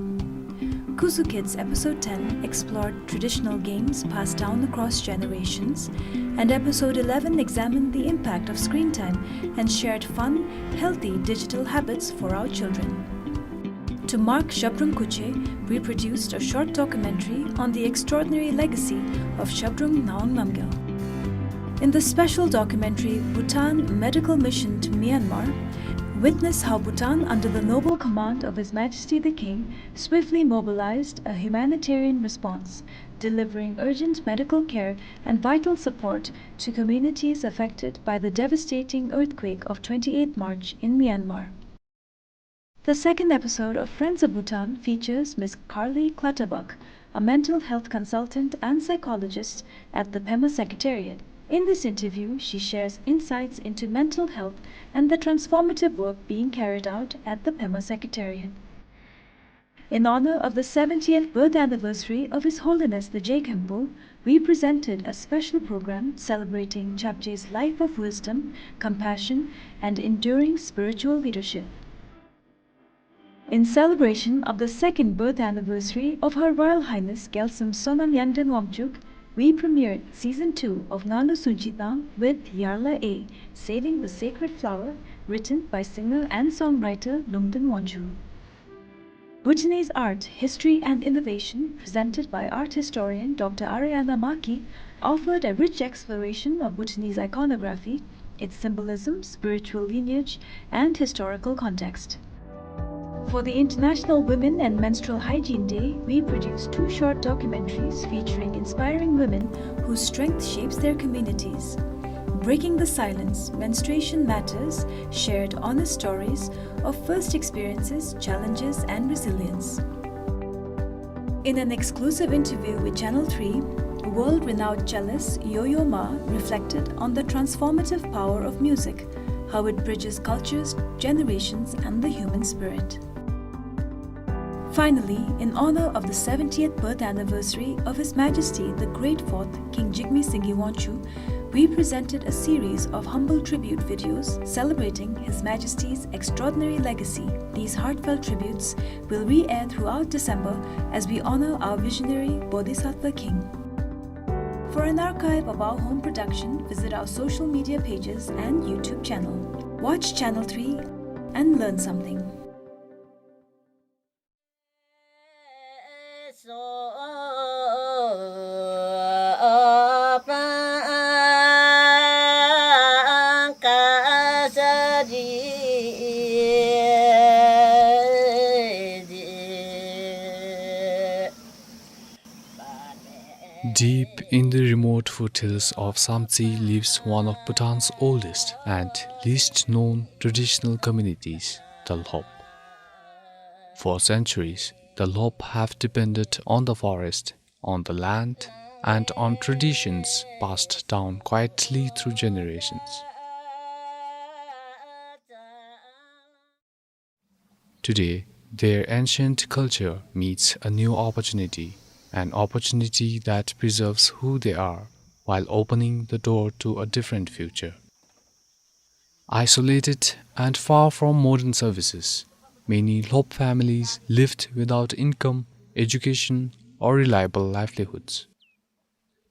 Kusu Kids Episode ten explored traditional games passed down across generations, and Episode eleven examined the impact of screen time and shared fun, healthy digital habits for our children. To mark Zhabdrung Khutshe, we produced a short documentary on the extraordinary legacy of Zhabdrung Ngawang Namgyal. In the special documentary Bhutan Medical Mission to Myanmar, witness how Bhutan, under the noble command of His Majesty the King, swiftly mobilized a humanitarian response, delivering urgent medical care and vital support to communities affected by the devastating earthquake of twenty-eighth March in Myanmar. The second episode of Friends of Bhutan features Miss Carly Clutterbuck, a mental health consultant and psychologist at the Pema Secretariat. In this interview, she shares insights into mental health and the transformative work being carried out at the Pema Secretariat. In honor of the seventieth birth anniversary of His Holiness the Je Khenpo, we presented a special program celebrating Chapje's life of wisdom, compassion, and enduring spiritual leadership. In celebration of the second birth anniversary of Her Royal Highness Gyaltsum Sonam Yangden Wangchuck, we premiered season two of Ngalo Sunchitang with Yarla A, Saving the Sacred Flower, written by singer and songwriter Lungden Wangchuk. Bhutanese Art, History and Innovation, presented by art historian Doctor Ariana Maki, offered a rich exploration of Bhutanese iconography, its symbolism, spiritual lineage, and historical context. For the International Women and Menstrual Hygiene Day, we produced two short documentaries featuring inspiring women whose strength shapes their communities. Breaking the Silence, Menstruation Matters, shared honest stories of first experiences, challenges, and resilience. In an exclusive interview with Channel three, world-renowned cellist Yo-Yo Ma reflected on the transformative power of music, how it bridges cultures, generations, and the human spirit. Finally, in honor of the seventieth birth anniversary of His Majesty the Great Fourth King Jigme Singye Wanchuk, we presented a series of humble tribute videos celebrating His Majesty's extraordinary legacy. These heartfelt tributes will re-air throughout December as we honor our visionary Bodhisattva King. For an archive of our home production, visit our social media pages and YouTube channel. Watch Channel three and learn something. Deep in the remote foothills of Samtse lives one of Bhutan's oldest and least known traditional communities, the Lhop. For centuries, the Lhop have depended on the forest, on the land, and on traditions passed down quietly through generations. Today, their ancient culture meets a new opportunity, an opportunity that preserves who they are while opening the door to a different future. Isolated and far from modern services, many Lhop families lived without income, education, or reliable livelihoods.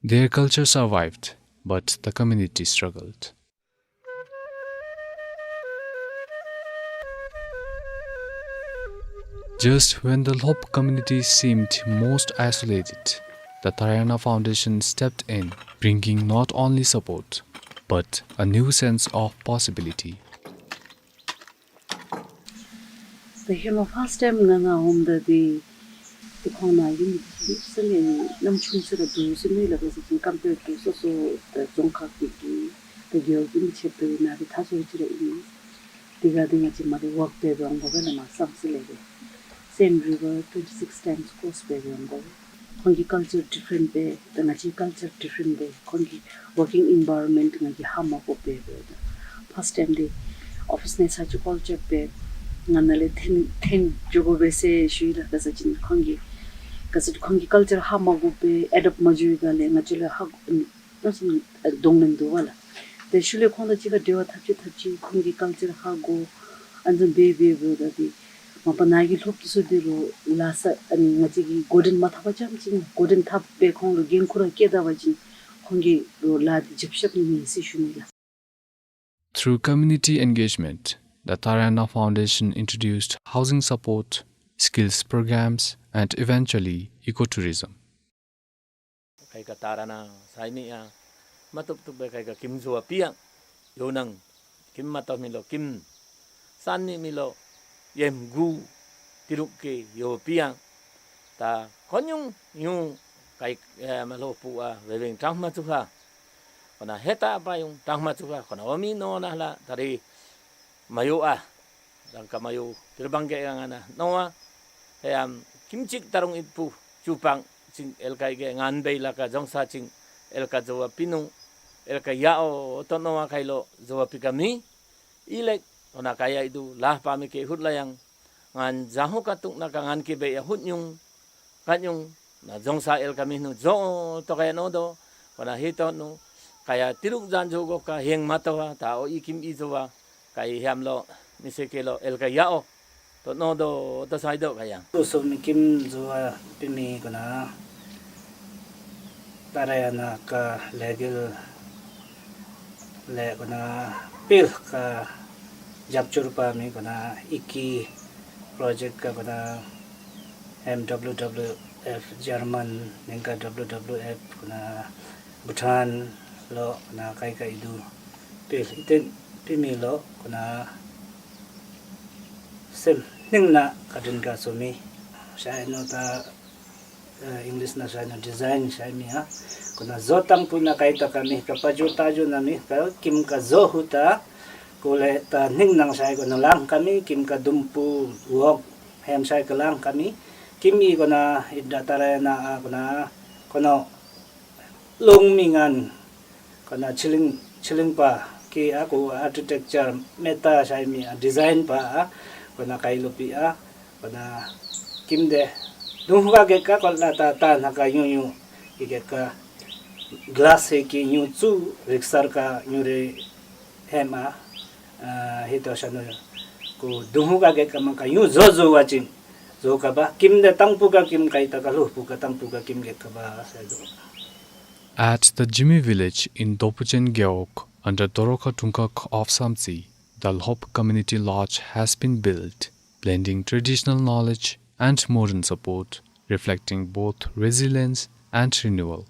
Their culture survived, but the community struggled. Just when the Lhop community seemed most isolated, the Tarayana Foundation stepped in, bringing not only support, but a new sense of possibility. ད་ཧེ་མ་ཕཱསཊ་ཊའིམ་ང་ནཱ་འོངམ་ད་འདི་ཏེ་ཁོང་ནཱ་ཡོད་མི་འདི་ཚུ་ནི་གནམ་ཆུང་ས་ར་འདུག་ཟེར་མི་ལགས། ག་ཟེར་ཅིན་ཀམ་པེར་ཊུ་སོ་སོ་ད་རྫོང་ཁག་གི་གི་ད་རྒེད་འོག་གི་མི་ཆེ་བའི་ནང་ལས་ཐ་ཚོ་ཅིག་ར་ཨིན། དེ་ག་དེ་ང་བཅས་མ་རེ་ཝརཀ་འབད་འབད་འོང་དགོ་པས་ལགས། མར་བསམ་ཚུལ་ལས་འབད་སེན་རི་ཝར་ཊུ་ཝེན་ཊི་སིགསི་ཊའིམསི་ཀོརོསི་འབད་འབད་འོང་དགོ་པས། ཁོང་གི་ཀལ་ཅར་ཌི་ཕེརེནཊ་སྦེ་ད་ང་བཅས་ཀལ་ཅར་ཌི་ཕེརེནཊ་སྦེ་ཁོང་གི་ཝརཀིང་ཨིན་བཱ་རོན་མེནཊ་ང་གིས་ཧ་མ་གོ་པས་སྦེ་ད་ཕཱསཊ་ཊའིམ་འདི་ཨོ་ཕིསི་ནང་ས་ཅིག་ཀོལ་ཅར་འབད་ང་ནཱ་ལས་འཐོན་འཐོན་འགྱོ་དགོ་པས་ཟེར་ཞུ་ཡི་ལགས། ག་ཟེར་ཅིན་ཁོང་གི་ག་ཟེར་ཁོང་གི་ཀལ་ཅར་ཧ་མ་གོ་པས་ཨེ་ཌོབ་མ་འགྱོ་བའི་སྒང་ལས་ང་བཅས་ལུ་ཧ་གོ་ཨ་ནི་གདོང་ལེན་འདུག་པ་ལགས། ཏེ་ཤུལ་ལས་ཁོང་དང་གཅིག་ཁར་འབྲེལ་བ་འཐབ་ཅི་འཐབ་ཅི་ཁོང་གི་ཀལ་ཅར་ཧ་གོ་ཨ་ནི་བཟུམ་སྦེ་སྦེ་འབདཝ་ད་འདི་མ་པ་ནཱ་གི་སློབ་ཕྲུག་ཚུ་འདི་ལུ་ལཱ་ས་ཨ་ནི་ང་བཅས་ཀྱིས་འགོ་འདྲེན་མ་འཐབ་པ་ཙམ་ཅིག་འགོ་འདྲེན་འཐབ་སྦེ་ཁོང་ལུ་འགན་ཁུར་ར་བཀལ་ད་པ་ཅིན་ཁོང་གིས་ལུ་ལཱ་འདི་རྒྱབ་བཤུད་ནི་མེད་ཟེར་ཞུ་ནི་ལགས། Through community engagement, the Tarayana Foundation introduced housing support, skills programs, and eventually ecotourism. ཁ་ཡི་ཁར་ཏ་ར་ན་ཟེར་མི་ཡང་མ་བཏུབ་བཏུབ་སྦེ་ཁ་ཡི་ཁར་ཀིམ་བཟོ་བ་ཕུལ་ཡང་ཡོད་ནང་ཀིམ་མ་བཏུབ་མི་ལུ་ཀིམ་བསང་ནི་མི་ལུ་ཡེམ་གུ་ཏི་རུ་ཀེ་ཡོ་ཕུལ་ཡང་ད་ཁོ་ཉུང་ཉུང་ཁ་ཡི་ཨེ་མ་ལྷོ་ཕུ་ཨ་བེ་བེང་ཀྲང་མ་ཚུ་ཧ་ཁོ་ན་ཧེ་ཏ་པ་ཡུང་ཀྲང་མ་ཚུ་ཧ་ཁོ་ན་འོ་མི་ནོ་ན་ལ་ད་རེས་མ་ཡོ་ཨ་རང་ཁ་མ་ཡོ་ཏིར་བང་གེ་ཨ་ང་ན་ནོ་ཨ་ཧེ་ཡམ་ཀིམ་ཅིག་ད་རུང་ཨིད་པུ་ཅུ་པང་ཅིག་ཨེལ་ཀ་ཨི་གེ་ངན་བེ་ལ་ཀ་རྫོང་ས་ཅིག་ཨེལ་ཀ་བཟོ་བ་ཕུལ་ནུག། ཨེལ་ཀ་ཡ་ཨོ་ཏོ་ནོ་ཨ་ཁ་ཡི་ལུ་བཟོ་བ་ཕུལ་ཀ་མི་ཨི་ལེགས། འོ་ན་ཀ་ཡ་ཨི་དུ་ལཱ་པ་མི་ཀེ་ཧུད་ལ་ཡང་ངན་ཛ་ཧུ་ཀ་ཏུང་ན་ཀ་ངན་ཀེ་བེ་ཡ་ཧུད་ཉུང་ཀ་ཉུང་ན་རྫོང་ས་ཨེལ་ཀ་མི་ནུ་བཟོ་ཏོ་ཀ་ཡ་ནོ་དོ། འོ་ན་ཧི་ཏོ་ནུ་ཀ་ཡ་ཏི་རུག་ཛན་ཛོ་གོ་ཀ་ཧེང་མ་ཏོ་བ་ད་འོ་ཨི་ཀིམ་ཨི་ཛོ་བ་ཀ་ཡི་ཧམ་ལོ་མི་སེ་ཀེ་ལོ་ཨེལ་ཀ་ཡ་ཨོ་ཏོ་ནོ་དོ་ཏོ་སའི་དོ་ཀ་ཡ། ཏུ་སོ་མི་ཀིམ་ཛོ་བ་པི་མི་གོ་ན་ཏ་ར་ཡ་ན་ཀ་ལེ་གིལ་ལེ་གོ་ན་པིལ་ཀ་རྒྱབ་སྐྱོར་པ་མི་གོ་ན་ཨི་ཀི་པྲོ་ཇེཀཊ་ཀ་གོ་ན་ཨེམ་ཌབ་ལུ་ཌབ་ལུ་ཨེཕ་ཇར་མན་ནིང་ཀ་ཌབ་ལུ་ཌབ་ལུ་ཨེཕ་གོ་ན་བྷུ་ཊཱན་ལོ་གོ་ན་ཀའི་ཀ་ཨི་དུ་པིལ་ཨི་ཏེན་པི་མི་ལོ་གོ་ན་སེམས་སྙིང་ནང་བཀའ་དྲིན་དགའ་ཚོར་མི་ཤ་ཨིན་ནོ། ད་ཨ་ཨིང་ལིཤ་ནང་ཤ་ཨིན་ནོ་ཌི་ཛའིན་ཤ་ཨིན་མི་ཡ་གོ་ན་བཟོ་དང་པོ་ནང་ཀའི་ད་ཀ་མི་ཀ་པ་ཇོ་ཏ་ཇོ་ན་མི་ཀ་ཀིམ་ཀ་བཟོ་ཧུ་ད་གོ་ལེ་ད་སྙིང་ནང་ཤ་ཨིན་གོ་ན་ལང་ཀ་མི་ཀིམ་ཀ་དུམ་བུ་འོག་ཧེམ་ཤ་ཨིན་གོ་ལང་ཀ་མི་ཀིམ་ཨི་གོ་ན་ཨི་ད་ཏ་ར་ཡ་ན་ཨ་གོ་ན་གོ་ནོ་ལོང་མི་ངན་གོ་ན་ཆི་ལིང་ཆི་ལིང་པ་ཀེ་ཨ་གོ་ཨར་ཀི་ཊེཀ་ཅར་མེ་ཏ་ཤ་ཨིན་མི་ཨ་ཌི་ཛའིན་པ་ཨ་གོ་ན་ཀའི་ལོ་པི་ཨ་གོ་ན་ཀིམ་དེ་དུང་ཧུ་ག་གེ་ཀ་གོ་ལ་ཏ་ཏ་ན་ཀ་ཉུ་ཉུ་ཨི་གེ་ཀ་གི་ལཱསི་ཧེ་ཀེ་ཉུ་ཙུ་རིག་སར་ཀ་ཉུ་རེ་ཧེ་མ་ཨ་ཧེ་ཏོ་ཤ་ནོ་གོ་དུང་ཧུ་ག་གེ་ཀ་མ་ཀ་ཉུ་བཟོ་བཟོ་བ་ཅིན་བཟོ་ཀ་བ་ཀིམ་དེ་དང་པོ་ཀ་ཀིམ་ཀའི་ད་ཀ་ལྷོ་ཕུ་ཀ་དང་པོ་ཀ་ཀིམ་གེ་ཀ་བ་ས་དོ། At the Jimi village in Dopuchen Gewog under Dorokha Dungkhag of Samtse, the Lhop Community Lodge has been built, blending traditional knowledge and modern support, reflecting both resilience and renewal.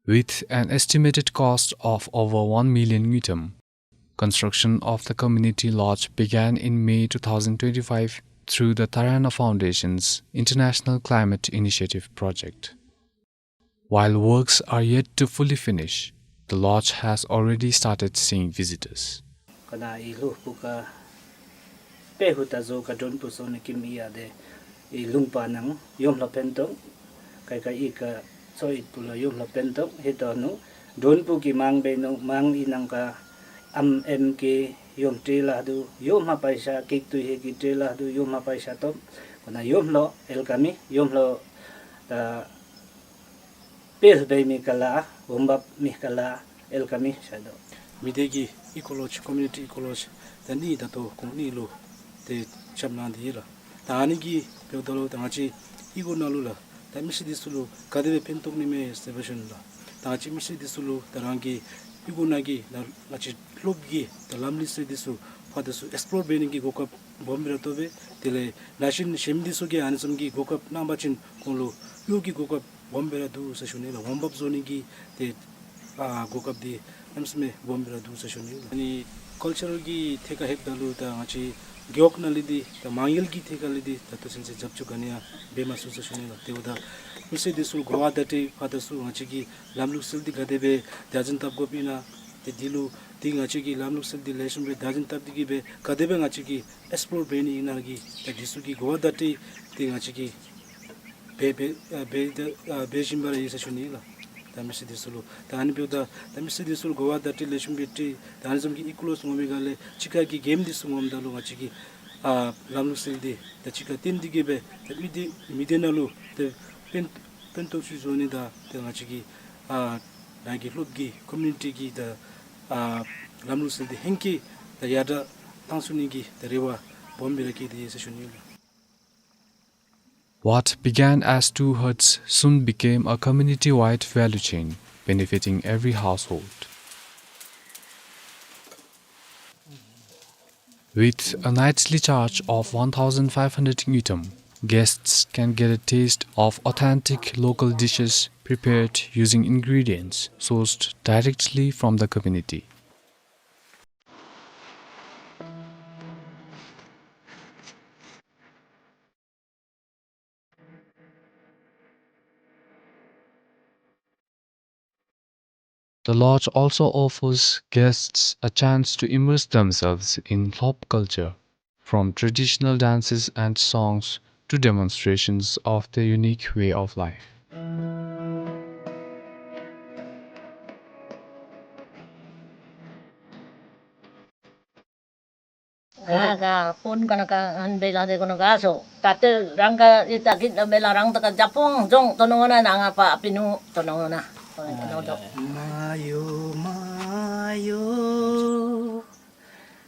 With an estimated cost of over one million ngultrum, construction of the community lodge began in May two thousand twenty-five through the Tarayana Foundation's International Climate Initiative project. While works are yet to fully finish, the lodge has already started seeing visitors. ག་ན་ཨི་ལྷོ་ཕུ་ཀ་པེ་ཧུ་ཏ་ཛོ་ཀ་དྲོན་ཕུ་སོ་ནི་ཀིམ་ཨི་ཡ་དེ་ཨི་ལུང་པ་ནང་ཡོམ་ལྷོ་ཕན་ཐོགས་ཀའི་ཀ་ཨི་ཀ་ཚོ་ཨིད་པུ་ལོ་ཡོམ་ལྷོ་ཕན་ཐོགས་ཧེ་ཏོ་ནུ་དྲོན་ཕུ་གི་མང་བེ་ནུ་མང་ཨི་ནང་ཀ་ཨམ་ཨེམ་ཀེ་ཡོམ་ཏྲེ་ལ་དུ་ཡོམ་ཧ་པའི་ཤ་ཀིག་ཏུ་ཧེ་ཀི་ཏྲེ་ལ་དུ་ཡོམ་ཧ་པའི་ཤ་ཏོབ་ག་ན་ཡོམ་ལྷོ་ཨེལ་ཀ་མི་ཡོམ་ལྷོ་ད་པེལ་བེ་མི་ཀ་ལ་འོམ་བབ་མི་ཀ་ལ་ཨེལ་ཀ་མི་ཤ་དོ། མི་སྡེ་གི་ཨི་ཀོ་ལོ་ཇི་ཀོ་མིའུ་ནི་ཊི་ཨི་ཀོ་ལོ་ཇི་ད་ནི་ད་ལྟོ་ཁོང་གཉིས་ལུ་ཏེ་རྐྱབ་གནང་སྟེ་ཡོད་ལགས། ད་ཨ་ནི་གི་འབདཝ་ད་ལུ་ད་ང་བཅས་ཨི་གུ་ནང་ལུ་ལགས་ད་མི་སེར་འདི་ཚུ་ལུ་ག་དེ་སྦེ་ཕན་ཐོགས་ནི་མས་ཟེར་བ་ཅིན་ལགས་ད་ང་བཅས་མི་སེར་འདི་ཚུ་ལུ་ད་རང་གི་ཨི་གུ་ནང་གི་ད་ང་བཅས་ལྷོཔ་གི་ད་ལམ་ལུགས་སྲོལ་འདི་ཚུ་ཕར་འདི་ཚུ་ཨེགསི་པོལ་འབད་ནི་གི་གོ་སྐབས་སྦོམ་སྦེ་ར་ཐོབ་པས། དེ་ལས་ན་གཞོན་གཞན་མི་འདི་ཚུ་གིས་ཨ་ནི་བཟུམ་གྱི་གོ་སྐབས་གནང་པ་ཅིན་ཁོང་ལུ་གཡོག་གི་གོ་སྐབས་སྦོམ་སྦེ་ར་འདུག་ཟེར་ཞུ་ནི་ལགས། འོམ་བབ་བཟོ་ནི་གི་ཏེ་ཨ་གོ་སྐབས་འདི་ གནམ་མེད་ས་མེད་སྦོམ་སྦེ་ར་འདུག་ཟེར་ཞུ་ནི་ལགས། ཨ་ནི་ཀལ་ཅར་གྱི་ཐད་ཁར་ལྷོདཔ་ད་ལུ་ད་ང་བཅས་རྒེད་འོག་ནང་ལས་འདི་ད་མ་དངུལ་གྱི་ཐད་ཁར་ལས་འདི་ད་ལྟོ་ཚུན་ཚོད་རྒྱབ་སྐྱོར་ག་ནི་ཡང་འབད་མ་ཚུགས་ཟེར་ཞུ་ནི་ལགས། དེ་འབདཝ་ད་མི་སེར་འདི་ཚུ་གོ་བ་བརྡ་སྤྲོད་ཕར་དང་ཚུར་ང་བཅས་ཀྱི་ལམ་ལུགས་སྲོལ་འདི་ག་དེ་སྦེ་བདག་འཛིན་འཐབ་དགོཔ་ཨིན་ན། ཏེ་འདི་ལུ་ཏེ་ང་བཅས་ཀྱིས་ལམ་ལུགས་སྲོལ་འདི་ལེགས་ཤོམ་སྦེ་བདག་འཛིན་འཐབ་སྟེ་གི་སྦེ་ག་དེ་སྦེ་ང་བཅས་ཀྱིས་ཨེགསི་པོརཊ་འབད་ནི་ཨིན་ན་གི་ད་འདི་ཚུ་གི་གོ་བ་བརྡ་སྤྲོད་འདི་ང་བཅས་ཀྱིས་འབད་འབད་ཨ་འབད་ཨ་འབད་བཞིན་པ་ར་ཨིན་ཟེར་ཞུ་ནི་ལགས། ད་མི་སེར་འདི་ཚུ་ལུ་ད་ཨ་ནི་འབདཝ་ད་ད་མི་སེར་འདི་ཚུ་ལུ་གོ་བ་བརྡ་སྤྲོད་ལེགས་ཤོམ་སྦེ་སྤྲོད། ད་ཨ་ནི་བཟུམ་གྱི་ཨི་ཀོ་ལོགས་ངོ་མའི་སྒང་ལས་གཅིག་ཁར་གྱི་གེམ་འདི་ཚུ་ངོམ་ད་ལུ་ང་བཅས་ཀྱིས་ཨ་ལམ་ལུགས་སྲོལ་འདི་ད་གཅིག་ཁར་བསྟུན་ཏེ་གི་སྦེ་ད་མི་སྡེ་མི་སྡེ་ནང་ལུ་ད་ཕན་ཕན་ཐོགས་ཚུ་བཟོ་ནི་དང་ད་ང་བཅས་ཀྱི་ཨ་ནཱ་གི་ལྷོདཔ་གི་ཀོ་མིའུ་ནི་ཊི་གི་ད་ཨ་ལམ་ལུགས་སྲོལ་འདི་ཧེང་སྐལ་ད་ཡར་དྲག་བཏང་ཚུགས་ནི་གི་ད་རེ་བ་སྦོམ་སྦེ་ར་བསྐྱེད་དེ་ཡོད་ཟེར་ཞུ་ནི་ལགས། What began as two huts soon became a community-wide value chain benefiting every household. With a nightly charge of one thousand five hundred ngultrum, guests can get a taste of authentic local dishes prepared using ingredients sourced directly from the community. The lodge also offers guests a chance to immerse themselves in Lhop culture, from traditional dances and songs to demonstrations of their unique way of life. ཨ་ཀ་ཕོན་ག་ནི་ཀ་ཨན་བེ་ལ་དེ་གོ་ནོ་ག་སོ། ད་ཏེ་རང་ག་ཨི་ད་གི་ལ་བེ་ལ་རང་ད་ག་ཇ་པོང་ཇོང་དོ་ནོ་ན་ན་ང་པ་པི་ནུ་དོ་ནོ་ན། མ་ཡོ་མ་ཡོ།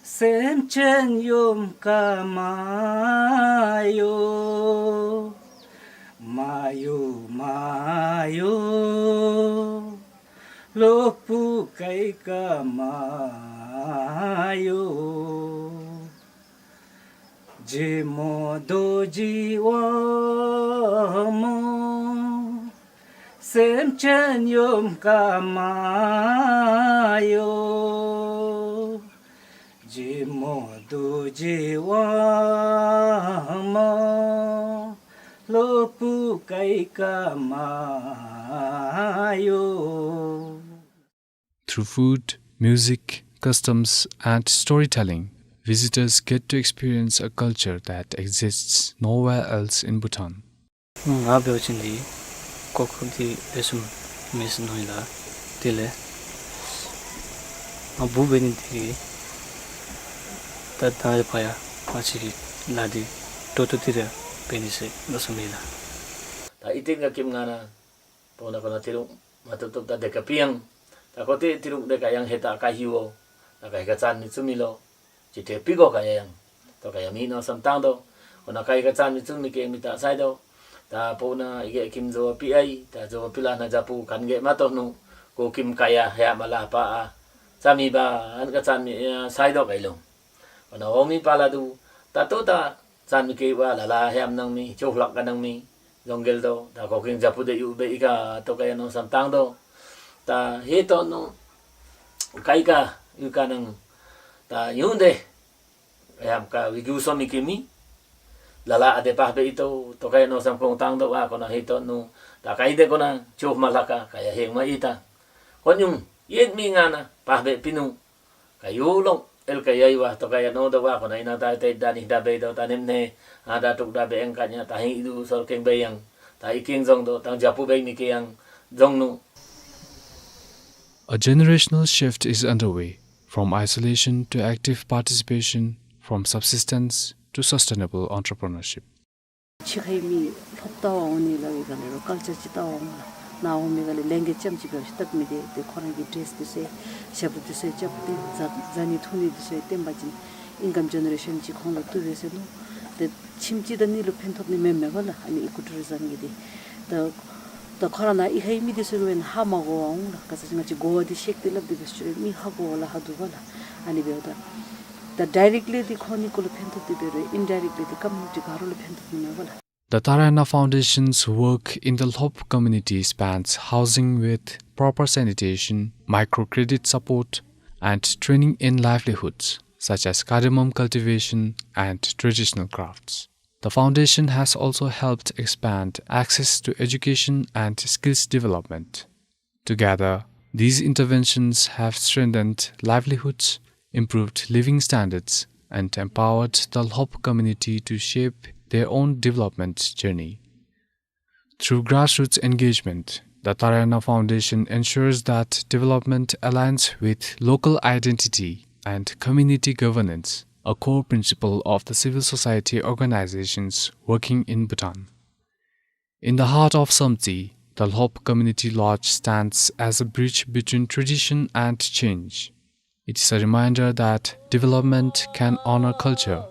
སེམས་ཅན་ཡོམ་ཀ་མ་ཡོ། མ་ཡོ་མ་ཡོ། ལོ་པུ་ཀའི་ཀ་མ་ཡོ། ཇི་མོ་རྡོ་རྗེ་དབང་མོ། སེམས་ཅན་ཡོམ་ཀ་མ་ཡོ། ཇི་མོ་རྡོ་རྗེ་དབང་མོ། ལོ་པུ་ཀའི་ཀ་མ་ཡོ། Through food, music, customs, and storytelling, visitors get to experience a culture that exists nowhere else in Bhutan. ང་འབད་བ་ཅིན་འདི་ཀོ་ཀོ་འདི་འབད་ཚུགས་མེད་ཟེར་མནོ་ཡི་ལགས། དེ་ལས་ང་འབུ་འབད་ནི་འདི་གིས་ད་ད་རེས་ཕར་ཡང་ང་བཅས་ཀྱི་ལཱ་འདི་འགྲོ་ཏོག་ཏོ་འདི་ར་འབད་ནི་ཟེར་མནོ་བསམ་ཡོད་ལགས། ད་ཨི་ཏེན་ག་ཀིམ་ང་ནཱ་པོ་ན་ཁོ་ན་ཏི་རུང་མ་ཐོབ་ཐོབ་ད་དེ་ཀ་པི་ཡང་། ད་ཁོ་ཏེ་ཏི་རུང་དེ་ཀ་ཡང་ཧེ་ད་ཀ་ཧི་བོ། ད་ཀ་ཧི་ཀ་བཙན་མི་ཚུགས་མི་ལོ། ཅི་ཏེ་པི་གོ་ཀ་ཡ་ཡང་། ཏོ་ཀ་ཡ་མི་མནོ་བསམ་བཏང་དོ། ཁོ་ན་ཀ་ཧི་ཀ་བཙན་མི་ཚུགས་མི་ཀེ་མི་ད་སའི་དོ། ད་པོ་ན་ཨི་གེ་ཀིམ་ཛོ་པི་ཨའི། ད་ཛོ་པི་ལ་ན་ཇ་པུ་ཁན་གེ་མ་ཏོ་ནུ། ཀོ་ཀིམ་ཀ་ཡ་ཧེ་མ་ལ་པ་ཨ། ཙ་མི་བ་ཨན་ཀ་བཙན་མི་ཨ་སའི་དོ་ཀ་ཨི་ལོང་། ཁོ་ན་འོ་མི་པ་ལ་དུ། ད་ཏོ་ད་བཙན་མི་ཀེ་བ་ལ་ལ་ཧེ་མ་ནང་མི་ཅོ་ལག་ག་ནང་མི། ཛོང་གེལ་དོ། ད་ཀོ་ཀིང་ཇ་པུ་དེ་ཡུ་བེ་ཨི་ཀ་ཏོ་ཀ་ཡ་མནོ་བསམ་བཏང་དོ། ད་ཧེ་ཏོ་ནུ་ཀ་ཨི་ཀ་ཡུ་ཀ་ནང་ད་ཡུང་དེ་ཡ་ཀ་བི་གུ་སོ་མི་ཀེ་མི་ལ་ལ་ཨ་དེ་པ་བེ་ཨི་ཏོ་ཏོ་ཀ་ཡ་མནོ་བསམ་ཁོང་བཏང་དོ། ཨ་ཁོ་ན་ཧེ་ཏོ་ནུ་ད་ཀ་ཨི་དེ་ཁོ་ན་ཅོ་མ་ལ་ཀ་ཀ་ཡ་ཧེ་མ་ཨི་ད་ཁོ་ཉུང་ཡེད་མི་ང་ནཱ་པ་བེ་པི་ནུ། ཀ་ཡུ་ལོང་ཨེལ་ཀ་ཡ་ཡུ་བ་ཏོ་ཀ་ཡ་མནོ་དོ་བ་ཁོ་ན་ཨི་ན་ད་ཏེ་ད་ནི་ད་བེ་དོ་ད་ནེམ་ནེ་ཨ་ད་ཏུག་ད་བེ་ཨེན་ཀ་ཉ་ད་ཧིང་ཨི་དུ་སོར་ཀེང་བེ་ཡང་ད་ཨི་ཀེང་ཛོང་དོ་ད་ཇ་པུ་བེ་མི་ཀེ་ཡང་ཛོང་ནུ། A generational shift is underway, from isolation to active participation, from subsistence to sustainable entrepreneurship. ཕྱི་ཁའི་མི་ལྷོབ་ལྟ་བར་འོང་ནི་ལ་བའི་སྒང་ལས་རོགས་ཀལ་ཅར་ཅིག་ལྟ་བར་འོང་ལགས། ནཱ་འོང་མི་སྒང་ལས་ལེན་གེ་ཅམ་ཅིག་འབད་བ་ཅིན་སྟབས་མི་བདེ། ཏེ་ཁོ་རང་གི་ཌེ་རེསི་འདི་ཚུ་ཞབས་ཏོག་འདི་ཚུ་རྐྱབ་སྟེ་བཟའ་བཟའ་ནི་འཐུང་ནི་འདི་ཚུ་བསྟེན་པ་ཅིན་ཨིན་ཀམ་ཇེ་ནེ་རེ་ཤཱན་ཅིག་ཁོང་ལུ་བཏུབ་པས་ཟེར་མནོ། ཏེ་ཁྱིམ་གཅིག་དང་གཉིས་ལུ་ཕན་ཐོགས་ནི་མེན་མས་པ་ལགས། ཨ་ནི་ཨི་ཀོ་ཊུ་རི་ཛམ་གྱི་འདི་ད་ད་ཁོ་ར་ནཱ་ཨི་ཁའི་མི་འདི་ཚུ་གིས་ཧ་མ་གོ་བར་འོང་ལགས། ག་ཅི་ང་བཅས་གོ་བ་འདི་བཤད་དེ་སླབ་སྟེ་འབད་ཞུ་རུང་མི་ཧ་གོ་བ་ལ་ཧ་འདུག་པ་ལགས། ཨ་ནི་འབདཝ་ད་ད་ཌའི་རེཀཊ་ལི་འདི་ཁོང་གཉིས་ཀུན་ལུ་ཕན་ཐོགས་ཏེ་འབད་རུང་ཨིན་ཌའི་རེཀཊ་ལི་འདི་ཀོ་མིའུ་ནི་ཊི་ག་ར་ལུ་ཕན་ཐོགས་ནི་མས་པ་ལགས། The Tarayana Foundation's work in the Lhop community spans housing with proper sanitation, microcredit support, and training in livelihoods such as cardamom cultivation and traditional crafts. The foundation has also helped expand access to education and skills development. Together, these interventions have strengthened livelihoods, improved living standards, and empowered the Lhop community to shape their own development journey. Through grassroots engagement, the Tarayana Foundation ensures that development aligns with local identity and community governance, a core principle of the civil society organizations working in Bhutan. In the heart of Samtse, the Lhop Community Lodge stands as a bridge between tradition and change. It is a reminder that development can honor culture,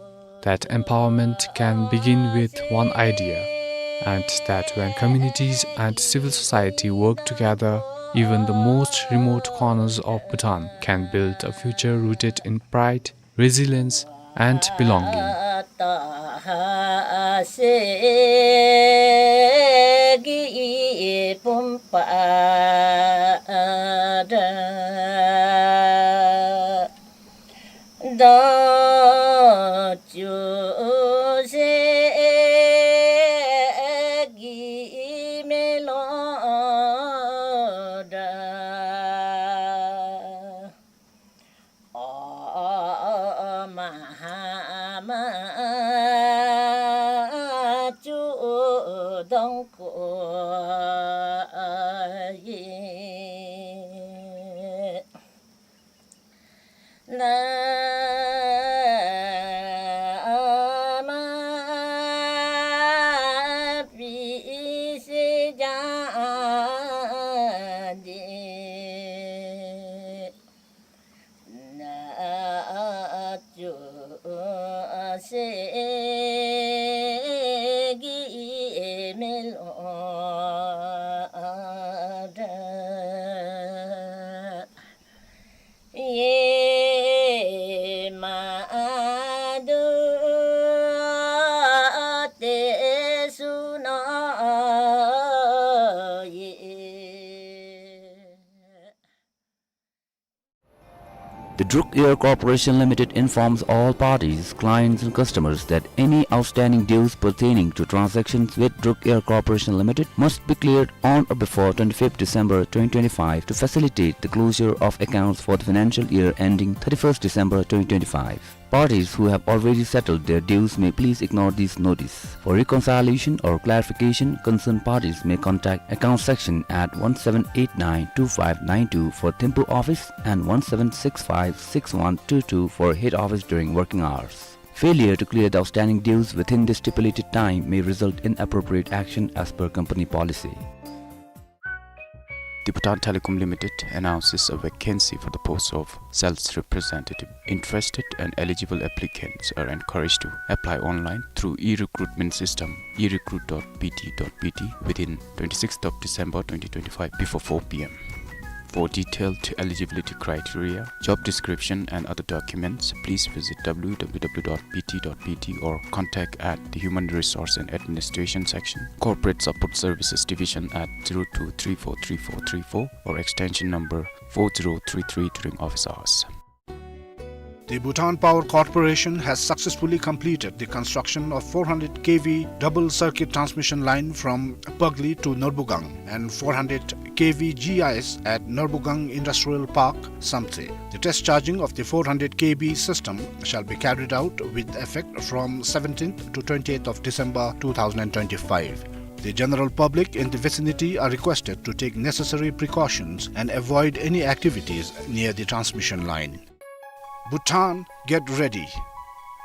that empowerment can begin with one idea, and that when communities and civil society work together, even the most remote corners of Bhutan can build a future rooted in pride, resilience, and belonging. The Druk Air Corporation Limited informs all parties, clients and customers that any outstanding dues pertaining to transactions with Druk Air Corporation Limited must be cleared on or before twenty-fifth December twenty twenty-five to facilitate the closure of accounts for the financial year ending thirty-first December twenty twenty-five. Parties who have already settled their dues may please ignore this notice. For reconciliation or clarification, concerned parties may contact account section at one seven eight nine two five nine two for Thimphu office and one seven six five six one two two for head office during working hours. Failure to clear the outstanding dues within the stipulated time may result in appropriate action as per company policy. The Bhutan Telecom Limited announces a vacancy for the post of sales representative. Interested and eligible applicants are encouraged to apply online through e-recruitment system, e recruit dot b t dot b t, within twenty-sixth of December twenty twenty-five before four p m. For detailed eligibility criteria, job description and other documents, please visit w w w dot b t dot b t or contact at the Human Resource and Administration Section, Corporate Support Services Division at zero two three four three four three four or extension number four zero three three during office hours. The Bhutan Power Corporation has successfully completed the construction of four hundred K V double circuit transmission line from Pagli to Norbugang and four hundred K V G I S at Norbugang Industrial Park, Samtse. The test charging of the four hundred K V system shall be carried out with effect from seventeenth to twentieth of December two thousand twenty-five. The general public in the vicinity are requested to take necessary precautions and avoid any activities near the transmission line. Bhutan, get ready.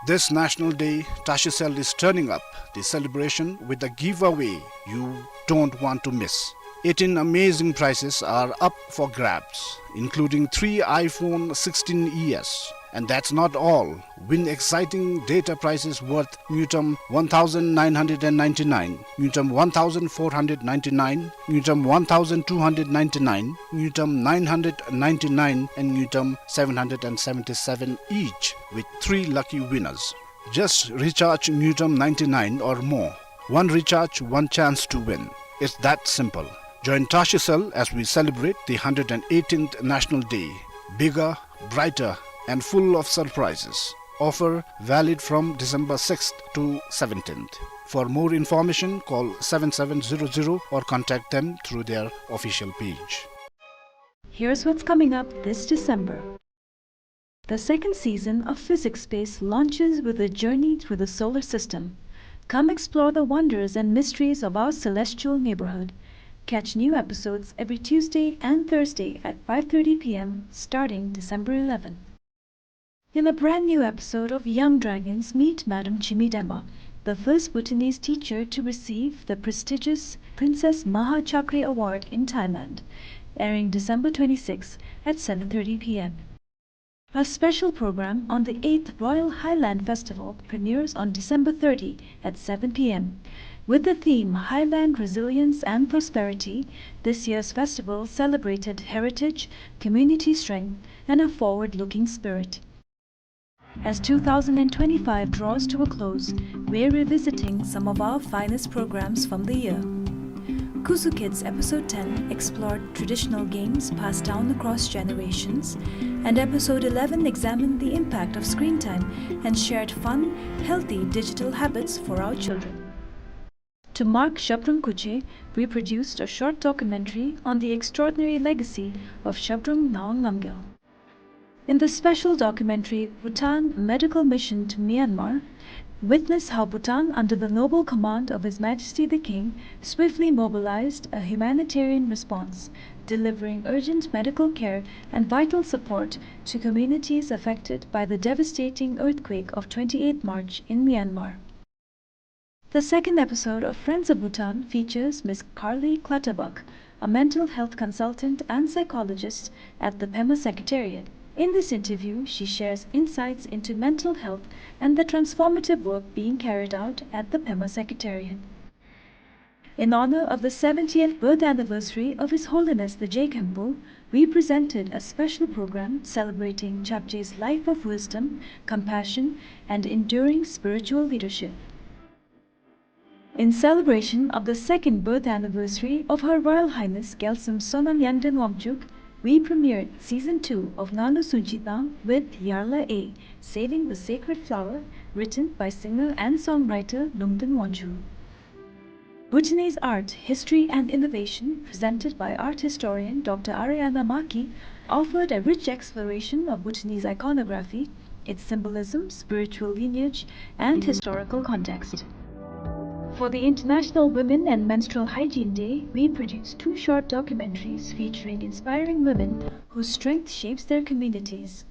This National Day, Tashicel is turning up the celebration with a giveaway you don't want to miss. Eighteen amazing prizes are up for grabs, including three iPhone sixteen E S. And that's not all. Win exciting data prizes worth ngultrum one thousand nine hundred and ninety-nine, ngultrum one thousand four hundred ninety-nine, ngultrum one thousand two hundred ninety-nine, ngultrum nine hundred ninety-nine, and ngultrum seven hundred and seventy-seven each, with three lucky winners. Just recharge ngultrum ninety-nine or more. One recharge, one chance to win. It's that simple. Join Tashi Cell as we celebrate the hundred and eighteenth National Day. Bigger, brighter, and full of surprises. Offer valid from December sixth to seventeenth. For more information, call seven seven zero zero or contact them through their official page. Here's what's coming up this December. The second season of Physics Space launches with a journey through the solar system. Come explore the wonders and mysteries of our celestial neighborhood. Catch new episodes every Tuesday and Thursday at five thirty p m starting December eleventh. In a brand new episode of Young Dragons, meet Madam Chimi Dema, the first Bhutanese teacher to receive the prestigious Princess Maha Chakri Award in Thailand, airing December twenty-sixth at seven thirty p m. A special program on the eighth Royal Highland Festival premieres on December thirty at seven p m. With the theme Highland Resilience and Prosperity, this year's festival celebrated heritage, community strength, and a forward-looking spirit. As two thousand and twenty-five draws to a close, we're revisiting some of our finest programs from the year. Kusu Kids episode ten explored traditional games passed down across generations, and episode eleven examined the impact of screen time and shared fun, healthy digital habits for our children. To mark Zhabdrung Khutshe, we produced a short documentary on the extraordinary legacy of Zhabdrung Ngawang Namgyal. In the special documentary, Bhutan: A Medical Mission to Myanmar, witness how Bhutan, under the noble command of His Majesty the King, swiftly mobilized a humanitarian response, delivering urgent medical care and vital support to communities affected by the devastating earthquake of twenty-eighth March in Myanmar. The second episode of Friends of Bhutan features Miss Carly Clutterbuck, a mental health consultant and psychologist at the Pema Secretariat. In this interview, she shares insights into mental health and the transformative work being carried out at the Pema Secretariat. In honor of the seventieth birth anniversary of His Holiness the Je Khenpo, we presented a special program celebrating Chapje's life of wisdom, compassion, and enduring spiritual leadership. In celebration of the second birth anniversary of Her Royal Highness Gyaltsum Sonam Yangden Wangchuck, we premiered season two of Ngalo Sunchitang with Yarla A, Saving the Sacred Flower, written by singer and songwriter Lungden Wangchuk. Bhutanese art, history and innovation, presented by art historian Doctor Ariana Maki, offered a rich exploration of Bhutanese iconography, its symbolism, spiritual lineage, and historical context. For the International Women and Menstrual Hygiene Day, we produced two short documentaries featuring inspiring women whose strength shapes their communities.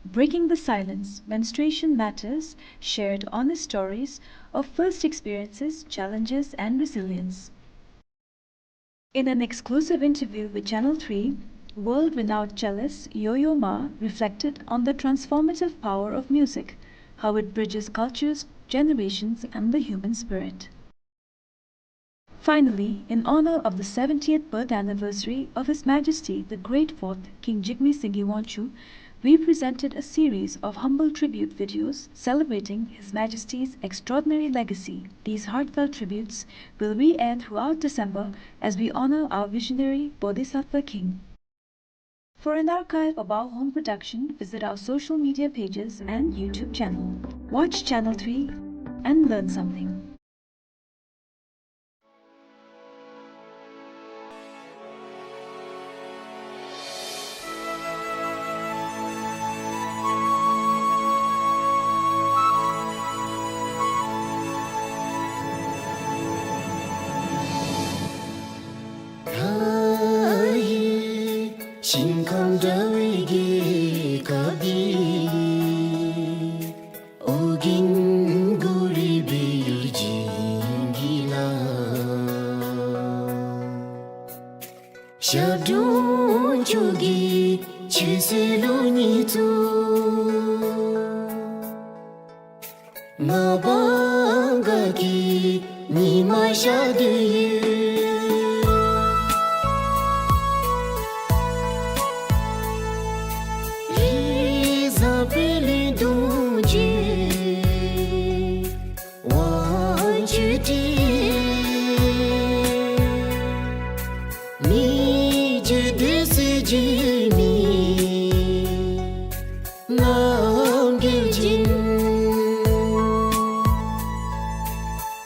Breaking the Silence, Menstruation Matters shared honest stories of first experiences, challenges, and resilience. In an exclusive interview with Channel Three, world-renowned cellist Yo-Yo Ma reflected on the transformative power of music, how it bridges cultures, generations, and the human spirit. Finally, in honor of the seventieth birth anniversary of His Majesty the Great Fourth King Jigme Singye Wangchuck, we presented a series of humble tribute videos celebrating His Majesty's extraordinary legacy. These heartfelt tributes will re-air throughout December as we honor our visionary Bodhisattva King. For an archive of our home production, visit our social media pages and YouTube channel. Watch Channel Three and learn something. ཤིང་ཁམས་འདྲ་བའི་རྒྱལ་ཁབ་འདི། ཨོ་རྒྱན་གུ་རུ་སྦས་ཡུལ་ཇིང་གི་ལ། ཞབས་དྲུང་ཆོས་རྒྱལ་ཆོས་སྲས་ལུགས་གཉིས་གཙོས། མངའ་འབངས་དགའ་སྐྱིད་ཉི་མ་ཤར་དོ་ཡོད། རིགས་བཟང་དཔལ་ལྡན་གདུང་བརྒྱུད། དབང་ཕྱུག་ཁྲི་ མི་རྣམས་རྒྱལ་ཅིང་།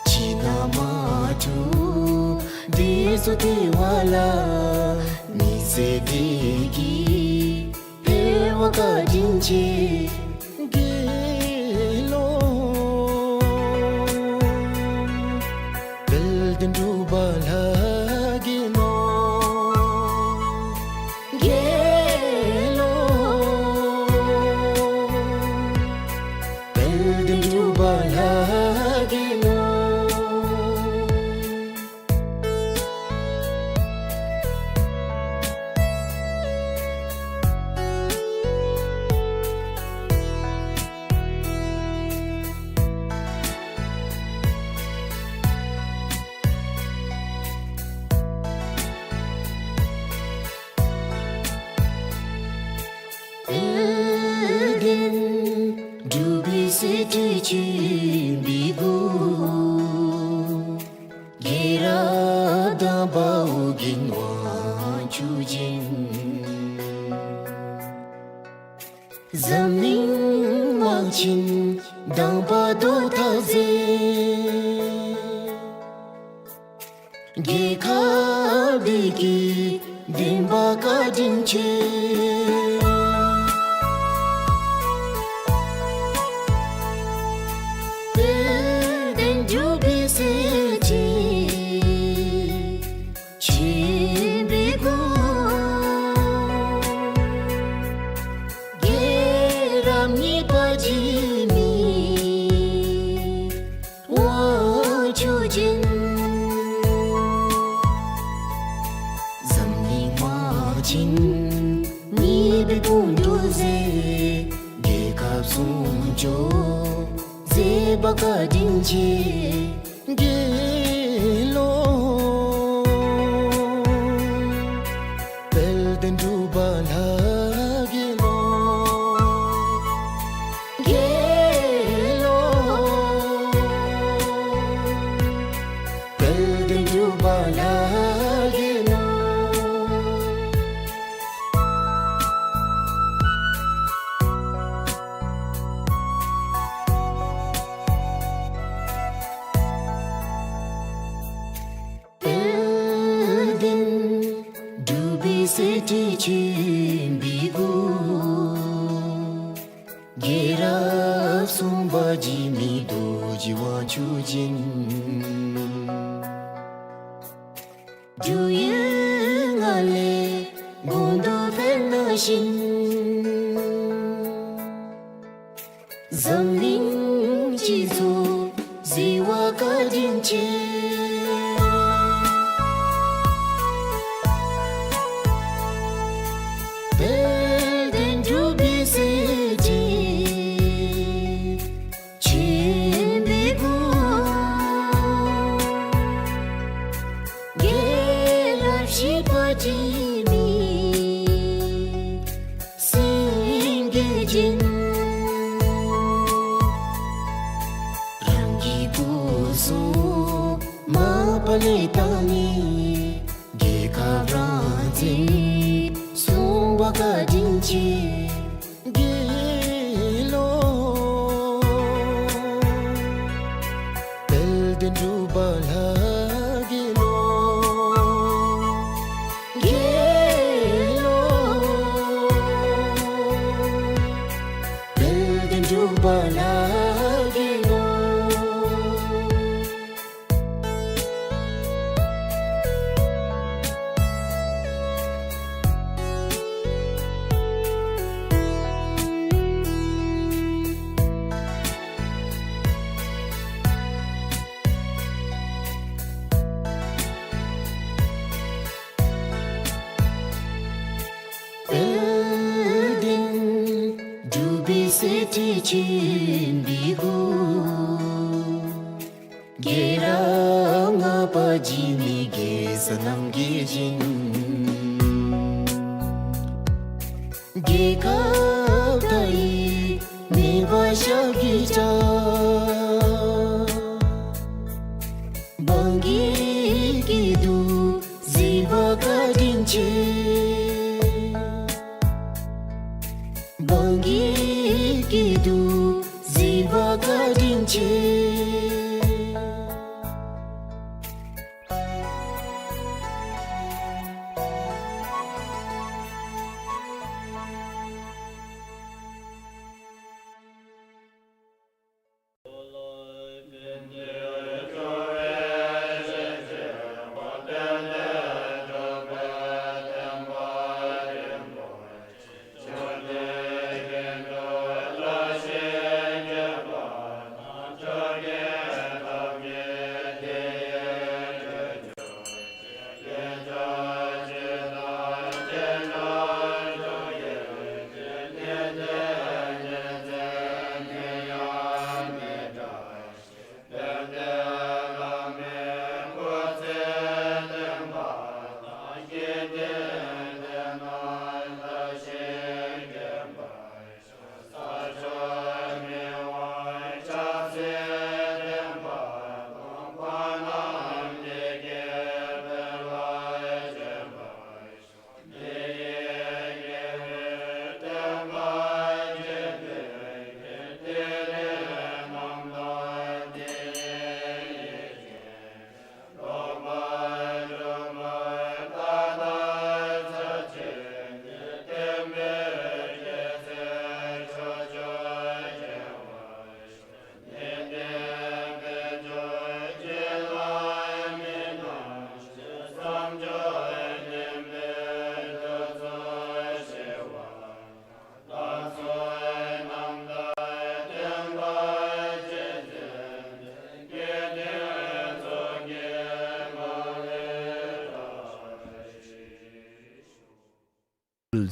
ཕྱི་ནང་མ་འཁྲུགས་བདེ་སོགས་བདེ་བ་ལ། མི་ཚེ་བདེ་སྐྱིད་འཕེལ་བར་བཀའ་དྲིན་ཆེ། དགེ་སློང་དཔལ་ལྡན་འབྲུག་པ་ལྷ་དགེ་སློང་། དགེ་སློང་དཔལ་ལྡན་འབྲུག་པ་ལྷ་དགེ་སློང་། དཔལ་ལྡན་འབྲུག་པའི་སྲས་ཁྲི་ཆེན་པོའི་སྐུ། རྒྱལ་རབས་དང་པ་ཨོ་རྒྱན་དབང་ཕྱུག་ཅན། འཛམ་གླིང་དམག་ཆེན་དང་པ་ཐོག་མཐའ་རྩེ། རྒྱལ་ཁབ་བདེ་སྐྱིད་ལྡན་པར་བཀའ་དྲིན་ཆེ། དཔལ་ལྡན་འབྲུག་པའི་སྲས་ཁྲི་ཆེན་པོའི་སྐུ། རྒྱལ་རབས་གཉིས་པ་འཇིགས་མེད་དབང་ཕྱུག་ཅན། འཛམ་གླིང་དམག་ཆེན་གཉིས་པའི་དཔུང་གྲོགས་མཛད། རྒྱལ་ཁབ་སྲུང་སྐྱོབ་མཛད་པར་བཀའ་དྲིན་ཆེ། དགེ་སློང་དཔལ་ལྡན་འབྲུག་པ་ལྷ་དགེ་སློང་། དགེ་སློང་དཔལ་ལྡན་འབྲུག་པ་ལྷ་དགེ་སློང་། དཔལ་ལྡན་འབྲུག་པའི་སྲས་ཁྲི་ཆེན་པོའི་སྐུ། རྒྱལ་རབས་གསུམ་པ་འཇིགས་མེད་རྡོ་རྗེ་དབང་ཕྱུག་ཅན། འབྲུག་ཡུལ་ལྔ་ལས་དགོངས་རྟོགས་འཕེལ་ནང་བཞིན། འཛམ་གླིང་སྤྱི་ཚོགས་གཟིགས་པར་བཀའ་དྲིན་ཆེ། དཔལ་ལྡན་འབྲུག་པའི་སྲས་ཁྲི་ཆེན་པོའི་སྐུ། རྒྱལ་རབས་བཞི་པ་འཇིགས་མེད་སེང་གེ་ཅན། རང་གི་སྐུ་སྲུང་མ་པ་ལས་བཏང་ནས། རྒྱལ་ཁབ་རང་བཙན་སྲུང་བར་བཀའ་དྲིན་ཆེ། དགེ་སློང་དཔལ་ལྡན་འབྲུག་པ་ལྷ་དགེ་སློང་། དགེ་སློང་དཔལ་ལྡན་འབྲུག་པ་ལྷ་དགེ་སློང་། དཔལ་ལྡན་འབྲུག་པའི་སྲས་ཁྲི་ཆེན་པོའི་སྐུ། རྒྱལ་རབས་ལྔ་པ་འཇིགས་མེད་རྒྱལ་བཟང་རྣམ་རྒྱལ་ཅན། རྒྱལ་ཁབ་མཐའ་ཡས་མེ་འབར་ཞབས་ཀྱུ་འཆང་། འབངས་ཀྱི་སྐྱིད་སྡུག་གཟིགས་པར་བཀའ་དྲིན་ཆེ།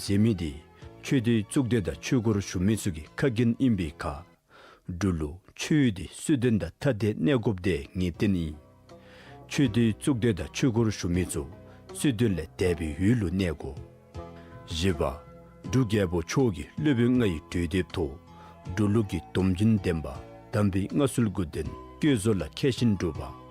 ཟེར་མི་འདི་ཆོས་སྡེའི་གཙུག་སྡེ་དང་ཆོས་སྒོར་ཞུགས་མི་ཚུ་གི་ཁ་འགན་ཨིན་པའི་ཁར། འབྲུག་ལུ་ཆོས་འདི་སྲོལ་རྒྱུན་དང་ཐ་དད་གནས་དགོཔ་དེ་ངེས་བདེན་ཨིན། ཆོས་སྡེའི་གཙུག་སྡེ་དང་ཆོས་སྒོར་ཞུགས་མི་ཚུ་སྲོལ་རྒྱུན་ལས་འདས་པའི་ཡུལ་ལུ་གནས་དགོ། བཞི་པ། འབྲུག་རྒྱལ་པོ་མཆོག་གི་སློབ་དཔོན་ལྔ་ཡི་གྲོས་འདེབས་ཐོག། འབྲུག་ལུགས་ཀྱི་སྡོམ་རྒྱུན་ལྡན་པ་དམ་པའི་མངའ་གསོལ་དགོས་དོན་བཀོད་བཟོ་ལ་མཁས་ཤིང་གྲུབ་པ།